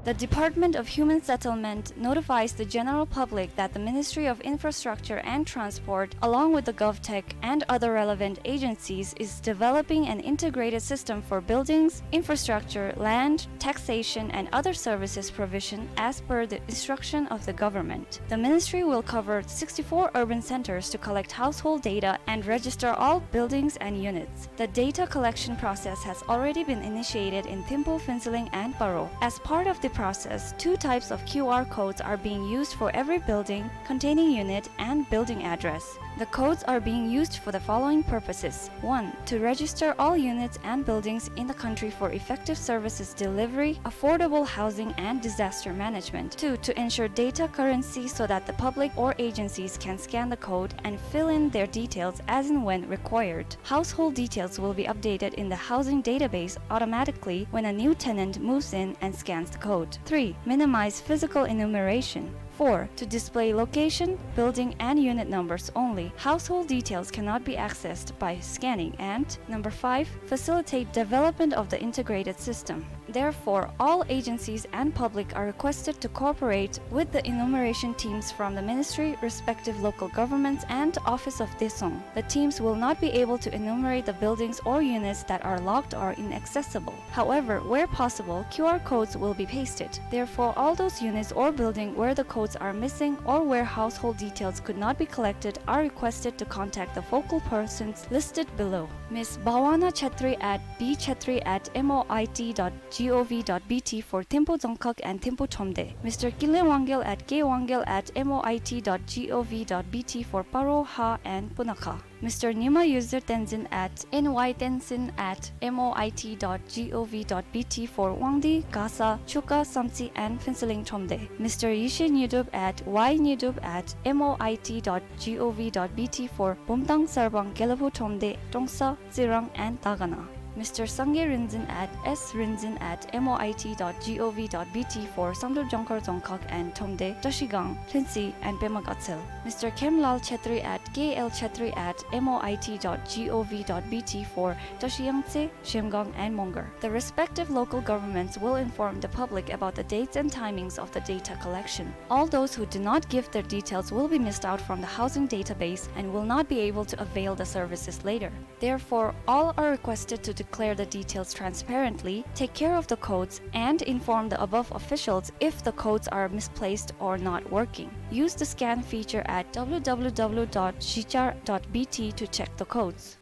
The Department of Human Settlement notifies the general public that the Ministry of Infrastructure and Transport, along with the GovTech and other relevant agencies, is developing an integrated system for buildings, infrastructure, land, taxation, and other services provision as per the instruction of the government. The ministry will cover sixty-four urban centers to collect household data and register all buildings and units. The data collection process has already been initiated in Thimphu, Phuentsholing, and Paro. As part of the process, two types of Q R codes are being used for every building containing unit and building address. The codes are being used for the following purposes. One, to register all units and buildings in the country for effective services delivery, affordable housing, and disaster management. Two, to ensure data currency so that the public or agencies can scan the code and fill in their details as and when required. Household details will be updated in the housing database automatically when a new tenant moves in and scans the code. Three, minimize physical enumeration. Four, to display location, building, and unit numbers only. Household details cannot be accessed by scanning. And number five, facilitate development of the integrated system. Therefore, all agencies and public are requested to cooperate with the enumeration teams from the ministry, respective local governments, and Office of Daesung. The teams will not be able to enumerate the buildings or units that are locked or inaccessible. However, where possible, Q R codes will be pasted. Therefore, all those units or building where the codes are missing or where household details could not be collected are requested to contact the focal persons listed below. Miss Bhawana Chetri at B Chetri at M O I T dot gov dot B T for Thimphu Dzongkhag and Thimphu Thromde. Mister Kinley Wangyal at K Wangyal at M O I T dot gov dot B T for Paro, Ha, and Punakha. Mister Nyima Yuzir Tenzin at N Y Tenzin at M O I T dot gov dot B T for Wangdi, Gasa, Chuka, Samtse, and Phuentsholing Thromde. Mister Yeshe Nyidup at Y Nyidup at M O I T dot gov dot B T for Bumthang, Sarpang, Gelephu Thromde, Trongsa, Tsirang, and Dagana. Mister Sangay Rinzin at S Rinzin at M O I T dot gov dot B T for Samdrup, Jongkhar, Dzongkhag and Thromde, Trashigang, Lhuentse and Pema Gatshel. Mister Khemlal Chhetri at K L Chhetri at M O I T dot gov dot B T for Trashiyangtse, Zhemgang and Mongar. The respective local governments will inform the public about the dates and timings of the data collection. All those who do not give their details will be missed out from the housing database and will not be able to avail the services later. Therefore, all are requested to declare the details transparently, take care of the codes, and inform the above officials if the codes are misplaced or not working. Use the scan feature at W W W dot shichar dot B T to check the codes.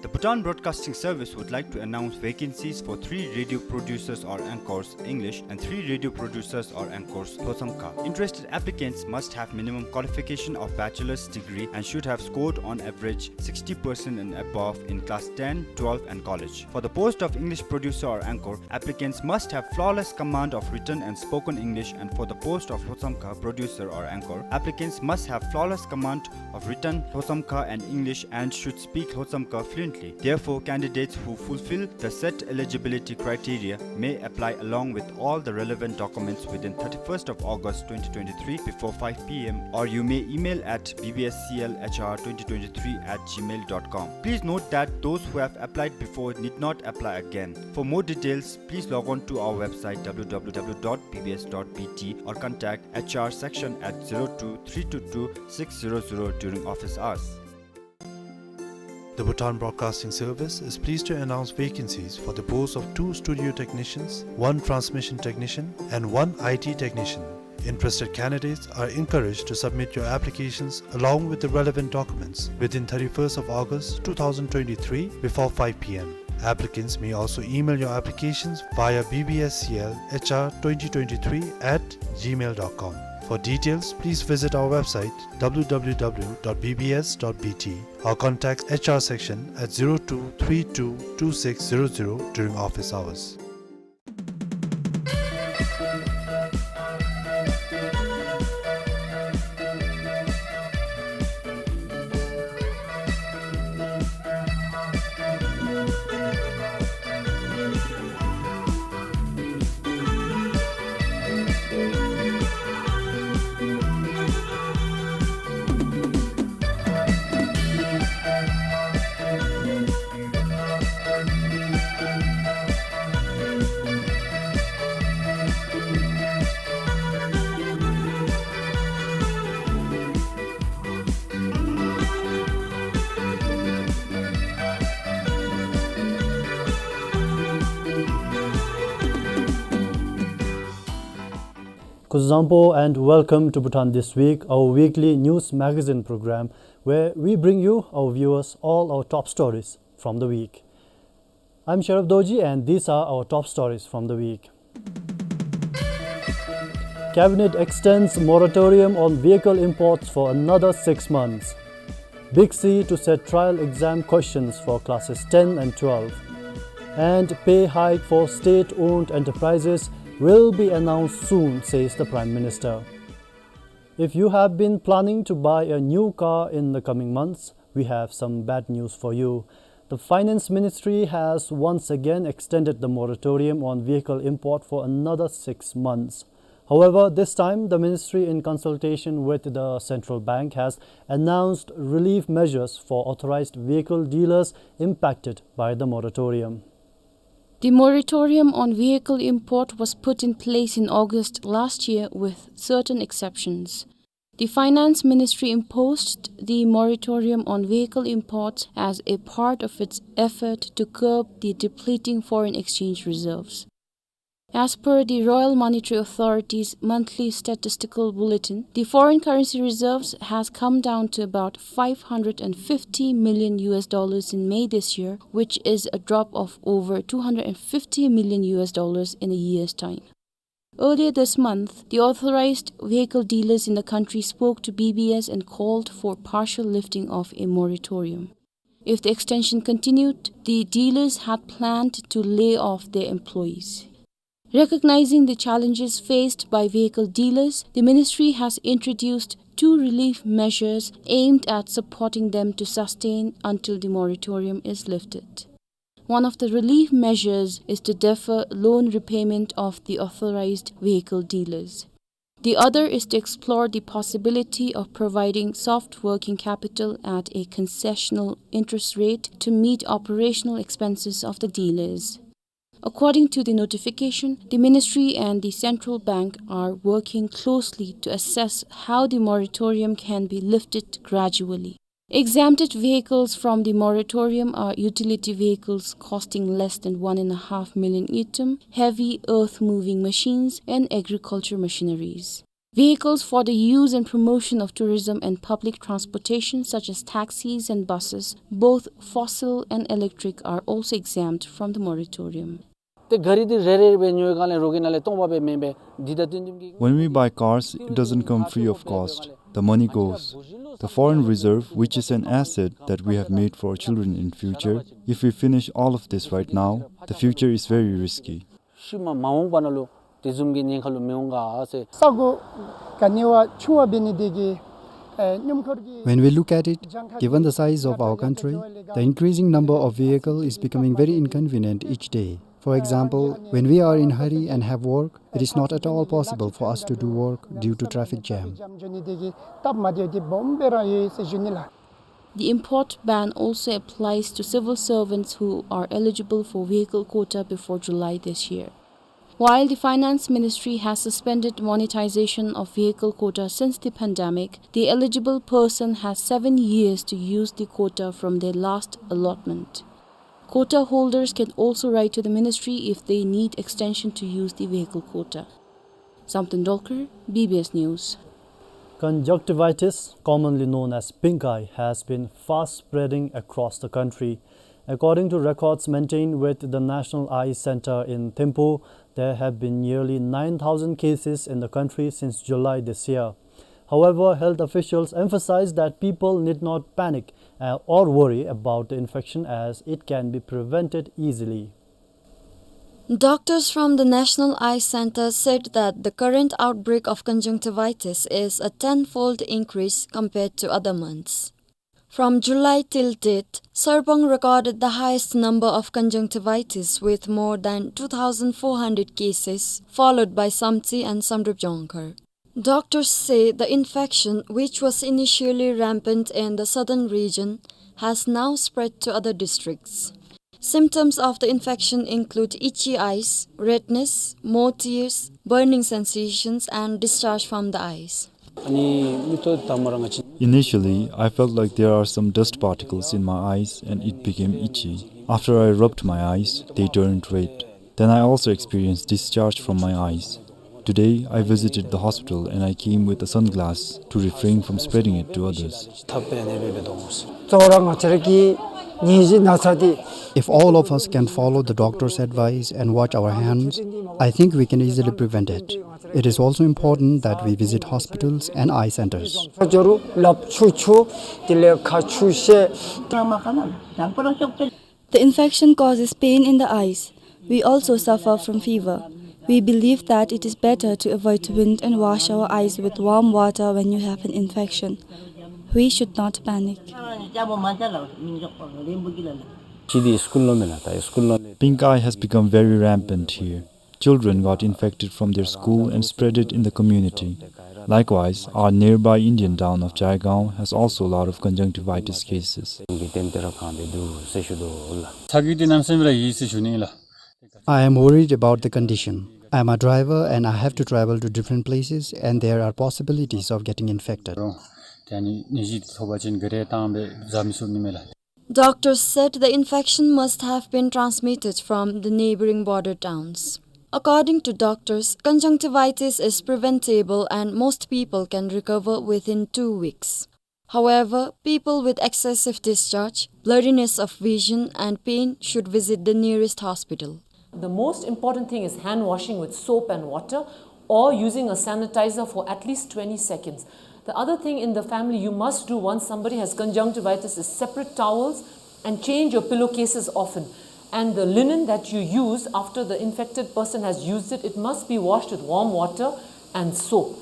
The Bhutan Broadcasting Service would like to announce vacancies for three radio producers or anchors, English, and three radio producers or anchors, Lhotshamkha. Interested applicants must have minimum qualification of bachelor's degree and should have scored on average sixty percent and above in class ten, twelve and college. For the post of English producer or anchor, applicants must have flawless command of written and spoken English, and for the post of Lhotshamkha producer or anchor, applicants must have flawless command of written Lhotshamkha and English and should speak Lhotshamkha fluently. Therefore, candidates who fulfill the set eligibility criteria may apply along with all the relevant documents within thirty-first of August twenty twenty-three before five P M, or you may email at B B S C L H R twenty twenty-three at gmail dot com. Please note that those who have applied before need not apply again. For more details, please log on to our website W W W dot B B S dot B T or contact H R section at zero two three two two six zero zero during office hours. The Bhutan Broadcasting Service is pleased to announce vacancies for the post of two studio technicians, one transmission technician, and one I T technician. Interested candidates are encouraged to submit your applications along with the relevant documents within thirty-first of August two thousand twenty-three before five P M. Applicants may also email your applications via B B S C L H R twenty twenty-three at gmail dot com. For details, please visit our website W W W dot B B S dot B T or contact H R section at zero two three two two six zero zero during office hours. Kuzuzangpo and welcome to Bhutan This Week, our weekly news magazine program, where we bring you, our viewers, all our top stories from the week. I'm Sharaf Dorji, and these are our top stories from the week. Cabinet extends moratorium on vehicle imports for another six months. Big C to set trial exam questions for classes ten and twelve. And pay hike for state-owned enterprises will be announced soon, says the Prime Minister. If you have been planning to buy a new car in the coming months, we have some bad news for you. The Finance Ministry has once again extended the moratorium on vehicle import for another six months. However, this time the ministry, in consultation with the central bank, has announced relief measures for authorized vehicle dealers impacted by the moratorium. The moratorium on vehicle import was put in place in August last year with certain exceptions. The Finance Ministry imposed the moratorium on vehicle imports as a part of its effort to curb the depleting foreign exchange reserves. As per the Royal Monetary Authority's monthly statistical bulletin, the foreign currency reserves has come down to about five hundred and fifty million U S dollars in May this year, which is a drop of over two hundred and fifty million U S dollars in a year's time. Earlier this month, the authorized vehicle dealers in the country spoke to B B S and called for partial lifting of a moratorium. If the extension continued, the dealers had planned to lay off their employees. Recognizing the challenges faced by vehicle dealers, the ministry has introduced two relief measures aimed at supporting them to sustain until the moratorium is lifted. One of the relief measures is to defer loan repayment of the authorized vehicle dealers. The other is to explore the possibility of providing soft working capital at a concessional interest rate to meet operational expenses of the dealers. According to the notification, the ministry and the central bank are working closely to assess how the moratorium can be lifted gradually. Exempted vehicles from the moratorium are utility vehicles costing less than one and a half million ngultrum, heavy earth-moving machines, and agriculture machineries. Vehicles for the use and promotion of tourism and public transportation, such as taxis and buses, both fossil and electric, are also exempt from the moratorium. ཏེ་གཱ་རི་འདི་རེ་རེ་སྦེ་ཉོ་བའི་སྒང་ལས་རོགས་ཀྱི་ནང་ལས་སྟོང་པ་སྦེ་མེན་པས། འདི་ད་དོན་དུམ་གྱི། When we buy cars, it doesn't come free of cost. The money goes. The foreign reserve, which is an asset that we have made for our children in future, if we finish all of this right now, the future is very risky. ཤུལ་མ་མ་འོངས་པ་ནང་ལུ་དེ་བཟུམ་གྱི་ཉེན་ཁ་ལུ་མི་འོང་ག་ཟེར། ས་གོ་ག་ནི་བ་ཆུང་བ་འབད་ནི་དེ་གིས་ཨེ་སྣུམ་འཁོར་གྱི། When we look at it, given the size of our country, the increasing number of vehicle is becoming very inconvenient each day. For example, when we are in hurry and have work, it is not at all possible for us to do work due to traffic jam. འཇམ་འཇོ་ནི་དེ་གིས་སྟབས་མ་བདེཝ་འདི་སྦོམ་སྦེ་ར་ཡོད་ཟེར་ཞུ་ནི་ལགས། The import ban also applies to civil servants who are eligible for vehicle quota before July this year. While the Finance Ministry has suspended monetization of vehicle quota since the pandemic, the eligible person has seven years to use the quota from their last allotment. Quota holders can also write to the ministry if they need extension to use the vehicle quota. Samten Dolkar, B B S News. Conjunctivitis, commonly known as pink eye, has been fast spreading across the country. According to records maintained with the National Eye Center in Thimphu, there have been nearly nine thousand cases in the country since July this year. However, health officials emphasize that people need not panic, uh, or worry about the infection, as it can be prevented easily. Doctors from the National Eye Center said that the current outbreak of conjunctivitis is a tenfold increase compared to other months. From July till date, Sarpang recorded the highest number of conjunctivitis with more than two thousand four hundred cases, followed by Samtse and Samdrup Jongkhar. Doctors say the infection, which was initially rampant in the southern region, has now spread to other districts. Symptoms of the infection include itchy eyes, redness, more tears, burning sensations, and discharge from the eyes. Initially, I felt like there are some dust particles in my eyes and it became itchy. After I rubbed my eyes, they turned red. Then I also experienced discharge from my eyes. Today, I visited the hospital and I came with a sunglass to refrain from spreading it to others. If all of us can follow the doctor's advice and wash our hands, I think we can easily prevent it. It is also important that we visit hospitals and eye centers. The infection causes pain in the eyes. We also suffer from fever. We believe that it is better to avoid wind and wash our eyes with warm water when you have an infection. We should not panic. Pink eye has become very rampant here. Children got infected from their school and spread it in the community. Likewise, our nearby Indian town of Jaigaon has also a lot of conjunctivitis cases. I am worried about the condition. I am a driver and I have to travel to different places and there are possibilities of getting infected. Doctors said the infection must have been transmitted from the neighboring border towns. According to doctors, conjunctivitis is preventable and most people can recover within two weeks. However, people with excessive discharge, blurriness of vision, and pain should visit the nearest hospital. The most important thing is hand washing with soap and water or using a sanitizer for at least twenty seconds. The other thing in the family you must do once somebody has conjunctivitis is separate towels and change your pillowcases often. And the linen that you use after the infected person has used it, it must be washed with warm water and soap.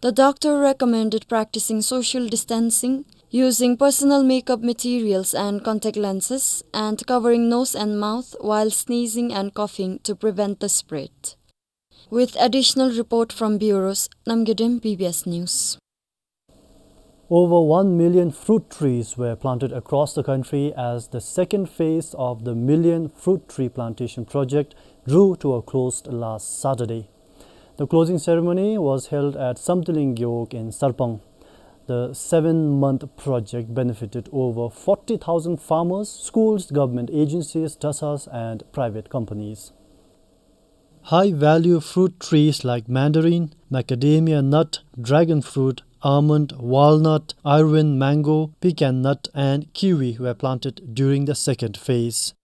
The doctor recommended practicing social distancing, using personal makeup materials and contact lenses, and covering nose and mouth while sneezing and coughing to prevent the spread. With additional report from bureaus, Namgay Dem, B B S News. Over one million fruit trees were planted across the country as the second phase of the Million Fruit Tree Plantation Project drew to a close last Saturday. The closing ceremony was held at Samtuling Gewog in Sarpang. The seven-month project benefited over forty thousand farmers, schools, government agencies, dasas, and private companies. High-value fruit trees like mandarin, macadamia nut, dragon fruit, almond, walnut, Irvine mango, pecan nut, and kiwi were planted during the second phase.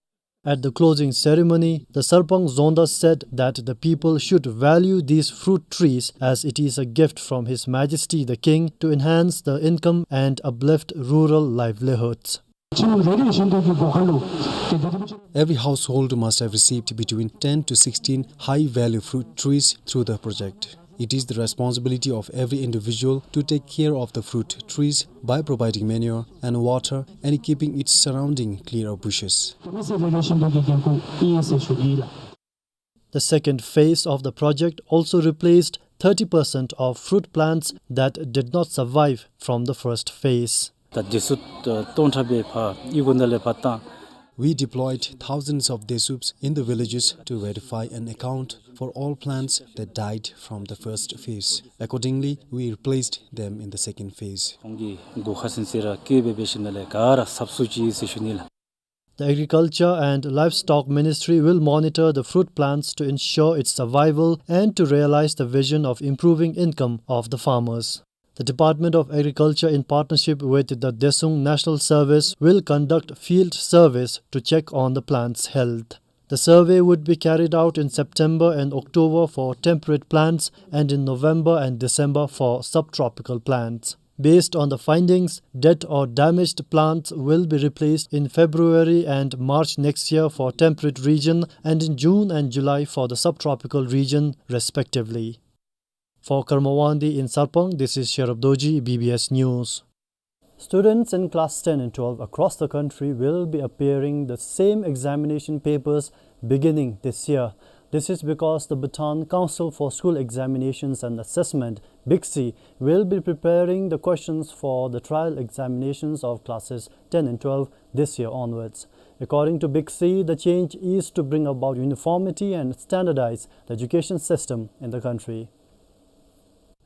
At the closing ceremony, the Sarpang Zonda said that the people should value these fruit trees as it is a gift from His Majesty the King to enhance the income and uplift rural livelihoods. Every household must have received between ten to sixteen high-value fruit trees through the project. It is the responsibility of every individual to take care of the fruit trees by providing manure and water and keeping its surrounding clear of bushes. The second phase of the project also replaced thirty percent of fruit plants that did not survive from the first phase. ད་དེ་ཚུ་ད་སྟོང་ཕྲག་སྦེ་ཕར་ཨི་ཁུང་ནང་ལས་ཕར་བཏང་། We deployed thousands of desups in the villages to verify and account for all plants that died from the first phase. Accordingly, we replaced them in the second phase. ཁོང་གིས་སྒོ་ཁ་ཟིན་ཟེར་ར་བཀོད་སྦེ་འབད་ཞིནམ་ལས་ག་ར་སབ་སུ་ཅིག་ཟེར་ཞུ་ནི་ལགས། The Agriculture and Livestock Ministry will monitor the fruit plants to ensure its survival and to realize the vision of improving income of the farmers. The Department of Agriculture, in partnership with the Desung National Service, will conduct field surveys to check on the plants' health. The survey would be carried out in September and October for temperate plants and in November and December for subtropical plants. Based on the findings, dead or damaged plants will be replaced in February and March next year for temperate region and in June and July for the subtropical region, respectively. For Karma Wangdi in Sarpang, this is Sherab Dorji, B B S News. Students in class ten and twelve across the country will be appearing the same examination papers beginning this year. This is because the Bhutan Council for School Examinations and Assessment, BICSE, will be preparing the questions for the trial examinations of classes ten and twelve this year onwards. According to BICSE, the change is to bring about uniformity and standardize the education system in the country.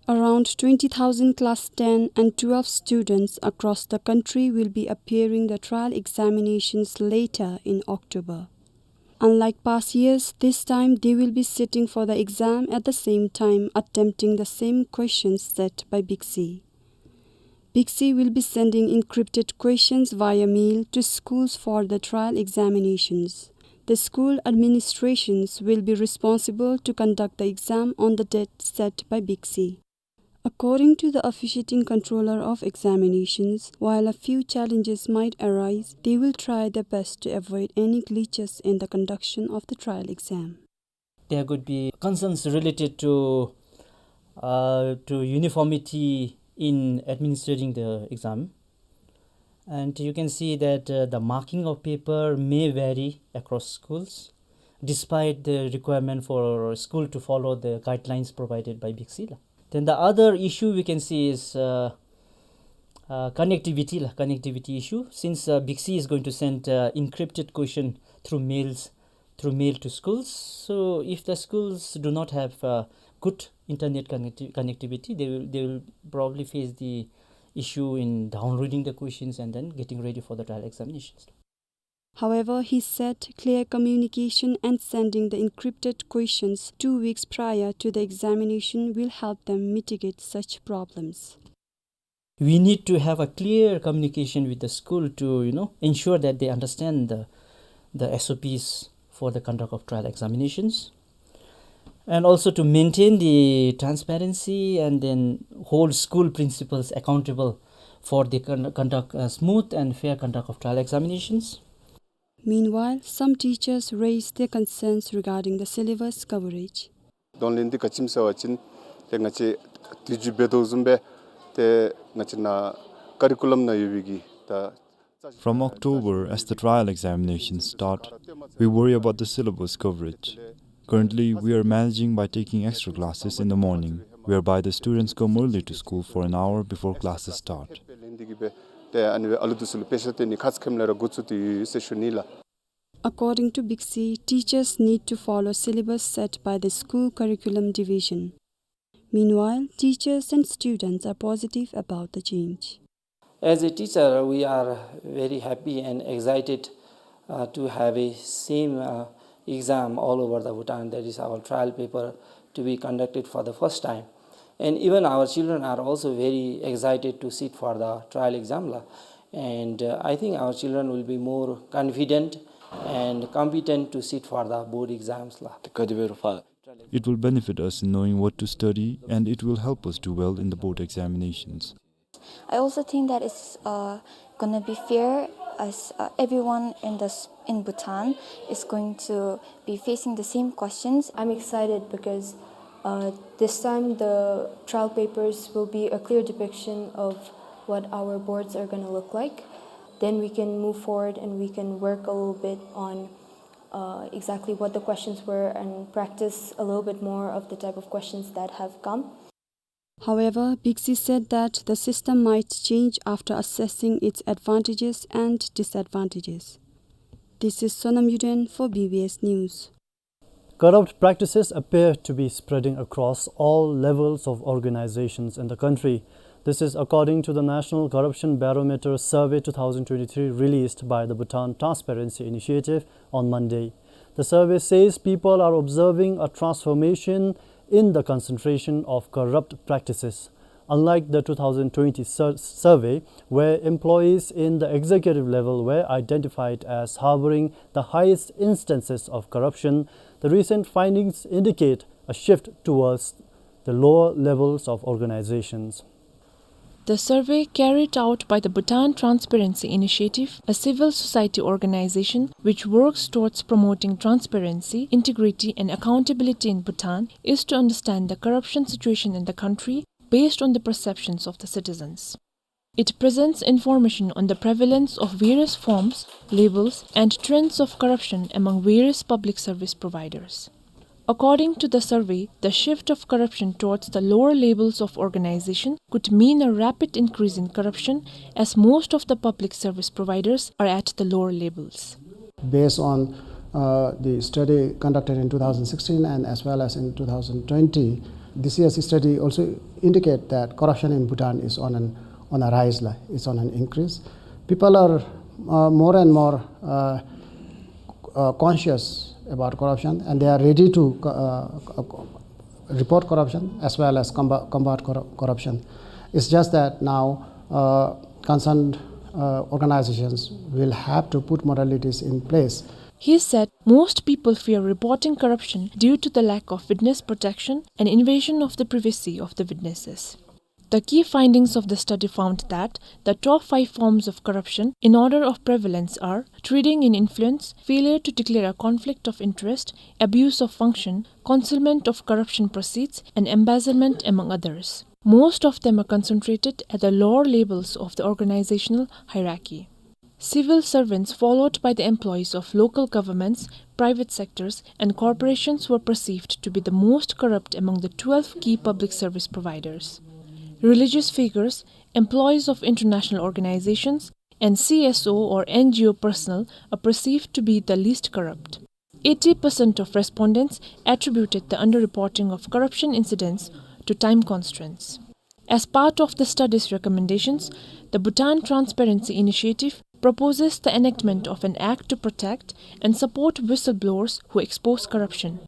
Around twenty thousand class ten and twelve students across the country will be appearing the trial examinations later in October. Unlike past years, this time they will be sitting for the exam at the same time attempting the same questions set by BICSE. BICSE will be sending encrypted questions via mail to schools for the trial examinations. The school administrations will be responsible to conduct the exam on the date set by BICSE. According to the officiating controller of examinations, while a few challenges might arise, they will try their best to avoid any glitches in the conduction of the trial exam. There could be concerns related to, uh, to uniformity in administering the exam. And you can see that, uh, the marking of paper may vary across schools, despite the requirement for school to follow the guidelines provided by BICSE la. Then the other issue we can see is, uh, uh, connectivity la, connectivity issue. Since, uh, BICSE is going to send, uh, encrypted question through mails, through mail to schools. So if the schools do not have, uh, good internet connecti-, connectivity, they will, they will probably face the issue in downloading the questions and then getting ready for the trial examinations. However, he said clear communication and sending the encrypted questions two weeks prior to the examination will help them mitigate such problems. We need to have a clear communication with the school to, you know, ensure that they understand the, the S O Ps for the conduct of trial examinations. And also to maintain the transparency and then hold school principals accountable for the con-, conduct, uh, smooth and fair conduct of trial examinations. Meanwhile, some teachers raised their concerns regarding the syllabus coverage. གདོང་ལེན་འདི་ག་ཅི་སྨོ་ཟེར་བ་ཅིན་ཏེ་ང་བཅས་དུས་རྒྱུན་འབད་དོ་བཟུམ་སྦེ་ཏེ་ང་བཅས་ནཱ་ ཀ་རི་ཀུ་ལམ་ནང་ཡོད་པའི་གི་ད། From October, as the trial examinations start, we worry about the syllabus coverage. Currently, we are managing by taking extra classes in the morning, whereby the students come early to school for an hour before classes start. According to Bixi, teachers need to follow syllabus set by the school curriculum division. Meanwhile, teachers and students are positive about the change. As a teacher, we are very happy and excited, uh, to have a same, uh, exam all over the Bhutan. That is our trial paper to be conducted for the first time. And even our children are also very excited to sit for the trial exam la. And, uh, I think our children will be more confident and competent to sit for the board exams la. It will benefit us in knowing what to study, and it will help us do well in the board examinations. I also think that it's, uh, gonna be fair, as, uh, everyone in this, in Bhutan is going to be facing the same questions. I'm excited because, uh, this time the trial papers will be a clear depiction of what our boards are gonna look like. Then we can move forward and we can work a little bit on, uh, exactly what the questions were and practice a little bit more of the type of questions that have come. However, Bixi said that the system might change after assessing its advantages and disadvantages. This is Sonam Yuden for B B S News. Corrupt practices appear to be spreading across all levels of organizations in the country. This is according to the National Corruption Barometer Survey two thousand twenty-three, released by the Bhutan Transparency Initiative on Monday. The survey says people are observing a transformation in the concentration of corrupt practices. Unlike the two thousand twenty sur-, survey, where employees in the executive level were identified as harboring the highest instances of corruption, the recent findings indicate a shift towards the lower levels of organizations. The survey, carried out by the Bhutan Transparency Initiative, a civil society organization which works towards promoting transparency, integrity, and accountability in Bhutan, is to understand the corruption situation in the country based on the perceptions of the citizens. It presents information on the prevalence of various forms, levels, and trends of corruption among various public service providers. According to the survey, the shift of corruption towards the lower levels of organization could mean a rapid increase in corruption, as most of the public service providers are at the lower levels. Based on, uh, the study conducted in two thousand sixteen and as well as in two thousand twenty, this year's study also indicate that corruption in Bhutan is on an, on a rise la, it's on an increase. People are, uh, more and more, uh, uh, conscious about corruption, and they are ready to, uh, uh, report corruption as well as comba-, combat corru-, corruption. It's just that now, uh, concerned, uh, organizations will have to put modalities in place. He said most people fear reporting corruption due to the lack of witness protection and invasion of the privacy of the witnesses. The key findings of the study found that the top five forms of corruption in order of prevalence are trading in influence, failure to declare a conflict of interest, abuse of function, concealment of corruption proceeds, and embezzlement, among others. Most of them are concentrated at the lower levels of the organizational hierarchy. Civil servants, followed by the employees of local governments, private sectors, and corporations, were perceived to be the most corrupt among the twelve key public service providers. Religious figures, employees of international organizations, and C S O or N G O personnel are perceived to be the least corrupt. Eighty percent of respondents attributed the underreporting of corruption incidents to time constraints. As part of the study's recommendations, the Bhutan Transparency Initiative proposes the enactment of an act to protect and support whistleblowers who expose corruption.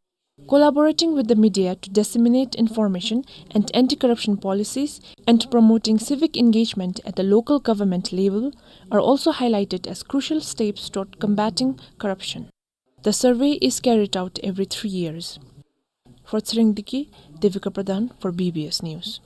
Collaborating with the media to disseminate information and anti-corruption policies and promoting civic engagement at the local government level are also highlighted as crucial steps toward combating corruption. The survey is carried out every three years. For Tshering Digi, Devika Pradhan for B B S News.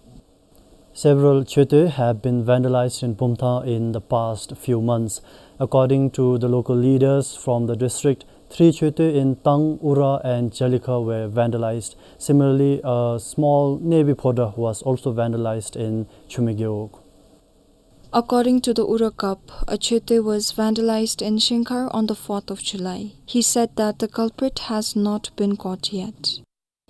Several choetue have been vandalized in Bumthang in the past few months. According to the local leaders from the district, three choetue in Tang, Ura and Jalikha were vandalized. Similarly, a small navy phoda was also vandalized in Chumegewog. According to the Ura Kap, a chete was vandalized in Shingkhar on the fourth of July. He said that the culprit has not been caught yet.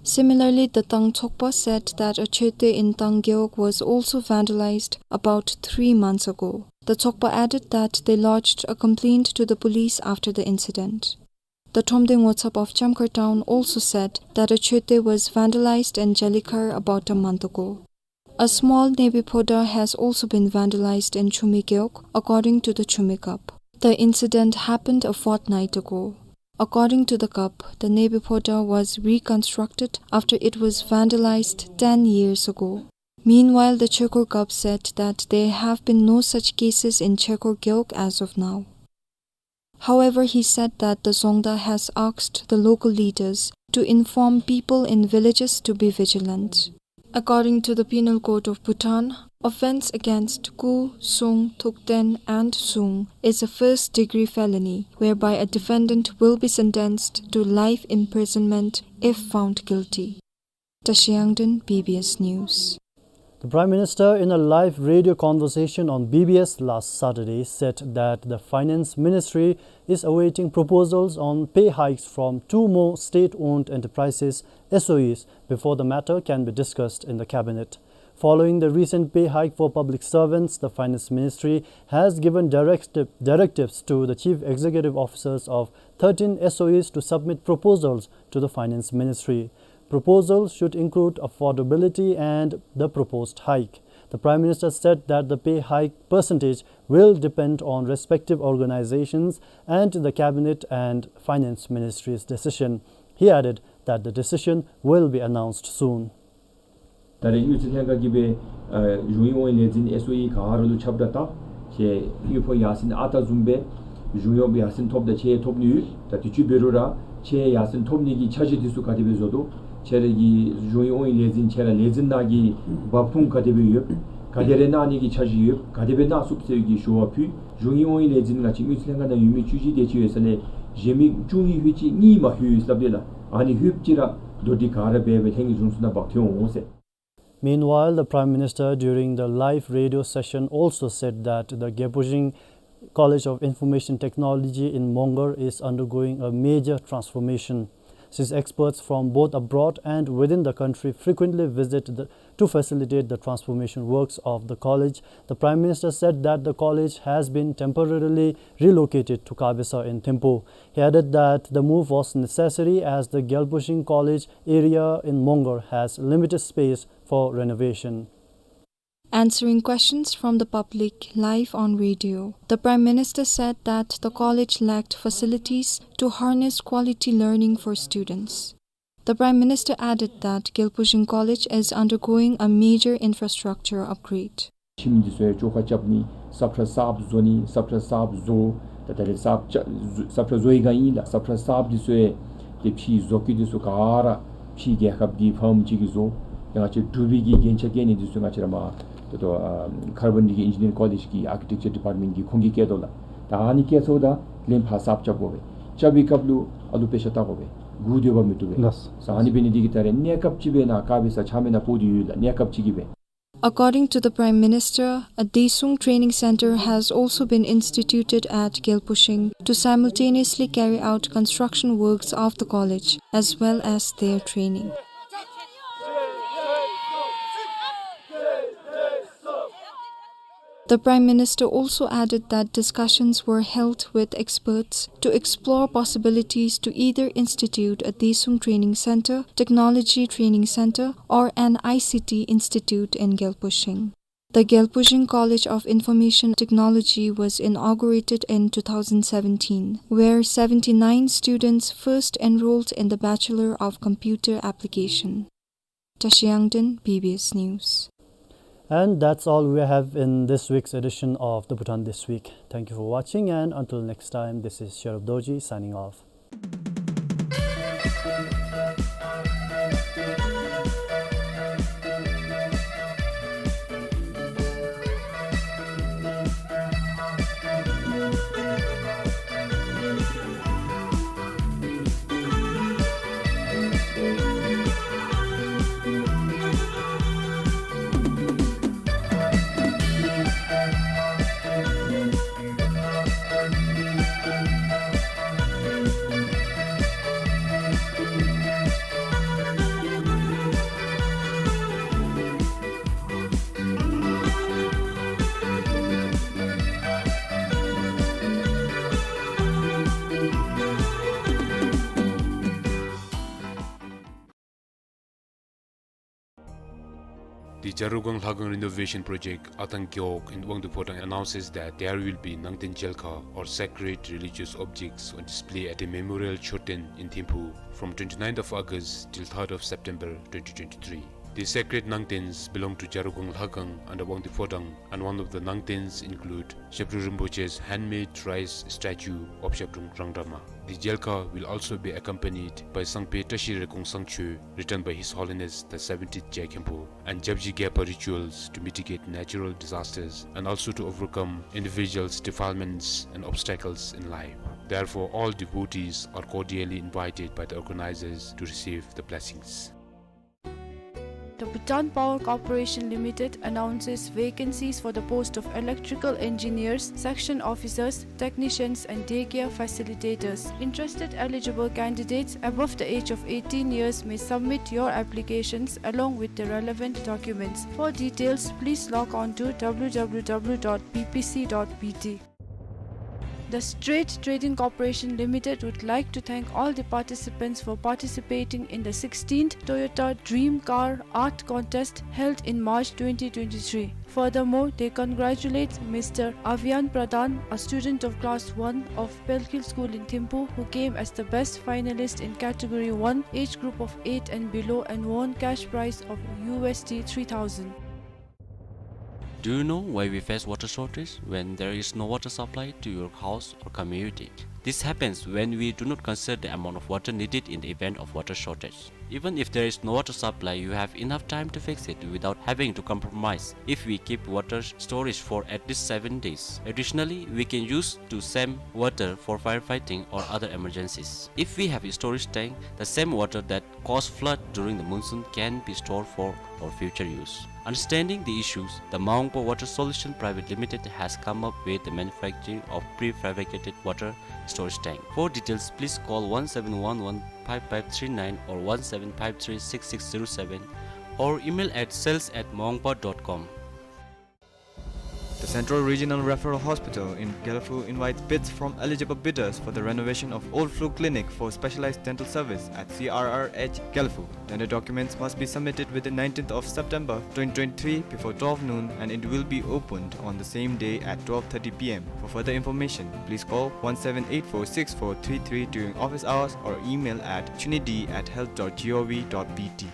Similarly, the Tang Tsokpa said that a chete in Tang Gewog was also vandalized about three months ago. The Tsokpa added that they lodged a complaint to the police after the incident. The Thromde Ngotsap of Chamkhar town also said that a chete was vandalized in Jalikhar about a month ago. A small Nebi Phoda has also been vandalized in Chumi Gewog, according to the Chumi Kap. The incident happened a fortnight ago. According to the Kap, the Nebi Phoda was reconstructed after it was vandalized ten years ago. Meanwhile, the Chekhor Kap said that there have been no such cases in Chekhor Gewog as of now. However, he said that the Dzongda has asked the local leaders to inform people in villages to be vigilant. According to the Penal Code of Bhutan, offense against Ku, Sung, Thukten, and Sung is a first-degree felony, whereby a defendant will be sentenced to life imprisonment if found guilty. Tashi Yangden, B B S News. The Prime Minister, in a live radio conversation on B B S last Saturday, said that the Finance Ministry is awaiting proposals on pay hikes from two more state-owned enterprises, S O Es, before the matter can be discussed in the cabinet. Following the recent pay hike for public servants, the Finance Ministry has given direct-, directives to the chief executive officers of thirteen S O Es to submit proposals to the Finance Ministry. Proposals should include affordability and the proposed hike. The Prime Minister said that the pay hike percentage will depend on respective organizations and the cabinet and finance ministry's decision. He added that the decision will be announced soon. ད་རེས་དངུལ་རྩིས་ལྷན་ཁག་གིས་སྦེ་ཨ་གཞུང་གཡོག་ཨིན་ལས་འཛིན་S O E ག་ར་ལུ་ཁྱབ་བསྒྲགས་བཏང་། ཁྱེད་དངུལ་ཕོགས་ཡར་སེང་ཨ་རྟག་བཟུམ་སྦེ་གཞུང་གཡོགཔ་ཡར་སེང་ཐོབ་ད་ཁྱེད་ཐོབ་ནི་ཡོད། ད་དུས་ཅི་འབད་རུང་ར་ཁྱེད་ཡར་སེང་ཐོབ་ནི་གི་འཆར་གཞི་འདི་ཚུ་ག་དེ་སྦེ་བཟོ་དོ། ཁྱེད་ར་གི་གཞུང་གཡོག་ཨིན་ལས་འཛིན་ཁྱེད་ར་ལས་འཛིན་ནང་གི་འབབ་ཁུངས་ག་དེ་སྦེ་ཡོད། ག་དེ་རེ་གནང་ནི་གི་འཆར་གཞི་ཡོད། ག་དེ་སྦེ་གནང་ཚུགས་ཟེར་བའི་གི་ཞུ་བ་ཕུལ། གཞུང་གཡོག་ཨིན་ལས་འཛིན་ང་བཅས་དངུལ་རྩིས་ལྷན་ཁག་ནང་ཡོད་མི་བཅུ་བཞི་དེ་ཅིག་ཡོད་ས་ལས་གཞན་མི་བཅུ་གཉིས་ལྷོད་ཅི་གཉིས་མ་ལྷོད་ཡོད་ཟེར་སླབ་དེས་ལགས། ཨ་ནི་ལྷོདཔ་ཅིག་ར་དོ་འགྲིག་ག་ར་འབད་སྦེ་ལྷན་རྒྱས་གཞུང་ཚོགས་ནང་འབག་འཐོན་འོང་ཟེར། Meanwhile, the Prime Minister, during the live radio session, also said that the Gelpujing College of Information Technology in Mongar is undergoing a major transformation. Since experts from both abroad and within the country frequently visit the, to facilitate the transformation works of the college, the Prime Minister said that the college has been temporarily relocated to Kabesa in Thimphu. He added that the move was necessary as the Gelpujing College area in Mongar has limited space for renovation. Answering questions from the public live on radio, the Prime Minister said that the college lacked facilities to harness quality learning for students. The Prime Minister added that Gelpujing College is undergoing a major infrastructure upgrade. ཁྱིམ་འདི་ཚུ་ཡང་བཅོ་ཁ་རྐྱབ་ནི་སབ་ཁྲ་གསརཔ་བཟོ་ནི་སབ་ཁྲ་གསརཔ་བཟོ། ད་ད་རེས་སབ་ཁྲ་སབ་ཁྲ་བཟོ་ཡི་ག་ཨིན་ལགས། སབ་ཁྲ་གསརཔ་འདི་ཚུ་ཡང་ཏེ་ཕྱིའི་བཟོ་བཀོད་འདི་ཚུ་ག་ར་ཕྱིའི་རྒྱལ་ཁབ་ཀྱི་ཕརམ་ཅིག་གིས་བཟོ། ཏེ་ང་བཅས་འབྲུག་པའི་གི་རྒྱན་ཆ་བཀལ་ནི་འདི་ཚུ་ང་བཅས་ར་མར་ད་ལྟོ་ཨ་ཁར་བོ་ནེ་ཊིག་ཨིན་ཇི་ནི་རིང་ཀོ་ལེཇ་གི་ཨར་ཀི་ཊེག་ཅར་ཌི་པཱརཊ་མེནཊ་གིས་ཁོང་གིས་བཀལ་དོ་ལགས། ད་ཨ་ནི་བཀལ་ཚརཝ་ད་ལན་ཕར་གསརཔ་རྐྱབ་དགོ་པས། རྐྱབ་པའི་སྐབས་ལུ་ཨ་ལུ་དཔེ་ཆ་བལྟ་དགོ་པས། སྒུག་སྡོད་པ་མི་བཏུབ་པས། ལགས། ཨ་ནི་འབད་ནི་འདི་གིས་ད་རེས་གནས་སྐབས་ཅིག་སྦེ་ནཱ་ཀ་བི་ས་ཆ་མེད་ནང་སྤོ་སྟེ་ཡོད་ལགས། གནས་སྐབས་ཅིག་གིས་སྦེ། According to the Prime Minister, a Desung training center has also been instituted at Gelpujing to simultaneously carry out construction works of the college as well as their training. The Prime Minister also added that discussions were held with experts to explore possibilities to either institute a Desung Training Center, Technology Training Center, or an I C T institute in Gelpujing. The Gelpujing College of Information Technology was inaugurated in two thousand seventeen, where seventy-nine students first enrolled in the Bachelor of Computer Application. Tashi Yangden, B B S News. And that's all we have in this week's edition of The Bhutan This Week. Thank you for watching, and until next time, this is Sherub Dorji signing off. The Jarogong Lhagang Renovation Project, Atang Gewog in Wangdue Phodrang, announces that there will be Nangten Jelkha, or sacred religious objects, on display at the Memorial Choten in Thimphu from twenty-ninth of August till third of September twenty twenty-three. The sacred Nangtens belong to Jarogong Lhagang under Wangdue Phodrang, and one of the Nangtens include Shapdru Rinpoche's handmade rice statue of Shapdrung Rangdrama. The Jelkha will also be accompanied by Sangpe Tashi Rekong Sangcho, written by His Holiness the seventeenth Je Khenpo, and Japji Gyalpa rituals to mitigate natural disasters and also to overcome individuals' defilements and obstacles in life. Therefore, all devotees are cordially invited by the organizers to receive the blessings. The Bhutan Power Corporation Limited announces vacancies for the post of electrical engineers, section officers, technicians, and daycare facilitators. Interested eligible candidates above the age of eighteen years may submit your applications along with the relevant documents. For details, please log on to w w w dot b p c dot b t. The Strait Trading Corporation Limited would like to thank all the participants for participating in the sixteenth Toyota Dream Car Art Contest held in March twenty twenty-three. Furthermore, they congratulate Mister Avian Pradhan, a student of class one of Pelkhil School in Thimphu, who came as the best finalist in category one, age group of eight and below, and won cash prize of U S D three thousand. Do you know why we face water shortage when there is no water supply to your house or community? This happens when we do not consider the amount of water needed in the event of water shortage. Even if there is no water supply, you have enough time to fix it without having to compromise if we keep water storage for at least seven days. Additionally, we can use the same water for firefighting or other emergencies. If we have a storage tank, the same water that cause flood during the monsoon can be stored for our future use. Understanding the issues, the Maungpa Water Solution Private Limited has come up with the manufacturing of prefabricated water storage tank. For details, please call one seven one one five five three nine or one seven five three six six zero seven or email at sales at maungpa dot com. The Central Regional Referral Hospital in Gelephu invites bids from eligible bidders for the renovation of old flu clinic for specialized dental service at C R R H Gelephu. Tender documents must be submitted within nineteenth of September twenty twenty-three before twelve noon, and it will be opened on the same day at twelve thirty p m. For further information, please call one seven eight four six four three three during office hours or email at chunidi at health dot gov dot bt.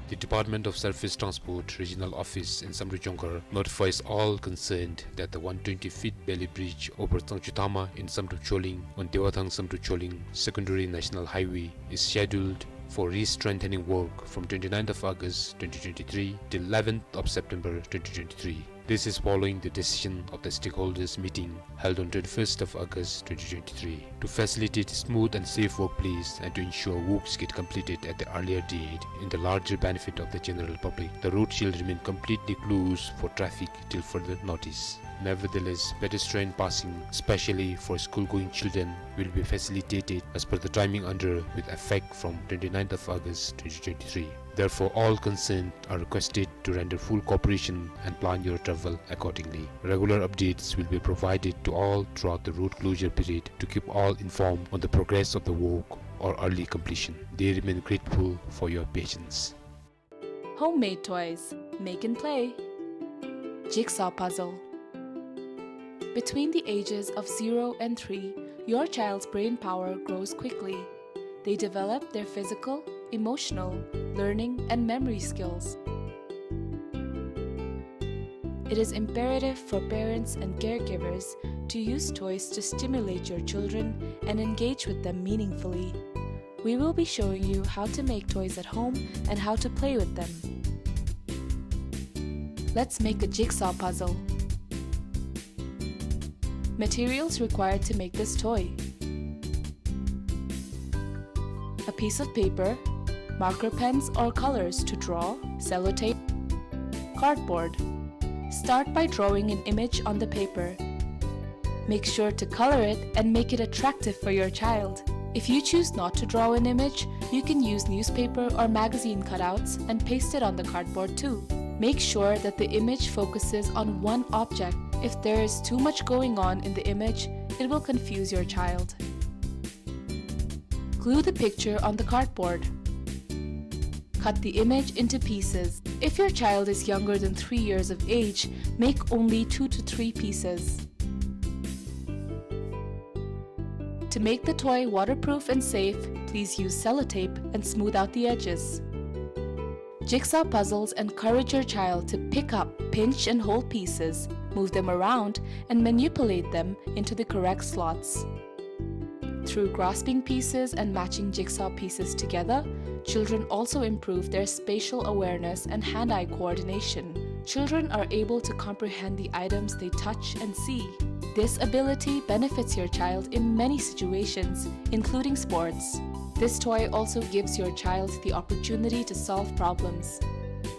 The Department of Surface Transport Regional Office in Samdrup Jongkhar notifies all concerned that the one twenty feet Bailey Bridge over Tsangchutama in Samdrup Choling on Dewathang Samdrup Choling Secondary National Highway is scheduled for re-strengthening work from twenty-ninth of August twenty twenty-three till eleventh of September twenty twenty-three. This is following the decision of the stakeholders meeting held on twenty-first of August twenty twenty-three. To facilitate smooth and safe workplace and to ensure works get completed at the earlier date in the larger benefit of the general public, the road shall remain completely closed for traffic till further notice. Nevertheless, pedestrian passing, especially for school-going children, will be facilitated as per the timing under with effect from twenty-ninth of August twenty twenty-three. Therefore, all concerned are requested to render full cooperation and plan your travel accordingly. Regular updates will be provided to all throughout the road closure period to keep all informed on the progress of the work or early completion. They remain grateful for your patience. Homemade toys. Make and play. Jigsaw puzzle. Between the ages of zero and three, your child's brain power grows quickly. They develop their physical, emotional, learning, and memory skills. It is imperative for parents and caregivers to use toys to stimulate your children and engage with them meaningfully. We will be showing you how to make toys at home and how to play with them. Let's make a jigsaw puzzle. Materials required to make this toy: a piece of paper, marker pens or colors to draw, sellotape, cardboard. Start by drawing an image on the paper. Make sure to color it and make it attractive for your child. If you choose not to draw an image, you can use newspaper or magazine cutouts and paste it on the cardboard too. Make sure that the image focuses on one object. If there is too much going on in the image, it will confuse your child. Glue the picture on the cardboard. Cut the image into pieces. If your child is younger than three years of age, make only two to three pieces. To make the toy waterproof and safe, please use sellotape and smooth out the edges. Jigsaw puzzles encourage your child to pick up, pinch, and hold pieces, move them around, and manipulate them into the correct slots. Through grasping pieces and matching jigsaw pieces together, children also improve their spatial awareness and hand-eye coordination. Children are able to comprehend the items they touch and see. This ability benefits your child in many situations, including sports. This toy also gives your child the opportunity to solve problems.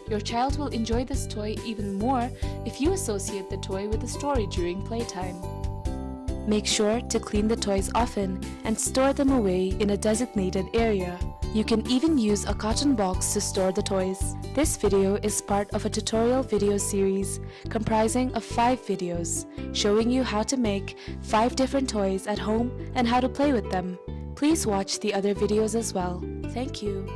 Your child will enjoy this toy even more if you associate the toy with a story during playtime. Make sure to clean the toys often and store them away in a designated area. You can even use a carton box to store the toys. This video is part of a tutorial video series comprising of five videos showing you how to make five different toys at home and how to play with them. Please watch the other videos as well. Thank you.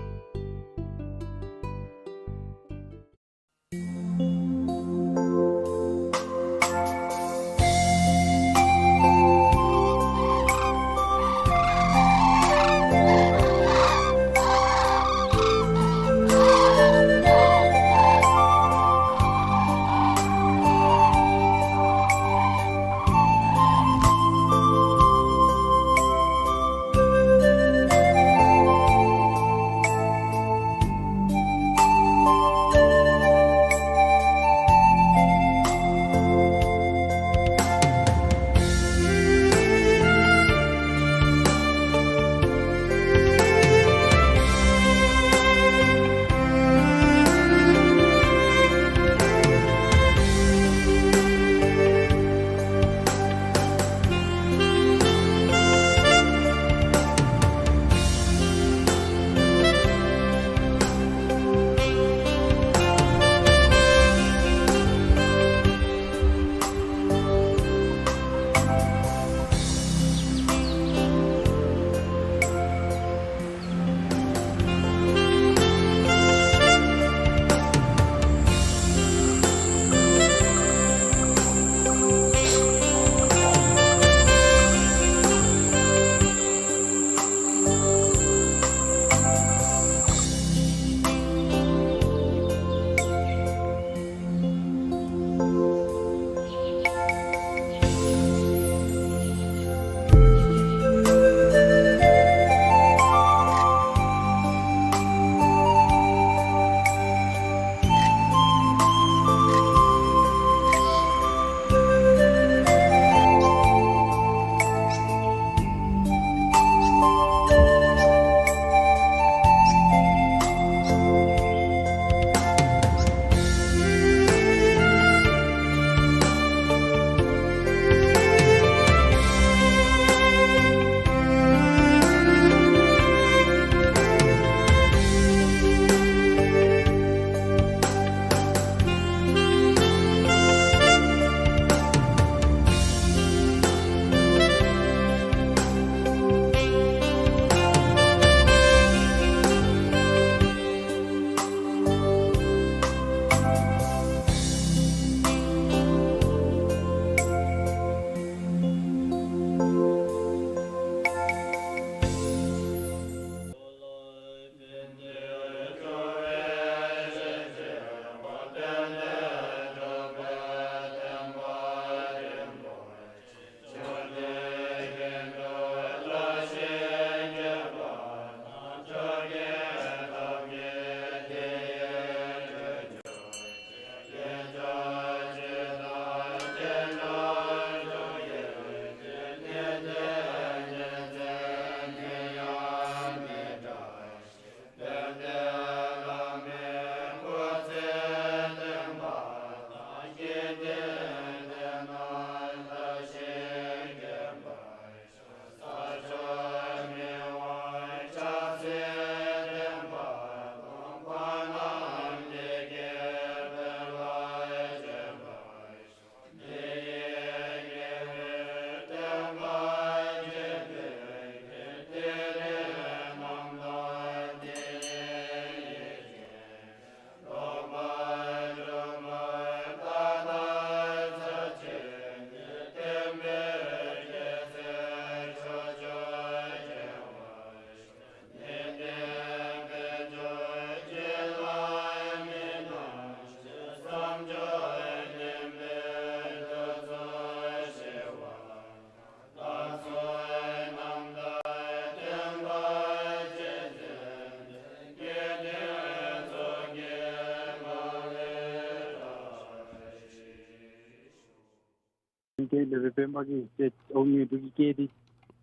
ཏེ་སློབ་དཔོན་པདྨ་གིས་ཏེ་ཨོ་དངོས་གྲུབ་ཀྱི་སྐད་འདི་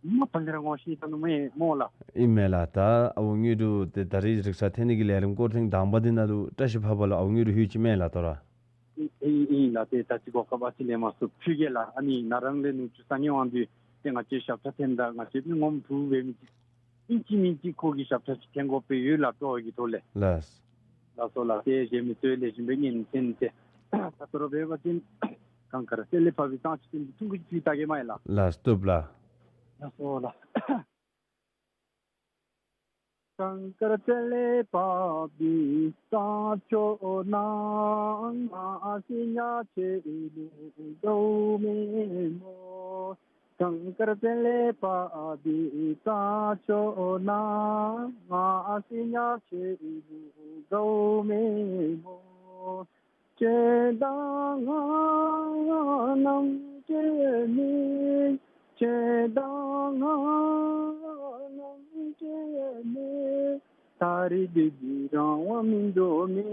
མ་པ་ལེ་ར་ངོ་ཤེས་ད་ནུག་མས་སྨོ་ལགས། ཨིན་མས་ལགས། ད་ཨོ་དངོས་གྲུབ་ཏེ་ད་རིས་རིག་གསར་འཐེན་ནི་གི་ལས་རིམ་སྐོར་ཐེངས་དང་པ་འདི་ནང་ལུ་བཀྲ་ཤིས་འཕགས་པ་ལུ་ཨོ་དངོས་གྲུབ་ལྷོད་ཅི་མས་ལགས་ད་རུང་། ཨིན་ཨིན་ཨིན་ལགས། ཏེ་ད་ཅི་གོ་སྐབས་ཨ་ཙི་ལེན་མ་ཚུགས་ཕུལ་གེ་ལགས། ཨ་ནི་ང་རང་ལས་ནུ་གཅུང་སངས་རྒྱས་དབང་འདུས་ཏེ་ང་བཅས་ཞབས་ཁྲ་འཐེནམ་ད་ང་བཅས་མི་ངོམ་དྲུག་འབད་མི་ཅིག་ཨིན་ཅི་མིན་ཅི་ཁོ་གི་ཞབས་ཁྲ་ཅིག་འཐེན་དགོ་པའི་ཡོད་ལགས་སྤྲོ་བ་གི་ཐོག་ལས། ལགས། ལགས་སོ་ལགས། ཏེ་གཞན་མི་ཚུ་ལེགས་ཤོམ་སྦེ་ཉན་གསན་ཏེ་ད་ལྟོ་ར་འབད་བ་ཅིན་གངས་དཀར་རྩེ་ལས་ཕབ་པའི་བསང་མཆོད་རྟེན་འདི་ཐུང་ཀུ་ཅིག་ཕུལ་ད་གེ་མས་ལགས། ལགས་བཏུབ་ལགས། ལགས་སོ་ལགས། གངས་དཀར་རྩེ་ལས་ཕབ་པའི་བསང་མཆོད་ནང་ང་སྲིང་ཉ་ཆེ་ལུ་དགའཝ་མེན་སྨོ། གངས་དཀར་རྩེ་ལས་ཕབ་པའི་བསང་མཆོད་ནང་ང་སྲིང་ཉ་ཆེ་ལུ་དགའཝ་མེན་སྨོ། ཁྱེད་དང་ང་ནམ་མཇལ་ནི། ཁྱེད་དང་ང་ནམ་མཇལ་ནི། ད་རིས་སྡོད་པའི་རང་དབང་མིན་འདུག་མས།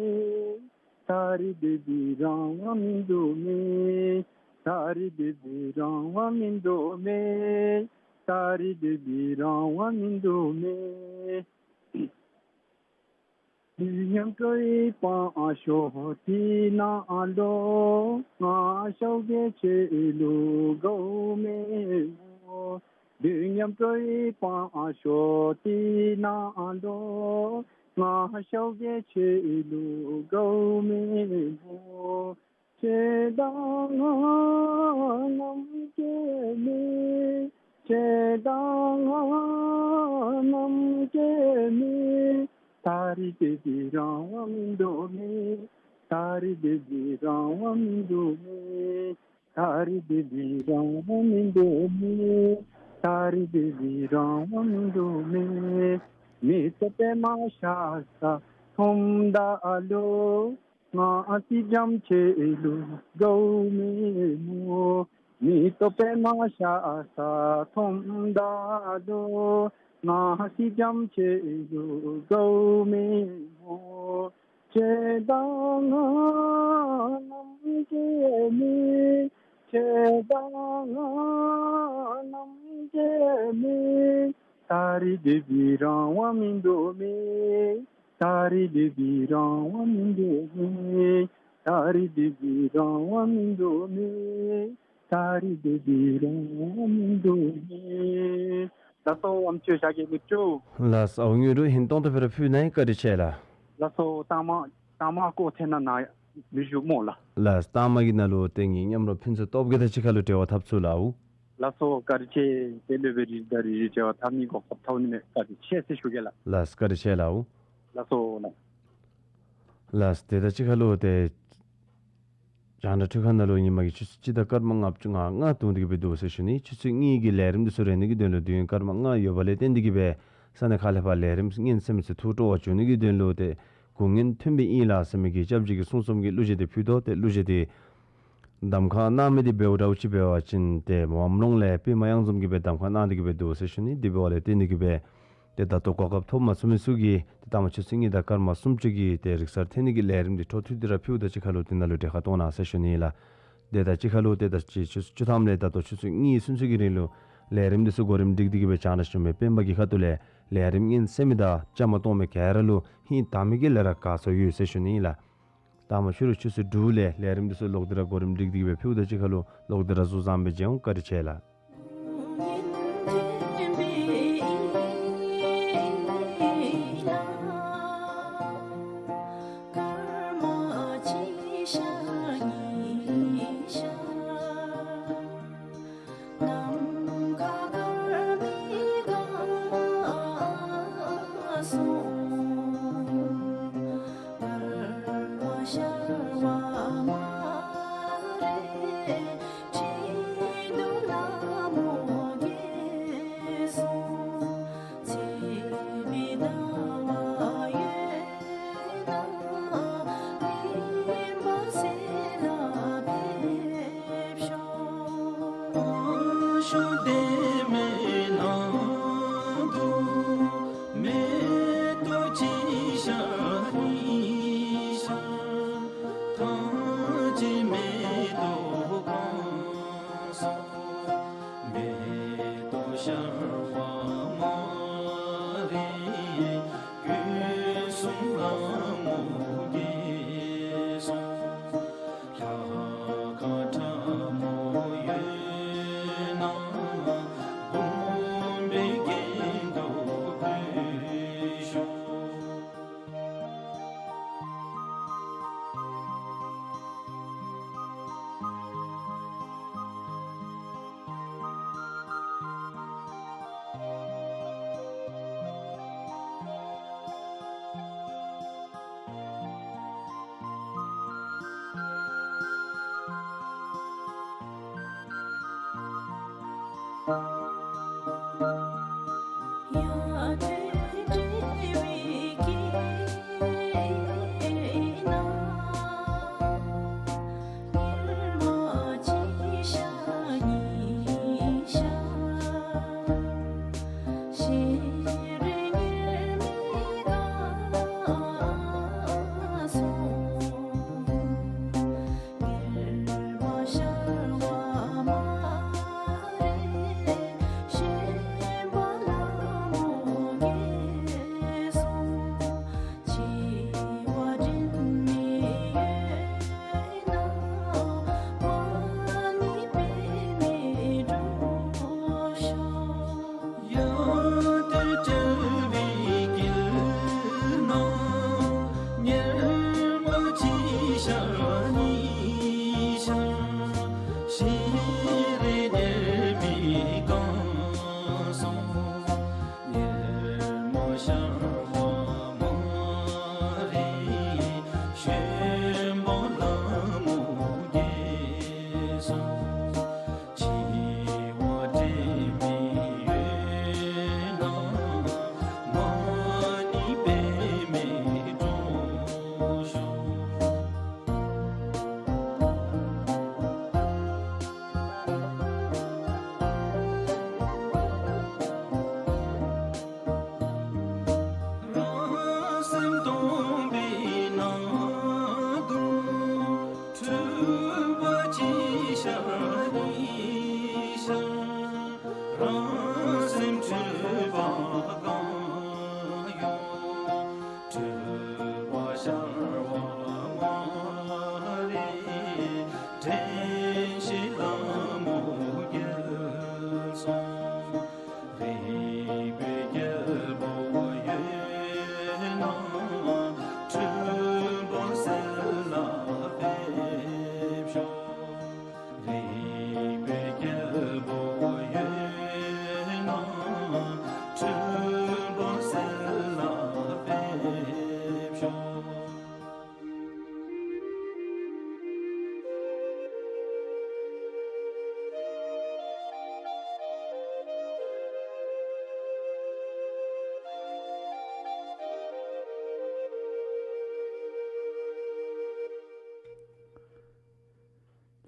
ད་རིས་སྡོད་པའི་རང་དབང་མིན་འདུག་མས། ད་རིས་སྡོད་པའི་རང་དབང་མིན་འདུག་མས། ད་རིས་སྡོད་པའི་རང་དབང་མིན་འདུག་མས། དུས་མཉམ་སྤྲོ་བའི་བང་ཤོག་དེ་ནང་ལུ་ང་ཞོགས་ཀས་ཁྱེད་ལུ་དགའཝ་མེན་སྨོ། དུས་མཉམ་སྤྲོ་བའི་བང་ཤོག་དེ་ནང་ལུ་ང་ཞོགས་ཀས་ཁྱེད་ལུ་དགའཝ་མེན་སྨོ། ཁྱེད་དང་ང་ནམ་མཇལ་ནི། ཁྱེད་དང་ང་ནམ་མཇལ་ནི། ད་རིས་སྡོད་པའི་རང་དབང་མིན་འདུག་མས། ད་རིས་སྡོད་པའི་རང་དབང་མིན་འདུག་མས། ད་རིས་སྡོད་པའི་རང་དབང་མིན་འདུག་མས། ད་རིས་སྡོད་པའི་རང་དབང་མིན་འདུག་མས། མེ་ཏོག་པདྨ་ཤ་ཟ་མཐོངམ་ད་ལུ་ང་སྲིང་རྒྱམ་ཁྱེད་ལུ་དགའཝ་མེན་སྨོ། མེ་ཏོག་པདྨ་ཤ་ཟ་མཐོངམ་ད་ལུ་ང་སྲིང་རྒྱམ་ཁྱེད་ལུ་དགའཝ་མེན་སྨོ། ཁྱེད་དང་ང་ནམ་མཇལ་ནི། ཁྱེད་དང་ང་ནམ་མཇལ་ནི། ད་རིས་སྡོད་པའི་རང་དབང་མིན་འདུག་མས། ད་རིས་སྡོད་པའི་རང་དབང་མིན་འདུག་མས། ད་རིས་སྡོད་པའི་རང་དབང་མིན་འདུག་མས། ད་རིས་སྡོད་པའི་རང་དབང་མིན་འདུག་མས། ལགས་སོ། ཨམ་ཆོས་ཤཱཀྱ་དངོས་གྲུབ། ལགས་སོ། ཨོ་དངོས་གྲུབ་ཧིང་གཏོང་ཐོག་ཕེ་ར་ཕུལ་གནང་ཡི། བཀའ་དྲིན་ཆེ་ལགས། ལགས་སོ། ལྟག་མ་ལྟག་མ་སྐོར་ཐེངས་ནང་ན་ལུ་ཞུ་སྨོ་ལགས། ལགས། ལྟག་མ་གི་ནང་ལུ་ཏེ་ངེའི་མཉམ་རོགས་ཕུན་ཚོགས་སྟོབས་རྒྱས་དང་གཅིག་ཁར་ལུ་འབྲེལ་བ་འཐབ་ཚུགས་ལགས། ལགས་སོ། བཀའ་དྲིན་ཆེ། ཏེ་སློབ་དཔོན་རིགས་དང་རིགས་རྒྱུད་བར་ཐབས་ནི་གོ་སྐབས་ཐོབ་ནི་མས། བཀའ་དྲིན་ཆེ་ཟེར་ཞུ་གེ་ལགས། ལགས། བཀའ་དྲིན་ཆེ་ལགས། ལགས་སོ་ལགས། ལགས། ཏེ་ད་ཅི་ཁ་ལུ་ཏེ་རྒྱང་བསྒྲགས་ཁྲི་ཁ་ནང་ལུ་ཉིན་མ་གི་ཆུ་ཚོད་གཅིག་དང་སྐར་མ་ལྔ་བཅུ་ང་ལྔ་ཐོན་ཏེ་གི་སྦེ་འདུག་ཟེར་ཞུ་ནི། ཆུ་ཚོད་གཉིས་ཀྱི་ལས་རིམ་འདི་ཚུ་རེ་ནི་གི་དོན་ལུ་དུས་ཡུན་སྐར་མ་ལྔ་ཡོད་པ་ལས་བརྟེན་ཏེ་གི་སྦེ་ས་གནས་ཁག་ལས་ཕར་ལས་རིམ་ཉན་གསན་མི་ཚུ་ཐུགས་སྤྲོ་བ་བྱུང་ནི་གི་དོན་ལུ་ཏེ་གུ་ངན་ཐོན་པའི་ཨིན་ལགས་ཟེར་མི་གི་སྐྱབས་རྗེ་གི་གསུང་རྩོམ་གྱི་གླུ་གཞས་འདི་ཕུལ་དོ། ཏེ་གླུ་གཞས་འདི་གདམ་ཁ་གནང་མི་འདི་འབདཝ་འདྲཝ་ཅིག་འབད་བ་ཅིན་ཏེ་ཝམ་ལོང་ལས་པདྨ་གཡང་འཛོམས་ཀྱིས་སྦེ་གདམ་ཁ་གནང་སྟེ་གི་སྦེ་འདུག་ཟེར་ཞུ་ནི། དེ་འབདཝ་ལས་བརྟེན་ཏེ་གི་སྦེ་ཏེ་ད་ལྟོ་གོ་སྐབས་ཐོབ་མ་ཚུགས་མི་ཚུ་གིས་ཏེ་ལྟག་མ་ཆུ་ཚོད་གཉིས་དང་སྐར་མ་སུམ་ཅུ་གི་ཏེ་རིག་གསར་འཐེན་ནི་གི་ལས་རིམ་འདི་འཕྲོ་མཐུད་དེ་ར་ཕུལཝ་ད་ཅིག་ཁ་ལུ་དེ་ནང་ལུ་གྲལ་ཁར་གཏོགས་གནང་ཟེར་ཞུ་ནི་ལགས། དེ་དང་གཅིག་ཁར་ལུ་ཏེ་ད་ཅི་ཆུ་ཚོད་བཅུ་ཐམ་ལས་ད་ལྟོ་ཆུ་ཚོད་གཉིས་ཚུན་ཚོད་ཀྱི་རིང་ལུ་ལས་རིམ་འདི་ཚུ་གོ་རིམ་སྒྲིག་སྟེ་གི་སྦེ་རྒྱང་བསྒྲགས་ཞུ་མི་སྤེན་པ་གི་ཁ་ཐུག་ལས་ལས་རིམ་ཉན་གསན་མི་དང་བཅའ་མར་གཏོགས་མི་ག་ར་ལུ་ཧིང་དྭངས་མའི་དཀྱིལ་ལས་ར་དགའ་ཚོར་ཡོད་ཟེར་ཞུ་ནི་ལགས། ལྟག་མ་ཕྱི་རུ་ཆུ་ཚོད་དྲུག་ལས་ལས་རིམ་འདི་ཚུ་ལོག་སྟེ་ར་གོ་རིམ་སྒྲིག་སྟེ་གི་སྦེ་ཕུལཝ་ད་ཅིག་ཁ་ལུ་ལོག་སྟེ་ར་གཟུགས་བཟང་སྦེ་མཇལ་འོང་། བཀའ་དྲིན་ཆེ་ལགས།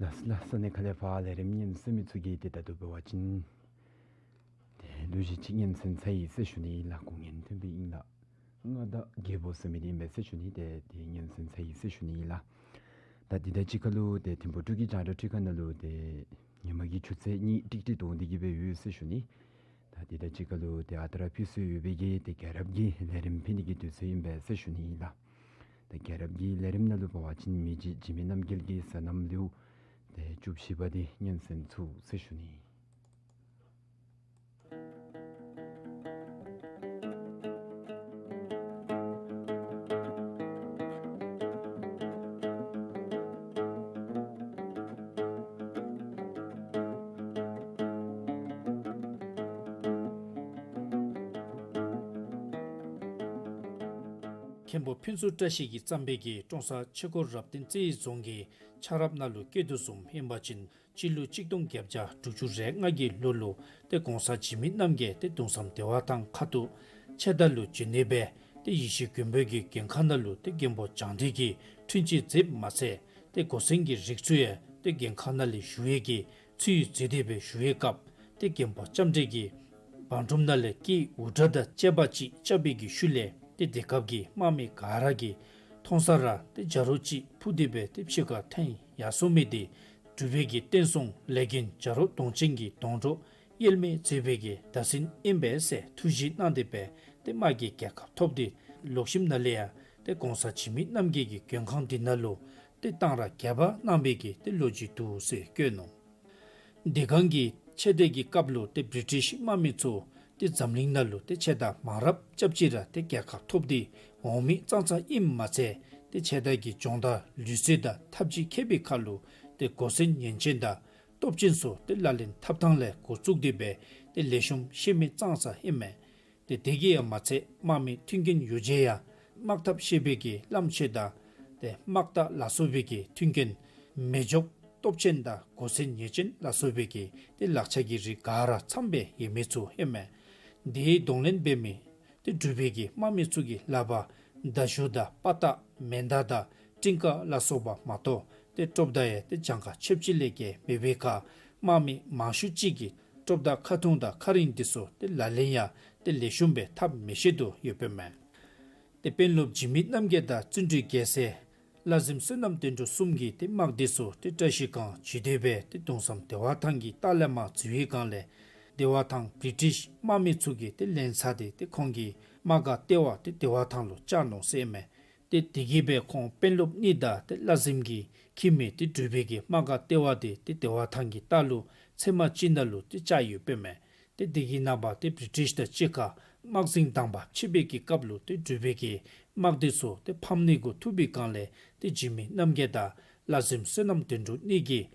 ལགས་ལགས། ས་གནས་ཁག་ལས་ཕར་ལས་རིམ་ཉན་གསན་མི་ཚུ་གིས་ཏེ་ད་ལྟོ་འབད་བ་ཅིན་ཏེ་གླུ་གཞས་ཅིག་ཉན་གསན་ཚར་ཡི་ཟེར་ཞུ་ནི་ལགས། སྐུ་ངལ་ཐོན་པའི་ཨིན་ལགས། མངའ་བདག་རྒྱལ་པོ་ཟེར་མི་འདི་ཨིན་པས་ཟེར་ཞུ་ནི། ཏེ་དེ་ཉན་གསན་ཚར་ཡི་ཟེར་ཞུ་ནི་ལགས། ད་འདི་དང་གཅིག་ཁར་ལུ་ཏེ་ཐིམ་ཕུག་འབྲུག་གི་རྒྱང་བསྒྲགས་ཁང་ནང་ལུ་ཏེ་ཉིན་མ་གི་ཆུ་ཚོད་གཉིས་ཀྲིག་ཀྲི་འགྱོ་སྟེ་གི་སྦེ་ཡོད་ཟེར་ཞུ་ནི། ད་འདི་དང་གཅིག་ཁར་ལུ་ཏེ་ཨ་རྟག་ར་ཕུལ་སྲོལ་ཡོད་པའི་གི་ཏེ་རྒྱལ་རབས་ཀྱི་ལས་རིམ་ཕུལ་ནི་གི་དུས་ཚོད་ཨིན་པས་ཟེར་ཞུ་ནི་ལགས། ད་རྒྱལ་རབས་ཀྱི་ལས་རིམ་ནང་ལུ་འབད་བ་ཅིན་མི་རྗེ་འཇིགས་མེད་རྣམ་རྒྱལ་གྱི་ཟ་སྣུམ་ལེའུ་ཏེ་བཅུ་བཞི་པ་འདི་ཉན་གསན་ཚུགས་ཟེར་ཞུ་ནི། མཁན་པོ་ཕུན་ཚོགས་བཀྲ་ཤིས་ཀྱིས་བརྩམས་པའི་གི་ཀྲོང་གསར་ཆོས་འཁོར་རབ་བརྟན་རྩེ་ཡི་རྫོང་གི་ཆགས་རབས་ནང་ལུ་བཀོད་དོ་བཟུམ་ཨིན་པ་ཅིན་སྤྱི་ལོ་གཅིག་སྟོང་བརྒྱད་བརྒྱ་དྲུག་ཅུ་རེ་ལྔ་གི་ལོ་ལུ་ཏེ་གོང་ས་འཇིགས་མེད་རྣམ་རྒྱལ་ཏེ་གདུང་བསམ་བདེ་བ་དང་ཁ་ཐུག་ཆེ་མཐའ་ལུ་བྱོན་ནི་སྦེ་ཏེ་ཡེ་ཤེས་མགོན་པོའི་གི་མགོན་ཁང་ནང་ལུ་ཏེ་མགོན་པོ་བྱང་ཁྲི་གི་འཁྲུན་ཆོད་མཛདཔ་མ་ཚད་ཏེ་སྒོ་སྲུང་གི་རིགས་ཚུ་ཡང་ཏེ་མགོན་ཁང་ནང་ལས་ཞུ་བའི་གི་ཚུལ་མཛད་དེ་སྦེ་ཞུ་བའི་སྐབས་ཏེ་མགོན་པོ་ལྕམ་དྲལ་གྱིས་བང་སྒྲུབ་ནང་ལས་སྐད་འུར་སྒྲ་དང་བཅས་པ་ཅིག་རྐྱབ་པའི་གི་ཤུལ་ལས་ཏེ་དེ་སྐབས་ཀྱི་དམག་མི་ག་ར་གིས་མཐོང་ས་ར་ཏེ་བྱ་རོག་ཅིག་འཕུར་ཏེ་སྦེ་ཏེ་ཕྱི་ཁར་ཐོན་ཡར་སོང་མི་དེ་སྒྲུབ་པའི་གི་བསྟན་སྲུང་ལས་མགོན་བྱ་རོག་གདོང་ཅན་གྱི་སྡོང་གྲོགས་ དབྱེར་མེད་མཛད་པའི་གི་བདག་འཛིན་ཨིན་པས་ཟེར་ཐུགས་བཞེད་གནང་སྟེ་སྦེ་ཏེ་དམག་གི་རྒྱལ་ཁ་ཐོབ་སྟེ་ལོག་ཞིནམ་ན་ལས་ཡང་ཏེ་གོང་ས་འཇིགས་མེད་རྣམ་རྒྱལ་གྱི་མགོན་ཁང་འདི་ནང་ལུ་ཏེ་གཏང་རག་རྒྱས་པ་གནང་བའི་གི་ཏེ་ལོ་རྒྱུས་འདུག་ཟེར་བཀོད་ནུག། དེ་སྒང་གི་ཆེ་མཐའ་གི་སྐབས་ལུ་ཏེ་བི་རི་ཊིཤ་དམག་མི་ཚུ་ཏེ་འཛམ་གླིང་ནང་ལུ་ཏེ་ཆེ་མཐའ་མང་རབས་རྐྱབ་ཅི་ར་ཏེ་རྒྱལ་ཁ་ཐོབ་སྟེ་འོང་མི་ཙང་ཙང་ཨིནམ་མ་ཚད་ཏེ་ཆེ་མཐའ་གི་སྦྱོང་བརྡར་ལུས་རྩལ་དང་ཐབས་ཇུས་མཁས་པའི་ཁར་ལུ་ཏེ་གོ་མཚོན་ཉེན་ཅན་དང་སྟོབས་ཅན་ཚུ་ཏེ་ལག་ལེན་འཐབ་ཐངས་ལས་འགོ་བཙུགས་ཏེ་སྦེ་ཏེ་ལེགས་ཤོམ་ཤེས་མི་ཙང་ཙང་ཨིན་མས། ཏེ་དེ་གིས་ཡང་མ་ཚད་དམག་མི་མཐུན་རྐྱེན་ཡོ་བྱད་ཡང་དམག་འཐབ་ཤེས་པའི་གི་བླམ་ཆོས་དང་ཏེ་དམག་རྟ་ལ་སོགས་པའི་གི་མཐུན་རྐྱེན་མེ་སྒྱོགས་སྟོབས་ཆེན་དང་གོ་མཚོན་ཉེན་ཅན་ལ་སོགས་པའི་གི་ཏེ་ལག་ཆ་གི་རིགས་ག་ར་ཚངམ་སྦེ་ཡོད་མི་ཚུ་ཨིན་མས། དེའི་གདོང་ལེན་འབད་མི་ཏེ་འབྲུག་པའི་གི་དམག་མི་ཚུ་གི་ལག་པར་མདའ་གཞུ་དང་དཔའ་རྟགས་མེ་མདའ་དང་སྤྲིན་དཀར་ལ་སོགས་པ་མ་གཏོགས་ཏེ་གྲུབ་རྟགས་ཡང་ཏེ་གྱངས་ཁ་ཆོདཔ་ཅིག་ལས་བརྒལ་མེད་པའི་ཁར་དམག་མི་མང་ཤོས་ཅིག་གིས་གྲུབ་རྟགས་ཁ་ཐུང་དང་ཁ་རིང་འདི་ཚུ་ཏེ་ལག་ལེན་ཡང་ཏེ་ལེགས་ཤོམ་སྦེ་འཐབ་མི་ཤེས་དོ་ཡོདཔ་ཨིན་མས། ཏེ་དཔོན་སློབ་འཇིགས་མེད་རྣམ་རྒྱལ་དང་བརྩོན་འགྲུས་རྒྱལ་མཚན་བླ་གཟིམ་བསོད་ནམས་དོན་གྲུབ་གསུམ་གྱིས་ཏེ་དམག་སྡེ་ཚུ་ཏེ་བཀྲ་ཤིས་སྒང་བྱོག་སྟེ་སྦེ་ཏེ་གདུང་བསམ་བདེ་བ་ཐང་གི་ལྟག་ལས་མར་འཛུལ་བའི་སྒང་ལས་བདེ་བ་ཐང་བི་རི་ཊིཤ་དམག་མི་ཚུ་གིས་ཏེ་ལན་ཚ་སྟེ་ཏེ་ཁོང་གི་དམག་སྒར་ལྟེ་བ་ཏེ་བདེ་བ་ཐང་ལུ་བཅག་ནུག་ཟེར་ཨིན་མས། ཏེ་དེ་གིས་སྦེ་ཁོང་དཔོན་སློབ་གཉིས་དང་ཏེ་བླ་གཟིམ་གྱིས་འཁྱིད་མི་ཏེ་འབྲུག་པའི་གི་དམག་སྒར་ལྟེ་བ་འདི་ཏེ་བདེ་བ་ཐང་གི་ལྟག་ལུ་ཚལ་མ་ཅིག་ནང་ལུ་ཏེ་བཅག་ཡོདཔ་ཨིན་མས། ཏེ་དེ་གི་ནངས་པ་ཏེ་བི་རི་ཊིཤ་དང་གཅིག་ཁར་དམག་ཟིང་དང་པ་ཕྱེ་བའི་གི་སྐབས་ལུ་ཏེ་འབྲུག་པའི་གི་དམག་སྡེ་ཚུ་ཏེ་ཕམ་ནི་གུ་ཐུག་པའི་སྒང་ལས་ཏེ་འཇིགས་མེད་རྣམ་རྒྱལ་དང་བླ་གཟིམ་བསོད་ནམས་དོན་གྲུབ་གཉིས་ཀྱིས་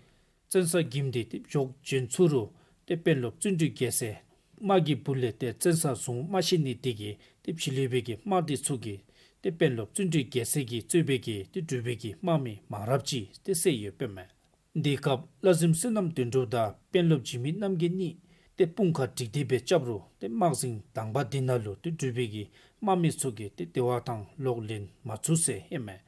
བཙན་ས་འགྱིམ་སྟེ་ཏེ་བྱོག་བྱོན་ཚུགས་རུང་ཏེ་དཔོན་སློབ་བརྩོན་འགྲུས་རྒྱལ་མཚན་དམག་གི་སྦུག་ལས་ཏེ་བཙན་ས་བཟུང་མ་ཤེས་ནི་དེ་གིས་ཏེ་ཕྱི་གླིང་པའི་གི་དམག་སྡེ་ཚུ་གིས་ཏེ་དཔོན་སློབ་བརྩོན་འགྲུས་རྒྱལ་མཚན་གྱིས་གཙོས་པའི་གི་ཏེ་འབྲུག་པའི་གི་དམག་མི་མང་རབས་ཅིག་ཏེ་བསད་ཡོདཔ་ཨིན་མས། དེའི་སྐབས་བླ་གཟིམ་བསོད་ནམས་དོན་གྲུབ་དང་དཔོན་སློབ་འཇིགས་མེད་རྣམ་རྒྱལ་གཉིས་ཏེ་དཔུང་ཁར་བསྒྲིགས་ཏེ་སྦེ་རྐྱབ་རུང་ཏེ་དམག་ཟིང་དང་པ་འདི་ནང་ལུ་ཏེ་འབྲུག་པའི་གི་དམག་མི་ཚུ་གིས་ཏེ་བདེ་བ་ཐང་ལོག་ལེན་མ་ཚུགས་ཟེར་ཨིན་མས།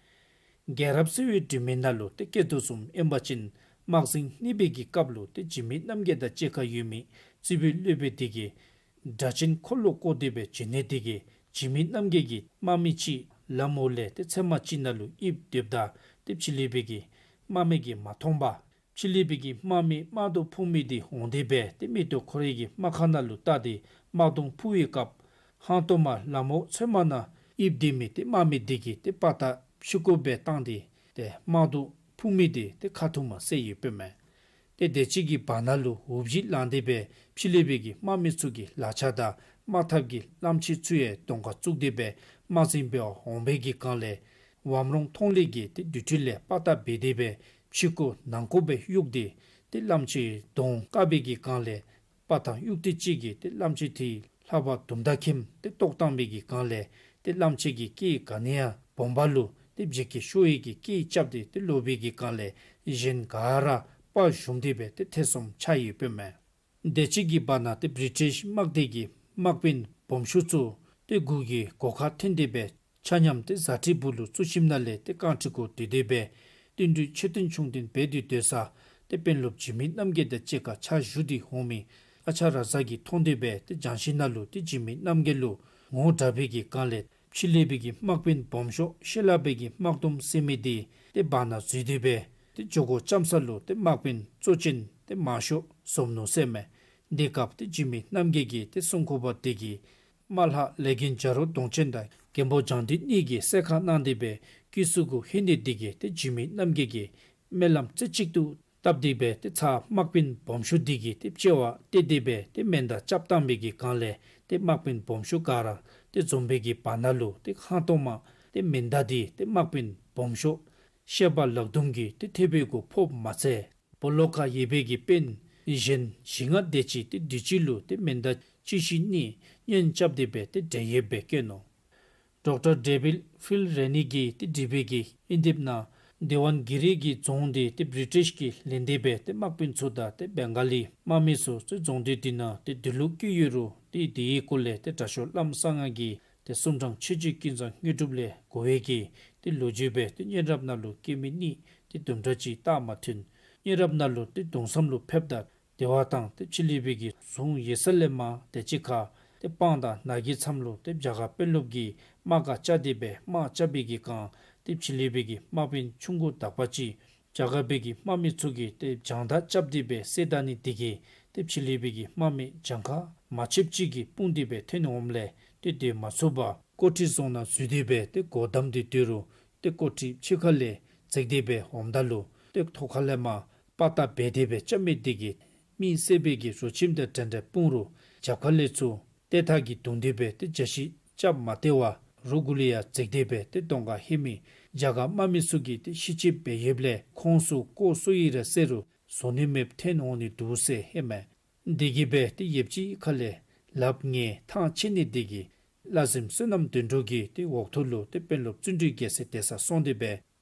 རྒྱལ་རབས་གསལ་བའི་སྒྲོན་མེ་ནང་ལུ་ཏེ་བཀོད་དོ་བཟུམ་ཨིན་པ་ཅིན་དམག་ཟིང་གཉིས་པའི་གི་སྐབས་ལུ་ཏེ་འཇིགས་མེད་རྣམ་རྒྱལ་དང་གཅིག་ཁར་ཡོད་མི་རྩེ་ཕུད་སློབ་དཔོན་དེ་གིས་སྒྲ་གཅན་འཁོར་ལོ་བསྐོར་ཏེ་སྦེ་བྱོན་ནི་དེ་གིས་འཇིགས་མེད་རྣམ་རྒྱལ་གྱིས་དམག་མི་ཅིག་ལམ་འོག་ལས་ཏེ་ཚལ་མ་ཅིག་ནང་ལུ་ཡིབ་སྡོདཔ་ད་ཏེ་ཕྱི་གླིང་པའི་གི་དམག་མི་གིས་མ་མཐོང་པར་ཕྱི་གླིང་པའི་གི་དམག་མི་དམག་དོང་ཕུ་མི་དེ་འོང་སྟེ་སྦེ་ཏེ་མིག་ཏོ་ཁོ་རའི་གི་རྨ་ཁ་ནང་ལུ་བལྟ་སྟེ་དམག་དོང་ཕུ་བའི་སྐབས་ཧང་སྟོང་མར་ལམ་འོག་ཚལ་མ་ནང་ཡིབ་སྡོད་མི་ཏེ་དམག་མི་དེ་གིས་ཏེ་དཔའ་རྟགས་ཕྱི་སྐོར་སྦེ་བཏང་སྟེ་ཏེ་དམག་དོང་ཕུ་མི་དེ་ཏེ་ཁ་ཐུག་མར་བསད་ཡོདཔ་ཨིན་མས། ཏེ་དེ་ཅིག་གི་བར་ན་ལུ་འུ་བཟི་ལངས་ཏེ་སྦེ་ཕྱི་གླིང་པའི་གི་དམག་མི་ཚུ་གི་ལག་ཆ་དང་དམག་ཐབས་ཀྱི་བླམ་ཆེན་ཚུ་ཡང་གདོང་ཁར་བཙུགས་ཏེ་སྦེ་དམག་ཟིང་འབད་བར་འོང་བའི་གི་སྒང་ལས་ཝམ་རོང་མཐོང་ལེགས་ཀྱིས་ཏེ་དེ་ཅིག་ལས་དཔའ་རྟགས་འབད་དེ་སྦེ་ཕྱི་སྐོར་ནང་སྐོར་སྦེ་གཡུགས་ཏེ་ཏེ་བླམ་ཆེན་གདོང་བཀག་པའི་གི་སྒང་ལས་དཔའ་རྟགས་གཡུག་སྟེ་ཅིག་གིས་ཏེ་བླམ་ཆེན་དེའི་ལྷ་པ་དུམ་མདའ་ཁེམ་ཏེ་བཏོག་བཏང་བའི་གི་སྒང་ལས་ཏེ་བླམ་ཆེན་གྱི་སྐེ་ག་ནི་ཡང་སྦོམ་པ་ལུ་ཏེ་བྱེད་ཀྱི་ཤོ་ཡི་གི་སྐེ་རྐྱབ་སྟེ་ཏེ་ལོག་པའི་གི་སྒང་ལས་གཞན་ག་ར་དཔའ་ཞུམ་སྟེ་སྦེ་ཏེ་ཐེ་ཚོམ་ཆགས་ཡོདཔ་ཨིན་མས། དེ་ཅིག་གི་བར་ན་ཏེ་བི་རི་ཊིཤ་དམག་སྡེ་གི་དམག་དཔོན་སྦོམ་ཤོས་ཚུ་ཏེ་གུར་གྱི་སྒོ་ཁར་འཐོན་ཏེ་སྦེ་ཆ་མཉམ་ཏེ་བཟའ་ཁྲི་སྦུག་ལུ་བཙུགས་ཞིནམ་ན་ལས་ཏེ་རྐང་ཁྲི་གུ་སྡོད་དེ་སྦེ་བསྟུན་གྲོས་ཆོས་སྟོན་ཆུང་སྟོན་འབད་དེ་སྡོད་ས་ཏེ་དཔོན་སློབ་འཇིགས་མེད་རྣམ་རྒྱལ་དང་གཅིག་ཁར་ཕྱག་ཞུ་སྟེ་འོང་མི་ཨ་ཅཱརྱ་རཱ་ཛ་གིས་མཐོང་སྟེ་སྦེ་ཏེ་བྱང་ཤིང་ནང་ལུ་ཏེ་འཇིགས་མེད་རྣམ་རྒྱལ་ལུ་ངོ་དྲག་པའི་གི་སྒང་ལས་ཕྱི་གླིང་པའི་གི་དམག་དཔོན་སྦོམ་ཤོས་ཤེ་ལ་པའི་གི་དམག་དུམ་ཟེར་མི་དེ་ཏེ་བར་ན་འཛུལ་ཏེ་སྦེ་ཏེ་འགྱོ་སྒོ་བཅམ་ས་ལུ་ཏེ་དམག་དཔོན་གཙོ་ཅན་ཏེ་མང་ཤོས་འཛོམས་ནུག་ཟེར་མས། དེ་སྐབས་ཏེ་འཇིགས་མེད་རྣམ་རྒྱལ་གྱིས་ཏེ་སྲུང་འཁོར་པ་དེ་གིས་དམར་ལྷ་ལས་མགོན་བྱ་རོག་གདོང་ཅན་དང་མགོན་པོ་བྱང་སྟེང་གཉིས་ཀྱིས་གསལ་ཁ་གནང་སྟེ་སྦེ་སྐུ་གཟུགས་གུ་ཧིང་ནི་དེ་གིས་ཏེ་འཇིགས་མེད་རྣམ་རྒྱལ་གྱིས་སྨོན་ལམ་རྩེ་གཅིག་ཏུ་བཏབ་སྟེ་སྦེ་ཏེ་ཚར་དམག་དཔོན་སྦོམ་ཤོས་དེ་གིས་ཏེ་དཔྱལ་བར་བལྟ་སྟེ་སྦེ་ཏེ་མེ་མདའ་རྐྱབ་བཏང་བའི་གི་སྒང་ལས་ཏེ་དམག་དཔོན་སྦོམ་ཤོས་ག་ར་ཏེ་འཛོམས་པའི་གི་བར་ན་ལུ་ཏེ་ཧང་སྟོང་མར་ཏེ་མེ་མདའ་དེ་ཏེ་དམག་དཔོན་སྦོམ་ཤོས་ཤེ་ལ་པ་ལག་དུམ་གྱི་ཏེ་ཐོད་པའི་གུ་ཕོགཔ་མ་ཚད་སྦོ་ལོགས་ཁར་ཡོད་པའི་གི་དཔོན་གཞན་བཞི་ལྔ་དེ་ཅིག་ཏེ་དུས་གཅིག་ལུ་ཏེ་མེ་མདའ་གཅིག་བཞི་གཉིས་སྔོན་རྐྱབ་སྟེ་སྦེ་ཏེ་བྲེལ་ཡོདཔ་སྦེ་བཀོད་ནུག། ཌོག་ཊར་ཌེ་བིཌ་ཕིལ་རེ་ནི་གིས་ཏེ་བྲིས་པའི་གི་ཨིན་དེབ་ནང་དི་ཝན་གི་རི་གི་རྫོང་དེ་ཏེ་བི་རི་ཊིཤ་གིས་ལེན་ཏེ་སྦེ་ཏེ་དམག་དཔོན་ཚུ་དང་ཏེ་བེང་ག་ལི་དམག་མི་ཚུ་ཏེ་རྫོང་དེ་དེ་ནང་ཏེ་དུས་ལུ་བསྐྱོད་ཡོད་རུང་ཏེ་དེའི་སྐོར་ལས་ཏེ་དྲག་ཤོས་བླམ་གསང་སྔགས་ཀྱིས་ཏེ་གསུང་དྲང་ཆོས་རྗེ་ཀུན་བཟང་དངོས་གྲུབ་ལས་གོ་བའི་གི་ཏེ་ལོ་རྒྱུས་སྦེ་ཏེ་སྔོན་རབས་ནང་ལུ་བཀོད་མི་གཉིས་ཏེ་དུམ་གྲ་ཅིག་རྟགས་མ་ཐོན། སྔོན་རབས་ནང་ལུ་ཏེ་གདུང་བསམ་ལུ་ཕེབས་ད་བདེ་བ་ཐང་ཏེ་ཕྱི་གླིང་པའི་གི་ཟུང་ཡོད་ས་ལས་མར་དེ་ཅིག་ཁར་ཏེ་སྤང་དང་ནགས་ཀྱི་མཚམས་ལུ་ཏེ་རྒྱ་གར་དཔོན་སློབ་ཀྱི་དམག་སྒར་བཅག་སྟེ་སྦེ་དམག་རྐྱབ་པའི་གི་སྒང་ཏེ་ཕྱི་གླིང་པའི་གི་དམག་དཔོན་ཆུང་ཀུ་དག་པ་ཅིག་རྒྱ་གར་པའི་གི་དམག་མི་ཚུ་གིས་ཏེ་རྒྱང་ཐག་རྐྱབ་སྟེ་སྦེ་བསད་ད་ནི་དེ་གིས་ ཏེ་ཕྱི་ལས་སྦེ་གི་དམག་མི་གྱངས་ཁ་མ་ཆོདཔ་ཅིག་གིས་སྤུངས་ཏེ་སྦེ་ཐོན་འོངམ་ལས་ཏེ་སྡོད་མ་ཚུགས་པར་ཀོ་ཁྲི་རྫོང་ནང་འཛུལ་ཏེ་སྦེ་ཏེ་སྒོ་བསྡམས་ཏེ་སྡོད་རུང་ཏེ་ཀོ་ཁྲི་ཕྱི་ཁ་ལས་འཛེགས་ཏེ་སྦེ་འོངམ་ད་ལུ་ཏེ་ཐོག་ཁ་ལས་མར་པ་ཏ་འབད་དེ་སྦེ་རྐྱབ་མི་དེ་གིས་མི་བསད་པའི་གི་རོ་ཁྱིམ་དང་འདྲན་འདྲ་སྤུངས་རུང་རྒྱབ་ཁ་ལས་ཚུར་ཏེ་ཐག་གིས་བརྡུངས་ཏེ་སྦེ་ཏེ་རྒྱ་ཤི་རྐྱབ་མ་སྟེར་བར་རོ་གུ་ལུ་ཡང་འཛེགས་ཏེ་སྦེ་ཏེ་གདོང་ཁར་ལྷོད་མི་རྒྱ་གར་དམག་མི་ཚུ་གིས་ཏེ་ཤི་ཆད་འབད་ཡོདཔ་ལས་ཁོང་ཚུ་ལྐོག་གསོད་ཡི་ར་བསད་རུང་བཟོ་ནི་མེདཔ་ཐོན་འོང་ནི་འདུག་ཟེར་ཧེ་མས། དེ་གིས་སྦེ་ཏེ་ཡབ་ཀྱི་ཁ་ལས་ལགཔ་ངལ་ཐང་ཆད་ནི་དེ་གིས་བླ་གཟིམ་བསོད་ནམས་དོན་གྲུབ་ཀྱིས་ཏེ་འོག་ཐུག་ལུ་ཏེ་དཔོན་སློབ་བརྩོན་འགྲུས་རྒྱལ་མཚན་སྡོད་སར་སོང་སྟེ་སྦེ་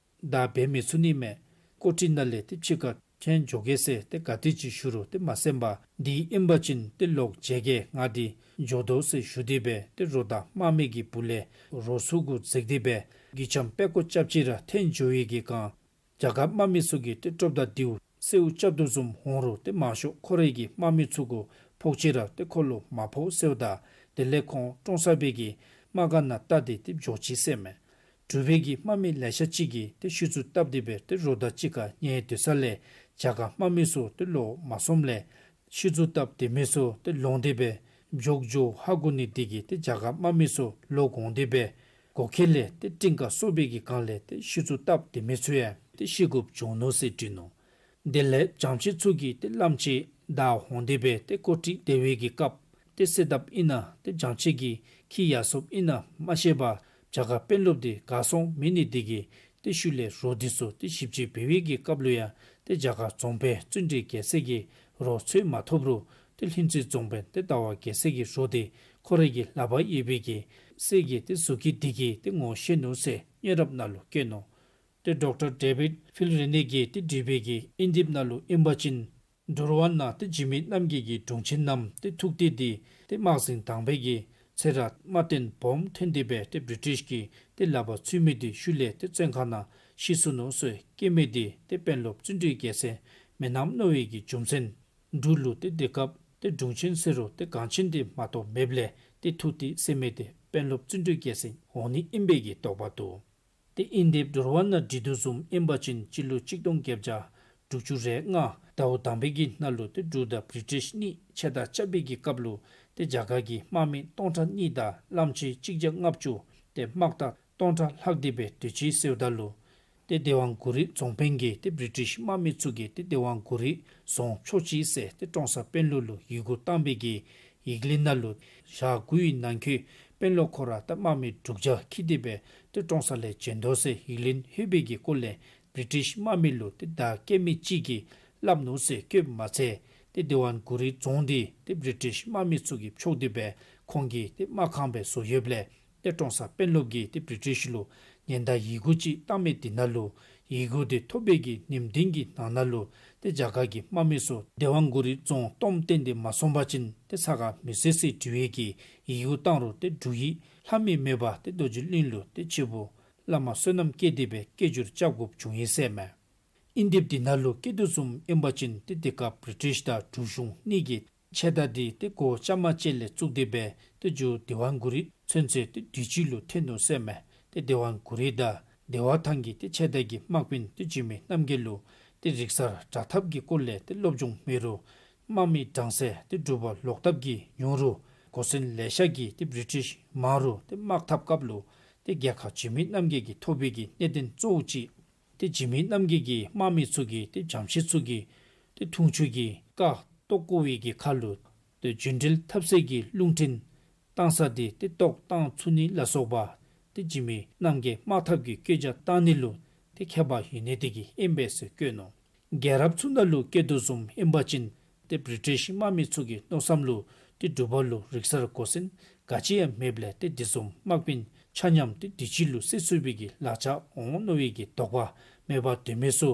བདའ་འབད་མི་ཚུགས་ནི་མས། ཀོ་ཁྲི་ནང་ལས་ཏེ་ཕྱི་ཁར་ཐོན་འགྱོ་གེ་ཟེར་ཏེ་ག་དེ་ཅིག་ཞུ་རུང་ཏེ་མ་གསན་པར་འདི་ཨིན་པ་ཅིན་ཏེ་ལོག་མཇལ་གེ། ང་འདི་འགྱོ་དོ་ཟེར་ཞུ་སྟེ་སྦེ་ཏེ་རོ་དང་དམག་མི་གི་སྦུག་ལས་རོ་ཚུ་གུ་འཛེགས་ཏེ་སྦེ་གི་ཆམ་པད་ཀོ་རྐྱབ་ཅི་ར་ཐོན་འགྱོ་བའི་གི་སྒང་རྒྱ་གར་དམག་མི་ཚུ་གིས་ཏེ་ཀྲོབ་དང་དེའུ་གསོལཝ་རྐྱབ་དོ་བཟུམ་འོང་རུང་ཏེ་མང་ཤོས་ཁོ་རའི་གི་དམག་མི་ཚུ་གུ་ཕོག་ཅི་ར་ཏེ་ཁོ་ལུ་མ་ཕོག་ཟེརཝ་ད་དེ་ལས་ཁོང་ཀྲོང་གསར་པའི་གི་དམག་སྒར་ནང་བལྟ་སྟེ་ཏེ་འགྱོ་ཅི་ཟེར་མས། འབྲུག་པའི་གི་དམག་མི་ལེ་ཤ་ཅིག་གིས་ཏེ་ཤུལ་འཛུལ་བཏབ་སྟེ་སྦེ་ཏེ་རོ་དང་གཅིག་ཁར་ཉལ་སྡོད་ས་ལས་རྒྱ་གར་དམག་མི་ཚུ་ཏེ་ལོག་མ་སོངམ་ལས་ཤུལ་འཛུལ་བཏབ་སྡོད་མི་ཚུ་ཏེ་ལོང་སྟེ་སྦེ་བྱོག་བྱོག་ཧ་གོ་ནི་དེ་གིས་ཏེ་རྒྱ་གར་དམག་མི་ཚུ་ལོག་འོང་སྟེ་སྦེ་སྒོ་ཁ་ལས་ཏེ་སྤྲིན་ཁ་གསོ་བའི་གི་སྒང་ལས་ཏེ་ཤུལ་འཛུལ་བཏབ་སྡོད་མི་ཚུ་ཡང་ཏེ་ཤི་དགོཔ་བྱུང་ནུག་ཟེར་བྲིས་ནུག། དེ་ལས་བྱང་ཆེ་ཚུ་གིས་ཏེ་གླངམོ་ཆེ་བདའ་འོང་སྟེ་སྦེ་ཏེ་ཀོ་ཁྲི་བདའ་བའི་གི་སྐབས་ཏེ་གསད་གདབ་ཨིན་ན་ཏེ་བྱང་ཆེ་གི་ཁྱི་ཡར་སོངམ་ཨིན་ན་མ་ཤེས་པར་རྒྱ་གར་དཔོན་སློབ་དེ་ག་སོང་མེད་ནི་དེ་གིས་ཏེ་ཤུལ་ལས་རོ་དེ་ཚུ་ཏེ་ཞིབ་དཔྱད་འབད་བའི་གི་སྐབས་ལུ་ཡང་ཏེ་རྒྱ་གར་རྫོང་དཔོན་བརྩོན་འགྲུས་རྒྱལ་མཚན་གྱིས་རོ་འཚོལ་མ་ཐོབ་རུང་ཏེ་ལྷུན་རྩེ་རྫོང་དཔོན་ཏེ་ཟླ་བ་རྒྱལ་མཚན་གྱིས་རོ་དེ་ཁོ་རའི་གི་ལག་པར་ཡོད་པའི་གི་གསེར་གྱི་ཏེ་གཟུགས་ཁྱི་དེ་གིས་ཏེ་ངོ་ཤེས་ནུག་ཟེར་སྙན་རབ་ནང་ལུ་བཀོད་ནུག། ཏེ་ཌོག་ཊར་ཌེ་བིཌ་ཕིལ་རེ་ནེ་གིས་ཏེ་བྲིས་པའི་གི་ཨིན་དིབ་ནང་ལུ་ཨིན་པ་ཅིན་ཌུར་བན་ནང་ཏེ་འཇིགས་མེད་རྣམ་རྒྱལ་གྱི་དྲུང་ཆེན་ནམ་ཏེ་ཐུགས་གཏད་དེ་ཏེ་དམག་འཛིང་དང་པའི་གི་ཚེ་ར་དམག་དོན་སྦོམ་ཐོན་ཏེ་སྦེ་ཏེ་བི་རི་ཊིཤ་གི་ཏེ་ལག་པར་ཚུད་མི་དེ་ཤུལ་ལས་ཏེ་བཙོན་ཁང་ནང་ཤི་སོ་ནུག་ཟེར་བཀོད་མི་དེ་ཏེ་དཔོན་སློབ་བརྩོན་འགྲུས་རྒྱལ་མཚན་མེན་ནམ་མནོ་བའི་གི་རྒྱུ་མཚན་འབྲུག་ལུ་ཏེ་དེ་སྐབས་ཏེ་དྲུང་ཆེན་ཟེར་རུང་ཏེ་འགངས་ཆེན་དེ་མ་གཏོགས་མེདཔ་ལས་ཏེ་ཐུགས་གཏད་ཟེར་མི་དེ་དཔོན་སློབ་བརྩོན་འགྲུས་རྒྱལ་མཚན་འོང་ནི་ཨིན་པའི་གི་དོགས་པ་འདུག། ཏེ་ཨིན་དིབ་ཌུར་བན་ནང་བྲིས་དོ་བཟུམ་ཨིན་པ་ཅིན་སྤྱི་ལོ་གཅིག་སྟོང་བརྒྱད་བརྒྱ་དྲུག་ཅུ་རེ་ལྔ་ཟླཝ་དང་པའི་གི་ནང་ལུ་ཏེ་འབྲུག་དང་བི་རི་ཊིཤ་གཉིས་ཆད་མཐའ་རྐྱབ་པའི་གི་སྐབས་ལུ་ཏེ་རྒྱ་གར་གྱི་དམག་མི་སྟོང་ཕྲག་གཉིས་དང་གླངམོ་ཆེ་གཅིག་བརྒྱ་ལྔ་བཅུ་ཏེ་དམག་རྟ་སྟོང་ཕྲག་ལྷག་སྟེ་སྦེ་སྡོད་ཅི་ཟེརཝ་ད་ལུ་ཏེ་སྡེ་དབང་གུ་རི་རྫོང་དཔོན་གྱིས་ཏེ་བི་རི་ཊིཤ་དམག་མི་ཚུ་གིས་ཏེ་སྡེ་དབང་གུ་རི་རྫོང་འཕྱོག་ཅི་ཟེར་ཏེ་ཀྲོང་གསར་དཔོན་སློབ་ལུ་ཡི་གུ་བཏང་བའི་གི་ཡིག་ལན་ནང་ལུ་ཞག་དགུའི་ནང་འཁོད་དཔོན་སློབ་ཁོ་ར་དང་དམག་མི་དྲུག་བརྒྱ་འཁྱིད་དེ་སྦེ་ཏེ་ཀྲོང་གསར་ལས་བྱོན་དོ་ཟེར་ཡིག་ལན་ལྷོད་པའི་གི་སྐོར་ལས་བི་རི་ཊིཤ་དམག་མི་ལུ་ཏེ་བརྡ་བསྐྱལ་མི་ཅིག་གིས་སླབ་ནུག་ཟེར་བཀོདཔ་མ་ཚད་ཏེ་སྡེ་དབང་གུ་རི་རྫོང་དེ་ཏེ་བི་རི་ཊིཤ་དམག་མི་ཚུ་གིས་འཕྱོག་སྟེ་སྦེ་ཁོང་གིས་ཏེ་དམག་ཁང་སྦེ་བཟོ་ཡོདཔ་ལས་ཏེ་ཀྲོང་གསར་དཔོན་སློབ་ཀྱིས་ཏེ་བི་རི་ཊིཤ་ལུ་ཉེན་བརྡ་ཡི་གུ་ཅིག་བཏང་མི་དེ་ནང་ལུ་ཡི་གུ་དེ་ཐོབ་པའི་གི་ཉིནམ་བདུན་གྱི་ནང་ན་ལུ་ཏེ་རྒྱ་གར་གྱི་དམག་མི་ཚུ་སྡེ་དབང་གུ་རི་རྫོང་སྟོངམ་བཏོན་ཏེ་མ་སོང་པ་ཅིན་ཏེ་ཚ་ཁ་མི་བཟོད་ཟེར་དྲི་བའི་གི་ཡི་གུ་བཏང་རུང་ཏེ་འབྲུག་ཡིག་ལྷབ་མི་མེད་པར་ཏེ་རྡོ་རྗེ་གླིང་ལུ་ཏེ་ཆེ་བོ་བླ་མ་བསོད་ནམས་བསྐྱལ་ཏེ་སྦེ་སྐད་སྒྱུར་རྐྱབ་དགོཔ་བྱུང་ཡི་ཟེར་མས། ཨིན་དིབ་དེ་ནང་ལུ་བཀོད་དོ་བཟུམ་ཨིན་པ་ཅིན་ཏེ་དེ་སྐབས་བི་རི་ཊིཤ་དང་འབྲུག་གཞུང་གཉིས་ཀྱི་ཆད་མཐའ་དེ་ཏེ་འགོ་བཅའ་མར་ཅིག་ལས་བཙུགས་ཏེ་སྦེ་ཏེ་མཇུག་སྡེ་དབང་གུ་རི་ཚུན་ཚོད་ཏེ་དུས་གཅིག་ལུ་ཐོན་ནུག་ཟེར་མས། ཏེ་སྡེ་དབང་གུ་རི་དང་བདེ་བ་ཐང་གི་ཏེ་ཆད་མཐའ་གི་དམག་དཔོན་ཏེ་འཇིགས་མེད་རྣམ་རྒྱལ་ལུ་ཏེ་རིག་གསར་དྲག་འཐབ་ཀྱི་སྐོར་ལས་ཏེ་སློབ་སྦྱོང་མེད་རུང་དམག་མི་གྲངས་ཚད་ཏེ་འབྲུག་པ་ལོག་ལྟབ་ཀྱིས་ཉུང་རུང་གོ་མཚོན་ལེ་ཤ་གིས་ཏེ་བི་རི་ཊིཤ་མང་རུང་ཏེ་དམག་འཐབ་སྐབས་ལུ་ཏེ་རྒྱལ་ཁ་འཇིགས་མེད་རྣམ་རྒྱལ་གྱིས་ཐོབ་པའི་གི་གནད་དོན་གཙོ་བོ་ཅིག་ཏེ་འཇིགས་མེད་རྣམ་རྒྱལ་གྱིས་དམག་མི་ཚུ་གིས་ཏེ་བྱམས་ཆེ་ཚུ་གི་ཏེ་འཐུང་ཆུ་གི་རྐ་བཏོག་བཀོ་བའི་གི་ཁར་ལུ་ཏེ་རྒྱུན་འགྲུལ་འཐབ་སའི་གི་རླུང་འཕྲིན་བཏང་ས་དེ་ཏེ་བཏོག་བཏང་ཚུགས་ནི་ལ་སོགས་པ་ཏེ་འཇིགས་མེད་རྣམ་རྒྱལ་དམག་འཐབ་ཀྱི་བཀོད་རྒྱ་བཏང་ནི་ལུ་ཏེ་མཁས་པ་ཡོད་ནི་དེ་གིས་ཨིན་པས་ཟེར་བཀོད་ནུག། རྒྱལ་རབས་ཚུ་ནང་ལུ་བཀོད་དོ་བཟུམ་ཨིན་པ་ཅིན་ཏེ་བི་རི་ཊིཤ་དམག་མི་ཚུ་གི་མནོ་བསམ་ལུ་ཏེ་འབྲུག་པ་ལུ་རིག་གསར་གོ་མཚོན་ག་ཅི་ཡང་མེདཔ་ལས་ཏེ་དེ་བཟུམ་དམག་དཔོན་ཆ་མཉམ་ཏེ་དུས་གཅིག་ལུ་བསད་ཚུགས་པའི་གི་ལག་ཆ་འོང་མནོ་བའི་གི་དོགས་པ་མེད་པར་སྡོད་མི་ཚུ་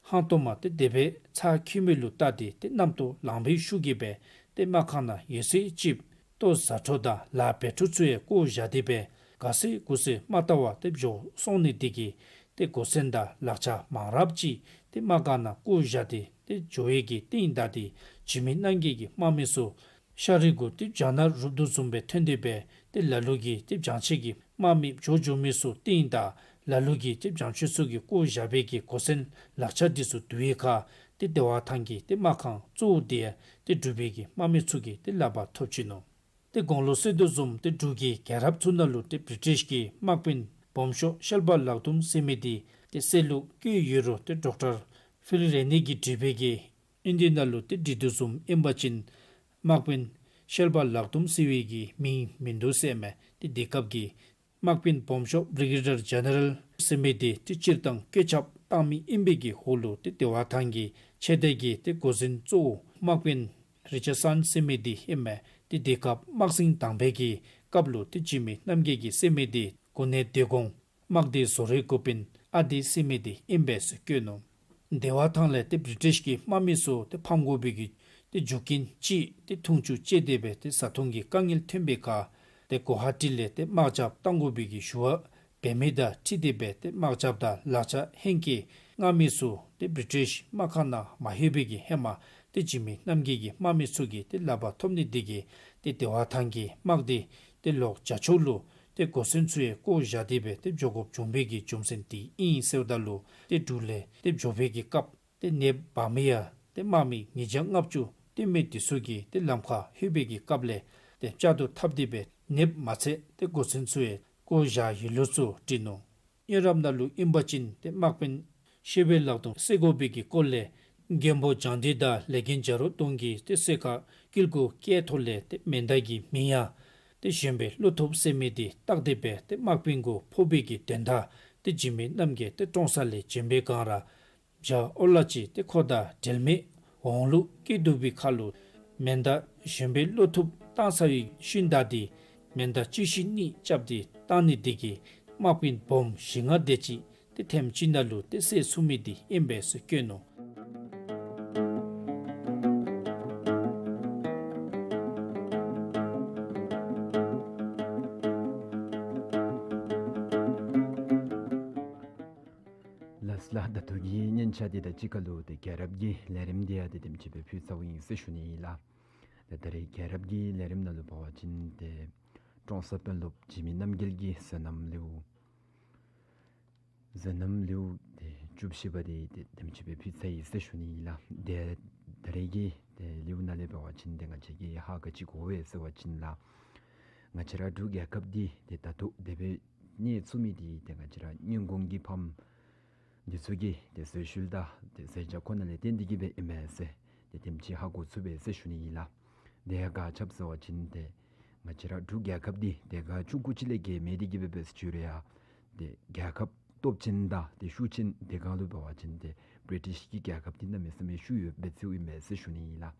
ཧང་སྟོང་མ་ཏེ་དེ་སྦེ་ཚ་འཁོལ་མི་ལུ་བལྟ་སྟེ་ཏེ་རྣམ་རྟོག་ལངས་པའི་ཤུགས་ཀྱིས་སྦེ་ཏེ་དམག་ཁང་ནང་ཡོད་ཚད་ཅིག་ལྟོ་བཟའ་འཕྲོ་དང་ལཱ་འབད་འཕྲོ་ཚུ་ཡང་བཀོ་བཞག་སྟེ་སྦེ་ག་ཚོད་དགོ་ཚོད་མ་བལྟ་བར་ཏེ་བྱོག་སོང་ནི་དེ་གིས་ཏེ་གོ་མཚོན་དང་ལག་ཆ་མང་རབས་ཅིག་ཏེ་དམག་སྒར་ནང་བཀོ་བཞག་སྟེ་ཏེ་འགྱོ་བའི་གི་རྟིང་བདའ་སྟེ་འཇིགས་མེད་རྣམ་རྒྱལ་གྱི་དམག་མི་ཚུ་ཤ་རུས་གུ་ཏེ་བྱ་ནག་རུབ་དོ་བཟུམ་སྦེ་ཐོན་ཏེ་སྦེ་ཏེ་ལ་ལུ་གིས་ཏེ་བྱང་ཆེ་གི་དམག་མི་བྱོག་འགྱོ་མི་ཚུ་རྟིང་བདའ་ལ་ལུ་གིས་ཏེ་བྱང་ཆེ་ཚུ་གིས་བཀོ་བཞག་པའི་གི་གོ་མཚོན་ལག་ཆ་དེ་ཚུ་བསྡུ་བའི་ཁར་ ཏེ་བདེ་བ་ཐང་གི་ཏེ་དམག་ཁང་གཙོ་བོ་དེ་ཡང་ཏེ་འབྲུག་པའི་གི་དམག་མི་ཚུ་གིས་ཏེ་ལག་པར་ཐོབ་ཅི་ནུག། ཏེ་གོང་ལུ་གསལ་དོ་བཟུམ་ཏེ་འབྲུག་གི་རྒྱལ་རབས་ཚུ་ནང་ལུ་ཏེ་བི་རི་ཊིཤ་གི་དམག་དཔོན་སྦོམ་ཤོས་ཤེལ་པ་ལག་རྡུམ་ཟེར་མི་དེ་ཏེ་བསད་ལུ་བཀོད་ཡོད་རུང་ཏེ་ཌོག་ཊར་ཕི་ལི་རེ་ནི་གིས་བྲིས་པའི་གི་ཨིན་དེ་ནང་ལུ་ཏེ་བྲིས་དོ་བཟུམ་ཨིན་པ་ཅིན་དམག་དཔོན་ཤེལ་པ་ལག་རྡུམ་ཟེར་བའི་གི་མིང་མིན་འདུག་ཟེར་མས། ཏེ་དེ་སྐབས་ཀྱི་དམག་དཔོན་སྦོམ་ཤོས་བི་རི་གེ་ཌར་ཇེ་ནེ་རལ་ཟེར་མི་དེ་ཏེ་སྤྱིར་བཏང་བཀོད་ཁྱབ་བཏང་མི་ཨིན་པའི་གི་འོག་ལུ་ཏེ་བདེ་བ་ཐང་གི་ཆེ་མཐའི་གི་ཏེ་འགོ་འཛིན་གཙོ་བོ་དམག་དཔོན་རི་ཅར་སཱན་ཟེར་མི་དེ་ཨིན་མས། ཏེ་དེ་སྐབས་དམག་ཟིང་དང་པའི་གི་སྐབས་ལུ་ཏེ་འཇིགས་མེད་རྣམ་རྒྱལ་གྱིས་ཟེར་མི་དེ་གོ་གནས་དེ་གོང་དམག་སྡེ་བཟོ་རེ་དགོ་པའི་ཨ་དེ་ཟེར་མི་དེ་ཨིན་པས་ཟེར་བཀོད་ནུག། བདེ་བ་ཐང་ལས་ཏེ་བི་རི་ཊིཤ་གི་དམག་མི་ཚུ་ཏེ་ཕམ་དགོ་པའི་གི་ཏེ་རྒྱུ་རྐྱེན་ཅིག་ཏེ་འཐུང་ཆུ་བཅད་དེ་སྦེ་ཏེ་བཟའ་འཐུང་གི་དཀའ་ངལ་ཐོན་པའི་ཁར་ཏེ་གོ་ཧ་ཊི་ལས་ཏེ་དམག་རྒྱབ་གཏང་དགོ་པའི་གི་ཞུ་བ་འབད་མི་དང་འཁྲིལ་ཏེ་སྦེ་ཏེ་དམག་རྒྱབ་དང་ལག་ཆ་ཧེང་སྐལ་མངགས་མི་ཚུ་ཏེ་བི་རི་ཊིཤ་དམག་ཁང་ནང་མ་ལྷོད་པའི་གི་ཧེ་མ་ཏེ་འཇིགས་མེད་རྣམ་རྒྱལ་གྱི་དམག་མི་ཚུ་གིས་ཏེ་ལག་པར་ཐོབ་ནི་དེ་གིས་ཏེ་བདེ་བ་ཐང་གི་དམག་སྡེ་ཏེ་ལོག་བྱ་ཕྱོགས་ལུ་ཏེ་འགོ་སེང་ཚུ་ཡང་བཀོ་བཞག་སྟེ་སྦེ་ཏེ་འགྱོ་དགོཔ་བྱུང་བའི་གི་རྒྱུ་མཚན་དེ་ཨིན་ཟེརཝ་ད་ལུ་ཏེ་འབྲུག་ལས་ཏེ་འགྱོ་བའི་གི་སྐབས་ཏེ་ནདཔ་འབག་མི་ཡང་ཏེ་དམག་མི་ཉིས་བརྒྱ་ལྔ་བཅུ་ཏེ་མི་དེ་ཚུ་གིས་ཏེ་ལམ་ཁར་ལྷོད་པའི་གི་སྐབས་ལས་ཏེ་བསྐྱར་དུ་འཐབ་སྟེ་སྦེ་ནདཔ་མ་ཚད་ཏེ་འགོ་སེང་ཚུ་ཡང་བཀོ་བཞག་ཡོད་ལུགས་ཚུ་བྲིས་ནུག། གཉོས་རབས་ནང་ལུ་ཨིན་པ་ཅིན་ཏེ་དམག་དཔོན་ཤེལ་པའི་ལག་རྡུམ་བསད་དགོ་པའི་གི་སྐོར་ལས་མགོན་པོ་བྱང་ཏི་དང་ལེ་རྒན་བྱ་རོག་སྟོང་གི་ཏེ་སྲས་མཁར་དཀྱིལ་འཁོར་བཀལ་ཐོག་ལས་ཏེ་མེ་མདའ་གི་མིང་ཡང་ཏེ་གཞོན་པའི་བློ་ཐུབ་ཟེར་མི་དེ་བཏགས་ཏེ་སྦེ་ཏེ་དམག་དཔོན་གུ་ཕོག་པའི་གི་དོན་དག་ཏེ་འཇིགས་མེད་རྣམ་རྒྱལ་ཏེ་བཀྲོངས་ས་ལས་བྱོན་པའི་སྒང་ར་བྱ་ཨོ་ལ་ཅིག་ཏེ་ཁོ་དང་འབྲལ་མེད་འོང་ལུགས་སྐྱེས་འདུག་པའི་ཁར་ལུ་མེ་མདའ་གཞོན་པའི་བློ་ཐུབ་བཏང་ཚར་བའི་ཤུལ་ད་དེ་མེ་མདའ་གཅིག་ཤུལ་གཉིས་རྐྱབ་སྟེ་བཏང་ནི་དེ་གིས་དམག་དཔོན་སྦོམ་བཞི་ལྔ་དེ་ཅིག་ཏེ་ཐེངས་གཅིག་ནང་ལུ་ཏེ་བསད་ཚུགས་མི་དེ་ཨིན་པས་ཟེར་བཀོད་ནུག། ལགས་ལགས། ད་ལྟོ་གི་སྙན་ཆ་འདི་དང་གཅིག་ཁར་ལུ་ཏེ་རྒྱལ་རབས་ཀྱི་ལས་རིམ་འདི་ཡང་ཏེ་དེམ་ཅིག་སྦེ་ཕུལ་ཚརཝ་ཨིན་ཟེར་ཞུ་ནི་ཨིན་ལགས། ཏེ་ད་རེས་རྒྱལ་རབས་ཀྱི་ལས་རིམ་ནང་ལུ་འབད་བ་ཅིན་ཏེ་ཀྲོང་གསར་དཔོན་སློབ་འཇིགས་མེད་རྣམ་རྒྱལ་གྱི་བསོད་ནམས་ལེའུ་བསོད་ནམས་ལེའུ་ཏེ་བཅུ་བཞི་པ་འདི་ཏེ་དེམ་ཅིག་སྦེ་ཕུལ་ཚར་ཡི་ཟེར་ཞུ་ནི་ཨིན་ལགས། ཏེ་ད་རེས་ཀྱི་ཏེ་ལེའུ་ནང་ལས་འབད་བ་ཅིན་ཏེ་ང་བཅས་ཀྱིས་ཧ་ག་ཅི་གོ་ཡི་ཟེར་བ་ཅིན་ལགས། ང་བཅས་ར་འབྲུག་རྒྱལ་ཁབ་འདི་ཏེ་ད་ལྟོ་དེ་སྦེ་གནས་ཚུགས་མི་འདི་ཏེ་ང་བཅས་ར་སྔོན་གོང་གི་ཕམ་འདི་ཚུ་གི་ཏེ་བཟོ་ཤུལ་དང་ཏེ་བཟོ་བྱ་ཁོ་ན་ལས་བརྟེན་ཏེ་གིས་སྦེ་ཨིན་མས་ཟེར་ཏེ་དེམ་ཅིག་ཧ་གོ་ཚུགས་པས་ཟེར་ཞུ་ནི་ཨིན་ལགས། དེ་ག་ཅི་སྦེ་ཟེར་བ་ཅིན་ཏེ་ང་བཅས་ར་འབྲུག་རྒྱལ་ཁབ་འདི་ཏེ་ག་ཆུང་ཀུ་ཅིག་ལས་བརྒལ་མེད་དེ་གིས་སྦེ་འབད་ཟེར་ཞུ་རུང་ཡང་ཏེ་རྒྱལ་ཁབ་སྟོབས་ཆེན་དང་ཏེ་ཤུགས་ཆེན་དེ་སྒང་ལུ་འབད་བ་ཅིན་ཏེ་བི་རི་ཊིཤ་གི་རྒྱལ་ཁབ་འདི་གནམ་མེད་ས་མེད་ཤུགས་ཡོད་པའི་ཚུལ་ཨིན་མས་ཟེར་ཞུ་ནི་ཨིན་ལགས།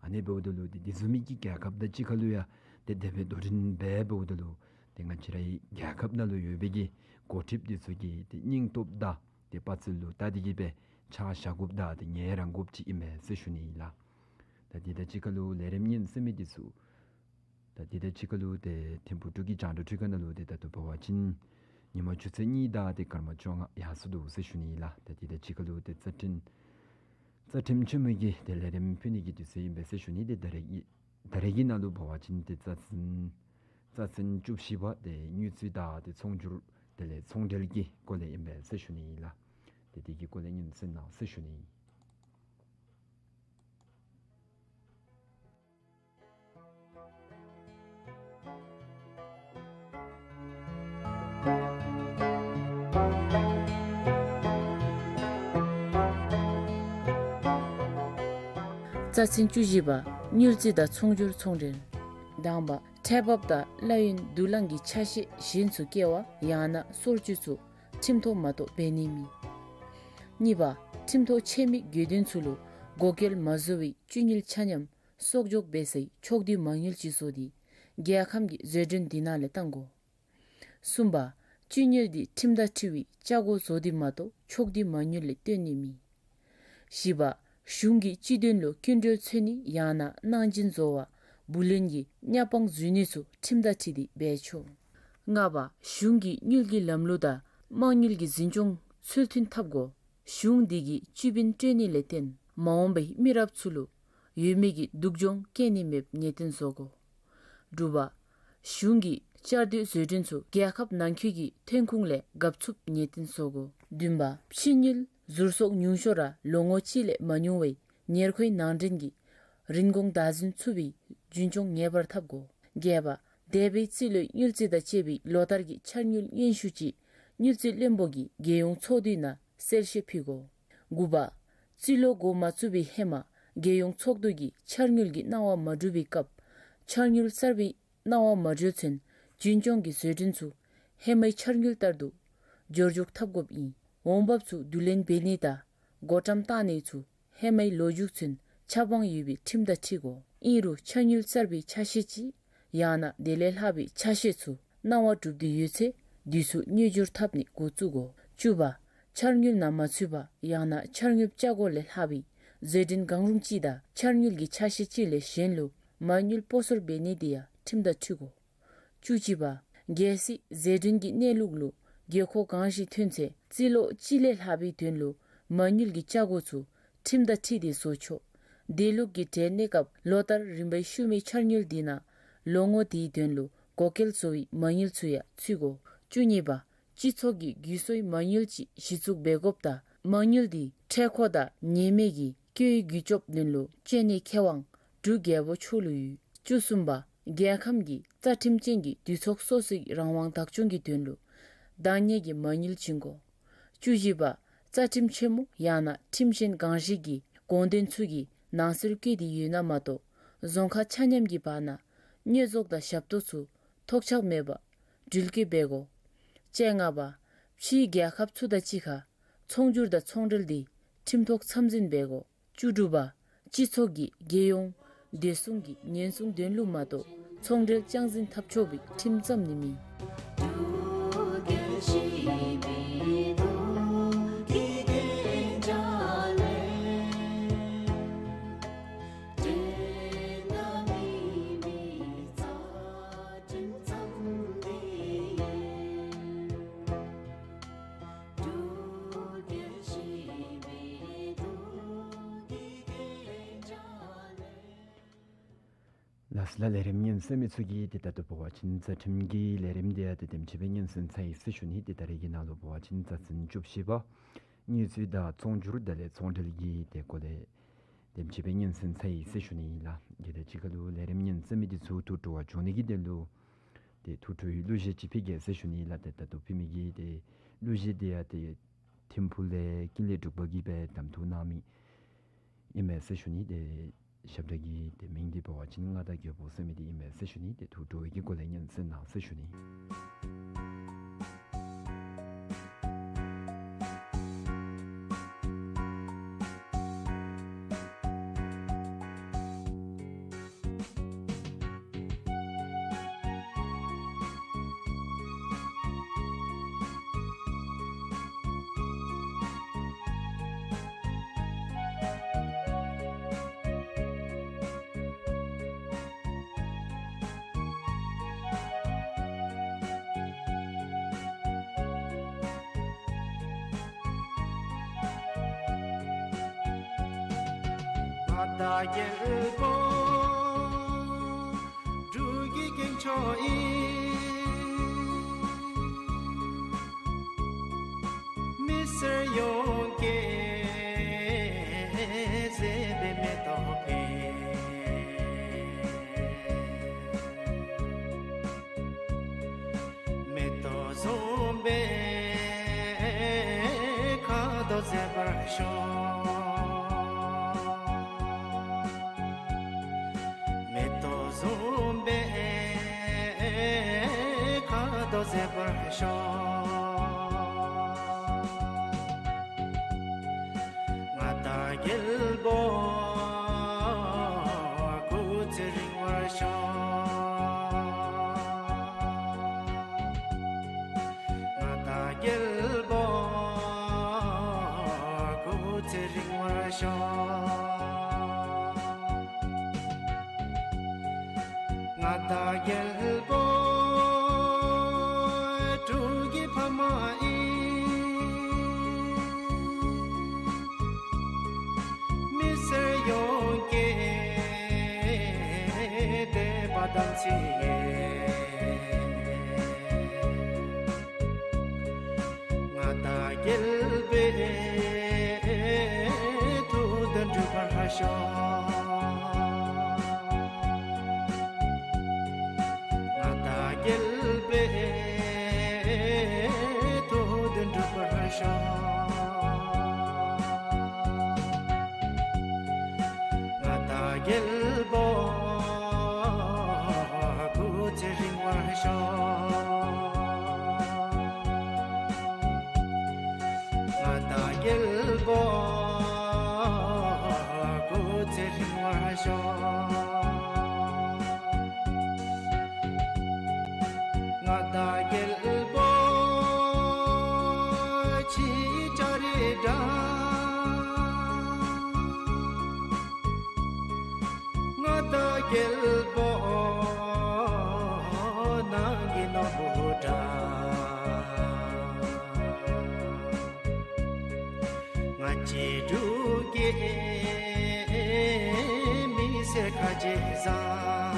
ཨ་ནི་འབདཝ་ད་ལུ་ཏེ་དེ་བཟུམ་མའི་གི་རྒྱལ་ཁབ་དང་གཅིག་ཁར་ལུ་ཡང་ཏེ་དེ་སྦེ་དོ་འགྲན་འབད་འབདཝ་ད་ལུ་ཏེ་ང་བཅས་རའི་རྒྱལ་ཁབ་ནང་ལུ་ཡོད་པའི་གི་འགོ་ཁྲིདཔ་འདི་ཚུ་གི་ཏེ་སྙིང་སྟོབས་དང་ཏེ་དཔའ་རྩལ་ལུ་བལྟ་སྟེ་གིས་སྦེ་ཕྱག་བཞག་དགོཔ་དང་ཏེ་ངལ་རངས་དགོཔ་ཅིག་ཨིན་མས་ཟེར་ཞུ་ནི་ཨིན་ལགས། ད་འདི་དང་གཅིག་ཁར་ལུ་ལས་རིམ་ཉན་གསན་མི་འདི་ཚུ་ད་འདི་དང་གཅིག་ཁར་ལུ་ཏེ་ཐིམ་ཕུག་འབྲུག་གི་རྒྱང་བསྒྲགས་ཁྲི་ཁ་ནང་ལུ་ཏེ་ད་ལྟོ་འབད་བ་ཅིན་ཉིན་མ་ཆུ་ཚོད་གཉིས་དང་ཏེ་སྐར་མ་བཅོ་ལྔ་ཡར་སོ་འདུག་ཟེར་ཞུ་ནི་ཨིན་ལགས། ད་འདི་དང་གཅིག་ཁར་ལུ་ཏེ་རྩ་ཁྲིམས་རྩ་ཁྲིམས་ཆེན་མོ་གི་ཏེ་ལས་རིམ་ཕུལ་ནི་གི་དུས་ཚོད་ཨིན་པས་ཟེར་ཞུ་ནི། ཏེ་ད་རེས་ཀྱི་ད་རེས་ཀྱི་ནང་ལུ་འབད་བ་ཅིན་ཏེ་རྩ་ཚན་རྩ་ཚན་བཅུ་བཞི་པ་ཏེ་དངུལ་རྩིས་དང་ཏེ་ཚོང་སྒྱུར་དེ་ལས་ཚོང་འབྲེལ་གྱི་སྐོར་ལས་ཨིན་པས་ཟེར་ཞུ་ནི་ཨིན་ལགས། ཏེ་དེ་གི་སྐོར་ལས་ཉན་གསན་གནང་ཟེར་ཞུ་ནི་ཨིན། རྩ་ཚན་བཅུ་བཞི་པ། དངུལ་རྩིས་དང་ཚོང་སྒྱུར་ཚོང་འབྲེལ། དང་པ། ཁྲལ་འབབ་དང་གླ་ཡོན་བསྡུ་ལེན་གྱི་ཆ་ཤས་གཞན་ཚུ་བཀལ་བ་ཡང་ན་སོར་ཆུད་ཚུ་ཁྲིམས་ཐོག་མ་གཏོགས་འབད་ནི་མེད། གཉིས་པ། ཁྲིམས་ཐོག་ཆད་མི་དགོས་དོན་ཚུ་ལུ་བགོ་སྐལ་མ་བཟོ་བའི་བཅུད་དངུལ་ཆ་མཉམ་གསོག་འཇོག་འབད་སའི་ཕྱོགས་བསྡུས་མ་དངུལ་ཅིག་བཟོ་སྟེ་རྒྱལ་ཁམས་ཀྱི་བཟོ་སྐྲུན་འདི་ནང་ལས་བཏང་དགོ། གསུམ་པ། བཅུད་དངུལ་འདི་ཁྲིམས་དང་འཁྲིལ་བའི་ཆ་བགོ་བཟོ་སྟེ་མ་གཏོགས་ཕྱོགས་བསྡུས་མ་དངུལ་ལས་བཏོན་ནི་མེད། བཞི་པ། གཞུང་གི་སྤྱི་དོན་ལུ་སྐྱིན་འགྲུལ་འཚོལ་ནི་ཡང་ན་གནང་སྦྱིན་བཟོ་བ་བུ་ལོན་གྱི་གཉའ་སྤང་འཛུལ་ནི་ཚུ་ཁྲིམས་དང་འཁྲིལ་ཏེ་འབད་ཆོག། ལྔ་པ། གཞུང་གི་དངུལ་གྱི་ལམ་ལུགས་དང་དམངས་དངུལ་གྱི་འཛིན་སྐྱོང་ཚུལ་མཐུན་འཐབ་དགོ། གཞུང་འདི་གིས་སྤྱི་དཔོན་སྤྲོད་ནི་ལས་བརྟེན་མ་འོངས་པའི་མི་རབས་ཚུ་ལུ་ཡོད་མེད་ཀྱི་སྡུག་སྦྱོང་བཀལ་ནི་མེདཔ་ངེས་གཏན་བཟོ་དགོ། དྲུག་པ། གཞུང་གི་བཅའ་སྡོད་བཟོ་སྐྲུན་ཚུ་རྒྱལ་ཁབ་ནང་འཁོད་ཀྱི་ཐོན་ཁུངས་ལས་འགབ་ཚུགསཔ་ངེས་གཏན་བཟོ་དགོ། བདུན་པ། ཕྱི་དངུལ་ ཟུར་གསོག་ཉུང་ཤོས་ར་ལོ་ངོ་གཅིག་ལས་མ་ཉུང་བའི་ཉེར་མཁོའི་ནང་འདྲེན་གྱི་རིན་གོང་བདག་འཛིན་ཚུགས་པའི་རྒྱུན་སྐྱོང་ངེས་པར་འཐབ་དགོ། བརྒྱད་པ། འདས་པའི་རྩིས་ལོའི་དངུལ་རྩིས་དང་བཅས་པའི་ལོ་ལྟར་གྱི་འཆར་དངུལ་སྙན་ཞུ་ཅིག་དངུལ་རྩིས་བློན་པོ་གིས་རྒྱལ་ཡོངས་ཚོགས་འདུའི་ནང་གསལ་བཤད་ཕུལ་དགོ། དགུ་པ། རྩིས་ལོ་འགོ་མ་བཙུགས་པའི་ཧེ་མ་རྒྱལ་ཡོངས་ཚོགས་འདུ་གིས་འཆར་དངུལ་གྱི་གནང་བ་མ་གྲུབ་པའི་སྐབས་འཆར་དངུལ་གསར་པའི་གནང་བ་མ་འབྱོར་ཚུན་རྒྱུན་སྐྱོང་གི་བཟོ་སྐྲུན་ཚུ་ཧེ་མའི་འཆར་དངུལ་ལྟར་དུ་འབྱོར་འཇུག་འཐབ་དགོཔ་ཨིན། འོང་འབབ་ཚུ་བསྡུ་ལེན་འབད་ནི་དང་བགོ་བཀྲམ་བཏང་ནི་ཚུ་ཧེ་མའི་ལོ་མཇུག་ཚུན་ཆབ་དབང་ཡོད་པའི་ཁྲིམས་དང་འཁྲིལ་དགོ། ཨིན་རུང་འཆར་དངུལ་གསར་པའི་ཆ་ཤས་ཅིག་ཡང་ན་དེ་ལས་ལྷག་པའི་ཆ་ཤས་ཚུ་གནང་བ་གྲུབ་སྟེ་ཡོད་ཚེ་དུས་ཚོད་མཉེས་སྦྱོར་འཐབ་ནི་འགོ་བཙུགས་དགོ། བཅུ་པ། འཆར་དངུལ་ནང་མ་ཚུད་པ་ཡང་ན་འཆར་དངུལ་ཆ་བགོས་ལས་ལྷག་པའི་བཟོ་སྐྲུན་གང་རུང་ཅིག་དང་འཆར་དངུལ་གྱི་ཆ་ཤས་ཅིག་ལས་གཞན་ལུ་མ་དངུལ་སྤོ་སོར་འབད་ནི་དེ་ཡང་ཁྲིམས་དང་འཁྲིལ་དགོ། བཅུ་གཅིག་པ། གལ་སྲིད་བཟོ་སྐྲུན་གྱི་གནས་ལུགས་ལུ་དགོས་མཁོ་གང་ཞིག་ཐོན་ཚེ་རྩིས་ལོ་གཅིག་ལས་ལྷག་པའི་དོན་ལུ་མ་དངུལ་གྱི་ཆ་བགོས་ཚུ་ཁྲིམས་དང་འཁྲིལ་ཏེ་བཟོ་ཆོག། དེ་ལུགས་ཀྱི་གྲལ་གནས་སྐབས་ལོ་ལྟར་རིམ་པའི་ཤུལ་མའི་འཆར་དངུལ་དེ་ནང་ལོ་ངོ་དེའི་དོན་ལུ་བགོ་སྐལ་བཟོ་བའི་མ་དངུལ་ཚུ་ཡང་ཚུད་དགོ། བཅུ་གཉིས་པ། སྤྱི་ཚོགས་ཀྱི་རྒུད་གསོའི་མ་དངུལ་ཅིག་གཞི་བཙུགས་འབད་དགོཔ་དང་མ་དངུལ་དེ་འཕྲལ་མཁོ་དང་ཉེན་མེད་ཀྱི་སྐྱོན་རྒུད་སྐྱོབ་དོན་ལུ་སྤྱོད་ནིའི་ཁེ་དབང་འབྲུག་རྒྱལ་པོ་མཆོག་ལུ་ཡོད། བཅུ་གསུམ་པ། རྒྱལ་ཁམས་ཀྱི་རྩ་ཁྲིམས་ཅན་གྱི་འདུས་ཚོགས་སོ་སོའི་རང་དབང་བདག་སྐྱོང་གི་དོན་ལུ་བདག་གཉེར་གྱི་མ་དངུལ་བྱིན་དགོ། བཅུ་བཞི་པ། རྩ་ཁྲིམས་ཆེན་མོ་ཡང་ན་ཁྲིམས་གཞན་གང་ཞིག་གི་དགོངས་དོན་ཚུ་གི་ནང་གསལ་བཀོད་དེ་ཡོད་ན་མ་གཏོགས་རྫོང་ཁག་ཆ་མཉམ་གྱི་བར་ན་བསྙོན་རྫོགས་དང་ཞབས་ཏོག་ཚུ་ཐོགས་ཆགས་མེད་པར་འགྲུལ་སྐྱོད་འབད་དགོ། བཅོ་ལྔ་པ། ཕྱིའི་རྒྱལ་ཁབ་ཚུ་དང་གཅིག་ཁར་ཚོང་སྒྱུར་དང་ཚོང་འབྲེལ་དེ་ཁྲིམས་ཐོག་འཚམས་འཛིན་འབད་དགོ། བཅུ་དྲུག་པ། སྤྱི་ཚོགས་ཀྱི་རྒྱལ་ཡོངས་བདེ་སྲུང་གི་ཉེན་སྲུང་དོན་ལུ་མ་གཏོགས་ཚོང་འབྲེལ་རྐྱང་འཛིན་འཐབ་ཆོག་པའི་ཁྲིམས་ཙམ་ནི་མེན། ལགས་སོ་ལགས། ལས་རིམ་ཉན་གསན་མི་ཚུ་གིས་ཏེ་ད་ལྟོ་འབད་བ་ཅིན་རྩ་ཁྲིམས་ཀྱི་ལས་རིམ་དེ་ཡང་ཏེ་དེམ་ཅིག་སྦེ་ཉན་གསན་ཚར་ཡི་ཟེར་ཞུ་ནི། ཏེ་ད་རེས་ཀྱི་ནང་ལུ་འབད་བ་ཅིན་རྩ་ཚན་བཅུ་བཞི་པ་དངུལ་རྩིས་དང་ཚོང་སྒྱུར་དང་ལས་ཚོང་འབྲེལ་གྱི་ཏེ་སྐོར་ལས་དེམ་ཅིག་སྦེ་ཉན་གསན་ཚར་ཡི་ཟེར་ཞུ་ནི་ཨིན་ལགས། དེ་དང་གཅིག་ཁར་ལུ་ལས་རིམ་ཉན་གསན་མི་འདི་ཚུ་ཐུགས་སྤྲོ་བ་འབྱུང་ནི་གི་དོན་ལུ་ཏེ་ཐུགས་སྤྲོའི་གླུ་གཞས་ཅིག་ཕུལ་གེ་ཟེར་ཞུ་ནི་ལགས། ཏེ་ད་ལྟོ་ཕུལ་མི་གི་ཏེ་གླུ་གཞས་དེ་ཡང་ཏེ་ཐིམ་ཕུག་ལས་ཀུན་ལེགས་འབྲུག་པ་གིས་སྦེ་གདམ་འཐུ་གནང་མི་ཨིན་མས་ཟེར་ཞུ་ནི། ཏེ་ཞབས་ཁྲ་གི་ཏེ་མིང་འདི་འབད་བ་ཅིན་མངའ་བདག་རྒྱལ་པོ་ཟེར་མི་འདི་ཨིན་མས་ཟེར་ཞུ་ནི། ཏེ་ཐུགས་སྤྲོ་བའི་གི་སྒོ་ལས་ཉན་གསན་གནང་ཟེར་ཞུ་ནི། མངའ་བདག་རྒྱལ་པོ་འབྲུག་གི་གིང་ཆོག་ཨིན། མི་སེར་ཡོངས་ཀྱི་མཛེས་པའི་མེ་ཏོག་འཕེལ། མེ་ཏོག་བཟུམ་སྦེ་ཁ་དོག་མཛེས་པར་ཤོག། མེ་ཏོག་བཟུམ་སྦེ་ཁ་དོག་མཛེས་པར་ཤོག། མངའ་བདག་རྒྱལ་པོ་སྐུ་ཚེ་རིང་བར་ཤོག། མངའ་བདག་རྒྱལ་པོ་སྐུ་ཚེ་རིང་བར་ཤོག། མངའ་བདག་རྒྱལ་པོ་འབྲུག་གི་ཕ་མ་ཨིན། མི་སེར་ཡོངས་ཀྱི་དད་པ་དམ་ཚིག་ཡོད། མངའ་བདག་རྒྱལ་པོའི་ ཤོག། མངའ་བདག་རྒྱལ་པོའི་ཐུགས་འདུན་འགྲུབ་པར་ཤོག། མངའ་བདག་རྒྱལ་པོ་སྐུ་ཚེ་རིང་བར་ཤོག། མངའ་བདག་རྒྱལ་པོ་སྐུ་ཚེ་རིང་བར་ཤོག། མངའ་བདག་རྒྱལ་པོ་ཁྱེད་ཅ་རི་འདྲ། མངའ་བདག་རྒྱལ་པོ་ནང་གི་ནོར་བུ་འདྲ། ང་བཅས་འབྲུག་རྒྱལ་མི་སེར་ཁ་རྗེ་བཟང་།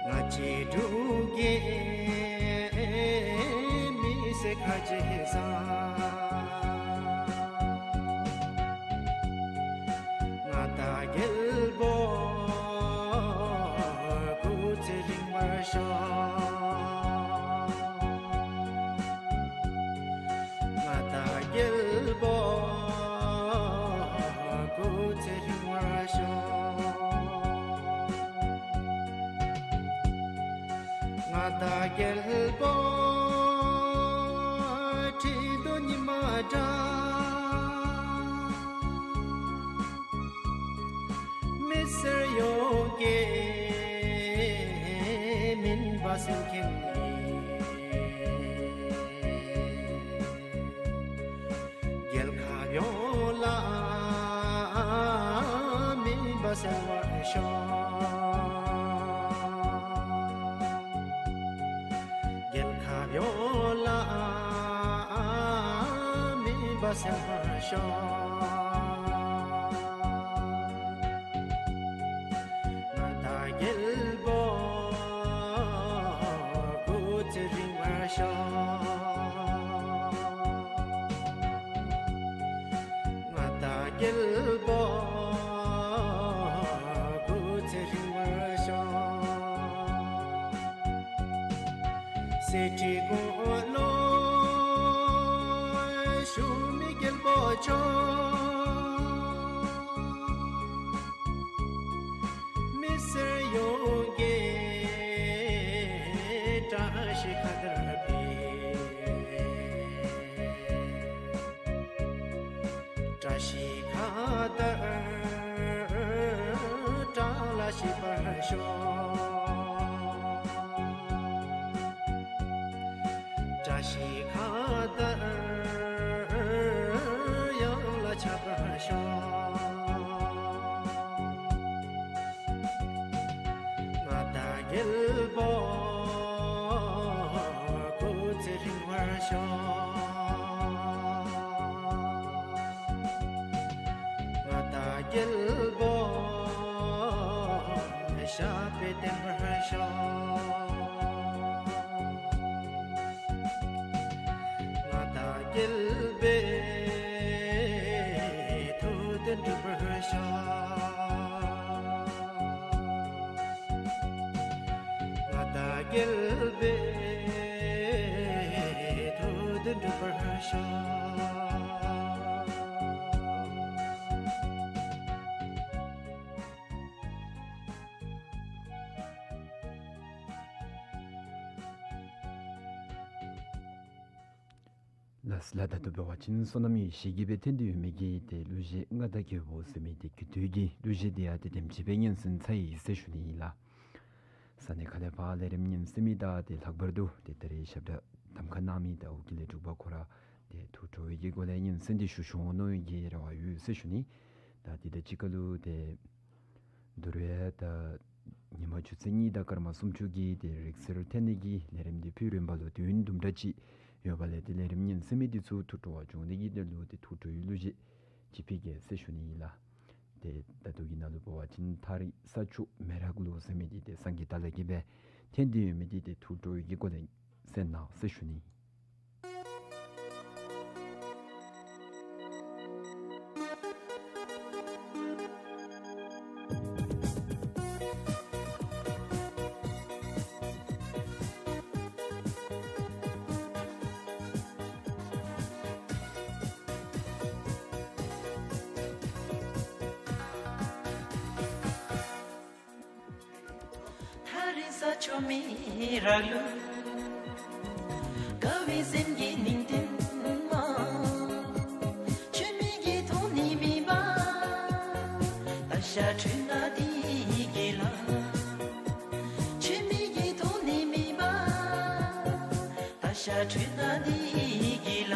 ང་བཅས་འབྲུག་རྒྱལ་མི་སེར་ཁ་རྗེ་བཟང་། མངའ་བདག་རྒྱལ་པོ་སྐུ་ཚེ་རིང་བར་ཤོག། མངའ་བདག་རྒྱལ་པོ་སྐུ་ཚེ་རིང་བར་ཤོག། མངའ་བདག་རྒྱལ་པོ་ཁྲི་གདུགས་ཉི་མ་འདྲ། མི་སེར་ཡོངས་ཀྱི་མུན་པ་སེལ་མཁན་ནི། རྒྱལ་ཁབ་ཡོངས་ལ་མུན་པ་སེལ་བར་ཤོག། རྒྱལ་ཁབ་ཡོངས་ལ་མུན་པ་སེལ་བར་ཤོག། མངའ་བདག་རྒྱལ་པོ་སྐུ་ཚེ་རིང་བར་ཤོག། མངའ་བདག་རྒྱལ་པོ་སྐུ་ཚེ་རིང་བར་ཤོག། གསེར་ཁྲི་གུ་ལུ་བཞུགས་མི་རྒྱལ་པོ་མཆོག། མི་སེར་ཡོངས་ཀྱི་བཀྲ་ཤིས་ཁ་དར་འབེབས། བཀྲ་ཤིས་ཁ་དར་བཀྲ་ལ་ཤིས་པར་ཤོག། བཀྲ་ཤིས་ཁ་དར་ཡང་ལ་ཁྱབ་པར་ཤོག། མངའ་བདག་རྒྱལ་པོ་སྐུ་ཚེ་རིང་བར་ཤོག། མངའ་བདག་རྒྱལ་པོ་ཞབས་པད་བརྟན་པར་ཤོག། མངའ་བདག་རྒྱལ་པོའི་ཐུགས་འདུན་འགྲུབ་པར་ཤོག། མངའ་བདག་རྒྱལ་པོའི་ཐུགས་འདུན་འགྲུབ་པར་ཤོག། ལགས་ལགས། ད་ལྟོ་འབད་བ་ཅིན་བསོད་ནམས་ཡེ་ཤེས་ཀྱིས་སྦེ་འཐེན་ཏེ་ཡོད་མི་གི་ཏེ་གླུ་གཞས་མངའ་བདག་རྒྱལ་པོ་ཟེར་མི་འདི་གི་དོན་གྱི་གླུ་གཞས་འདི་ཡང་ཏེ་དེམ་ཅིག་སྦེ་སྙན་གསན་ཚར་ཡི་ཟེར་ཞུ་ནི་ཨིན་ལགས། ས་གནས་ཁག་ལས་ཕར་ལས་རིམ་སྙན་གསན་མི་དང་ཏེ་ལྷག་པར་དུ་ཏེ་ད་རིས་ཞབས་ཁྲ་གདམ་ཁ་གནང་མི་ད་ཨོ་རྒྱན་ལས་འབྲུག་པ་ཁོ་ར་ཏེ་ཐུགས་སྤྲོ་བའི་གི་སྒོ་ལས་སྙན་གསན་འདི་ཞུ་ཞུ་འོང་མནོ་བའི་གི་རེ་བ་ཡོད་ཟེར་ཞུ་ནི། ད་འདི་དང་གཅིག་ཁར་ལུ་ཏེ་དོ་རུང་ཡང་ད་ཉིན་མ་ཆུ་ཚོད་གཉིས་དང་སྐར་མ་སུམ་ཅུ་གི་ཏེ་རིང་བསྲེལ་འཐེན་ནི་གི་ལས་རིམ་འདི་ཕུལ་རན་པ་ལུ་དུས་ཡུན་དུམ་གྲ་ཅིག་ཡོད་པ་ལས་ཏེ་ལས་རིམ་སྙན་གསན་མི་འདི་ཚུ་ཐུགས་སྤྲོ་བ་བྱུང་ནི་གི་དོན་ལུ་ཏེ་ཐུགས་སྤྲོ་བའི་གླུ་གཞས་ཅིག་ཕུལ་གེ་ཟེར་ཞུ་ནི་ཨིན་ལགས། ཏེ་ད་ལྟོ་གི་ནང་ལུ་འབད་བ་ཅིན་ཐག་རིང་ས་ཕྱོགས་མེ་རག་ལུག་ཟེར་མི་འདི་ཏེ་སངས་རྒྱས་ཏཱ་ལ་གིས་སྦེ་འཐེན་ཏེ་ཡོད་མི་འདི་ཏེ་ཐུགས་སྤྲོ་བའི་གི་སྒོ་ལས་གསན་གནང་ཟེར་ཞུ་ནི། མི་རག་ལུ། དགའ་བའི་སེམས་ཀྱིས་སྙིང་ལྡན་མ། ཆོས་མེད་ཀྱི་དོན་ནི་མེད་པ། ད་ཤ་ཁྲོས་ན་འདི་གི་ལ། ཆོས་མེད་ཀྱི་དོན་ནི་མེད་པ། ད་ཤ་ཁྲོས་ན་འདི་གི་ལ།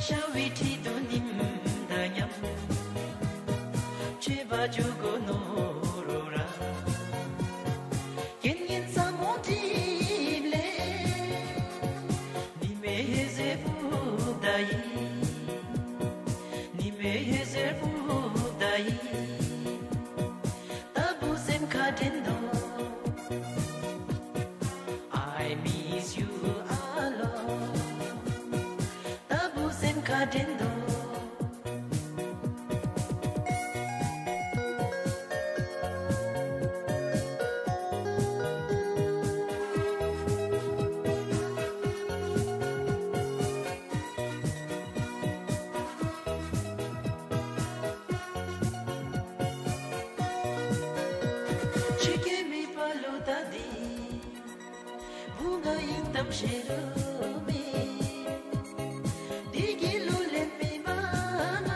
ཤ་བའི་ཁྲི་གདུགས་ཉིམ་དང་མཉམ། མཆོད་པ་བྱུག་དགོ་ནོ་རུ་ར། རྐྱེན་ངན་ཟབ་མོ་འགྲིབ་ལས། ཉི་མའི་ཟེར་བུ་ད་ཡི། ཉི་མའི་ཟེར་བུ་ད་ཡི། ལྟ་བུ་སེམས་ཁ་དྲན་དོ། I miss you a lot. ལྟ་བུ་སེམས་ཁ་དྲན་དོ། ཆོས་སྐད་མེད་པ་ལུ་ད་འདི། བུ་ང་ཨིན་དམ་ཤེས་རུ་མེད། འདི་གི་གླུ་ལེན་མེད་པ་ན།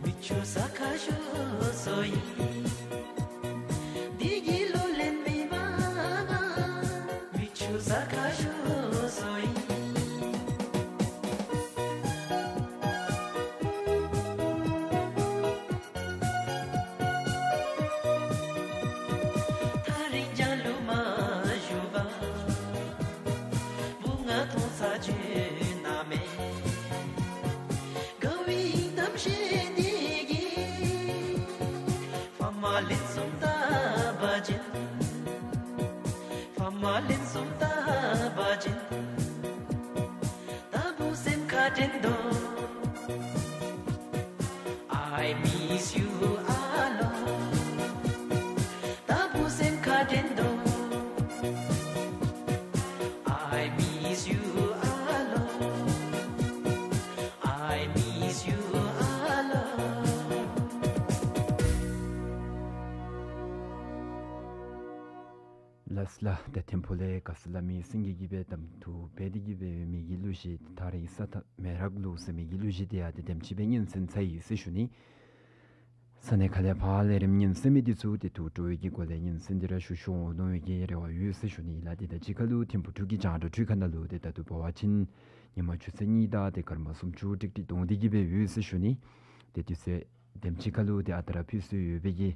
མི་ཆུ་ས་ཁ་ཤོ་སོ་ཡི། འདི་གི་གླུ་ལེན་མེད་པ་ན། མི་ཆུ་ས་ཁ་ཤོ་སོ་ཡི། ཐག་རིང་རྒྱང་ལུ་མ་བཞུགས་པ། བུ་ང་མཐོང་ས་བྱོན་ན་མེད། དགའ་བའི་གཏམ་བཤད་འདི་གིས། ཕ་མ་ལན་གསུམ་བཏབ་པ་ཅིན། ཕ་མ་ལན་གསུམ་བཏབ་པ་ཅིན། ལྟ་བུ་སེམས་ཁ་དྲན་དོ། I miss you a lot. ལྟ་བུ་སེམས་ཁ་དྲན་དོ། I miss you a lot. I miss you a lot. ལགས་ལགས། ཏེ་ཐིམ་ཕུག་ལས་དགའ་ས་ལྷ་མོའི་སེང་གེ་གིས་སྦེ་གདམ་འཐུ་འབད་དེ་གིས་སྦེ་མི་གི་གླུ་གཞས་ཐག་རིང་ས་མཐའ་མེད་རག་ལུགས་ཟེར་མི་གི་གླུ་གཞས་འདི་ཡང་ཏེ་དེམ་ཅིག་སྦེ་སྙན་གསན་ཚར་ཡི་ཟེར་ཞུ་ནི། ས་གནས་ཁ་ལས་ཕར་ལས་རིམ་སྙན་གསན་མི་འདི་ཚུ་ཏེ་ཐུགས་སྤྲོ་བའི་གི་སྒོ་ལས་སྙན་གསན་ཏེ་ར་ཞུ་ཞུ་འོང་མནོ་བའི་གི་རེ་བ་ཡོད་ཟེར་ཞུ་ནི་ལགས། ཏེ་ད་ཅི་ཁ་ལུ་ཐིམ་ཕུག་འབྲུག་གི་རྒྱང་བསྒྲགས་འཕྲུལ་ཁང་ནང་ལུ་ཏེ་ད་ལྟོ་འབད་བ་ཅིན་ཉིན་མ་ཆུ་ཚོད་གཉིས་དང་ཏེ་སྐར་མ་སུམ་ཅུ་ཀྲིག་ཀྲི་གཏོང་སྟེ་གིས་སྦེ་ཡོད་ཟེར་ཞུ་ནི། ཏེ་དུས་ཚོད་དེམ་ཅིག་ཁ་ལུ་ཏེ་ཨ་རྟག་ར་ཕུལ་སྲོལ་ཡོད་པའི་གི་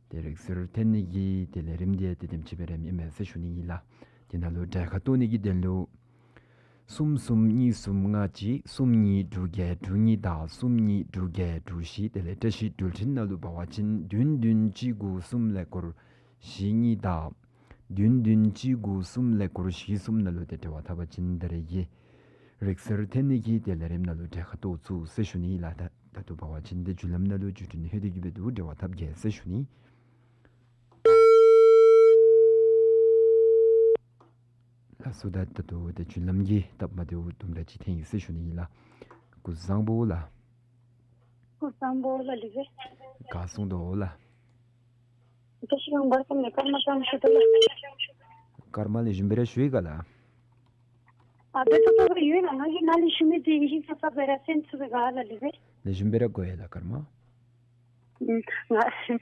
ཏེ་རིག་གསར་ཐོན་ནི་གི་ཏེ་ལས་རིམ་འདི་ཏེ་དེམ་ཅིག་སྦེ་རནམ་ཨིན་མས་ཟེར་ཞུ་ནི་ཨིན་ལགས། དེ་ནང་ལུ་གྲལ་ཁར་གཏོགས་ནི་གི་དོན་ལུ་གསུམ་གསུམ་གཉིས་གསུམ་ལྔ་གཅིག་གསུམ་གཉིས་དྲུག་བརྒྱད་དྲུག་གཉིས་དང་གསུམ་གཉིས་དྲུག་བརྒྱད་དྲུག་བཞི་དེ་ལས་བཀྲ་ཤིས་འགྲུལ་འཕྲིན་ནང་ལུ་འབད་བ་ཅིན་བདུན་བདུན་གཅིག་དགུ་གསུམ་ཀླད་ཀོར་བཞི་གཉིས་དང་བདུན་བདུན་གཅིག་དགུ་གསུམ་ཀླད་ཀོར་བཞི་གསུམ་ནང་ལུ་ཏེ་འབྲེལ་བ་འཐབ་པ་ཅིན་ད་རེས་ཀྱི་རིག་གསར་ཐོན་ནི་གི་ཏེ་ལས་རིམ་ནང་ལུ་གྲལ་ཁར་གཏོགས་ཚུགས་ཟེར་ཞུ་ནི་ཨིན་ལགས། ད་ད་ལྟོ་འབད་བ་ཅིན་ཏེ་བརྒྱུད་ལམ་ནང་ལུ་བརྒྱུད་འཕྲིན་ལྷོད་དེ་གིས་སྦེ་འདུག། འབྲེལ་བ་འཐབ་གེ་ཟེར་ཞུ་ནི། ལགས་སོ། ད་ད་ལྟོ་ཏེ་བརྒྱུད་ལམ་གྱི་སྟབས་མ་བདེཝ་དུམ་གྲ་ཅིག་ཐོན་ཡི་ཟེར་ཞུ་ནི་ཨིན་ལགས། སྐུ་གཟུགས་བཟང་པོ་ལགས། སྐུ་གཟུགས་བཟང་པོ་ལགས་ལེགས་སྦེ། ག་གསུང་དོ་ལགས། བཀྲ་ཤིས་ལྷུན་པོ་ས་གནས་ཀརྨ་བཟང་ཞུ་དོ་ལགས། ཀརྨ་ལེགས་ཤོམ་སྦེ་ར་བཞུགས་ཡི་ག་ལགས། ཨ་སྦེ་ཏོག་ཏོ་སྦེ་ཡོད་ལགས། ང་གིས་ནཱ་ལས་ཞུ་མི་འདི་ཧིང་སངས་ས་སྦེ་ར་གསན་ཚུགས་པས་ག་ལགས་ལེགས་སྦེ། ལེགས་ཤོམ་སྦེ་ར་གོ་ཡི་ལགས་ཀརྨ། ང་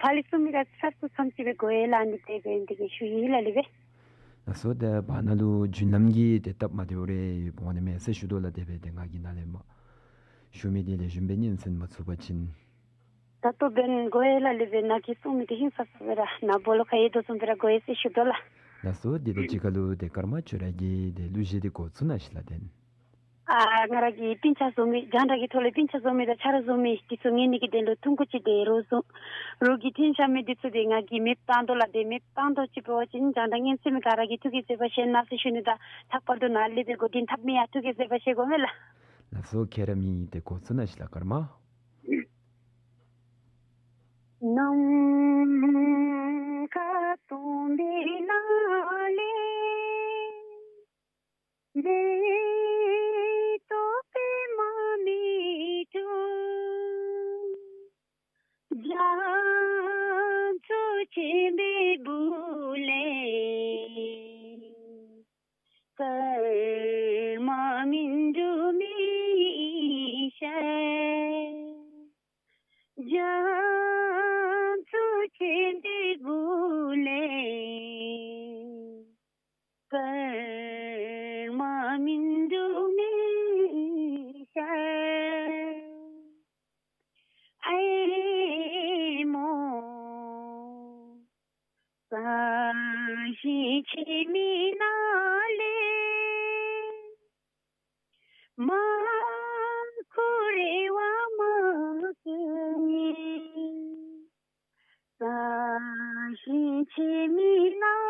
ཕར་ལས་གསུང་མི་ར་ཚར་སོང་ཙམ་ཅིག་སྦེ་གོ་ཡི་ལགས། ཨ་ནི་དེ་སྦེ་འདི་གིས་ཞུ་ཡི་ལགས་ལེགས་སྦེ། ལགས་སོ། ཏེ་བར་ན་ལུ་བརྒྱུད་ལམ་གྱི་ཏེ་སྟབས་མ་བདེཝ་རེ་འོང་ནི་མས་ཟེར་ཞུ་དོ་ལགས། དེ་སྦེ་ཏེ་ང་གིས་ནཱ་ལས་མར་ཞུ་མི་འདི་ལེགས་ཤོམ་སྦེ་སྙན་གསན་མ་ཚུགས་པ་ཅིན། ད་ལྟོ་འབདན་གོ་ཡི་ལགས་ལེགས་སྦེ། ནཱ་གིས་གསུང་མི་འདི་ཧིང་སངས་ས་སྦེ་ར་ནཱ་སྦོ་ལོགས་ཁར་ཡོད་དོ་བཟུམ་སྦེ་ར་གོ་ཡི་ཟེར་ཞུ་དོ་ལགས། ལགས་སོ། ཏེ་ད་ཅི་ཁ་ལུ་ཏེ་ཀརྨ་ཁྱོད་ར་གིས་ཏེ་གླུ་གཞས་འདི་གོ་ཚུགས་ན་ཤིག་ལགས་ཏེ། ཨ་ང་ར་གིས་སྤུན་ཆ་བཟོ་མི་རྒྱང་བསྒྲགས་ཀྱི་ཐོག་ལས་སྤུན་ཆ་བཟོ་མི་དང་ཆ་རོགས་བཟོ་མི་འདི་ཚུ་ཉན་ནི་གི་དོན་ལུ་ཐུང་ཀུ་ཅིག་ཏེ་རོགས་བཟོ་རོགས་ཀྱིས་འཐེན་བཞག་མི་འདི་ཚུ་ཏེ་ང་གིས་མེདཔ་བཏང་དོ་ལགས། ཏེ་མེདཔ་བཏང་དོ་ཅིག་འབད་བ་ཅིན་རྒྱང་བསྒྲགས་ཉན་ཚུགས་མི་ག་ར་གིས་ཐུགས་ཀྱིས་བཟོད་པ་བཞེས་གནང་ཟེར་ཞུ་ནི་དང་ལྷག་པར་དུ་ནཱ་ལས་ཏེ་འགོ་འདྲེན་འཐབ་མི་ཡང་ཐུགས་ཀྱིས་བཟོད་པ་བཞེས་དགོ་མས་ལགས། ལགས་སོ། ཁྱོད་ར་མི་འདི་གོ་ཚུགས་ན་ཤིག་ལགས་ཀརྨ། ནམ་མཁའ་སྟོང་པའི་ནང་ལས་མེ་ཏོག་ སྐར་མ་མིན་འདུག་མི་ཤར། རྒྱ་མཚོ་ཆེན་འདི་གུ་ལས། སྐར་མ་མིན་འདུག་མི་ཤར། ཨའི་མོ། ས་གཞི་ཆེན་མོའི་ནང་ལས། མ་ཁུ་རེ་བ་མ་ཁུ་ནི། ས་གཞི་ཆེན་མོའི་ནང་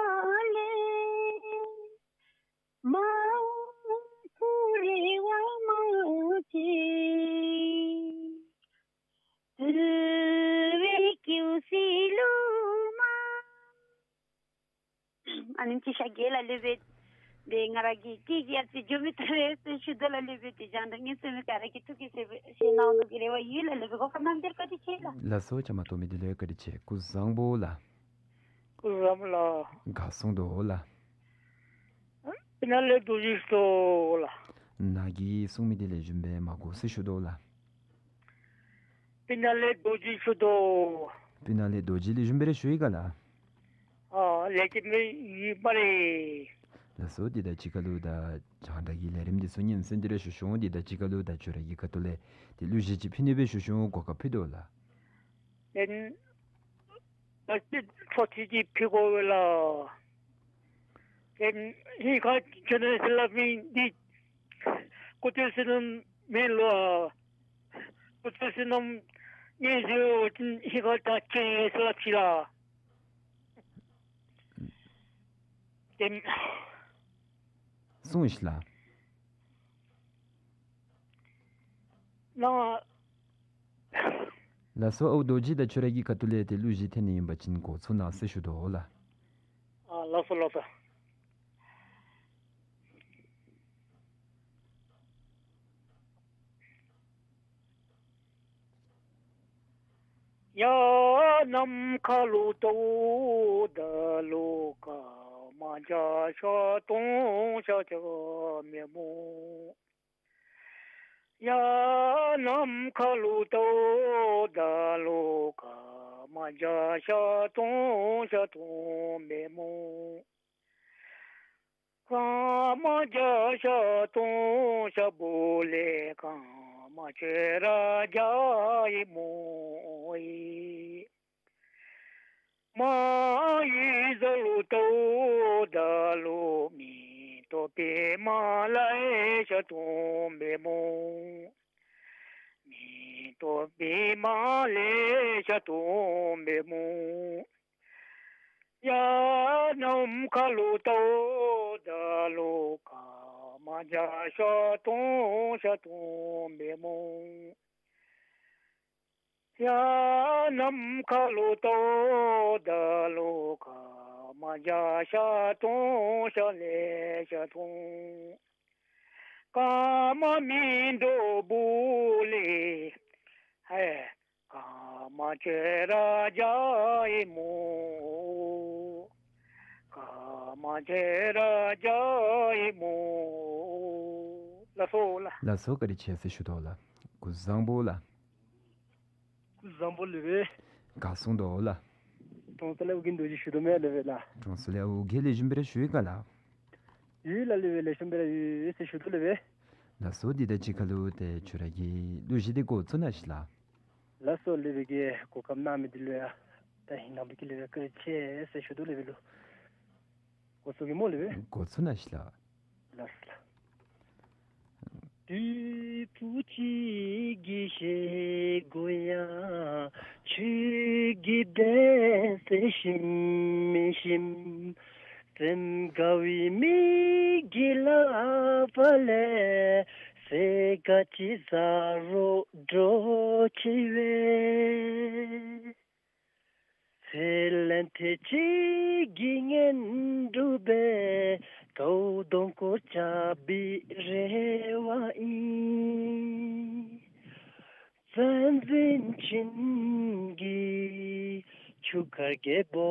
ལས། མ་ཁུ་རེ་བ་མ་ཁུ་ནི། དུ་བའི་ཀུ་སི་ལུ་མ། ཨ་ནི་ཅིག་ཤ་རྒྱལ་ལ་ལེགས་པས། དེ་ང་ར་གི་ཏི་གི་ཨ་ཙི་འགྱོ་མི་ཐར་རེ་ཟེར་ཞུ་དོ་ལ་ལེགས་པས། དེ་རྒྱང་བསྒྲགས་ཉན་སོང་མི་ག་ར་གིས་ཐུགས་ཀྱིས་བཞེས་བཞེས་གནང་ནུག་གི་རེ་བ་ཡོད་ལ་ལེགས་པས། གོ་སྐབས་གནང་མི་འདི་ལུ་བཀའ་དྲིན་ཆེ་ལགས། ལགས་སོ། བཅའ་མར་གཏོགས་མི་འདི་ལུ་བཀའ་དྲིན་ཆེ། སྐུ་བཟང་པོ་ལགས། སྐུ་བཟང་པོ་ལགས། ག་གསུང་དོ་ལགས། སྤུ་ན་ལེགས་རྡོ་རྗེ་ཞུ་དོ་ལགས། ནཱ་གིས་གསུང་མི་འདི་ལེགས་ཤོམ་སྦེ་མ་གོ་ཟེར་ཞུ་དོ་ལགས། སྤུ་ན་ལེགས་རྡོ་རྗེ་ཞུ་དོ། སྤུ་ན་ལེགས་རྡོ་རྗེ་ལེགས་ཤོམ་སྦེ་ར་ཞུ་ཡི་ག་ལགས། ཨ་ལེགས་ཤོམ་སྦེ་ཡོད་པ་རེད། ལགས་སོ། འདི་དང་གཅིག་ཁར་ལུ་ད་རྒྱང་བསྒྲགས་ཀྱི་ལས་རིམ་འདི་ཚུ་ཉན་སོང་འདི་ར་ཞུ་ཞུ་འོང་། འདི་དང་གཅིག་ཁར་ལུ་ད་ཁྱོད་ར་གི་ཁ་ཐུག་ལས་ཏེ་གླུ་གཞས་ཅིག་ཕུལ་ནི་སྦེ་ཞུ་ཞུ་འོང་། གོ་སྐབས་ཕུལ་དོ་ལགས། ཨེན་ད་ཅི་འཕྲོ་མཐུད་དེ་ཕུལ་དགོ་པས་ལགས། ཨེན་ཧིང་ཁར་ཁྱོད་ར་ཟེར་སླབ་མི་འདི་སྐུ་དུས་བསོད་ནམས་མེད་ལོ། སྐུ་དུས་བསོད་ནམས་མེད་ཟེར་བ་ཅིན་ཧིང་ཁར་ད་ཁྱོད་ཟེར་སླབ་ཅི་ལགས། ཏེ་གསུངས་ཤིག་ལགས། ལགས་སོ། ཨའུ་རྡོ་རྗེ་ད་ཁྱོད་ར་གི་ཁ་ཐུག་ལས་ཏེ་གླུ་གཞས་འཐེན་ནི་ཨིན་པ་ཅིན་འགོ་བཙུགས་གནང་ཟེར་ཞུ་དོ་ལགས། ཨ་ལགས་སོ་ལགས་སོ། ཡ་ནམ་མཁའ་ལུ་ལྟོ་ད་ལོ་སྐར་མ་བརྒྱ་ཤར་སྟོང་ཤར་ཆ་མེད་མོ། ཡ་ནམ་མཁའ་ལུ་ལྟོ་ད་ལོ་སྐར་མ་བརྒྱ་ཤར་སྟོང་ཤར་སྟོང་མེད་མོ། སྐར་མ་བརྒྱ་ཤར་སྟོང་ཤར་བུ་ལས་སྐར་མ་ཁྱོད་ར་བརྒྱ་ཨིན་མོ་ཡི། མ་ཡི་ཟེར་ལུ་ལྟོ་ད་ལོ་མིག་ཏོ་པདྨ་ལས་ཤར་སྟོང་མེད་མོ། མིག་ཏོ་པདྨ་ལས་ཤར་སྟོང་མེད་མོ། ཡ་ནམ་མཁའ་ལུ་ལྟོ་ད་ལོ་སྐར་མ་བརྒྱ་ཤར་སྟོང་ཤར་སྟོང་མེད་མོ། ཡ་ནམ་མཁའ་ལུ་ལྟོ་ད་ལོ་སྐར་མ་བརྒྱ་ཤར་སྟོང་ཤར་ལས་ཤར་སྟོང་། སྐར་མ་མིན་འདུག་བུ་ལས་ཧེ། སྐར་མ་ཁྱོད་ར་བརྒྱ་ཨིན་མོ། སྐར་མ་ཁྱོད་ར་བརྒྱ་ཨིན་མོ། ལགས་སོ་ལགས། ལགས་སོ། བཀའ་དྲིན་ཆེ་ཟེར་ཞུ་དོ་ལགས། སྐུ་བཟང་པོ་ལགས། སྐུ་བཟང་པོ་ལེགས་པས། ག་གསུང་དོ་ལགས། ཀྲོང་གསར་ལས་ཨོ་རྒྱན་རྡོ་རྗེ་ཞུ་དོ་མས་ལེགས་པས་ལགས། ཀྲོང་གསར་ལས་ཨོ་རྒྱན་ལེགས་ཤོམ་སྦེ་ར་ཞུ་ཡི་ག་ལགས། ཡོད་ལགས་ལེགས་པས། ལེགས་ཤོམ་སྦེ་ར་ཡོད་ཟེར་ཞུ་དོ་ལེགས་པས། ལགས་སོ། འདི་དང་གཅིག་ཁར་ལུ་ཏེ་ཁྱོད་ར་གི་གླུ་གཞས་འདི་འགོ་བཙུགས་གནང་ཤིག་ལགས། ལགས་སོ་ལེགས་པས། གོ་སྐབས་གནང་མི་འདི་ལུ་ཡང་ད་ཧིང་ནང་པའི་གི་ལེགས་པས་བཀའ་དྲིན་ཆེ་ཟེར་ཞུ་དོ་ལེགས་པས་ལོ། འགོ་བཙུགས་གེ་མོ་ལེགས་པས། འགོ་བཙུགས་གནང་ཤིག་ལགས། ལགས་སོ་ལགས། དུས་བུ་གཅིག་གི་ཞལ་སྒོ་ཡང་ཆོས་ཀྱི་གདན་ཟེར་ཞིམ་མི་ཞིམ། སེམས་དགའ་བའི་མིག་གི་ལག་པ་ལས་ཟེར་དགའ་སྐྱིད་ཟ་རོགས་འགྲོ་ཆེ་བས། ཚེ་ལན་ཐེངས་གཅིག་གི་བསྙེན་སྒྲུབ་སྦེ་དོ་གདོང་སྐོར་རྐྱབ་པའི་རེ་བ་ཨིན། བཙན་འཛིན་བྱིན་གྱིས་ཆུ་ཁར་རྒྱལ་པོ།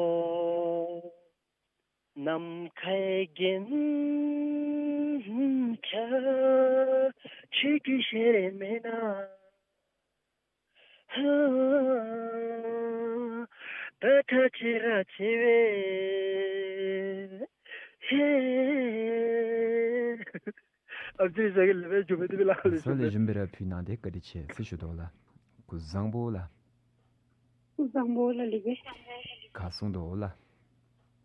ནམ་མཁའི་རྒྱན་ཆ་ཆོས་ཀྱི་ཞལ་རས་མེད་ན། ཧ་ད་ཐ་ཆེ་ར་ཆེ་བས། ཧེ། ཨ་ཙི་ཟ་གི་ལེ་བའི་ཇོ་བའི་དེ་བའི་ལ་ལེ་ས་ལེགས་ཤོམ་སྦེ་ར་ཕུལ་གནང་སྟེ་བཀའ་དྲིན་ཆེ་ཟེར་ཞུ་དོ་ལགས། སྐུ་གཟུགས་བཟང་པོ་ལགས། སྐུ་གཟུགས་བཟང་པོ་ལགས་ལེགས་པས། ག་གསུང་དོ་ལགས།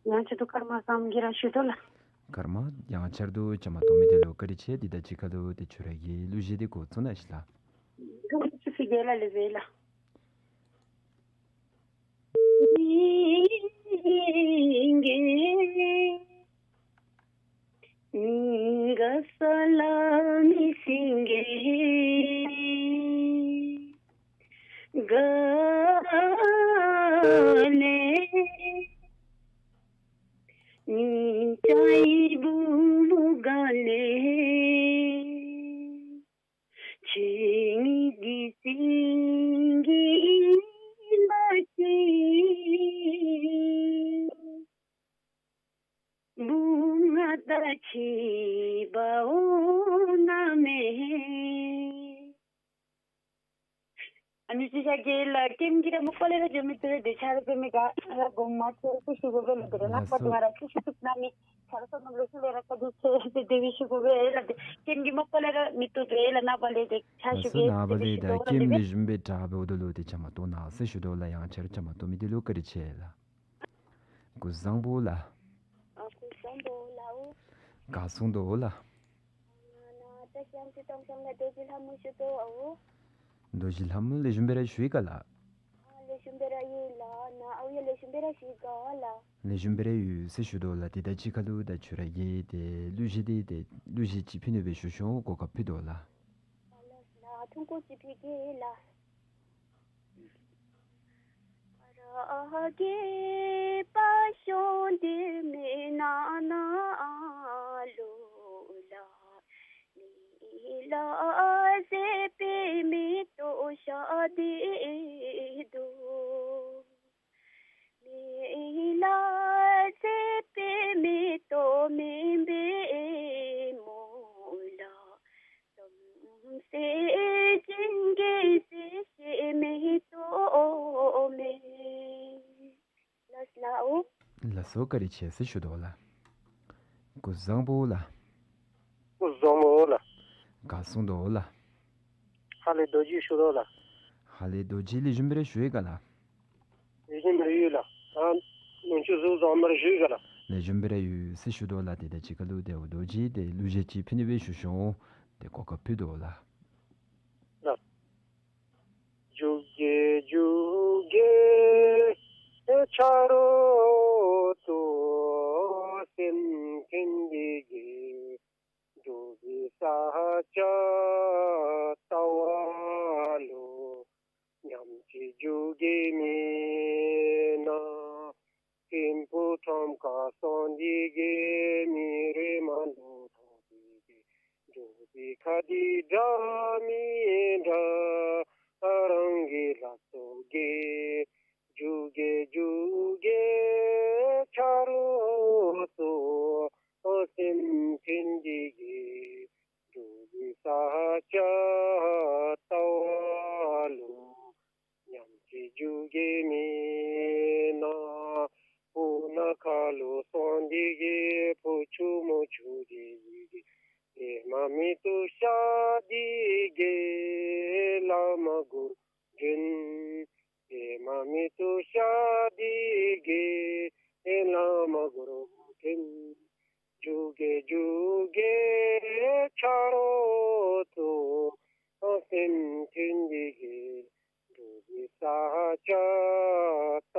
ཡང་བསྐྱར་དུ་སྐར་མ་བཟང་གི་ར་ཞུ་དོ་ལགས། སྐར་མ་ཡང་བསྐྱར་དུ་བཅའ་མར་གཏོགས་མི་དེ་ལུ་བཀའ་དྲིན་ཆེ། དེ་དང་གཅིག་ཁར་ལུ་ཏེ་ཁྱོད་ར་གི་གླུ་གཞས་དེ་འགོ་བཙུགས་གནང་ཞིག་ལགས། ཐུགས་རྗེ་ཆེ་ལགས་ལེགས་པས་ལགས། ཉིན་དཀར་ས་ལ་མི་སེང་གེ་ག་ལས། ཉིན་བྱེད་བུ་མོ་ག་ལས། ཁྱེད་ཉིད་ཀྱི་སེང་གེ་ཡིན་པ་ཅིན། བུམོ་ང་དང་ཕྱད་པ་འོང་ན་མེད། ཨ་ནི་ཅིག་ཤ་གི་ལགས་ཀེམ་གི་ར་མ་པ་ལས་ར་འགྱོ་མི་བཏུབ་པས། དེ་ཆ་རོགས་ཀེམ་མི་ག་ར་གོ་མ་ཆོད་ཟེར་ཞུ་དགོ་པས་ལགས། དེ་ར་ལགས་ལྷག་པར་དུ་སོ། ང་ར་ཅིག་ཤུགས་ཐུབ་གནང་མི་ཆ་རོགས་ཚུ་ནང་ལུ་ཤུལ་ལས་ར་བཀའ་དྲིན་ཆེ་ཟེར་དེ་སྦེ་ཞུ་དགོ་པས་ལགས། དེ་ཀེམ་གི་མ་པ་ལས་ར་མི་བཏུབ་པས་ལགས། ནངས་པ་ལས་དེ་ཆ་ལགས་ཞུ་སོ། གེ་ནངས་པ་ཟེར་ལས་ཞུ་དེ་དོ་ལགས་ཀེམ་ལེགས་ལེགས་ཤོམ་སྦེ་དྲག་པའི་འོག་ལུ་དེ་བཅའ་མར་གཏོགས་གནང་ཟེར་ཞུ་དོ་ལགས། ཡང་བསྐྱར་བཅའ་མར་གཏོགས་མི་དེ་ལུ་བཀའ་དྲིན་ཆེ་ལགས། སྐུ་གཟུགས་བཟང་པོ་ལགས། ཨ་སྐུ་གཟུགས་བཟང་པོ་ལགས། ག་གསུང་དོ་ལགས། ང་ནཱ་བཀྲིས་སྒང་སྟོང་བྱང་ལས་རྡོ་རྗེ་ལྷ་མོ་ཞུ་དོ་ཨའོ། རྡོ་རྗེ་ལྷ་མོ་ལེགས་ཤོམ་སྦེ་ར་བཞུགས་ཡི་ག་ལགས། ཨ་ལེགས་ཤོམ་སྦེ་ར་ཡོད་ལགས། ནཱ་ཨའོ་ཡང་ལེགས་ཤོམ་སྦེ་ར་བཞུགས་ཡི་ག་ལགས། ལེགས་ཤོམ་སྦེ་ར་ཡོད་ཟེར་ཞུ་དོ་ལགས། དེ་དང་གཅིག་ཁར་ལུ་ད་ཁྱོད་ར་གི་དེ་གླུ་གཞས་དེ་དེ་གླུ་གཞས་ཅིག་ཕུལ་ནི་སྦེ་ཞུ་ཞུ་གོ་སྐབས་ཕུལ་དོ་ལགས། ཨ་ལགས་ལགས། ཐུང་ཀུ་ཅིག་ཕུལ་གེ་ལགས། ར་རྒྱས་པ་ཤོང་སྟེ་མི་ནག་ན་ལུ་ལགས། མི་ལ་མཛེས་པའི་མེ་ཏོག་ཤར་ཏེ་འདུག། མི་ལ་མཛེས་པའི་མེ་ཏོག་མེན་པས་སྨོ་ལགས། བསམ་སེམས་ཅན་གྱི་བརྗིད་ཆེའི་མེ་ཏོག་མེན། ལགས་ལགས། ལགས་སོ་བཀའ་དྲིན་ཆེ་ཟེར་ཞུ་དོ་ལགས། སྐུ་གཟུགས་བཟང་པོ་ལགས། སྐུ་གཟུགས་བཟང་པོ་ལགས། ག་གསུང་དོ་ལགས། ཧ་ལས་རྡོ་རྗེ་ཞུ་དོ་ལགས། ཧ་ལས་རྡོ་རྗེ་ལེགས་ཤོམ་སྦེ་ར་བཞུགས་ཡི་ག་ལགས། ལེགས་ཤོམ་སྦེ་ར་ཡོད་ལགས། ཨ་ནུ་ཆོས་གཟུགས་བཟང་པོ་ར་བཞུགས་ཡི་ག་ལགས། ལེགས་ཤོམ་སྦེ་ར་ཡོད་ཟེར་ཞུ་དོ་ལགས། དེ་དང་གཅིག་ཁར་ལུ་དེ་འོ་རྡོ་རྗེ་དེ་གླུ་གཞས་ཅིག་ཕུལ་ནི་སྦེ་ཞུ་ཞུ་དེ་གོ་སྐབས་ཕུལ་དོ་ལགས། ལགས། འཇུག་གེ་འཇུག་གེ་ཆ་རོགས་ཚུ། སེམས་མཐུན་པའི་གི་འགྲོ་བའི་ས་སྐྱ་ལྟ་བ་ལུ། མཉམ་གཅིག་འཇུག་གེ་མེན་ན། སྲིན་པོ་ཁྲོམ་ཁར་སོང་སྟེ་གི་མི་རེ་མ་ལུ་ཐོབ་སྟེ་གི། འགྲོ་བའི་ཁ་འདི་འདྲ་མི་འདྲ་རང་གི་ལག་ཐོག་གི། འཇུག་གེ་འཇུག་གེ་ཆ་རོགས་ཚུ། སེམས་མཐུན་པའི་གི་འགྲོ་བའི་ས་སྐྱ་ལྟ་བ་ལུ། མཉམ་གཅིག་འཇུག་གེ་མེན་ན། སྤུ་ན་ཁ་ལུ་སོང་སྟེ་གི་བུ་ཆུང་མོ་ཆུང་ཀུ་ཅིག་གིས་པདྨ་མེ་ཏོག་ཤར་ཏེ་གི་བླ་མ་སྒོར་བྱོན། པདྨ་མེ་ཏོག་ཤར་ཏེ་གི་བླ་མ་སྒོར་བྱོན། འཇུག་གེ་འཇུག་གེ་ཆ་རོགས་ཚུ། སེམས་མཐུན་པའི་གི་འགྲོ་བའི་ས་སྐྱ་ལྟ་བ་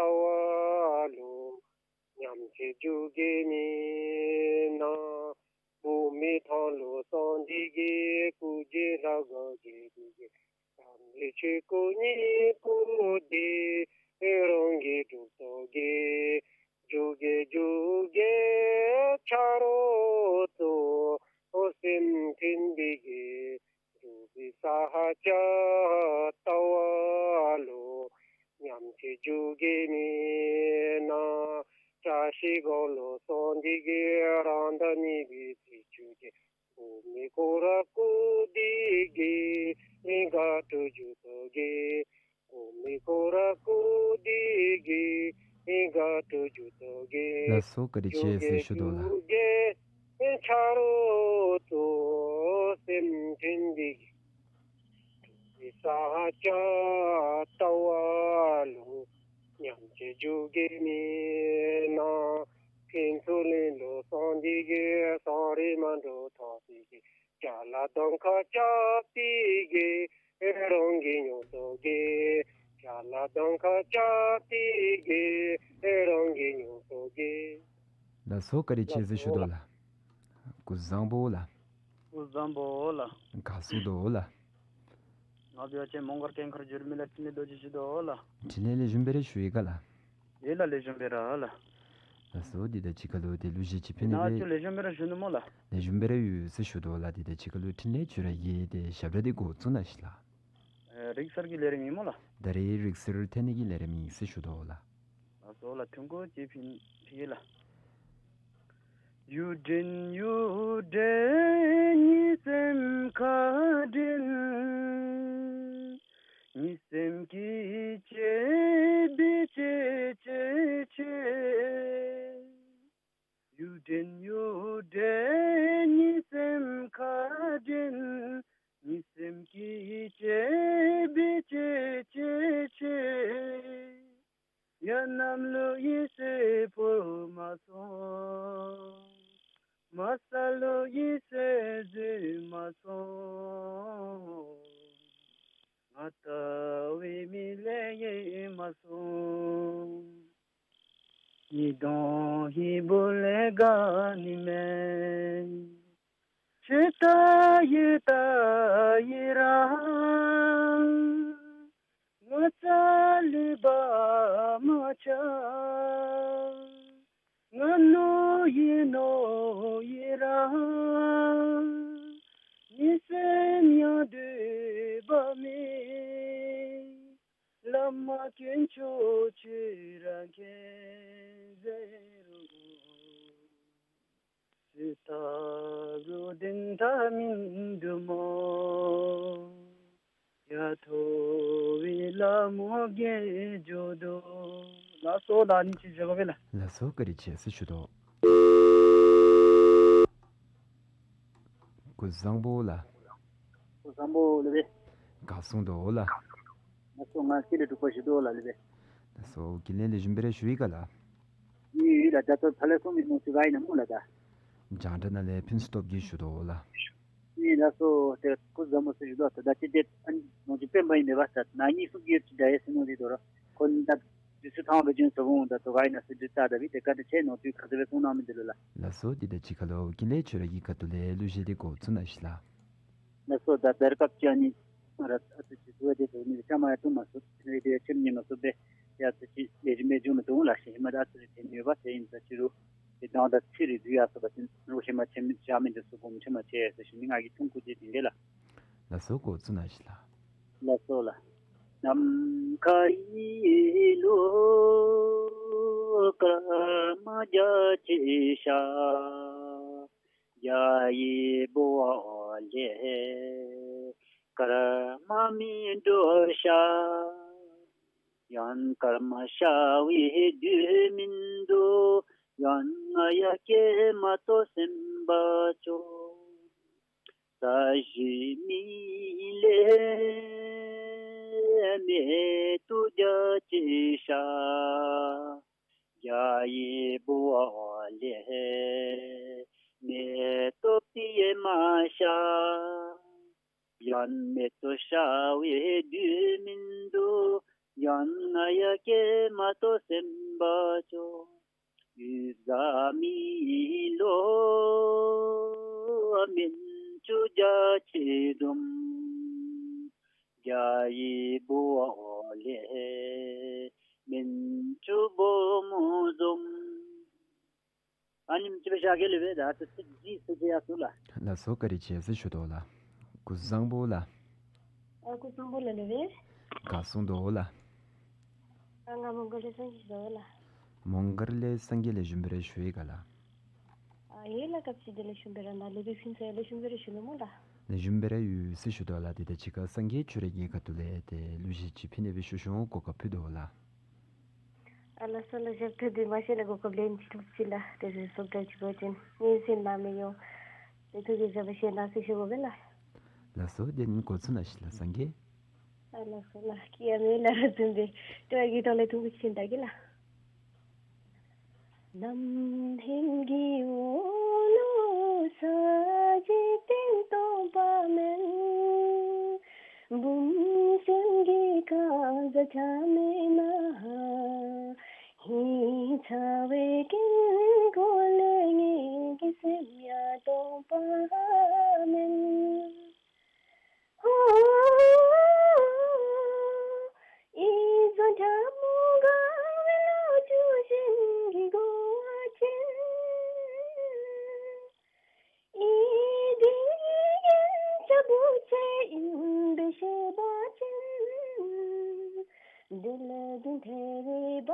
ལུ། མཉམ་གཅིག་འཇུག་གེ་མེན་ན། བུམོ་ཐང་ལུ་སོང་སྟེ་གི་སྐུ་རྗེས་ལྷ་དགའ་བྱེད་དེ་གི། བསམ་པའི་ཆོས་སྐུ་གཉིས་པོ་དེ་རང་གིས་སྒྲུབ་ཐོབ་གེ། འཇུག་གེ་འཇུག་གེ་ཆ་རོགས་ཚུ། སེམས་མཐུན་པའི་གི་འགྲོ་བའི་ས་སྐྱ་ལྟ་བ་ལུ། མཉམ་གཅིག་འཇུག་གེ་མེན་ན། བཀྲ་ཤིས་སྒང་ལུ་སོང་སྟེ་ དེ་གི་རང་དང་ནི་བི་ཚེ་ཆུ་གི་གོ་མི་ཀོ་ར་ཀོ་དེ་གི་ཨིན་ག་ཏུ་ཇུ་ཏོ་གི་གོ་མི་ཀོ་ར་ཀོ་དེ་གི་ཨིན་ག་ཏུ་ཇུ་ཏོ་གི། ལགས་སོ། བཀའ་དྲིན་ཆེ་ཟེར་ཞུ་དོ་ལགས། ཆ་རོགས་སེམས་ཁྲིན་འདི་གི་ས་ཆ་ལྟ་བ་ལུ་ཉམས་ཆེ་འཇུག་གི་མི་ན་ཕིན་ཚུ་ལིན་ལུ་སོང་འདི་གི་སོང་རི་མ་འགྲོ་ཐོག་འདི་གི་ཅ་ལ་གདོང་ཁ་ཅག་པི་གི་རང་གི་ཉོ་ཏོ་གི། ཅ་ལ་གདོང་ཁ་ཅག་པི་གི་རང་གི་ཉོ་ཏོ་གི། ལགས་སོ། བཀའ་དྲིན་ཆེ་ཟེར་ཞུ་དོ་ལགས། སྐུ་གཟུགས་བཟང་པོ་ལགས། སྐུ་གཟུགས་བཟང་པོ་ལགས། ག་སུ་དོ་ལགས། ང་བཅས་མོང་སྒར་ཀན་མཁར་འགྱུར་མེད་ལས་འཕྲིན་ལས་རྡོ་རྗེ་ཞུ་དོ་ལགས། འཕྲིན་ལས་ལེགས་ཤོམ་སྦེ་ར་ཞུ་ཡི་ག་ལགས། ཡོད་ལགས། ལེགས་ཤོམ་སྦེ་ར་ལགས། ལགས་སོ། འདི་དང་གཅིག་ཁར་ལུ་ཏེ་གླུ་གཞས་ཅིག་ཕུལ་ནི་སྦེ། ལེགས་ཤོམ་སྦེ་ར་ཞུ་ནི་སྨོ་ལགས། ལེགས་ཤོམ་སྦེ་ར་ཡོད་ཟེར་ཞུ་དོ་ལགས། འདི་དང་གཅིག་ཁར་ལུ་འཕྲིན་ལས་ཅིག་ར་གི་ཏེ་ཞབས་ཁྲ་འདི་འགོ་བཙུགས་གནང་ཤིག་ལགས། ཨེ་རིག་གསར་གྱི་ལས་རིམ་ཨིན་སྨོ་ལགས། ད་རེས་རིག་གསར་འཐེན་ནི་གི་ལས་རིམ་ཨིན་ཟེར་ཞུ་དོ་ལགས། ལགས་སོ་ལགས། ཐུང་ཀུ་ཅིག་ཕུལ་ཕུལ་གེ་ལགས། ལགས་སོ་ལགས། ཨ་ནི་ཅིག་བཞག་གེ་ལགས། ལགས་སོ། བཀའ་དྲིན་ཆེ་ཟེར་ཞུ་དོ། སྐུ་གཟུགས་བཟང་པོ་ལགས། སྐུ་གཟུགས་བཟང་པོ་ལགས་སྦེ། ག་སོང་དོ་ལགས། ང་སོ་ང་སྐྱིད་ལེགས་གྲུབ་པ་ཞུ་དོ་ལགས་ལགས་སྦེ། ལགས་སོ། དགེ་ལེགས་ལེགས་ཤོམ་སྦེ་ར་ཞུ་ཡི་ག་ལགས། ཡོད་ཡོད་ལགས། ད་ལྟོ་ཕར་ལས་སོང་མི་ནོར་ཅིག་ག་ཨིན་ན་སྨོ་ལགས། ད་རྒྱང་བསྒྲགས་ནང་ལས་ཕུན་སུམ་ཚོགས་ཀྱིས་ཞུ་དོ་ལགས། ཡོད་ལགས་སོ། ཏེ་སྐུ་གཟུགས་བཟང་པོ་ཟེར་ཞུ་དོ། ད་ད་ཅི་ཏེ་ཨ་ནི་ནོར་ཅིག་སྤེན་པ་ཨིན་མས་པ། ད་ནཱ་གཉིས་གསུམ་གྱིས་ཅིག་འདྲ་ཡེ་ཟེར་མནོ་སྟེ་དོ་ར་ཁོང་ད་དུས་ཚོད་ཐང་པ་བྱོན་སོ་འོང་། ད་དོ་ག་ཨིན་ན་ཟེར་དུས་ད་ད་བི་ཏེ་ག་ཏེ་ཆེ་ནོར་དུས་ག་ཏེ་སྦེ་སོང་ནང་མི་འདི་ལོ་ལགས། ལགས་སོ། འདི་དང་གཅིག་ཁར་ལུ་དགེ་ལེགས་ཁྱོད་ར་གི་ཁ་ཐུག་ལས་གླུ་གཞས་འདི་འགོ་བཙུགས་གནང་ཤིག་ལགས། ལགས་སོ། ད་བར་སྐབས་ཅིག་ཨ་ནི་ང་ར་ཨ་ཙི་ཅིག་དུས་དེ་དུས་ནི་ཤ་མ་ཡ་བཏུང་མ་ཚུགས། ཨ་ནི་དེ་ཁྱིམ་ནི་མ་ཚུགས་པས། ཡ་ཨ་ཙི་ཅིག་ལས་རིམ་མི་འབྱུང་མི་འདུག་ལགས། ཤེས་མ་ད་ཨ་ཙི་ཅིག་དེ་ནུས་པ་དེ་ཨིན་ད་ཅི་རུང་དེ་དང་ད་ཚེ་རིང་དུས་ཡར་སོང་པ་ཅིན་རོགས་ཤེས་མ་ཆེ་མི་ཅ་མི་འདི་ཚུ་སྒོམ་ཆེ་མ་ཆེ་ཟེར་ཞུ་ནི། ང་གིས་ཐུང་ཀུ་ཅིག་དེ་འདི་ལགས། ལགས་སོ། འགོ་བཙུགས་གནང་ཤིག་ལགས། ལགས་སོ་ལགས། ནམ་མཁའ་ཡི་ལུ་སྐར་མ་བརྒྱ་ཅིག་ཤར། རྒྱ་ཡི་ཕོཝ་ལས་སྐར་མ་མིན་འགྲོ་ཤར། ཡང་སྐར་མ་ཤར་བའི་དུས་མིན་འདུག། ཡང་ང་ཡ་སྐྱེས་མ་གཏོགས་སེམས་པ་སྐྱོ། ས་གཞི་མི་ལས་མེ་ཏོག་བརྒྱ་ཅིག་ཤར། རྒྱ་ཡི་ཕོཝ་ལས་མེ་ཏོག་པདྨ་ཤར། ཡང་མེ་ཏོག་ཤར་བའི་དུས་མིན་འདུག། ཡང་ང་ཡ་སྐྱེས་མ་གཏོགས་སེམས་པ་སྐྱོ། ཡུལ་བཟའ་མི་ལུ་སྨན་ཆུ་བརྒྱ་ཅིག་འཛོམས། རྒྱ་ཡི་ཕོཝ་ལས་སྨན་ཆུ་སྦོམ་འཛོམས། ཨ་ནེམ་ཅིག་སྦེ་བཞག་གེ་ལགས་སྦེ། ད་ཚིག་གཅིག་ཅིག་ཡར་སོང་ལགས། ལགས་སོ། བཀའ་དྲིན་ཆེ་ཟེར་ཞུ་དོ་ལགས། སྐུ་གཟུགས་བཟང་པོ་ལགས། ཨ་སྐུ་གཟུགས་བཟང་པོ་ལགས་ལགས་སྦེ། ག་སོང་དོ་ལགས། ཨ་ང་མོང་སྒར་ལས་སངས་རྒྱས་ཞུ་དོ་ལགས། མོང་སྒར་ལས་སངས་རྒྱས་ལེགས་ཤོམ་སྦེ་ར་ཞུ་ཡི་ག་ལགས། ཨ་ཡེ་ལགས། སྐབས་ཅིག་དེ་ལེགས་ཤོམ་སྦེ་ར་ནཱ་ལས་སྦེ་ཕུལ་ཚར་ཡི། ལེགས་ཤོམ་སྦེ་ར་བཞུགས་ནུག་སྨོ་ལགས། ལེགས་ཤོམ་སྦེ་ར་ཡོད་ཟེར་ཞུ་དོ་ལགས། དེ་དང་གཅིག་ཁར་སངས་རྒྱས་ཆོས་ར་གི་ཁ་ཐུག་ལས་ཏེ་གླུ་གཞས་ཅིག་ཕུལ་ནི་སྦེ་ཞུ་ཞུཝ་གོ་སྐབས་ཕུལ་དོ་ལགས། ཨ་ལགས་སོ་ལགས། ཞབས་ཏོག་འདི་མ་ཤེས་ལགས། གོ་སྐབས་ལེན་ཅིག་ཐོབ་ཅི་ལགས། དེ་བཟུམ་སོབ་ཏོ་ཅིག་གོ་ཅིན་ངེའི་སེམས་ནང་མི་ཡོང་། དེ་ཐུགས་ཀྱི་བཞག་པ་ཤེས་ན་ཟེར་ཞུ་དགོ་པས་ལགས། ལགས་སོ། དེ་ནི་འགོ་བཙུགས་གནང་ཤིག་ལགས་སངས་རྒྱས། ཨ་ལགས་སོ་ལགས། ཀྱི་ཡ་མེད་ལགས་ར་བཟུམ་སྦེ་ཏེ་གི་ཐོག་ལས་ཐུང་ཀུ་ཅིག་བཏང་གེ་ལགས། ནམ་མཁའི་འོག་ལུ་ས་འཇིག་རྟེན་སྟོང་པ་མེད། འབུམ་སེམས་ཀྱི་ཁ་ཟས་ཆ་མེད་ན། ཧིང་ཚ་བའི་དཀྱིལ་འཁོར་ལས་ངེད་ཀྱི་སེམས་ཡང་སྟོང་པ་མེད། ཧོ། ཨི་ཟོ་ཁྲ་མོ་དགའ་བའི་ལོ་རྒྱུས་གཞན་གྱིས་གོ་བ་ཅིན། ཨི་དེ་ཡན་ཆད་བུ་ཚ་ཨིན་པས་ཤེས་པ་ཅིན། དེ་ལས་བརྟེན་ཐད་རི་བ་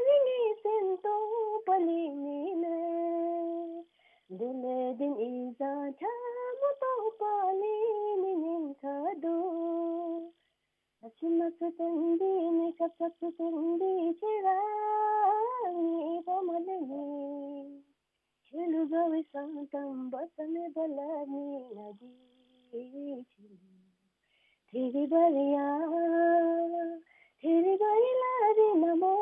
རི་ངེའི་སེམས་སྟོང་པ་ལུས་ནི་མས། དེ་ལས་བརྟེན་ཨི་ཟོ་ཁྲ་མོ་སྟོང་པ་ལུས་ནི་ཉེན་ཁ་འདུག། ཨ་ཕྱི་མ་ཚུ་སྟོན་འདི་ནི་ཁ་ཚ་ཚུ་སྟོན་འདི་ཁྱེད་ར་ངེའི་བུ་མོ་ལུས་ནི། ཁྱེད་ལུ་དགའ་བའི་ས་དང་བ་ས་མེད་པ་ལ་ནི་ང་འདི་ཁྱེད་ལུ། ཐད་རི་བ་རི་ཡ། ཐད་རི་བ་རི་ལ་རི་ན་མོ།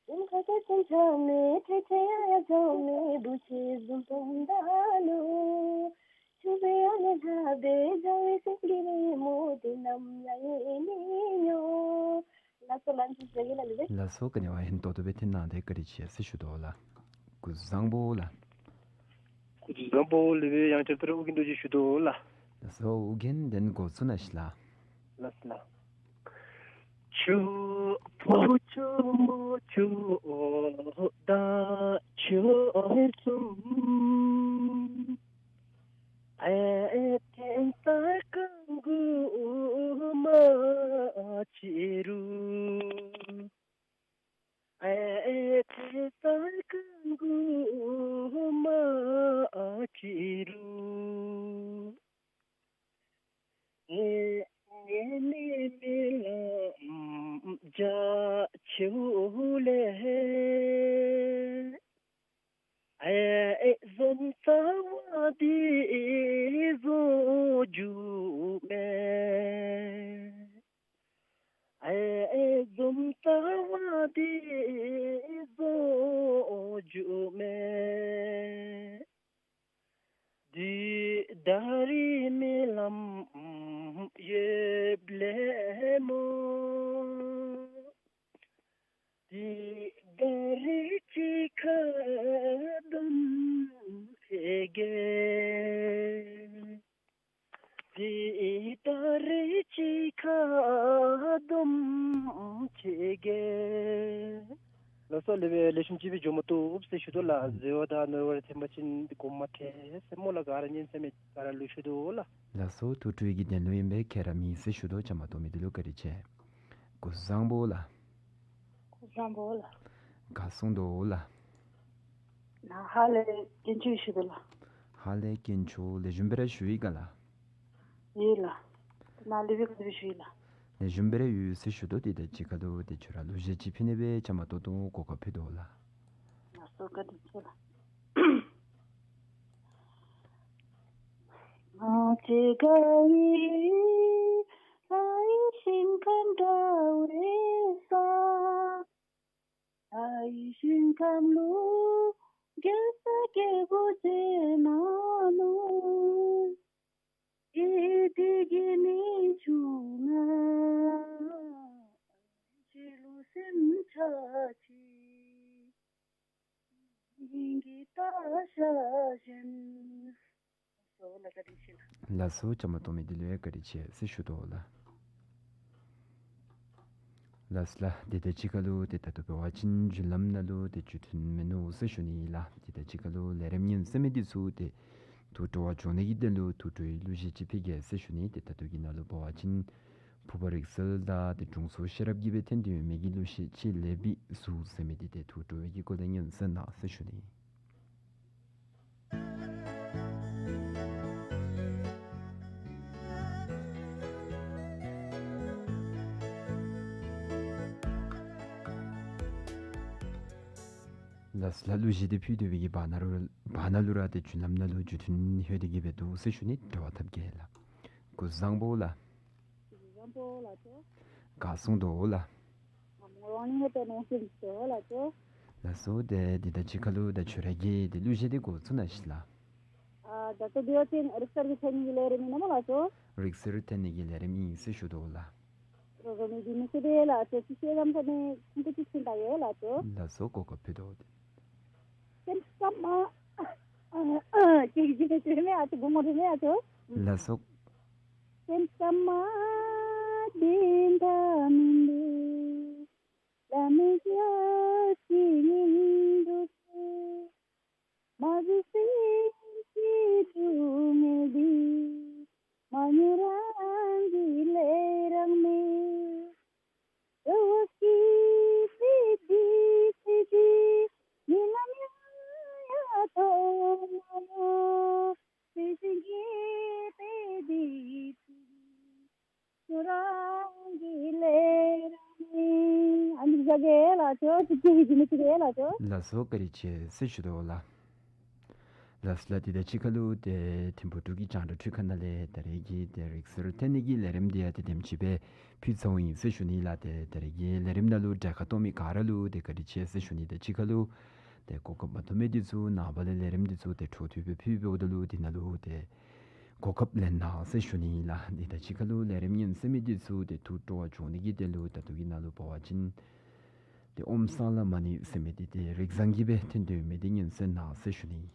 སེམས་ཁ་ཐད་སེམས་ཆ་མེད་ཐད་ཐད་ཡ་ཡ་ཚ་མེད་བུ་ཚའི་བཟུམ་སྟོང་ད་ལུ། ཆུ་བེ་ཡ་ལེ་ལྷ་བེ་ཚ་བའི་སེམས་ཀྱི་རི་མོ་དེ་ནམ་ཡང་ཡལ་མི་ཉོ། ལགས་སོ་ལགས། ལགས་སོ། ག་ནི་བ་ཧིང་ཏོག་ཏོ་སྦེ་ཐོན་གནང་སྟེ་བཀའ་དྲིན་ཆེ་ཟེར་ཞུ་དོ་ལགས། སྐུ་བཟང་པོ་ལགས། སྐུ་བཟང་པོ་ལགས། སྦེ་ཡང་བསྐྱར་ཕུར་ཨོ་རྒྱན་རྡོ་རྗེ་ཞུ་དོ་ལགས། ལགས་སོ། ཨོ་རྒྱན་དེ་ནི་འགོ་བཙུགས་གནང་ཤིག་ལགས། ལགས་ལགས། ཆུ་བོ་ཆུ་མོ་ཆུ་བོ་དང་ཆུ་གསུམ། ཨེ་ཨེ་ཐད་ས་རྐང་དགུ་མ་ཕྱེད་རུང་། ཨེ་ཨེ་ཐད་ས་རྐང་དགུ་མ་ཕྱེད་རུང་། ཨེ་ངེའི་སྨོན་ལམ་རྒྱ་ཆེཝ་ལས། ཨེ་ཨེ་འཛོམས་རྩ་བ་འདི་རྫོགས་རྒྱུ་མས། ཨེ་ཨེ་འཛོམས་རྩ་བ་འདི་རྫོགས་རྒྱུ་མས། འདི་ད་རིས་སྨོན་ལམ་ཡོདཔ་ལས་སྨོ། འདི་ད་རིས་གཅིག་ཁར་སྡོམ་ཆེ་གེ། འདི་ད་རིས་གཅིག་ཁར་སྡོམ་ཆེ་གེ། ལགས་སོ་ལགས། སྦེ་ལེགས་ཤོམ་ཅིག་སྦེ་འགྱོ་མ་བཏུབ་ཟེར་ཞུ་དོ་ལགས། ཟེར་བ་དང་ནོར་བ་ཐོན་པ་ཅིན་དགོངསམ་མ་ཁྲེལ་ཟེར་སྨོ་ལགས། ག་ར་ཉན་ས་མེད་ག་ར་ལུ་ཞུ་དོ་ལགས། ལགས་སོ། ཐུགས་སྤྲོ་གི་དོན་ལུ་ཨིན་པས། ཁྱེད་ར་མེད་ཟེར་ཞུ་དོ། བཅའ་མར་གཏོགས་མི་འདི་ལུ་བཀའ་དྲིན་ཆེ། སྐུ་བཟང་པོ་ལགས། སྐུ་བཟང་པོ་ལགས། ག་གསུང་དོ་ལགས། ནཱ་ཧཱ་ལས་དཀོན་མཆོག་ཞུ་དོ་ལགས། ཧཱ་ལས་དཀོན་མཆོག་ལེགས་ཤོམ་སྦེ་ར་བཞུགས་ཡི་ག་ལགས། ཡོད་ལགས། ནཱ་ལས་སྦེ་ག་དེ་སྦེ་བཞུགས་ཡི་ལགས། ལེགས་ཤོམ་སྦེ་ར་ཡོད་ཟེར་ཞུ་དོ། དེ་དང་གཅིག་ཁར་ལུ་ཏེ་ཁྱོད་ར་གླུ་གཞས་ཅིག་ཕུལ་ནི་སྦེ་བཅའ་མར་གཏོགས་གཏོགས་གོ་སྐབས་ཕུལ་དོ་ལགས། ལགས་སོ། བཀའ་དྲིན་ཆེ་ལགས། ང་བཅས་དགའ་བའི་ལྷ་ཡི་ཞིང་ཁམས་འདྲ་བའི་ས། ལྷ་ཡི་ཞིང་ཁམས་ལུ་རྒྱལ་ས་རྒྱལ་པོ་མཛེས་མ་ལུ། ཨེ་དེ་གི་མི་ཆུང་ང་ཁྱེད་ལུ་སེམས་ཆགས་ཅི། སྙིང་གི་ལྟ་ཤ་བཞིན། ལགས་སོ་ལགས། བཀའ་དྲིན་ཆེ་ལགས། ལགས་སོ། བཅའ་མར་གཏོགས་མི་འདི་ལུ་ཡང་བཀའ་དྲིན་ཆེ་ཟེར་ཞུ་དོ་ལགས། ལགས་ལགས། དེ་དང་གཅིག་ཁར་ལུ་ཏེ་ད་ལྟོ་འབད་བ་ཅིན་བརྒྱུད་ལམ་ནང་ལུ་ཏེ་བརྒྱུད་འཕྲིན་མིན་ནུག་ཟེར་ཞུ་ནི་ལགས། དེ་དང་གཅིག་ཁར་ལུ་ལས་རིམ་ཉན་ཟེར་མི་འདི་ཚུ་ཏེ་ཐུགས་སྤྲོ་བ་འཇོག་ནི་གི་དོན་ལུ་ཐུགས་སྤྲོའི་གླུ་གཞས་ཅིག་ཕུལ་གེ་ཟེར་ཞུ་ནི། ཏེ་ད་ལྟོ་གི་ནང་ལུ་འབད་བ་ཅིན་ཕུརཔ་རིག་རྩལ་དང་ཏེ་དྲུང་འཚོ་ཤེས་རབ་ཀྱིས་སྦེ་འཐེན་ཏེ་ཡོད་མི་གི་གླུ་གཞས་ཅིག་ལེགས་པའི་གཟུགས་ཟེར་མི་འདི་ཏེ་ཐུགས་སྤྲོ་བའི་གི་སྒོ་ལས་ཉན་ཟེར་གནང་ཟེར་ཞུ་ནི། ལགས་སོ་ལགས། གླུ་གཞས་འདི་ཕུལ་སྡོད་པའི་གི་བར་ན་ལུ་བར་ན་ལུ་ར་ཏེ་བརྒྱུད་ལམ་ནང་ལུ་བརྒྱུད་འཕྲིན་ལྷོད་དེ་གི་སྦེ་འདུག་ཟེར་ཞུ་ནི། འབྲེལ་བ་འཐབ་གེ་ལགས། སྐུ་གཟུགས་བཟང་པོ་ལགས། སྐུ་གཟུགས་བཟང་པོ་ལགས་ཆོས། ག་སོང་དོ་ལགས། ཨ་མོ་རང་ནི་ཧེ་ཏེ་ནོ་སིམ་ཏོ་ལགས་ཆོས། ལགས་སོ། ཏེ་འདི་དང་གཅིག་ཁར་ལུ་ད་ཁྱོད་ར་གིས་ཏེ་གླུ་གཞས་འདི་འགོ་བཙུགས་གནང་ཤིག་ལགས། ཨ་ད་ལྟོ་འདི་ཡོད་ཅིན་རིག་གསར་གྱི་འཐེན་ནི་གི་ལས་རིམ་ཨིན་ན་སྨོ་ལགས་ཆོས། རིག་གསར་འཐེན་ནི་གི་ལས་རིམ་ཨིན་ཟེར་ཞུ་དོ་ལགས། རོགས་རོགས་མི་འདི་མི་ཤེས་པས་ལགས་ཆོས། ཅིག་ཤེས་ཙམ་ཁ་ནི་ཁུངས་ཅིག་ཤེས་ད་ཡོད་ལགས་ཆོས། ལགས་སོ། གོ་སྐབས་ཕུལ་དོ། སེམས་ཙམ་མ་ཨ་ཨ་ཨ་ཅིག་ཅིག་ཤེས་མེད་ཨ་ཅིག་གོ་མ་ཐོས་མེད་ཨ་ཆོས། ལགས་སོ། སེམས་ཙམ་མ་འདི་འདྲ་མིན་འདུག། ལ་མི་ཅོ་ཅིག་མིན་འདུག་ཟེར། མ་གཞི་སེམས་ཀྱི་སྡུག་བསྔལ་འདི་མ་མྱོང་རང་གི་ལས་རང་མེད། རོགས་ཀྱིས་ཟེར་འདི་ཟེར་འདི་མི་ལ་མྱ་ཡ་ཐོག་མ་ཡོ་ཟེར་ཟེར་གི་ཟེར་འདི་ཟེར་འདི་ཁྱོད་རང་གི་ལས་རང་མེད། ཨ་ནི་ཟེར་གེ་ལགས་ཆོས། ཅིག་ཅིག་ཅིག་མི་ཅིག་རེ་ལགས་ཆོས། ལགས་སོ། བཀའ་དྲིན་ཆེ་ཟེར་ཞུ་དོ་ལགས། ལགས་སོ་ལགས། འདི་དང་གཅིག་ཁར་ལུ་ཏེ་ཐིམ་ཕུག་འབྲུག་གི་རྒྱང་བསྒྲགས་ཁང་ནང་ལས་ད་རེས་ཀྱི་ཏེ་རིག་གསར་འཐེན་ནི་གི་ལས་རིམ་འདི་ཡང་ཏེ་དེམ་ཅིག་སྦེ་ཕུལ་ཚརཝ་ཨིན་ཟེར་ཞུ་ནི་ལགས། ཏེ་ད་རེས་ཀྱི་ལས་རིམ་ནང་ལུ་གྲལ་ཁར་གཏོགས་མི་ག་ར་ལུ་ཏེ་བཀའ་དྲིན་ཆེ་ཟེར་ཞུ་ནི། དང་གཅིག་ཁར་ལུ་ཏེ་གོ་སྐབས་མ་ཐོབ་མི་འདི་ཚུ་ནངས་པ་ལས་ལས་རིམ་འདི་ཚུ་ཏེ་འཕྲོ་མཐུད་སྦེ་ཕུལ་འབདཝ་ད་ལུ་འདི་ནང་ལུ་ཏེ་གོ་སྐབས་ལེན་གནང་ཟེར་ཞུ་ནི་ལགས། འདི་དང་གཅིག་ཁར་ལུ་ལས་རིམ་ཉན་གསན་མི་འདི་ཚུ་ཏེ་ཐུགས་སྤྲོ་བ་བྱུང་ནི་གི་དོན་ལུ་ད་ལྟོ་གི་ནང་ལུ་འབད་བ་ཅིན་ཏེ་ཨོཾ་སངས་ལ་མ་ཎི་ཟེར་མི་འདི་ཏེ་རིགས་བཟང་གིས་སྦེ་འཐེན་སྡོད་མི་འདི་ཉན་གསན་གནང་ཟེར་ཞུ་ནི།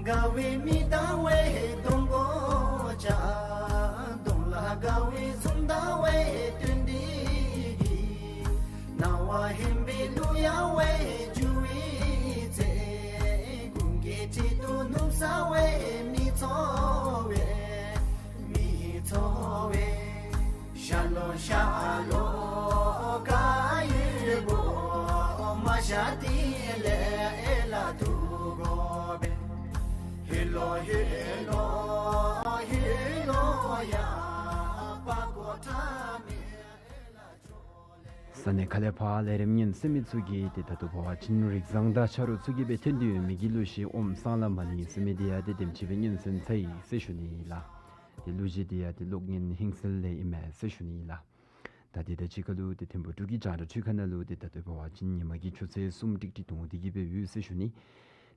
དགའ་བའི་མིག་དང་བའི་གདོང་པོ་ཆགས། གདོང་ལ་དགའ་བའི་གཟུགས་དང་བའི་སྟོན་འདི་གིས། སྣང་བ་ཧིང་པའི་གླུ་ཡང་བའི་འཇུ་བའི་ཚེ། ཀུན་གྱི་དྲི་དུ་ནུབ་ས་བའི་མི་ཚོར་བའི། མི་ཚོར་བའི། ཤ་ལོ་ཤ་ལོ་ཀ་ཡི་གོ་མ་ཤ་ཏི་ལེ་ཨེ་ལ་དུ་གོ་བེ། ཧི་ལོ་ཧི་ལོ་ཧི་ལོ་ཡ་པ་གོ་ཐ་མེ་ཨེ་ལ་ཅོ་ལེ། ས་གནས་ཁ་ལས་ཕར་ལས་རིམ་ཉན་གསན་མི་ཚུ་གིས་ཏེ་ད་ལྟོ་འབད་བ་ཅིན་རིགས་བཟང་དང་ཆ་རོགས་ཚུ་གིས་སྦེ་འཐེན་ཏེ་ཡོད་མི་གི་གླུ་གཞས་ཨོམ་སང་ལ་མ་ཎི་ཟེར་མི་འདི་ཡང་ཏེ་དེམ་ཅིག་སྦེ་ཉན་གསན་ཚར་ཡི་ཟེར་ཞུ་ནི་ལགས། ཏེ་གླུ་གཞས་འདི་ཡང་ཏེ་གློག་བརྙན་ཧིང་གསལ་ལས་ཨིན་མས་ཟེར་ཞུ་ནི་ལགས། ད་དེ་དང་གཅིག་ཁར་ལུ་ཏེ་ཐིམ་ཕུག་འབྲུག་གི་རྒྱང་བསྒྲགས་ཁང་ནང་ལུ་ཏེ་ད་ལྟོ་འབད་བ་ཅིན་ཉི་མ་གི་ཆུ་ཚོད་གསུམ་ཏིག་ཏིག་ཐོན་ཏེ་གི་སྦེ་ཡོད་ཟེར་ཞུ་ནི།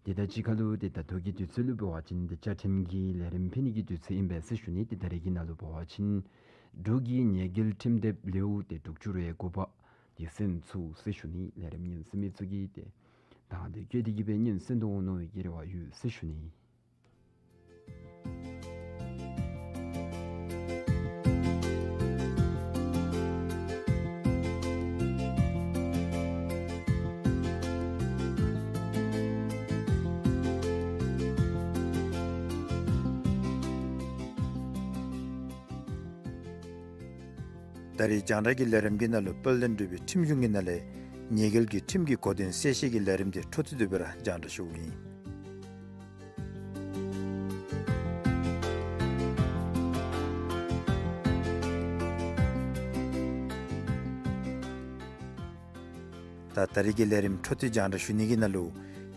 དེ་དང་གཅིག་ཁར་ལུ་ཏེ་ད་ལྟོ་གི་དུས་ཚོད་ལུ་འབད་བ་ཅིན་ཏེ་བཅའ་ཁྲིམས་ཀྱི་ལས་རིམ་ཕུལ་ནི་གི་དུས་ཚོད་ཨིན་པས་ཟེར་ཞུ་ནི། ཏེ་ད་རེས་ཀྱི་ནང་ལུ་འབད་བ་ཅིན་འབྲུག་གི་ཉེས་འགེལ་ཁྲིམས་དེབ་ལེའུ་ཏེ་དྲུག་ཅུ་རེ་དགུ་པ་དེ་གསན་ཚུགས་ཟེར་ཞུ་ནི། ལས་རིམ་ཉན་གསན་མི་ཚུ་གིས་ཏེ་དང་འདོད་བསྐྱེད་དེ་གི་སྦེ་ཉན་གསན་དོ་འོང་མནོ་བའི་གི་རེ་བ་ཡོད་ཟེར་ཞུ་ནི། ད་རེས་རྒྱང་བསྒྲགས་ཀྱི་ལས་རིམ་གྱི་ནང་ལུ་དཔལ་ལྡན་འབྲུག་པའི་ཁྲིམས་གཞུང་གི་ནང་ལས་ཉེས་འགེལ་གྱི་ཁྲིམས་ཀྱི་གོ་དོན་གསལ་བཤད་ཀྱི་ལས་རིམ་དེ་འཕྲོ་མཐུད་དེ་སྦེ་ར་རྒྱང་བསྒྲགས་ཞུ་ཡི། ད་ད་རེས་ཀྱི་ལས་རིམ་འཕྲོ་མཐུད་རྒྱང་བསྒྲགས་ཞུ་ནི་གི་ནང་ལུ་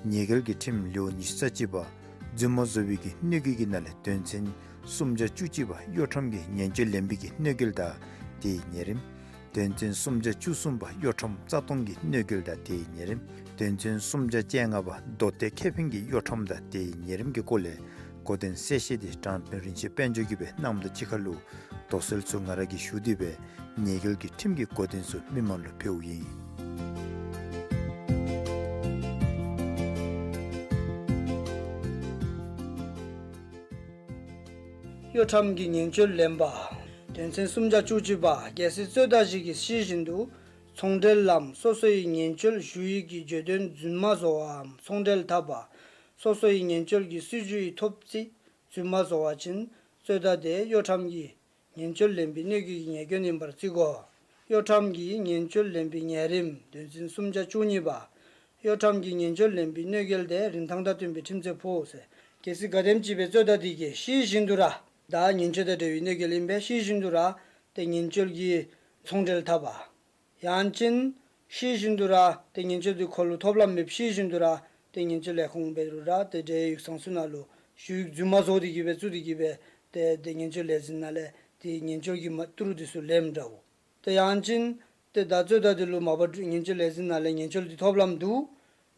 ཉེས་འགེལ་གྱི་ཁྲིམས་ལེའུ་ཉི་ཤུ་རྩ་གཅིག་པ་རྫུན་མ་བཟོ་བའི་གི་གནོད་འགེལ་གྱི་ནང་ལས་དོན་ཚན་སུམ་བརྒྱ་བཅུ་གཅིག་པ་གཡོ་ཁྲམ་གྱི་ཉེས་སྤྱོད་ལེན་པའི་གི་གནོད་འགེལ་དང་དེའི་ཉེས་རིམ། དོན་ཚན་སུམ་བརྒྱ་བཅུ་གསུམ་པ་གཡོ་ཁྲམ་རྩ་སྟོང་གི་གནོད་འགེལ་དང་དེའི་ཉེས་རིམ། དོན་ཚན་སུམ་བརྒྱ་བཅོ་ལྔ་པ་མདོ་སྟོད་ཁེ་ཕན་གྱི་གཡོ་ཁྲམ་དང་དེའི་ཉེས་རིམ་གྱི་སྐོར་ལས་གོ་དོན་གསལ་བཤད་དེ་དྲང་དཔོན་རིན་ཆེན་དཔལ་འབྱོར་གྱིས་སྦེ་གནངམ་དང་གཅིག་ཁར་ལུ་དོགས་སེལ་ཚུ་ང་ར་གིས་ཞུ་སྟེ་སྦེ་ཉེས་འགེལ་གྱི་ཁྲིམས་ཀྱི་གོ་དོན་ཚུ་མི་མང་ལུ་ཕུལཝ་ཨིན། གཡོ་ཁྲམ་གྱི་ཉེས་སྤྱོད་ལེན་པ། དོན་ཚན་སུམ་བརྒྱ་བཅུ་གཅིག་པ། གལ་སྲིད་རྩོད་ཟླ་ཞིག་གིས་ཤེས་བཞིན་དུ་ཚོང་འབྲེལ་ལམ་སོ་སོའི་ཉེས་སྤྱོད་ཞུ་ཡིག་གི་བརྗོད་དོན་རྫུན་མ་བཟོ་བའམ་ཚོང་འབྲེལ་འཐབ་པ། སོ་སོའི་ཉེས་སྤྱོད་ཀྱི་སྲིད་བྱུས་ཐོབ་རྩིས་རྫུན་མ་བཟོ་བ་ཅིན་རྩོད་ཟླ་དེ་གཡོ་ཁྲམ་གྱི་ཉེས་སྤྱོད་ལེན་པའི་གནོད་འགེལ་གྱི་ཉེས་སྐྱོན་ཡིན་པར་བརྩི་དགོ། གཡོ་ཁྲམ་གྱི་ཉེས་སྤྱོད་ལེན་པའི་ཉེས་རིམ། དོན་ཚན་སུམ་བརྒྱ་བཅུ་གཉིས་པ། གཡོ་ཁྲམ་གྱི་ཉེས་སྤྱོད་ལེན་པའི་གནོད་འགེལ་དེ་རིན་ཐང་དང་བསྟུན་པའི་ཁྲིམས་ཚད་ཕོག་ཟེར། གལ་སྲིད་ག་དེམ་ཅིག་སྦེ་རྩོད་ཟླ་དེ་གིས་ཤེས་བཞིན་དུ་ར་ད་ཉེས་སྤྱོད་དང་འབྲེལ་བའི་གནོད་འགེལ་ཨིན་པས། ཤེས་བཞིན་དུ་ར་ཏེ་ཉེས་སྤྱོད་ཀྱི་ཚོང་འབྲེལ་འཐབ་པ། ཡང་ཅིན་ཤེས་བཞིན་དུ་ར་ཏེ་ཉེས་སྤྱོད་དེ་ཁོ་ལུ་ཐོབ་ལམ་མེདཔ་ཤེས་བཞིན་དུ་ར་ཏེ་ཉེས་སྤྱོད་ལས་ཁུངས་འབད་རུང་ར་ཏེ་འབྲེལ་ཡོད་ཡིག་ཚང་ཚུ་ནང་ལུ་ཞུ་ཡིག་རྫུན་མ་བཟོ་སྟེ་གི་སྦེ་བཙུགས་ཏེ་གི་སྦེ་ཏེ་ཏེ་ཉེས་སྤྱོད་ལས་འཛིན་ནང་ལས་ཏེ་ཉེས་སྤྱོད་ཀྱི་མ་ཏི་རུ་དེ་ཚུ་ལེནམ་འདྲཝ། ཏེ་ཡང་ཅིན་ཏེ་ད་རྩོད་ཟླ་དེ་ལུ་མ་པ་ཉེས་སྤྱོད་ལས་འཛིན་ནང་ལས་ཉེས་སྤྱོད་དེ་ཐོབ་ལམ་འདུག།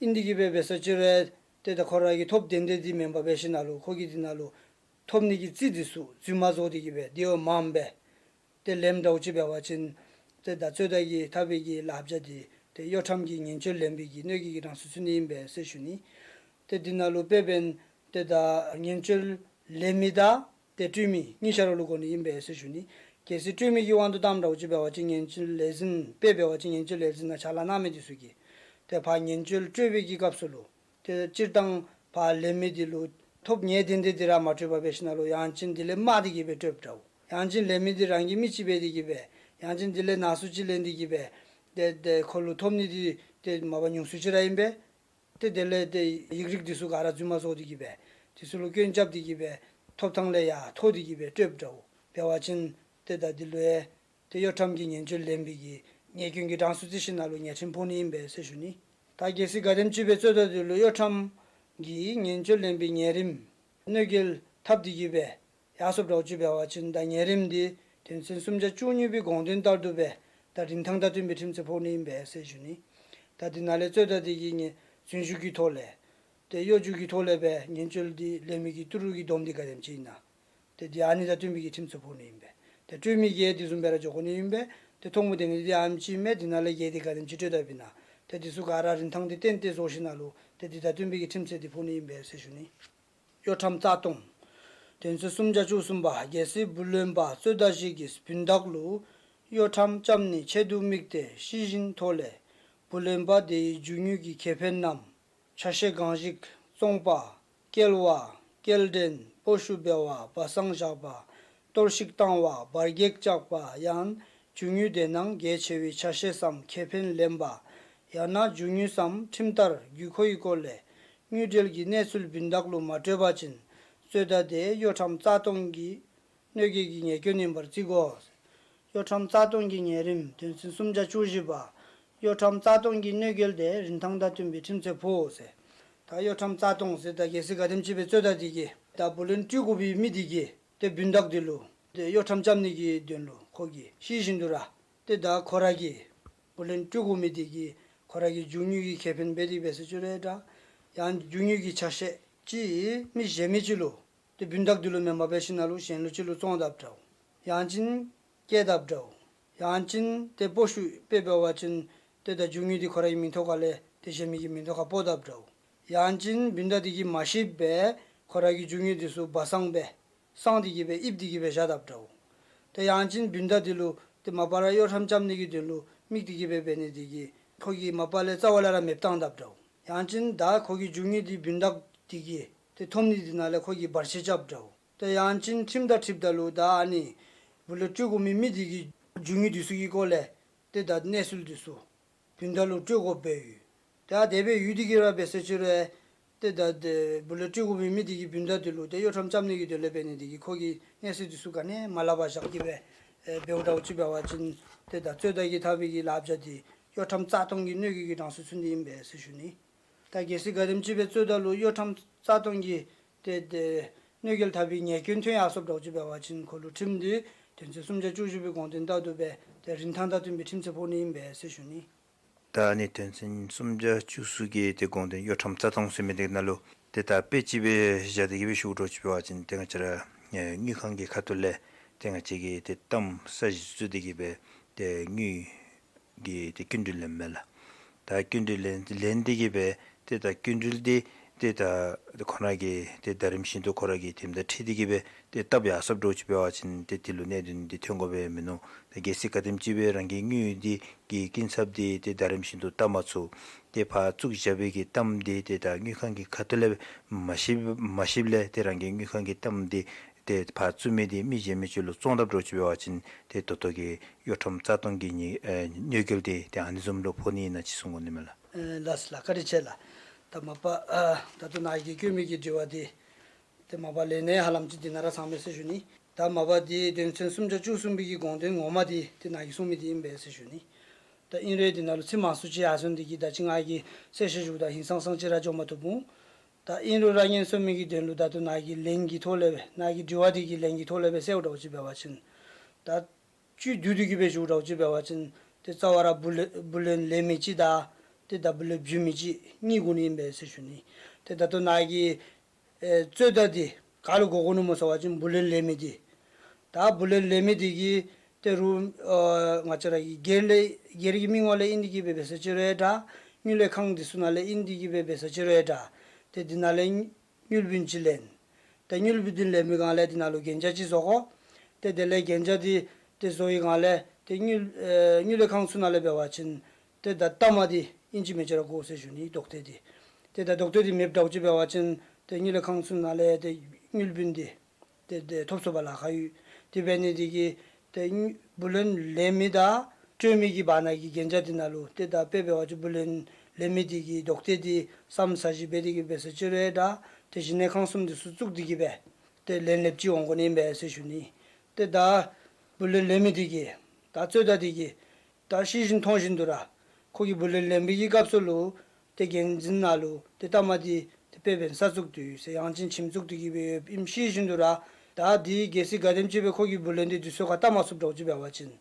ཨིན་ཏེ་གི་སྦེ་འབད་ས་ཅིག་རུང་ཏེ་ད་ཁོ་ར་གིས་ཐོབ་དོན་དེ་དེ་མེན་པར་འབད་ཞིནམ་ལས་ཁོ་གིས་དེ་ནང་ལུ་ཐོབ་ནི་གི་རྩིས་དེ་ཚུ་རྫུན་མ་བཟོ་སྟེ་གི་སྦེ་དེ་བ་མངམ་སྦེ་ཏེ་ལེནམ་འདྲཝ་ཅིག་འབད་བ་ཅིན་ཏེ་ད་རྩོད་ཟླ་གིས་འཐབ་པའི་གི་ལཱ་བྱ་དེ་ཏེ་གཡོ་ཁྲམ་གྱི་ཉེས་སྤྱོད་ལེན་པའི་གི་གནོད་འགེལ་གྱི་གྲངས་སུ་ཚུད་ནི་ཨིན་པས་ཟེར་ཞུ་ནི། ཏེ་དེ་ནང་ལུ་དཔེ་འབདན་ཏེ་ད་ཉེས་སྤྱོད་ལེན་མི་དང་ཏེ་སྤྲོད་མི་གཉིས་ཆ་ར་ལུ་གོ་ནི་ཨིན་པས་ཟེར་ཞུ་ནི། གལ་སྲིད་སྤྲོད་མི་གི་དབང་དུ་བཏངམ་འདྲཝ་ཅིག་འབད་བ་ཅིན་ཉེས་སྤྱོད་ལས་འཛིན་དཔེ་འབད་བ་ཅིན་ཉེས་སྤྱོད་ལས་འཛིན་ནང་ཕྱག་ལཱ་གནང་མི་དེ་ཚུ་གིས་ཏེ་ཕར་ཉེས་སྤྱོད་སྤྲོད་པའི་གི་སྐབས་སུ་ལུ་ཏེ་སྤྱིར་བཏང་ཕར་ལེན་མི་དེ་ལུ་ཐོབ་ངེས་དོན་དེ་དེ་ར་མ་སྤྲོད་པར་འབད་ཞིནམ་ལས་ཡང་ཅིན་དེ་ལས་དམའ་སྟེ་གི་སྦེ་སྤྲོདཔ་འདྲཝ། ཡང་ཅིན་ལེན་མི་དེ་རང་གི་མི་ཅིག་འབད་དེ་གི་སྦེ་ཡང་ཅིན་དེ་ལས་ནང་སུ་ཅིག་ལེན་ཏེ་གི་སྦེ་ཏེ་ཏེ་ཁོ་ལུ་ཐོབ་ནི་དེ་ཏེ་མ་པ་ཉུང་སུ་ཅིག་ར་ཨིན་པས། ཏེ་དེ་ལས་ཏེ་ཡིག་རིགས་དེ་ཚུ་ག་ར་རྫུན་མ་བཟོ་སྟེ་གི་སྦེ་དེ་ཚུ་ལུ་སྐྱོན་རྐྱབ་སྟེ་གི་སྦེ་ཐོབ་ཐང་ལས་ཡར་འཐོར་ཏེ་གི་སྦེ་སྤྲོདཔ་འདྲཝ་འབད་བ་ཅིན་ཏེ་ད་དེ་ལུ་ཡང་ཏེ་གཡོ་ཁྲམ་གྱི་ཉེས་སྤྱོད་ལེན་པའི་གི་ཉེས་སྐྱོན་གྱི་གྲངས་སུ་བརྩི་ཞིནམ་ལས་ཉེས་ཁྲིམས་ཕོག་ནི་ཨིན་པས་ཟེར་ཞུ་ནི། ད་གལ་སྲིད་ག་དེམ་ཅིག་སྦེ་རྩོད་ཟླ་དེ་ལུ་གཡོ་ཁྲམ་གྱི་ཉེས་སྤྱོད་ལེན་པའི་ཉེས་རིམ་གནོད་འགེལ་འཐབ་སྟེ་གི་སྦེ་ཡར་སོངམ་འདྲཝ་ཅིག་འབད་བ་ཅིན་ད་ཉེས་རིམ་དེ་དོན་ཚན་སུམ་བརྒྱ་བཅུ་གཉིས་པའི་དགོངས་དོན་ལྟར་དུ་སྦེ་ད་རིན་ཐང་དང་བསྟུན་པའི་ཁྲིམས་ཚད་ཕོག་ནི་ཨིན་པས་ཟེར་ཞུ་ནི། ད་དེ་ནང་ལས་རྩོད་ཟླ་དེ་གིས་ངེ་རྫུན་ཞུ་གི་ཐོག་ལས་ཏེ་གཡོ་སྒྱུ་གི་ཐོག་ལས་སྦེ་ཉེས་སྤྱོད་དེ་ལེན་མི་གི་ཏི་རུ་གི་བསྡོམས་དེ་ག་དེམ་ཅིག་ཨིན་ན། ཏེ་དེ་ཨ་ནི་དང་བསྟུན་པའི་གི་ཁྲིམས་ཚད་ཕོག་ནི་ཨིན་པས། ཏེ་སྤྲོད་མི་གིས་དེ་བཟུམ་སྦེ་ར་འགྱོ་དགོ་ནི་ཨིན་པས། ཏེ་ཐོག་མུ་དེ་ནི་དེ་ཨ་ནེམ་ཅིག་མས། དེ་ནང་ལས་ག་དེ་ག་དེམ་ཅིག་སྤྲོད་དཔ་ཨིན་ན། ཏེ་དེ་ཚུ་ག་ར་རིན་ཐང་དེ་བསྟན་ཏེ་བཟོ་ཞིནམ་ལས་ཏེ་དེ་དང་བསྟུན་པའི་གི་ཁྲིམས་ཚད་དེ་ཕོག་ནི་ཨིན་པས་ཟེར་ཞུ་ནི། གཡོ་ཁྲམ་རྩ་སྟོང་། དོན་ཚན་སུམ་བརྒྱ་བཅུ་གསུམ་པ། གལ་སྲིད་བུ་ལོན་པ་རྩོད་ཟླ་བཞི་གིས་བུན་བདག་ལུ་གཡོ་ཁྲམ་བཅམ་ནིའི་ཆེད་དུ་དམིགས་ཏེ་ཤི་ཞིནམ་ཐོག་ལས་བུ་ལོན་པ་དེའི་རྒྱུ་དངོས་ཀྱི་ཁེ་ཕན་ནམ་ཆ་ཤས་གང་ཞིག་བཙོངས་པ། བཀལ་བ། བཀལ་འདྲེན། སྤོ་ཤུ་འབད་བ། སྦ་གསང་བཞག་པ། གཏོར་བཤིག་བཏང་བ། འབར་གས་བཅག་པ་ཡང་རྒྱུ་དངོས་དེ་ནང་གལ་ཆེ་བའི་ཆ་ཤས་སམ་ཁེ་ཕན་ལེན་པ། ཡང་ན་རྒྱུ་དངོས་སམ་ཁྲིམས་ལྟར་རྒྱུ་མཁོའི་སྐོར་ལས་དངུལ་འབྲེལ་གྱི་གནས་ཚུལ་བུན་བདག་ལུ་མ་སྤྲོད་པ་ཅིན་རྩོད་ཟླ་དེ་གཡོ་ཁྲམ་རྩ་སྟོང་གི་གནོད་འགེལ་གྱི་ཉེས་སྐྱོན་ཡིན་པར་བརྩི་དགོ། གཡོ་ཁྲམ་རྩ་སྟོང་གི་ཉེས་རིམ། དོན་ཚན་སུམ་བརྒྱ་བཅུ་བཞི་པ། གཡོ་ཁྲམ་རྩ་སྟོང་གི་གནོད་འགེལ་དེ་རིན་ཐང་དང་བསྟུན་པའི་ཁྲིམས་ཚད་ཕོག་ཟེར། ད་གཡོ་ཁྲམ་རྩ་སྟོང་ཟེར་ད་གལ་སྲིད་ག་དེམ་ཅིག་སྦེ་རྩོད་ཟླ་དེ་གིས་ད་བུ་ལོན་སྤྲོད་དགོ་པའི་མི་དེ་གིས་ཏེ་བུན་བདག་དེ་ལུ་ཏེ་གཡོ་ཁྲམ་རྐྱབ་ནི་གི་དོན་ལུ་ཁོ་གིས་ཤི་ཞིནམ་དུ་ར་ཏེ་ད་ཁོ་ར་གི་བུ་ལོན་སྤྲོད་དགོ་མི་དེ་གིས་ཁོ་ར་གི་རྒྱུ་དངོས་ཀྱི་ཁེ་ཕན་འབད་དེ་འབད་ཟེར་ཅི་རུང་འདྲ། ཡང་རྒྱུ་དངོས་ཀྱི་ཆ་ཤས་ཅིག་མི་གཞན་མི་ཅིག་ལུ་ཏེ་བུན་བདག་དེ་ལུ་མེན་པར་འབད་ཞིནམ་ལས་གཞན་ལུ་ཅིག་ལུ་བཙོང་དཔ་འདྲཝ། ཡང་ཅིན་བཀལ་དཔ་འདྲཝ། ཡང་ཅིན་ཏེ་སྤོ་ཤུ་དཔེ་འབད་བ་ཅིན་ཏེ་ད་རྒྱུ་དངོས་དེ་ཁོ་ར་གི་མིང་ཐོག་ཁ་ལས་ཏེ་གཞན་མི་གི་མིང་ཐོག་ཁར་སྤོ་དཔ་འདྲཝ། ཡང་ཅིན་བུན་བདག་དེ་གིས་མ་ཤེས་པར་ཁོ་ར་གི་རྒྱུ་དངོས་དེ་ཚུ་སྦ་གསང་སྦེ་གསང་སྟེ་གི་སྦེ་ཡིབ་སྟེ་གི་སྦེ་བཞག་དཔ་འདྲཝ། ཏེ་ཡང་ཅིན་བུན་བདག་དེ་ལུ་ཏེ་མ་པ་ར་གཡོ་ཁྲམ་རྐྱབ་ནི་གི་དོན་ལུ་དམིགས་ཏེ་གི་སྦེ་འབད་ནི་དེ་གིས་ཁོ་གིས་མ་པ་ལས་རྩ་བ་ལས་ར་མེདཔ་བཏང་དཔ་འདྲཝ། ཡང་ཅིན་ད་ཁོ་གི་རྒྱུ་དངོས་དེ་བུན་བདག་དེ་གིས་ཏེ་ཐོབ་ནི་དེ་ནང་ལས་ཁོ་གིས་བར་ཆད་རྐྱབ་འདྲཝ། ཏེ་ཡང་ཅིན་ཁྲིམས་དང་འཁྲིལཝ་ད་ལུ་ད་ཨ་ནི་བུ་ལོན་སྤྲོད་དགོ་མི་མི་དེ་གི་རྒྱུ་དངོས་དེ་ཚུ་གི་སྐོར་ལས་ཏེ་ད་གནས་ཚུལ་དེ་ཚུ་བུན་བདག་ལུ་སྤྲོད་དགོཔ་སྦེ་ཡོད། ཏེ་ཨ་དེ་སྦེ་ཡོད་དེ་གི་ར་འབད་ཟེར་ཅི་རུང་ཏེ་ད་ཏེ་བུ་ལོན་སྤྲོད་དགོ་མི་མི་དེ་གིས་བུན་བདག་དེ་ལུ་ཏེ་གཡོ་ཁྲམ་རྐྱབ་ནི་གི་དོན་ལས་འབད་ནི་དེ་གིས་ཁོ་གིས་གནས་ཚུལ་དེ་ཚུ་ག་ནི་མ་སླབ་པར་བཞག་གི་སྦེ་ཨེ་འབདཝ་འདྲཝ་ཅིག་འབད་བ་ཅིན་ཏེ་ད་རྩོད་ཟླ་གི་འཐབ་པའི་གི་བསླབ་བྱ་དེ་གཡོ་ཁྲམ་རྩ་སྟོང་གི་གནོད་འགེལ་གྱི་གྲངས་སུ་ཚུད་ནི་ཨིན་པས་ཟེར་ཞུ་ནི། ད་གལ་སྲིད་ག་དེམ་ཅིག་སྦེ་རྩོད་ཟླ་ལུ་གཡོ་ཁྲམ་རྩ་སྟོང་གི་ཏེ་ཏེ་གནོད་འགེལ་འཐབ་པའི་ཉེས་སྐྱོན་ཐོན་ཡར་སོཔ་འདྲཝ་ཅིག་འབད་བ་ཅིན་ཁོ་ལུ་ཁྲིམས་དེ་དོན་ཚན་སུམ་བརྒྱ་བཅུ་བཞི་པའི་དགོངས་དོན་ལྟར་དུ་སྦེ་ཏེ་རིན་ཐང་དང་བསྟུན་པའི་ཁྲིམས་ཚད་ཕོག་ནི་ཨིན་པས་ཟེར་ཞུ་ནི། ད་ཨ་ནི་དོན་ཚན་སུམ་བརྒྱ་བཅུ་གསུམ་གྱི་ཏེ་དགོངས་དོན་གཡོ་ཁྲམ་རྩ་སྟོང་ཟེར་མི་དེ་ནང་ལུ་ཏེ་ད་དཔེ་ཅིག་སྦེ་བཞག་སྟེ་གི་སྦེ་ཞུཝ་འདྲཝ་ཅིག་འབད་བ་ཅིན་ཏེ་ང་བཅས་ར་ཨེ་དངུལ་ཁང་གི་ཁ་ཐུག་ལས་ཏེ་ང་བཅས་ཀྱིས་ཏེ་གཏམ་ས་གཞི་བཙུགས་ཏེ་གི་སྦེ་ཏེ་དངུལ་གྱི་ཏེ་སྐྱིན་འགྲུལ་ལེནམ་མས་ལགས། ད་སྐྱིན་འགྲུལ་ལེན་ལེན་ཏེ་གི་སྦེ་ཏེ་ད་སྐྱིན་འགྲུལ་འདི་ཏེ་ད་ཁོ་ར་གི་ཏེ་ཟླ་རིམ་བཞིན་དུ་ཁོ་ར་གི་དེ་མ་ད་འཁྲིལ་ཏེ་གི་སྦེ་ཏེ་བཏབ་ཡར་སོཔ་འདྲཝ་ཅིག་འབད་བ་ཅིན་ཏེ་དེ་ལུ་གནད་དོན་འདི་ཐོན་དགོཔ་སྦེ་མིན་ནུག། ད་གལ་སྲིད་ག་དེམ་ཅིག་སྦེ་རང་གི་དངུལ་འདི་གི་སྐྱིན་ཚབ་འདི་ཏེ་ཟླ་རིམ་བཞིན་དུ་བཏབ་མ་ཚུགས། ཏེ་ཕར་བཙུགས་བཞག་པའི་གི་གཏམ་འདི་ཏེ་ད་དངུལ་ཁང་གི་ཁ་ཐུག་ལས་མ་ཤེས་མ་ཤེསཔ་ལས་ཏེ་རང་གི་དངུལ་ཁང་གི་གཏམ་འདི་ཏེ་ཕར་བཙུགས་མི་འདི་མི་གཞན་མི་ཅིག་ལུ་བཙོང་དཔ་འདྲཝ་ཅིག་འབད་བ་ཅིན་ཏེ་ད་ལྟོ་གི་གཡོ་ཁྲམ་རྩ་སྟོང་གི་ཉེས་ཨེ་གནོད་འགེལ་འདི་ཏེ་ཨ་ནི་བཟུམ་ལུ་ཕོག་ནི་ཨིན་ན་ཅིག་གསུང་དགོ་ནི་མས་ལགས། ཨེ་ལགས་སོ་ལགས། བཀའ་དྲིན་ཆེ་ལགས། ད་མ་པ་ཨ་ད་ལྟོ་ནཱ་གིས་བཀོད་མི་གི་དྲི་བ་འདི་ཏེ་མ་པ་ལན་ནི་ཧ་ལམ་ཅིག་འདི་ནང་ར་ཚང་མས་ཟེར་ཞུ་ནི། ད་མ་པ་འདི་དོན་ཚན་སུམ་བརྒྱ་བཅུ་གསུམ་པའི་གི་དགོངས་དོན་ངོ་མ་འདི་ཏེ་ནཱ་གིས་གསུངས་མི་འདི་ཨིན་པས་ཟེར་ཞུ་ནི། ད་ཨིན་རུང་འདི་ནང་ལུ་ཚིག་མང་སུ་ཅིག་ཡར་སོང་སྟེ་གི་ད་ཅི་ང་གིས་གསལ་བཤད་ཞུཝ་ད་ཧིང་སངས་ས་ཅིག་ར་འགྱོ་མ་བཏུབ་འོང་། ད་ཨིན་རུང་ར་ཉན་སོང་མི་གི་དོན་ལུ་ད་ལྟོ་ནཱ་གི་ལན་གྱི་ཐོག་ལས་སྦེ་ནཱ་གི་དྲི་བ་འདི་གི་ལན་གྱི་ཐོག་ལས་སྦེ་ཟེརཝ་འདྲཝ་ཅིག་འབད་བ་ཅིན་ད་བཅུད་བསྡུ་སྟེ་གི་སྦེ་ཞུཝ་འདྲཝ་ཅིག་འབད་བ་ཅིན་ཏེ་རྩ་བ་ར་བུ་ལོན་བུ་ལོན་ལེན་མི་ཅིག་དང་ཏེ་ད་བུ་ལོན་བྱིན་མི་ཅིག་གཉིས་དགོ་ནི་ཨིན་པས་ཟེར་ཞུ་ནི། ཏེ་ད་ལྟོ་ནཱ་གིས་ཨེ་རྩོད་ཟླ་འདི་ག་ལུ་གོ་དགོ་ནི་སྨོ་ཟེར་བ་ཅིན་བུ་ལོན་ལེན་མི་འདི། ད་བུ་ལོན་ལེན་མི་འདི་གིས་ཏེ་རུང་ཨ་ང་བཅས་ར་གི་སྒེར་ལས་སྒེར་གྱི་མིང་ངོ་ལས་ཨིན་ཏེ་གི་སྦེ་འབད་ཟེར་ཅི་རུང་འདྲ། དངུལ་ལས་ཁང་འདི་ཚུ་ནང་ལས་ཨིན་ཏེ་གི་སྦེ་འབད་ཟེར་ཅི་རུང་འདྲ། ཏེ་འདི་ནང་ལས་དངུལ་བུན་ཅིག་ལེན། ཏེ་དངུལ་བུན་འདི་ལེན་པའི་སྒང་ལས་འདི་ནང་ལུ་གན་རྒྱ་ཅིག་བཟོ་དགོ། ཏེ་དེ་ལས་གན་རྒྱ་འདི་ཏེ་བཟོ་བའི་སྒང་ལས་ཏེ་དངུལ་ཨེ་དངུལ་ལས་ཁང་ཚུ་ནང་ལས་འབད་བ་ཅིན་ཏེ་ད་གཏའ་མ་འདི་ཨིན་ཅི་མིན་ཅི་ར་དགོ་ཟེར་ཞུ་ནི། རྡོག་ཐེ་འདི། ཏེ་ད་རྡོག་ཐེ་འདི་མེདཔ་འདྲཝ་ཅིག་འབད་བ་ཅིན་ཏེ་དངུལ་ལས་ཁང་ཚུ་ནང་ལས་ཏེ་དངུལ་བུན་འདི་ཏེ་ཏེ་ཐོབ་ཚུགས་པར་ལཱ་ཁག་ཡོད། དེ་འབད་ནི་འདི་གིས་ཏེ་བུ་ལོན་ལེན་མི་དང་སྤྲོད་མི་གི་བར་ན་གི་གན་རྒྱ་འདི་ནང་ལུ་ཏེ་ད་དཔེ་འབད་བ་ཅིན་བུ་ལོན་ལེན་མི་འདི་གིས་རྡོག་ཐེ་འདི་ཟམ་ཟ་ཞིནམ་འབད་དེ་གི་འབད་ཟེར་ཅི་རུང་འདྲ། ཏེ་གཞི་གནས་ཁང་གསུམ་འདི་ཚུ་བཙུགས་ཏེ་གི་སྦེ་ཏེ་ལེན་ལེནམ་ཅིག་འོང་དགོ་ནི་ཨིན་པས་ཟེར་ཞུ་ནི། ཏེ་ད་བུ་ལོན་ལེན་མི་འདི་གིས་ད་རྩོད་ཟླ་འདི་གིས་ད་ཤེས་བཞིན་མཐོང་བཞིན་དུ་ར་ཁོ་གིས་བུ་ལོན་ལེན་པའི་གི་སྐབས་སུ་ལུ་ཏེ་འགན་འཛིན་ནང་ལུ་ཏེ་གཏའ་མ་འདི་ཏེ་དཔེ་འབད་ས་བཙུགས་ཏེ་ཡོད་ཟེར། ཡང་ཅིན་ཁྱིམ་བཙུགས་ཏེ་གི་སྦེ་ཡོདཔ་ཨིནམ་ཤེས་བཞིན་དུ་ར་ད་འདི་གལ་སྲིད་ག་དེམ་ཅིག་སྦེ་ཁོ་གིས་བུ་ལོན་འདི་དུས་ཚོད་ཁར་བཏབ་མ་ཚུགསཔ་འདྲཝ་ཅིག་འབད་བ་ཅིན་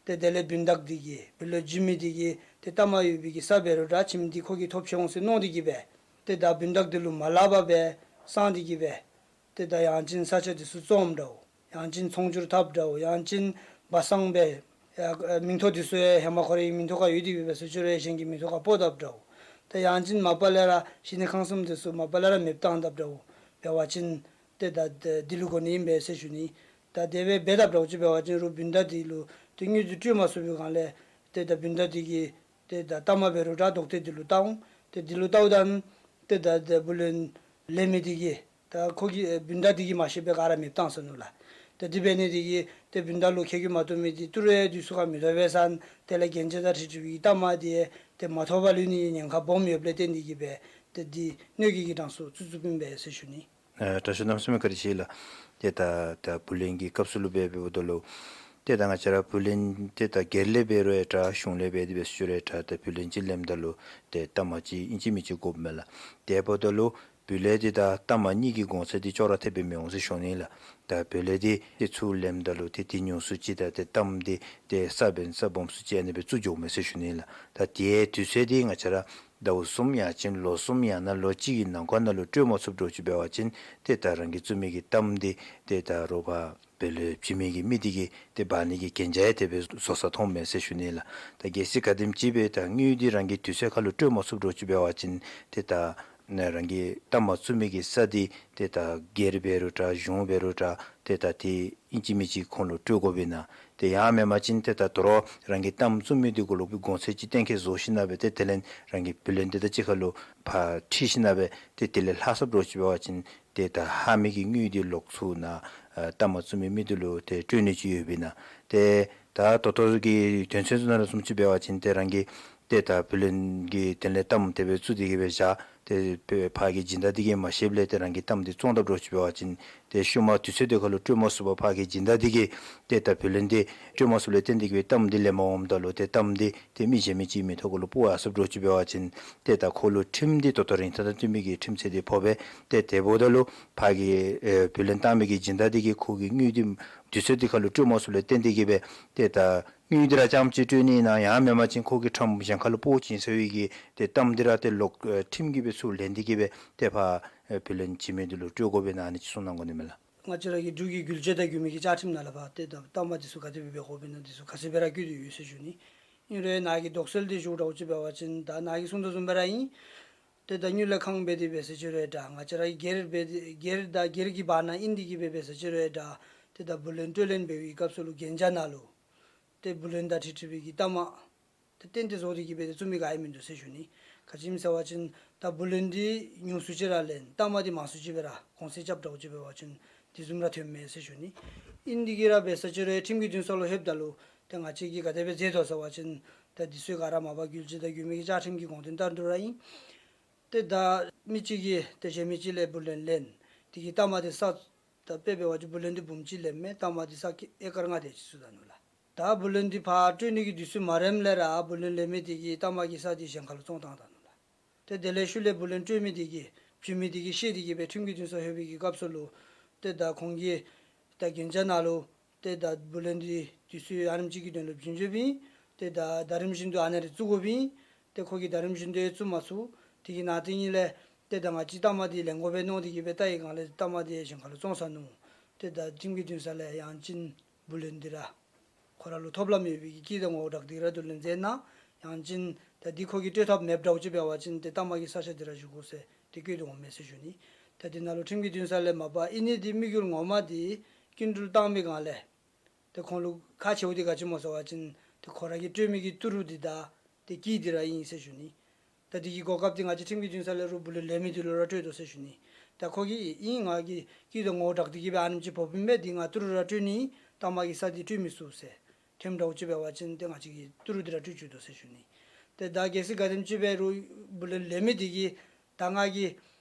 ཏེ་དེ་ལས་བུན་བདག་འདི་གིས་བུ་ལོན་བྱིན་མི་འདི་གིས་ཏེ་གཏའ་མ་ཡོད་པའི་གི་ས་འབད་རུང་འདྲ་ཁྱིམ་འདི་ཁོ་གིས་ཐོབ་ཆི་འོང་ཟེར་མནོ་སྟེ་གི་སྦེ་ཏེ་ད་བུན་བདག་འདི་ལུ་མ་སླབ་པར་སྦེ་གསང་སྟེ་གི་སྦེ་ཏེ་ད་ཡང་ཅིན་ས་ཆ་འདི་ཚུ་བཙོངམ་འདྲཝ། ཡང་ཅིན་ཚོང་སྒྱུར་འཐབ་འདྲཝ། ཡང་ཅིན་སྦ་གསང་སྦེ་ཡ་མིང་ཐོ་འདི་ཚུ་ཡང་ཧེ་མ་ཁོ་རའི་མིང་ཐོག་ཁར་ཡོད་དེ་སྦེ་འབད་ཟེར་ཅི་རུང་གཞན་གྱི་མིང་ཐོག་ཁར་སྤོ་དཔ་འདྲཝ། ཏེ་ཡང་ཅིན་མ་པ་ལས་ར་གཞི་གནས་ཁང་གསུམ་འདི་ཚུ་མ་པ་ལས་ར་མེདཔ་བཏང་དཔ་འདྲཝ། འབད་བ་ཅིན་ཏེ་ད་འདི་ལུ་དགོ་ནི་ཨིན་པས་ཟེར་ཞུ་ནི། ད་དེ་སྦེ་འབད་དཔ་འདྲཝ་ཅིག་འབད་བ་ཅིན་རུང་བུན་བདག་འདི་ལུ་ཏེ་དངུལ་འདི་སྤྲོད་མ་ཚུགས་པའི་སྒང་ལས་ཏེ་ད་བུན་བདག་འདི་གིས་ཏེ་ད་གཏའ་མ་འབད་རུང་དྲག་ལྡོག་ཐེབས་འདི་ལུ་བལྟ་འོང་། ཏེ་འདི་ལུ་བལྟཝ་ད་ཏེ་ད་ད་བུ་ལོན་ལེན་མི་འདི་གིས་ད་ཁོ་གིས་ཨེ་བུན་བདག་འདི་གིས་མ་ཤེས་པར་ག་ར་མེདཔ་བཏང་སོ་ནུག་ལགས། ཏེ་འདི་འབད་ནི་འདི་གིས་ཏེ་བུན་བདག་ལུ་ཁེ་གི་མ་ཐོབ་མི་འདི་ཏི་རུ་ཡང་དུས་ཚོད་ཁར་མི་ཐོབ་པས་ཟེར་ཏེ་ལས་གན་རྐྱལ་དང་འཁྲིལ་འཁྲིལ་བའི་གཏའ་མ་འདི་ཏེ་མ་ཐོབ་པར་ལུས་ནི་ཉེན་ཁ་སྦོམ་ཡོདཔ་ལས་བརྟེན་འདི་གིས་སྦེ་ཏེ་འདི་གནོད་འགེལ་གྱི་གྲངས་སུ་བཙུགས་བཙུགསཔ་ཨིན་པས་ཟེར་ཞུ་ནི། ཨ་དྲག་ཤོས་རྣམ་གསུམ་བཀའ་དྲིན་ཆེ་ལགས། ཏེ་ད་ད་བུ་ལོན་གྱི་སྐབས་སུ་ལུ་འབད་འབདཝ་ད་ལུ་ཏེ་ད་ང་བཅས་ར་བུ་ལོན་ཏེ་ད་སྒེར་ལས་འབད་རུང་ཡང་དྲག་གཞུང་ལས་འབད་དེ་འབད་ཟེར་ཞུ་རུང་ཡང་དྲག་ད་བུ་ལོན་ཅིག་ལེནམ་ད་ལུ་ཏེ་གཏའ་མ་ཅིག་ཨིན་ཅི་མིན་ཅི་དགོཔ་མས་ལགས། དེ་འབདཝ་ད་ལུ་བུ་ལོན་འདི་དང་གཏའ་མ་གཉིས་ཀྱི་གོང་ཚད་འདི་ཅོག་ར་འཐདཔ་སྦེ་མི་འོང་ཟེར་ཞུ་ནི་ལགས། ད་བུ་ལོན་འདི་ཏེ་ཚུར་ལེནམ་ད་ལུ་ཏེ་འདི་ཉུང་སུ་ཅིག་དང་ཏེ་གཏའ་མ་འདི་ཏེ་ས་འབེན་ས་སྦོམ་སུ་ཅིག་ཨ་ནི་སྦེ་བཙུགས་འགྱོཝ་མས་ཟེར་ཞུ་ནི་ལགས། ད་དེའི་དུས་ཚོད་འདི་ང་བཅས་ར་ཟླཝ་གསུམ་ཡང་ཅིན་ལོ་གསུམ་ཡང་ན་ལོ་གཅིག་གི་ནང་འཁོད་ནང་ལུ་སྤྲོད་མ་ཚུགསཔ་འདྲཝ་ཅིག་འབད་བ་ཅིན་ཏེ་ད་རང་གིས་བཙུགས་མི་གི་གཏའ་མ་འདི་ཏེ་ད་རོགས་པ་བུ་ལོན་བྱིན་མི་གི་མི་འདི་གིས་ཏེ་འབག་ནི་གི་གན་རྐྱལ་ཡང་དེ་སྦེ་བཟོ་ས་མཐོངམ་མས་ཟེར་ཞུ་ནི་ལགས། ད་གལ་སྲིད་ག་དེམ་ཅིག་སྦེ་ད་དངུལ་འདི་རང་གི་དུས་ཚོད་ཁར་ལུ་སྤྲོད་མ་ཚུགསཔ་འདྲཝ་ཅིག་འབད་བ་ཅིན་ཏེ་ད་ནཱ་རང་གི་གཏའ་མ་བཙུགས་མི་གི་ས་འདི་ཏེ་ད་སྒེར་འབད་རུང་དྲག་གཞུང་འབད་རུང་དྲག་ཏེ་ད་ཏེ་ཨིན་ཅི་མིན་ཅི་ཁོང་ལུ་སྤྲོད་དགོ་པས་ན། ཏེ་ཡང་མེན་པ་ཅིན་ཏེ་ད་དོ་རུང་རང་གི་གཏའ་མ་བཙུགས་མི་འདི་གུ་ལུ་གོང་ཚད་ཅིག་གཏན་འཁེལ་བཟོ་ཞིན་ན་སྦེ་ཏེ་དེ་ལས་རང་གི་བུ་ལོན་འདི་དང་གཅིག་ཁར་ལུ་ཕར་འཁྲིལ་ཞིན་ན་སྦེ་ཏེ་དེ་ལས་ལྷག་སོཔ་འདྲཝ་ཅིག་འབད་བ་ཅིན་ཏེ་ད་ལྷག་མི་གི་དངུལ་འདི་ལོག་ཚུར་ནཱ་ཨ་གཏའ་མ་བཙུགས་མི་མི་འདི་ལུ་ཏེ་སྤྲོད་ནི་ཅིག་ཡོདཔ་ཨིན་ན། ཏེ་ད་ད་ལྟོ་གི་དོན་ཚན་ཚུ་ནང་ལུ་བཟུམ་ཅིག་འབད་བ་ཅིན་ཏེ་རང་གི་ཏེ་ད་བུ་ལོན་གྱི་དེ་ལས་གཏའ་མ་དེ་སྦེ་བཙུགས་ཏེ་གི་སྦེ་བཞག། ཏེ་ཕར་གྱི་སྦྱིན་བདག་འདི་གིས་མ་ཤེསཔ་ལས་ཏེ་རང་གི་གཏའ་མ་འདི་བཙོངམ་ད་འདྲཝ་ཅིག་འབད་བ་ཅིན་ཏེ་ཤུལ་མ་དུས་ཚོད་དེ་ཁར་ལུ་སྤྲོད་མ་ཚུགས་པར་ཕར་གྱི་སྦྱིན་བདག་འདི་གིས་ཏེ་ད་བུ་ལོན་འདི་སྤྲོད་མ་ཚུགསཔ་ལས་བརྟེན་ཏེ་གི་སྦེ་གཏའ་མ་འདི་ལེན་པར་འོངམ་ད་ལུ་ཏེ་གཏའ་མ་འདི་ཏེ་མི་གཞན་མི་ཅིག་མིང་ཐོ་གུ་ལུ་སྤོ་ཡར་སོཔ་འདྲཝ་ཅིག་འབད་བ་ཅིན་ཏེ་ད་ཁོ་ལུ་ཁྲིམས་འདི་ད་ལྟོ་རིང་ཐག་དང་བསྟུན་མི་གི་ཁྲིམས་ཆད་འདི་ཕོག་པས། ཏེ་དེ་འབདཝ་ད་ལུ་ཕར་གྱི་ཨེ་བུ་ལོན་བཏང་མི་གི་སྦྱིན་བདག་འདི་གིས་ཁོ་གི་དངུལ་འདི་དུས་ཚོད་འདི་ཁར་ལུ་སྤྲོད་མ་ཚུགསཔ་ལས་བརྟེན་ཏེ་གི་སྦེ་ཏེ་ད་དངུལ་འདི་ར་རྐྱངམ་ཅིག་སྤྲོད་ནི་ཨིན་ན་ཡང་མེན་པ་ཅིན་ཁོ་གི་ཁྲམ་གཞན་ཁར་ལུ་སྤོ་བྱིན་ཟེར་བའི་གི་ཏེ་གཏའ་མ་འདི་ར་ཏེ་ལོག་ཨེ་ཁྲིམས་ཀྱིས་སྦེ་ཚུར་ལེན་ཏེ་གི་སྦེ་ཏེ་ཕར་ཨེ་བུ་ལོན་བྱིན་མི་འདི་ལུ་སྤྲོད་དགོ་པས་ན། ཨ་ནི་ཅིག་གསུང་གནང་དགོ་ནི་མས་ལགས། ང་བཅས་ར་གི་འབྲུག་གི་རྒྱུ་ཆ་དང་རྒྱུ་མི་གི་བཅའ་ཁྲིམས་ནང་ལུ་ཕར་ཏེ་ད་གཏའ་མ་འདི་ཚུ་ག་དེ་སྦེ་འབད་དགོཔ་ཨིན་ན་འདི་ཚུ་ཁ་གསལ་སྦེ་ར་བཀོད་དེ་ཡོད་ཟེར་ཞུ་ནི། ཨིན་རུང་ནཱ་གི་དོགས་སེལ་འདི་ཞུཝ་འདྲཝ་ཅིག་འབད་བ་ཅིན་ད་ནཱ་གིས་གསུང་དོ་བཟུམ་སྦེ་ར་ཨིན། ཏེ་ད་དངུལ་ལས་ཁང་འབད་དེ་འབད་ཟེར་ཅི་རུང་ཡང་དྲག། ང་བཅས་ར་གི་སྒེར་འབད་དེ་སྒེར་དང་སྒེར་གྱི་བར་ན་ཨིན་ཏེ་གི་སྦེ་འབད་ཟེར་ཅི་རུང་ཡང་དྲག། ཏེ་ད་བུ་ལོན་སྤྲོད་ལེན་འབད་བའི་སྐབས་སུ་ལུ་གན་རྐྱལ་ནང་ལུ་ཏེ་བུ་ལོན་དང་འཁྲིལ་འཁྲིལ་བའི་གི་གཏའ་མ་ཏེ་གཏན་གཏན་བཟོ་སྟེ་གི་སྦེ་ཏེ་བཙུགས་མི་ག་ཡང་མིན་འདུག་ཟེར་ཞུ་ནི། ག་ཅི་སྨོ་ཟེར་བ་ཅིན་ད་བུ་ལོན་འདི་ཉུང་སུ་ཅིག་ར་ལེན་གཏའ་མ་འདི་མང་སུ་ཅིག་སྦེ་ར་གོང་ཚད་རྐྱབ་འདྲཝ་ཅིག་འབད་བ་ཅིན་དེ་བཟུམ་ར་ཐོནམ་མས་ཟེར་ཞུ་ནི། ཨིན་ཏེ་གི་ར་འབད་ཟེར་ཅི་རུང་ཡང་ཁྲིམས་ཀྱི་འདུན་ས་ལུ་ལྷོདཔ་ད་ལུ་ཏེ་ང་བཅས་ཀྱིས་ག་དེ་སྦེ་མཛད་དོ་ཟེར་བ་ཅིན་ད་འདི་ཚུ་ག་ར་མ་པ་རྒྱུ་ཆ་དང་རྒྱུ་མི་གི་བཅའ་ཁྲིམས་ཀྱི་དགོངས་དོན་ལྟར་དུ་ར་ཨིན། ཏེ་ད་མི་གཅིག་གིས་ཏེ་གཞན་མི་གཅིག་ལས་བུ་ལོན་ལེན། དེ་གི་གཏའ་མ་འདི་ས་ད་དཔེ་འབད་བ་ཅིན་བུ་ལོན་འདི་འབུམ་གཅིག་ལེནམ་མས། གཏའ་མ་འདི་ས་ཀི་ཨེ་ཀར་ལྔ་དེ་ཅིག་ཚུད་ད་ནུག་ལགས། ད་བུ་ལོན་འདི་ཕར་སྤྲོད་ནི་གི་དུས་ཚོད་མ་རནམ་ལས་ར་བུ་ལོན་ལེན་མི་དེ་གིས་གཏའ་མ་གི་ས་འདི་གཞན་ཁར་ལུ་བཙོང་བཏང་ད་ནུག་ལགས། ཏེ་དེ་ལས་ཤུལ་ལས་བུ་ལོན་སྤྲོད་མི་དེ་གིས་བྱིན་མི་དེ་གིས་ཤེས་ཏེ་གི་སྦེ་ཁྲིམས་ཀྱི་འདུན་ས་ལྷོད་པའི་གི་སྐབས་སུ་ལུ་ཏེ་ད་ཁོང་གིས་ད་གན་རྐྱལ་ནང་ལུ་ཏེ་ད་བུ་ལོན་འདི་དུས་ཚོད་ཨ་ནེམ་ཅིག་གི་དོན་ལུ་བྱིན་འགྱོཝ་ཨིན། ཏེ་ད་ཟླ་རིམ་བཞིན་དུ་ཨ་ནཱ་རེ་བཙུགས་དགོཔ་ཨིན། ཏེ་ཁོ་གིས་ཟླ་རིམ་བཞིན་དུ་ཡང་བཙུགས་མ་ཚུགས། དེ་གི་ནང་དེ་ཉིད་ལས་ཏེ་ད་ང་བཅས་གཏའ་མ་འདི་ལེན་དགོ་པས་མནོ་སྟེ་གི་སྦེ་བལྟ་བའི་སྒང་ལས་གཏའ་མ་འདི་གཞན་ཁར་ལུ་བཙོང་ཚར་ནུག། ཏེ་ད་ཁྲིམས་ཀྱི་འདུན་ས་ལས་ཡང་ཅིན་བུ་ལོན་འདི་ར་ཁོ་ར་ལུ་ཐོབ་ལམ་ཡོད་པའི་གི་སྐྱིད་དང་ངོ་བོ་དྲག་སྟེ་ར་བསྡུ་ལེན་མཛད་གནང་། ཡང་ཅིན་ད་འདི་ཁོ་གིས་སྤྲོད་ཐབས་མེདཔ་འདྲཝ་ཅིག་འབད་བ་ཅིན་ཏེ་གཏའ་མ་གི་ས་ཆ་འདི་ར་བཞུ་དགོ་ཟེར་ཏེ་བཀོད་དེ་འོངམ་མས་ཟེར་ཞུ་ནི། ད་འདི་ནང་ལུ་ཁྲིམས་ཀྱི་འདུན་ས་ལས་མ་པ་ཨིན་ནི་འདི་དམིགས་ཡུལ་ངོ་མ་འདི་སྐྱིན་འགྲུལ་བཏང་མི་སྒང་ལས་ཏེ་ཁོང་ལུ་ཁག་ཆེཝ་འདི་ག་ཅི་སྨོ་ཟེར་བ་ཅིན་ཏེ་ཁོ་ར་གིས་སྤྲོད་མི་གི་ཏི་རུ་འདི་དང་ཏེ་སྐྱིད་འདི་ར་ཨིན་ཟེར་ཞུ་ནི། ད་འདི་གི་གོ་སྐབས་འདི་ང་བཅས་ཁྲིམས་ཀྱི་འདུན་ས་ལས་རུང་བུ་ལོན་ལེན་མི་འདི་ལུ་ར་སྤྲོད་དོ་ཟེར་ཞུ་ནི། ད་ཁོ་གིས་ཨིན་ང་གིས་སྐྱིད་དང་ངོ་བོ་དྲག་སྟེ་གི་སྦེ་ཨ་ནེམ་ཅིག་འབོ་བུ་མས། འདི་ང་ཏི་རུ་ར་སྤྲོད་ནི་ཨིན། གཏའ་མ་གི་ས་འདི་སྤྲོད་མི་ཚུགས་ཟེར་ཐོནམ་འདྲཝ་ཅིག་འབད་བ་ཅིན་ཏེ་ང་བཅས་ཀྱིས་ཏི་རུ་འདི་ར་སྤྲོད་བཅུག་དོ་ཟེར་ཞུ་ནི། ཏེ་ད་གལ་སྲིད་ག་དེམ་ཅིག་འབད་རུང་བུ་ལོན་ལེན་མི་འདི་གིས་ད་ང་གིས་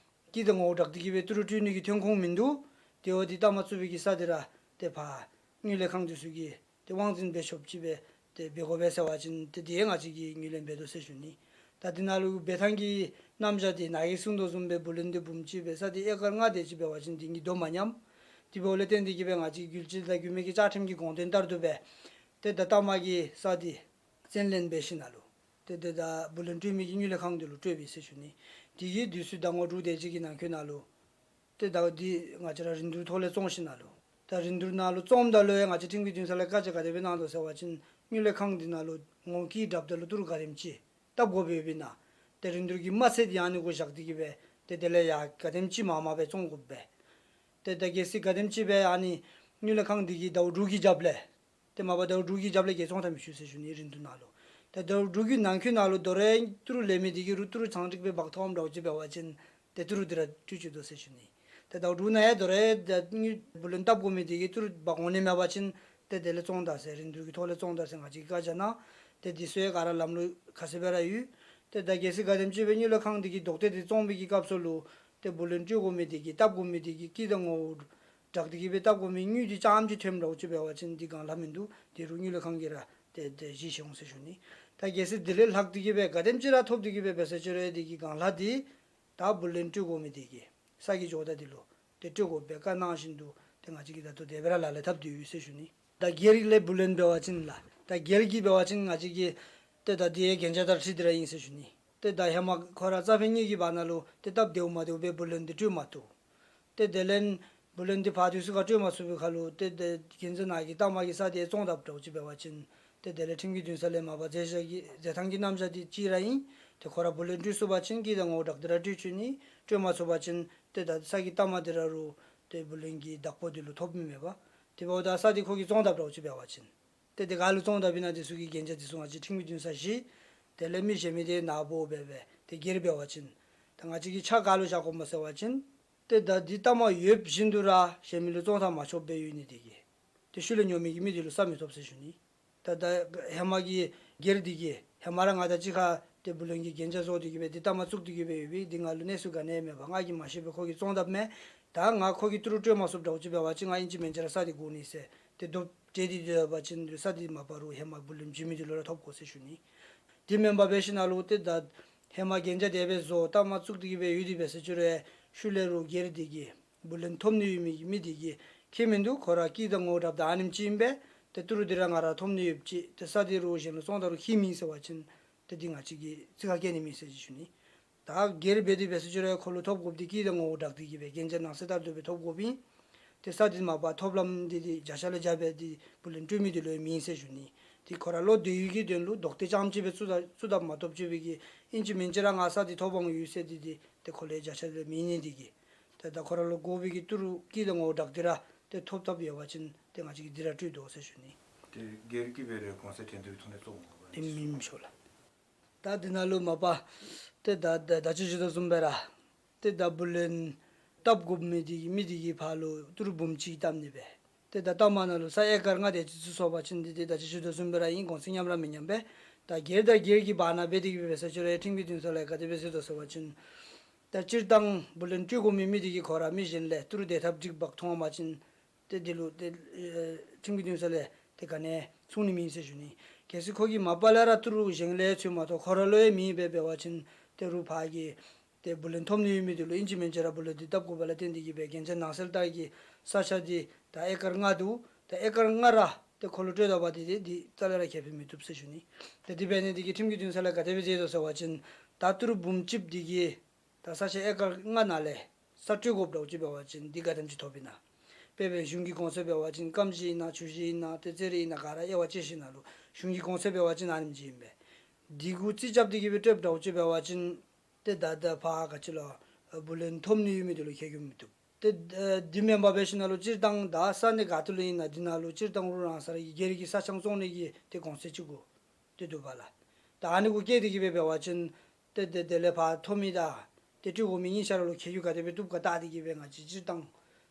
སྐྱིད་དང་ངོ་བོ་དྲག་སྟེ་གི་སྦེ་ཏི་རུ་སྤྲོད་ནི་གི་ཐོན་ཁུངས་མིན་འདུག། དེ་འབདཝ་ད་གཏའ་མ་བཙུགས་པའི་གི་ས་འདི་ར་ཏེ་ཕར་དངུལ་ལས་ཁང་འདི་ཚུ་གིས་ཏེ་དབང་འཛིན་འབད་ཆོགཔ་ཅིག་སྦེ་ཏེ་འབད་དགོ་པས་ཟེར་བ་ཅིན་ཏེ་དེ་ཡང་ང་བཅས་ཀྱིས་དངུལ་ལེན་འབད་དོ་ཟེར་ཞུ་ནི། ད་འདི་ནང་ལུ་འབད་ཐངས་ཀྱི་རྣམ་གཞག་འདི་ནཱ་གིས་གསུང་དོ་བཟུམ་སྦེ་བུ་ལོན་འདི་འབུམ་གཅིག་སྦེ་ས་འདི་ཨེ་ཀར་ལྔ་དེ་ཅིག་འབད་བ་ཅིན་འདི་གཉིས་དོ་མ་མཉམ། དེ་འབདཝ་ལས་བརྟེན་ཏེ་གི་སྦེ་ང་བཅས་རྒྱུ་ཆ་དང་རྒྱུ་མི་གི་བཅའ་ཁྲིམས་ཀྱི་དགོངས་དོན་ལྟར་དུ་སྦེ་ཏེ་ད་གཏའ་མ་གི་ས་འདི་བཙན་ལེན་འབད་ཞིནམ་ལས་ཏེ་ཏེ་ད་བུ་ལོན་སྤྲོད་མི་གི་དངུལ་ལས་ཁང་འདི་ལུ་སྤྲོད་པས་ཟེར་ཞུ་ནི། དེ་གི་དུས་ཚོད་ཟླ་ངོ་དྲུག་དེ་ཅིག་གི་ནང་འཁོད་ནང་ལུ་ཏེ་ད་འདི་ང་བཅས་ར་རིན་བསྡུར་ཐོག་ལས་བཙོང་ཞིནམ་ལས་ད་རིན་བསྡུར་ནང་ལུ་བཙོངམ་ད་ལུ་ཡང་ང་བཅས་ཁྲིམས་ཀྱི་འདུན་ས་ལས་བཀའ་རྒྱ་ག་དེ་སྦེ་གནང་དོ་ཟེར་བ་ཅིན་དངུལ་ལས་ཁང་འདི་ནང་ལུ་ངོ་སྐྱིད་དྲགཔ་ད་ལུ་ཏི་རུ་ག་དེམ་ཅིག་བཏབ་དགོཔ་ཡོདཔ་ཨིན་ན། ཏེ་རིན་བསྡུར་གྱི་མ་ཚད་འདི་ཨ་ནི་གུ་བཞག་སྟེ་གི་སྦེ་ཏེ་དེ་ལས་ཡང་ག་དེམ་ཅིག་མང་མང་སྦེ་བཙོང་དགོཔ་སྦེ་ ཏེ་ད་གལ་སྲིད་ག་དེམ་ཅིག་སྦེ་ཨ་ནི་དངུལ་ལས་ཁང་འདི་གིས་ཟླཝ་དྲུག་གི་རྒྱབ་ལས་ཏེ་མ་པ་ཟླཝ་དྲུག་གི་རྒྱབ་ལས་གིས་བཙོང་ད་མི་ཆོག་ཟེར་ཞུ་ནི། རིན་བསྡུར་ནང་ལུ་ཏེ་ཟླཝ་དྲུག་གི་ནང་འཁོད་ནང་ལུ་དོ་རུང་ཏི་རུ་ལེན་མི་འདི་གིས་རུང་ཏི་རུ་ཚང་ཏིག་སྦེ་འབག་འཐོནམ་འདྲཝ་ཅིག་འབད་བ་ཅིན་ཏེ་ཏི་རུ་འདི་ར་སྤྲོད་བཅུག་དོ་ཟེར་ཞུ་ནི། ཏེ་ཟླཝ་དྲུག་ནང་ཡང་དོ་རུང་ད་དངུལ་བུ་ལོན་བཏབ་དགོ་མི་འདི་གིས་ཏི་རུ་འབག་འོང་ནི་མེད་པ་ཅིན་ཏེ་དེ་ལས་བཙོང་ད་ཟེར། རིན་བསྡུར་གྱི་ཐོག་ལས་བཙོང་ད་ཟེར་ང་བཅས་ཀྱིས་བཀའ་རྒྱ་གནང་། ཏེ་འདི་ཚུ་ཡང་ག་ར་ལམ་ལུགས་ཁ་གསལ་སྦེ་ར་ཡོད། ཏེ་ད་གལ་སྲིད་ག་དེམ་ཅིག་སྦེ་དངུལ་ལས་ཁང་འདི་གིས་ལྡོག་ཏེ་འདི་བཙོང་མི་གི་སྐབས་སུ་ལུ་ཏེ་བུ་ལོན་སྤྲོད་དགོ་མི་འདི་གིས་བཏབ་དགོ་མི་འདི་གིས་སྐྱིད་དང་ངོ་བོ་བསྒྲགས་ཏེ་གིས་སྦེ་བཏབ་དགོ་མི་དངུལ་འདི་རྐྱངམ་ཅིག་ཐོནམ་འདྲཝ་ཅིག་འབད་བ་ཅིན་འདི་གང་ལ་མིན་འདུག། འདི་རུང་དངུལ་ལས་ཁང་གིས་ར་ཏེ་ཏེ་ཞིབ་འཚོལ་འོང་ཟེར་ཞུ་ནི། ད་གལ་སྲིད་དེ་ལས་ལྷག་སྟེ་གིས་སྦེ་ག་དེམ་ཅིག་ར་ཐོབ་སྟེ་གིས་སྦེ་འབད་ས་ཅིག་རུང་འདི་གི་གང་ལ་འདི་ད་བུ་ལོན་སྤྲོད་དགོ་མི་འདི་གིས་ས་གི་ཇོ་བདག་འདི་ལུ་ཏེ་སྤྲོད་དགོ་པའི་བཀའ་གནང་བཞིན་དུ་ཏེ་ང་བཅས་ཀྱིས་ད་ལྟོ་དེ་སྦེ་ར་ལག་ལེན་འཐབ་སྟེ་ཡོད་ཟེར་ཞུ་ནི། ད་སྒེར་ལས་བུ་ལོན་འབད་བ་ཅིན་ལགས། ད་སྒེར་གྱི་འབད་བ་ཅིན་ང་བཅས་ཀྱིས་ཏེ་ད་འདི་ཡང་གན་རྒྱ་དང་འཁྲིལ་ཏེ་ར་ཨིན་ཟེར་ཞུ་ནི། ཏེ་ད་ཧེ་མ་ཁོ་ར་རྩ་ཕན་གཉིས་ཀྱི་བར་ན་ལུ་ཏེ་སྟབས་བདེཝ་མ་བདེཝ་སྦེ་བུ་ལོན་འདི་སྤྲོད་མ་བཏུབ། ཏེ་དེ་ལས་བུ་ལོན་འདི་ཕར་དུས་སུ་ཁར་སྤྲོད་མ་ཚུགས་པའི་ཁར་ལུ་ཏེ་ཏེ་གན་རྒྱ་ནང་གི་གཏའ་མ་གི་ས་འདི་བཙོངམ་ད་འདྲཝ་ཅིག་འབད་བ་ཅིན་ཏེ་དེ་ལས་ཁྲིམས་ཀྱི་འདུན་ས་ལས་མ་པ་རྫས་བཞག་གི་རྫས་ཐང་གི་རྣམ་གཞག་འདི་ཅིག་ར་ཨིན། ཏེ་ཁོ་ར་བུ་ལོན་སྤྲོད་ཚུགས་པ་ཅིན་སྐྱིད་དང་ངོ་བོ་བསྒྲགས་ཏེ་ར་སྤྲོད་བཅུག་ནི། སྤྲོད་མ་ཚུགས་པ་ཅིན་ཏེ་ད་ས་གི་གཏའ་མ་འདི་ར་རུང་ཏེ་བུ་ལོན་གྱི་བདག་པོ་འདི་ལུ་ཐོབ་མི་མེད་པས། དེ་འབདཝ་ད་ས་འདི་ཁོ་གིས་བཙོངམ་ད་འདྲཝ་ཅིག་འབད་བ་ཅིན་ཏེ་དེ་ག་ལུ་བཙོངམ་ད་པས་ན་འདི་ཚུ་གི་གན་རྒྱ་འདི་ཚུ་ང་བཅས་ཁྲིམས་ཀྱི་འདུན་ས་བཞི། དེ་ལས་མི་གཞན་མི་འདི་ནཱ་འབོ་སྦེ་སྦེ་ཏེ་སྒེར་འབད་བ་ཅིན་ད་ང་བཅས་ཀྱིས་ཆ་ག་ལུ་བཞག་དགོཔ་སྨོ་ཟེར་བ་ཅིན་ཏེ་ད་འདི་གཏའ་མ་ཡོད་བཞིན་དུ་ར་གཞན་མི་ལུ་བཙོང་ད་མ་ཆོགཔ་སྦེ་ཡོད་ནི་འདི་གིས་ཏེ་ཤུལ་ལས་ཉོ་མི་གི་མི་འདི་ལུ་ས་མི་ཐོབ་ཟེར་ཞུ་ནི། ད་ད་ཧེ་མ་གི་སྒེར་འདི་གིས་ཧེ་མ་ར་ང་དང་གཅིག་ཁར་ཏེ་བུ་ལོན་གྱི་གན་རྒྱ་བཟོ་སྟེ་གིས་སྦེ་འདི་གཏའ་མ་བཙུགས་ཏེ་གིས་སྦེ་ཡོད་པས། འདི་ང་ལུ་གནས་ཚུལ་ག་ནི་ཡང་མེད་པར་ང་གིས་མ་ཤེས་པར་ཁོ་གིས་བཙོངམ་ད་མས། ད་ང་ཁོ་གིས་ཏི་རུ་སྤྲོད་མ་ཚུགསཔ་འདྲཝ་ཅིག་འབད་བ་ཅིན་ང་ཨིན་ཅི་མིན་ཅི་ར་ས་འདི་དགོ་ནི་ཟེར་ཏེ་དོགས་འདྲེས་ཏེ་སྡོད་པ་ཅིན་ས་འདི་མ་པ་རུང་ཧེ་མ་བུ་ལོན་བྱིན་མི་འདི་ལུ་ར་ཐོབ་དགོ་ཟེར་ཞུ་ནི། དེ་མེན་པར་འབད་ཞིནམ་ལས་ཏེ་ད་ཧེ་མ་གན་རྒྱ་དེ་སྦེ་བཟོ་གཏའ་མ་བཙུགས་ཏེ་གིས་སྦེ་ཡོད་དེ་འབད་ཟེར་ཅི་རུང་ཤུལ་ལས་རུང་སྒེར་འདི་གིས་བུ་ལོན་ཐོབ་ནི་ཡོད་མི་མི་འདི་གིས་ཁྱད་མིན་འདུག། ཁོ་ར་སྐྱིད་དང་ངོ་བོ་བསྒྲགས་ད་ཨ་ནེམ་ཅིག་ཨིན་པས། ཏེ་ཏི་རུ་འདི་ར་ང་ར་ཐོབ་ནི་ཡོདཔ་ཅིག། ཏེ་ས་འདི་རུང་གཞན་ལུ་བཙོངམ་ད་རུང་ཁྱད་མེད་ཟེར་བ་ཅིན་ཏེ་འདི་ང་བཅས་ཀྱིས་རྩིས་ཁར་བཀལ་ནི་མེད་ཟེར་ཞུ་ནི། ད་སྒེར་འབད་དེ་འབད་ཟེར་ཅི་རུང་ཁོ་ལུ་ཐོབ་དགོཔ་འདི་སྐྱིད་དང་ངོ་བོ་བསྒྲགས་ཏེ་གིས་སྦེ་གན་རྒྱ་ནང་གསལ་ལྟར་དུ་སྦེ་ཐོབ་དགོཔ་ཨིན། ཏེ་ས་འདི་མ་པ་ཐོབ་ལམ་འདི་འདི་བརྒྱ་ཆ་ལས་བརྒྱ་འབད་དེ་བུ་ལོན་སྤྲོད་མི་འདི་ལུ་ཡང་མེད་ཟེར་ཞུ་ནི། ཏེ་ཁོ་ར་བློ་བདེ་བའི་གི་དོན་ལུ་ལྡོག་སྟེ་རྐྱངམ་ཅིག་སྦེ་བཙུགས་ད་བཙུགས་ད་མ་གཏོགས་ཅིག་སྦེ་གིས་ཨིན་ཅི་མིན་ཅི་ར་ང་ས་འདི་ཐོབ་འོང་ཡོད་ཟེར་འདི་འདི་ཏེ་ཁོ་ལུ་ཡང་བརྒྱ་ཆ་ལས་མེད་ནི་འདི་གིས། ཏེ་ད་ཁོ་ར་ལུ་དགོ་པའི་གི་ཏི་རུ་སྐྱིད་དང་ངོ་བོ་བསྒྲགས་ཏེ་ར་ཏེ་ཐོབ་ཐོབ་ཡོད་པ་ཅིན་ཏེ་ང་བཅས་ཀྱིས་འདི་ར་སྤྲོད་དོ་ཟེར་ཞུ་ནི། ཏེ་སྒེར་གྱིས་འབད་རུང་གོང་ཚད་ཐོན་ཏེ་ཐོན་ཏེ་བཙོང་དགོ་པ་ཨིན་མི་ཤོ་ལགས། ད་འདི་ནང་ལུ་མ་པ་ཏེ་ད་ད་ད་ཅི་ཞུ་དོ་བཟུམ་སྦེ་ར་ཏེ་ད་བུ་ལོན་བཏབ་དགོ་མི་འདི་གིས་མི་འདི་གིས་ཕར་ལུ་ཏི་རུ་འབུམ་གཅིག་བཏབ་ནི་སྦེ། ཏེ་ད་གཏའ་མ་ནང་ལུ་ས་ཨེ་ཀར་ལྔ་དེ་ཅིག་ཚུད་སོང་པ་ཅིན་འདི་ཏེ་ད་ཅི་ཞུ་དོ་བཟུམ་སྦེ་ར་ཨིན། གོང་ཚད་མཉམ་ར་མི་མཉམ་པས། ད་སྒེར་དང་སྒེར་གྱི་བར་ན་འབད་དེ་གིས་འབད་ཟེར་ཅི་རུང་ཁྲིམས་ཀྱི་འདུན་ས་ལས་ག་དེ་སྦེ་ཟེར་དོ་ཟེར་བ་ཅིན་ད་སྤྱིར་བཏང་བུ་ལོན་སྤྲོད་དགོ་མི་མི་འདི་གིས་ཁོ་ར་མི་གཞན་ལས་ཏི་རུ་དེ་ཐབས་འགྲིག་འབག་འཐོན་པ་ཅིན་ཏེ་འདི་ལུ་ཏེ་ཨེ་ཁྲིམས་ཀྱི་འདུན་ས་ལས་ཏེ་ག་ནི་གསུང་ནི་མེད་ཟེར་ཞུ་ནི། གལ་སྲིད་ཁོ་གིས་མ་པ་ལས་ར་ཏི་རུ་གཞན་ལས་ཚུད་མ་གཏོགས་ཁོ་ར་ལུ་ཡང་མེད་པར་འབད་བ་ཅིན་ཏེ་རུང་ཕར་གྱི་ཏེ་བུ་ལོན་ཐོབ་ནི་ཡོད་མི་འདི་ལུ་ཨིན་ཅི་མིན་ཅི་ར་བུ་ལོན་འདི་བཏབ་དགོ་པ་ལས་བརྟེན་ཏེ་གིས་སྦེ་གན་རྒྱ་ནང་གསལ་ལྟར་གྱི་ས་ཆ་འདི་ད་ཨེ་ཀར་ལྔ་འདུག། ད་ཨེ་ཀར་ལྔ་ར་ཏེ་ཁོ་ལུ་སྤྲོད་ད་པ་འདི་ཏེ་འདི་རྩ་ལས་ར་ཁེ་ཕན་མི་ཐོབ་ཟེར་ཞུ་ནི། ཏེ་འདི་འབད་ནི་འདི་གིས་ཁྲིམས་ཀྱི་འདུན་ས་ལས་ག་དེ་སྦེ་མཛད་དོ་ཟེར་བ་ཅིན་ད་ཏི་རུ་འབུམ་གཅིག་འདི་གིས་ད་ས་ཆ་ཨེ་ཀར་ལྔ་ནང་ལས་ས་སྤྲོད་དགོཔ་འདྲཝ་ཅིག་འབད་བ་ཅིན་འདི་ག་དེམ་ཅིག་ཐོབ་ཨིན་ན། དཔེ་འབད་གཞུང་གི་གོང་ཚད་འབད་བ་ཅིན་སྐམ་ཞིང་ཨིན་ན་ཆུ་ཞིང་ཨིན་ན་ཏེ་རྩེད་རིགས་ཨིན་ན་ག་ར་དབྱེ་བ་ཕྱེ་ཞིནམ་ལས་གཞུང་གི་གོང་ཚད་འབད་བ་ཅིན་ཨ་ནེམ་ཅིག་ཨིན་པས། འདི་གུ་རྩིས་རྐྱབ་སྟེ་གིས་སྦེ་སྤྲོདཔ་འདྲཝ་ཅིག་འབད་བ་ཅིན་ཏེ་ད་ད་ཕར་ག་ཅི་ལོ་བུ་ལོན་ཐོབ་ནི་ཡོད་མི་འདི་ལུ་ཁེ་གྱོང་མི་ཐོབ། ཏེ་ཨ་འདི་མེན་པར་འབད་ཞིནམ་ལས་སྤྱིར་བཏང་ད་ས་གནས་ག་ཏེ་ལུ་ཨིན་ན་འདི་ནང་ལུ་སྤྱིར་བཏང་རུང་རང་སོ་ར་གི་སྒེར་གྱི་ས་ཆ་བཙོང་ནི་གི་ཏེ་གོང་ཚད་ཅིག་གུ་ཏེ་འདུག་པ་ལགས། ད་ཨ་ནི་གུ་བཀལ་ཏེ་གིས་སྦེ་འབད་བ་ཅིན་ཏེ་དེ་དེ་ལས་ཕར་ཐོབ་མི་དང་ཏེ་སྤྲོད་དགོ་མི་གཉིས་ཆ་ར་ལུ་ཁེ་གྱོང་ག་དེ་སྦེ་བཏུབ་ག་བལྟ་སྟེ་གིས་སྦེ་ང་བཅས་སྤྱིར་བཏང་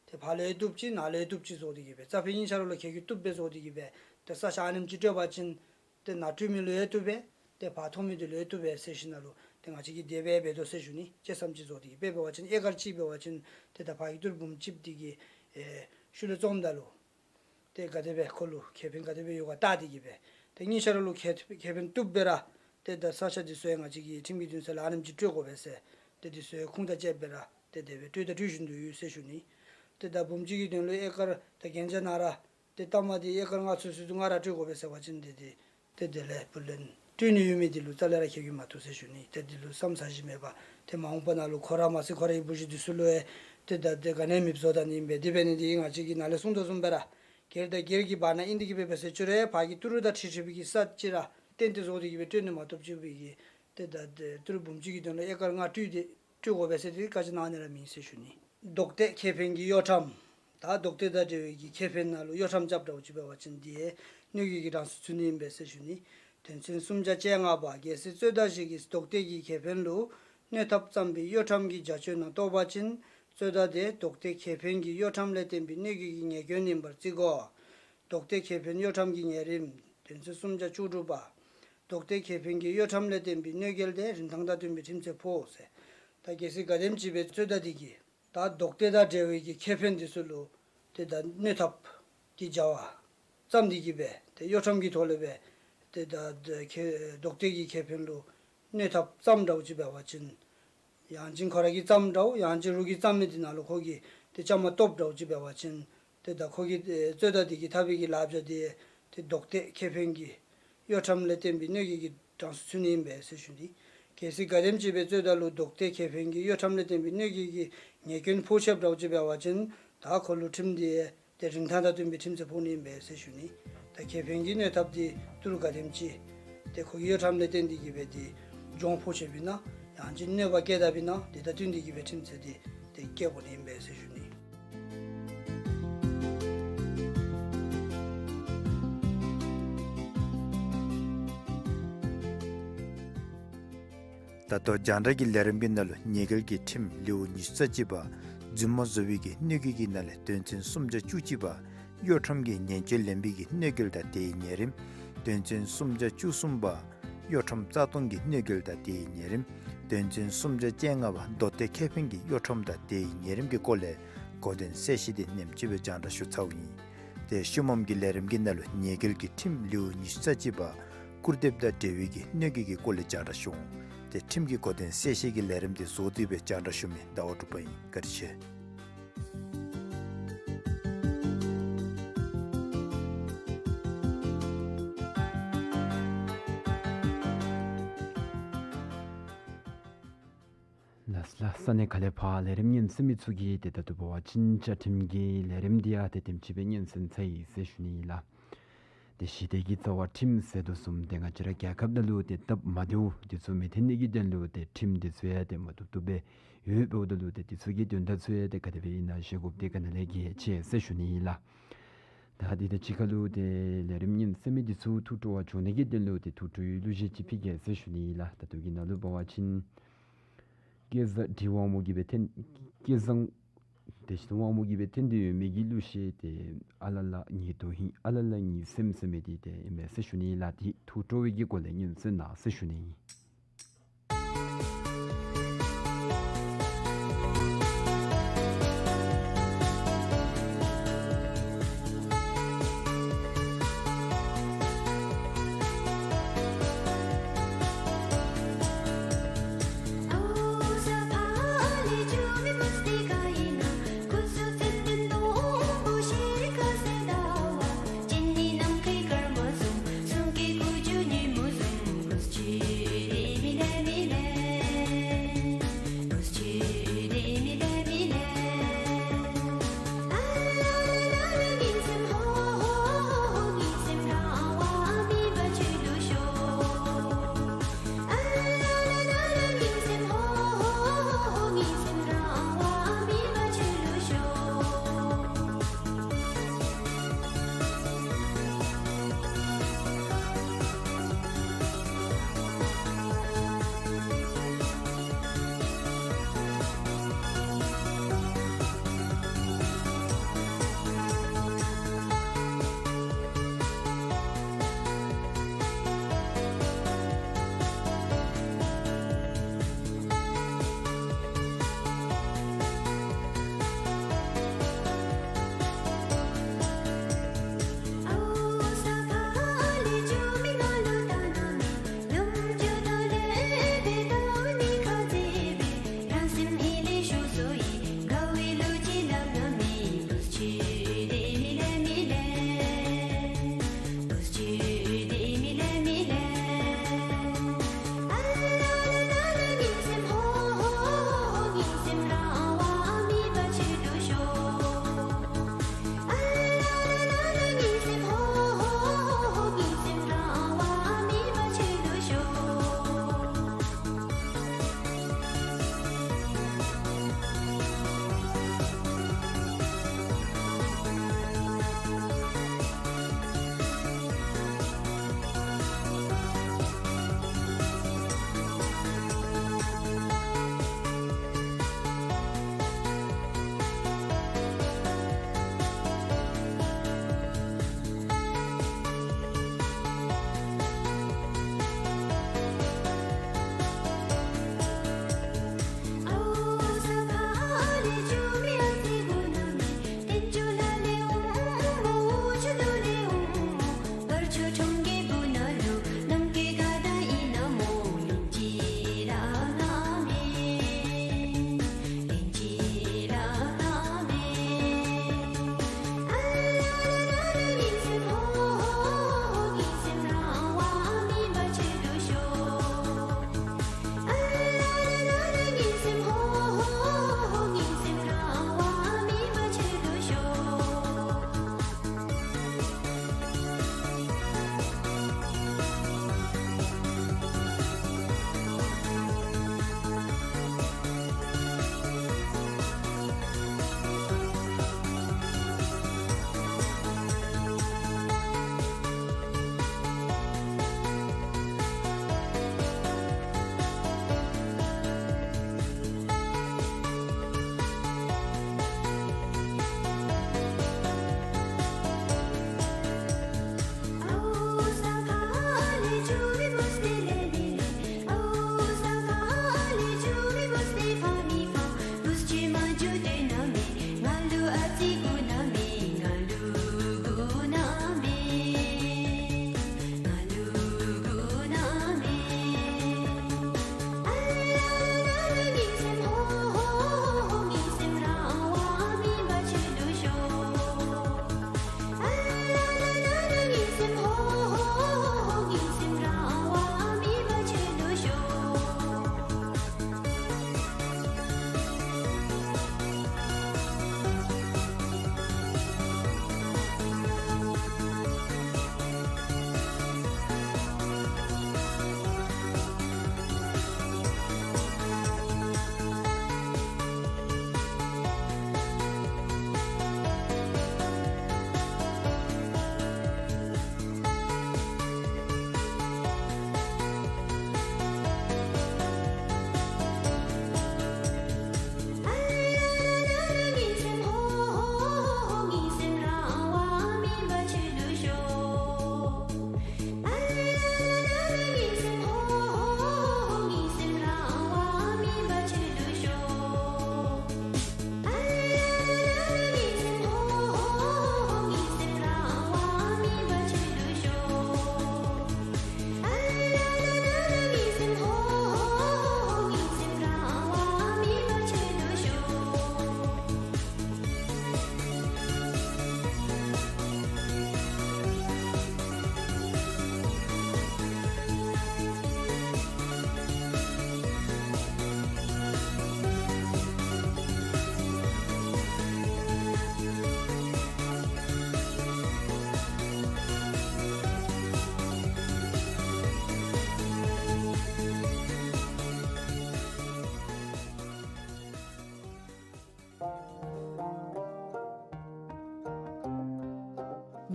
ཏེ་ཕར་ལུ་ཡང་བཏུབ་ཅིག་ནཱ་ལུ་ཡང་བཏུབ་ཅིག་བཟོ་སྟེ་གིས་སྦེ་རྩ་ཕན་གཉིས་ཆ་ར་ལུ་ཁེ་གྱོང་བཏུབ་སྦེ་བཟོ་སྟེ་གིས་སྦེ་ཏེ་ས་ཆ་ཨ་ནེམ་ཅིག་སྤྲོད་པ་ཅིན་ཏེ་ནཱ་སྤྲོད་མི་འདི་ལུ་ཡང་བཏུབ་པས། ཏེ་ཕར་ཐོབ་མི་འདི་ལུ་ཡང་བཏུབ་པས་ཟེར་ཞིནམ་ལས་ཏེ་ང་བཅས་ཀྱིས་དེ་སྦེ་འབད་དོ་ཟེར་ཞུ་ནི། ཅིག་བསམ་ཅིག་བཟོ་སྟེ་གིས་སྦེ་འབད་བ་ཅིན་ཨེ་ཀར་གཅིག་འབད་བ་ཅིན་ཏེ་ད་ཕར་གྱི་ཏི་རུ་འབུམ་གཅིག་འདི་གིས་ཨེ་ཤུལ་ལས་བཙོངམ་ད་ལུ་ཏེ་ག་དེ་སྦེ་ཁོ་ལུ་ཁེ་ཕན་ག་དེ་སྦེ་ཡོད་ག་བལྟ་སྟེ་གིས་སྦེ་ཏེ་གཉིས་ཆ་ར་ལུ་ཁེ་ཁེ་ཕན་བཏུབ་སྦེ་ར་ཏེ་ད་ས་ཆ་འདི་ཚུ་ཡང་ང་བཅས་ཀྱིས་ཁྲིམས་ཀྱི་འདུན་ས་ལས་ཨ་ནེམ་ཅིག་སྤྲོད་དགོ་པས་ཟེར་ཏེ་འདི་ཚུ་ཡང་ཁུངས་དང་བཅས་སྦེ་ར་ཏེ་དེ་སྦེ་སྤྲོད་དང་སྤྲོད་བཞིན་དུ་ཡོད་ཟེར་ཞུ་ནི། ཏེ་ད་འབུམ་གཅིག་གི་དོན་ལུ་ཨེ་ཀར་ད་གན་རྒྱ་ནང་ར་ཏེ་གཏའ་མ་འདི་ཨེ་ཀར་ལྔ་ཚུད་ཚུད་དུ་ང་ར་སྤྲོད་དགོ་པས་ཟེར་བ་ཅིན་ཏེ་ཏེ་ཏེ་དེ་ལས་བུ་ལོན་སྤྲོད་ནི་ཡོད་མི་འདི་ལུ་རྩ་ལས་ར་ཁེ་གྱོང་མ་ཐོབ་ཟེར་ཞུ་ནི། ཏེ་འདི་ལུ་བསམ་ས་གཞི་མེད་པར་ཏེ་མ་འོངས་པ་ནང་ལུ་ཁོ་ར་མ་ཚད་ཁོ་རའི་བུ་གཞི་འདི་ཚུ་ལུ་ཡང་ཏེ་ད་ཏེ་ག་ནི་ཡང་མེདཔ་བཟོ་ད་ནི་ཨིན་པས། དེ་འབད་ནི་འདི་གིས་ང་བཅས་ཀྱིས་ནཱ་ལས་གསུངས་དོ་བཟུམ་སྦེ་ར་སྒེར་དང་སྒེར་གྱི་བར་ན་ཨིན་ཏེ་གིས་སྦེ་འབད་ཟེར་ཅི་རུང་ཕར་གྱི་ཏི་རུ་དང་འཁྲིལ་འཁྲིལ་བའི་གི་ས་ཅིག་ར་བརྟེན་ཏེ་བཟོ་སྟེ་གིས་སྦེ་སྤྲོད་ནི་མ་གཏོགས་ཅིག་སྦེ་གི་ཏེ་ད་ཏེ་ཏི་རུ་འབུམ་གཅིག་གི་དོན་ལུ་ཨེ་ཀར་ལྔ་སྤྲོད་དེ་སྤྲོད་དགོ་པས་ཟེར་ཏེ་བཀའ་ཅིག་གནང་ནི་ར་མེད་ཟེར་ཞུ་ནི། ལྡོག་སྟེ་ཁེ་ཕན་གྱི་གཡོ་ཁྲམ་ ད་ལྡོག་སྟེ་དང་འབྲེལ་བའི་གི་ཁེ་ཕན་ནང་ལུ་གཡོ་ཁྲམ་རྐྱབ་འདྲཝ་ཅིག་འབད་བ་ཅིན་དེ་ཡང་གནོད་འགེལ་གྱི་གྲངས་སུ་ཚུད་ནི་ཨིན་པས་ཟེར་ཞུ་ནི། དོན་ཚན་སུམ་བརྒྱ་བཅོ་ལྔ་པ། གལ་སྲིད་རྩོད་ཟླ་ཞིག་གིས་ལྡོག་སྟེ་གི་ཁེ་ཕན་ལུ་གནོད་ཐབས་བརྩམས་པའི་གཡོ་ཁྲམ་གྱི་བྱ་སྤྱོད་ནང་གཏོགས་པ་ཅིན་རྩོད་ཟླ་དེ་ལྡོག་སྟེ་ཁེ་ཕན་གྱི་གཡོ་ཁྲམ་ལས་བརྟེན་པའི་གནོད་འགེལ་གྱི་ཉེས་སྐྱོན་ཨིན་པར་བརྩི་དགོ། ལྡོག་སྟེ་ཁེ་ཕན་གཡོ་ཁྲམ་གྱི་ཉེས་རིམ། དོན་ཚན་སུམ་བརྒྱ་བཅུ་དྲུག་པ། ལྡོག་སྟེ་ཁེ་ཕན་གྱི་གཡོ་ཁྲམ་ལས་བརྟེན་པའི་གནོད་འགེལ་དེ་རིན་ཐང་དང་བསྟུན་པའི་ཁྲིམས་ཚད་ཕོག་ཟེར། ད་གལ་སྲིད་ག་དེམ་ཅིག་སྦེ་རྩོད་ཟླ་དེ་གིས་ད་ལྡོག་སྟེ་དང་འབྲེལ་བའི་གི་ཁེ་ཕན་དེ་ཚུ་ལུ་ཏེ་ད་གནོད་ཐབས་ཀྱི་བྱ་བ་བརྩམས་ཏེ་གི་སྦེ་ཏེ་གཡོ་ཁྲམ་གྱི་ཐོག་ལས་སྦེ་ཏེ་ད་ཁེ་ལྡོག་སྟེ་གི་ཁེ་ཕན་ལུ་གནོད་ཐབས་བརྩམས་འདྲཝ་ཅིག་འབད་བ་ཅིན་ཡང་ཅིན་ཁོ་ར་གིས་བརྩམས་འདྲཝ་ཡང་ཅིན་རོགས་ཀྱིས་བརྩམས་མི་དེ་ནང་ལུ་ཁོ་གིས་ཏེ་བཅའ་མར་གཏོགསཔ་འདྲཝ་ཅིག་འབད་བ་ཅིན་ཏེ་ད་ཁོ་གིས་ཨེ་རྩོད་ཟླ་དེ་གིས་འཐབ་པའི་གི་ལཱ་བྱ་དེ་ཏེ་ལྡོག་སྟེ་ཁེ་ཕན་གྱི་གཡོ་ཁྲམ་ལས་བརྟེན་པའི་གནོད་འགེལ་གྱི་གྲངས་སུ་ཚུད་ནི་ཨིན་པས་ཟེར་ཞུ་ནི། གལ་སྲིད་ག་དེམ་ཅིག་སྦེ་རྩོད་ཟླ་ལུ་ལྡོག་སྟེ་ཁེ་ཕན་གྱི་གཡོ་ཁྲམ་ལས་བརྟེན་པའི་གནོད་འགེལ་གྱི་ཉེས་སྐྱོན་ཕོག་ཆི་འདྲཝ་ཅིག་འབད་བ་ཅིན་ད་ཁོ་ལུ་ཁྲིམས་དེ་ཏེ་རིན་ཐང་དང་བསྟུན་པའི་ཁྲིམས་ཚད་ཕོག་ནི་ཨིན་པས་ཟེར་ཞུ་ནི། ད་ཁེ་ཕན་གྱི་གནོད་ཐབས་དེ་ཏི་རུ་ག་དེམ་ཅིག་ཏེ་ཁོ་གིས་གཡོ་ཁྲམ་ལས་བརྟེན་ཏེ་གི་སྦེ་ཏེ་གྱོང་ཕོག་ཆི་བའི་ན་ཡང་ཅིན་གནོད་པ་བཀལ་ད་བའི་ན་དེ་དང་བསྟུན་ཏེ་གི་སྦེ་ཁྲིམས་ཚད་དེ་ཏེ་བཀལ་དགོ་ནི་ཨིན་པས་ཟེར་ཞུ་ནི། ད་ལྟོ་རྒྱང་བསྒྲགས་ཀྱི་ལས་རིམ་གྱི་ནང་ལུ་ཉེས་འགེལ་གྱི་ཁྲིམས་ལེའུ་ཉི་ཤུ་རྩ་གཅིག་པ་རྫུན་མ་བཟོ་བའི་གི་གནོད་འགེལ་གྱི་ནང་ལས་དོན་ཚན་སུམ་བརྒྱ་བཅུ་གཅིག་པ་གཡོ་ཁྲམ་གྱི་ཉེས་སྤྱོད་ལེན་པའི་གི་གནོད་འགེལ་དང་དེའི་ཉེས་རིམ། དོན་ཚན་སུམ་བརྒྱ་བཅུ་གསུམ་པ་གཡོ་ཁྲམ་རྩ་སྟོང་གི་གནོད་འགེལ་དང་དེའི་ཉེས་རིམ། དོན་ཚན་སུམ་བརྒྱ་བཅོ་ལྔ་པ་ལྡོག་སྟེ་ཁེ་ཕན་གྱི་གཡོ་ཁྲམ་དང་དེའི་ཉེས་རིམ་གྱི་སྐོར་ལས་གོ་དོན་གསལ་བཤད་དེ་ཉིནམ་གཅིག་སྦེ་རྒྱང་བསྒྲགས་ཞུ་ཚརཝ་ཨིན། ཏེ་ཤུལ་མམ་གྱི་ལས་རིམ་གྱི་ནང་ལུ་ཉེས་འགེལ་གྱི་ཁྲིམས་ལེའུ་ཉི་ཤུ་རྩ་གཅིག་པ་སྐུར་འདེབས་དང་འབྲེལ་བའི་གི་གནོད་འགེལ་གྱི་སྐོར་ལས་རྒྱང་བསྒྲགས་ཞུ་འོང་། ཏེ་ཁྲིམས་ཀྱི་གོ་དོན་གསལ་བཤད་ཀྱི་ལས་རིམ་དེ་གཟུགས་བསྡུས་སྦེ་རྒྱང་བསྒྲགས་ཞུ་མི་ཟླ་བ་འབྲུག་པ་ཨིན། བཀའ་དྲིན་ཆེ། ལགས་ལགས། ས་གནས་ཁ་ལས་ཕར་ལས་རིམ་ཉན་གསན་མི་ཚུ་གིས་ཏེ་ད་ལྟོ་འབད་བ་ཅིན་བཅའ་ཁྲིམས་ཀྱི་ལས་རིམ་འདི་ཡང་ཏེ་དེམ་ཅིག་སྦེ་ཉན་གསན་ཚར་ཡི་ཟེར་ཞུ་ནི་ལགས། ཏེ་ཞི་བདེ་གི་རྩ་བ་ཁྲིམས་ཟེར་དོ་བཟུམ་ཏེ་ང་བཅས་ར་རྒྱལ་ཁབ་ནང་ལུ་ཏེ་སྟབས་མ་བདེཝ་དེ་ཚུ་མི་ཐོན་ནི་གི་དོན་ལུ་ཏེ་ཁྲིམས་དེ་ཚུ་ཡང་ཏེ་མ་བཏུབ་བཏུབ་སྦེ་ཡོདཔ་འབདཝ་ད་ལུ་ཏེ་དེ་ཚུ་གི་དོན་དག་ཚུ་ཡང་ཏེ་ག་དེ་སྦེ་ཨིན་ན་ཤེས་དགོཔ་དེ་ག་ནི་ལས་གལ་ཆེ་ཟེར་ཞུ་ནི་ལགས། ད་དེ་དང་གཅིག་ཁར་ལུ་ཏེ་ལས་རིམ་ཉན་གསན་མི་དེ་ཚུ་ཐུགས་སྤྲོ་བ་བྱུང་ནི་གི་དོན་ལུ་ཏེ་ཐུགས་སྤྲོའི་གླུ་གཞས་ཅིག་ཕུལ་གེ་ཟེར་ཞུ་ནི་ལགས། ད་ལྟོ་གི་ནང་ལུ་འབད་བ་ཅིན་སྐལ་བཟང་དབང་མོ་གིས་སྦེ་འཐེན་སྐལ་བཟང་བདེ་ཆེན་དབང་མོ་གིས་སྦེ་འཐེན་ཏེ་ཡོད་མི་གི་གླུ་གཞས་ཏེ་ཨ་ལ་ལ་ངའི་དོན་ཧིང་ཨ་ལ་ལ་ངའི་སེམས་ཟེར་མི་དེ་ཏེ་ཨིན་མས་ཟེར་ཞུ་ནི་ལགས། ཏེ་ཐུགས་སྤྲོ་བའི་གི་སྒོ་ལས་ཉན་གསན་གནང་ཟེར་ཞུ་ནི།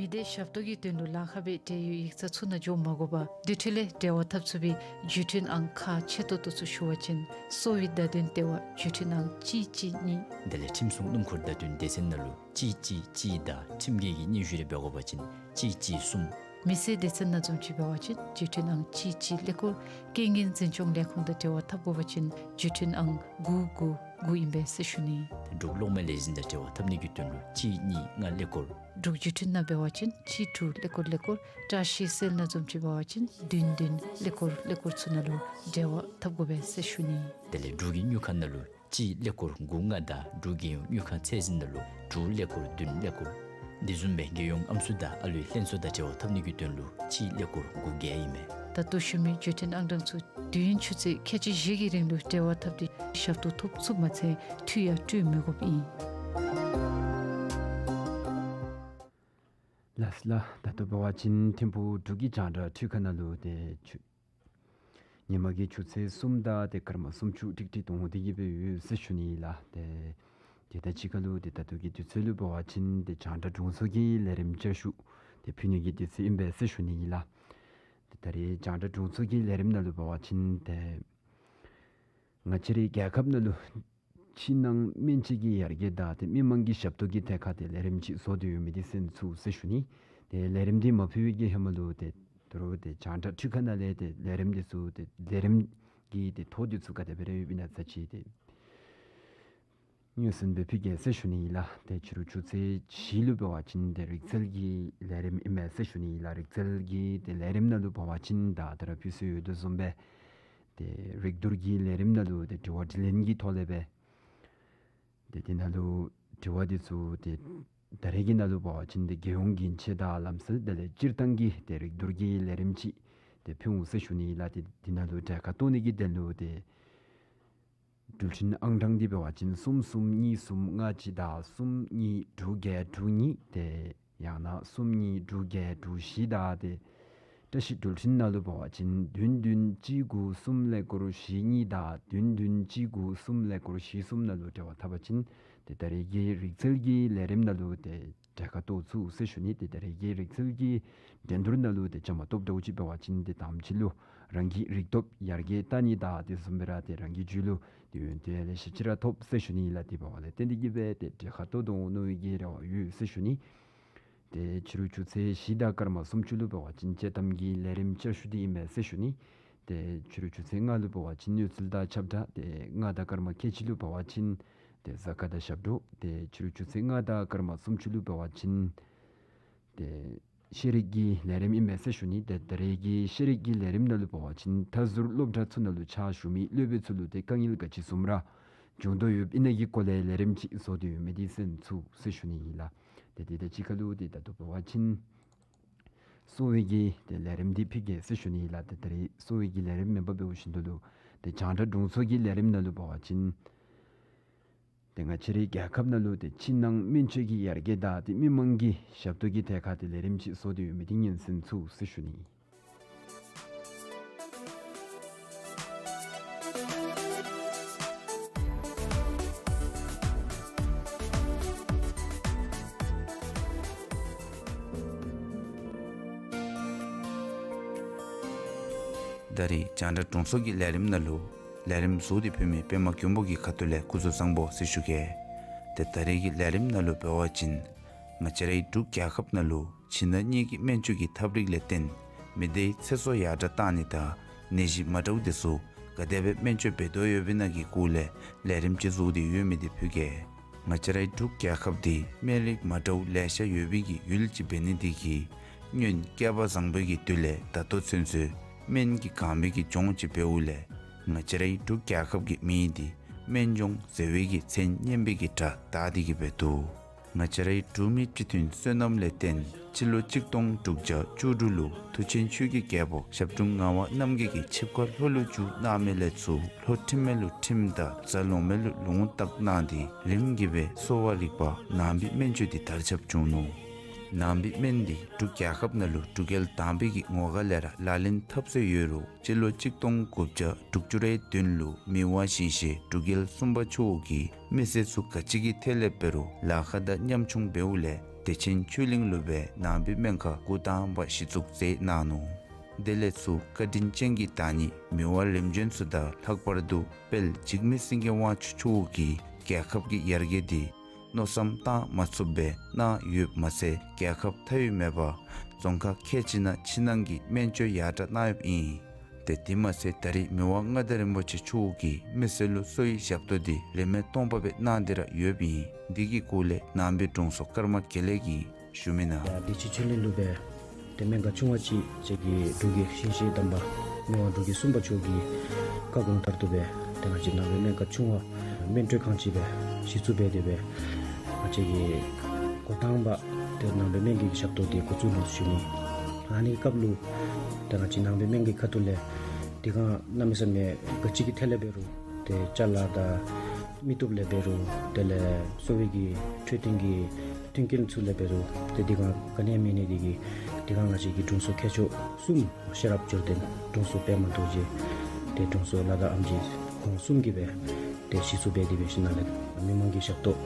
མི་སྡེ་ཞབས་ཏོག་གི་དོན་ལུ་ལཱ་ཁག་སྦེ་འབྲེལ་ཡོད་ཡིག་ཚང་ཚུ་ནང་འགྱོ་མ་དགོ་པར་དེ་འཕྲོ་ལས་འབྲེལ་བ་འཐབ་ཚུགས་པའི་བརྒྱུད་འཕྲིན་ཨང་ཁག་ཆེ་ཏོག་ཏོ་ཚུ་ཞུ་བ་ཅིན་གསོ་བའི་བརྡ་དོན་ལྟེ་བ་བརྒྱུད་འཕྲིན་ཨང་གཅིག་གཅིག་གཉིས། དེ་ལས་ཁྲིམས་སྲུང་སྣུམ་འཁོར་བརྡ་དོན་སྡེ་ཚན་ནང་ལུ་གཅིག་གཅིག་གཅིག་དང་ཁྲིམས་འགལ་གྱི་སྙན་ཞུ་རེ་འབད་དགོ་པ་ཅིན་གཅིག་གཅིག་གསུམ། མི་སེར་སྡེ་ཚན་ནང་འཛོམས་ཅིག་འབད་བ་ཅིན་བརྒྱུད་འཕྲིན་ཨང་གཅིག་གཅིག་ཀླད་ཀོར། རྐྱེན་ངན་འཛིན་སྐྱོང་ལས་ཁུངས་དང་འབྲེལ་བ་འཐབ་དགོ་པ་ཅིན་བརྒྱུད་འཕྲིན་ཨང་དགུ་དགུ་དགུ་ཨིན་པས་ཟེར་ཞུ་ནི། འབྲུག་གློག་མེ་ལས་འཛིན་དང་འབྲེལ་བ་འཐབ་ནི་གི་དོན་ལུ་གཅིག་གཉིས་ལྔ་ཀླད་ཀོར། འབྲུག་བརྒྱུད་འཕྲིན་ནང་འབད་བ་ཅིན་གཅིག་དྲུག་ཀླད་ཀོར་ཀླད་ཀོར། བཀྲ་ཤིས་སེལ་ནང་འཛོམས་ཅིག་འབད་བ་ཅིན་བདུན་བདུན་ཀླད་ཀོར་ཀླད་ཀོར་ཚུ་ནང་ལུ་འབྲེལ་བ་འཐབ་དགོ་པས་ཟེར་ཞུ་ནི། དེ་ལས་འབྲུག་གི་དངུལ་ཁང་ནང་ལུ་གཅིག་ཀླད་ཀོར་དགུ་ལྔ་དང་འབྲུག་རྒྱལ་ཡོངས་དངུལ་ཁང་ཚད་འཛིན་ནང་ལུ་དྲུག་ཀླད་ཀོར་བདུན་ཀླད་ཀོར། དེ་བཟུམ་སྦེ་རྒྱལ་ཡོངས་ཨམ་སྲུ་དང་ཨ་ལུའི་ལྷན་ཚོགས་དང་འབྲེལ་བ་འཐབ་ནི་གི་དོན་ལུ་གཅིག་ཀླད་ཀོར་དགུ་བརྒྱད་ཨིན་མས། ད་ལྟོ་ཞུ་མི་བརྒྱུད་འཕྲིན་ཨང་གྲངས་ཚུ་དུས་ཡུན་ཆུ་ཚོད་ཁལ་གཅིག་བཞི་གི་རིང་ལུ་འབྲེལ་བ་འཐབ་སྟེ་ཞབས་ཏོག་ཐོབ་ཚུགསཔ་མ་ཚད་འཐུས་ཡང་སྤྲོད་མི་དགོཔ་ཨིན། ལགས་ལགས། ད་ལྟོ་འབད་བ་ཅིན་ཐིམ་ཕུག་འབྲུག་གི་རྒྱང་བསྒྲགས་འཕྲུལ་ཁང་ནང་ལུ་ཏེ་ཆུ་ཉིན་མ་གི་ཆུ་ཚོད་གསུམ་དང་ཏེ་སྐར་མ་སུམ་ཅུ་ཀྲིག་ཀྲི་ཐོན་ཏེ་གི་སྦེ་ཡོད་ཟེར་ཞུ་ནི་ལགས། ཏེ་དེ་དང་གཅིག་ཁར་ལུ་ཏེ་ད་ལྟོ་གི་དུས་ཚོད་ལུ་འབད་བ་ཅིན་ཏེ་རྒྱང་བསྒྲགས་དྲུང་འཚོ་གི་ལས་རིམ་བསྐྱར་ཞུ་ཏེ་ཕུལ་ནི་གི་དུས་ཚོད་ཨིན་པས་ཟེར་ཞུ་ནི་ལགས། ཏེ་ད་རེས་རྒྱང་བསྒྲགས་དྲུང་འཚོ་གི་ལས་རིམ་ནང་ལུ་འབད་བ་ཅིན་ཏེ་ང་བཅས་རའི་རྒྱལ་ཁབ་ནང་ལུ་ཕྱི་ནང་སྨན་བཅོས་ཀྱི་ཡར་རྒྱས་དང་ཏེ་མི་མང་གི་ཞབས་ཏོག་གི་ཐད་ཁར་ཏེ་ལས་རིམ་ཅིག་བཟོ་སྟེ་ཡོད་མི་འདི་གསན་ཚུགས་ཟེར་ཞུ་ནི། ཏེ་ལས་རིམ་འདི་མ་ཕུལ་བའི་གི་ཧེ་མ་ལུ་ཏེ་ད་རུང་ཏེ་རྒྱང་བསྒྲགས་འཕྲུལ་ཁང་ནང་ལས་ཏེ་ལས་རིམ་འདི་ཚུ་ཏེ་ལས་རིམ་གྱི་ཏེ་ཐོ་འདི་ཚུ་ག་དེ་སྦེ་ར་ཡོདཔ་ཨིན་ན་ཚར་ཅིག་ཏེ་སྙན་སེང་སྦེ་ཕུལ་གེ་ཟེར་ཞུ་ནི་ལགས། ཏེ་ཕྱི་རུ་ཆུ་ཚོད་བཞི་ལུ་འབད་བ་ཅིན་ཏེ་རིག་རྩལ་གྱི་ལས་རིམ་ཨིན་མས་ཟེར་ཞུ་ནི་ལགས། རིག་རྩལ་གྱི་ཏེ་ལས་རིམ་ནང་ལུ་འབད་བ་ཅིན་ད་ད་ར་ཕུལ་སྲོལ་ཡོད་དོ་བཟུམ་སྦེ་ཏེ་རིག་བསྡུར་གྱི་ལས་རིམ་ནང་ལུ་ཏེ་དྲི་བ་དྲིས་ལན་གྱི་ཐོག་ལས་སྦེ་ཏེ་དེ་ནང་ལུ་དྲི་བ་འདི་ཚུ་ཏེ་ད་རེས་ཀྱི་ནང་ལུ་འབད་བ་ཅིན་ཏེ་རྒྱལ་ཡོངས་རྒྱུན་ཆད་དང་ལམ་སྲོལ་དེ་ལས་སྤྱིར་བཏང་གི་ཏེ་རིག་བསྡུར་གྱི་ལས་རིམ་ཅིག་ཏེ་ཕུལ་འོང་ཟེར་ཞུ་ནི་ལགས། ཏེ་དེ་ནང་ལུ་གྲལ་ཁར་གཏོགས་ནི་གི་དོན་ལུ་ཏེ་འགྲུལ་འཕྲིན་ཨང་གྲངས་འདི་འབད་བ་ཅིན་གསུམ་གསུམ་གཉིས་གསུམ་ལྔ་གཅིག་དང་གསུམ་གཉིས་དྲུག་བརྒྱད་དྲུག་གཉིས་ཏེ་ཡང་ན་གསུམ་གཉིས་དྲུག་བརྒྱད་དྲུག་བཞི་དང་ཏེ་བཀྲ་ཤིས་འགྲུལ་འཕྲིན་ནང་ལུ་འབད་བ་ཅིན་བདུན་བདུན་གཅིག་དགུ་གསུམ་ཀླད་ཀོར་བཞི་གཉིས་དང་བདུན་བདུན་གཅིག་དགུ་གསུམ་ཀླད་ཀོར་བཞི་གསུམ་ནང་ལུ་འབྲེལ་བ་འཐབ་པ་ཅིན་ཏེ་ད་རེས་ཀྱི་རིག་རྩལ་གྱི་ལས་རིམ་ནང་ལུ་ཏེ་གྲལ་ཁར་གཏོགས་ཚུགས་ཟེར་ཞུ་ནི། ཏེ་ད་རེས་ཀྱི་རིག་རྩལ་གྱི་འགྲན་བསྡུར་ནང་ལུ་ཏེ་བཅའ་མར་གཏོགསཔ་འདྲཝ་ཅིག་འབད་བ་ཅིན་ཏེ་དང་པ་ཅིག་ལུ་རང་གི་རིག་སྟོབས་ཡར་རྒྱས་བཏང་ནི་དང་དེ་བཟུམ་སྦེ་ར་ཏེ་རང་གི་རྒྱུད་ལུ་ཏེ་ཡོན་ཏན་ལེ་ཤ་ཅིག་ར་ཐོབ་ཟེར་ཞུ་ནི་ལགས། དེ་འབདཝ་ལས་བརྟེན་ཏེ་གི་སྦེ་ཏེ་གྲལ་ཁར་གཏོགས་དོ་འོང་མནོ་བའི་གི་རེ་བ་ཡོད་ཟེར་ཞུ་ནི། ཏེ་ཕྱི་རུ་ཆུ་ཚོད་བཞི་དང་སྐར་མ་སུམ་ཅུ་ལུ་འབད་བ་ཅིན་དཔྱེ་གཏམ་གྱི་ལས་རིམ་བསྐྱར་ཞུ་འདི་ཨིན་མས་ཟེར་ཞུ་ནི། ཏེ་ཕྱི་རུ་ཆུ་ཚོད་ལྔ་ལུ་འབད་བ་ཅིན་གནས་ཚུལ་དང་ཁྱབ་བསྒྲགས། ཏེ་ལྔ་དང་སྐར་མ་ཁལ་གཅིག་ལུ་འབད་བ་ཅིན་ཏེ་གཟའ་སྐར་དང་ཞབས་བྲོ། ཏེ་ཕྱི་རུ་ཆུ་ཚོད་ལྔ་དང་སྐར་མ་སུམ་ཅུ་ལུ་འབད་བ་ཅིན་ཏེ་ཤེས་རིག་གི་ལས་རིམ་ཨིན་མས་ཟེར་ཞུ་ནི། ཏེ་ད་རེས་ཀྱི་ཤེས་རིག་གི་ལས་རིམ་ནང་ལུ་འབད་བ་ཅིན་མཐའ་ཟུར་སློབ་གྲྭ་ཚུ་ནང་ལུ་ཕྱག་ཞུ་མི་སློབ་དཔོན་ཚུ་ལུ་ཏེ་དཀའ་ངལ་ག་ཅི་བཟུམ་ར་འབྱུང་དོ་ཡོདཔ་ཨིན་ན་གི་སྐོར་ལས་ལས་རིམ་ཅིག་བཟོ་སྟེ་ཡོད་མི་འདི་གསན་ཚུགས་ཟེར་ཞུ་ནི་ཨིན་ལགས། ཏེ་དེ་དང་གཅིག་ཁར་ལུ་ཏེ་ད་ལྟོ་འབད་བ་ཅིན་གསོ་བའི་གི་ཏེ་ལས་རིམ་འདི་ཕུལ་གེ་ཟེར་ཞུ་ནི་ཨིན་ལགས། ཏེ་ད་རེས་གསོ་བའི་གི་ལས་རིམ་མེན་པར་འབདཝ་བཞིན་དུ་ལུ་ཏེ་རྒྱང་བསྒྲགས་དྲུང་འཚོ་གི་ལས་རིམ་ནང་ལུ་འབད་བ་ཅིན་ཏེ་ང་བཅས་རའི་རྒྱལ་ཁབ་ནང་ལུ་ཏེ་ཕྱི་ནང་སྨན་བཅོས་ཀྱི་ཡར་རྒྱས་དང་ཏེ་མི་མང་གི་ཞབས་ཏོག་གི་ཐད་ཁར་ཏེ་ལས་རིམ་ཅིག་བཟོ་སྟེ་ཡོད་མི་འདི་ཉན་གསན་ཚུགས་ཟེར་ཞུ་ནི། ད་རེས་རྒྱང་བསྒྲགས་དྲུང་འཚོ་གི་ལས་རིམ་ནང་ལུ་ལས་རིམ་བཟོ་སྟེ་ཕུལ་མི་པདྨ་མགོན་པོ་གི་ཁ་ཐུག་ལས་སྐུ་གཟུགས་བཟང་པོ་ཟེར་ཞུ་གེ། ཏེ་ད་རེས་ཀྱི་ལས་རིམ་ནང་ལུ་འབད་བ་ཅིན་ང་བཅས་རའི་འབྲུག་རྒྱལ་ཁབ་ནང་ལུ་ཕྱི་ནང་གཉིས་ཀྱི་སྨན་བཅོས་ཀྱི་ཐབས་རིག་ལས་བརྟེན་མི་སྡེའི་ཚེ་སྲོག་ཡར་དྲག་བཏང་ནི་དང་ནད་གཞི་མ་འདྲཝ་དེ་ཚུ་ག་དེ་སྦེ་སྨན་བཅོས་འབད་དོ་ཡོདཔ་ཨིན་ན་གི་སྐོར་ལས་ལས་རིམ་ཅིག་བཟོ་སྟེ་ཡོད་མི་འདི་ཕུལ་གེ། ང་བཅས་རའི་འབྲུག་རྒྱལ་ཁབ་འདི་སྨན་རིགས་མ་འདྲཝ་ལེ་ཤ་ཡོད་པའི་གི་ཡུལ་ཅིག་འབད་ནི་འདི་གིས་སྔོན་བསྐལ་པ་བཟང་པོའི་གི་དུས་ལས་ད་ལྟོ་ཚུན་ཚོད་སྨན་གྱིས་གང་བའི་གི་ལྗོངས་ཅིག་འབདཝ་ལས་ང་བཅས་རའི་འབྲུག་རྒྱལ་ཁབ་ཀྱི་མིང་འདི་སྨན་ལྗོངས་ཟེར་བའི་གི་མཚན་སྙན་པའི་གི་སྒྲ་དག་སྟེ་གི་སྦེ་འདུག། ང་བཅས་རའི་འབྲུག་མི་སྤྱི་མཐུན་བསོད་ནམས་ལས་བརྟེན་སྤྱི་ལོ་གཅིག་སྟོང་དྲུག་བརྒྱ་བཅུ་དྲུག་ལུ་མཐུ་ཆེན་ཆོས་ཀྱི་རྒྱལ་པོ་ཞབས་དྲུང་ངག་དབང་རྣམ་རྒྱལ་གྱིས་ཆིབས་ཁ་ལྷོ་ལུ་བསྒྱུར་གནང་མི་ལས་ཚུར་ལྷོ་ཁྲིམས་མེད་ལུ་ཁྲིམས་དང་རྫ་ལོང་མེད་ལུ་ལུང་བཏགས་གནང་སྟེ་རིམ་གྱིས་སྦེ་གསོ་བ་རིག་པ་ནང་པའི་སྨན་བཅོས་འདི་དར་ཁྱབ་བྱུང་ནུག། ནང་པའི་སྨན་འདི་འབྲུག་རྒྱལ་ཁབ་ནང་ལུ་འབྲུག་རྒྱལ་དང་པའི་གི་ངོ་དགའ་ལས་ར་ལག་ལེན་འཐབ་སྲོལ་ཡོད་རུང་སྤྱི་ལོ་གཅིག་སྟོང་དགུ་བརྒྱ་དྲུག་ཅུ་རེ་བདུན་ལུ་མི་དབང་ཞིང་གཤེགས་འབྲུག་རྒྱལ་གསུམ་པ་མཆོག་གིས་མི་སེར་ཚུ་ག་ཅི་གི་ཐད་ལས་འབད་རུང་ལཱ་ཁག་དང་ཉམ་ཆུང་འབདཝ་ལས་ བདེ་ཆེན་ཆོས་གླིང་ལུ་སྦེ་ནང་པའི་སྨན་ཁང་འགོ་དང་པ་གཞི་བཙུགས་མཛད་གནང་ནུག། དེ་ལས་ཚུར་བཀའ་དྲིན་ཅན་གྱི་བདག་ཉིད་མི་དབང་རིམ་བྱོན་ཚུ་དང་ལྷག་པར་དུ་དཔལ་འཇིགས་མེད་སེང་གེ་དབང་ཕྱུག་མཆོག་གིས་རྒྱལ་ཁབ་ཀྱི་ཡར་རྒྱས་འདི་མནོ་བསམ་བཏང་མ་ཚུགསཔ་སྦེ་གནང་ཡོདཔ་མ་ཚད་རྒྱལ་ཁབ་མཐའ་དབུས་མེད་པར་རྫོང་ཁག་ཁལ་གཅིག་ནང་ཕྱི་ནང་གི་སྨན་བཅོས་ཡར་དྲག་གནང་ཡོདཔ་ཨིན། ཏེ་དེ་མ་ཚད་ད་རེས་མི་དབང་མངའ་བདག་རིན་པོ་ཆེ་མཆོག་གིས་མི་སེར་ལུ་གསོ་བའི་ཞབས་ཏོག་འདི་ལེགས་སྨོན་སྟོང་པ་སྦེ་གནང་སྟེ་ར་ཡོདཔ་ཨིན། འདི་གི་སྐོར་ལས་ནང་པའི་དྲུང་འཚོ་ཀརྨ་དགེ་ལེགས་ཀྱིས་ཞུ་མི་ནང་། ཡ་བདེ་ཆེན་ཆོས་གླིང་ལུ་སྦེ་ཏེ་སྨན་ཁང་ཆུང་བ་ཅིག་ཅིག་གི་འབྲུག་རྒྱལ་ཞིང་གཤེགས་དམ་པ་མི་དབང་འབྲུག་རྒྱལ་གསུམ་པ་མཆོག་གི་བཀའ་དགོངས་ལྟར་དུ་སྦེ་ཏེ་ང་བཅས་ནང་པའི་སྨན་ཁང་ཆུང་བ་སྨན་སྤྲོད་ཁང་ཅིག་སྦེ་གཞི་བཙུགས་འབད་དེ་སྦེ་ང་བཅས་ཀྱིས་འགོ་དང་པ་ཏེ་ནང་པའི་སྨན་གྱི་ཞབས་ཏོག་འདི་འགོ་བཙུགས་ནུག་ཞུ་ནི། ཨ་ནི་སྐབས་ལུ་ཏེ་ང་བཅས་ནང་པའི་སྨན་གྱི་ཁ་ཐུག་ལས་དེ་སྒང་གནམ་མེད་ས་མེད་ག་ཅི་གི་ཐད་ལས་འབད་རུང་ཏེ་ཅ་ལ་དང་མི་སྟོབས་ལས་འབད་རུང་དེ་ལས་གསོ་བའི་གི་འཕྲོད་བསྟེན་གྱི་མཐུན་རྐྱེན་ཚུ་ལས་འབད་རུང་ཏེ་དེ་སྒང་ག་ནི་ཡང་མེད་ནི་དེ་གིས་དེ་སྒང་ང་བཅས་ཀྱི་དྲུང་འཚོ་མཁས་མཆོག་གསུམ་ཤེས་རབ་འབྱོར་ལྡན་དྲུང་འཚོ་པདྨ་རྡོ་རྗེ་ཏེ་དྲུང་འཚོ་ལ་དྭགས་ཨམ་ཆི་ཁོང་གསུམ་གྱིས་སྦེ་ཏེ་གཞི་བཙུགས་འབད་དེ་འབད་ཞིནམ་ལས་མི་མང་གི་ཞབས་ཏོག་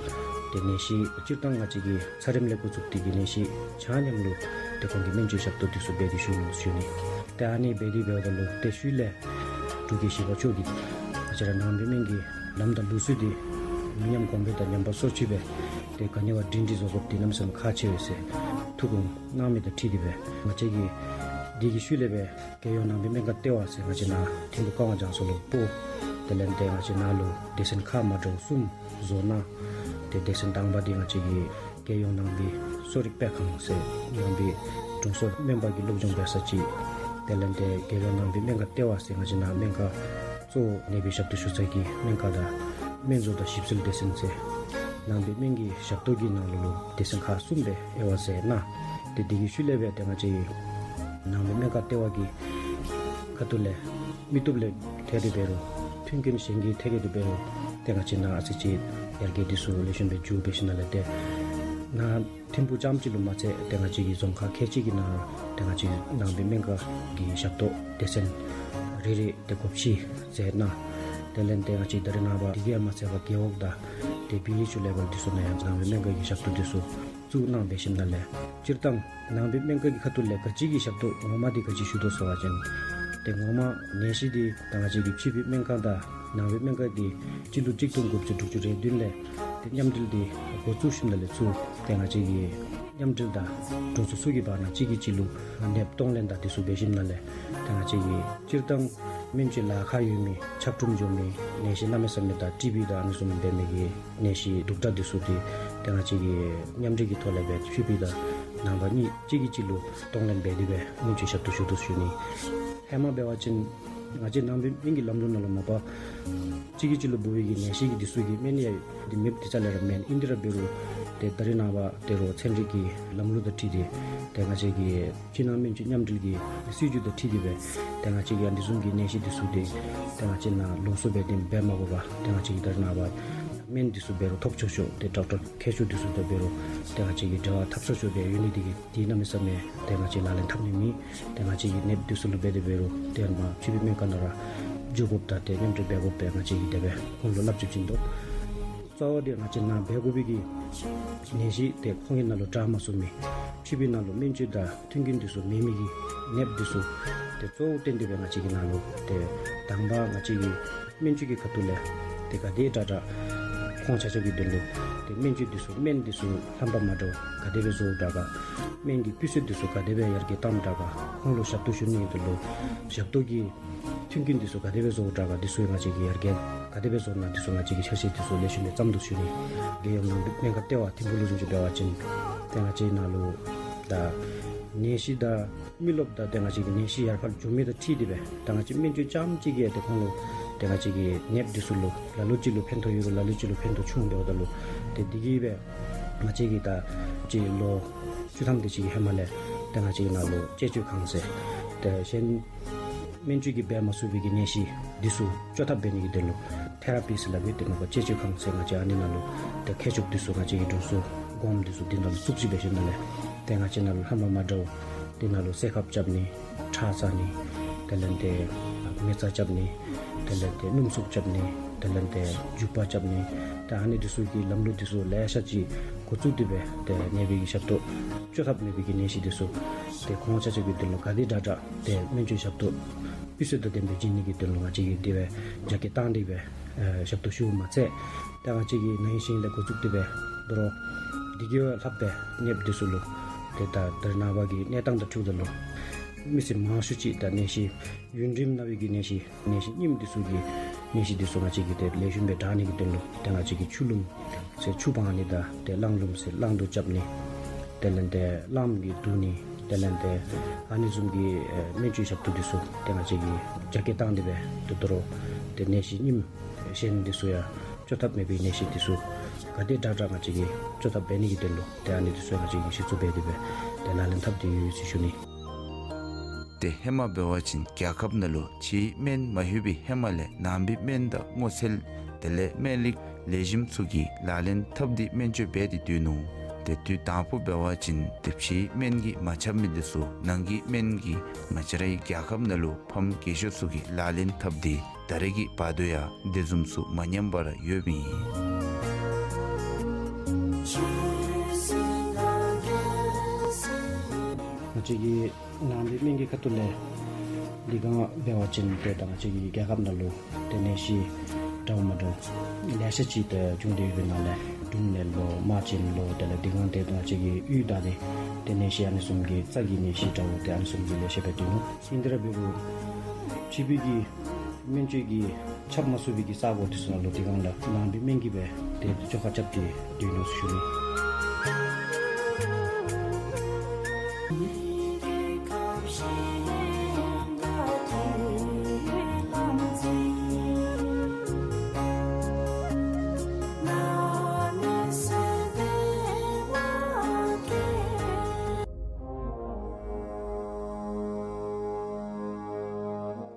ཏེ་ནད་གཞི་སྤྱིར་བཏང་ང་བཅས་ཀྱི་ཚ་རིམས་ལས་འགོ་བཙུགས་ཏེ་གི་ནད་གཞི་ཆ་མཉམ་ལུ་ཏེ་ཁོང་གིས་སྨན་བཅོས་ཞབས་ཏོག་འདི་ཚུ་འབད་དེ་བཞུགས་ནུག་ཞུ་ནི། ཏེ་ཨ་ནི་འབད་དེ་འབདཝ་ད་ལུ་ཏེ་ཤུལ་ལས་འབྲུག་རྒྱལ་བཞི་པ་མཆོག་གིས་ང་བཅས་ར་ནང་པའི་སྨན་གྱི་ལམ་དང་ལུགས་སྲོལ་འདི་མི་ཉམས་གོང་འཕེལ་དང་ཉམས་པ་སོར་ཆུད་སྦེ་ཏེ་ག་ནི་བ་སྒྲིང་སྒྲི་བཟོ་དགོཔ་འདི་གནམ་མེད་ས་མེད་ཁག་ཆེ་བས་ཟེར་ཐུགས་དགོངས་གནང་མི་དང་འཁྲིལ་ཏེ་སྦེ་ང་བཅས་ཀྱིས་འདི་གི་ཤུལ་ལས་སྦེ་རྒྱལ་ཡོངས་ནང་པའི་སྨན་ཁང་ལྟེ་བ་ཟེར་ང་བཅས་ནཱ་ཐིམ་ཕུ་ཀ་ཝང་ལྗང་ས་ལུ་སྤོ། དེ་ལས་ཏེ་ང་བཅས་ནཱ་ལུ་སྡེ་ཚན་ཁག་མ་འདྲཝ་གསུམ་བཟོ་གནང་། ཏེ་སྡེ་ཚན་དང་པ་འདི་ང་བཅས་ཀྱི་རྒྱལ་ཡོངས་ནང་པའི་གསོ་རིག་སྤེལ་ཁང་ཟེར་ནང་པའི་དྲུང་འཚོ་སྨན་པ་གིས་སློབ་སྦྱོང་འབད་ས་ཅིག། དེ་ལས་ཏེ་རྒྱལ་ཡོངས་ནང་པའི་སྨན་ཁང་ལྟེ་བ་ཟེར་ང་བཅས་ནཱ་སྨན་ཁང་གཙོ་བོ་ནད་པའི་ཞབས་ཏོག་ཞུ་ས་གི་སྨན་ཁང་དང་སྨན་བཟོ་དང་ཞིབ་འཚོལ་སྡེ་ཚན་ཟེར་ནང་པའི་སྨན་གྱི་ཞབས་ཏོག་གི་ནང་ལུ་ལུ་སྡེ་ཚན་ཁག་གསུམ་སྦེ་དབྱེ་བ་མཛད་གནང་། ཏེ་འདི་གི་ཤུལ་ལས་སྦེ་ཏེ་ང་བཅས་ནང་པའི་སྨན་ཁང་ལྟེ་བ་གི་ཁ་ཐུག་ལས་མི་སྟོབས་ལས་ཐད་དེ་འབད་རུང་མཐུན་རྐྱེན་གཞན་གྱི་ཐད་ཁར་དེ་འབད་རུང་ཏེ་ང་བཅས་ནཱ་ཨ་ཙི་ཅིག་ཡར་རྒྱས་འདི་ཚུ་ལེགས་ཤོམ་སྦེ་འགྱོ་འབད་ཞིནམ་ལས་ཏེ་ནཱ་ཐིམ་ཕུ་རྐྱངམ་ཅིག་ལུ་མ་ཚད་ཏེ་ང་བཅས་ཀྱི་རྫོང་ཁག་ཁལ་གཅིག་གི་ནང་ཏེ་ང་བཅས་ནང་པའི་སྨན་ཁང་གི་ཞབས་ཏོག་སྡེ་ཚན་རེ་རེ་ཏེ་དགུ་བཅུ་མཛད་གནང་། དེ་ལས་ཏེ་ང་བཅས་ད་རེས་ནངས་པ་དེ་གིས་མ་ཚད་པར་རྒེད་འོག་དང་ཏེ་བི་ལེཇ་ལེ་བཱལ་འདི་ཚུ་ནང་ཡང་ནང་པའི་སྨན་ཁང་གི་ཞབས་ཏོག་འདི་ཚུ་བཙུགས་གནང་འབད་ཞིནམ་ལས་སྤྱིར་བཏང་ནང་པའི་སྨན་ཁང་གི་ཁ་ཐུག་ལས་ག་ཅི་གི་ཞབས་ཏོག་ངོ་མ་འདི་ག་ཅི་ཞུ་དོ་ཟེར་བ་ཅིན་ཏེ་ངོ་མ་ནད་གཞི་འདི་ད་ང་བཅས་ཀྱི་ཕྱི་པའི་སྨན་ཁང་དང་ནང་པའི་སྨན་ཁང་འདི་སྤྱི་ལོ་གཅིག་སྟོང་དགུ་བརྒྱ་དྲུག་ཅུ་རེ་བདུན་ལས་ཏེ་མཉམ་འབྲེལ་འདི་འགོ་བཙུགས་ཞིནམ་ལས་ཚུར་ཏེ་ང་བཅས་ཀྱི་མཉམ་འབྲེལ་དང་དྲུང་འཚོ་ཚུ་གི་བར་ན་གཅིག་གིས་གཅིག་ལུ་ནདཔ་གཏོང་ལེན་དང་འདི་ཚུ་འབད་ཞིནམ་ལས་ཏེ་ང་བཅས་ཀྱི་སྤྱིར་བཏང་སྨན་བཅོས་ལཱ་ཁག་ཡོད་མི་ཆག་གྲུམ་འགྱོ་མི་ནད་གཞི་གནམ་མེད་ས་མེད་དང་ཊི་བི་དང་ཨ་ནི་བཟུམ་འབད་མི་གི་ནད་གཞི་སྡུག་དྲགས་འདི་ཚུ་འདི་ཏེ་ང་བཅས་ཀྱིས་མཉམ་འབྲེལ་གྱི་ཐོག་ལས་སྦེ་ཕྱི་པའི་དང་ནང་པ་གཉིས་གཅིག་གིས་གཅིག་ལུ་གཏོང་ལེན་འབད་དེ་སྦེ་སྨན་བཅོས་ཞབས་ཏོག་ཞུ་དོ་ཞུ་ནི། ཧེ་མ་འབད་བ་ཅིན་ང་བཅས་ནང་པའི་སྨན་གྱི་ལམ་ལུགས་ནང་ལུ་མ་པ་གཅིག་གིས་གཅིག་ལུ་འབུ་བའི་གི་ནད་གཞི་གི་འདི་ཚུ་གི་སྨན་ཡང་འདི་མེདཔ་འདི་རྩ་ལས་ར་མེན། ཨིན་ཏེ་ར་འབད་རུང་ཏེ་ད་རེས་ནངས་པ་ད་རུང་ཚན་རིག་གི་ལམ་ལུགས་དང་འཁྲིལ་ཏེ་ཏེ་ང་བཅས་ཀྱི་ཕྱི་ནང་སྨན་བཅོས་མཉམ་འབྲེལ་གྱི་སྲིད་བྱུས་དང་འཁྲིལ་ཏེ་སྦེ་ཏེ་ང་བཅས་ཀྱིས་ཨ་ནི་བཟུམ་གྱི་ནད་གཞི་འདི་ཚུ་འདི་ཏེ་ང་བཅས་ནཱ་ལུང་གསོ་འབད་དེ་འབད་མ་དགོ་པར་ཏེ་ང་བཅས་ཀྱིས་ད་རེས་ནངས་པ་སྨན་འདི་ཚུ་འབད་རུང་ཐོབ་ཆོག་ཆོག། ཏེ་ཌོག་ཊར་མཁས་མཆོག་འདི་ཚུ་དང་འབད་རུང་ཏེ་ང་བཅས་ཀྱིས་འབྲེལ་བ་འཐབ་ཆོག་ཆོག་སྦེ་ཡོད་ནི་འདི་གིས་འདི་གནམ་མེད་ས་མེད་ཏེ་ང་བཅས་ལག་ལེན་འཐབ་ནི་མེད། ཏེ་ང་བཅས་ཀྱིས་ནདཔ་འདི་ཚུ་ལུ་འབད་དེ་འབད་རུང་ཏེ་མ་ཕྱི་པའི་སྨན་ཁང་ནང་ར་འགྱོ་དགོཔ་དང་ཏེ་མཉམ་འབྲེལ་འབད་དགོཔ་སྦེ་ང་བཅས་ཀྱིས་དེ་སྦེ་ཁོང་ལུ་སླབ་བཅུག་བྱིན་དོ། གཙོ་བོ་འདི་ང་བཅས་ནཱ་འབད་དགོ་པའི་གི་ནད་གཞི་ཏེ་ཁོང་གི་ནང་ལུ་དྲག་མ་ཚུགས་མི་ཕྱི་པའི་ནང་ལུ་སྨན་བཅོས་དང་མཐུན་རྐྱེན་འདི་ཚུ་མེད་མི་གི་ནདཔ་འདི་ཚུ་ཏེ་གཙོ་བོ་བཏོན་ཏེ་སྦེ་ང་བཅས་ཀྱི་ནང་ལུ་ཏེ་དང་པ་ང་བཅས་ཀྱི་སྨན་བཅོས་ཀྱི་ཁ་ཐུག་ལས་ཏེ་ག་དེ་དྲག་དྲག་ཁོང་ཆ་ཁྱབ་ཀྱི་དོན་ལུ་ཏེ་སྨན་བཅོས་འདི་ཚུ་སྨན་འདི་ཚུ་རྣམ་པ་མ་འདྲཝ་ག་དེ་སྦེ་བཟོཝ་དྲག་ག། སྨན་གྱི་སྤུས་ཚད་འདི་ཚུ་ག་དེ་སྦེ་ཡར་རྒྱས་བཏངམ་དྲག་ག། ཁོང་ལུ་ཞབས་ཏོག་ཞུ་ནི་གི་དོན་ལུ་ཞབས་ཏོག་གི་མཐུན་རྐྱེན་འདི་ཚུ་ག་དེ་སྦེ་བཟོཝ་དྲག་ག། འདི་ཚུ་ང་བཅས་ཀྱིས་ཡར་རྒྱས་ག་དེ་སྦེ་བཟོ་ན་འདི་ཚུ་ང་བཅས་ཀྱིས་འཆར་གཞི་འདི་ཚུ་ལེགས་ཤོམ་སྦེ་བརྩམ་དོ་ཞུ་ནི། རྒྱལ་ཡོངས་ནང་པའི་སྨན་ཁང་ལྟེ་བ་ཐིམ་ཕུག་ལུ་བཟུམ་ཅིག་འབད་བ་ཅིན་ཏེ་ང་བཅས་ནང་ལུ་ད་ནད་གཞི་དང་མི་རློབས་དང་ཏེ་ང་བཅས་ཀྱི་ནད་གཞི་ཡར་འཕར་འགྱོ་མི་དང་འཁྲིལ་ཏེ་སྦེ་ད་ང་བཅས་སྨན་བཅོས་རྐྱངམ་ཅིག་གིས་ཏེ་ཁོང་ལུ་ཏེ་ང་བཅས་ཀྱི་ནདཔ་འདི་ཚུ་ལུ་ལ་ལུ་ཅིག་ལུ་ཕན་ཐོགས་ཡོད་རུང་ལ་ལུ་ཅིག་ལུ་ཕན་ཐོགས་ཆུང་འབདཝ་ད་ལུ་ཏེ་འདི་གིས་སྦེ་ང་བཅས་ཀྱིས་ད་ཅིག་ལོ་བཅུ་ཐམ་དེ་ཅིག་གི་ཧེ་མ་ལས་ཏེ་ང་བཅས་ཀྱི་ནང་ལུ་དཔྱད་བཅོས་ཁང་ཟེར་ཏེ་གཞན་སྨན་བཅོས་ཀྱིས་འབད་མ་ཚུགས་པའི་གི་ནད་གཞི་འདི་ཚུ་བཅོས་ཐབས་འབད་ནི་གི་དོན་ལུ་ཐེ་ར་པི་ཟེར་སླབ་ཨིན། ཏེ་མ་པ་དཔྱད་བཅོས་ཁང་ཟེར་ང་བཅས་ཨ་ནི་ནང་ལུ་ཏེ་མཁས་མཆོག་འདི་ཚུ་ང་བཅས་ཀྱི་དྲུང་འཚོ་གོངམ་འདི་ཚུ་འདི་ནང་ལུ་བཙུགས་ཅི། འབད་ཞིནམ་ལས་ཏེ་ང་བཅས་ནང་ལུ་རྣམ་པ་མ་འདྲཝ་འདི་ནང་ལུ་སེར་ཁབ་རྐྱབ་ནི་ཁྲག་བཙག་ནི་དེ་ལས་ཏེ་མེ་བཙའ་རྐྱབ་ནི་དེ་ལས་ཏེ་སྣུམ་འཚུབ་རྐྱབ་ནི་ད་ དེ་ལས་ཏེ་རྒྱུག་པ་རྐྱབ་ནི། ད་ཨ་ནི་འདི་ཚུ་གི་ལམ་ལུགས་འདི་ཚུ་ལེ་ཤ་ཅིག་འགོ་བཙུགས་ཏེ་སྦེ་ཏེ་ནད་པའི་གི་ཞབས་ཏོག་བཅོ་ཐབས་མེད་པའི་གི་ནད་གཞི་འདི་ཚུ་ཏེ་ཁོང་ཆ་ཁྱབ་ཀྱི་དོན་ལུ་ག་དེ་དྲག་དྲག་ཏེ་སྨན་བཅོས་ཞབས་ཏོག་སྤུས་ཚད་དང་ལྡན་པའི་བྱིན་ནི་གི་དོན་ལུ་ང་བཅས་ཀྱིས་དེ་སྦེ་རྒྱ་སྐྱེད་བཏང་སྟེ་སྦེ་ཨེ་ཞབས་ཏོག་ཞུཝ་མ་ཚད། ད་ང་བཅས་ཀྱིས་ན་ཧིང་གཤེན་ལས་འགོ་བཙུགས་ཏེ་སྦེ་དོ་རུང་དེ་གི་ལྷག་སྦེ་ནདཔ་འདི་ཚུ་ལུ་ཏེ་ད་ད་རེས་ནངས་པ་གི་གནས་སྟངས་དང་འཁྲིལཝ་ད་ལུ་མི་སེར་མང་ཤོས་ཅིག་ད་ནད་གཞི་ཡུན་རིངམོ་ན་བའི་གི་ནད་གཞི་ནད་གཞི་རྙིངམ་འདི་ཚུ་གི་ནད་གཞི་འདི་ཚུ་ང་བཅས་ཀྱིས་ཏེ་ལེགས་ཤོམ་སྦེ་དྲག་ནི་གི་དོན་ལུ་ཏེ་ང་བཅས་ཀྱིས་ཆུ་ལུམ་ཟེར་ཆུ་སྦང་ནི་དང་ཏེ་རླངས་ལུམ་ཟེར་རླངས་བརྡུང་རྐྱབ་ནི། དེ་ལས་ཏེ་རླངསམ་གིས་བརྡུང་ནི། དེ་ལས་ཏེ་ཨ་ནི་བཟུམ་གྱི་ཨེ་སྨན་བཅོས་ཞབས་ཏོག་འདི་ཚུ་ཏེ་ང་བཅས་ཀྱིས་རྒྱ་སྐྱེད་བཏང་སྟེ་སྦེ་ཏེ་དོ་རུང་ཏེ་ནད་གཞི་རྙིངམ་གཞན་འདི་ཚུ་ཡང་བཅོ་ཐབས་མེད་པའི་ནད་གཞི་འདི་ཚུ་ག་དེ་དྲག་དྲག་ང་བཅས་ཀྱིས་བཅོ་ཐབས་འབད་ནི་གི་དོན་ལུ་ཏེ་ཨ་ནི་འདི་ཚུ་ང་བཅས་ཀྱིས་གཞི་བཙུགས་འབད་དེ་སྦེ་ཏེ་ལག་ལེན་འཐབ་སྟེ་ཡོད་ཟེར་ཞུ་ནི། ཏེ་ཧེ་མ་འབད་བ་ཅིན་རྒྱལ་ཁབ་ནང་ལུ་ཕྱིའི་སྨན་མ་ལྷོད་པའི་ཧེ་མ་ལས་ནང་པའི་སྨན་དང་སྔོ་ཚལ་དེ་ལས་སྨན་རིགས་ལེགས་ཤོམ་ཚུ་གི་ལག་ལེན་འཐབ་སྟེ་སྨན་བཅོས་འབད་དེ་སྡོད་ནུག། ཏེ་དུས་དང་ཕུ་འབད་བ་ཅིན་ཏེ་ཕྱིའི་སྨན་གྱིས་མ་ཁྱབ་མི་འདི་ཚུ་ནང་གི་སྨན་གྱིས་ང་བཅས་རའི་རྒྱལ་ཁབ་ནང་ལུ་ཕམ་རྒས་ཤོས་ཚུ་གིས་ལག་ལེན་འཐབ་སྟེ་ད་རེས་ཀྱི་བར་དུ་ཡང་དེ་བཟུམ་ཚུ་མ་ཉམས་པར་ཡོདཔ་ཨིན། ང་བཅས་ཀྱི་ནང་པའི་སྨན་གྱི་ཁ་ཐུག་ལས་འདི་སྒང་འབད་བ་ཅིན་ཏེ་ད་ང་བཅས་ཀྱི་རྒྱལ་ཁབ་ནང་ལུ་ཏེ་ནད་གཞི་འདྲཝ་མ་འདྲཝ་ལེ་ཤ་ཅིག་ཏེ་བྱུང་སྟེ་ཡོད་པའི་ནང་ལས་འབྲུམ་ནད་ལོ་རྨ་ཆེན་ལོ་དེ་ལས་འདི་སྒང་ཏེ་ད་ང་བཅས་ཀྱི་ཡུལ་དང་ཏེ་ཏེ་ནད་གཞི་ཨ་ནི་བཟུམ་གྱི་རྩ་གི་ནད་གཞི་འདྲཝ་ཏེ་ཨ་ནི་བཟུམ་གྱི་ལེ་ཤ་སྦེ་འདུག་ནུག། ཨིན་ཏེ་ར་འབད་རུང་ཕྱི་པའི་གི་སྨན་བཅོས་ཀྱིས་ཁྱབ་མ་ཚུགས་པའི་གི་ས་གོ་འདི་ཚུ་ནང་ལུ་འདི་སྒང་ལས་ནང་པའི་སྨན་གྱིས་སྦེ་ཏེ་བཅོ་ཁ་རྐྱབ་སྟེ་སྡོད་ནུག་ཟེར་ཞུ་ནི།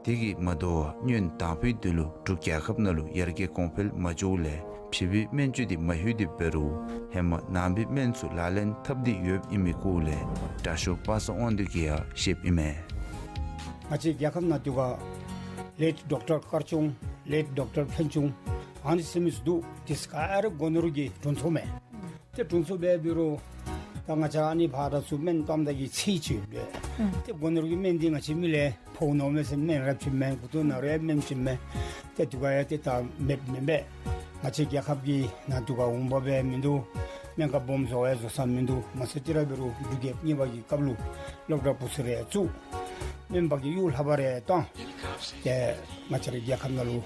དེ་གིས་མ་དོ་བར་སྔོན་དང་ཕུའི་དུས་ལུ་འབྲུག་རྒྱལ་ཁབ་ནང་ལུ་ཡར་རྒྱས་གོང་འཕེལ་མ་འགྱོཝ་ལས་ཕྱི་པའི་སྨན་བཅོས་འདི་མ་ལྷོད་དེ་འབད་རུང་ཧེ་མ་ནང་པའི་སྨན་ཚུ་ལག་ལེན་འཐབ་སྟེ་ཡོདཔ་ཨིན་མི་སྐོར་ལས་དྲག་ཤོས་པ་སངས་དབང་འདུས་ཀྱིས་ཡང་བཤདཔ་ཨིན་མས། ང་བཅས་རྒྱལ་ཁབ་ནང་དུས་སྐབས་ལེཊ་ཌོག་ཊར་དཀར་ཆུང་ལེཊ་ཌོག་ཊར་ཕན་ཆུང་ཨ་ནི་ཟེར་མི་ཚུ་འདུག། དེ་ག་ར་སྒོ་ནོར་གྱི་དྲུང་འཚོ་མས། ཏེ་དྲུང་འཚོ་འབད་འབད་རུང་ད་ང་བཅས་ཨ་ནི་ཕར་ཚུར་སྨན་བཏངམ་ད་གི་ཚད་ཅིག་ཡོད་པས། ཨུམ། ཏེ་སྒོ་ནོར་གྱི་སྨན་འདི་ང་བཅས་མི་ལས་ཕོག་ནོར་མས་ཟེར་སྨན་རབ་ཅིག་མེན། མགུ་ཏོ་ན་རུང་ཡང་སྨན་ཅིག་མེན། ཏེ་དུས་སྐབས་ཡང་ཏེ་ད་མེདཔ་མེན་པས། ང་བཅས་རྒྱལ་ཁབ་ཀྱི་ནང་དུས་སྐབས་འོང་འབབ་ཡང་མིན་འདུག། སྨན་ཁང་སྦོམ་བཟོ་ཡང་བཟོ་ས་མིན་འདུག། མ་ཚད་ཅིག་ར་འབད་རུང་འབྲུག་རྒྱལ་གཉིས་པ་གི་སྐབས་ལུ་སློབ་གྲྭ་བུ་ཚུ་རེ་བཙུགས། སྨན་པ་གི་གཡུག་ལྷབ་རེ་བཏང་། ཏེ་ང་བཅས་རའི་རྒྱལ་ཁབ་ནང་ལུ་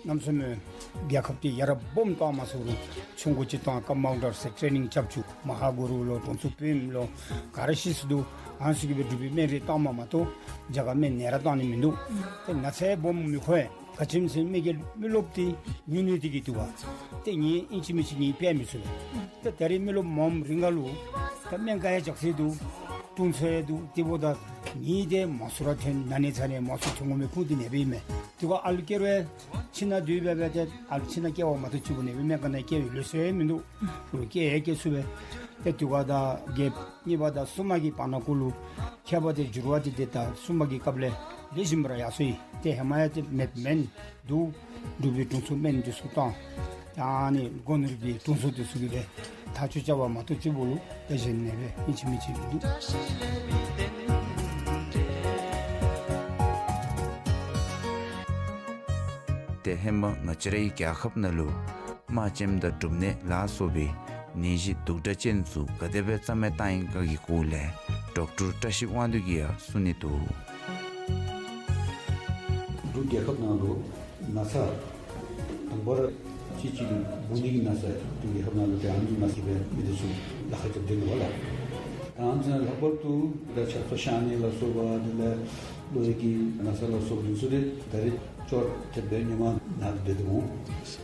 གནམ་མེད་ས་མེད་རྒྱལ་ཁབ་འདི་ཡར་སྦོམ་བཏང་མ་ཚུགས་རུང་ཆུང་ཀུ་ཅིག་བཏང་། ཀམ་པའུན་ཌར་ཟེར་ཊེ་ནིང་རྐྱབ་བཅུག། མ་ཧཱ་གུ་རུ་ལོ་དྲུང་འཚོ་བུམ་ལོ་ག་ར་ཤེས་སུ་འདུག། ཨ་ནི་ཚུ་གིས་སྦེ་འབྲུག་པའི་སྨན་རིགས་བཏངམ་མ་གཏོགས་རྒྱ་གར་སྨན་ནི་ར་བཏང་ནི་མིན་འདུག། ཏེ་ན་ཚ་སྦོམ་མི་ཁོ་ཡང་ག་ཅི་སྨོ་ཟེར་མི་གི་མི་རློབས་འདི་ཉུང་ཉུང་འདི་གིས་འདུག་པ། ཏེ་ངེའི་ཨིན་ཅི་མིན་ཅི་ངེའི་འབད་མི་ཚུགས་པས། ཏེ་ད་རེས་མི་རློབས་མངམ་རིང་ག་ལུ་ད་སྨན་ཁང་ཡང་རྒྱགས་ཚད་འདུག། དྲུང་འཚོ་ཡང་འདུག། དེ་འབདཝ་ད་ངེའི་འདི་མང་སུ་ར་ཐོན། ན་ནི་ཚ་ནི་མང་སུ་ཐོན་དགོ་མི་ཁུངས་འདི་ཨ་ནི་སྦེ་ཨིན་མས། དུས་སྐབས་ཨ་ལུ་སྐྱེ་རུང་ཁྱིམ་ནང་སྡོད་སྦེ་སྦེ་ཏེ་ཨ་ལུ་ཁྱིམ་ནང་སྐྱེ་བ་མ་གཏོགས་ཅིག་པོ་ཨ་ནི་སྦེ་སྨན་ཁང་ནང་སྐྱེ་བའི་ལུགས་སྲོལ་ཡང་མིན་འདུག། ལུ་སྐྱེ་ཡང་སྐྱེ་ཚུགས་པས། ཏེ་དུས་སྐབས་ད་རྒྱལཔོ་གཉིས་པ་དང་སུམ་པ་གི་བར་ན་གུ་ལུ་ཁྱད་པར་འདི་འགྱུར་བ་འདི་ཏེ་ད་སུམ་པ་གི་སྐབས་ལས་ལེགས་ཤོམ་ར་ཡར་སོང་ཡི། ཏེ་ཧེ་མ་ཡང་ཏེ་མེདཔ་མེན་འདུག། འབྲུག་པའི་དྲུང་འཚོ་སྨན་འདི་ཚུ་བཏང་། ད་ཨ་ནི་སྒོ་ནོར་གྱི་དྲུང་འཚོ་འདི་ཚུ་གིས་ཏེ་ཐག་གཅོད་རྐྱབ་པ་མ་གཏོགས་ཅིག་པོ་ལུ་ཏེ་གཞན་ཨ་ནི་སྦེ་ཨིན་ཅི་མིན་ཅི་མིན་འདུག། ཏེ་ཧེ་མ་ང་བཅས་རའི་རྒྱལ་ཁབ་ནང་ལུ་རྨ་བྱེམ་དང་འབྲུམ་ནད་ལ་སོགས་པའི་ནད་གཞི་གདུག་དྲགས་ཅན་ཚུ་ག་དེ་སྦེ་རྩ་མེད་བཏང་ཡི་ག་གི་སྐོར་ལས་ཌོག་ཊར་བཀྲ་ཤིས་དབང་འདུས་ཀྱིས་ཡང་གསུང་ནི་འདུག། འབྲུག་རྒྱལ་ཁབ་ནང་ལུ་ན་ཚ་དང་པ་ར་གཅིག་གཅིག་ལུ་འབུ་ནི་གི་ན་ཚ་འབྲུག་རྒྱལ་ཁབ་ནང་ལུ་ཏེ་ཨ་ནི་ན་ཚ་སྦེ་མི་འདི་ཚུ་ལཱ་ཁག་རྐྱབ་སྡོད་ནུག་པ་ལགས། ད་ཨ་ནི་ཚུ་ནང་ལྷག་པར་དུ་ད་ཆབ་གསང་ཤ་ནད་ལ་སོགས་པ་དེ་ལས་གློ་ཡུར་གྱི་ན་ཚ་ལ་སོགས་འདི་ཚུ་ཏེ་ད་རེས་སྐྱོ་ཏེ་སྦེ་ཉོ་མ་ན་སྟེ་སྡོད་དོ་འོང་།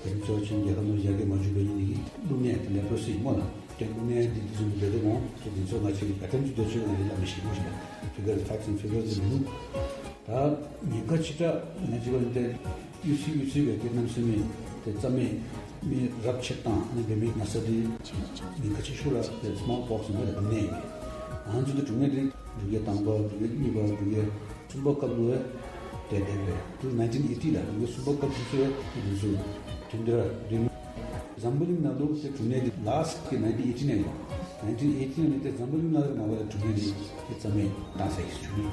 དེ་ཚུ་ཅིག་རྒྱལ་ཁབ་ནང་ཡར་རྒྱས་མ་འགྱོ་བའི་ཨ་ནི་གི་ཀླུ་ནད་དེ་ལས་པོ་སི་སྨོ་ལགས། ཏེ་ཀླུ་ནད་འདི་འདི་ཚུ་སྦེ་སྡོད་དོ་འོང་། ཏེ་འདི་ཚུ་ང་བཅས་ཀྱིས་ག་དེམ་ཅིག་སྡོད་ཅི་ང་བཅས་ལགས་མི་ཤེས་སྨོ་ཤིག། ཕི་གར་ཕེཀཊ་ཕི་གར་འདི་མིན་འདུག། ད་ཉེན་ཁ་ཆེ་དྲགས་ང་བཅས་འབད་ནི་ཏེ་གཡུས་ཚུ་གཡུས་ཚུ་སྦེ་ཏེ་གནམ་མེད་ས་མེད་ཏེ་རྩ་མེད་མི་རབས་ཆད་བཏང་ཨ་ནི་འབད་མི་ན་ཚ་འདི་ཉེན་ཁ་ཆེ་ཤོས་ར་ཏེ་སི་མོལ་པོགསི་ཟེར་མི་འདི་འབུ་ནད་ཨིན་པས། ཨ་ནི་ཚུ་འདི་འབྲུག་ནད་འདི་འབྲུག་རྒྱལ་དང་པ་འབྲུག་རྒྱལ་གཉིས་པ་འབྲུག་རྒྱལ་གསུམ་པ་སྐབས་ལུ་ཡང་ཏེ་དེ་སྦེ་ཏེ་ནའིན་ཊིན་ཨེ་ཊི་ལགས་འབྲུག་རྒྱལ་གསུམ་པ་སྐབས་ལུ་ཡང་ཏེ་འདི་ཚུ་ ཐུན་དེ་ར་བདུན། འཛམ་བུ་གླིང་ནང་ལུ་ཏེ་འབྲུམ་ནད་འདི་ལཱསཊ་གི་ནའིན་ཊིན་ཨེ་ཊི་ནའིན་ལུ། ནའིན་ཊིན་ཨེ་ཊི་ནའིན་ལུ་ཏེ་འཛམ་བུ་གླིང་ནང་ལུ་མ་པ་ལས་འབྲུམ་ནད་འདི་ཏེ་རྩ་མེད་བཏང་ཚར་ཡི་ཟེར་ཞུ་ནི།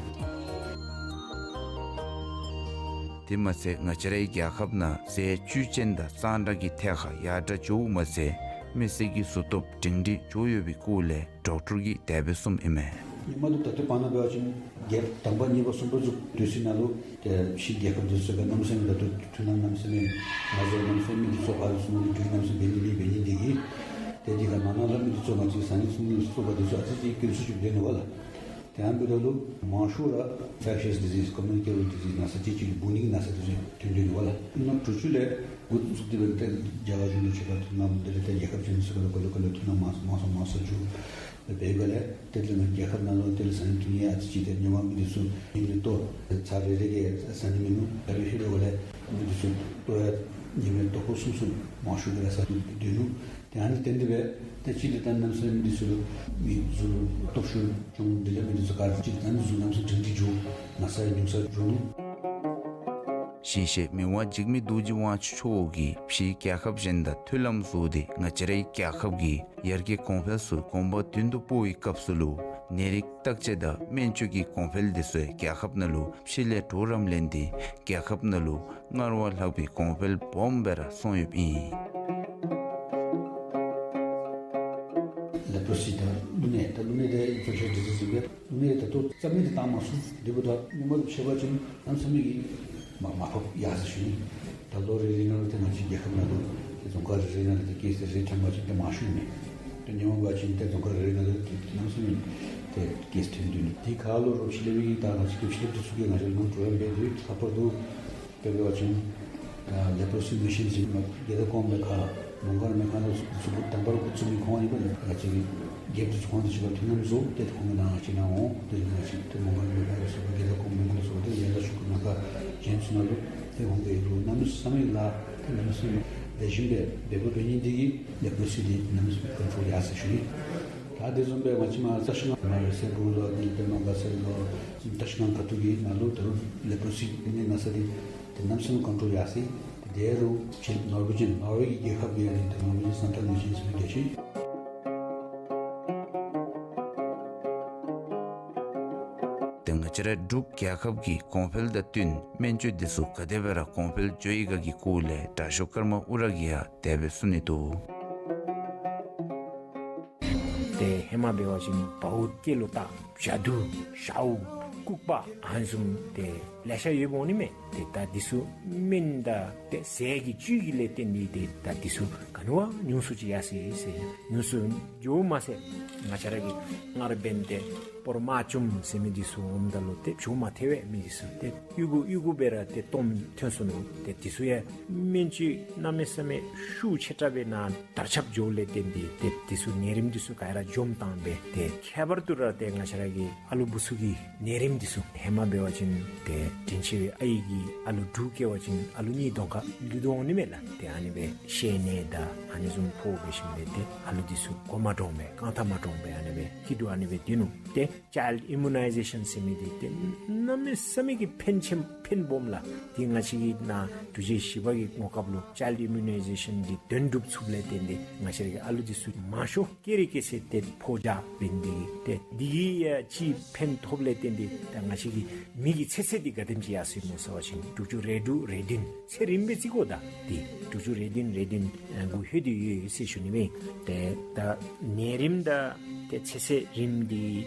དེ་མ་ཚད་ང་བཅས་རའི་རྒྱལ་ཁབ་ནང་ཟས་བཅུད་ཅན་དང་གཙང་སྦྲ་གི་ཐད་ཁར་ཡར་དྲག་འགྱོཝ་མ་ཚད་མི་སེར་གྱི་གཟུགས་སྟོབས་སྒྲིང་སྒྲིང་འགྱོ་ཡོད་པའི་སྐོར་ལས་ཌོག་ཊར་གྱིས་དེ་སྦེ་གསུངམ་ཨིན་མས། ཧེ་མ་ལུ་ད་ལྟོ་བར་ན་འབད་བ་ཅིན་རྒྱལ་ཁབ་དང་པ་གཉིས་པ་གསུམ་པ་ཚུ་སྡོད་སའི་ནང་ལུ་ཏེ་ཕྱི་རྒྱལ་ཁབ་འདི་ཚུ་ག་གནམ་མེད་ས་མེད་ད་ལྟོ་མཐུན་ལམ་གནམ་མེད་ས་མེད་ང་བཅས་གནམ་མེད་ས་མེད་མི་འདི་ཚུ་ཕར་ཚུར་ནང་ལུ་འགྱོ་གནམ་མེད་ས་མེད་འབད་ནི་མེད་འབད་ནི་འདི་གིས་ཏེ་དེ་ཁར་ནང་ན་ལུ་མི་འདི་ཚུ་ང་བཅས་ཟ་ནི་འཐུང་ནི་ཚུ་ག་འདི་ཚུ་ཨ་ཙི་ཅིག་སྐྱོན་ཚུ་ཅིག་འདུག་ནི་བ་ལགས། དེ་ཡང་འབདཝ་ད་ལུ་མང་ཤོས་ར་ཨིན་ཕེག་ཤཱས་ཌི་ཟིསི་ཀོ་མུ་ནི་ཀེ་བཱལ་ཌི་ཟིསི་ན་ཚ་ཅིག་ཅིག་འབུ་ནི་གི་ན་ཚ་འདི་ཚུ་ཐོན་ཐོན་ནི་བ་ལགས། ཨིན་ན་དྲུག་ཅུ་ལས་འགོ་བཙུགས་ཏེ་འབད་ཏེ་རྒྱ་གར་གཞུང་དང་ཕྱོགས་ཁར་ཐུགས་སྣང་དེ་ལས་ཏེ་རྒྱལ་ཁབ་གཞན་ཚུ་ག་ལུ་ག་ལུ་ག་ལུ་ཐུགས་སྣང་མང་མང་སུ་མང་སུ་འགྱོ། འབད་འབདཝ་ལས་དེ་ལས་ང་རྒྱལ་ཁབ་ནང་ལུ་དེ་ལས་ཟ་ནི་འཐུང་ནི་ཡང་ཨ་ཙི་ཅིག་ཏེ་ཉེ་བ་མི་འདི་ཚུ་ཉིནམ་ལྟོ་ཚར་རེ་རེ་གིས་ཟ་ནི་མིན་ནུག། ད་རེས་ཧེ་འབདཝ་ལས་མི་འདི་ཚུ་ལྟོ་ཡང་ཉིནམ་ལྟོ་ཕོརཔ་གསུམ་གསུམ་མང་ཤོས་ཀྱིས་ར་ཟ་སྡོད་ནུག། ཏེ་ཨ་ནི་བརྟེན་ཏེ་འབད་ཏེ་གཅིག་ལས་ད་གནམ་མེད་ས་མེད་མི་འདི་ཚུ་ལུ་མི་གཟུགས་སྟོབས་ཤུགས་ཆུང་དེ་ལས་མི་འདི་ཚུ་ག་ར་གཅིག་ད་ནི་གཟུགས་གནམ་མེད་ས་མེད་སྒྲིང་སྒྲིང་འགྱོ། ན་ཚ་ཡང་ཉུང་ས་འགྱོ་ནུག། གཞིས་བྱེས་མི་དབང་འཇིགས་མེད་རྡོ་རྗེ་དབང་ཕྱུག་མཆོག་གིས་ཕྱིའི་རྒྱལ་ཁབ་གཞན་དང་མཐུན་ལམ་བཟོ་སྟེ་ང་བཅས་རའི་རྒྱལ་ཁབ་ཀྱི་ཡར་རྒྱས་གོང་འཕེལ་ཚུ་གོམ་པ་མདུན་དུ་སྤོ་བའི་སྐབས་སུ་ལུ་ནད་རིགས་བརྟག་དཔྱད་དང་སྨན་བཅོས་ཀྱི་གོང་འཕེལ་འདི་ཚུ་རྒྱལ་ཁབ་ནང་ལུ་ཕྱི་ལས་གྲོགས་རམ་ལེན་ཏེ་རྒྱལ་ཁབ་ནང་ལུ་སྔར་བ་ལྷག་པའི་གོང་འཕེལ་སྦོམ་སྦེ་ར་སོང་ཡོདཔ་ཨིན། ལེ་པོ་རོ་སི་དང་ཀླུ་ནད་དང་ཀླུ་ནད་དེ་ཨིན་ཕེག་ཤཱས་ཌི་ཟིསི་ཨིན་པས། ཀླུ་ནད་ད་ལྟོ་རྩ་མེད་དེ་བཏང་མ་ཚུགས། དེ་འབདཝ་ད་ཧེ་མ་ལུ་ཕྱད་པ་ཅིན་གནམ་མེད་ས་མེད་ཀྱི་མ་མ་ཕབ་ཡར་སོ་ཞུ་ནི། ད་ལོ་རེ་རེ་ནང་ལུ་ཏེ་ང་བཅས་རྒྱལ་ཁབ་ནང་ལུ་ཏེ་རྫོང་ཁག་རེ་རེ་ནང་ལུ་ཏེ་ཀེསི་རེ་ཐོན་པ་ཅིན་ཏེ་མང་ཤོས་མས། ཏེ་ཉེ་བ་འབད་བ་ཅིན་ཏེ་རྫོང་ཁག་རེ་རེ་ནང་ལུ་ཏེ་གནམ་མེད་ས་མེད་ཏེ་ཀེསི་ཐོན་དོ་ནི། དེ་ཁར་ལུ་རོགས་ཕྱི་གླིང་པའི་ད་ང་བཅས་ཀྱི་ཕྱི་གླིང་པ་འདི་ཚུ་གིས་ང་བཅས་ལུ་གྲོགས་རམ་འབད་དེ་ལྷག་པར་དུ་དཔེ་འབད་བ་ཅིན་ད་ལེ་པོ་རོ་སི་མི་ཤཱན་ཟེར་མི་རྒྱལ་དར་གོང་མའི་ཁར་མོང་སྒར་མེ་ཁང་ནང་ཚུ་དང་པ་ར་འགོ་བཙུགས་མི་ཁོང་ཨིན་པས། ང་བཅས་ཀྱི་རྒྱལཔོ་འདི་ཚུ་ཁོང་འདི་ཚུ་གིས་མཐུན་ལམ་བཟོ་སྟེ་ཁོང་གིས་ནཱ་ང་བཅས་ནཱ་འོང་། ཏེ་ང་བཅས་ཏེ་མོང་སྒར་མེ་ཁང་ནང་ཚུ་རྒྱལ་དར་གོང་མའི་ངོ་ལུ་བཟོ་སྟེ་རྒྱལ་དར་ཤོག་གུ་ནང་ཁར་གཞན་ཚུ་ནང་ལུ་ཏེ་འོང་སྟེ་ལུ་གནམ་མེད་ས་མེད་ལཱ་ཏེ་གནམ་མེད་ས་མེད་ལེགས་ཤོམ་སྦེ་འབདཝ་འབད་ནི་འདི་གིས་ལེ་པོ་རོ་སི་འདི་གནམ་མེད་ས་མེད་ཀོན་ཊོལ་ཡར་སོ་ཞུ་ནི། ད་དེ་བཟུམ་སྦེ་ང་བཅས་མར་ས་ཤིང་ང་མར་སེ་འབྲུག་ལུ་ཨ་ནི་པདྨ་དགའ་ཚལ་ལུ་ས་ཤིང་ང་ཁ་ཐུག་གི་ནང་ལུ་ད་རུང་ལེ་པོ་རོ་སི་ནད་ན་ཚ་འདི་ཏེ་གནམ་མེད་ས་མེད་ཀོན་ཊོལ་ཡར་སོ་ཡི། ཏེ་དེ་རུང་ཕྱི་ནོར་ཝེ་ཇཱན་ནོར་ཝེ་གི་རྒྱལ་ཁབ་ཀྱི་ཨ་ནི་ཏེ་ནོར་ཝེ་ཇཱན་སཱན་ཊར་ནུ་ཇེན་ཟེར་མི་རྒྱལ་སྤྱི། ཏེ་ང་བཅས་ར་འབྲུག་རྒྱལ་ཁབ་ཀྱི་གོང་འཕེལ་དང་བསྟུན་སྨན་བཅོས་འདི་ཚུ་ག་དེ་སྦེ་ར་གོང་འཕེལ་འགྱོ་ཡི་ག་གི་སྐོར་ལས་དྲག་ཤོས་ཀརྨ་ཨུ་ར་གིས་ཡང་དེ་སྦེ་གསུང་ནི་འདུག། ཏེ་ཧེ་མ་འབད་བ་ཅིན་བའུ་སྐེ་ལུ་བཏགས་ཇ་དུ་ཞའུ་ལྐུགས་པ་ཨ་ནི་བཟུམ་ཏེ་ལེ་ཤ་ཡོདཔ་འོང་ནི་མས། ཏེ་ད་འདི་ཚུ་སྨན་དང་ཏེ་ཟས་ཀྱི་བཅུད་ཀྱི་ལས་བརྟེན་ཏེ་ཏེ་ད་འདི་ཚུ་ག་ནི་བ་ཉུང་སུ་ཅིག་ཡར་སོ་ཡི་ཟེར། ཉུང་སུ་འགྱོཝ་མ་ཚད་ང་བཅས་ར་གི་སྔར་འབདན་ཏེ་སྤོར་རྨ་བྱུང་ཟེར་མི་འདི་ཚུ་འོངམ་ད་ལུ་ཏེ་བྱུང་མ་ཐལ་བས། མི་འདི་ཚུ་ཏེ་གཡུག་གུ་གཡུག་གུ་སྦེ་ར་ཏེ་སྟོངམ་ཐོན་སོ་ནུག། ཏེ་འདི་ཚུ་ཡང་སྨན་བཅོས་གནམ་མེད་ས་མེད་ཤུགས་ཆེ་དྲགས་སྦེ་ནཱ་དར་ཁྱབ་འགྱོཝ་ལས་བརྟེན་ཏེ་ཏེ་འདི་ཚུ་ནད་རིམས་འདི་ཚུ་ག་ར་འཇོམས་བཏང་སྦེ་ཏེ་ཁྱད་པར་དུ་ར་ཏེ་ང་བཅས་ར་གི་ཨ་ལུ་བུ་ཚུ་གི་ནད་རིམས་འདི་ཚུ་ཧེ་མ་འབད་བ་ཅིན་ཏེ་དྲིན་ཆེ་བའི་ཨའི་གིས་ཨ་ལུ་དྲུག་སྐྱེ་བ་ཅིན་ཨ་ལུ་གཉིས་གདོང་ཁར་ལུས་དོ་འོང་ནི་མས་ལགས། ཏེ་ཨ་ནི་སྦེ་བཤལ་ནད་དང་ཨ་ནི་བཟུམ་ཕོག་འབད་ཞིནམ་ལས་ཏེ་ཨ་ལུ་འདི་ཚུ་མགོ་མ་འདྲོངས་པར་རྐང་ཐང་མ་འདྲོངས་པར་ཨ་ནི་སྦེ་སྐྱིད་སྡུག་ཨ་ནི་སྦེ་སྡོད་ནུག། ཏེ་ཅཱའིལཌ་ཨིམ་མུ་ནའི་ཟེ་ཤཱན་ཟེར་མི་འདི་ཏེ་གནམ་མེད་ས་མེད་ཀྱི་ཕན་ཆེ་ཕན་སྦོམ་ལགས། ཏེ་ང་བཅས་ཀྱི་ནཱ་དྲུག་ཅུ་བཞི་པ་གི་གོ་སྐབས་ལུ་ཅཱའིལཌ་ཨིམ་མུ་ནའི་ཟེ་ཤཱན་འདི་དོན་གྲུབ་ཚུགསཔ་ལས་བརྟེན་ཏེ་ང་བཅས་ར་གི་ཨ་ལུ་འདི་ཚུ་མང་ཤོས་སྐྱེ་རི་སྐྱེ་སའི་ཏེ་ཕོ་རྒྱས་འབད་ནི་འདི་གིས་ཏེ་འདི་གིས་ཡང་ཅིག་ཕན་ཐོགསཔ་ལས་བརྟེན་ཏེ་ད་ང་བཅས་ཀྱི་མི་གི་ཚེ་ཚད་འདི་ག་དེམ་ཅིག་ཡར་སོ་ཡི་སྨོ་ཟེར་བ་ཅིན་དྲུག་ཅུ་རེ་དྲུག་རེ་བདུན་ཚེ་རིངམོ་སྦེ་བརྩི་དགོ། ད་འདི་དྲུག་ཅུ་རེ་བདུན་རེ་བདུན་ཨ་གུ་ལྷོད་དེ་ཡོད་ཟེར་ཞུ་ནི་མས། ཏེ་ད་ནད་རིམས་དང་ཏེ་ཚེ་ཚད་རིངམོ་འདི་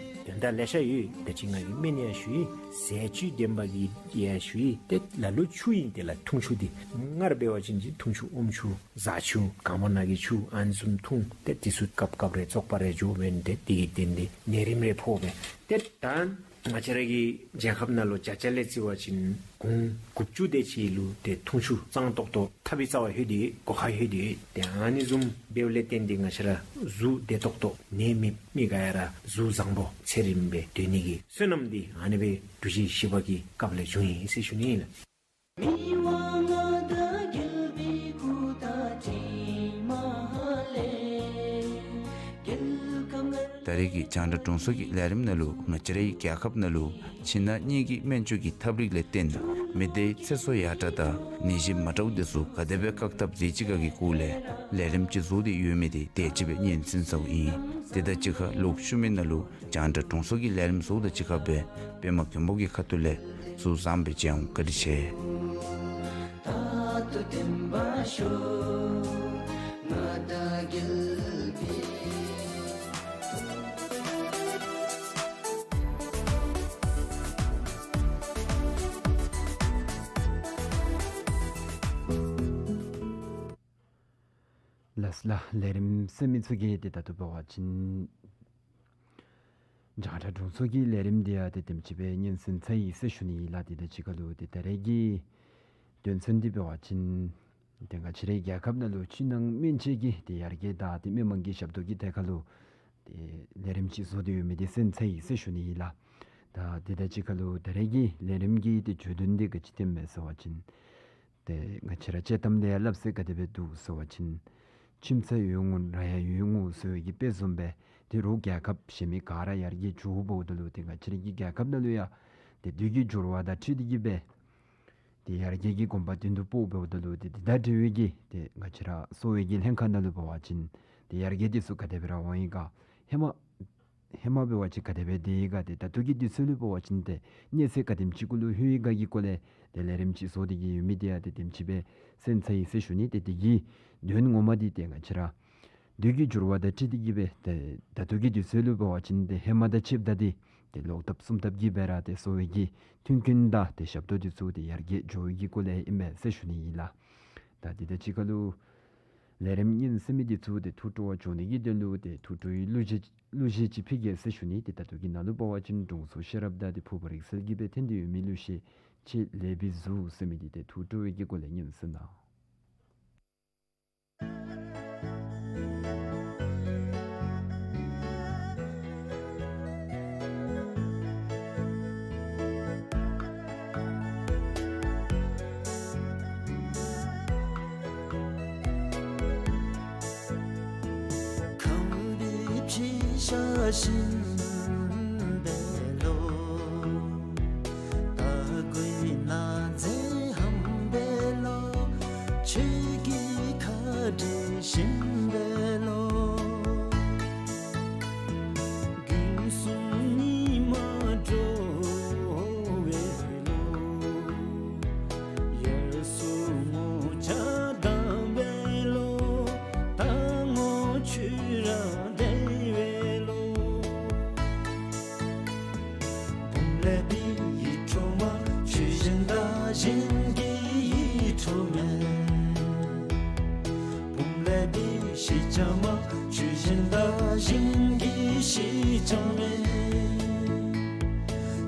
དོན་དག་ལེ་ཤ་ཡོད། ད་ཅི་ང་གིས་སྨན་ཡང་ཞུ་ཡི། ཟས་བཅུད་ལྡན་པ་གི་ཡང་ཞུ་ཡི། ཏེ་ལ་ལུ་ཆུ་ཨིན། ཏེ་ལ་འཐུང་ཆུ་འདི་སྔར་འབད་བ་ཅིན་འཐུང་ཆུ་ཨོམ་ཆུ་བཟའ་ཆུ་གངས་བ་ནང་གི་ཆུ་ཨ་ནི་བཟུམ་འཐུང་། ཏེ་འདི་ཚུ་སྐབས་སྐབས་རེ་བཙོག་པ་རེ་འགྱོ་འབདན་ཏེ་འདི་གིས་བརྟེན་ཏེ་ནད་རིམས་རེ་ཕོག་པས། ཏེ་ད་ང་བཅས་ར་གི་རྒྱལ་ཁབ་ནང་ལུ་བརྒྱ་ཆ་ལས་བརྩི་བ་ཅིན་གུང་དགུ་བཅུ་དེ་ཅིག་ལུ་ཏེ་འཐུང་ཆུ་གཙང་ཏོག་ཏོ་ཐབ་ཀྱི་རྩ་བར་ལྷོད་དེ་སྒོ་ཁར་ལྷོད་དེ་ཏེ་ཨ་ནི་བཟུམ་འབདཝ་ལས་བརྟེན་ཏེ་ང་བཅས་ར་གཟུགས་བདེ་ཏོག་ཏོ་ནད་མེད་མི་ག་ཡ་ར་གཟུགས་བཟང་པོ་ཚེ་རིངམོ་སྦེ་སྡོད་ནི་གི་བསོད་ནམས་འདི་ཨ་ནི་སྦེ་དྲུག་ཅུ་བཞི་པ་གི་སྐབས་ལས་བྱུང་ཡི་ཟེར་ཞུ་ནི་ཨིན་ལགས། ད་རེས་ཀྱི་རྒྱང་བསྒྲགས་དྲུང་འཚོ་གི་ལས་རིམ་ནང་ལུ་ང་བཅས་རའི་རྒྱལ་ཁབ་ནང་ལུ་ཕྱི་ནང་གཉིས་ཀྱི་སྨན་བཅོས་ཀྱི་ཐབས་རིག་ལས་བརྟེན་ མི་སྡེའི་ཚེ་སྲོག་ཡར་དྲག་དང་ནད་གཞི་མ་འདྲཝ་དེ་ཚུ་ག་དེ་སྦེ་བཀག་ཐབས་མཛད་ཅི་ག་གི་སྐོར་ལས་ལས་རིམ་ཅིག་བཟོ་སྟེ་ཡོད་མི་དེ་དེ་ཅིག་སྦེ་སྙན་གསན་ཚརཝ་ཨིན། དེ་དང་གཅིག་ཁར་ལོག་ཤུལ་མའི་ནང་ལུ་རྒྱང་བསྒྲགས་དྲུང་འཚོ་གི་ལས་རིམ་ཚུ་དང་གཅིག་ཁར་སྦེ་པདྨ་མགོན་པོ་གི་ཁ་ཐུག་ལས་གཟུགས་བཟང་སྦེ་མཇལ་འོང་། བཀའ་དྲིན་ཆེ། ལགས་ལགས། ལས་རིམ་གསན་མི་ཚུ་གིས་ཏེ་ད་ལྟོ་འབད་བ་ཅིན་རྒྱང་བསྒྲགས་དྲུང་འཚོ་གི་ལས་རིམ་འདི་ཡང་ཏེ་དེམ་ཅིག་སྦེ་སྙན་གསན་ཚར་ཡི་ཟེར་ཞུ་ནི་ཨིན་ལགས། དེ་དང་གཅིག་ཁར་ལུ་ཏེ་ད་རེས་ཀྱི་དོན་ཚན་འདི་འབད་བ་ཅིན་ཏེ་ང་བཅས་རའི་རྒྱལ་ཁབ་ནང་ལུ་ཕྱི་ནང་སྨན་དཔྱད་ཀྱི་ཏེ་ཡར་རྒྱས་དང་ཏེ་སྨན་མང་གི་ཞབས་ཏོག་གི་ཐད་ཁར་ལུ་ཏེ་ལས་རིམ་ཅིག་བཟོ་སྟེ་ཡོད་མི་འདི་གསན་ཚར་ཡི་ཟེར་ཞུ་ནི་ཨིན་ལགས། ད་དེ་དང་གཅིག་ཁར་ལུ་ད་རེས་ཀྱི་ལས་རིམ་གྱི་ཏེ་བརྗོད་དོན་འདི་ག་ཅི་སྟོནམ་མས་ཟེར་བ་ཅིན་ཏེ་ང་བཅས་ར་དཔྱེ་གཏམ་ལས་ཡང་སླབ་ཟེར་ག་དེ་སྦེ་འདུག་ཟེར་བ་ཅིན་ཁྱིམ་ཚང་ཡོད་ངོ་ར་ཡང་ཡོད་ངོ་ཟེར་བའི་གི་དཔེ་བཟུམ་སྦེ་ཏེ་རོགས་རྒྱལ་ཁབ་གཞན་མི་ག་ར་ཡར་རྒྱས་འགྱོཝ་འབདཝ་ད་ལུ་ཏེ་ང་བཅས་ར་གི་རྒྱལ་ཁབ་ནང་ལུ་ཡང་ཏེ་དུས་ཀྱི་འགྱུར་བ་དང་འཁྲིལ་ཏེ་གི་སྦེ་ཏེ་ཡར་རྒྱས་ཀྱི་གོམ་པ་མདུན་དུ་སྤོ་འབདཝ་ད་ལུ་ཏེ་དེ་དང་འབྲེལ་བའི་གི་ཏེ་ང་བཅས་ར་གསོ་བའི་གི་ལྷན་ཁག་ནང་ལུ་འབད་བ་ཅིན་ཏེ་ཡར་རྒྱས་དེ་ཚུ་ག་དེ་སྦེ་ར་འོང་ཡི་ག། ཧེ་མ་ཧེ་མ་འབད་བ་ཅིན་ག་དེ་སྦེ་སྡོད་ཡི་ག། ཏེ་ད་ལྟོ་གི་དུས་ཚོད་ལུ་འབད་བ་ཅིན་ཏེ་གནས་ཚད་ག་དེམ་ཅིག་གུ་ལུ་ལྷོད་ཡི་ག་གི་སྐོར་ལས་ཏེ་ལས་རིམ་ཅིག་བཟོ་སྟེ་གི་ཡོད་མི་འདི་ཡང་ཏེ་དེམ་ཅིག་སྦེ་གསན་ཚར་ཡི་ཟེར་ཞུ་ནི། ཏེ་དེ་གི་དོན་ངོ་མ་འདི་ཏེ་ང་བཅས་ར་དུས་ཀྱི་འགྱུར་བ་དང་འཁྲིལ་ཏེ་གི་སྦེ་ཏེ་ད་ལྟོ་གི་དུས་ཚོད་ལུ་འབད་བ་ཅིན་ཏེ་ཧེ་མ་དང་ཕྱདཔ་ད་འདི་ཏེ་ལོག་ལྟབ་གསུམ་ལྟབ་ཀྱི་སྦེ་ར་ཏེ་གསོ་བའི་གི་མཐུན་རྐྱེན་དང་ཏེ་ཞབས་ཏོག་འདི་ཚུ་ཏེ་ཡར་རྒྱས་འགྱོ་བའི་གི་སྐོར་ལས་ཨིན་མས་ཟེར་ཞུ་ནི་ཨིན་ལགས། ད་དེ་དང་གཅིག་ཁར་ལུ་ལས་རིམ་སྙན་གསན་མི་འདི་ཚུ་ཏེ་ཐུགས་སྤྲོ་བ་འཇོག་ནི་གི་དོན་ལུ་ཏེ་ཐུགས་སྤྲོའི་གླུ་གཞས་གླུ་གཞས་ཅིག་ཕུལ་གེ་ཟེར་ཞུ་ནི། ཏེ་ད་ལྟོ་གི་ནང་ལུ་འབད་བ་ཅིན་དྲུང་འཚོ་ཤེས་རབ་དང་ཏེ་ཕུར་བ་རིག་གསལ་གྱིས་སྦེ་འཐེན་ཏེ་ཡོད་མི་གླུ་གཞས་ཁྱེད་ལེགས་པའི་གཟུགས་ཟེར་མི་འདི་ཏེ་ཐུགས་སྤྲོ་བའི་གི་སྒོ་ལས་སྙན་གསན་གནང་། ཁམས་པའི་ཕྱི་ཤ་ཞིམ་པའི་ལོ། ད་གོས་ན་ཚེ་ཧམ་པའི་ལོ། ཆོས་ཀྱི་ཁ་བྲལ་ཞིམ་པའི་ལོ། དགུན་གསུམ་ཉི་མ་དྲོ་བའི་ལོ། དབྱར་གསོལ་ངོ་ཆ་དྭངས་པའི་ལོ། ཟླ་ངོ་ཆུ་ར་བདེ་བའི་ལོ། བུམ་ལེབ་པའི་ཡིད་འཕྲོག་མ། ཆུ་བཞིན་ཟླ་བཞིན་གྱི་ཡིད་འཕྲོག་མས། བུམ་ལེབ་པའི་ཞི་ཅང་མ། ཆུ་བཞིན་ཟླ་བཞིན་གྱི་ཞི་ཅང་མས།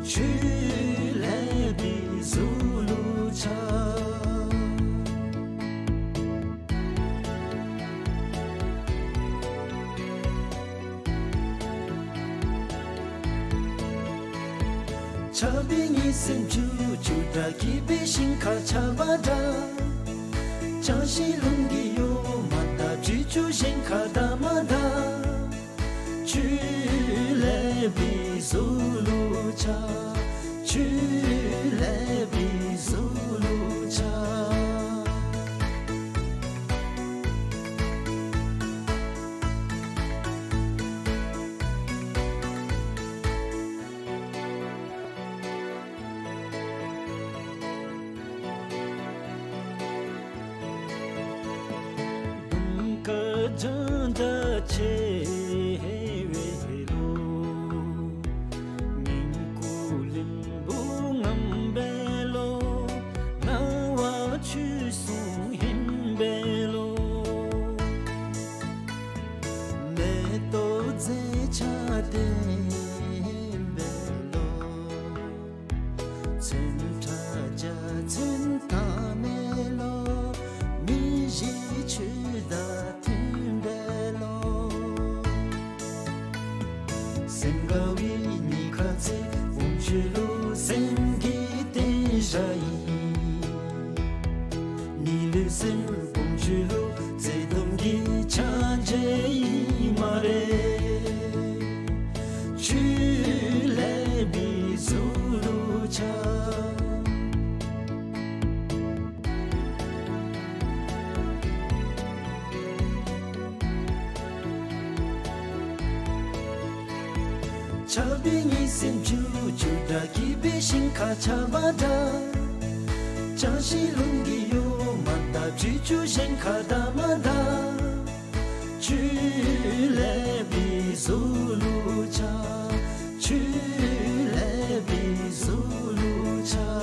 ཆུ་ལེབ་པའི་གཟུགས་ལུ་ཆགས། ཆགས་པའི་ཉི་ཟེར་འཁྱུག་འཁྱུག་འདྲ། སྐྱིད་པའི་ཞིང་ཁ་ཆར་པ་འདྲ། བྱང་ཤིང་ལུང་གི་ཡུར་མ་དང་བྱི་ཅུང་ཞིང་ཁ་འདབ་མ་འདྲ། ཆུ་ལེབ་པའི་གཟུགས་ལུ་ཆགས། ཆུ་ལེབ་པའི་གཟུགས་ལུ་ཆགས། དུང་དཀར་ལྗང་ལྗང་ཆེ་བའི་ལོ། སྙིང་ཁུ་ལིམ་བུ་རྔམ་པའི་ལོ། སྣང་བ་ཆོས་སྲུང་ཧིང་པའི་ལོ། མེ་ཏོག་མཛེས་ཆ་ལྡན་པའི་ལོ། ཚོན་ཁྲ་འཇའ་ཚོན་དྭངས་མའི་ལོ། མི་གཤིས་ཆོས་དང་མཐུན་པའི་ལོ། ཆགས་པའི་གཉིད་སེམས་བཅུད་བཅུད་དྲག་སྐྱིད་པའི་ཞིང་ཁ་ཆགས་པ་འདྲ། བྱང་ཞིང་རླུང་གིས་གཡོ་མ་དག་བཅུད་བཅུད་ཞིང་ཁ་དག་མ་དག་ཆུ་ལས་པའི་གཟུགས་ལུ་ཆགས། ཆུ་ལས་པའི་གཟུགས་ལུ་ཆགས།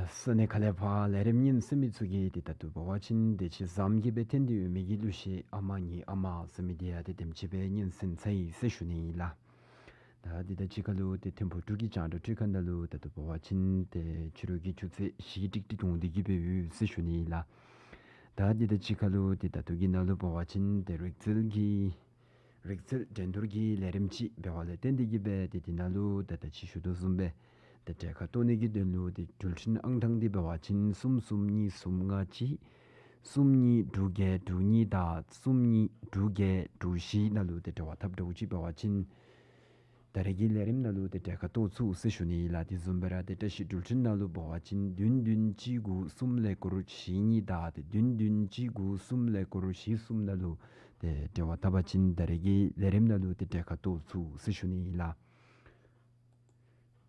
ས་གནས་ཁ་ལས་ཕར་ལས་རིམ་ཉན་གསན་མི་ཚུ་གིས་ཏེ་ད་ལྟོ་འབད་བ་ཅིན་ཏེ་ཅིག་ཟམ་གྱིས་སྦེ་འཐེན་ཏེ་ཡོད་མི་གི་གླུ་གཞས་ཨ་མ་ངེའི་ཨ་མ་ཟེར་མི་འདི་ཡང་ཏེ་དེམ་ཅིག་སྦེ་ཉན་གསན་ཚར་ཡི་ཟེར་ཞུ་ནི་ཨིན་ལགས། ད་འདི་དང་གཅིག་ཁར་ལུ་ཏེ་ཐིམ་ཕུ་འབྲུག་གི་རྒྱང་བསྒྲགས་སྒྲིག་ཁང་ནང་ལུ་ད་ལྟོ་འབད་བ་ཅིན་ཏེ་ཕྱི་རུ་གི་ཆུ་ཚོད་བཞི་ཀྲིག་ཀྲི་འགྱོ་སྟེ་གི་སྦེ་ཡོད་ཟེར་ཞུ་ནི་ཨིན་ལགས། ད་འདི་དང་གཅིག་ཁར་ལུ་ཏེ་ད་ལྟོ་གི་ནང་ལུ་འབད་བ་ཅིན་ཏེ་རིག་རྩལ་གྱི་རིག་རྩལ་འགྲན་བསྡུར་གྱི་ལས་རིམ་ཅིག་འབད་བ་ལས་བརྟེན་ཏེ་གི་སྦེ་ཏེ་འདི་ནང་ལུ་ད་ད་ཅི་ཞུ་དོ་བཟུམ་སྦེ་ཏེ་གྲལ་ཁར་གཏོགས་ནི་གི་དོན་ལུ་ཏེ་འགྲུལ་འཕྲིན་ཨང་གྲངས་འདི་འབད་བ་ཅིན་གསུམ་གསུམ་གཉིས་གསུམ་ལྔ་གཅིག་གསུམ་གཉིས་དྲུག་བརྒྱད་དྲུག་གཉིས་དང་གསུམ་གཉིས་དྲུག་བརྒྱད་དྲུག་བཞི་ནང་ལུ་ཏེ་འབྲེལ་བ་འཐབ་འདྲཝ་ཅིག་འབད་བ་ཅིན་ད་རེས་ཀྱི་ལས་རིམ་ནང་ལུ་ཏེ་གྲལ་ཁར་གཏོགས་ཚུགས་ཟེར་ཞུ་ནི་ཨིན་ལགས། དེ་བཟུམ་སྦེ་ར་ཏེ་བཀྲ་ཤིས་འགྲུལ་འཕྲིན་ནང་ལུ་འབད་བ་ཅིན་བདུན་བདུན་གཅིག་དགུ་གསུམ་ཀླད་ཀོར་བཞི་གཉིས་དང་ཏེ་བདུན་བདུན་གཅིག་དགུ་གསུམ་ཀླད་ཀོར་བཞི་གསུམ་ནང་ལུ་ཏེ་འབྲེལ་བ་འཐབ་པ་ཅིན་ད་རེས་ཀྱི་ལས་རིམ་ནང་ལུ་ཏེ་གྲལ་ཁར་གཏོགས་ཚུགས་ཟེར་ཞུ་ནི་ཨིན་ལགས།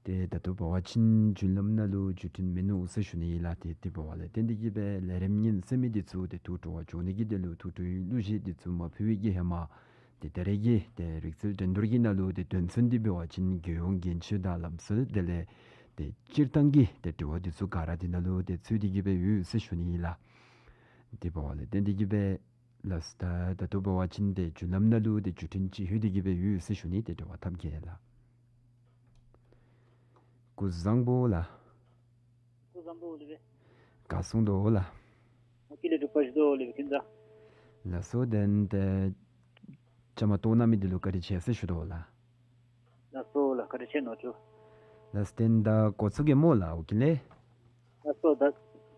ཏེ་ད་ལྟོ་འབད་བ་ཅིན་བརྒྱུད་ལམ་ནང་ལུ་བརྒྱུད་འཕྲིན་མིན་ནུག་ཟེར་ཞུ་ནི་ཨིན་ལགས། ཏེ་དེ་འབད་བ་ལས་བརྟེན་ཏེ་གི་སྦེ་ལས་རིམ་ཉན་གསན་མི་འདི་ཚུ་ཏེ་ཐུགས་སྤྲོ་བ་འཇོག་ནི་གི་དོན་ལུ་ཐུགས་སྤྲོའི་གླུ་གཞས་འདི་ཚུ་མ་ཕུལ་བའི་གི་ཧེ་མ་ཏེ་ད་རེས་ཀྱི་ཏེ་རིག་རྩལ་འགྲན་བསྡུར་གྱི་ནང་ལུ་ཏེ་དོན་ཚན་འདི་འབད་བ་ཅིན་རྒྱལ་ཡོངས་འགན་བཅོལ་དང་ལམ་སྲོལ་དེ་ལས་ཏེ་སྤྱིར་བཏང་གི་ཏེ་དྲི་བ་འདི་ཚུ་ག་ར་འདི་ནང་ལུ་ཏེ་ཚུད་དེ་གི་སྦེ་ཡོད་ཟེར་ཞུ་ནི་ཨིན་ལགས། དེ་འབད་བ་ལས་བརྟེན་ཏེ་གི་སྦེ་ལགས། ད་ད་ལྟོ་འབད་བ་ཅིན་ཏེ་བརྒྱུད་ལམ་ནང་ལུ་ཏེ་བརྒྱུད་འཕྲིན་ཅིག་ལྷོད་དེ་གི་སྦེ་ཡོད་ཟེར་ཞུ་ནི། ཏེ་འབྲེལ་བ་འཐབ་གེ་ལགས། སྐུ་གཟུགས་བཟང་པོ་ལགས། སྐུ་གཟུགས་བཟང་པོ་ལགས། ག་སོང་དོ་ལགས། ཨ་ཀི་ལས་འབྲུག་པ་ཞུ་དོ་ལགས་ཁྱིམ་ཚང་། ལགས་སོ། དེ་ནི་ཏེ་བཅའ་མར་གཏོགས་གནང་མི་འདི་ལུ་བཀའ་དྲིན་ཆེ་ཟེར་ཞུ་དོ་ལགས། ལགས་སོ་ལགས། བཀའ་དྲིན་ཆེ་ནོ་ཅུ། ལགས་སོ། དེ་ནི་ད་འགོ་བཙུགས་གེ་སྨོ་ལགས། ཨོ་ཀི་ལགས། ལགས་སོ། ད་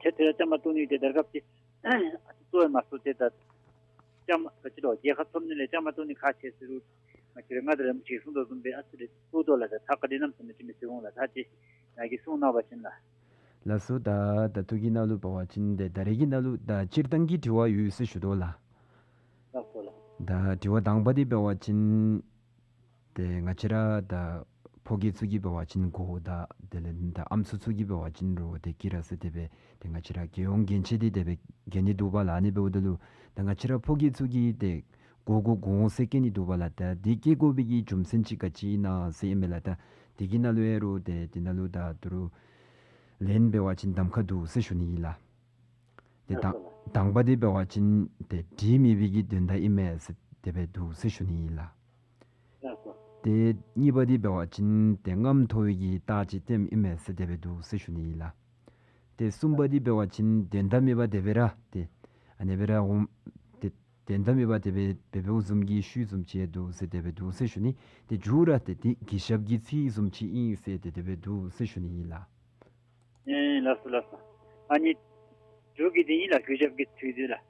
ཁྱེད་ཏེ་བཅའ་མར་གཏོགས་ནི་ཏེ་དར་ཁབ་ཅིག་ཨ་ཙི་ཙི་མ་སོང་ཏེ་ད་བཅའ་མར་ག་ཅི་ལོ་རྒྱལ་ཁབ་འཚོབ་ནི་ལས་བཅའ་མར་གཏོགས་ནི་ཁག་ཆེ་ཟེར་རུང་ང་བཅས་ར་ང་དང་རིམ་གྱིས་གསུང་དོ་བཟུམ་སྦེ་ཨ་ཙི་རེ་ཏོག་ཏོ་ལགས། ད་ཐག་ག་དེ་ནམ་སོང་ནི་ཅིག་མི་ཟེར་འོང་ལགས། ད་ཅི་ང་གིས་གསུང་གནང་བ་ཅིན་ལགས། ལགས་སོ། ད་ད་ལྟོ་གི་ནང་ལུ་འབད་བ་ཅིན་ཏེ་ད་རེས་ཀྱི་ནང་ལུ་ད་སྤྱིར་བཏང་གི་དྲི་བ་ཡོད་ཟེར་ཞུ་དོ་ལགས། ལགས་སོ་ལགས། ད་དྲི་བ་དང་པ་འདི་འབད་བ་ཅིན་ཏེ་ང་བཅས་ར་ད་ཕོ་སྐྱེས་ཚུ་གིས་འབད་བ་ཅིན་གོ་དང་དེ་ལས་ད་ཨམ་སྲུ་ཚུ་གིས་འབད་བ་ཅིན་རོ་དང་ཀི་ར་ཟེར་དེ་སྦེ་ཏེ་ང་བཅས་ར་རྒྱལ་ཡོངས་འགན་བཅོལ་འདི་དེ་སྦེ་གྱོན་ནི་འདུག་པ་ལགས། ཨ་ནི་འབདཝ་ད་ལུ་ད་ང་བཅས་ར་ཕོ་སྐྱེས་ཚུ་གིས་ཏེ་གོ་དགོ་གོ་འོང་ཟེར་བཀལ་ནི་འདུག་པ་ལགས། ད་འདི་བཀལ་དགོ་པའི་གི་རྒྱུ་མཚན་ཅིག་ག་ཅི་ཨིན་ན་ཟེར་ཨིན་མས་ལགས། ད་འདི་གི་ནང་ལུ་ཡང་རོ་ཏེ་འདི་ནང་ལུ་ད་ད་རུང་ལན་འབད་བ་ཅིན་གདམ་ཁ་འདུག་ཟེར་ཞུ་ནི་ཨིན་ལགས། ཏེ་དང་དང་པ་འདི་འབད་བ་ཅིན་ཏེ་འགྲིག་མེད་པའི་གི་དོན་དག་ཨིན་མས་ཟེར་དེ་སྦེ་འདུག་ཟེར་ཞུ་ནི་ཨིན་ལགས། ཏེ་གཉིས་པ་འདི་འབད་བ་ཅིན་ཏེ་རྔམ་མཐོ་བའི་གི་རྟགས་ཅིག་སྟོནམ་ཨིན་མས་ཟེར་དེ་སྦེ་འདུག་ཟེར་ཞུ་ནི་ཨིན་ལགས། ཏེ་གསུམ་པ་འདི་འབད་བ་ཅིན་དོན་དག་མེད་པར་དེ་སྦེ་ར་ཏེ་ཨ་ནི་སྦེ་ར་འོང་ཏེ་དོན་དག་མེད་པར་དེ་སྦེ་འབད་འབདཝ་བཟུམ་གྱི་ཤུལ་བཟུམ་ཅིག་འདུག་ཟེར་དེ་སྦེ་འདུག་ཟེར་ཞུ་ནི། ཏེ་མཇུག་ར་ཏེ་འདི་གུས་ཞབས་ཀྱི་ཚིག་བཟུམ་ཅིག་ཨིན་ཟེར་ཏེ་དེ་སྦེ་འདུག་ཟེར་ཞུ་ནི་ཨིན་ལགས། ཨེ་ལགས་སོ་ལགས་སོ། ཨ་ནི་མཇུག་གི་འདི་ཨིན་ལགས། གུས་ཞབས་ཀྱི་ཚིག་འདི་ལགས།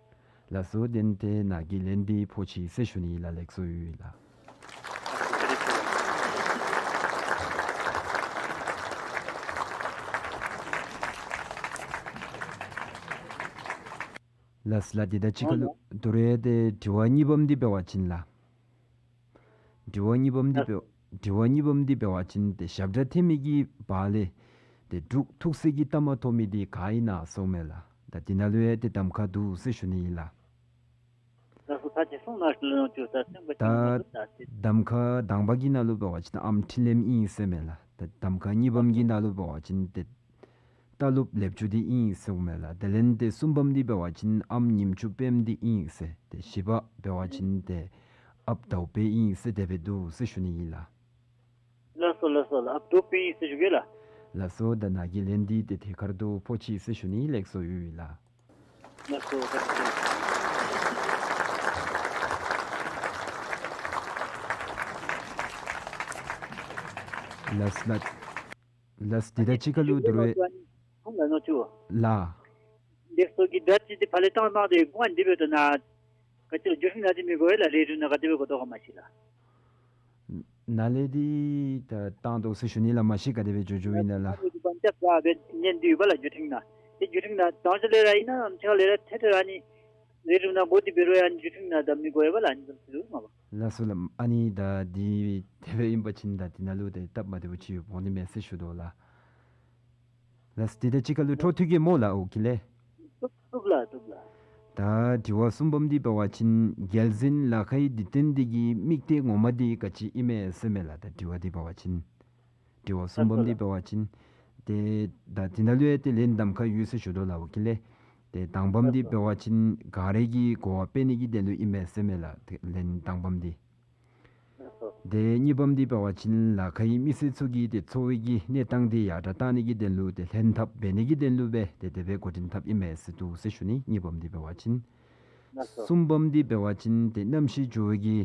ལགས་སོ། དེ་ནི་ཏེ་ནཱ་གིས་ལན་འདི་ཕོག་ཅི་ཟེར་ཞུ་ནི་ཨིན་ལགས། ལེགས་སོ་ཡོད་ལགས། ལགས་སོ་ལགས། དེ་དང་གཅིག་ཁར་ལུ་ད་རུང་ཡང་ཏེ་དྲི་བ་གཉིས་པམ་འདི་འབད་བ་ཅིན་ལགས། དྲི་བ་གཉིས་པམ་འདི་འབད་དྲི་བ་གཉིས་པམ་འདི་འབད་བ་ཅིན་ཏེ་ཞབས་ཁྲ་འཐེན་མི་གི་བར་ལས་ཏེ་འབྲུག་ཐུགས་སྲས་ཀྱི་རྟགས་མ་ཐོབ་མི་འདི་ག་ཨིན་ན་ཟེར་མས་ལགས། ད་འདི་ནང་ལུ་ཡང་ཏེ་གདམ་ཁ་འདུག་ཟེར་ཞུ་ནི་ཨིན་ལགས། ད་གདམ་ཁ་དང་པ་གི་ནང་ལུ་འབད་བ་ཅིན་ཨམ་འཕྲིན་ལས་ཨིན་ཟེར་མས་ལགས། ད་གདམ་ཁ་གཉིས་པམ་གི་ནང་ལུ་འབད་བ་ཅིན་ཏེ་ལྟ་ལུགས་ལེགས་བཅོས་འདི་ཨིན་ཟེར་མས་ལགས། དེ་ལས་ཏེ་གསུམ་པམ་འདི་འབད་བ་ཅིན་ཨམ་ཉིམ་ཆུང་སྤེལཝ་འདི་ཨིན་ཟེར། ཏེ་བཞི་པ་འབད་བ་ཅིན་ཏེ་ཨཔ་དོག་པའི་ཨིན་ཟེར་དེ་སྦེ་འདུག་ཟེར་ཞུ་ནི་ཨིན་ལགས། ལགས་སོ་ལགས་སོ་ལགས། ཨཔ་དོག་པའི་ཨིན་ཟེར་ཞུ་གེ་ལགས། ལགས་སོ། ད་ནཱ་གིས་ལན་འདི་ཏེ་ཐད་ཀར་དུ་ཕོག་ཅི་ཟེར་ཞུ་ནི། ལེགས་སོ་ཡོད་ལགས། ལགས་སོ། ལགས་ལགས། ལགས། དེ་དང་གཅིག་ཁར་ལུ་ད་རུང་ཡང་ལགས། ལེགས་སོ་གི་ད་ཅི་འདི་ཕར་ལས་བཏང་གནང་སྟེ་གོང་འདི་འབད་དོ་ན་ག་ཅི་ལོ་བརྒྱུད་འཕྲིན་ནང་འདི་མི་དགོ་པས་ལགས། རེ་རུ་ནང་ག་དེ་སྦེ་དགོ་དོ་ག་མ་ཤེས་ལགས། ནཱ་ལས་འདི་ད་བཏང་དོ་ཟེར་ཞུ་ནི་ལགས། མ་ཤེས་ག་དེ་སྦེ་འགྱོ་འགྱོཝ་ཨིན་ན་ལགས། ད་ཅི་ད་ཉན་འདི་ཡོད་པ་ལགས། བརྒྱུད་འཕྲིན་ནང་འདི་བརྒྱུད་འཕྲིན་ནང་དང་ཅི་ལས་ར་ཨིན་ན་ཨམ་ཅི་ལས་ར་ཐད་ར་ཨ་ནི་རེ་རུ་ནང་དགོ་འདི་འབད་རུང་ཨ་ནི་བརྒྱུད་འཕྲིན་ནང་ད་མི་དགོ་པས་ལགས། ཨ་ནི་ཙམ་ཅིག་ལུ་མ་པ། ལགས་སོ་ལགས། ཨ་ནི་ད་འདི་དེ་སྦེ་ཨིན་པ་ཅིན་ད་འདི་ནང་ལུ་ཏེ་སྟབས་མ་བདེཝ་ཅིག་ཡོདཔ་འོང་ནི་མས་ཟེར་ཞུ་དོ་ལགས། ལགས། དེ་དང་གཅིག་ཁར་ལུ་འཕྲོ་མཐུད་གེ་སྨོ་ལགས། ཨོ་ཀི་ལགས། བཏུབ་བཏུབ་ལགས། བཏུབ་ལགས། ད་དྲི་བ་གསུམ་པམ་འདི་འབད་བ་ཅིན་རྒྱལ་གཞུང་ལཱ་ཁག་འདི་བཏོན་འདི་གི་དམིགས་གཏད་ངོ་མ་འདི་ག་ཅི་ཨིན་མས་ཟེར་མས་ལགས། ད་དྲི་བ་འདི་འབད་བ་ཅིན་དྲི་བ་གསུམ་པམ་འདི་འབད་བ་ཅིན་ ཏེ་ད་དེ་ནང་ལུ་ཡང་ཏེ་ལན་གདམ་ཁ་ཡོད་ཟེར་ཞུ་དོ་ལགས། འོ་ཀི་ལས། ཏེ་དང་པམ་འདི་འབད་བ་ཅིན་ག་ར་གིས་གོ་བ་སྤེལ་ནི་གི་དོན་ལུ་ཨིན་མས་ཟེར་མས་ལགས། ཏེ་ལན་དང་པམ་འདི། ཏེ་གཉིས་པམ་འདི་འབད་བ་ཅིན་ལ་ཁའི་མི་སེར་ཚུ་གི་ཏེ་འཚོ་བའི་གི་གནས་སྟངས་འདི་ཡར་དྲག་གཏང་ནི་གི་དོན་ལུ་ཏེ་ལྷན་ཐབས་འབད་ནི་གི་དོན་ལུ་སྦེ་ཏེ་དེ་སྦེ་འགོ་འདྲེན་འཐབ་ཨིན་མས་ཟེར་འདུག་ཟེར་ཞུ་ནི། གཉིས་པམ་འདི་འབད་བ་ཅིན། གསུམ་པམ་འདི་འབད་བ་ཅིན་ཏེ་གནམ་གཤིས་འགྱུར་བའི་གི་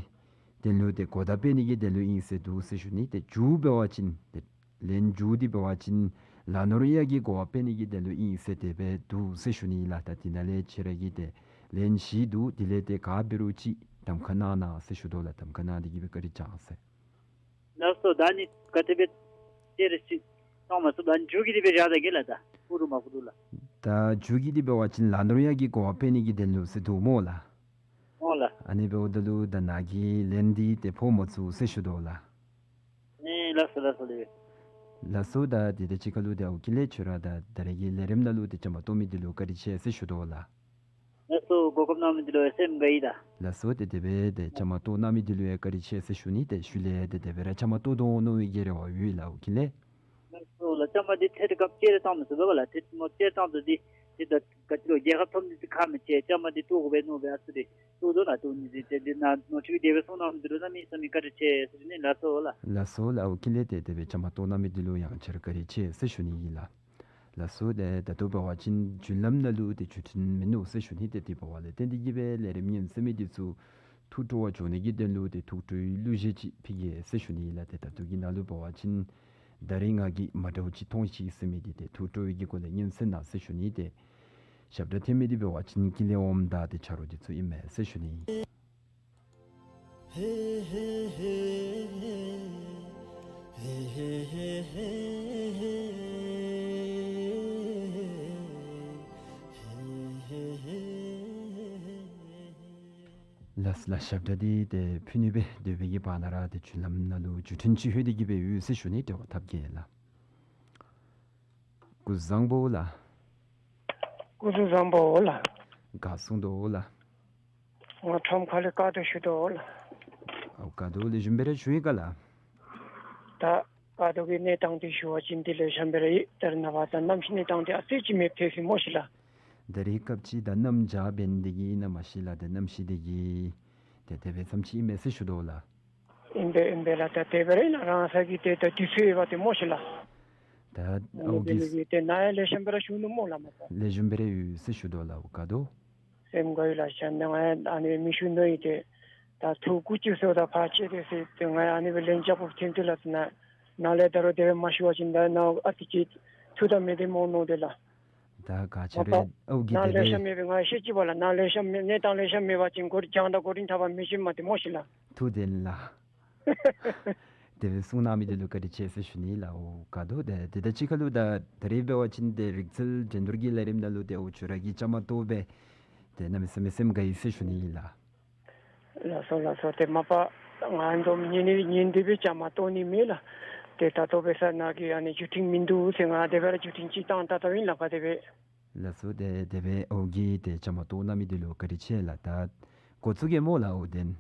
དོན་ལུ་ཏེ་གོ་བརྡ་སྤེལ་ནི་གི་དོན་ལུ་ཨིན་ཟེར་འདུག་ཟེར་ཞུ་ནི། ཏེ་མཇུག་འབད་བ་ཅིན་ཏེ་ལན་མཇུག་འདི་འབད་བ་ཅིན་ལ་ནོར་གཡག་གི་གོ་བ་སྤེལ་ནི་གི་དོན་ལུ་ཨིན་ཟེར་དེ་སྦེ་འདུག་ཟེར་ཞུ་ནི་ལགས། ད་དེ་ནང་ལས་ཁྱེད་ར་གིས་ཏེ་ལན་བཞི་འདུག། དེ་ལས་ཏེ་ག་འབད་རུང་ཅིག་གདམ་ཁ་གནང་གནང་ཟེར་ཞུ་དོ་ལགས། གདམ་ཁ་གནང་སྟེ་གི་སྦེ་བཀའ་དྲིན་བསྐྱང་ཟེར། ལགས་སོ། ད་ནི་ག་དེ་སྦེ་ཏེ་རེ་ཅིག་གཏང་མ་ཚུགས། ད་མཇུག་གི་འདི་སྦེ་བཞག་ད་གེ་ལགས། ད་ཕུ་རུ་མ་ཕུ་རུ་ལགས། ད་མཇུག་གི་འདི་འབད་བ་ཅིན་ལ་ནོར་གཡག་གི་གོ་བ་སྤེལ་ནི་གི་དོན་ལུ་ཟེར་འདུག་སྨོ་ལགས། ཨོ་ལགས། ཨ་ནི་འབདཝ་ད་ལུ་ད་ནཱ་གིས་ལན་འདི་ཏེ་ཕོག་མ་ཚུགས་ཟེར་ཞུ་དོ་ལགས། ཨེ་ལགས་སོ་ལགས་སོ་ལགས། ལགས་སོ། ད་དེ་དང་གཅིག་ཁར་ལུ་ཏེ་ཨོ་ཀི་ལས་ཁྱོད་ར་ད་ད་རེས་ཀྱི་ལས་རིམ་ནང་ལུ་ཏེ་བཅའ་མར་གཏོགས་མི་འདི་ལུ་བཀའ་དྲིན་ཆེ་ཟེར་ཞུ་དོ་ལགས། ལགས་སོ། གོ་སྐབས་གནང་མི་འདི་ལུ་ཡང་སེམས་དགའ་ཡི་ད། ལགས་སོ། ཏེ་དེ་སྦེ་ཏེ་བཅའ་མར་གཏོགས་གནང་མི་འདི་ལུ་ཡང་བཀའ་དྲིན་ཆེ་ཟེར་ཞུ་ནི། ཏེ་ཤུལ་ལས་ཏེ་དེ་སྦེ་ར་བཅའ་མར་གཏོགས་དོ་མནོ་བའི་གི་རེ་བ་ཡོད་ལགས། ཨོ་ཀི་ལས། ལགས་སོ་ལགས། བཅའ་མར་འདི་ཐད་རི་སྐབས་ཅིག་རེ་བཏང་མི་ཚུགས་པས་ལགས། ཐད་རི་སྐབས་ཅིག་རེ་བཏང་དོ་འདི་ཏེ་ད་ག་ཅི་ལོ་རྒྱལ་ཁབ་ཐོབ་ནི་འདི་ཁག་མི་ཆེ། བཅའ་མར་འདི་གཏོགས་དགོ་པས་མནོ་སྦེ་ཨ་ཙི་རེ་གཏོགས་དོ་ལགས། གཏོགས་ནི་འདི་ཏེ་འདི་ནཱ་ནོར་འཁྲུལ་དེ་སྦེ་གསུངས་གནང་མི་འདི་ལུ་གནམ་མེད་ས་མེད་བཀའ་དྲིན་ཆེ་ཟེར་ཞུ་ནི། ལགས་སོ་ལགས། ལགས་སོ་ལགས། ཨོ་ཀི་ལས། ཏེ་དེ་སྦེ་བཅའ་མར་གཏོགས་གནང་མི་འདི་ལུ་ཡང་བསྐྱར་བཀའ་དྲིན་ཆེ་ཟེར་ཞུ་ནི་ཨིན་ལགས། ལགས་སོ། ཏེ་ད་ལྟོ་འབད་བ་ཅིན་བརྒྱུད་ལམ་ནང་ལུ་ཏེ་བརྒྱུད་འཕྲིན་མིན་ནུག་ཟེར་ཞུ་ནི། ཏེ་དེ་འབདཝ་ལས་བརྟེན་ཏེ་གི་སྦེ་ལས་རིམ་ཉན་གསན་མི་འདི་ཚུ་ཐུགས་སྤྲོ་བ་འཇོག་ནི་གི་དོན་ལུ་ཏེ་ཐུགས་སྤྲོའི་གླུ་གཞས་ཅིག་ཕུལ་གེ་ཟེར་ཞུ་ནི་ཨིན་ལགས། ཏེ་ད་ལྟོ་གི་ནང་ལུ་འབད་བ་ཅིན་ད་རིས་ང་གིས་མ་འདྲཝ་ཅིག་མཐོང་ཅི་ཟེར་མི་འདི་ཏེ་ཐུགས་སྤྲོ་བའི་གི་སྒོ་ལས་ཉན་གསན་གནང་ཟེར་ཞུ་ནི། ཏེ་ཞབས་ཁྲ་འཐེན་མི་འདི་འབད་བ་ཅིན་ཀུན་ལེགས་དབངམོ་དང་ཏེ་ཆ་རོགས་འདི་ཚུ་ཨིན་མས་ཟེར་ཞུ་ནི། ལགས་ལགས། ཞབས་ཁྲ་འདི་ཏེ་ཕུལ་ནི་སྦེ་སྡོད་པའི་གི་བར་ན་ར་ཏེ་བརྒྱུད་ལམ་ནང་ལུ་བརྒྱུད་འཕྲིན་ཅིག་ལྷོད་དེ་གི་སྦེ་ཡོད་ཟེར་ཞུ་ནི། འབྲེལ་བ་འཐབ་གེ་ལགས། སྐུ་གཟུགས་བཟང་པོ་ལགས། སྐུ་གཟུགས་བཟང་པོ་ལགས། ག་གསུང་དོ་ལགས། ང་ཁྲོམ་ཁ་ལས་བཀའ་བསྡུ་ཞུ་དོ་ལགས། ཨོ་བཀའ་བསྡུ་ལེགས་ཤོམ་སྦེ་ར་ཞུ་ཡི་ག་ལགས། ད་བཀའ་བསྡུ་གི་གནས་སྟངས་འདི་ཞུ་བ་ཅིན་འདི་ལེགས་ཤོམ་སྦེ་ར་ཡོད། ད་རེས་ནངས་པ་ད་གནམ་གཤིས་གནས་སྟངས་འདི་ཨ་ཙི་ཅིག་མེདཔ་ཐལ་སོ་སྨོ་ཤིག་ལགས། ད་རེས་སྐབས་ཅིག་ད་གནམ་བྱཱར་འབད་ནི་དེ་གིས་ཨིན་ན་མ་ཤེས་ལགས། ད་གནམ་གཤིས་དེ་གིས་ཏེ་དེ་སྦེ་ཙམ་ཅིག་ཨིན་མས་ཟེར་ཞུ་དོ་ལགས། ཨིན་པས་ཨིན་པས་ལགས། ད་དེ་སྦེ་ར་ཨིན་ལགས། རང་ས་གི་ཏེ་ད་དུས་ཚོད་ཡོད་པ་ཏེ་སྨོ་ཤིག་ལགས། ད་ཨ་ནི་ཨོ་དེ་གི་ལས་ཏེ་ནཱ་ཡང་ལེགས་ཤོམ་སྦེ་ར་བཞུགས་ནུག་སྨོ་ལགས་མ་པ། ལེགས་ཤོམ་སྦེ་ར་ཡོད་ཟེར་ཞུ་དོ་ལགས། ཨོ་བཀའ་བསྡུ། སེམས་དགའ་ཡི་ལགས། ཤ་ན་ང་ཡང་ཨ་ནི་མི་ཞུ་མནོ་ཡི་ཏེ་ད་ཐུགས་ཁུར་ཅིག་གསོ་ད་ཕར་ཆེ་ཏེ་ཟེར་ཏེ་ང་ཡང་ཨ་ནི་སྦེ་ལན་རྐྱབ་དགོཔ་ཐོན་ཏེ་ལགས། ད་ནཱ་ནཱ་ལས་ད་རུང་དེ་སྦེ་མ་ཞུ་བ་ཅིན་ད་ནཱ་ཨ་ཙི་ཅིག་ཐུགས་དང་མི་ལྡནམ་འོང་མནོ་སྟེ་ལགས། ད་ག་ཅི་ར་ཨོ་གི་ནཱ་དེ་ལེགས་ཤོམ་སྦེ་མེད་པས་ང་ཤེས་ཅི་པ་ལགས། ནཱ་ལེགས་ཤོམ་མེད་གནས་སྟངས་ལེགས་ཤོམ་མེད་པ་ཅིན་གོ་རིམ་རྐྱངམ་དང་གོ་རིམ་འཐབ་པ་མི་ཤེས་མས་ཏེ་སྨོ་ཤིག་ལགས། ཐུགས་བདེན་ལགས། དེ་སྦེ་གསུང་གནང་མི་འདི་ལུ་བཀའ་དྲིན་ཆེ་ཟེར་ཞུ་ནི་ལགས། ཨོ་བཀའ་བསྡུ། ཏེ་དེ་དང་གཅིག་ཁར་ལུ་ད་ད་རེས་འབད་བ་ཅིན་ཏེ་རིག་རྩལ་འགྲན་བསྡུར་གྱི་ལས་རིམ་ནང་ལུ་ཏེ་ཨོ་ཁྱོད་ར་གིས་བཅའ་མར་གཏོགས་སྦེ་ཏེ་གནམ་མེད་ས་མེད་སེམས་དགའ་ཡི་ཟེར་ཞུ་ནི་ཨིན་ལགས། ལགས་སོ་ལགས་སོ། ཏེ་མ་པ་ང་འཛོམས་ཉན་ནི་ཉན་ཏེ་སྦེ་བཅའ་མར་གཏོགས་ནི་མེད་ལགས། ཏེ་ད་ལྟོ་འབད་ས་ནཱ་གི་ཨ་ནི་བརྒྱུད་འཕྲིན་མིན་འདུག་ཟེར་ང་དེ་སྦེ་ར་བརྒྱུད་འཕྲིན་ཅིག་བཏང་ད་ལྟོ་ཨིན་ལགས་པ་དེ་སྦེ། ལགས་སོ། ཏེ་དེ་སྦེ་ཨོ་གི་ཏེ་བཅའ་མར་གཏོགས་གནང་མི་འདི་ལུ་བཀའ་དྲིན་ཆེ་ལགས། ད་འགོ་བཙུགས་གེ་སྨོ་ལགས། ཨོ་བདེན།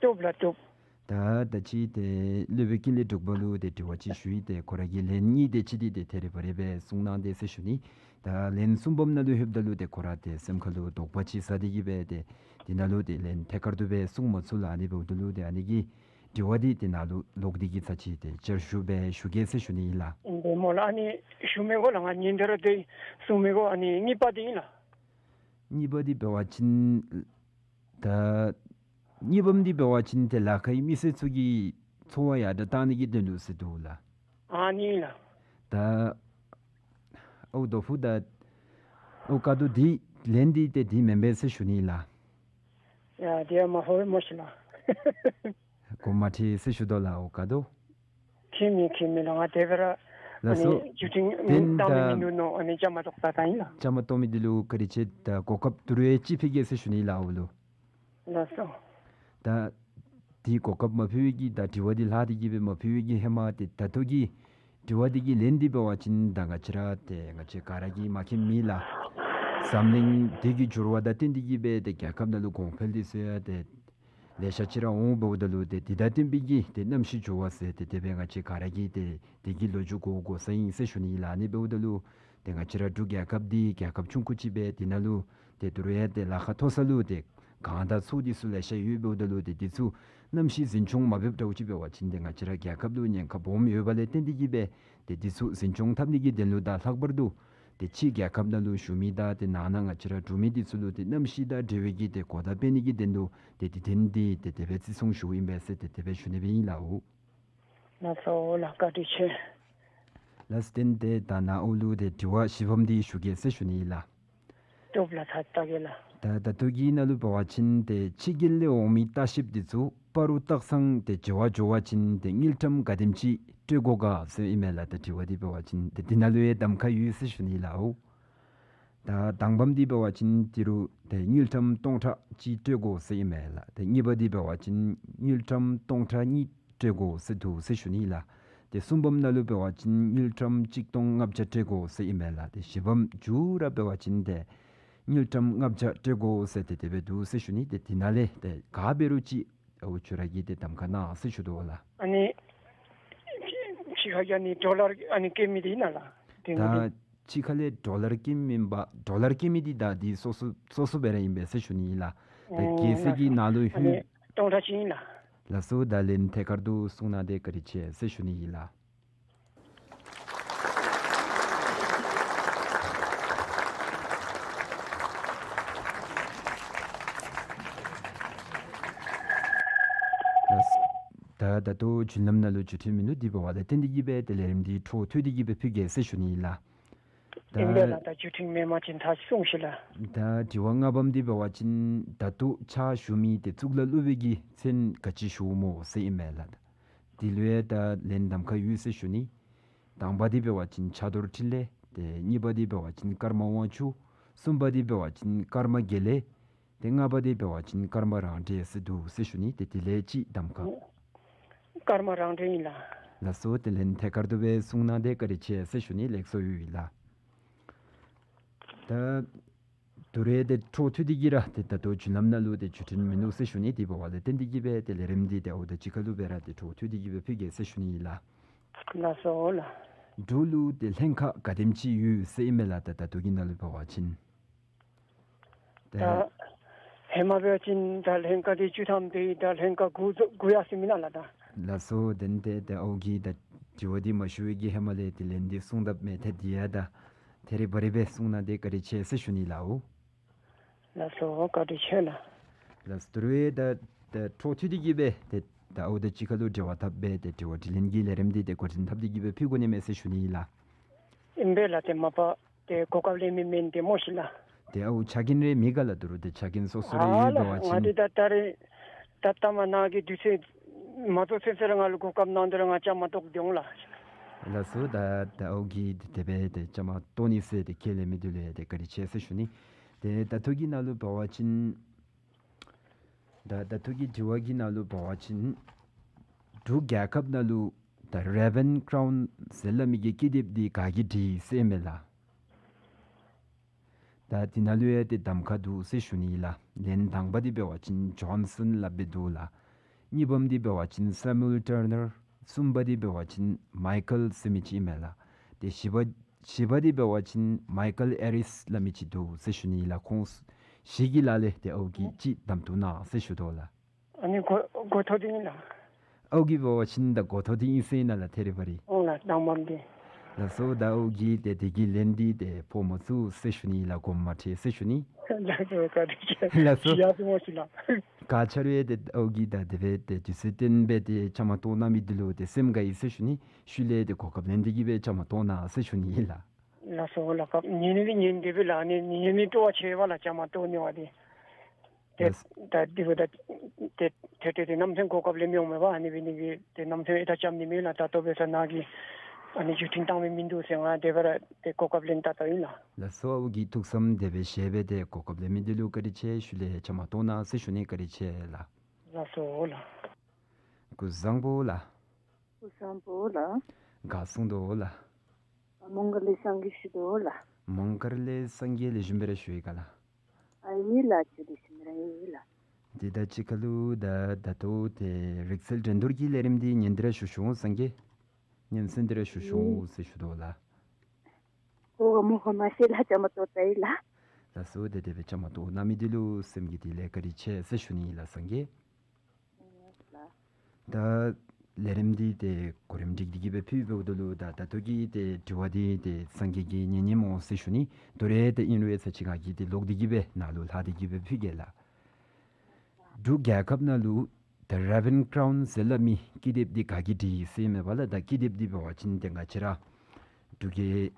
བཏུབ་ལགས་བཏུབ། ད་ད་ཅི་ཏེ་སློབ་དཔོན་ཀུན་ལེགས་འབྲུག་པ་ལུ་ཏེ་དྲི་བ་ཅིག་ཞུ་ཡི། ཏེ་ཁོ་ར་གིས་ལན་གཉིས་དེ་ཅིག་འདི་ཏེ་ཐད་རི་བ་རི་སྦེ་གསུང་གནང་དེས་ཟེར་ཞུ་ནི། ད་ལན་གསུམ་པམ་ནང་ལུ་ལྷོདཔ་ད་ལུ་ཏེ་ཁོ་ར་ཏེ་སེམས་ཁར་ལུ་དོགས་པ་ཅིག་ཟ་སྟེ་གི་སྦེ་ཏེ་དེ་ནང་ལུ་ཏེ་ལན་ཐད་ཀར་དུ་སྦེ་གསུང་མ་ཚུགས་ལགས། ཨ་ནི་འབདཝ་ད་ལུ་ཏེ་ཨ་ནི་གི་དྲི་བ་འདི་དེ་ནང་ལུ་ལོག་སྟེ་གི་ཚར་ཅིག་ཏེ་བསྐྱར་ཞུ་སྦེ་ཞུ་གེ་ཟེར་ཞུ་ནི་ཨིན་ལགས། ཨིན་པས་སྨོ་ལགས། ཨ་ནི་ཞུ་མི་གོ་ལགས། ང་ཉན་ཏེ་ར་ཏེ་གསུང་མི་གོ། ཨ་ནི་གཉིས་པ་འདི་ཨིན་ལགས། གཉིས་པ་འདི་འབད་བ་ཅིན་ད་གཉིས་པམ་འདི་འབད་བ་ཅིན་ཏེ་ལ་ཁའི་མི་སེར་ཚུ་གི་འཚོ་བ་ཡར་དྲག་གཏང་ནི་གི་དོན་ལུ་ཟེར་འདུག་ལགས། ཨ་ནི་ལགས། ད་ཨོ་རྡོ་ཕུ་ད་ཨོ་བཀའ་བསྡུ་འདི་ལན་འདི་ཏེ་འདི་མེན་པས་ཟེར་ཞུ་ནི་ལགས། ཡ་དེ་ཡང་མ་ཧོ་མོ་ཤིག་ལགས། གོ་མ་ཁྲིད་ཟེར་ཞུ་དོ་ལགས། ཨོ་བཀའ་བསྡུ། ཁྱད་མེད་ཁྱད་མེད་ལགས། ང་དེ་སྦེ་ར་ལགས་སོ། ཨ་ནི་བརྒྱུད་འཕྲིན་བཏང་མི་མིན་འདུག་མནོ་ཨ་ནི་བཅའ་མར་གཏོགས་ད་ད་ཨིན་ལགས། བཅའ་མར་གཏོགས་མི་འདི་ལུ་བཀའ་དྲིན་ཆེ། ད་གོ་སྐབས་དེ་རུང་ཅིག་ཕུལ་གེ་ཟེར་ཞུ་ནི་ལགས། ཨོ་ལུ། ལགས་སོ། ད་དེ་གོ་སྐབས་མ་ཕུལ་བའི་གི་ད་དྲི་བ་འདི་ལྷག་སྟེ་གི་སྦེ་མ་ཕུལ་བའི་གི་ཧེ་མ་ཏེ་ད་ལྟོ་གི་དྲི་བ་འདི་གི་ལན་འདི་འབད་བ་ཅིན་ད་ང་བཅས་ར་ཏེ་ང་བཅས་ག་ར་གིས་མ་མཁྱེན་མེད་ལགས། འཛམ་གླིང་འདི་གི་འགྱུར་བ་དང་བསྟུན་ཏེ་གི་སྦེ་ཏེ་རྒྱལ་ཁབ་ནང་ལུ་གོང་འཕེལ་འདི་ཚུ་ཡང་ཏེ་ ལེ་ཤ་ཅིག་ར་འོང་འབདཝ་ད་ལུ་ཏེ་འདི་དང་བསྟུན་པའི་གི་ཏེ་གནམ་གཤིས་འགྱུར་བ་ཟེར་ཏེ་དེ་སྦེ་ང་བཅས་ག་ར་གིས་ཏེ་དེ་གི་ལོ་རྒྱུས་གོ་གོ་ས་ཨིན་ཟེར་ཞུ་ནི་ལགས། ཨ་ནི་འབདཝ་ད་ལུ་ཏེ་ང་བཅས་ར་འབྲུག་རྒྱལ་ཁབ་འདི་རྒྱལ་ཁབ་ཆུང་ཀུ་ཅིག་སྦེ་འདི་ནང་ལུ་ཏེ་དོ་རུང་ཡང་ཏེ་ལ་ཁ་མཐོ་ས་ལུ་ཏེ་གངས་དང་མཚོ་འདི་ཚུ་ལེ་ཤ་ཡོད་འབདཝ་ད་ལུ་ཏེ་འདི་ཚུ་གནམ་གཤིས་འཛིན་སྐྱོང་མ་འབདཝ་འདྲཝ་ཅིག་འབད་བ་ཅིན་ཏེ་ང་བཅས་ར་རྒྱལ་ཁབ་ལུ་ཉེན་ཁ་སྦོམ་ཡོད་པ་ལས་བརྟེན་ཏེ་གིས་སྦེ་ཏེ་འདི་ཚུ་འཛིན་སྐྱོང་འཐབ་ནི་གི་དོན་ལུ་དང་ལྷག་པར་དུ་ཏེ་ཕྱི་རྒྱལ་ཁབ་ནང་ལུ་བཞུགས་མི་དང་ཏེ་ནང་ན་ང་བཅས་ར་འབྲུག་མི་འདི་ཚུ་ལུ་ཏེ་གནམ་གཤིས་དང་འབྲེལ་བའི་གི་ཏེ་གོ་བརྡ་སྤེལ་ནི་གི་དོན་ལུ་ཏེ་དེ་ཐེངས་འདི་ཏེ་དེ་སྦེ་བརྩི་སྲུང་ཞུཝ་ཨིན་པས་ཟེར་ཏེ་དེ་སྦེ་ཞུ་ནི་སྦེ་ཨིན་ལགས། ལགས་སོ་ལགས། བཀའ་དྲིན་ཆེ། ལགས་སོ། དེ་ལས་ད་ནཱ་འོག་ལུ་ཏེ་དྲི་བ་བཞི་པམ་འདི་ཞུ་གེ་ཟེར་ཞུ་ནི་ཨིན་ལགས། ཐུབ་ལགས། ད་ལྟ་གི་ལགས། ད་ད་ལྟོ་གི་ནང་ལུ་འབད་བ་ཅིན་ཏེ་ཕྱི་རྒྱལ་ལས་འོང་མི་ལྟ་བཤལཔ་འདི་ཚུ་སྤ་རོ་སྟག་ཚང་ཏེ་མཇལ་བར་འགྱོ་བ་ཅིན་ཏེ་དངུལ་ཀྲམ་ག་དེམ་ཅིག་སྤྲོད་དགོ་ག་ཟེར་ཨིན་མས་ལགས། ད་དྲི་བ་འདི་འབད་བ་ཅིན་ཏེ་འདི་ནང་ལུ་ཡང་གདམ་ཁ་ཡོད་ཟེར་ཞུ་ནི་ལགས། ད་དང་པམ་འདི་འབད་བ་ཅིན་ཏི་རུ་ཏེ་དངུལ་ཀྲམ་སྟོང་ཕྲག་གཅིག་སྤྲོད་དགོ་ཟེར་ཨིན་མས་ལགས། ཏེ་གཉིས་པ་འདི་འབད་བ་ཅིན་དངུལ་ཀྲམ་སྟོང་ཕྲག་གཉིས་སྤྲོད་དགོ་ཟེར་འདུག་ཟེར་ཞུ་ནི་ལགས། ཏེ་གསུམ་པམ་ནང་ལུ་འབད་བ་ཅིན་དངུལ་ཀྲམ་གཅིག་སྟོང་ལྔ་བརྒྱ་སྤྲོད་དགོ་ཟེར་ཨིན་མས་ལགས། ཏེ་བཞི་པམ་མཇུག་ར་འབད་བ་ཅིན་ཏེ་དངུལ་ཀྲམ་ལྔ་བརྒྱ་སྤྲོད་དགོ་ཟེར་ཏེ་དེ་སྦེ་འདུག་ཟེར་ཞུ་ནི། ཏེ་འདི་ནང་ལས་ཏེ་ག་འབད་རུང་ཅིག་ཨའུ་ཁྱོད་ར་གིས་ཏེ་གདམ་ཁ་གནང་ཟེར་ཞུ་དོ་ལགས། ཨ་ནི་ཕྱི་ཁ་གི་ཨ་ནི་ཌོ་ལར་ཨ་ནི་སྐྱེལ་མི་འདི་ཨིན་ན་ལགས། དེ་ད་ཕྱི་ཁ་ལས་ཌོ་ལར་སྐྱེལ་མི་ཨིན་པས། ཌོ་ལར་སྐྱེལ་མི་འདི་ད་འདི་སོ་སོ་སོ་སོ་སྦེ་ར་ཨིན་པས་ཟེར་ཞུ་ནི་ཨིན་ལགས། ད་ཨོ་རྒྱལ་སྲིད་ལགས་ཀྱི་ནང་ལུ་སོ། ཨ་ལྷོད། ནི་སྟོང་ཕྲག་གཅིག་ཨིན་ལགས། ལགས་སོ། ད་ལན་ཐད་ཀར་དུ་གསུང་གནང་སྟེ་བཀའ་དྲིན་ཆེ་ཟེར་ཞུ་ནི་ཨིན་ལགས། ད་ད་ལྟོ་བརྒྱུད་ལམ་ནང་ལུ་འགྱུར་ཐོན་མིན་འདུག། དེ་འབད་བ་ལས་བརྟེན་ཏེ་གིས་སྦེ་ཏེ་ལས་རིམ་འདི་འཕྲོ་མཐུད་དེ་གིས་སྦེ་ཕུལ་གེ་ཟེར་ཞུ་ནི་ཨིན་ལགས། ད་ཨིན་པས་ལགས། ད་འགྱུར་ཐོན་མེད་པ་ཅིན་ད་གསུངས་ཤིག་ལགས། ད་དྲི་བ་ལྔ་པམ་འདི་འབད་བ་ཅིན་ད་ལྟོ་ཕྱག་ཞུ་མི་ཏེ་གཙུག་ལག་སློབ་དཔོན་གྱི་མཚན་ག་ཅི་ཞུཝ་སྨོ་ཟེར་ཨིན་མས་ལགས། དེ་ལུ་ཡང་ད་ལན་གདམ་ཁ་ཡོད་ཟེར་ཞུ་ནི། དང་པ་འདི་འབད་བ་ཅིན་ཕྱག་རྡོར་འཕྲིན་ལས། ཏེ་གཉིས་པ་འདི་འབད་བ་ཅིན་ཀརྨ་དབང་ཕྱུག། གསུམ་པ་འདི་འབད་བ་ཅིན་ཀརྨ་དགེ་ལེགས། ཏེ་ལྔ་པ་འདི་འབད་བ་ཅིན་ཀརྨ་རང་གྲོལ་ཟེར་འདུག་ཟེར་ཞུ་ནི། ཏེ་དེ་ལས་ཅིག་གདམ་ཁ། ཀརྨ་རང་གྲོལ་ཨིན་ལགས། ལགས་སོ། ཏེ་ལན་ཐད་ཀར་དུ་སྦེ་གསུང་གནང་སྟེ་བཀའ་དྲིན་ཆེ་ཟེར་ཞུ་ནི། ལེགས་སོ་ཡོད་ལགས། ད་དོ་རུང་ཏེ་འཕྲོ་མཐུད་དེ་གིས་ར་ཏེ་ད་ལྟོ་བརྒྱུད་ལམ་ནང་ལུ་ཏེ་འགྱུར་ཐོན་མིན་འདུག་ཟེར་ཞུ་ནི། དེ་འབད་བ་ལས་བརྟེན་ཏེ་གིས་སྦེ་ཏེ་ལས་རིམ་འདི་ཏེ་ཨའུ་དང་གཅིག་ཁར་ལུ་སྦེ་ར་ཏེ་འཕྲོ་མཐུད་དེ་གིས་སྦེ་ཕུལ་གེ་ཟེར་ཞུ་ནི་ཨིན་ལགས། ལགས་སོ་ལགས། འབྲུག་ལུ་ཏེ་ལྷན་ཁག་ག་དེམ་ཅིག་ཡོད་ཟེར་ཨིན་མས་ལགས། ད་ད་ལྟོ་གི་ནང་ལུ་འབད་བ་ཅིན། ད་ད་ཧེ་མ་འབད་བ་ཅིན་ད་ལྷན་ཁག་འདི་བཅུ་ཐམ་འདི་ད་ལྷན་ཁག་དགུ་དགུ་ཡར་སོང་མེན་ན་ལགས་ད། ལགས་སོ། དེ་ལས་ཏེ་ཏེ་ཨའུ་གིས་ད་དྲི་བ་འདི་མ་ཞུ་བའི་གི་ཧེ་མ་ལས་ཏེ་ལན་འདི་གསུང་དཔ་མས། ཏེ་དེ་ཡང་ད་ཐད་རི་བ་རི་སྦེ་གསུང་གནང་སྟེ་བཀའ་དྲིན་ཆེ་ཟེར་ཞུ་ནི་ལགས། ལགས་སོ། བཀའ་དྲིན་ཆེ་ལགས། ལགས་སོ། དོ་རུང་ད་ད་འཕྲོ་མཐུད་དེ་གིས་སྦེ་ཏེ་ད་ཨའུ་དང་གཅིག་ཁར་ལུ་འབྲེལ་བ་འཐབ་སྦེ་ཏེ་དྲི་བ་དྲིས་ལན་གྱི་ལས་རིམ་འདི་ཏེ་འགོ་འདྲེན་འཐབ་སྟེ་གིས་སྦེ་ཕུལ་དགོ་ནི་མས་ཟེར་ཞུ་ནི་ཨིན་ལགས། ཨིན་པས་ལགས། ཏེ་མ་པ་ཏེ་གོ་སྐབས་ལེན་མི་མེན་ཏེ་སྨོ་ཤིག་ལགས། ཏེ་ཨའུ་ཆ་རྐྱེན་རེ་མེད་ག་ལགས། དོ་རུང་ཏེ་ཆ་རྐྱེན་སོ་སོ་རེ་ཨ་ཡོད་ལགས། འབད་བ་ང་ཅིན། འདི་ད་ད་རེས་ད་ལྟ་མ་ནཱ་གི་དུས་ཚོད་མ་རྫོགས་ཚུན་ཚོད་ར་ང་ལུ་གོ་སྐབས་གནང་དོ་རུང་ང་བཅའ་མར་གཏོགས་འོང་ལགས། ལགས་སོ། ད་ད་ཨའུ་གིས་དེ་སྦེ་ཏེ་བཅའ་མར་གཏོགས་ནི་ཟེར་ཏེ་ཁས་ལེན་མི་འདི་ལུ་ཡང་ཏེ་བཀའ་དྲིན་ཆེ་ཟེར་ཞུ་ནི། ཏེ་ད་ལྟོ་གི་ནང་ལུ་འབད་བ་ཅིན། ད་ད་ལྟོ་གི་དྲི་བ་གི་ནང་ལུ་འབད་བ་ཅིན། འབྲུག་རྒྱལ་ཁབ་ནང་ལུ་ད་རེ་བཱན་ཀ་རའུན་ཟེར་སླབ་མི་གི་ཀི་དེབ་འདི་ག་གིས་བྲིས་ཟེར་ཨིན་མས་ལགས། ད་འདི་ནང་ལུ་ཡང་ཏེ་གདམ་ཁ་འདུག་ཟེར་ཞུ་ནི་ལགས། ལན་དང་པ་འདི་འབད་བ་ཅིན་ཇོན་སཱོན་སླབ་སྦེ་འདུག་ལགས། གཉིས་པམ་འདི་འབད་བ་ཅིན་སེ་མུ་ཨེལ་ཊར་ནར། གསུམ་པ་འདི་འབད་བ་ཅིན་མའི་ཀལ་ཟེར་མི་ཅིག་ཨིན་མས་ལགས། ཏེ་བཞི་པ་བཞི་པ་འདི་འབད་བ་ཅིན་མའི་ཀལ་ཨེ་རིས་སླབ་མི་ཅིག་འདུག་ཟེར་ཞུ་ནི་ལགས། ཁོང་བཞི་གི་ལཱ་ལས་ཏེ་ཨའུ་གིས་ཅིག་གདམ་བཏུབ་གནང་ཟེར་ཞུ་དོ་ལགས། ཨ་ནི་གོ་གོ་ཐོབ་འདི་ཨིན་ན། ཨའུ་གིས་འབད་བ་ཅིན་ད་གོ་ཐོབ་འདི་ཨིན་ཟེར་ཨིན་ན་ལགས། ཐད་རི་བ་རི། ཨོང་ལགས། དང་པམ་འདི། ལགས་སོ། ད་ཨའུ་གིས་ཏེ་དེ་གི་ལན་འདི་ཏེ་ཕོག་མ་ཚུགས་ཟེར་ཞུ་ནི་ལགས། དགོངསམ་མ་ཁྲེལ་ཟེར་ཞུ་ནི། ལགས་སོ། བཀའ་དྲིན་ཆེ། ལགས་སོ། ཡ་དུ་མོ་ཤིག་ལགས། ག་ཅི་རུང་ཡང་ཏེ་ཨའུ་གིས་ད་དེ་སྦེ་ཏེ་དུས་ཚོད་བཏོན་སྦེ་ཏེ་བཅའ་མར་གཏོགས་གནང་མི་འདི་ལུ་ཏེ་སེམས་དགའ་ཡི་ཟེར་ཞུ་ནི། ཤུལ་ལས་ཏེ་གོ་སྐབས་ལེན་ཏེ་གིས་སྦེ་བཅའ་མར་གཏོགས་གནང་ཟེར་ཞུ་ནི་ཨིན་ལགས། ལགས་སོ་ལགས། སྐབས་ཉན་ནི་འདི་ཉན་དེ་སྦེ་ལགས། ཨ་ནི་ཉན་ནི་སྤྲོ་བ་ཆེ་བས་ལགས། བཅའ་མར་གཏོགས་ནི་བ་འདི། ཏེ་ལགས། ད་འདི་བ་ད་ཏེ་ཏེ་ཏེ་ཏེ་ནམ་ཚན་གོ་སྐབས་ལེན་མི་འོང་མས་པ། ཨ་ནི་འབད་ནི་འདི་ཏེ་ནམ་ཚན་ཨེ་ད་བཅའ་མར་ནི་མེད་ལགས། ད་ལྟོ་འབད་ས་ནཱ་གིས་ཨ་ནི་འགྱུར་ཐོན་བཏང་མི་མིན་འདུག་ཟེར་ང་དེ་སྦེ་ར་ཏེ་གོ་སྐབས་ལེན་ད་ལྟོ་ཨིན་ལགས། ལགས་སོ། ཨའུ་གིས་ཐུགས་བསམ་དེ་སྦེ་བཞེས་སྦེ་ཏེ་གོ་སྐབས་ལེན་མི་འདི་ལུ་བཀའ་དྲིན་ཆེ། ཤུལ་ལས་བཅའ་མར་གཏོགས་གནང་ཟེར་ཞུ་ནི། བཀའ་དྲིན་ཆེ་ལགས། ལགས་སོ་ལགས། སྐུ་གཟུགས་བཟང་པོ་ལགས། སྐུ་གཟུགས་བཟང་པོ་ལགས། ག་གསུང་དོ་ལགས། མོང་སྒར་ལས་སངས་རྒྱས་ཞུ་དོ་ལགས། མོང་སྒར་ལས་སངས་རྒྱས་ལེགས་ཤོམ་སྦེ་ར་བཞུགས་ཡི་ག་ལགས། ཨ་ཡི་ལགས། ཅིག་ལེགས་ཤོམ་སྦེ་ར་ཡོད་ལགས། དེ་དང་གཅིག་ཁར་ལུ་ད་ད་ལྟོ་ཏེ་རིག་རྩལ་འགྲན་བསྡུར་གྱི་ལས་རིམ་འདི་ཉན་ཏེ་ར་བཞུགས་ཤོག་ཟེར་གེ། ཉན་གསན་ཏེ་ར་བཞུགས་ཤོག་ཟེར་ཞུ་དོ་ལགས། གོ་ག་མོ་ག་མ་ཤེས་ལགས། བཅའ་མར་གཏོགས་ད་ཡི་ལགས། ལགས་སོ། ཏེ་དེ་སྦེ་བཅའ་མར་གཏོགས་གནང་མི་འདི་ལུ་སེམས་ཀྱི་གཏིང་ལས་བཀའ་དྲིན་ཆེ་ཟེར་ཞུ་ནི་ལགས་སངས་རྒྱས། ད་ལས་རིམ་འདི་ཏེ་གོ་རིམ་སྒྲིག་སྟེ་གི་སྦེ་ཕུལ་བའི་འོག་ལུ་ད་ད་ལྟོ་གི་ཏེ་དྲི་བ་འདི་ཏེ་སངས་རྒྱས་ཀྱིས་ཉན་ཉནམ་སྨོ་ཟེར་ཞུ་ནི། དོ་རུང་ཏེ་ཨིན་རུང་ཚར་གཅིག་ང་གིས་ཏེ་ལོག་སྟེ་གི་སྦེ་ནཱ་ལུ་ལྷག་སྟེ་གི་སྦེ་ཕུལ་གེ་ལགས། འབྲུག་རྒྱལ་ཁབ་ནང་ལུ་ད་Raven Crown ཟེར་སླབ་མི་ཀི་དེབ་འདི་ག་གིས་བྲིས་ཡི་ཟེར་མས་པ་ལགས། ད་ཀི་དེབ་འདི་འབད་བ་ཅིན་ཏེ་ང་བཅས་ར་འབྲུག་རྒྱལ་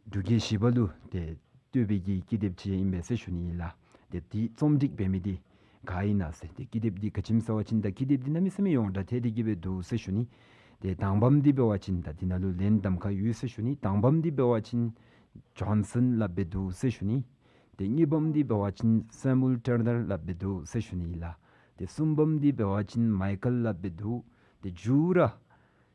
འབྲུག་རྒྱལ་བཞི་པ་ལུ་ཏེ་བསྟོད་པའི་གི་ཀི་དེབ་ཅིག་ཨིན་པས་ཟེར་ཞུ་ནི་ལགས། ཏེ་འདི་རྩོམ་སྒྲིག་འབད་མི་འདི་ག་ཨིན་ན་ཟེར། ཏེ་ཀི་དེབ་འདི་ག་ཅི་སྨོ་ཟེར་བ་ཅིན་ད་ཀི་དེབ་འདི་གནམ་མེད་ས་མེད་ཡོངས་གྲགས་ཐལ་ཏེ་གི་སྦེ་འདུག་ཟེར་ཞུ་ནི། ཏེ་དང་པམ་འདི་འབད་བ་ཅིན་ད་འདི་ནང་ལུ་ལན་གདམ་ཁ་ཡོད་ཟེར་ཞུ་ནི། དང་པམ་འདི་འབད་བ་ཅིན་ཇོན་སཱན་སླབ་སྦེ་འདུག་ཟེར་ཞུ་ནི། ཏེ་གཉིས་པམ་འདི་འབད་བ་ཅིན་སེ་མུ་ཨེལ་ཊར་ནར་སླབ་སྦེ་འདུག་ཟེར་ཞུ་ནི་ལགས། ཏེ་གསུམ་པམ་འདི་འབད་བ་ཅིན་མའི་ཀཱལ་སླབ་སྦེ་འདུག། ཏེ་མཇུག་ར་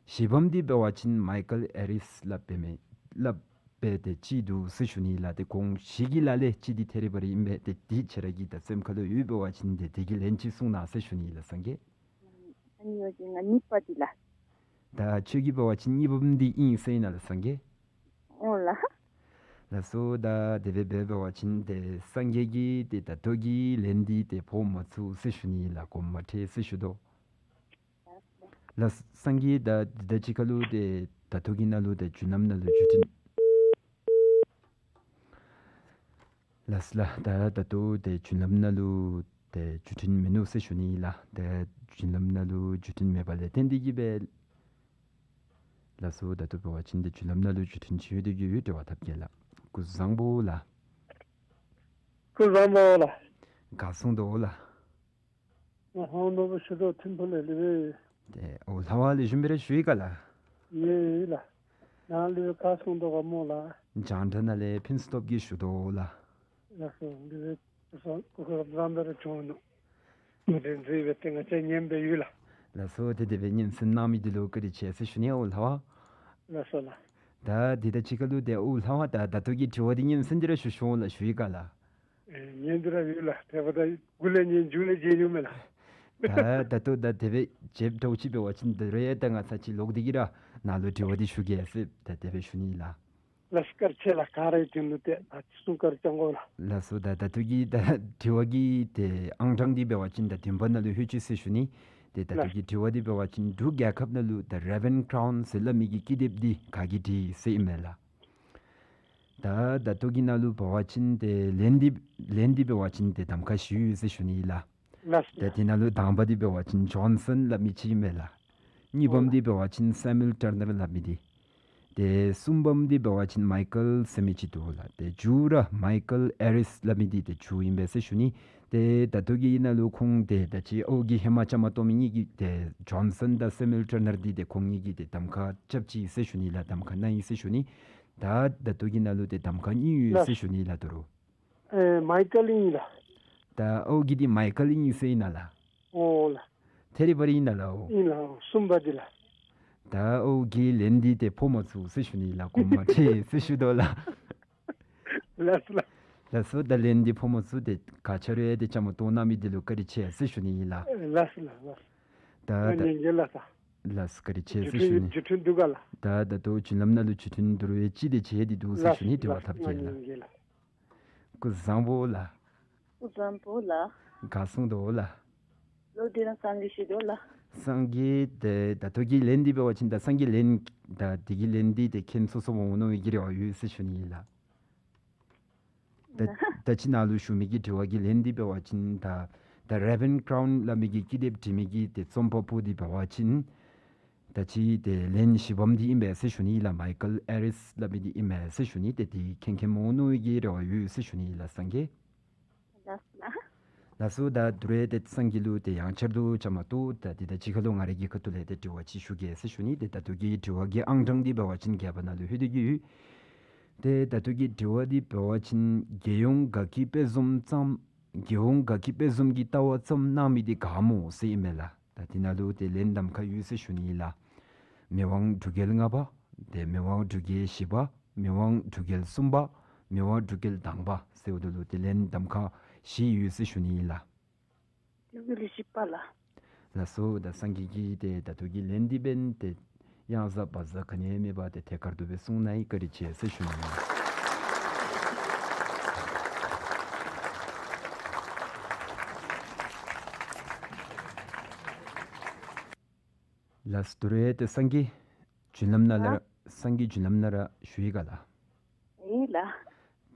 བཞི་པམ་འདི་འབད་བ་ཅིན་མའི་ཀཱལ་ཨེ་རིས་སླབ་སྦེ་མས་སླབ་སྦེ་ཏེ་ཅིག་འདུག་ཟེར་ཞུ་ནི་ལགས། ཏེ་ཁོང་བཞི་གི་ལ་ལས་གཅིག་འདི་ཐད་རི་བ་རི་ཨིན་པས། ཏེ་འདི་ཁྱེད་ར་གི་ད་སེམས་ཁ་ལུ་ཡོད་འབད་བ་ཅིན་ཏེ་དེ་གི་ལན་ཅིག་གསུང་གནང་ཟེར་ཞུ་ནི་ལགས་སངས་རྒྱས། ཨ་ནི་འབད་བ་ཅིན་ང་གཉིས་པ་འདི་ལགས། ད་ཁྱོད་ཀྱིས་འབད་བ་ཅིན་གཉིས་པམ་འདི་ཨིན་ཟེར་ཨིན་ན་ལགས་སངས་རྒྱས། ཨོ་ལགས། ལགས་སོ། ད་དེ་སྦེ་འབད་བ་ཅིན་ཏེ་སངས་རྒྱས་ཀྱིས་ཏེ་ད་ལྟོ་གི་ལན་འདི་ཏེ་ཕོག་མ་ཚུགས་ཟེར་ཞུ་ནི་ལགས། གོ་མ་ཐོས་ཟེར་ཞུ་དོ། ལགས་སངས་རྒྱས། ད་འདི་དང་གཅིག་ཁར་ལུ་ཏེ་ད་ལྟོ་གི་ནང་ལུ་ཏེ་བརྒྱུད་ལམ་ནང་ལུ་བརྒྱུད་འཕྲིན། ལགས་ལགས། ད་ད་ལྟོ་ཏེ་བརྒྱུད་ལམ་ནང་ལུ་ཏེ་བརྒྱུད་འཕྲིན་མིན་ནུག་ཟེར་ཞུ་ནི་ལགས། ཏེ་བརྒྱུད་ལམ་ནང་ལུ་བརྒྱུད་འཕྲིན་མེད་པ་ལས་བརྟེན་ཏེ་གི་སྦེ། ལགས་སོ། ད་ལྟོ་འབད་བ་ཅིན་ཏེ་བརྒྱུད་ལམ་ནང་ལུ་བརྒྱུད་འཕྲིན་ཅིག་ཡོད་དེ་གི་ཡོད། འབྲེལ་བ་འཐབ་གེ་ལགས། སྐུ་གཟུགས་བཟང་པོ་ལགས། སྐུ་གཟུགས་བཟང་པོ་ལགས། ག་སོང་དོ་ལགས། ང་ཧོང་ནོར་བུ་ཤུ་དོ་ཐིམ་ཕུ་ལས་ལི་བེ། ཏེ་ཨོ་ལྷ་བ་ལེགས་ཤོམ་སྦེ་ར་བཞུགས་ཡི་ག་ལགས། ཡེ་ལགས། ནཱ་ལི་བེ་ག་སོང་དོ་ག་མོ་ལགས། རྒྱང་བསྒྲགས་ནང་ལས་ཕུན་སུམ་ཚོགས་པ་གིས་བཞུགས་དོ་ལགས། ལགས་སོ། ལི་བེ་སོ་སོ་སྐུ་ཁམས་བཟང་པོ་ར་བྱུང་ནུག། ང་བདེན་རྫུན་སྦེ་ཏེ་ང་བཅས་ཉན་སྦེ་ཡོད་ལགས། ལགས་སོ། ཏེ་དེ་སྦེ་ཉན་གསན་གནང་མི་འདི་ལུ་བཀའ་དྲིན་ཆེ་ཟེར་ཞུ་ནི་ཨོ་ལྷ་བ། ལགས་སོ་ལགས། ད་འདི་དང་གཅིག་ཁར་ལུ་ཏེ་ཨོ་ལྷ་བ་ད་ད་ལྟོ་གི་དྲི་བ་འདི་ཉན་གསན་ཏེ་ར་བཞུགས་ཤོག་ལགས། བཞུགས་ཡི་ག་ལགས། ཨེ་ཉན་ཏེ་ར་ཡོད་ལགས། དེ་འབདཝ་ད་མགུ་ལས་ཉན་མཇུག་ལས་བརྗེད་ནི་མས་ལགས། ད་ད་ལྟོ་ད་དེ་སྦེ་བརྗེད་འགྱོ་ཅི་འབད་བ་ཅིན་ད་རེས་ད་ང་ཚར་གཅིག་ལོག་སྟེ་གི་ར་ནཱ་ལུ་དྲི་བ་འདི་ཞུ་གེ་ཟེར་ད་དེ་སྦེ་ཞུ་ནི་ལགས། ལགས་བཀའ་དྲིན་ཆེ་ལགས། ག་ར་དོན་ལུ་ཏེ་ད་གསུང་བཀའ་དྲིན་བསྐྱང་དགོ་ལགས། ལགས་སོ། ད་ད་ལྟོ་གི་ད་དྲི་བ་གི་ཏེ་ཨང་གྲངས་འདི་འབད་བ་ཅིན་ད་བདུན་པ་ནང་ལུ་ལྷོད་ཅི་ཟེར་ཞུ་ནི། ཏེ་ད་ལྟོ་གི་དྲི་བ་འདི་འབད་བ་ཅིན་འབྲུག་རྒྱལ་ཁབ་ནང་ལུ་ད་རེ་བེན་ཀྲའུན་ཟེར་སླབ་མི་གི་ཀི་དེབ་འདི་ག་གིས་བྲིས་ཟེར་ཨིན་མས་ལགས། ད་ད་ལྟོ་གི་ནང་ལུ་འབད་བ་ཅིན་ཏེ་ལན་འདི་ལན་འདི་འབད་བ་ཅིན་ཏེ་གདམ་ཁ་བཞི་ཡོད་ཟེར་ཞུ་ནི་ལགས། ལགས། ཏེ་དེ་ནང་ལུ་དང་པ་འདི་འབད་བ་ཅིན་ཇོན་སཱན་སླབ་མི་ཅིག་ཨིན་མས་ལགས། གཉིས་པམ་འདི་འབད་བ་ཅིན་སེ་མུ་ཨེལ་ཊར་ནར་སླབ་མི་འདི། ཏེ་གསུམ་པམ་འདི་འབད་བ་ཅིན་མའི་ཀཱལ་ཟེར་མི་ཅིག་འདུག་ལགས། ཏེ་མཇུག་ར་མའི་ཀཱལ་ཨེ་རིས་སླབ་མི་འདི་ཏེ་མཇུག་ཨིན་པས་ཟེར་ཞུ་ནི། ཏེ་ད་ལྟོ་གི་ནང་ལུ་ཁོང་ཏེ་ད་ཅི་ཨོ་གི་ཧེ་མ་བཅའ་མར་གཏོགས་མི་གཉིས་ཀྱིས་ཏེ་ཇོན་སཱན་དང་སེ་མུ་ཨེལ་ཊར་ནར་འདི་ཏེ་ཁོང་གཉིས་ཀྱིས་ཏེ་གདམ་ཁ་རྐྱབ་ཅི་ཟེར་ཞུ་ནི་ལགས། གདམ་ཁ་གནང་ཡི་ཟེར་ཞུ་ནི། ད་ད་ལྟོ་གི་ནང་ལུ་ཏེ་གདམ་ཁ་གཉིས་ཡོད་ཟེར་ཞུ་ནི་ལགས། དོ་རུང་ཨེ་མའི་ཀཱལ་ཨིན་ལགས། ད་ཨོ་གི་འདི་མའི་ཀཱལ་ཨིན་ཟེར་ཨིན་ན་ལགས། ཨོ་ལགས། ཐད་རི་བ་རི་ཨིན་ན་ལགས། ཨོ་ཨིན་ལགས། ཨོ་གསུམ་པ་འདི་ལགས། ད་ཨོ་གི་ལན་འདི་ཏེ་ཕོག་མ་ཚུགས་ཟེར་ཞུ་ནི་ལགས། གོ་མ་ཐོས་ཟེར་ཞུ་དོ་ལགས། ལགས་ལགས། ལགས་སོ། ད་ལན་འདི་ཕོག་མ་ཚུགས། ཏེ་ག་ཅི་རུང་ཡང་ཏེ་བཅའ་མར་གཏོགས་གནང་མི་འདི་ལུ་བཀའ་དྲིན་ཆེ་ཟེར་ཞུ་ནི་ཨིན་ལགས། ལགས་ལགས་ལགས། ད་ད་ལགས་བཀའ་དྲིན་ཆེ་ཟེར་ཞུ་ནི། བརྒྱུད་འཕྲིན་འདུག་ག་ལགས། ད་ད་ལྟོ་བརྒྱུད་ལམ་ནང་ལུ་བརྒྱུད་འཕྲིན་དོ་རུང་ཡང་ཅིག་ཏེ་ཅིག་ཡང་ཏེ་འདུག་ཟེར་ཞུ་ནི། དྲི་བ་ཐབས་མཁས་ལགས། སྐུ་བཟང་པོ་ལགས། སྐུ་བཟང་པོ་ལགས། ག་སོང་དོ་ལགས། ལོ་འདི་ན་སངས་རྒྱས་ཤི་དོ་ལགས། སངས་རྒྱས་ཏེ་ད་ལྟོ་གི་ལན་འདི་འབད་བ་ཅིན་ད་སངས་རྒྱས་ལན་ད་འདི་གི་ལན་འདི་ཏེ་མཁྱེན་སོ་སོ་འོང་ནི་གི་རེ་བ་ཡོད་ཟེར་ཞུ་ནི་ལགས། ད་ད་ཅི་ནཱ་ལུ་ཞུ་མི་གི་དྲི་བ་གི་ལན་འདི་འབད་བ་ཅིན་ད་ད་རེ་བེན་ཀྲའུན་སླབ་མི་གི་ཀི་དེབ་བྲི་མི་གི་ཏེ་རྩོམ་པ་པོ་འདི་འབད་བ་ཅིན་ད་ཅི་ཏེ་ལན་བཞི་པམ་འདི་ཨིན་པས་ཟེར་ཞུ་ནི་ལགས། མའི་ཀཱལ་ཨེ་རིས་སླབ་མི་འདི་ཨིན་པས་ཟེར་ཞུ་ནི། ཏེ་འདི་མཁྱེན་མཁྱེནམ་འོང་ནི་གི་རེ་བ་ཡོད་ཟེར་ཞུ་ནི་ལགས་སངས་རྒྱས། ལགས་སོ་ལགས། ལགས་སོ། ད་དོ་རུང་ཏེ་སངས་རྒྱས་ལུ་ཏེ་ཡང་བསྐྱར་དུ་བཅའ་མར་གཏོགས། ད་འདི་དང་གཅིག་ཁར་ལུ་ང་རའི་གི་ཁ་ཐུག་ལས་ཏེ་དྲི་བ་ཅིག་ཞུ་གེ་ཟེར་ཞུ་ནི། ཏེ་ད་ལྟོ་གི་དྲི་བ་གི་ཨང་གྲངས་འདི་འབད་བ་ཅིན་བརྒྱད་པ་ནང་ལུ་ལྷོད་དེ་གི་ཡོད། ཏེ་ད་ལྟོ་གི་དྲི་བ་འདི་འབད་བ་ཅིན་རྒྱལ་ཡོངས་དགའ་སྐྱིད་དཔལ་འཛོམས་ཙམ་རྒྱལ་ཡོངས་དགའ་སྐྱིད་དཔལ་འཛོམས་ཀྱི་ལྟ་བ་བརྩམས་གནང་མི་འདི་ག་སྨོ་ཟེར་ཨིན་མས་ལགས། ད་འདི་ནང་ལུ་ཏེ་ལན་གདམ་ཁ་ཡོད་ཟེར་ཞུ་ནི་ལགས། མི་དབང་འབྲུག་རྒྱལ་ལྔ་པ། ཏེ་མི་དབང་འབྲུག་རྒྱལ་བཞི་པ། མི་དབང་འབྲུག་རྒྱལ་གསུམ་པ། མི་དབང་འབྲུག་རྒྱལ་དང་པ་ཟེར་བའི་འོག་ལུ་ཏེ་ལན་གདམ་ཁ་བཞི་ཡོད་ཟེར་ཞུ་ནི་ལགས། ལུ་གི་ལུ་ཞིབ་པ་ལ། ལགས་སོ། ད་སངས་རྒྱས་ཀྱིས་ཏེ་ད་ལྟོ་གི་ལན་འདི་འབདན་ཏེ་གཡང་ཟ་བ་ཟ་ག་ནི་མེད་པར་ཏེ་ཐད་ཀར་དུ་སྦེ་གསུངས་གནང་ཡི། བཀའ་དྲིན་ཆེ་ཟེར་ཞུ་ནི། ལགས་སོ། ད་རུང་ཡང་ཏེ་སངས་རྒྱས་རྒྱུན་ལམ་ནང་ལས་ཨ། ར་སངས་རྒྱས་རྒྱུན་ལམ་ནང་ར་ཞུ་ཡི་ག་ལགས། ཨིན་ལགས།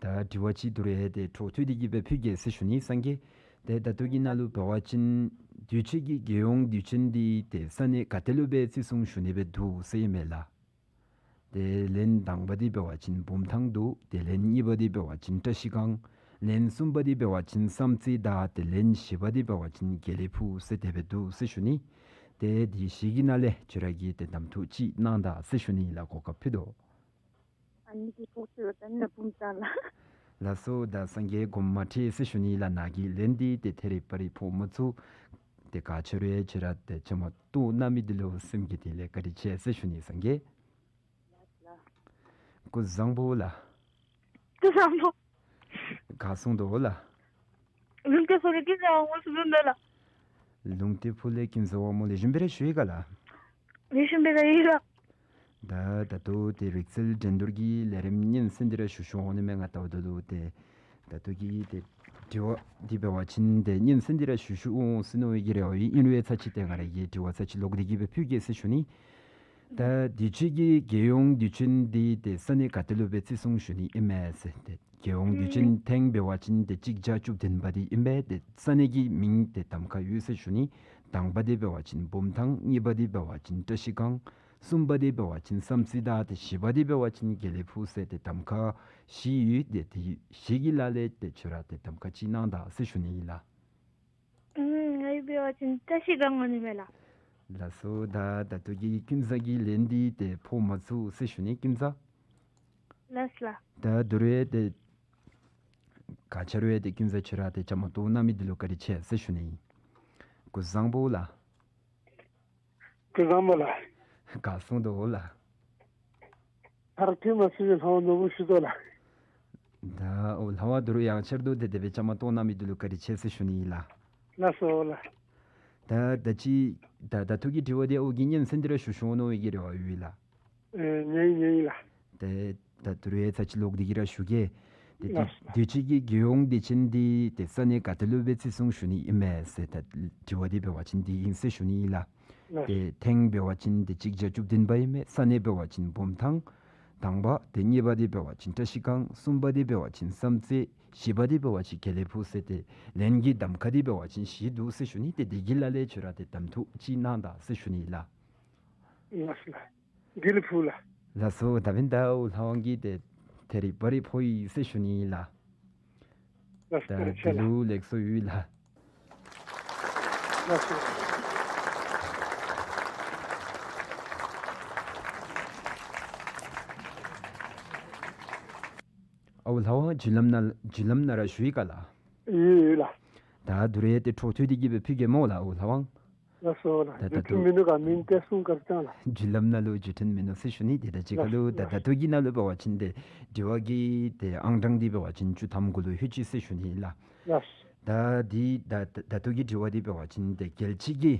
ད་དྲི་བ་ཅིག་ད་རུང་ཡང་ཏེ་འཕྲོ་མཐུད་དེ་གི་སྦེ་ཕུལ་གེ་ཟེར་ཞུ་ནི་སངས་རྒྱས། ཏེ་ད་ལྟོ་གི་ནང་ལུ་འབད་བ་ཅིན་དུས་ཅི་གི་རྒྱལ་ཡོངས་དུས་ཆེན་འདི་ཏེ་ས་གནས་ག་ཏེ་ལུ་སྦེ་བརྩི་སྲུང་ཞུ་ནི་སྦེ་འདུག་ཟེར་ཨིན་མས་ལགས། ཏེ་ལན་དང་པ་འདི་འབད་བ་ཅིན་བུམ་ཐང་འདུག། ཏེ་ལན་གཉིས་པ་འདི་འབད་བ་ཅིན་བཀྲ་ཤིས་སྒང་། ལན་གསུམ་པ་འདི་འབད་བ་ཅིན་བསམ་རྩེ་དང་ཏེ་ལན་བཞི་པ་འདི་འབད་བ་ཅིན་དགེ་ལེགས་ཕུག་ཟེར་དེ་སྦེ་འདུག་ཟེར་ཞུ་ནི། ཏེ་འདི་བཞི་གི་ནང་ལས་ཁྱོད་ར་གིས་ཏེ་གདམ་འཐུ་ཅིག་གནང་ད་ཟེར་ཞུ་ནི་ལགས། གོ་སྐབས་ཕུལ་དོ། ཨ་ནི་འདི་ཕོག་ཚུ་ད་ནི་བུམ་ཐང་ལགས། ལགས་སོ། ད་སངས་རྒྱས་དགོངསམ་མ་ཁྲེལ་ཟེར་ཞུ་ནི་ལགས། ནཱ་གི་ལན་འདི་ཏེ་ཐད་རི་བ་རི་ཕོག་མ་ཚུགས། ཏེ་ག་ཅི་རུང་ཁྱོད་ར་ཏེ་བཅའ་མར་གཏོགས་གནང་མི་འདི་ལུ་སེམས་ཀྱི་གཏིང་ལས་བཀའ་དྲིན་ཆེ་ཟེར་ཞུ་ནི་སངས་རྒྱས། ལགས་ལགས། སྐུ་གཟུགས་བཟང་པོ་ལགས། སྐུ་གཟུགས་བཟང་པོ། ག་གསུངས་དོ་ལགས། ལུང་བསྟན་ཕུག་ལས་ཀུན་བཟང་དབང་མོ་ཟེར་བུམ་ཐང་ལགས། ལུང་བསྟན་ཕུག་ལས་ཀུན་བཟང་དབང་མོ། ལེགས་ཤོམ་སྦེ་ར་བཞུགས་ཡི་ག་ལགས། ལེགས་ཤོམ་སྦེ་ར་ཡོད་ལགས། ད་ད་ལྟོ་ཏེ་རིག་རྩལ་འགྲན་བསྡུར་གྱི་ལས་རིམ་སྙན་གསན་འདི་ར་ཞུ་ཞུ་འོང་ནི་མས། ང་ལྟཝ་ད་ལུ་ཏེ་ད་ལྟོ་གི་ཏེ་དྲི་བ་འདི་འབད་བ་ཅིན་ཏེ་སྙན་གསན་འདི་ར་ཞུ་ཞུ་འོང་ཟེར་མནོ་བའི་གི་རེ་བ་ཡོད། ཨིན་རུང་ཡང་ཚར་ཅིག་ཏེ་ང་ར་གིས་དྲི་བ་ཚར་ཅིག་ལོག་སྟེ་གི་སྦེ་ཕུལ་གེ་ཟེར་ཞུ་ནི། ད་དུས་ཅི་གི་རྒྱལ་ཡོངས་དུས་ཆེན་འདི་ཏེ་ས་གནས་ག་ཏེ་ལུ་སྦེ་བརྩི་སྲུང་ཞུ་ནི་ཨིན་མས་ཟེར། ཏེ་རྒྱལ་ཡོངས་དུས་ཆེན་ཐེངས་འབད་བ་ཅིན་ཏེ་གཅིག་བརྒྱ་བཅུ་བདུན་པ་འདི་ཨིན་པས། ཏེ་ས་གནས་ཀྱི་མིང་ཏེ་གདམ་ཁ་ཡོད་ཟེར་ཞུ་ནི། དང་པ་འདི་འབད་བ་ཅིན་བུམ་ཐང་། གཉིས་པ་འདི་འབད་བ་ཅིན་བཀྲ་ཤིས་སྒང་། གསུམ་པ་འདི་འབད་བ་ཅིན་བསམ་རྩེ་དང་ཏེ་བཞི་པ་འདི་འབད་བ་ཅིན་དགེ་ལེགས་ཕུག་ཟེར་ཏེ་གདམ་ཁ་བཞི་ཡོད། ཏེ་དེ་བཞི་གི་ལ་ལས་ཏེ་ཁྱོད་ར་ཏེ་གདམ་ཁ་ཅིག་གནང་ད་ཟེར་ཞུ་ནི་ཨིན་ལགས། ཨུམ་ང་གིས་འབད་བ་ཅིན་བཀྲ་ཤིས་སྒང་འོང་ནི་མས་ལགས། ལགས་སོ། ད་ད་ལྟོ་གི་ཀུན་བཟང་གི་ལན་འདི་ཏེ་ཕོག་མ་ཚུགས་ཟེར་ཞུ་ནི་ཀུན་བཟང་། ལགས་ལགས། ད་ད་རུང་ཡང་ཏེ་ག་ཅི་རུང་ཡང་ཏེ་ཀུན་བཟང་ཁྱོད་ར་ཏེ་བཅའ་མར་གཏོགས་གནང་མི་འདི་ལུ་བཀའ་དྲིན་ཆེ་ཟེར་ཞུ་ནི། སྐུ་གཟུགས་བཟང་པོ་ལགས། སྐུ་གཟུགས་བཟང་པོ་ལགས། ག་གསུངས་དོ་ལགས། ད་རུང་ཐོན་མ་ཚུགས་པའི་ལྷ་དབང་ནོར་བུ་ཞུ་དོ་ལགས། ད་ཨོ་ལྷ་དབང་ད་རུང་ཡང་ཆེར་དུ་ཏེ་དེ་སྦེ་བཅའ་མར་གཏོགས་གནང་མི་འདི་ལུ་བཀའ་དྲིན་ཆེ་ཟེར་ཞུ་ནི་ཨིན་ལགས། ལགས་སོ་ལགས། ད་ད་ཅི་ད་ད་ལྟོ་གི་དྲི་བ་འདི་ཨོ་གི་སྙན་གསན་འདི་ར་ཞུ་ཞུ་འོང་མནོ་བའི་གི་རེ་བ་ཡོད་ལགས། ཨེ་ཉན་ཉན་ལགས། ཏེ་ད་ད་རུང་ཡང་ཚར་ཅིག་ལོག་སྟེ་གི་ར་ཞུ་གེ། ཏེ་དུས་ལགས། དུས་ཅི་གི་རྒྱལ་ཡོངས་དུས་ཆེན་འདི་ཏེ་ས་གནས་ག་ཏེ་ལུ་སྦེ་བརྩི་སྲུང་ཞུ་ནི་ཨིན་མས་ཟེར་ད་དྲི་བ་འདི་འབད་བ་ཅིན་འདི་ཨིན་ཟེར་ཞུ་ནི་ཨིན་ལགས། ལགས། ཏེ་ཐེངས་འབད་བ་ཅིན་ཏེ་གཅིག་བརྒྱ་བཅུ་བདུན་པ་ཨིན་མས། ས་གནས་འབད་བ་ཅིན་བུམ་ཐང་། དང་པ་ཏེ་གཉིས་པ་འདི་འབད་བ་ཅིན་བཀྲ་ཤིས་སྒང་། གསུམ་པ་འདི་འབད་བ་ཅིན་བསམ་རྩེ། བཞི་པ་འདི་འབད་བ་ཅིན་དགེ་ལེགས་ཕུག་ཟེར་ཏེ་ལན་གྱི་གདམ་ཁ་འདི་འབད་བ་ཅིན་བཞི་འདུག་ཟེར་ཞུ་ནི། ཏེ་དེ་གི་ལ་ལས་ཁྱོད་ར་ཏེ་གདམ་འཐུ་ཅིག་གནང་ད་ཟེར་ཞུ་ནི་ལགས། ལགས་ལགས། དགེ་ལེགས་ཕུག་ལགས། ལགས་སོ། ད་འབདན་ད་ཨོ་ལྷ་དབང་གིས་ཏེ་ཐད་རི་བ་རི་ཕོག་ཡི་ཟེར་ཞུ་ནི་ལགས། ལགས་སོ། ད་བཀའ་དྲིན་ཆེ་ལགས། དེ་ལུ་ལེགས་སོ་ཡོད་ལགས། ལགས་སོ། ཨོ་ལྷ་དབང་རྒྱུན་ལམ་ནང་རྒྱུན་ལམ་ནང་ར་བཞུགས་ཡི་ག་ལགས། ཡོད་ཡོད་ལགས། ད་ད་རུང་ཡང་ཏེ་འཕྲོ་མཐུད་དེ་གི་སྦེ་ཕུལ་གེ་སྨོ་ལགས་ཨོ་ལྷ་དབང་། ལགས་སོ་ལགས། ད་ད་རྒྱུ་མཚན་མིན་ནུག་ག་མིང་བཏགས་སྲུང་ག་ར་ཅང་ལགས། རྒྱུན་ལམ་ནང་ལུ་རྒྱུ་མཚན་མིན་ནུག་ཟེར་ཞུ་ནི། ཏེ་ད་ཅི་ཁ་ལུ་ལགས་ད་ལགས། ད་ལྟོ་གི་ནང་ལུ་འབད་བ་ཅིན་ཏེ་དྲི་བ་གི་ཏེ་ཨང་གྲངས་འདི་འབད་བ་ཅིན་བཅུ་ཐམ་གུ་ལུ་ལྷོད་ཅི་ཟེར་ཞུ་ནི་ལགས། ལགས། ད་འདི་ད་ད་ལྟོ་གི་དྲི་བ་འདི་འབད་བ་ཅིན་ཏེ་རྒྱལ་སྤྱི་གི་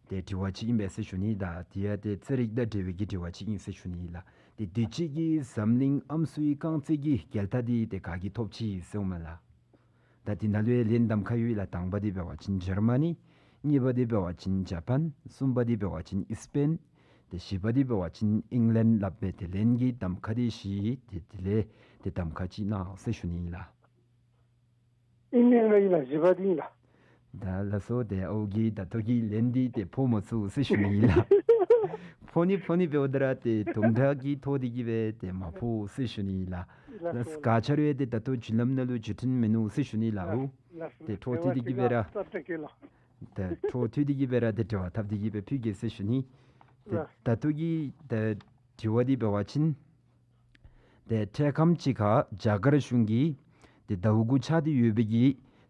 ཏེ་དྲི་བ་ཅིག་ཨིན་པས་ཟེར་ཞུ་ནི། ད་དེ་ཡང་ཏེ་རྩེད་རིགས་དང་འབྲེལ་བའི་གི་དྲི་བ་ཅིག་ཨིན་ཟེར་ཞུ་ནི་ལགས། ཏེ་དུས་ཅི་གི་འཛམ་གླིང་ཨམ་སྲུའི་རྐང་རྩེད་ཀྱི་རྒྱལ་རྟགས་འདི་ཏེ་ག་གིས་ཐོབ་ཅི་ཟེར་འོང་མས་ལགས། ད་འདི་ནང་ལུ་ཡང་ལན་གདམ་ཁ་ཡོད་ལགས། དང་པ་འདི་འབད་བ་ཅིན་འཇར་མ་ནི། གཉིས་པ་འདི་འབད་བ་ཅིན་ཇ་པཱན། གསུམ་པ་འདི་འབད་བ་ཅིན་ཨིས་པེན། ཏེ་བཞི་པ་འདི་འབད་བ་ཅིན་ཨིང་ལེནཌ་སླབ་མས། ཏེ་ལན་གྱི་གདམ་ཁ་འདི་བཞི་ཏེ་དེ་ལས་ཏེ་གདམ་ཁ་ཅིག་གནང་ཟེར་ཞུ་ནི་ཨིན་ལགས། ཨིན་ཨིན་ལགས། བཞི་པ་འདི་ཨིན་ལགས། ད་ལགས་སོ། ཏེ་ཨོ་གི་ད་ལྟོ་གི་ལན་འདི་ཏེ་ཕོག་མ་ཚུགས་ཟེར་ཞུ་ནི་ཨིན་ལགས། ཕོག་ནི་ཕོག་ནི་འབདཝ་ད་ར་ཏེ་དུམ་གྲ་གི་ཐོག་འདི་གིས་སྦེ་ཏེ་མ་ཕོག་ཟེར་ཞུ་ནི་ཨིན་ལགས། ལགས་ལགས་སོ། ག་ཅི་རུང་ཡང་ཏེ་ད་ལྟོ་རྒྱུན་ལམ་ནང་ལུ་རྒྱུ་མཚན་མིན་ནུག་ཟེར་ཞུ་ནི་ལགས། ལགས་ཨོ་ལགས་ཏེ་འཕྲོ་མཐུད་དེ་གི་སྦེ་ར་ཏེ་འཕྲོ་མཐུད་དེ་གི་སྦེ་ར་ཏེ་འབྲེལ་བ་འཐབ་སྟེ་གི་སྦེ་ཕུལ་གེ་ཟེར་ཞུ་ནི། ཏེ་ལགས། ད་ལྟོ་གི་ད་དྲི་བ་འདི་འབད་བ་ཅིན་ཏེ་འཕྲལ་ཁམས་ཅིག་ཁར་རྒྱ་གར་གཞུང་གིས་ཏེ་ཟླཝ་དགུ་ཆགས་ཏེ་ཡོད་པའི་གི་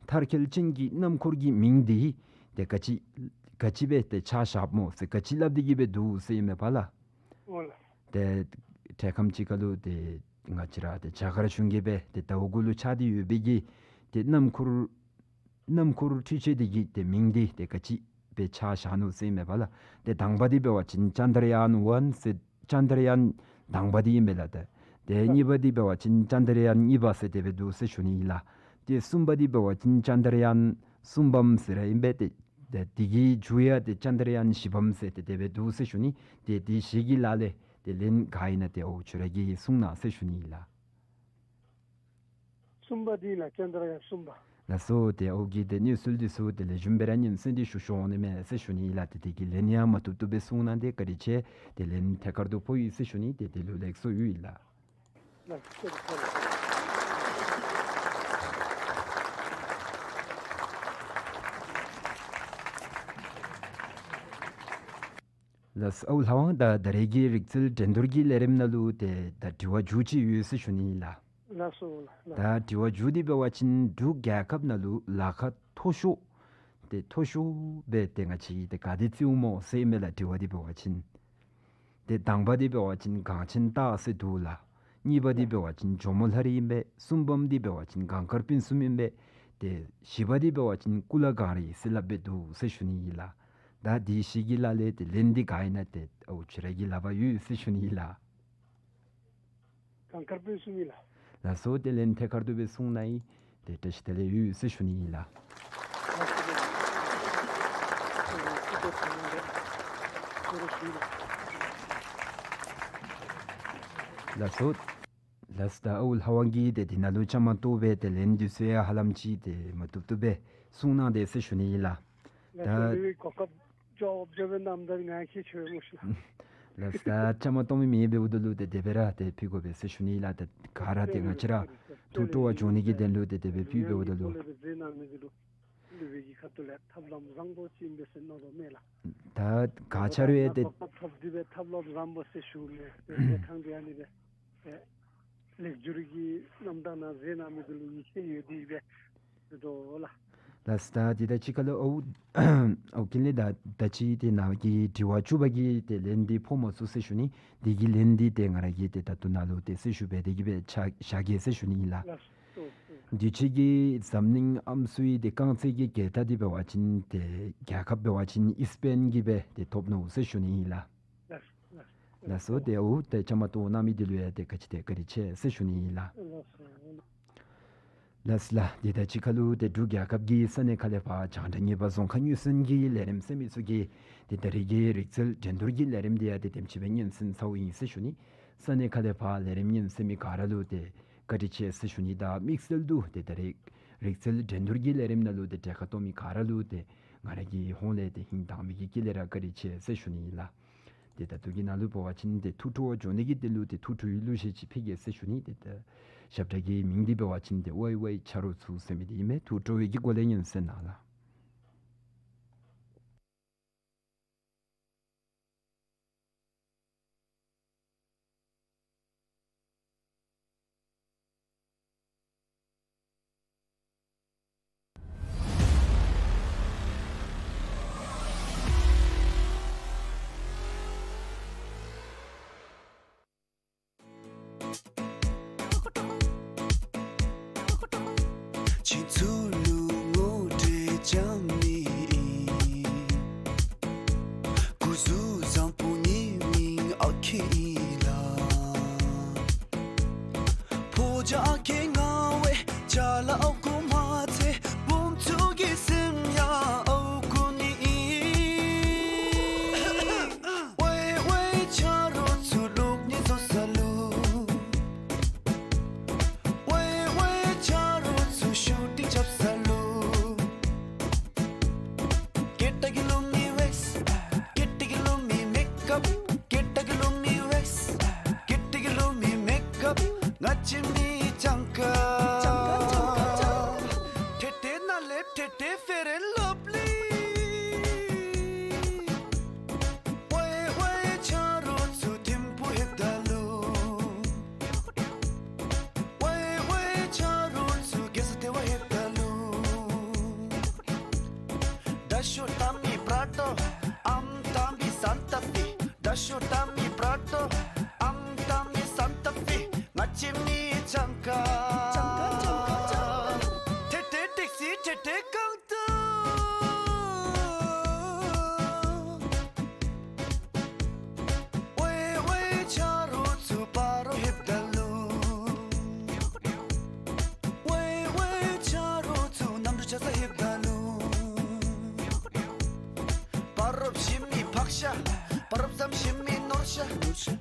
མཐར་འཁྱོལ་ཅན་གྱི་སྣུམ་འཁོར་གྱི་མིང་འདི་ཏེ་ག་ཅི་ག་ཅི་སྦེ་ཏེ་ཆགས་བཞགཔ་སྨོ་ཟེར་ག་ཅི་སླབ་སྟེ་གི་སྦེ་འདུག་ཟེར་ཨིན་མས་པ་ལགས། ཨོ་ལགས། ཏེ་འཕྲལ་ཁམས་ཅིག་ཁར་ལུ་ཏེ་ང་བཅས་ར་ཏེ་རྒྱ་གར་གཞུང་གིས་སྦེ་ཏེ་ཟླཝ་དགུ་ལུ་ཆགས་ཏེ་ཡོད་པའི་གི་ཏེ་སྣུམ་འཁོར་ གནམ་འཁོར་འཕྲུལ་ཆས་འདི་གི་ཏེ་མིང་འདི་ཏེ་ག་ཅི་སྦེ་ཆ་བཞག་ནུག་ཟེར་མས་པ་ལགས། ཏེ་དང་པ་འདི་འབད་བ་ཅིན་ཅཱན་ཏྲ་ཡཱན་ཝན་ཟེར་ཅཱན་ཏྲ་ཡཱན་དང་པ་འདི་ཨིན་པས་ལགས། ཏེ་ཏེ་གཉིས་པ་འདི་འབད་བ་ཅིན་ཅཱན་ཏྲ་ཡཱན་གཉིས་པ་ཟེར་དེ་སྦེ་འདུག་ཟེར་ཞུ་ནི་ཨིན་ལགས། ཏེ་གསུམ་པ་འདི་འབད་བ་ཅིན་ཅཱན་ཏྲ་ཡཱན་གསུམ་པམ་ཟེར་ར་ཨིན་པས། ཏེ་ཏེ་འདི་གི་མཇུག་ཡང་ཏེ་ཅཱན་ཏྲ་ཡཱན་བཞི་པམ་ཟེར་ཏེ་དེ་སྦེ་འདུག་ཟེར་ཞུ་ནི། ཏེ་དེ་བཞི་གི་ལཱ་ལས་ཏེ་ལན་ག་ཨིན་ན་ཏེ་ཨོ་ཁྱོད་ར་གིས་གསུང་གནང་ཟེར་ཞུ་ནི་ཨིན་ལགས། གསུམ་པ་འདི་ལགས། ཅཱན་ཏྲ་ཡཱན་གསུམ་པ། ལགས་སོ། ཏེ་ཨོ་གི་ཏེ་གནས་ཚུལ་འདི་ཚུ་ཏེ་ལེགས་ཤོམ་སྦེ་ར་ཉན་གསན་ཏེ་ཞུ་ཤོག་ནི་མས་ཟེར་ཞུ་ནི་ཨིན་ལགས། ཏེ་དེ་གི་ལན་ཡང་མ་བཏུབ་བཏུབ་སྦེ་གསུང་གནང་སྟེ་བཀའ་དྲིན་ཆེ། ཏེ་ལན་ཐད་ཀར་དུ་ཕོག་ཡི་ཟེར་ཞུ་ནི། ཏེ་དེ་ལུ་ལེགས་སོ་ཡོད་ལགས། ལགས་སོ། ལགས་སོ། ཨའུ་ལྷ་དབང་ད་ད་རེས་ཀྱི་རིག་རྩལ་འགྲན་བསྡུར་གྱི་ལས་རིམ་ནང་ལུ་ཏེ་ད་དྲི་བ་མཇུག་ཅིག་ཡོད་ཟེར་ཞུ་ནི་ཨིན་ལགས། ལགས་སོ་ལགས། ད་དྲི་བ་མཇུག་འདི་འབད་བ་ཅིན་འབྲུག་རྒྱལ་ཁབ་ནང་ལུ་ལ་ཁ་མཐོ་ཤོས་ཏེ་མཐོ་ཤོས་སྦེ་ཏེ་ང་བཅས་ཏེ་ག་དེ་བརྩིཝ་སྨོ་ཟེར་མས་ལགས། དྲི་བ་འདི་འབད་བ་ཅིན་ཏེ་དང་པ་འདི་འབད་བ་ཅིན་གངས་ཅན་སྟག་ཟེར་འདུག་ལགས། གཉིས་པ་འདི་འབད་བ་ཅིན་ཇོ་མོ་ལྷ་རི་ཨིན་པས། གསུམ་པམ་འདི་འབད་བ་ཅིན་གངས་དཀར་སྤུན་གསུམ་ཨིན་པས། ཏེ་བཞི་པ་འདི་འབད་བ་ཅིན་ཀུ་ལ་གངས་རི་ཟེར་སླབ་སྦེ་འདུག་ཟེར་ཞུ་ནི་ཨིན་ལགས། ད་འདི་བཞི་གི་ལཱ་ལས་ཏེ་ལན་འདི་ག་ཨིན་ན་ཏེ་ཨའུ་ཁྱོད་ར་གི་ལག་པར་ཡོད་ཟེར་ཞུ་ནི་ཨིན་ལགས། གངས་དཀར་སྤུན་གསུམ་ཨིན་ལགས། ལགས་སོ། ཏེ་ལན་ཐད་ཀར་དུ་སྦེ་གསུང་གནང་ཡི། ཏེ་བཀྲ་ཤིས་བདེ་ལེགས་ཡོད་ཟེར་ཞུ་ནི་ཨིན་ལགས། ལགས་སོ། ལགས་སོ། ད་ཨའུ་ལྷ་དབང་གིས་ཏེ་འདི་ནང་ལུ་བཅའ་མར་གཏོགས་སྦེ་ཏེ་ལན་འདི་ཚུ་ཡང་ཧ་ལམ་ཅིག་ཏེ་མ་བཏུབ་བཏུབ་སྦེ་གསུང་གནང་དེས་ཟེར་ཞུ་ནི་ཨིན་ལགས། ད་ལགས་སོ། གོ་སྐབས་བཅོ་བཅོ་བའི་རྣམ་ཐར་ང་ཁྱེད་ཆོས་མོ་ཤི་ལགས། ལགས་སོ། ད་བཅའ་མར་གཏོགས་མི་མེདཔ་འབདཝ་ད་ལུ་ཏེ་དེ་སྦེ་ར་ཏེ་ཕུལ་དགོ་པས་ཟེར་ཞུ་ནི་ཨིན་ལགས། ཏེ་ག་ར་ཏེ་ང་བཅས་ར་ཐུགས་སྤྲོ་བ་འཇོག་ནི་གི་དོན་ལུ་ཏེ་དེ་སྦེ་ཕུལཝ་འབདཝ་ད་ལུ། ལུ་བའི་གི་ཁ་ཐུག་ལས་ཐབས་ལམ་བཟང་པོ་ཅིག་ཨིན་པས་ཟེར་མནོ་དོ་མས་ལགས། ད་ག་ཆ་རུང་ཡང་ཏེ་ཐབས་ལམ་བཟང་པོ་ཟེར་ཞུ་མས། ཏེ་ཐང་དེ་ཨ་ནི་སྦེ་ལེགས་སྒྱུར་གྱི་རྣམ་གྲངས་ནང་གཟིགས་གནང་མི་འདི་ལུ་ཡིད་ཆེས་ཡོད་དེ་སྦེ་ཡོད་དོ་ལགས། ལགས་སོ། ད་འདི་ད་ཅི་ཁ་ལུ་ཨོ་ཨོ་ཀི་ལེ་ད་ད་ཅི་ཏེ་ནཱ་གི་དྲི་བ་བཅུ་པ་གི་ཏེ་ལན་འདི་ཕོག་མ་ཚུགས་ཟེར་ཞུ་ནི། འདི་གི་ལན་འདི་ཏེ་ང་ར་གིས་ཏེ་ད་ལྟོ་ནཱ་ལུ་ཏེ་གསལ་ཞུ་འབད་དེ་གི་སྦེ་ཆ་བཞག་གེ་ཟེར་ཞུ་ནི་ཨིན་ལགས། ལགས། དུས་ཅི་གི་འཛམ་གླིང་ཨམ་སྲུའི་ཏེ་རྐང་རྩེད་ཀྱི་རྒྱལ་ཐང་འདི་འབད་བ་ཅིན་ཏེ་རྒྱལ་ཁབ་འབད་བ་ཅིན་ཨིས་པེན་གྱིས་སྦེ་ཏེ་ཐོབ་ནུག་ཟེར་ཞུ་ནི་ཨིན་ལགས། ལགས་སོ། ཏེ་ཨོ་ཏེ་བཅའ་མར་གཏོགས་གནང་མི་འདི་ལུ་ཡང་ཏེ་ག་ཅི་ཏེ་བཀའ་དྲིན་ཆེ་ཟེར་ཞུ་ནི་ཨིན་ལགས། ལགས་སོ་ལགས། འདི་ད་ཅི་ཁ་ལུ་ཏེ་འབྲུག་རྒྱལ་ཁབ་ཀྱི་ས་གནས་ཁག་ལས་ཕར་རྒྱང་བསྒྲགས་གཉེར་པ་རྫོང་ཁ་མངོན་གསལ་གྱི་ལས་རིམ་གསན་མི་ཚུ་གིས་ཏེ་ད་རེས་ཀྱི་རིག་རྩལ་འགྲན་བསྡུར་གྱི་ལས་རིམ་འདི་ཡང་ཏེ་དེམ་ཅིག་སྦེ་ཉན་གསན་ཚརཝ་ཨིན་ཟེར་ཞུ་ནི། ས་གནས་ཁག་ལས་ཕར་ལས་རིམ་ཉན་གསན་མི་ག་ར་ལུ་ཏེ་བཀའ་དྲིན་ཆེ་ཟེར་ཞུ་ནི་དང་དམིགས་བསལ་དུ་ཏེ་ད་རེས་རིག་རྩལ་འགྲན་བསྡུར་གྱི་ལས་རིམ་ནང་ལུ་ཏེ་གྲལ་ཁར་གཏོགས་མི་ག་ར་ལུ་ཏེ་ང་ར་གི་ཧོངས་ལས་ཏེ་ཧིང་དྭངས་མའི་གི་དཀྱིལ་ལས་ར་བཀའ་དྲིན་ཆེ་ཟེར་ཞུ་ནི་ཨིན་ལགས། ཏེ་ད་ལྟོ་གི་ནང་ལུ་འབད་བ་ཅིན་ཏེ་ཐུགས་སྤྲོ་བ་འཇོག་ནི་གི་དོན་ལུ་ཏེ་ཐུགས་སྤྲོ་བའི་གླུ་གཞས་ཅིག་ཕུལ་གེ་ཟེར་ཞུ་ནི། ཏེ་ད་ཞབས་ཁྲ་གི་མིང་འདི་འབད་བ་ཅིན་ཏེ་ཝའི་ཝའི་ཆ་རོགས་ཚུ་ཟེར་མི་འདི་ཨིན་མས། ཐུགས་སྤྲོ་བའི་གི་སྒོ་ལས་ཉན་གསན་གནང་ལགས། ཁྱེད་ཚུ་ལུ་ངོ་སྤྲོད་རྐྱབ་ནི་ཨིན། སྐུ་གཟུགས་བཟང་པོ་ངེའི་མིང་ཨ་ཁུ་ཨིན་ལགས། ཕོ་རྒྱས་ཨ་ཁུ་ང་བཅས་ཅ་ལ་ཨོ་རྒོད་མ་ཚེ་བུམ་ཆུ་གི་སེམས་ཡང་ཨོ་རྒོད་ནི་ཨིན། ཝའི་ཝའི་ཆ་རོགས་ཚུ་ལོག་ནི་བཟོ་ས་ལུ། ཝའི་ཝའི་ཆ་རོགས་ཚུ་ཤུ་ཊིང་རྐྱབ་ས་ལུ། སྐད་གྲགས་ཀྱི་ལོ་མི་ཝེགསི། སྐད་གྲགས་ཀྱི་ལོ་མི་མེག་ཨཔ། སྐད་གྲགས་ཀྱི་ལོ་མི་ཝེགསི། སྐད་གྲགས་ཀྱི་ལོ་མི་མེག་ཨཔ། ང་བཅས་མི་སྤྱང་ཀ། སྤྱང་ཀ་སྤྱང་ཀ་སྤྱང་ཀ། ཐེ་ཐེ་ནང་ལས་ཐེ་ཐེ་ཕེར་ཨེན་ལབ་ལི། ཝའི་ཝའི་ཆ་རོགས་ཚུ་ཐིམ་ཕུག་ལྷོདཔ་ད་ལུ། ཝའི་ཝའི་ཆ་རོགས་ཚུ་རྒྱལ་ས་ལྟེ་བ་ལྷོདཔ་ད་ལུ། དྲག་ཤོས་བཏང་མི་པྲ་ཌོ། ཨམ་བཏང་མི་སཱན་ཊ་ཕེ། དྲག་ཤོས་བཏང་མི་པྲ་ཌོ། ཨམ་བཏང་མི་སཱན་ཊ་ཕེ། ང་བཅས་མི་སྤྱང་ཀ། སྤྱང་ཀ་སྤྱང་ཀ་སྤྱང་ཀ། ཐེ་ཐེ་ཊེག་སི་ཐེ་ཐེ་རྐང་ ཞི་མི་ཕག་ཤ། བ་རབ་ཙམ་ཞི་མི་ནོར་ཤ། ང་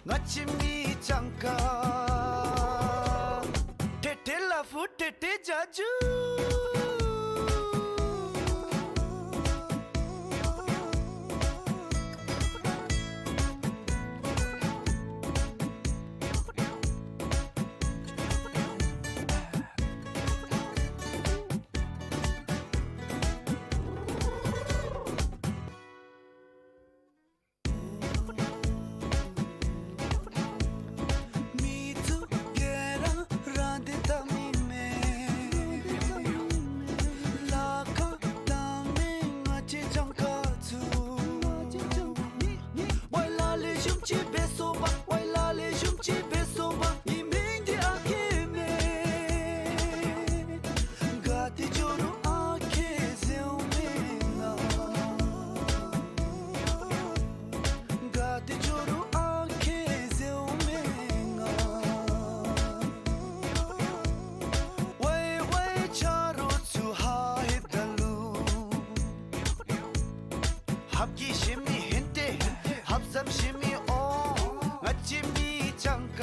བཅས་མི་སྤྱང་ཀ། ཏེ་ཏེ་ལ་ཕུ་ཏེ་ཏེ་ཇ་ཇུ། མི་ཚུ་ག་ར་ར་འདི་ད་མི་མེད། ལ་ཁ་ད་མི་ང་བཅས་སྤྱང་ཀ་ཚུ། ཝའི་ལ་ལེ་ཞུམ་ཅིག་འབད་སོ་བ། ཝའི་ལ་ལེ་ཞུམ་ཅིག་འབད་སོ་བ། ཨིན་མི་འདི་ཨ་ཁེ་མེན། ག་ཏེ་འགྱོ་རུང་ཨ་ཁེ་ཟེརཝ་མེན་ན། ག་ཏེ་འགྱོ་རུང་ཨ་ཁེ་ཟེརཝ་མེན་ན། ཝའི་ཝའི་ཆ་རོགས་ཚུ་ཧ་ཧེབ་ད་ལུ། ཧབ་ཀྱི་ཞི་མི་ཧན་ཏེ། ཧབ་ཙམ་ཞི་མི་ཨོ། ང་བཅས་མི་སྤྱང་ཀ།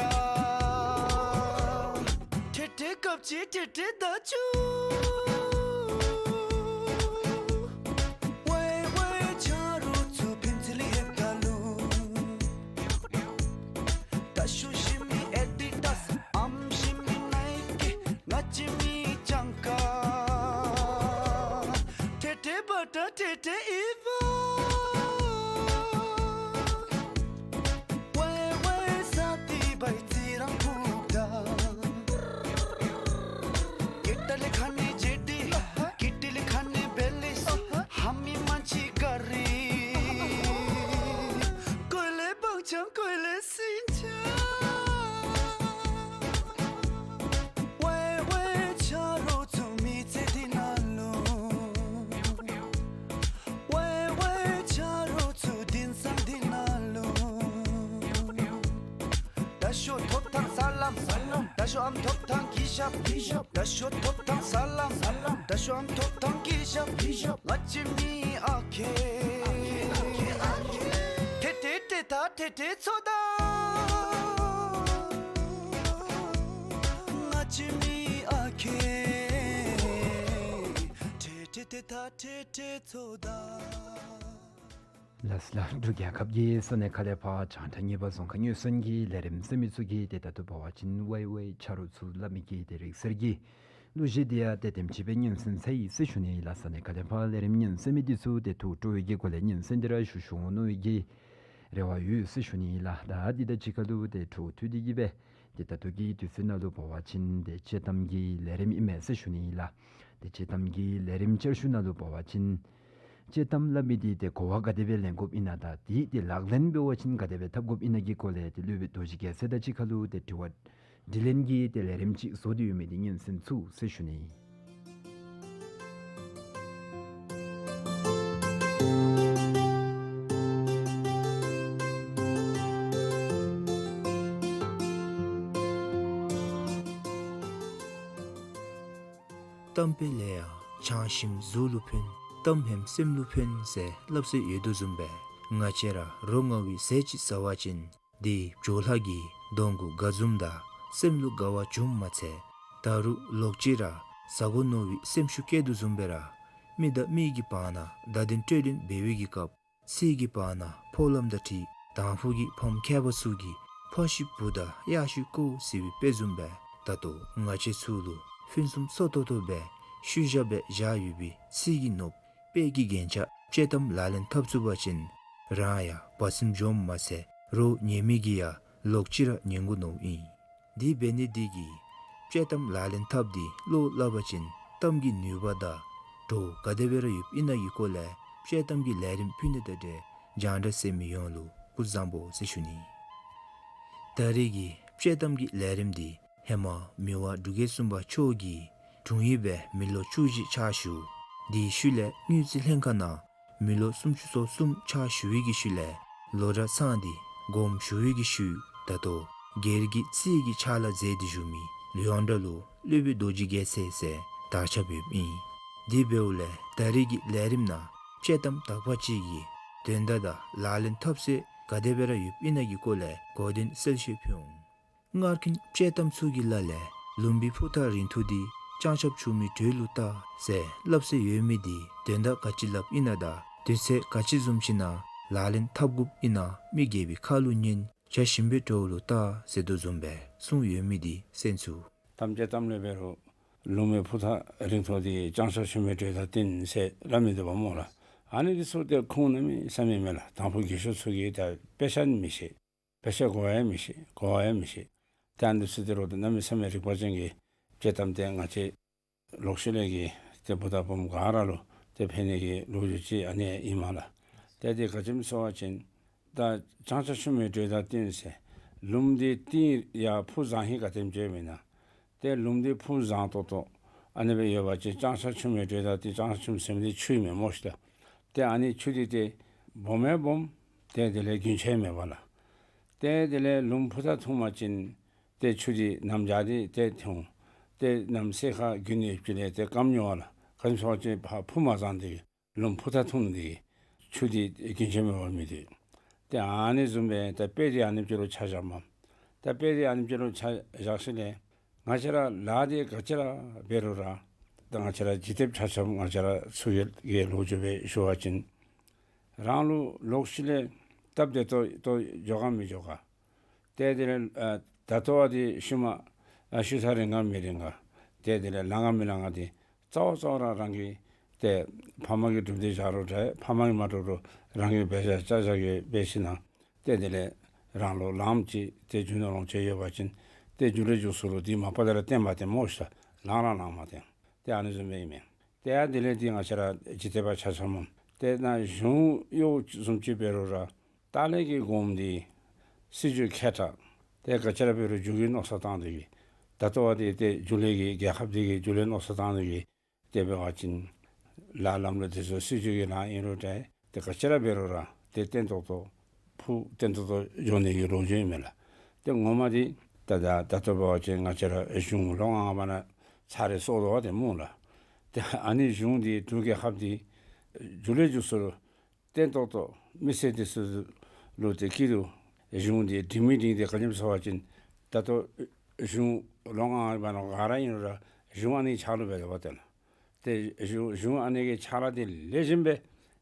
ཏེ་ཏེ་སྐབས་ཅིག་ཏེ་ཏེ་ད་ཅུ། ཝའི་ཝའི་ཆ་རོགས་ཚུ་ཕན་ཚུན་ལས་ཧེབ་ད་ལུ། ད་ཤུ་ཞི་མི་ཨེ་ཌི་ཌཱས། ཨམ་ཞི་མི་ནའི་ཀི། ང་བཅས་མི་སྤྱང་ཀ། ཏེ་ཏེ་བ་ཏ་ཏེ་ཏེ་ཨི་བ། ཝའི་ཝའི་ས་ཏི་བའི་ཙི་རང་ཕུག་ད། ཀི་ཊ་ལི་ཁ་ནི་ཇེ་ཌི། ཀི་ཊི་ལི་ཁ་ནི་བེ་ལིས། ཧ་མི་མ་ཅི་ག་རི། ཀོའི་ལེ་བང་ཆང་ཀོའི་ལེ་སིང་ཆང་། ཝའི་ཝའི་ཆ་རོགས་ཚུ་མི་ཚེ་འདི་ནང་ལུ། ཝའི་ཝའི་ཆ་རོགས་ཚུ་དེང་སང་འདི་ནང་ལུ། ད་ཤོ་ཐོབ་ཐང་ས་ལམ། ས་ལམ། ད་ཤོ་ཨམ་ཐོབ་ཐང་གི་ཞབས། གི་ཞབས། ད་ཤོ་ཐོབ་ཐང་ས་ལམ། ས་ལམ། ད་ཤོ་ཨམ་ཐོབ་ཐང་གི་ཞབས། གི་ཞབས། ང་བཅས་མི་ཨ་ཁེ། ཨ་ཁེ་ཨ་ཁེ། ཏེ་ཏེ་ཏེ་ད་ཏེ་ཏེ་ཚོ་ད། ང་བཅས་མི་ཨ་ཁེ། ཏེ་ཏེ་ཏེ་ད་ཏེ་ཏེ་ཚོ་ད། ལགས་ལགས། འབྲུག་རྒྱལ་ཁབ་ཀྱི་ས་གནས་ཁག་ལས་ཕར་བྱང་ཁྲ་ཉེ་པ་རྫོང་ཁག་སྨྱོ་སོན་གྱི་ལས་རིམ་གསན་མི་ཚུ་གིས་ཏེ་ད་ལྟོ་འབད་བ་ཅིན་ཝའི་ཝའི་ཆ་རོགས་ཚུ་སླབ་མི་གི་ཏེ་རིག་གསར་གྱི་གླུ་གཞས་འདི་ཡང་ཏེ་དེམ་ཅིག་སྦེ་སྙན་གསན་ཚར་ཡི་ཟེར་ཞུ་ནི་ལགས། ས་གནས་ཁག་ལས་ཕར་ལས་རིམ་སྙན་གསན་མི་འདི་ཚུ་ཏེ་ཐུགས་སྤྲོ་བའི་གི་སྒོ་ལས་སྙན་གསན་ཏེ་ར་བཞུགས་བཞུགས་འོང་མནོ་བའི་གི་རེ་བ་ཡོད་ཟེར་ཞུ་ནི་ལགས། ད་འདི་དང་གཅིག་ཁར་ལུ་ཏེ་འཕྲོ་མཐུད་དེ་གི་སྦེ་ཏེ་ད་ལྟོ་གི་དུས་ཚོད་ནང་ལུ་འབད་བ་ཅིན་ཏེ་དཔྱེ་གཏམ་གྱི་ལས་རིམ་ཨིན་མས་ཟེར་ཞུ་ནི་ལགས། ཏེ་དཔྱེ་གཏམ་གྱི་ལས་རིམ་བསྐྱར་ཞུ་ནང་ལུ་འབད་བ་ཅིན་དཔྱེ་གཏམ་སླབ་མི་འདི་ཏེ་གོ་བ་ག་དེ་སྦེ་ལེན་དགོཔ་ཨིན་ན་དང་དེ་ཏེ་ལག་ལེན་འབད་བ་ཅིན་ག་དེ་སྦེ་འཐབ་དགོཔ་ཨིན་ན་གི་སྐོར་ལས་ཏེ་སློབ་དཔོན་རྡོ་རྗེ་རྒྱལ་མཚན་དང་གཅིག་ཁར་ལུ་ཏེ་དྲི་བ་དྲིས་ལན་གྱི་ཏེ་ལས་རིམ་ཅིག་བཟོ་སྟེ་ཡོད་མི་འདི་སྙན་གསན་ཚུགས་ཟེར་ཞུ་ནི། གཏམ་དཔེ་ལས་ཡང་བྱང་ཞིང་གཟུགས་ལུ་ཕན། གཏམ་ལྷནམ་སེམས་ལུ་ཕན་ཟེར་སླབ་སྲོལ་ཡོད་དོ་བཟུམ་སྦེ་ང་བཅས་ར་རོ་མངར་བའི་ཟས་ཅིག་ཟ་བ་ཅིན་དེ་བྱོ་ལྷག་གི་སྡོང་གུ་དགའ་འཛུམ་དང་སེམས་ལུ་དགའ་བ་འབྱུངམ་མ་ཚད་ད་རུང་ལོག་ཅི་ར་ཟ་དགོ་མནོ་བའི་སེམས་ཤུགས་བསྐྱེད་དོ་བཟུམ་སྦེ་ར་མི་དང་མི་གི་བར་ན་བརྡ་དོན་སྤྲོད་ལེན་འབད་བའི་གི་སྐབས་ཚིག་གི་བར་ན་ཕོ་ལྷནམ་དང་འཁྲིལ་དང་ཕུ་གི་ཕམ་མཁས་པ་ཚུ་གིས་ཕ་ཤུལ་བུ་དང་གཡག་ཤུལ་ཀོ་ཟེར་བའི་དཔེ་བཟུམ་སྦེ་ད་ལྟོ་ང་བཅས་ཚུ་ལུ་ཕུན་སུམ་ཚོགས་ཏོག་ཏོ་སྦེ་ཤུལ་བཞག་སྦེ་བཞག་ཡོད་པའི་ཚིག་གི་ནོར་དཔེ་གི་རྒྱན་ཆ་དཔྱེ་གཏམ་ལག་ལེན་འཐབ་ཚུགས་པ་ཅིན་རང་ཡང་བ་སེམས་འཇོམས་མ་ཚད་རོགས་ཉན་མི་གིས་ཡང་ལོག་ཅི་ར་ཉན་དགོ་མནོཝ་ཨིན། དེ་འབད་ནི་དེ་གིས་དཔྱེ་གཏམ་ལག་ལེན་འཐབ་སྟེ་བློ་སླབ་པ་ཅིན་གཏམ་གྱི་ནུས་པ་དང་བྲོ་བ་ག་དེ་སྦེ་ར་ཡོདཔ་ཨིན་ན་གི་སྐོར་ལས་དཔྱེ་གཏམ་གྱི་ལས་རིམ་ཕུལ་ནི་དང་འབྲེལ་རྒྱང་བསྒྲགས་གསན་མི་ཡོངས་ལུ་སྐུ་གཟུགས་བཟང་པོ་ཟེར་ཞུ་ནི། ད་རེས་ཀྱི་དཔྱེ་གཏམ་གྱི་ལས་རིམ་འདི་ཧེ་མ་མི་དབང་འབྲུག་རྒྱལ་གསུམ་པ་མཆོག་གི་དྲུང་ཡིག་སྦེ་མི་ལོ་བཅུ་བཞི་ཕྱག་ཞུ། དེའི་ཤུལ་ལས་དངུལ་རྩིས་ལྷན་ཁག་ནང་མི་ལོ་སུམ་ཅུ་སོ་གསུམ་ཕྱག་ཞུ་བའི་གི་ཤུལ་ལས་ལོ་གྲངས་ཚང་སྟེ་དགོངསམ་ཞུ་བའི་གི་ཤུལ་ད་ལྟོ་སྒེར་གྱི་རྩིས་ཀྱི་ཕྱག་ལཱ་མཛད་དེ་བཞུགས་མི་ལུས་དབང་གྲགས་ལུ་སློབ་དཔོན་རྡོ་རྗེ་རྒྱལ་མཚན་ཟེར་དར་ཁྱབ་ཡོདཔ་ཨིན། དེ་འབདཝ་ལས་ད་རེས་ཀྱི་ལས་རིམ་ནང་དཔྱེ་གཏམ་དག་པ་ཅིག་གི་ དོན་དག་དང་ལག་ལེན་འཐབ་ས་ག་དེ་སྦེ་ར་ཡོདཔ་ཨིན་ན་གི་སྐོར་ལས་གོ་དོན་གསལ་བཤད་ཕུལ་འོང་། སྔར་ཁིན་དཔྱེ་གཏམ་ཚུ་གི་ལ་ལས་ལུངམ་གི་ཕུ་ཐག་རིང་ཐུང་འདི་ལྕང་ཤབ་ཆུ་མིག་དྲོད་ལུ་བལྟ་ཟེར་སླབ་སྲོལ་ཡོད་མི་འདི་དོན་དག་ག་ཅི་སླབ་ཨིན་ན་དང་དུས་ཚོད་ག་ཅི་བཟུམ་ཅིག་ནང་ལག་ལེན་འཐབ་དགོཔ་ཨིན་ན་མི་རྒས་པའི་ཁ་ལུ་ཉན་བྱ་ཞིམ་པོའི་དྲོད་ལུ་བལྟ་ཟེར་དོ་བཟུམ་སྦེ་གསུངས་ཡོད་མི་འདི་གསན་ཚུགས། གཏམ་དཔྱེ་གཏམ་ལས་འབད་རུང་ལུངམ་གི་ཕུ་ཐག་རིང་ཐུང་འདི་ལྕང་ཤབ་ཆུ་མིག་དྲོད་དང་བསྟུན་ཟེར་སླབ་མི་འདུག་པ་སྨོ་ལགས། ཨ་ནི་འདི་ཚུ་ཏེ་ཁུངས་གནམ་མེད་ས་མེད་མེད་ལགས། དང་ཕུ་རྒས་ཤོས་ཚུ་གིས་ད་དཔེ་ཆ་མི་ཤེས། དཔེ་ཆ་གོ་ཡང་མི་ཤེས། གོ་བ་ཡང་མི་ཤེས། ཏེ་ཨ་ནི་འདི་ཚུ་ཏེ་རོགས་ཏེ་གནམ་མེད་ས་མེད་རིག་པ་ཅན་གྱི་དཔྱེ་གཏམ་ཏེ་ང་བཅས་ལོག་ཤུལ་ལས་ཀྱི་ཏེ་བུ་དང་བུམོ་ག་ར་ལུ་ཏེ་ཕན་ནི་གི་ལོ་རྒྱུས་ཅིག་ཨ་ནི་ཨིན་མས་ལགས། ཏེ་འདི་ག་ཅི་སྨོ་ཟེར་བ་ཅིན་ད་ལྕང་ཤབ་ཆུ་མིག་དྲོད་དང་བསྟུན་ཟེར་ལུངམ་འདི་གཏིང་ཡང་ཕུ་བཟང་ཧིང་ག་དེམ་ཅིག་ཡོདཔ་ཨིན་ན། ཏེ་ལུངམ་འདི་ཕུ་བཟང་ཏོག་ཏོ་ཨ་ནི་སྦེ་ཡོད་པ་ཅིན་ལྕང་ཤབ་ཆུ་མིག་དྲོད་དང་བསྟུན། ལྕང་ཤབ་ཆུ་མིག་ཟེར་མི་འདི་ཆུ་ཨིན་མས་སྨོ་ཤིག་ད། ཏེ་ཨ་ནི་ཆུ་འདི་ཏེ་སྦོམ་ཡང་སྦོམ། ཏེ་དེ་ལས་རྒྱུན་ཆད་མེད་པ་ལགས། ཏེ་དེ་ལས་ལུངམ་ཕུ་ཐག་ཐུང་པ་ཅིན་ཏེ་ཆུ་འདི་གནམ་བྱཱར་འདི་ཏེ་ཐོན། ཏེ་གནམ་སེར་ཁ་དགུན་ཡོད་ཅི་ལས་ཏེ་སྐམ་ནི་པ་ལགས། ག་ཅི་སྨོ་ཟེར་བ་ཅིན་ཕ་ཕུ་མ་བཟང་སྟེ་གི་ལུངམ་ཕུ་ཐག་ཐུང་སྟེ་གི་ཆུ་འདི་རྒྱུན་ཆད་མེད་པར་མི་སྡོད། ཏེ་ཨ་ནི་བཟུམ་སྦེ་ད་དཔེ་འདི་ཨ་ནི་ཅིག་ལུ་ཆ་བཞགཔ་མས། ད་དཔེ་འདི་ཨ་ནི་ཅིག་ལུ་ཆ་བཞག་ཞིནམ་ལས་ང་བཅས་ར་ལཱ་འདི་ག་ཅི་ར་འབད་རུང་ར་ད་ང་བཅས་ར་འཇིག་རྟེན་ཆ་ཁྱབ་ང་བཅས་ར་ཚུ་གི་ལོ་རྒྱུས་སྦེ་ཞུ་བ་ཅིན་རང་ལུ་ལོག་ཤུལ་ལས་སྟབས་བདེ་ཏོག་ཏོ་འགྱོ་ག་མི་འགྱོ་ག། ཏེ་དེ་ལས་ཨ་ད་ལྟོ་བ་འདི་ཤུལ་མ་ཨ་ཤུལ་ས་རིང་ག་མི་རིང་ག། ཏེ་དེ་ལས་ལང་ག་མི་ལང་ག་འདི་གཙོ་བོ་གཙོ་བོ་ར་རང་གི་ཏེ་ཕམ་གིས་སྒྲུབ་སྟེ་བཞག་རུང་འདྲ། ཕམ་གིས་མ་སྒྲུབ་རུང་རང་གིས་འབད་བཞག་བཅའ་བཞག་གི་འབད་ཞིནམ་ལས་ཏེ་དེ་ལས་རང་ལུ་ལངམ་ཅིག་ཏེ་རྒྱུ་ནོར་ལོངས་སྤྱོད་ཡོད་པ་ཅིན་ཏེ་རྒྱུ་ལས་རྒྱུ་ཚུ་ལུ་འདི་མ་པ་ཏེ་ར་བརྟེན་པ་ཏེ་སྨོ་ཤིག་ད། ལང་ར་ལང་མ་བརྟེན། ཏེ་ཨ་ནི་བཟུམ་སྦེ་ཨིན་མས། ཏེ་ཡང་དེ་ལས་འདི་ང་བཅས་ར་འཇིག་རྟེན་པ་ཆ་ཁྱབ་མས། ཏེ་ན་གཞུང་གཡོག་བཟུམ་ཅིག་འབད་རུང་ར་ལྟག་ལས་ཀྱི་དགོངསམ་འདི་སྲིད་བྱུས་མཁས་དྲགས། ཏེ་ག་ཅི་ར་འབད་རུང་རྒྱུ་གི་མནོ་བསམ་བཏང་སྟེ་གི། ད་ལྟོ་བ་འདི་ཏེ་རྒྱུ་ལས་ཀྱི་རྒྱལ་ཁབ་འདི་གི་རྒྱུ་ལས་མནོ་བསམ་བཏང་སྟེ་གི། ཏེ་འབད་བ་ཅིན་ལཱ་ལམ་ལུགས་འདི་ཚུ་སྲིད་བྱུས་ཀྱི་ལཱ་ཨིན་རུང་འདྲ། ཏེ་ག་ཅི་ར་འབད་རུང་ར་ཏེ་བརྟན་ཏོག་ཏོ་ཕུགས་བརྟན་ཏོག་ཏོ་འགྱོ་ནི་གི་ལོ་རྒྱུས་ཨིན་མས་ལགས། ཏེ་ངོ་མ་འདི་ད་ད་ད་ལྟོ་འབད་བ་ཅིན་ང་བཅས་ར་གཞུང་ལོ་ལྔ་པ་ནང་ཚར་རེ་སོང་དོ་བ་ཏེ་སྨོ་ལགས། ཏེ་ཨ་ནི་གཞུང་འདི་འབྲུག་རྒྱལ་ཁབ་འདི་རྒྱུ་ལས་རྒྱུ་ཚུ་ལུ་བརྟན་ཏོག་ཏོ་མི་སེར་འདི་ཚུ་ལུ་ཏེ་སྐྱིད་སྡུག་གཞུང་འདི་སྒྲིང་མི་སྒྲིང་འདི་ག་ཅི་སྨོ་ཟེར་བ་ཅིན་ད་ལྟོ་གཞུང་ལོ་ལྔ་པ་ནང་ག་ར་ཨིན་རུང་ར་གཞུང་ཨ་ནི་ཕྱག་ལུ་འབད་དོ་བ་ཏེ་ལགས། ཏེ་གཞུང་གཞུང་ཨ་ནི་གི་ཕྱག་ལཱ་འདི་ལེགས་ཤོམ་སྦེ་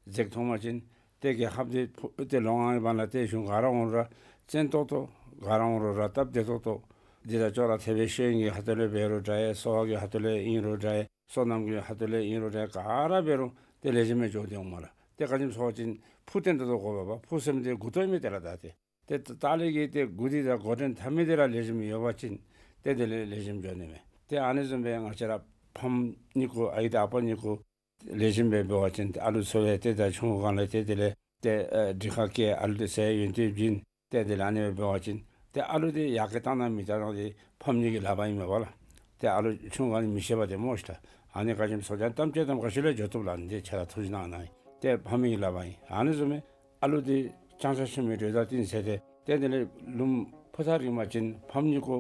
མཛད་ཐོབ་པ་ཅིན་ཏེ་རྒྱལ་ཁབ་འདི་ཕུ་ཏེ་ལོ་ལྔའི་བར་ན་ཏེ་གཞུང་ག་ར་འོང་རུང་ར་བརྟན་ཏོག་ཏོ་ག་ར་འོང་རུང་ར་སྟབས་བདེ་ཏོག་ཏོ་འདི་ད་ཅོག་ར་འཐདཔ་སྦེ་ཤེས་ཡོན་གྱི་ཁ་ཐུག་ལས་འབད་རུང་འདྲ་ཡ་གསོ་བ་གི་ཁ་ཐུག་ལས་ཨིན་རུང་འདྲ་ཡ་སོ་ནམ་གྱི་ཁ་ཐུག་ལས་ཨིན་རུང་འདྲ་ཡ་ག་ར་འབད་རུང་ཏེ་ལེགས་ཤོམ་སྦེ་འགྱོ་སྟེ་འོང་མས་ལགས། ཏེ་ག་ཅི་སྨོ་ཟེར་བ་ཅིན་ཕུགས་བརྟན་ཏོག་ཏོ་དགོ་པས། ཕུགས་ཟེར་མི་འདི་མགུ་ཏོ་ཨིན་མས་ཏེ་ལགས། ད་ཏེ་ཏེ་ལྟག་ལས་ཀྱི་ཏེ་མགུ་འདི་དང་མགོ་འདྲེན་འཐབ་མི་འདི་ར་ལེགས་ཤོམ་ཡོད་པ་ཅིན་ཏེ་དེ་ལས་ལེགས་ཤོམ་འགྱོ་ནི་མས། ཏེ་ཨ་ནི་བཟུམ་སྦེ་ང་བཅས་ར་ཕམ་གཉིས་ཀོ་ཨའི་དང་ཨ་པ་གཉིས་ཀོ་ལེགས་ཤོམ་སྦེ་འབད་བ་ཅིན་ཏེ་ཨ་ལུ་འཚོ་བའི་ཏེ་ད་ཆུང་ཀུ་སྒང་ལས་ཏེ་དེ་ལས་ཏེ་ཨ་འགྲིག་ཁ་སྐྱེ། ཨ་ལུ་འདི་ཟེར་ཡོན་ཏན་སྦྱིན། ཏེ་དེ་ལས་ཨ་ནི་སྦེ་འབད་བ་ཅིན་ཏེ་ཨ་ལུ་འདི་ཡར་རྒྱས་བཏང་ན་མི་བཏང་ན་འདི་ཕམ་གཉིས་ཀྱི་ལག་པར་ཨིན་མས་པ་ལགས། ཏེ་ཨ་ལུ་ཆུང་ཀུ་སྒང་ནས་མི་ཤེས་པ་ཏེ་སྨོ་ཤིག་ད། ཨ་ནི་ག་ཅི་སྨོ་ཟེར་བ་ཅིན་གཏམ་དཔྱེ་གཏམ་ག་ཅི་ལས་འགྱོ་བཏུབ་ལགས། འདི་ཁྱེད་ར་ཐུགས་རྗེ་གནང་གནང་ཡི། ཏེ་ཕམ་གཉིས་ཀྱི་ལག་པར་ཨིན། ཨ་ནི་བཟུམ་སྦེ་ཨ་ལུ་འདི་ལྕང་ཤབ་ཆུ་མིག་དྲོད་དང་བསྟུན་ཟེར་ཏེ་ཏེ་དེ་ལས་ལུངམ་ཕུ་ཐག་རིང་པ་ཅིན་ཕམ་གཉིས་ཀོ་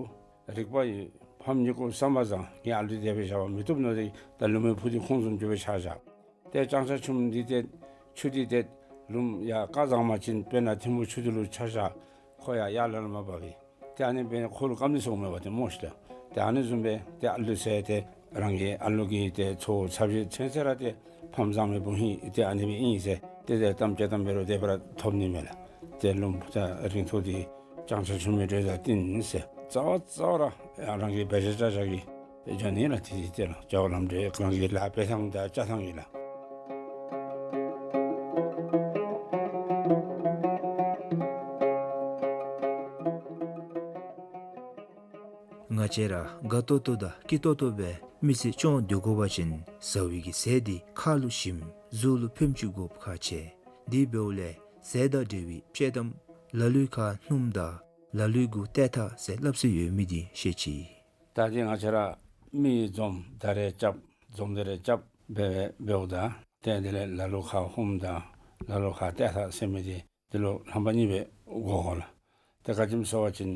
རིག་པ་ཡོད། ཕམ་གཉིས་ཀོ་བསམ་པ་བཟང་། ངེའི་ཨ་ལུ་འདི་དེ་སྦེ་བཞག་པར་མི་བཏུབ་མནོ་སྟེ་ད་ལུངམ་གི་ཕུ་འདི་ཁོང་བཟུམ་ཅིག་སྦེ་ཆ་བཞག། ཏེ་ལྕང་ཤབ་ཆུ་མིག་འདི་ཏེ་ཆུ་འདི་ཏེ་ལུངམ་ཡར་སྐར་བཟང་པ་ཅིན་དཔེར་ན་ཐིམ་ཕུག་ཆུ་འདི་ལུ་ཆ་བཞག། ཁོ་ཡར་ཡར་ལས་མར་འབབ་པས། ཏེ་ཨ་ནི་འབད་ཁོ་ལུ་སྐམ་ནི་ཚུགས་མས་པ་ཏེ་སྨོ་ཤིག་ད། ཏེ་ཨ་ནི་བཟུམ་སྦེ་ཏེ་ཨ་ལུ་ཟེར་ཏེ་རང་གི་ཨ་ལུ་གི་ཏེ་འཚོ་བ་ཚབ་ཞིབ་ཚུན་ཚོད་ར་ཏེ་ཕམ་བཟང་པོའི་བུ་ཧིང་ཏེ་ཨ་ནི་སྦེ་ཨིན་ཟེར་ཏེ་ཏེ་གཏམ་དཔྱེ་གཏམ་འབད་རུང་དེ་སྦེ་ར་ཐོབ་ནི་མས་ལགས། ཏེ་ལུངམ་ཕུ་ཐག་རིང་ཐུང་འདི་ལྕང་ཤབ་ཆུ་མིག་དྲོད་དང་བསྟུན་ཟེར་གཙོ་བོ་གཙོ་བོ་ར་རང་གིས་འབད་བཞག་བཅའ་བཞག་གི་འགྱོ་ནི་ལགས། ཏེ་ཏེ་ལགས་འགྱོ་ལམ་འགྲོ་རང་གི་ལཱ་འབད་ཐངས་དང་བཅའ་ཐངས་ཨིན་ལགས། ང་བཅས་ར་དགའ་ཏོག་ཏོ་དང་སྐྱིད་ཏོག་ཏོ་སྦེ་མི་ཚེ་སྐྱོང་སྡོད་དགོ་པ་ཅིན་ཟ་བའི་གི་ཟས་འདི་ཁ་ལུ་ཞིམ་གཟུགས་ལུ་ཕན་ཅིག་དགོཔ་ཁག་ཆེ། དེ་འབདཝ་ལས་ཟས་དང་འབྲེལ་བའི་དཔྱེ་གཏམ་ལ་ལུའི་ཁ་སྣུམ་དང་ལ་ལུའི་མགུ་ཏེ་ཐག་ཟེར་སླབ་སྲོལ་ཡོད་མི་འདི་བཤད་ཅི། ད་འདི་ང་བཅས་ར་མི་འཛོམས་ད་རེས་རྐྱབ། འཛོམས་ད་རེས་རྐྱབ་འབད་འབདཝ་ད་ཏེ་དེ་ལས་ལ་ལུ་ཁ་སྣུམ་དང་ལ་ལུ་ཁ་ཏེ་ཐག་ཟེར་མི་འདི་འདི་ལུ་རྣམ་པ་གཉིས་སྦེ་གོ་དགོ་ལགས། ཏེ་ག་ཅི་སྨོ་ཟེར་བ་ཅིན་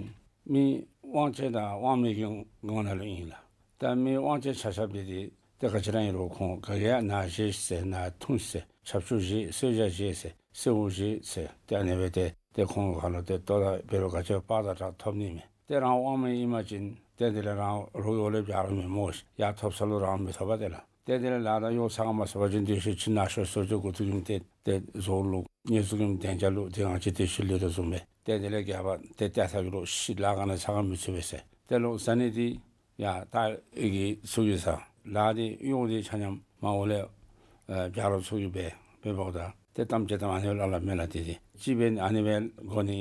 མི་དབང་ཅན་དང་དབང་མེད་ཀྱི་ངོ་ནང་ལུ་ཨིན་ལགས། ད་མི་དབང་ཅན་ཆ་ཁྱབ་འདི་འདི་ད་ ཏེ་ག་ཅི་ར་ཨིན་རུང་ཁོང་ག་གིས་ཡང་ནཱ་བཞེས་ཟེར་ནཱ་འཐུང་ཟེར་ཆབ་ཆུ་བཞེས་གསོལ་ཇ་བཞེས་ཟེར་གསོལཝ་བཞེས་ཟེར་ཏེ་ཨ་ནི་སྦེ་ཏེ་ཏེ་ཁོང་གི་ཁ་ལུ་ཏེ་ལྟོ་དང་འབད་རུང་ག་ཅི་སྤར་དང་དྲག་ཐོབ་ནི་མས། ཏེ་རང་དབང་མེད་ཨིན་པ་ཅིན་ཏེ་དེ་ལས་རང་རོགས་ཡོད་ལས་བྱ་རུང་མེད་སྨོ་ཤིག། ཡར་ཐོབ་ས་ལུ་རང་མི་ཐོབ་པས་ཏེ་ལགས། ཏེ་དེ་ལས་ལཱ་དང་གཡོག་ཚང་མ་སོང་པ་ཅིན་དེ་ཤུལ་ཁྱིམ་ནང་ཤོར་སོང་ཅི་གུ་ཐུག་གིས་ཏེ་ཏེ་ཟོག་བླུག་ཉེས་འཛུགས་ཀྱི་དན་ཅ་བླུག་ཏེ་ང་བཅས་དེ་ཤུལ་ལུ་ར་བཟུམ་སྦེ་ཏེ་དེ་ལས་རྒྱབ་ཏེ་ཏེ་ཐག་གི་ལོག་ཤི་ལཱ་ག་ནི་ཚང་མི་ཚུགས་པས་ཟེར། ཏེ་ལོག་ཟ་ནི་དེ་ཡ་ད་ཨི་གི་ཚུ་གིས་ཟ། ལཱ་དེ་གཡོག་དེ་ཆ་མཉམ་མར་འོག་ལས་ཨེ་བྱ་རོག་ཚུ་གིས་འབད་འབདཝ་ད་ཏེ་གཏམ་ཅིག་གཏམ་ཨ་ནི་སྦེ་སླབ་སླབ་མས་ལགས། དེ་དེ་ཅིག་འབད་ཨ་ནི་སྦེ་དགོ་ནི།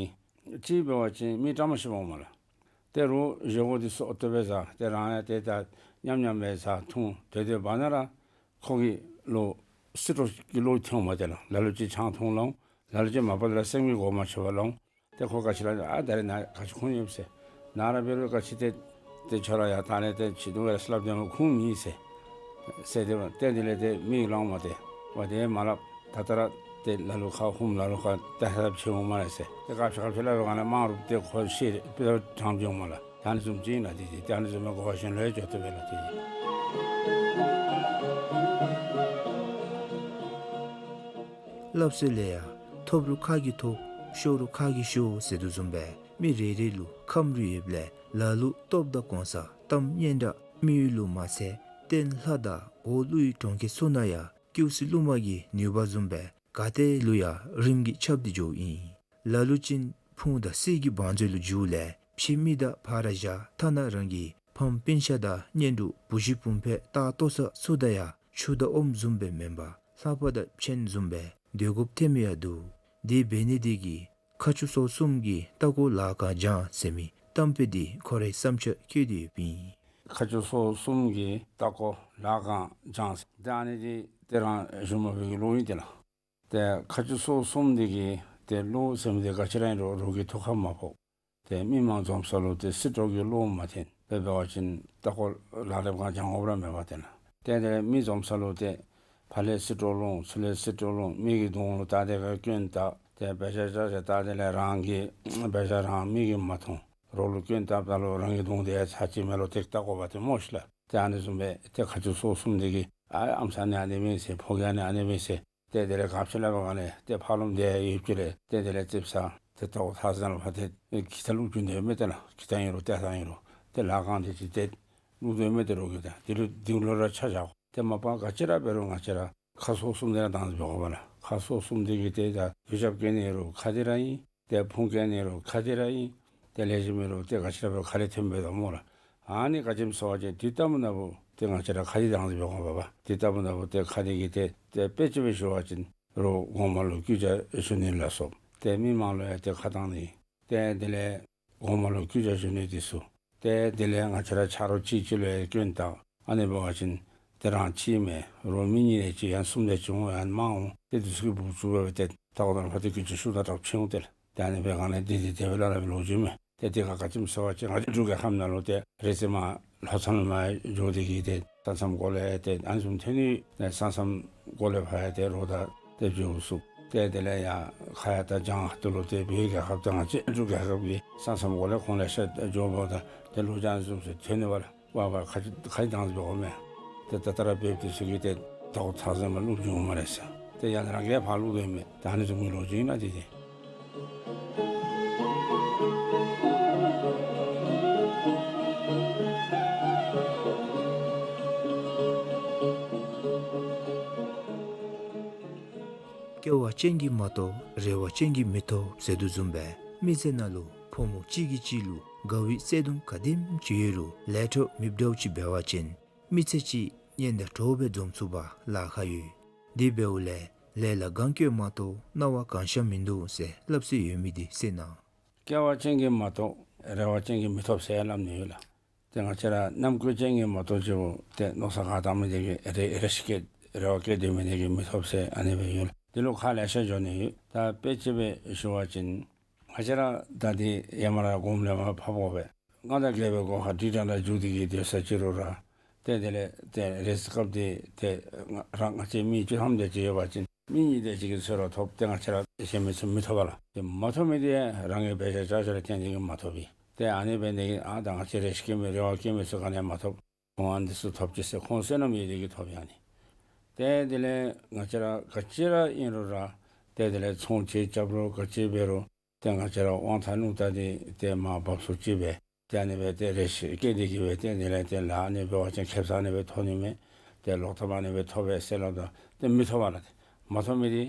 ཅིག་འབད་བ་ཅིན་མི་བཀྲ་མ་ཤིས་པ་འོང་མས་ལགས། ཏེ་རོགས་བཞེས་སྒོ་དེ་ཚུ་ཨོ་ཏོ་སྦེ་ཟ། ཏེ་རང་ཡང་ཏེ་ད་མཉམ་མཉམ་སྦེ་ཟ་འཐུང་སྡོད་སྡོད་པ་ན་ར་ཁོ་གི་ལུ་སྲིད་གྲོགས་ཀྱི་བློ་ཐོན་འོང་མས་ཏེ་ལགས། ལ་ལུ་ཅིག་ཆང་འཐུང་ལོང་། ལ་ལུ་ཅིག་མ་པ་ལ་སེམས་ཀྱི་སྒོ་མ་ཆོད་པར་ལོང་། ཏེ་ཁོ་ག་ཅི་ར་ཨ་ད་རེས་ནཱ་ག་ཅི་ཁུངས་ཡོད་ཟེར། ནཱ་ར་འབད་རུང་ག་ཅི་ཏེ་ཏེ་ཁྱོད་ར་ཡར་ད་ལས་ཏེ་ཅིག་འདུག་པས་ཟེར་སླབ་སྟེ་མ་ཁུངས་མེད་ཟེར། ཟེར་ཏེ་ཏེ་དེ་ལས་ཏེ་མི་ལོང་མས་ཏེ། ཝ་ཏེ་མ་སླབ། ད་ལྟོ་ར་ཏེ་ལ་ལུ་ཁ་ཧུམ་ལ་ལུ་ཁ་ཏེ་ཧ་ལབ་ཆེ་འོང་མས་ཟེར། ཏེ་ག་ཅི་ག་ཅི་སླབ་པའི་སྒང་ལས་དམངས་རུབ་སྟེ་ཁོ་ཤེས་པའི་དྲང་འགྱོ་མས་ལགས། ད་ཨ་ནི་བཟུམ་ཅིག་ཨིན་ལགས། དེ་དེ་ད་ཨ་ནི་བཟུམ་མའི་གོ་བ་གཞན་ལུ་ཡང་འགྱོ་བཏུབ་པས་ལགས། དེ་དེ་སླབ་སྲོལ་ལས་ཡང་ཐོབ་རུང་ཁ་གིས་ཐོབ་ཤོར་རུང་ཁ་གིས་ཤོར་ཟེར་དོ་བཟུམ་སྦེ་མི་རེ་རེ་ལུ་ཁམས་རིགས་ཡོདཔ་ལས་ལ་ལུ་སྟོབས་དང་གོང་ས་གཏམ་སྙན་གྲགས་མི་ཡུལ་ལུ་མ་ཚད་རྟེན་ལྷ་དང་འོག་ཀླུ་ཡི་གྲོང་ཁྱེར་ཚུ་ནང་ཡང་སྐྱེ་སྲིད་ཀླུ་མ་གི་ནུས་པ་བཟུམ་སྦེ་ག་ཏེ་ལུ་ཡང་རིམ་གྱིས་ཁྱབ་སྟེ་འགྱོཝ་ཨིན། ལ་ལུ་ཅིག་ཕུང་དང་གསེར་གྱི་བང་མཛོད་ལུ་འགྱུར་ལས་ཕྱི་མི་དང་ཕར་བཞག་ཐ་ན་རང་གི་ཕམ་སྤུན་ཆ་དང་གཉེན་དྲུང་བུ་གཞི་བུམོ་ཕོད་ལྟ་ལྟོ་ས་ཚུ་དང་ཡང་ཆུ་དང་ཨོམ་བཟུམ་སྦེ་མེན་པར་ལྷ་པ་དང་ཕྱད་བཟུམ་སྦེ་སྡོད་དགོཔ་ཐེབས་མི་ཡང་འདུག། དེ་འབད་ནི་དེ་གིས་མཁའ་སྤྱོད་ཚོགས་གསུམ་གྱི་ལྟག་སྐོར་ལ་གང་བྱང་ཟེར་མི་གཏམ་དཔེ་དེ་ཁོ་རའི་བསམ་འཆར་བཀོད་དེ་ཡོདཔ་ཨིན། མཁའ་སྤྱོད་ཚོགས་གསུམ་གྱི་ལྟག་སྐོར་ལ་གང་བྱང་ཟེར། ད་ཨ་ནི་དེ་ཏེ་རང་ཞུ་མ་པའི་གི་ལུགས་ཨིན་ཏེ་ལགས། ཏེ་མཁའ་སྤྱོད་ཚོགས་གསུམ་དེ་གི་ཏེ་ལུགས་ཟེར་མི་དེ་ག་ཅི་ར་ཨིན་རུང་རོགས་ཀྱི་ཐུགས་ཁར་མ་ཕོག། ཏེ་མི་མང་འཛོམས་ས་ལུ་ཏེ་སྲིད་གྲོགས་ཀྱི་བློ་མ་འཐེན། དཔེ་འབད་བ་ཅིན་ལྟག་སྐོར་ལག་ལེན་གང་བྱང་དགོཔ་ར་མེད་པ་ཏེ་ལགས། ཏེ་དེ་ལས་མི་འཛོམས་ས་ལུ་ཏེ་ཕར་ལས་སྲིད་གྲོགས་སློང་ཚུར་ལས་སྲིད་གྲོགས་སློང་མི་གི་གདོང་ལུ་བལྟ་སྟེ་ག་སྐྱོན་བཏགས། ཏེ་འབད་བཞག་བཞག་བཞག་བལྟ་སྟེ་ལས་རང་གི་འབད་བཞག་རང་མི་གིས་མ་མཐོང་། རོགས་ལུ་སྐྱོན་བཏབ་ད་ལུ་རང་གི་གདོང་དེ་ཚར་གཅིག་མེད་ལུ་ཏེ་བལྟ་དགོ་པ་ཏེ་སྨོ་ཤིག་ལགས། ཏེ་ཨ་ནི་བཟུམ་སྦེ་ཏེ་མཁའ་སྤྱོད་ཚོགས་གསུམ་དེ་གིས་ཨ་ཨམ་སྲུ་ནི་ཨ་ནི་མེན་ཟེར་ཕོ་རྒྱས་ནི་ཨ་ནི་མེན་ཟེར། ཏེ་དེ་ལས་ག་ཅི་སླབ་པའི་སྒང་ལས་ཏེ་ཕར་ལོགམ་དེ་ཡོད་ཀྱི་ལས་ཏེ་དེ་ལས་ཙིགཔ་ཟ་ཏེ་ལྟག་སྐོར་ཐག་ཟིང་ལུ་ཕར་ཏེ་ཨེ་ཁྱི་ཏ་བླུག་བཅུག་ནི་ཡོད་མས་ཏེ་ལགས། ཁྱི་ཏ་ཨིན་རུང་ཏེ་ད་ཨིན་རུང་ཏེ་ལ་གང་དེ་ཅིག་ཏེ་བླུག་དོ་ཡོད་མས་ཏེ་རོགས་ཀྱིས་ཏེ་དེ་ལུ་དེ་ལུ་ར་ཆ་བཞག་གོ། ཏེ་མ་པ་ག་ཅི་ར་འབད་རུང་ང་བཅས་ར་མཁའ་ཚོགས་གསུམ་དེ་ར་དང་འདོད་དགོ་པས་ལགས། མཁའ་ཚོགས་གསུམ་དེ་གིས་ཏེ་ད་གུས་ཞབས་བསྐྱེད་ནི་རུང་ཁ་དེ་ར་ཨིན། ཏེ་ཕུང་བསྐྱེད་ནི་རུང་ཁ་དེ་ར་ཨིན། ཏེ་ལེགས་ཤོམ་མེད་རུང་ཏེ་ག་ཅི་ར་འབད་རུང་ཁ་ལས་ཐོན་འབད་དོ་སྨོ་ལགས། ཨ་ནི་ག་ཅི་སྨོ་ཟེར་བ་ཅིན་དུས་རྟག་བུ་ན་བུ་ཏེ་ང་བཅས་ར་ཁ་དེ་དང་འདོད་དགོ་པས། དུས་རྟག་བུ་ན་བུ་ཏེ་ཁ་དེ་གིས་ཏེ་ཏེ་དཔེ་ཅིག་སྦེ་ཞུ་བ་ཅིན་རོགས་གོང་མ་ལུ་སྐུ་ཇ་ཞུ་ནི་ལ་སོགས་ཏེ་མི་མང་ལུ་ཡང་ཏེ་ཁ་བཏང་ནི། ཏེ་དེ་ལས་གོང་མ་ལུ་སྐུ་ཇ་ཞུ་ནི་དེ་ཚུ། ཏེ་དེ་ལས་ང་བཅས་ར་ཆ་རོགས་གཅིག་གཅིག་ལུ་ཡང་སྐྱོན་བཏགས། ཨ་ནི་འབད་བ་ཅིན་ཏེ་རང་གཅིག་མེན་རོགས་མི་གཉིས་དེ་ཅིག་ཡང་གསུམ་དེ་ཅིག་འོང་ཡང་མང་འོང་། ཏེ་དེ་ཚུ་གིས་འབུཔ་བཙུགས་སྦེ་ཏེ་ལྟག་སྐོར་ནང་ཕར་ཏེ་སྐུ་ཇ་ཞུ་ད་དྲག་ཆེ་འོང་ཏེ་ལགས། ཏེ་ཨ་ནི་འབད་སྒང་ལས་དེ་དེ་དེ་སྦེ་སླབ་སླབ་པའི་ལོ་རྒྱུས་མས། ཏེ་དེ་ག་ག་ཅི་སྨོ་ཟེར་བ་ཅིན་ང་བཅས་འབྲུག་རྒྱལ་ཁབ་ནང་ལུ་ཏེ་རེས་ཅིག་མར་ལྷོ་མཚམས་ལུ་མར་འགྱོ་སྟེ་གིས་ཏེ་ས་མཚམས་གོ་ལས་ཏེ་ཨ་ནི་བཟུམ་ཐོན་ནི་ཡོད། ས་མཚམས་གོ་ལས་ཕར་ཡང་ཏེ་རོགས་དང་ཏེ་འགྱོ་ཚུགས། ཏེ་དེ་ལས་ཡར་ཁ་ཡར་ད་བྱང་ཁ་ཐུག་ལུ་ཏེ་བོད་རྒྱལ་ཁབ་དང་ང་བཅས་འབྲུག་རྒྱལ་ཁབ་ཀྱི་ས་མཚམས་གོ་ལས་ཁོང་ལེ་ཤ་འགྱོཝ་ད་ཏེ་ལོ་རྒྱུས་ཨ་ནི་བཟུམ་ཚུ་ཐོན་ནི་བ་ལགས། ཝ་ཝ་ཁ་ཁ་དང་འདོད་དགོ་མས། ཏེ་ད་ལྟོ་ར་བོདཔ་དེ་ཚུ་གིས་ཏེ་ལྟག་སྐོར་ཐག་ཟིང་མར་བླུག་འགྱོཝ་མས་ཟེར། ཏེ་ཡང་རང་གིས་ཕར་བླུག་དོ་མས། ད་ཨ་ནི་བཟུམ་གྱི་ལོ་རྒྱུས་ཨིན་ན་དེ་དེ། སྐལ་བ་ཅན་གྱིས་མ་ཐོབ་རེ་བ་ཅན་གྱིས་མི་ཐོབ་ཟེར་དོ་བཟུམ་སྦེ་མི་ཚེ་ནང་ལུ་ཕོ་མོ་གཅིག་གིས་གཅིག་ལུ་དགའ་བའི་བརྩེ་གདུང་ག་དེམ་ཅིག་ཡོད་རུང་ལས་འཕྲོ་མི་འདྲཝ་ཅིག་འབད་བ་ཅིན་མི་ཚེ་གཅིག་གཉེན་དང་གྲོགས་སྦེ་འཛོམས་ཚུགས་པར་ལཱ་ཁག་ཡོད། དེ་འབདཝ་ལས་ལས་ལ་གང་བཀོད་མ་གཏོགས་སྣང་བ་གང་ཤར་མིན་འདུག་ཟེར་སླབ་སྲོལ་ཡོད་མི་དེ་གསན་གནང་། སྐལ་བ་ཅན་གྱིས་མ་གཏོགས་རེ་བ་ཅན་གྱིས་མི་ཐོབ་ཟེར་སླབ་ནི་ཡོད་ལགས། ཏེ་ང་བཅས་ར་རྣམ་ཀུན་ཅན་གྱིས་མ་གཏོགས་ཅིག་འབདཝ་ཏེ་མནོ་བསམ་ག་བཏང་མི་དེ་གིས་རེ་རེ་ཞིག་བསྐྱེད་རེ་བ་བསྐྱེད་སྡོད་མི་དེ་གིས་མི་ཐོབ་ཟེར་ཨ་ནི་སྦེ་ཡོད་ལགས། དེ་ལུ་ཁག་ལེ་ཤ་འགྱོ་ནི་ཡོད། ད་དཔེ་ཅིག་སྦེ་ཞུ་བ་ཅིན་ང་བཅས་ར་ད་འདི་ཡར་མར་སྒོམ་ལས་མར་ཕབ་དགོ་པས། མངའ་བདག་རྒྱལ་པོའི་སྒོ་ཁར་དྲིལ་བསྒྲགས་ལུ་འགྱོ་སྟེ་གིས་སྡོད་ས་ཅིག་རུང་ར་ཏེ་དེ་ལས་ཏེ་རེས་སྐབས་དེ་ཏེ་ང་རང་ང་བཅས་མི་བཅུ་ཐམ་དེ་ཅིག་ཡོད་པ་ཅིན་མི་གཉིས་དེ་ཅིག་གིས་འཚོལ་ར་ཐོབ། ཏེ་ང་བཅས་ར་གཞན་མི་ཚུ་མི་ཐོབ་པས་ལགས། ཏེ་མ་ཐོབ་མི་དེ་རང་གི་འབད་བཞག་བྱ་བཞག་ལུ་བརྟེན་ཏེ་གིས་མ་ཐོབ་པས། ཏེ་ཨ་ནི་འབད་ནི་དེ་གིས་ཨ་ད་ང་བཅས་རེ་ཞིག་བསྐྱེད་མི་རེ་བ་བསྐྱེད་མི་ཚུ་ག་ནི་ཡང་མ་ཐོབ། གོང་འདི་ཚུ་ཐོབ་ཅི་ཟེར། ཁོང་བསོད་ནམས་ཡོད་དེ་གིས་ཐོབ་ཡ་ནི། ཏེ་དེ་ལས་ང་བཅས་ར་ག་ཅི་ར་ཨིན་རུང་ར་ཏེ་དེ་ལས་ཚོང་ཅིག་རྐྱབ་རུང་ག་ཅི་འབད་རུང་ཏེ་ང་བཅས་ར་དབང་ཐང་ལུང་བསྟན་འདི་ཏེ་མར་འབབ་སོ་ཅི་སྦེ་ཏེ་ཨ་ནི་སྦེ་ཏེ་རེ་ཞིག་སྐྱེས་ཏེ་གིས་སྦེ་ཏེ་དེ་ལས་ཏེ་ལཱ་ཨ་ནི་འབད་བ་ཅིན་ཁེབ་ས་ཨ་ནི་སྦེ་ཐོབ་ནི་མས། ཏེ་ལོག་ཐབས་ཨ་ནི་སྦེ་ཐོབ་པས་ཟེར་སླབ་ད་ཏེ་མི་ཐོབ་པ་ལགས། ཏེ་མ་ཐོབ་མི་འདི་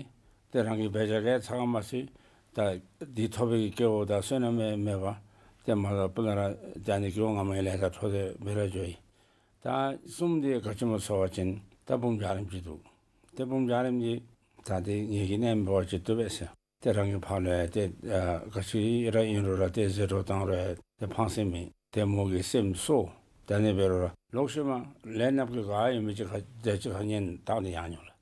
ཏེ་རང་གིས་འབད་བཞག་གི་ཚ་ག་མ་ཚུད་ད་འདི་ཐོབ་པའི་གི་སྐལ་བ་དང་བསོད་ནམས་མེད་པར་ཏེ་མ་ཐོབ་པ་ལས་ར་ཏེ་ཨ་ནི་སྐྱེ་བ་སྔ་མའི་ལས་དང་འཕྲོ་སྟེ་འབད་ར་འགྱོ་ཡི། ད་གསུམ་འདི་ག་ཅི་སྨོ་ཟེར་བ་ཅིན་ད་བུམོ་འཇའ་རིསམོ་ཅིག་འདུག། ཏེ་བུམོ་འཇའ་རིསམོ་འདི་ད་ཏེ་ངེ་གི་ནང་འབད་བ་ཅིན་བཏུབ་པས་ཟེར། ཏེ་རང་གི་ཕར་ལུ་ཡང་ཏེ་ཨ་ག་ཅི་ར་ཨིན་རུང་ར་ཏེ་ཟད་འགྲོ་བཏང་རུང་ཡང་ཏེ་ཕངས་སེམས་མེད། ཏེ་མོ་གི་སེམས་གསོ། ད་ཨ་ནི་འབད་རུང་ར་ལོག་ཤུལ་མ་ལས་ནགཔོ་གི་ག་ཡོད་མི་ཅིག་ཁར་ཏེ་གཅིག་ཁར་གཉེན་བཏགས་ཏེ་ཡར་འགྱོ་ལགས།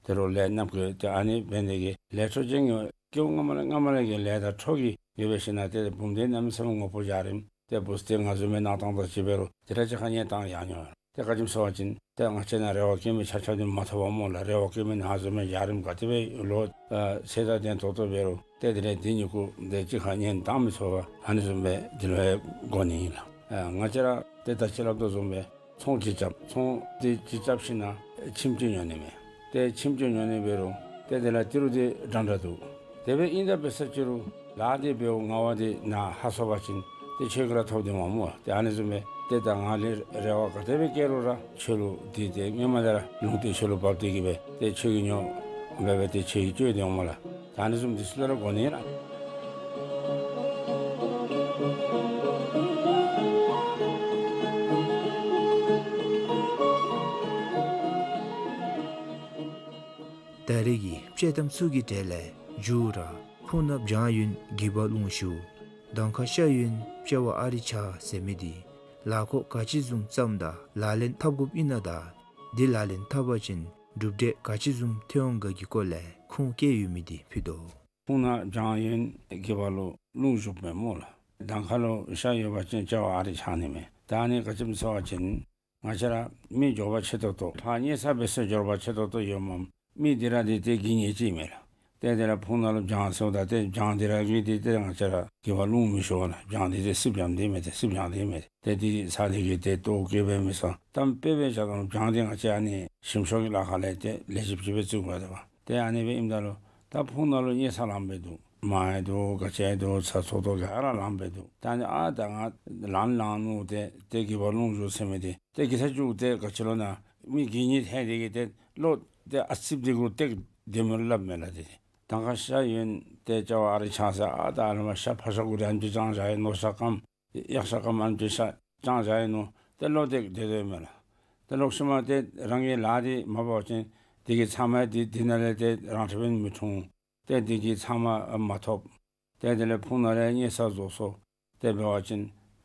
དེ་རུང་ལས་ནགཔོ་གི་ཏེ་ཨ་ནི་འབད་ནི་དེ་གིས་ལས་འཕྲོ་ཅན་གྱི་སྐྱེ་བ་སྔ་མ་ལས་སྔ་མ་ལས་ཀྱི་ལས་དང་འཕྲོ་གིས་ཡོད་པའི་ཕྱིར་ན་ཏེ་བུམོ་འདི་གནམ་མེད་ས་མེད་ངོ་བོ་འཇའ་རིསམོ། ཏེ་བུཚ་འདི་ང་བཟུམ་མའི་གནང་སྟངས་དང་གཅིག་འབད་རུང་དེ་ར་གཅིག་ཁར་གཉེན་བཏགས་ཡར་འགྱོ། ཏེ་ག་ཅི་སྨོ་ཟེར་བ་ཅིན་ཏེ་ང་བཅས་ནཱ་རེ་བ་བསྐྱེད་མི་ཆ་ཁྱབ་འདི་མ་ཐོབ་པས་སྨོ་ལགས། རེ་བ་བསྐྱེད་མི་ནཱ་བཟུམ་མའི་འཇའ་རིསམོ་ག་དེ་སྦེ་ལོ་ཨ་ཚེ་དང་ལྡན་ཏོག་ཏོ་འབད་རུང་ཏེ་དེ་ལས་འདི་གཉིས་ཀུ་ཏེ་གཅིག་ཁར་གཉེན་བཏགས་མི་ཚུགས་པས། ཨ་ནི་བཟུམ་སྦེ་དེ་ལུ་ཡང་གོ་ནི་ཨིན་ལགས། ཨ་ང་བཅས་ར་ཏེ་ད་ཅི་སླབ་དོ་བཟུམ་སྦེ་ཚོང་ཅིག་རྐྱབ། ཚོང་འདི་ཅིག་རྐྱབ་ཞིན་ན་ཁྱིམ་ཅིག་ཉོ་ནི་མས། ཏེ་ཁྱིམ་ཅིག་ཉོ་ནི་འབད་རུང་ཏེ་དེ་ལས་ཏི་རུ་འདི་འདྲན་འདྲ་འདུག། དེ་སྦེ་ཨིན་ད་འབད་ས་ཅི་རུང་ལཱ་འདི་འབདཝ་ངལ་བ་འདི་ནཱ་ཧ་སོང་པ་ཅིན་ཏེ་ཁྱོད་ཀྱིས་ར་ཐོབ་སྟེ་མ་སྨོ། ཏེ་ཨ་ནི་བཟུམ་སྦེ་ཏེ་ད་ང་ལས་རེ་བ་ག་དེ་སྦེ་བསྐྱེད་རུང་ར་ཁྱོད་ལུ་འདི་ཏེ་སྔོན་མ་ལས་ར་ལུང་བསྟན་ཁྱོད་ལུ་འབབ་སྟེ་གིས་སྦེ་ཏེ་ཁྱོད་ཀྱིས་ཉོ་འབད་སྦེ་ཏེ་ཁྱོད་ཀྱིས་སྤྱོད་དེ་འོང་སྨོ་ལགས། ད་ཨ་ནི་བཟུམ་འདི་ཚུ་ལས་ར་གོ་ནི་ཨིན་ལགས། ད་རེས་ཀྱི་དཔྱེ་གཏམ་ཚུ་གི་གྲས་ལས་མཇུག་ར་ཕུང་ནག་བྱང་གཡོན་དགྱེས་པ་ཀླུང་བཞུགས། དང་ཁ་ཤ་གཡོན་དཔྱལ་བ་ཨ་རི་ཕྱག་ཟེར་མི་འདི་ལཱ་ཁོག་ག་ཅི་བཟུམ་བརྩམ་དང་ལག་ལེན་འཐབ་དགོཔ་ཨིན་ན་དང་འདི་ལག་ལེན་འཐབ་པ་ཅིན་གྲུབ་འབྲས་ག་ཅི་བཟུམ་ཐོན་འོང་ག་གི་སྐོར་ལས་ཁུངས་བཀལ་ཡོད་མི་འདི་ཕུལ་དོ། ཕུང་ནག་བྱང་གཡོན་དགྱེས་པ་ཀླུ་ཀླུང་བཞུགས་མས་སྨོ་ལགས། དང་ཁ་ལུ་ཤ་ཡོད་པ་ཅིན་དཔྱལ་བ་ཨ་རི་ཕྱག་ནི་མས། ད་ཨ་ནི་ག་ཅི་སྨོ་ཟེར་བ་ཅིན་ང་བཅས་ར་མི་འབྱོར་པ་ཆེ་ཏོག་ཏོ་ཕར་གཉེར་ས་འབད་ས་འབྱོར་པ་ཆེ་ཏོག་ཏོ་ཡོད་མས། མི་འདི་ར་འདི་ཏེ་དགེ་བསྙེན་ཅིག་མས་ལགས། ཏེ་དེ་ལས་ཕུང་ནག་ལུ་བྱང་ཟེརཝ་ད་ཏེ་བྱང་འདི་ར་གི་འདི་ཏེ་ང་བཅས་ར་དགྱེས་པ་ཀླུང་མི་ཞུ་བས་ལགས། བྱང་འདི་ཏེ་སྲིབ་འཇམ་འདི་མས། ཏེ་སྲིབ་འཇམ་འདི་མས། ཏེ་འདི་ཚ་འདི་གིས་ཏེ་ལྟོཝ་བཀྱེས་སྦེ་མི་ཚང་། གཏམ་དཔེ་སྦེ་བཞག་ད་ལུ་བྱང་འདི་ང་བཅས་ཨ་ནི་ཞིམ་ཤོས་ཀྱི་ལཱ་ཁག་ལས་ཏེ་ལེགས་ཤོམ་ཅིག་སྦེ་བརྩི་དགོ་པས། ཏེ་ཨ་ནི་སྦེ་ཨིནམ་ད་ལུ་ད་ཕུང་ནག་ལུ་གཉེར་ས་ལངམ་སྦེ་འདུག། མར་ཡང་འདུག། ག་ཅི་ཡང་འདུག། ཚ་ཚོགས་ཏོ་ག་ར་ལངམ་སྦེ་འདུག། ད་ཨ་ནི་ཨ་ད་ང་ལངམ་ལངམ་ནུག། ཏེ་ཏེ་དགྱེས་པ་ཀླུང་བཞུགས་ཟེར་མི་འདི་ཏེ་གི་ས་ཅིག་ཏེ་ག་ཅི་ལོ་ན་མི་དགེ་བསྙེན་ཐལ་འདི་གིས་ཏེ་བློ་ཏེ་ཨ་ཙིགཔ་འདི་གུ་ཏེ་དེ་མི་སླབ་མས་ལགས། ཏེ་དང་ཁ་ཤ་གཡོན་ཏེ་དཔྱལ་བ་ཨ་རི་ཕྱག་ཟེར་ཨ་ད་ཨ་ལུ་མ་ཤ་ཕག་ཤ་གུ་རེ་ཨ་ནི་ཅིག་བཅང་བཞག་ཡི་ནོ། ཤ་སྐམ་གཡག་ཤ་སྐམ་ཨ་ནི་ཅིག་ཤ་བཅང་བཞག་ཡི་ནོ། ཏེ་བློ་ཏེ་དེ་སྦེ་མས་ལགས། ཏེ་ལོག་ཤུལ་མ་ཏེ་རང་གི་ལཱ་འདི་མ་འབད་བ་ཅིན་དེ་གི་ཚབ་མ་འདི་འདི་ནང་ལས་ཏེ་རང་འཁྲིས་འབད་མི་འཁྲུངས། ཏེ་དེ་གི་ཚབ་མ་མ་ཐོབ། ཏེ་དེ་ལས་ཕུང་ནག་ར་གཉེར་ས་རྫོགས་སོ། ཏེ་འབད་བ་ཅིན་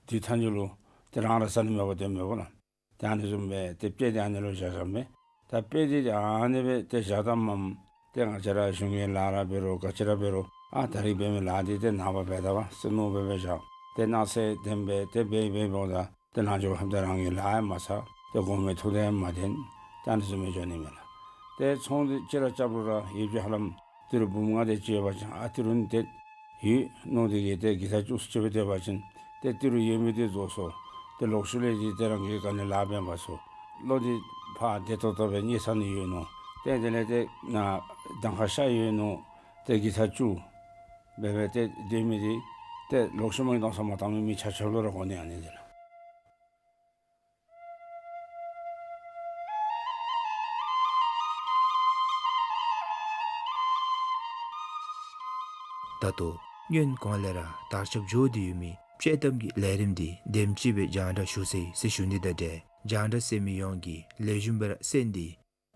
དུས་ཐམས་ཅད་ལུ་ཏེ་རང་ར་བཟའ་ནི་མེདཔ་ཏེ་མེདཔ་ལགས། ཏེ་ཨ་ནི་བཟུམ་སྦེ་ཏེ་དཔེ་འདི་ཨ་ནི་ལུ་བཞག་བཞགཔ་མས། ད་དཔེ་འདི་ཨ་ནི་སྦེ་ཏེ་བཞག་ད་མམ། ཏེ་ང་བཅས་ར་གཞུང་གི་ལཱ་ར་འབད་རུང་ག་ཅི་ར་འབད་རུང་ཨ་ད་རིས་འབད་མི་ལཱ་འདི་ཏེ་ནངས་པ་འབད་ད་པ་ཟེར་མནོ་སྦེ་སྦེ་བཞག། ཏེ་གནངས་ཚེ་དེ་སྦེ་ཏེ་འབད་འབད་འབདཝ་ད་ཏེ་ནང་འགྱོ་ཧེམ་ད་རང་གི་ལཱ་ཡང་མ་ཚར། ཏེ་གོང་མའི་ཐུགས་དང་ཡང་མ་ལྡན། ཏེ་ཨ་ནི་བཟུམ་སྦེ་འགྱོ་ནི་མས་ལགས། ཏེ་ཚོང་འདི་ཅིག་ར་རྐྱབ་རུང་ར་ཡོད་ཀྱི་ཧ་ལམ་ཏི་རུ་འབུམ་ལྔ་དེ་ཅིག་ཡོད་པ་ཅིན་ཨ་ཏི་རུ་འདི་ཡོད་མནོ་སྟེ་གིས་ཏེ་གི་ས་བཅུག་སུ་ཅིག་སྦེ་སྡོད་པ་ཅིན་ཏེ་ཏི་རུ་ཡོད་མི་འདི་རྫོགས་སོ། ཏེ་ལོག་ཤུལ་ལས་འདི་ཏེ་རང་གི་ག་ནི་ལཱ་འབད་མ་ཚུགས། བློ་འདི་ཕར་བདེ་ཏོག་ཏོ་སྦེ་གཉེར་ས་ནི་ཡོད་མནོ། ཏེ་དེ་ལས་ཏེ་ནཱ་དང་ཁ་ཤ་ཡོད་མནོ། ཏེ་གི་ས་བཅུག་སྦེ་སྦེ་ཏེ་སྡོད་མི་འདི་ཏེ་ལོག་ཤུལ་མ་གི་མནོ་བསམ་མ་བཏང་མི་མི་ཆ་ཁྱབ་ལུ་ར་གོ་ནི་ཨ་ནི་འདི་ལགས། ད་ལྟོ་སྔོན་གོང་ལས་ར་དར་ཁྱབ་འགྱོ་སྟེ་ཡོད་མི་དཔྱེ་གཏམ་གྱི་ལས་རིམ་འདི་དེམ་ཅིག་སྦེ་རྒྱང་བསྒྲགས་ཞུ་ཚར་ཡི་ཟེར་ཞུ་ནི་དང་འབྲེལ་རྒྱང་བསྒྲགས་གསན་མི་ཡོངས་ཀྱིས་ལེགས་ཤོམ་སྦེ་ར་གསན་ཏེ་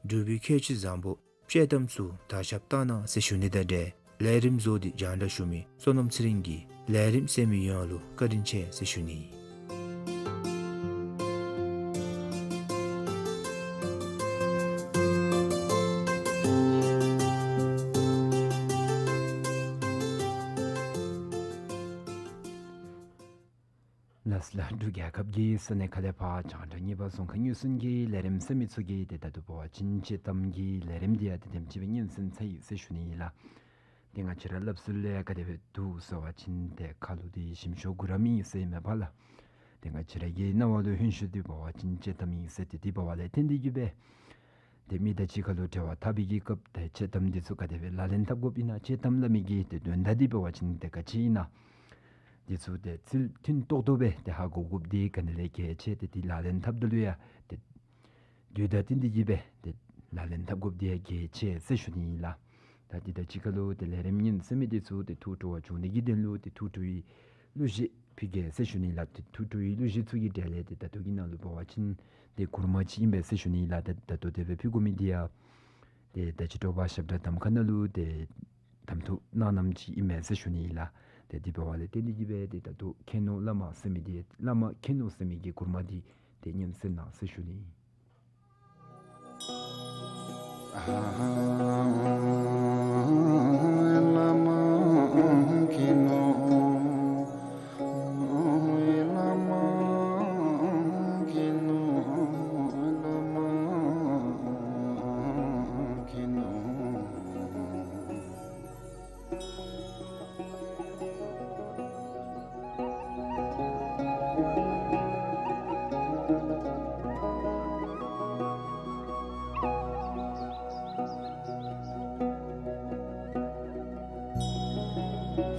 འབྲུག་པའི་ཁྱད་ཆོས་བཟང་པོ་དཔྱེ་གཏམ་ཚུ་དར་ཁྱབ་གཏང་གནང་ཟེར་ཞུ་ནི་དང་འབྲེལ་ལས་རིམ་བཟོ་སྟེ་རྒྱང་བསྒྲགས་ཞུ་མི་བསོད་ནམས་ཚེ་རིང་གིས་ལས་རིམ་གསན་མི་ཡོངས་ལུ་བཀའ་དྲིན་ཆེ་ཟེར་ཞུ་ནི། ལགས་སོ་ལགས། འབྲུག་རྒྱལ་ཁབ་ཀྱི་ས་གནས་ཁག་ལས་ཕར་རྒྱང་བསྒྲགས་གཉིས་པ་རྫོང་ཁ་དངོས་སུ་གི་ལས་རིམ་གསན་མི་ཚུ་གིས་ཏེ་ད་ལྟོ་འབད་བ་ཅིན་དཔྱེ་གཏམ་གྱི་ལས་རིམ་འདི་ཡང་ཏེ་དེམ་ཅིག་སྦེ་སྙན་གསན་ཚར་ཡི་ཟེར་ཞུ་ནི་ཨིན་ལགས། ཏེ་ང་བཅས་ར་སླབ་ཚུལ་ལས་ག་དེ་སྦེ་འདུག་ཟེར་བ་ཅིན་ཏེ་ཁ་ལུ་ཏེ་ཞིམ་ཤོས་གུ་ར་མེད་ཟེར་མེན་པ་ལགས། ཏེ་ང་བཅས་ར་གི་རྣ་བ་ལུ་ཧོན་ཤུགས་འདི་འབད་བ་ཅིན་ཆོས་གཏམ་ཨིན་ཟེར། ཏེ་འདི་འབདཝ་ལས་བརྟེན་ཏེ་གིས་སྦེ་ཏེ་མི་དང་གཅིག་ཁར་ལུ་འབྲེལ་བ་འཐབ་པའི་གི་སྐབས་ཏེ་ཆོས་གཏམ་འདི་ཚུ་ག་དེ་སྦེ་ལག་ལེན་འཐབ་དགོཔ་ཨིན་ན། ཆོས་གཏམ་སླབ་མི་གི་ཏེ་དོན་དག་འདི་འབད་བ་ཅིན་ཏེ་ག་ཅི་ཨིན་ན། འདི་ཚུ་ཏེ་ཚུལ་མཐུན་ཏོག་ཏོ་སྦེ་ཏེ་ཧ་གོ་དགོཔ་འདི་ག་ནི་ལས་གལ་ཆེ། ཏེ་འདི་ལག་ལེན་འཐབ་ད་ལུ་ཡང་ཏེ་དུས་དང་བསྟུན་ཏེ་གིས་སྦེ་ཏེ་ལག་ལེན་འཐབ་དགོཔ་འདི་ཡང་གལ་ཆེ་ཟེར་ཞུ་ནི་ཨིན་ལགས། ད་འདི་དང་གཅིག་ཁར་ལུ་ཏེ་ལས་རིམ་ཉན་གསན་མི་འདི་ཚུ་ཏེ་ཐུགས་སྤྲོ་བ་བྱུང་ནི་གི་དོན་ལུ་ཏེ་ཐུགས་སྤྲོ་བའི་གླུ་གཞས་ཕུལ་གེ་ཟེར་ཞུ་ནི་ལགས། ཏེ་ཐུགས་སྤྲོ་བའི་གླུ་གཞས་ཚུ་གི་གྲས་ལས་ཏེ་ད་ལྟོ་གི་ནང་ལུ་འབད་བ་ཅིན་ཏེ་མགུར་མ་ཅིག་ཨིན་པས་ཟེར་ཞུ་ནི་ལགས། ད་ད་ལྟོ་དེ་སྦེ་ཕུལ་དགོ་མི་འདི་ཡང་ཏེ་ད་ཅི་དྲོ་པ་ཞབས་ཁྲ་གདམ་ཁ་ནང་ལུ་ཏེ་གདམ་འཐུ་གནང་གནངམ་ཅིག་ཨིན་མས་ཟེར་ཞུ་ནི་ཨིན་ལགས། ཏེ་འདི་འབདཝ་ལས་བརྟེན་ཏེ་གིས་སྦེ་ཏེ་ད་ལྟོ་མཁྱེན་ནོ་བླ་མ་ཟེར་མི་འདི་བླ་མ་མཁྱེན་ནོ་ཟེར་མི་གི་མགུར་མ་འདི་ཏེ་ཉན་གསན་གནང་ཟེར་ཞུ་ནི། བླ་མ་མཁྱེན་ནོ། བླ་མ་མཁྱེན་ནོ། བླ་མ་མཁྱེན་ནོ།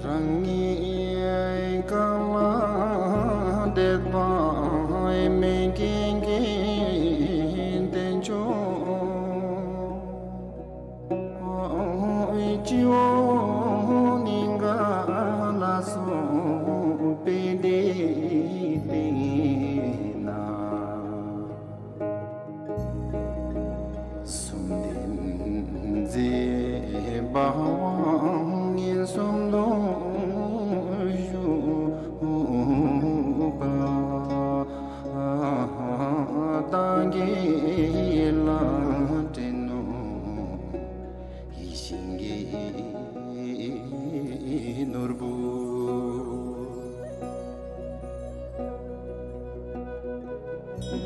རང་ཉིད་གང་ལ་དད་པ་མེད་མཁན་གྱི་དལ་འབྱོར། སྤྱི་བོ་གླིང་ག་ལ་སོགས་པའི་སྡེ་སྡེ་ན། གསུམ་ལྡན་མཛད་པ་དབང་ངེས་གསུམ་དུ་བཞུགས་པ། བདག་གི་ལག་སྤྲད་ནོ། ཡིད་བཞིན་གྱི་ནོར་བུ།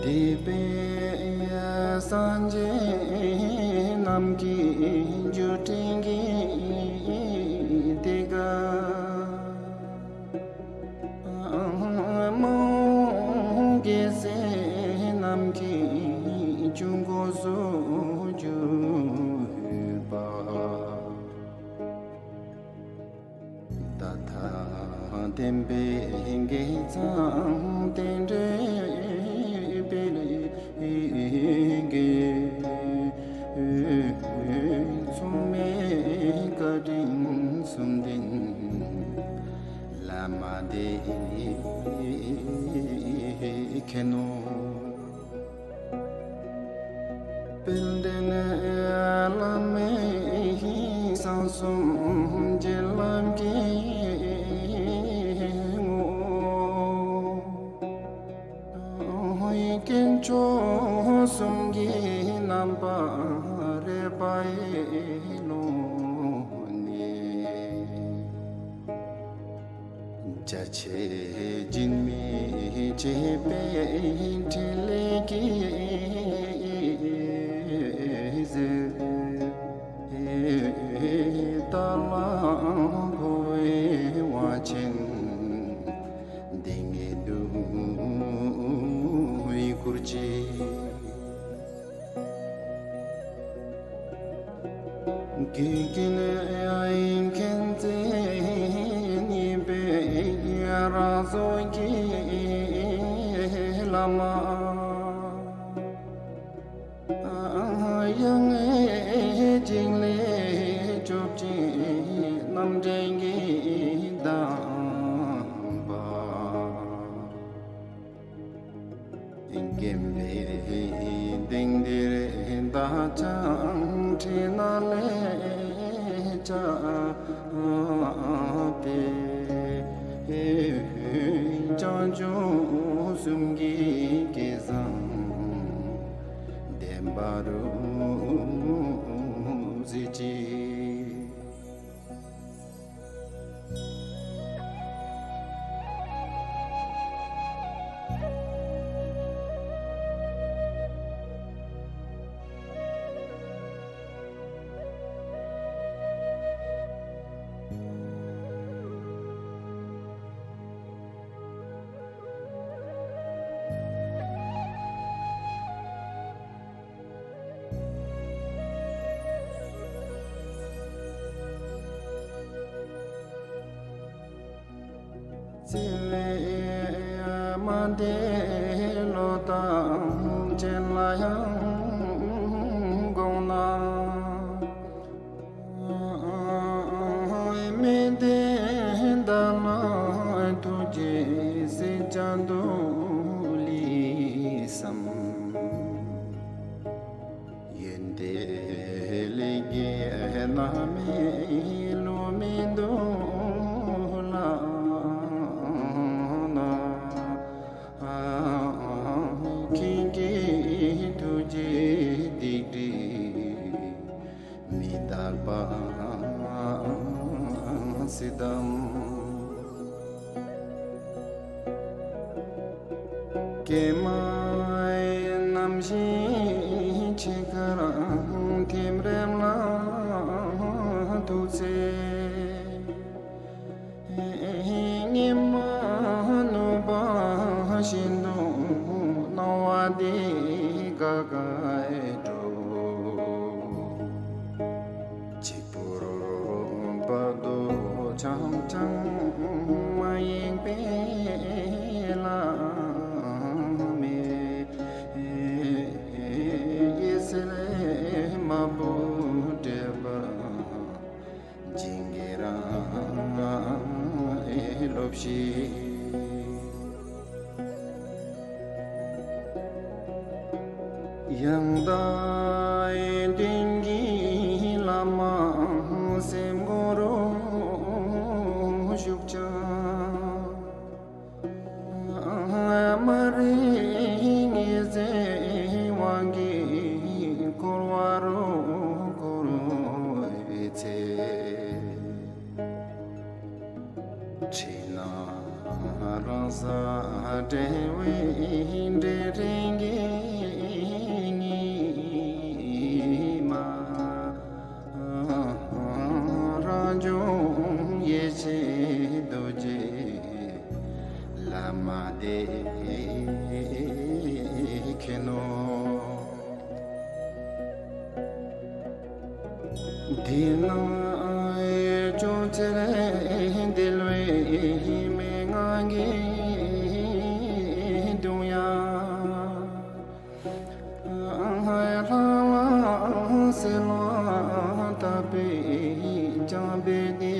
དད་པས་སངས་རྒྱས་རྣམས་ཀྱི་འབྱོར་འབྲིང་གི་གདེངས་ཀ། མ་འོངས་རྒྱལ་སྲས་རྣམས་ཀྱི་འབྱུང་ཁུངས་སུ་གྱུར་པ། ད་ལྟ་བསྟན་པའི་དགེ་མཚན་རྟེན་འབྲེལ་སྤེལ་གྱི་མཚུངས་མེད་བཀའ་དྲིན་གསུམ་ལྡན་བླ་མ་དེ་མཁྱེན་ནོ། དཔལ་ལྡན་བླ་མའི་གསང་གསུམ་རྒྱན་ལམ་གྱི་ངོ་བོ། དཀོན་མཆོག་གསུམ་གྱི་རྣམ་པར་རོལ་པའི་ཀློང་ནས། རྒྱ་ཆེ་འཇིགས་མེད་བྱེད་པའི་ཕྲིན་ལས་ཀྱི་ཟེར། རྟ་གླང་འཁོར་བའི་དབང་ཆེན་ལྡེ་ལྡེ་འདུ་བའི་སྐུར་བྱོན། དགེ་བསྐོས་མཁྱེན་བརྩེ་ནུས་པའི་རང་གཟུགས་ཀྱི་བླ་མ། ཡ་ང་འཇིགས་ལས་སྐྱོབ་ཅིང་རྣམ་འདྲེན་གྱི་དམ་པ། མགོན་པོའི་གདན་འདིར་བདག་ཀྱང་ཕྲིན་ལས་བསྐྱངས་ཏེ། བྱང་ཆུབ་གསུམ་གྱི་སྐལ་བཟང་ལྡན་པ་རུ་གཟིགས་ཤིག། བརྩེ་བའི་མ་དེ་བློ་དང་ཅན་ལ་ཡང་དགོངས་ན། མི་དེ་བདག་ལ་ཐུགས་རྗེས་སྲིད་ཀྱང་དུ་ལུས་སམ། ཡོན་ཏན་ལེགས་བརྒྱའི་རྣམ་སྨིན་ལུ་མི་འདུག་ལགས་ན། ཁྱེད་ཀྱི་ཐུགས་རྗེ་སྡིག་སྒྲིབ་མི་འདག་པ་སྲིད་དམ། ཀྱེ་མ་ནམ་ཞིག་འཆི་ཁར་ཐིམ་རེམ་ལ་ཐུག་ཚེ། ཉི་མ་ནུབ་པ་བཞིན་དུ་སྣང་བ་འདི་དགའ་དགའ་འགྲོ། གཅིག་པུར་བར་དོ་འཆམ་འཆམ་མ་ཡེངས་པའི་བླ་མའི་ཡེ་ཤེས་ལས་མ་བུ་འདྲེས་པ་སྦྱིན་གྱི་རང་སློབ་ཤིག། ཡང་དག་དོན་གྱི་བླ་མ་སེམས་ངོ་རུ་བཞུགས་ཀྱང་། མ་རིག་ཉེས་ཚེ་དབང་གིས་འཁོར་བ་རུ་བསྐོར་བའི་ཚེ། ཁྲིད་ནས་རང་སར་བསྒྲལ་བའི་འདྲེན་རིང་གི་ཉི་མ། རང་བྱུང་ཡེ་ཤེས་རྡོ་རྗེ་བླ་མ་དེ་མཁྱེན་ནོ། དེ་ན་ཅོག་ཙེ་རེ་འདུལ་བའི་མན་ངག་གི་གདུང་ཡང་། ལྷ་ལ་གསོལ་བ་བཏབ་པའི་བྱམས་པའི་གདུང་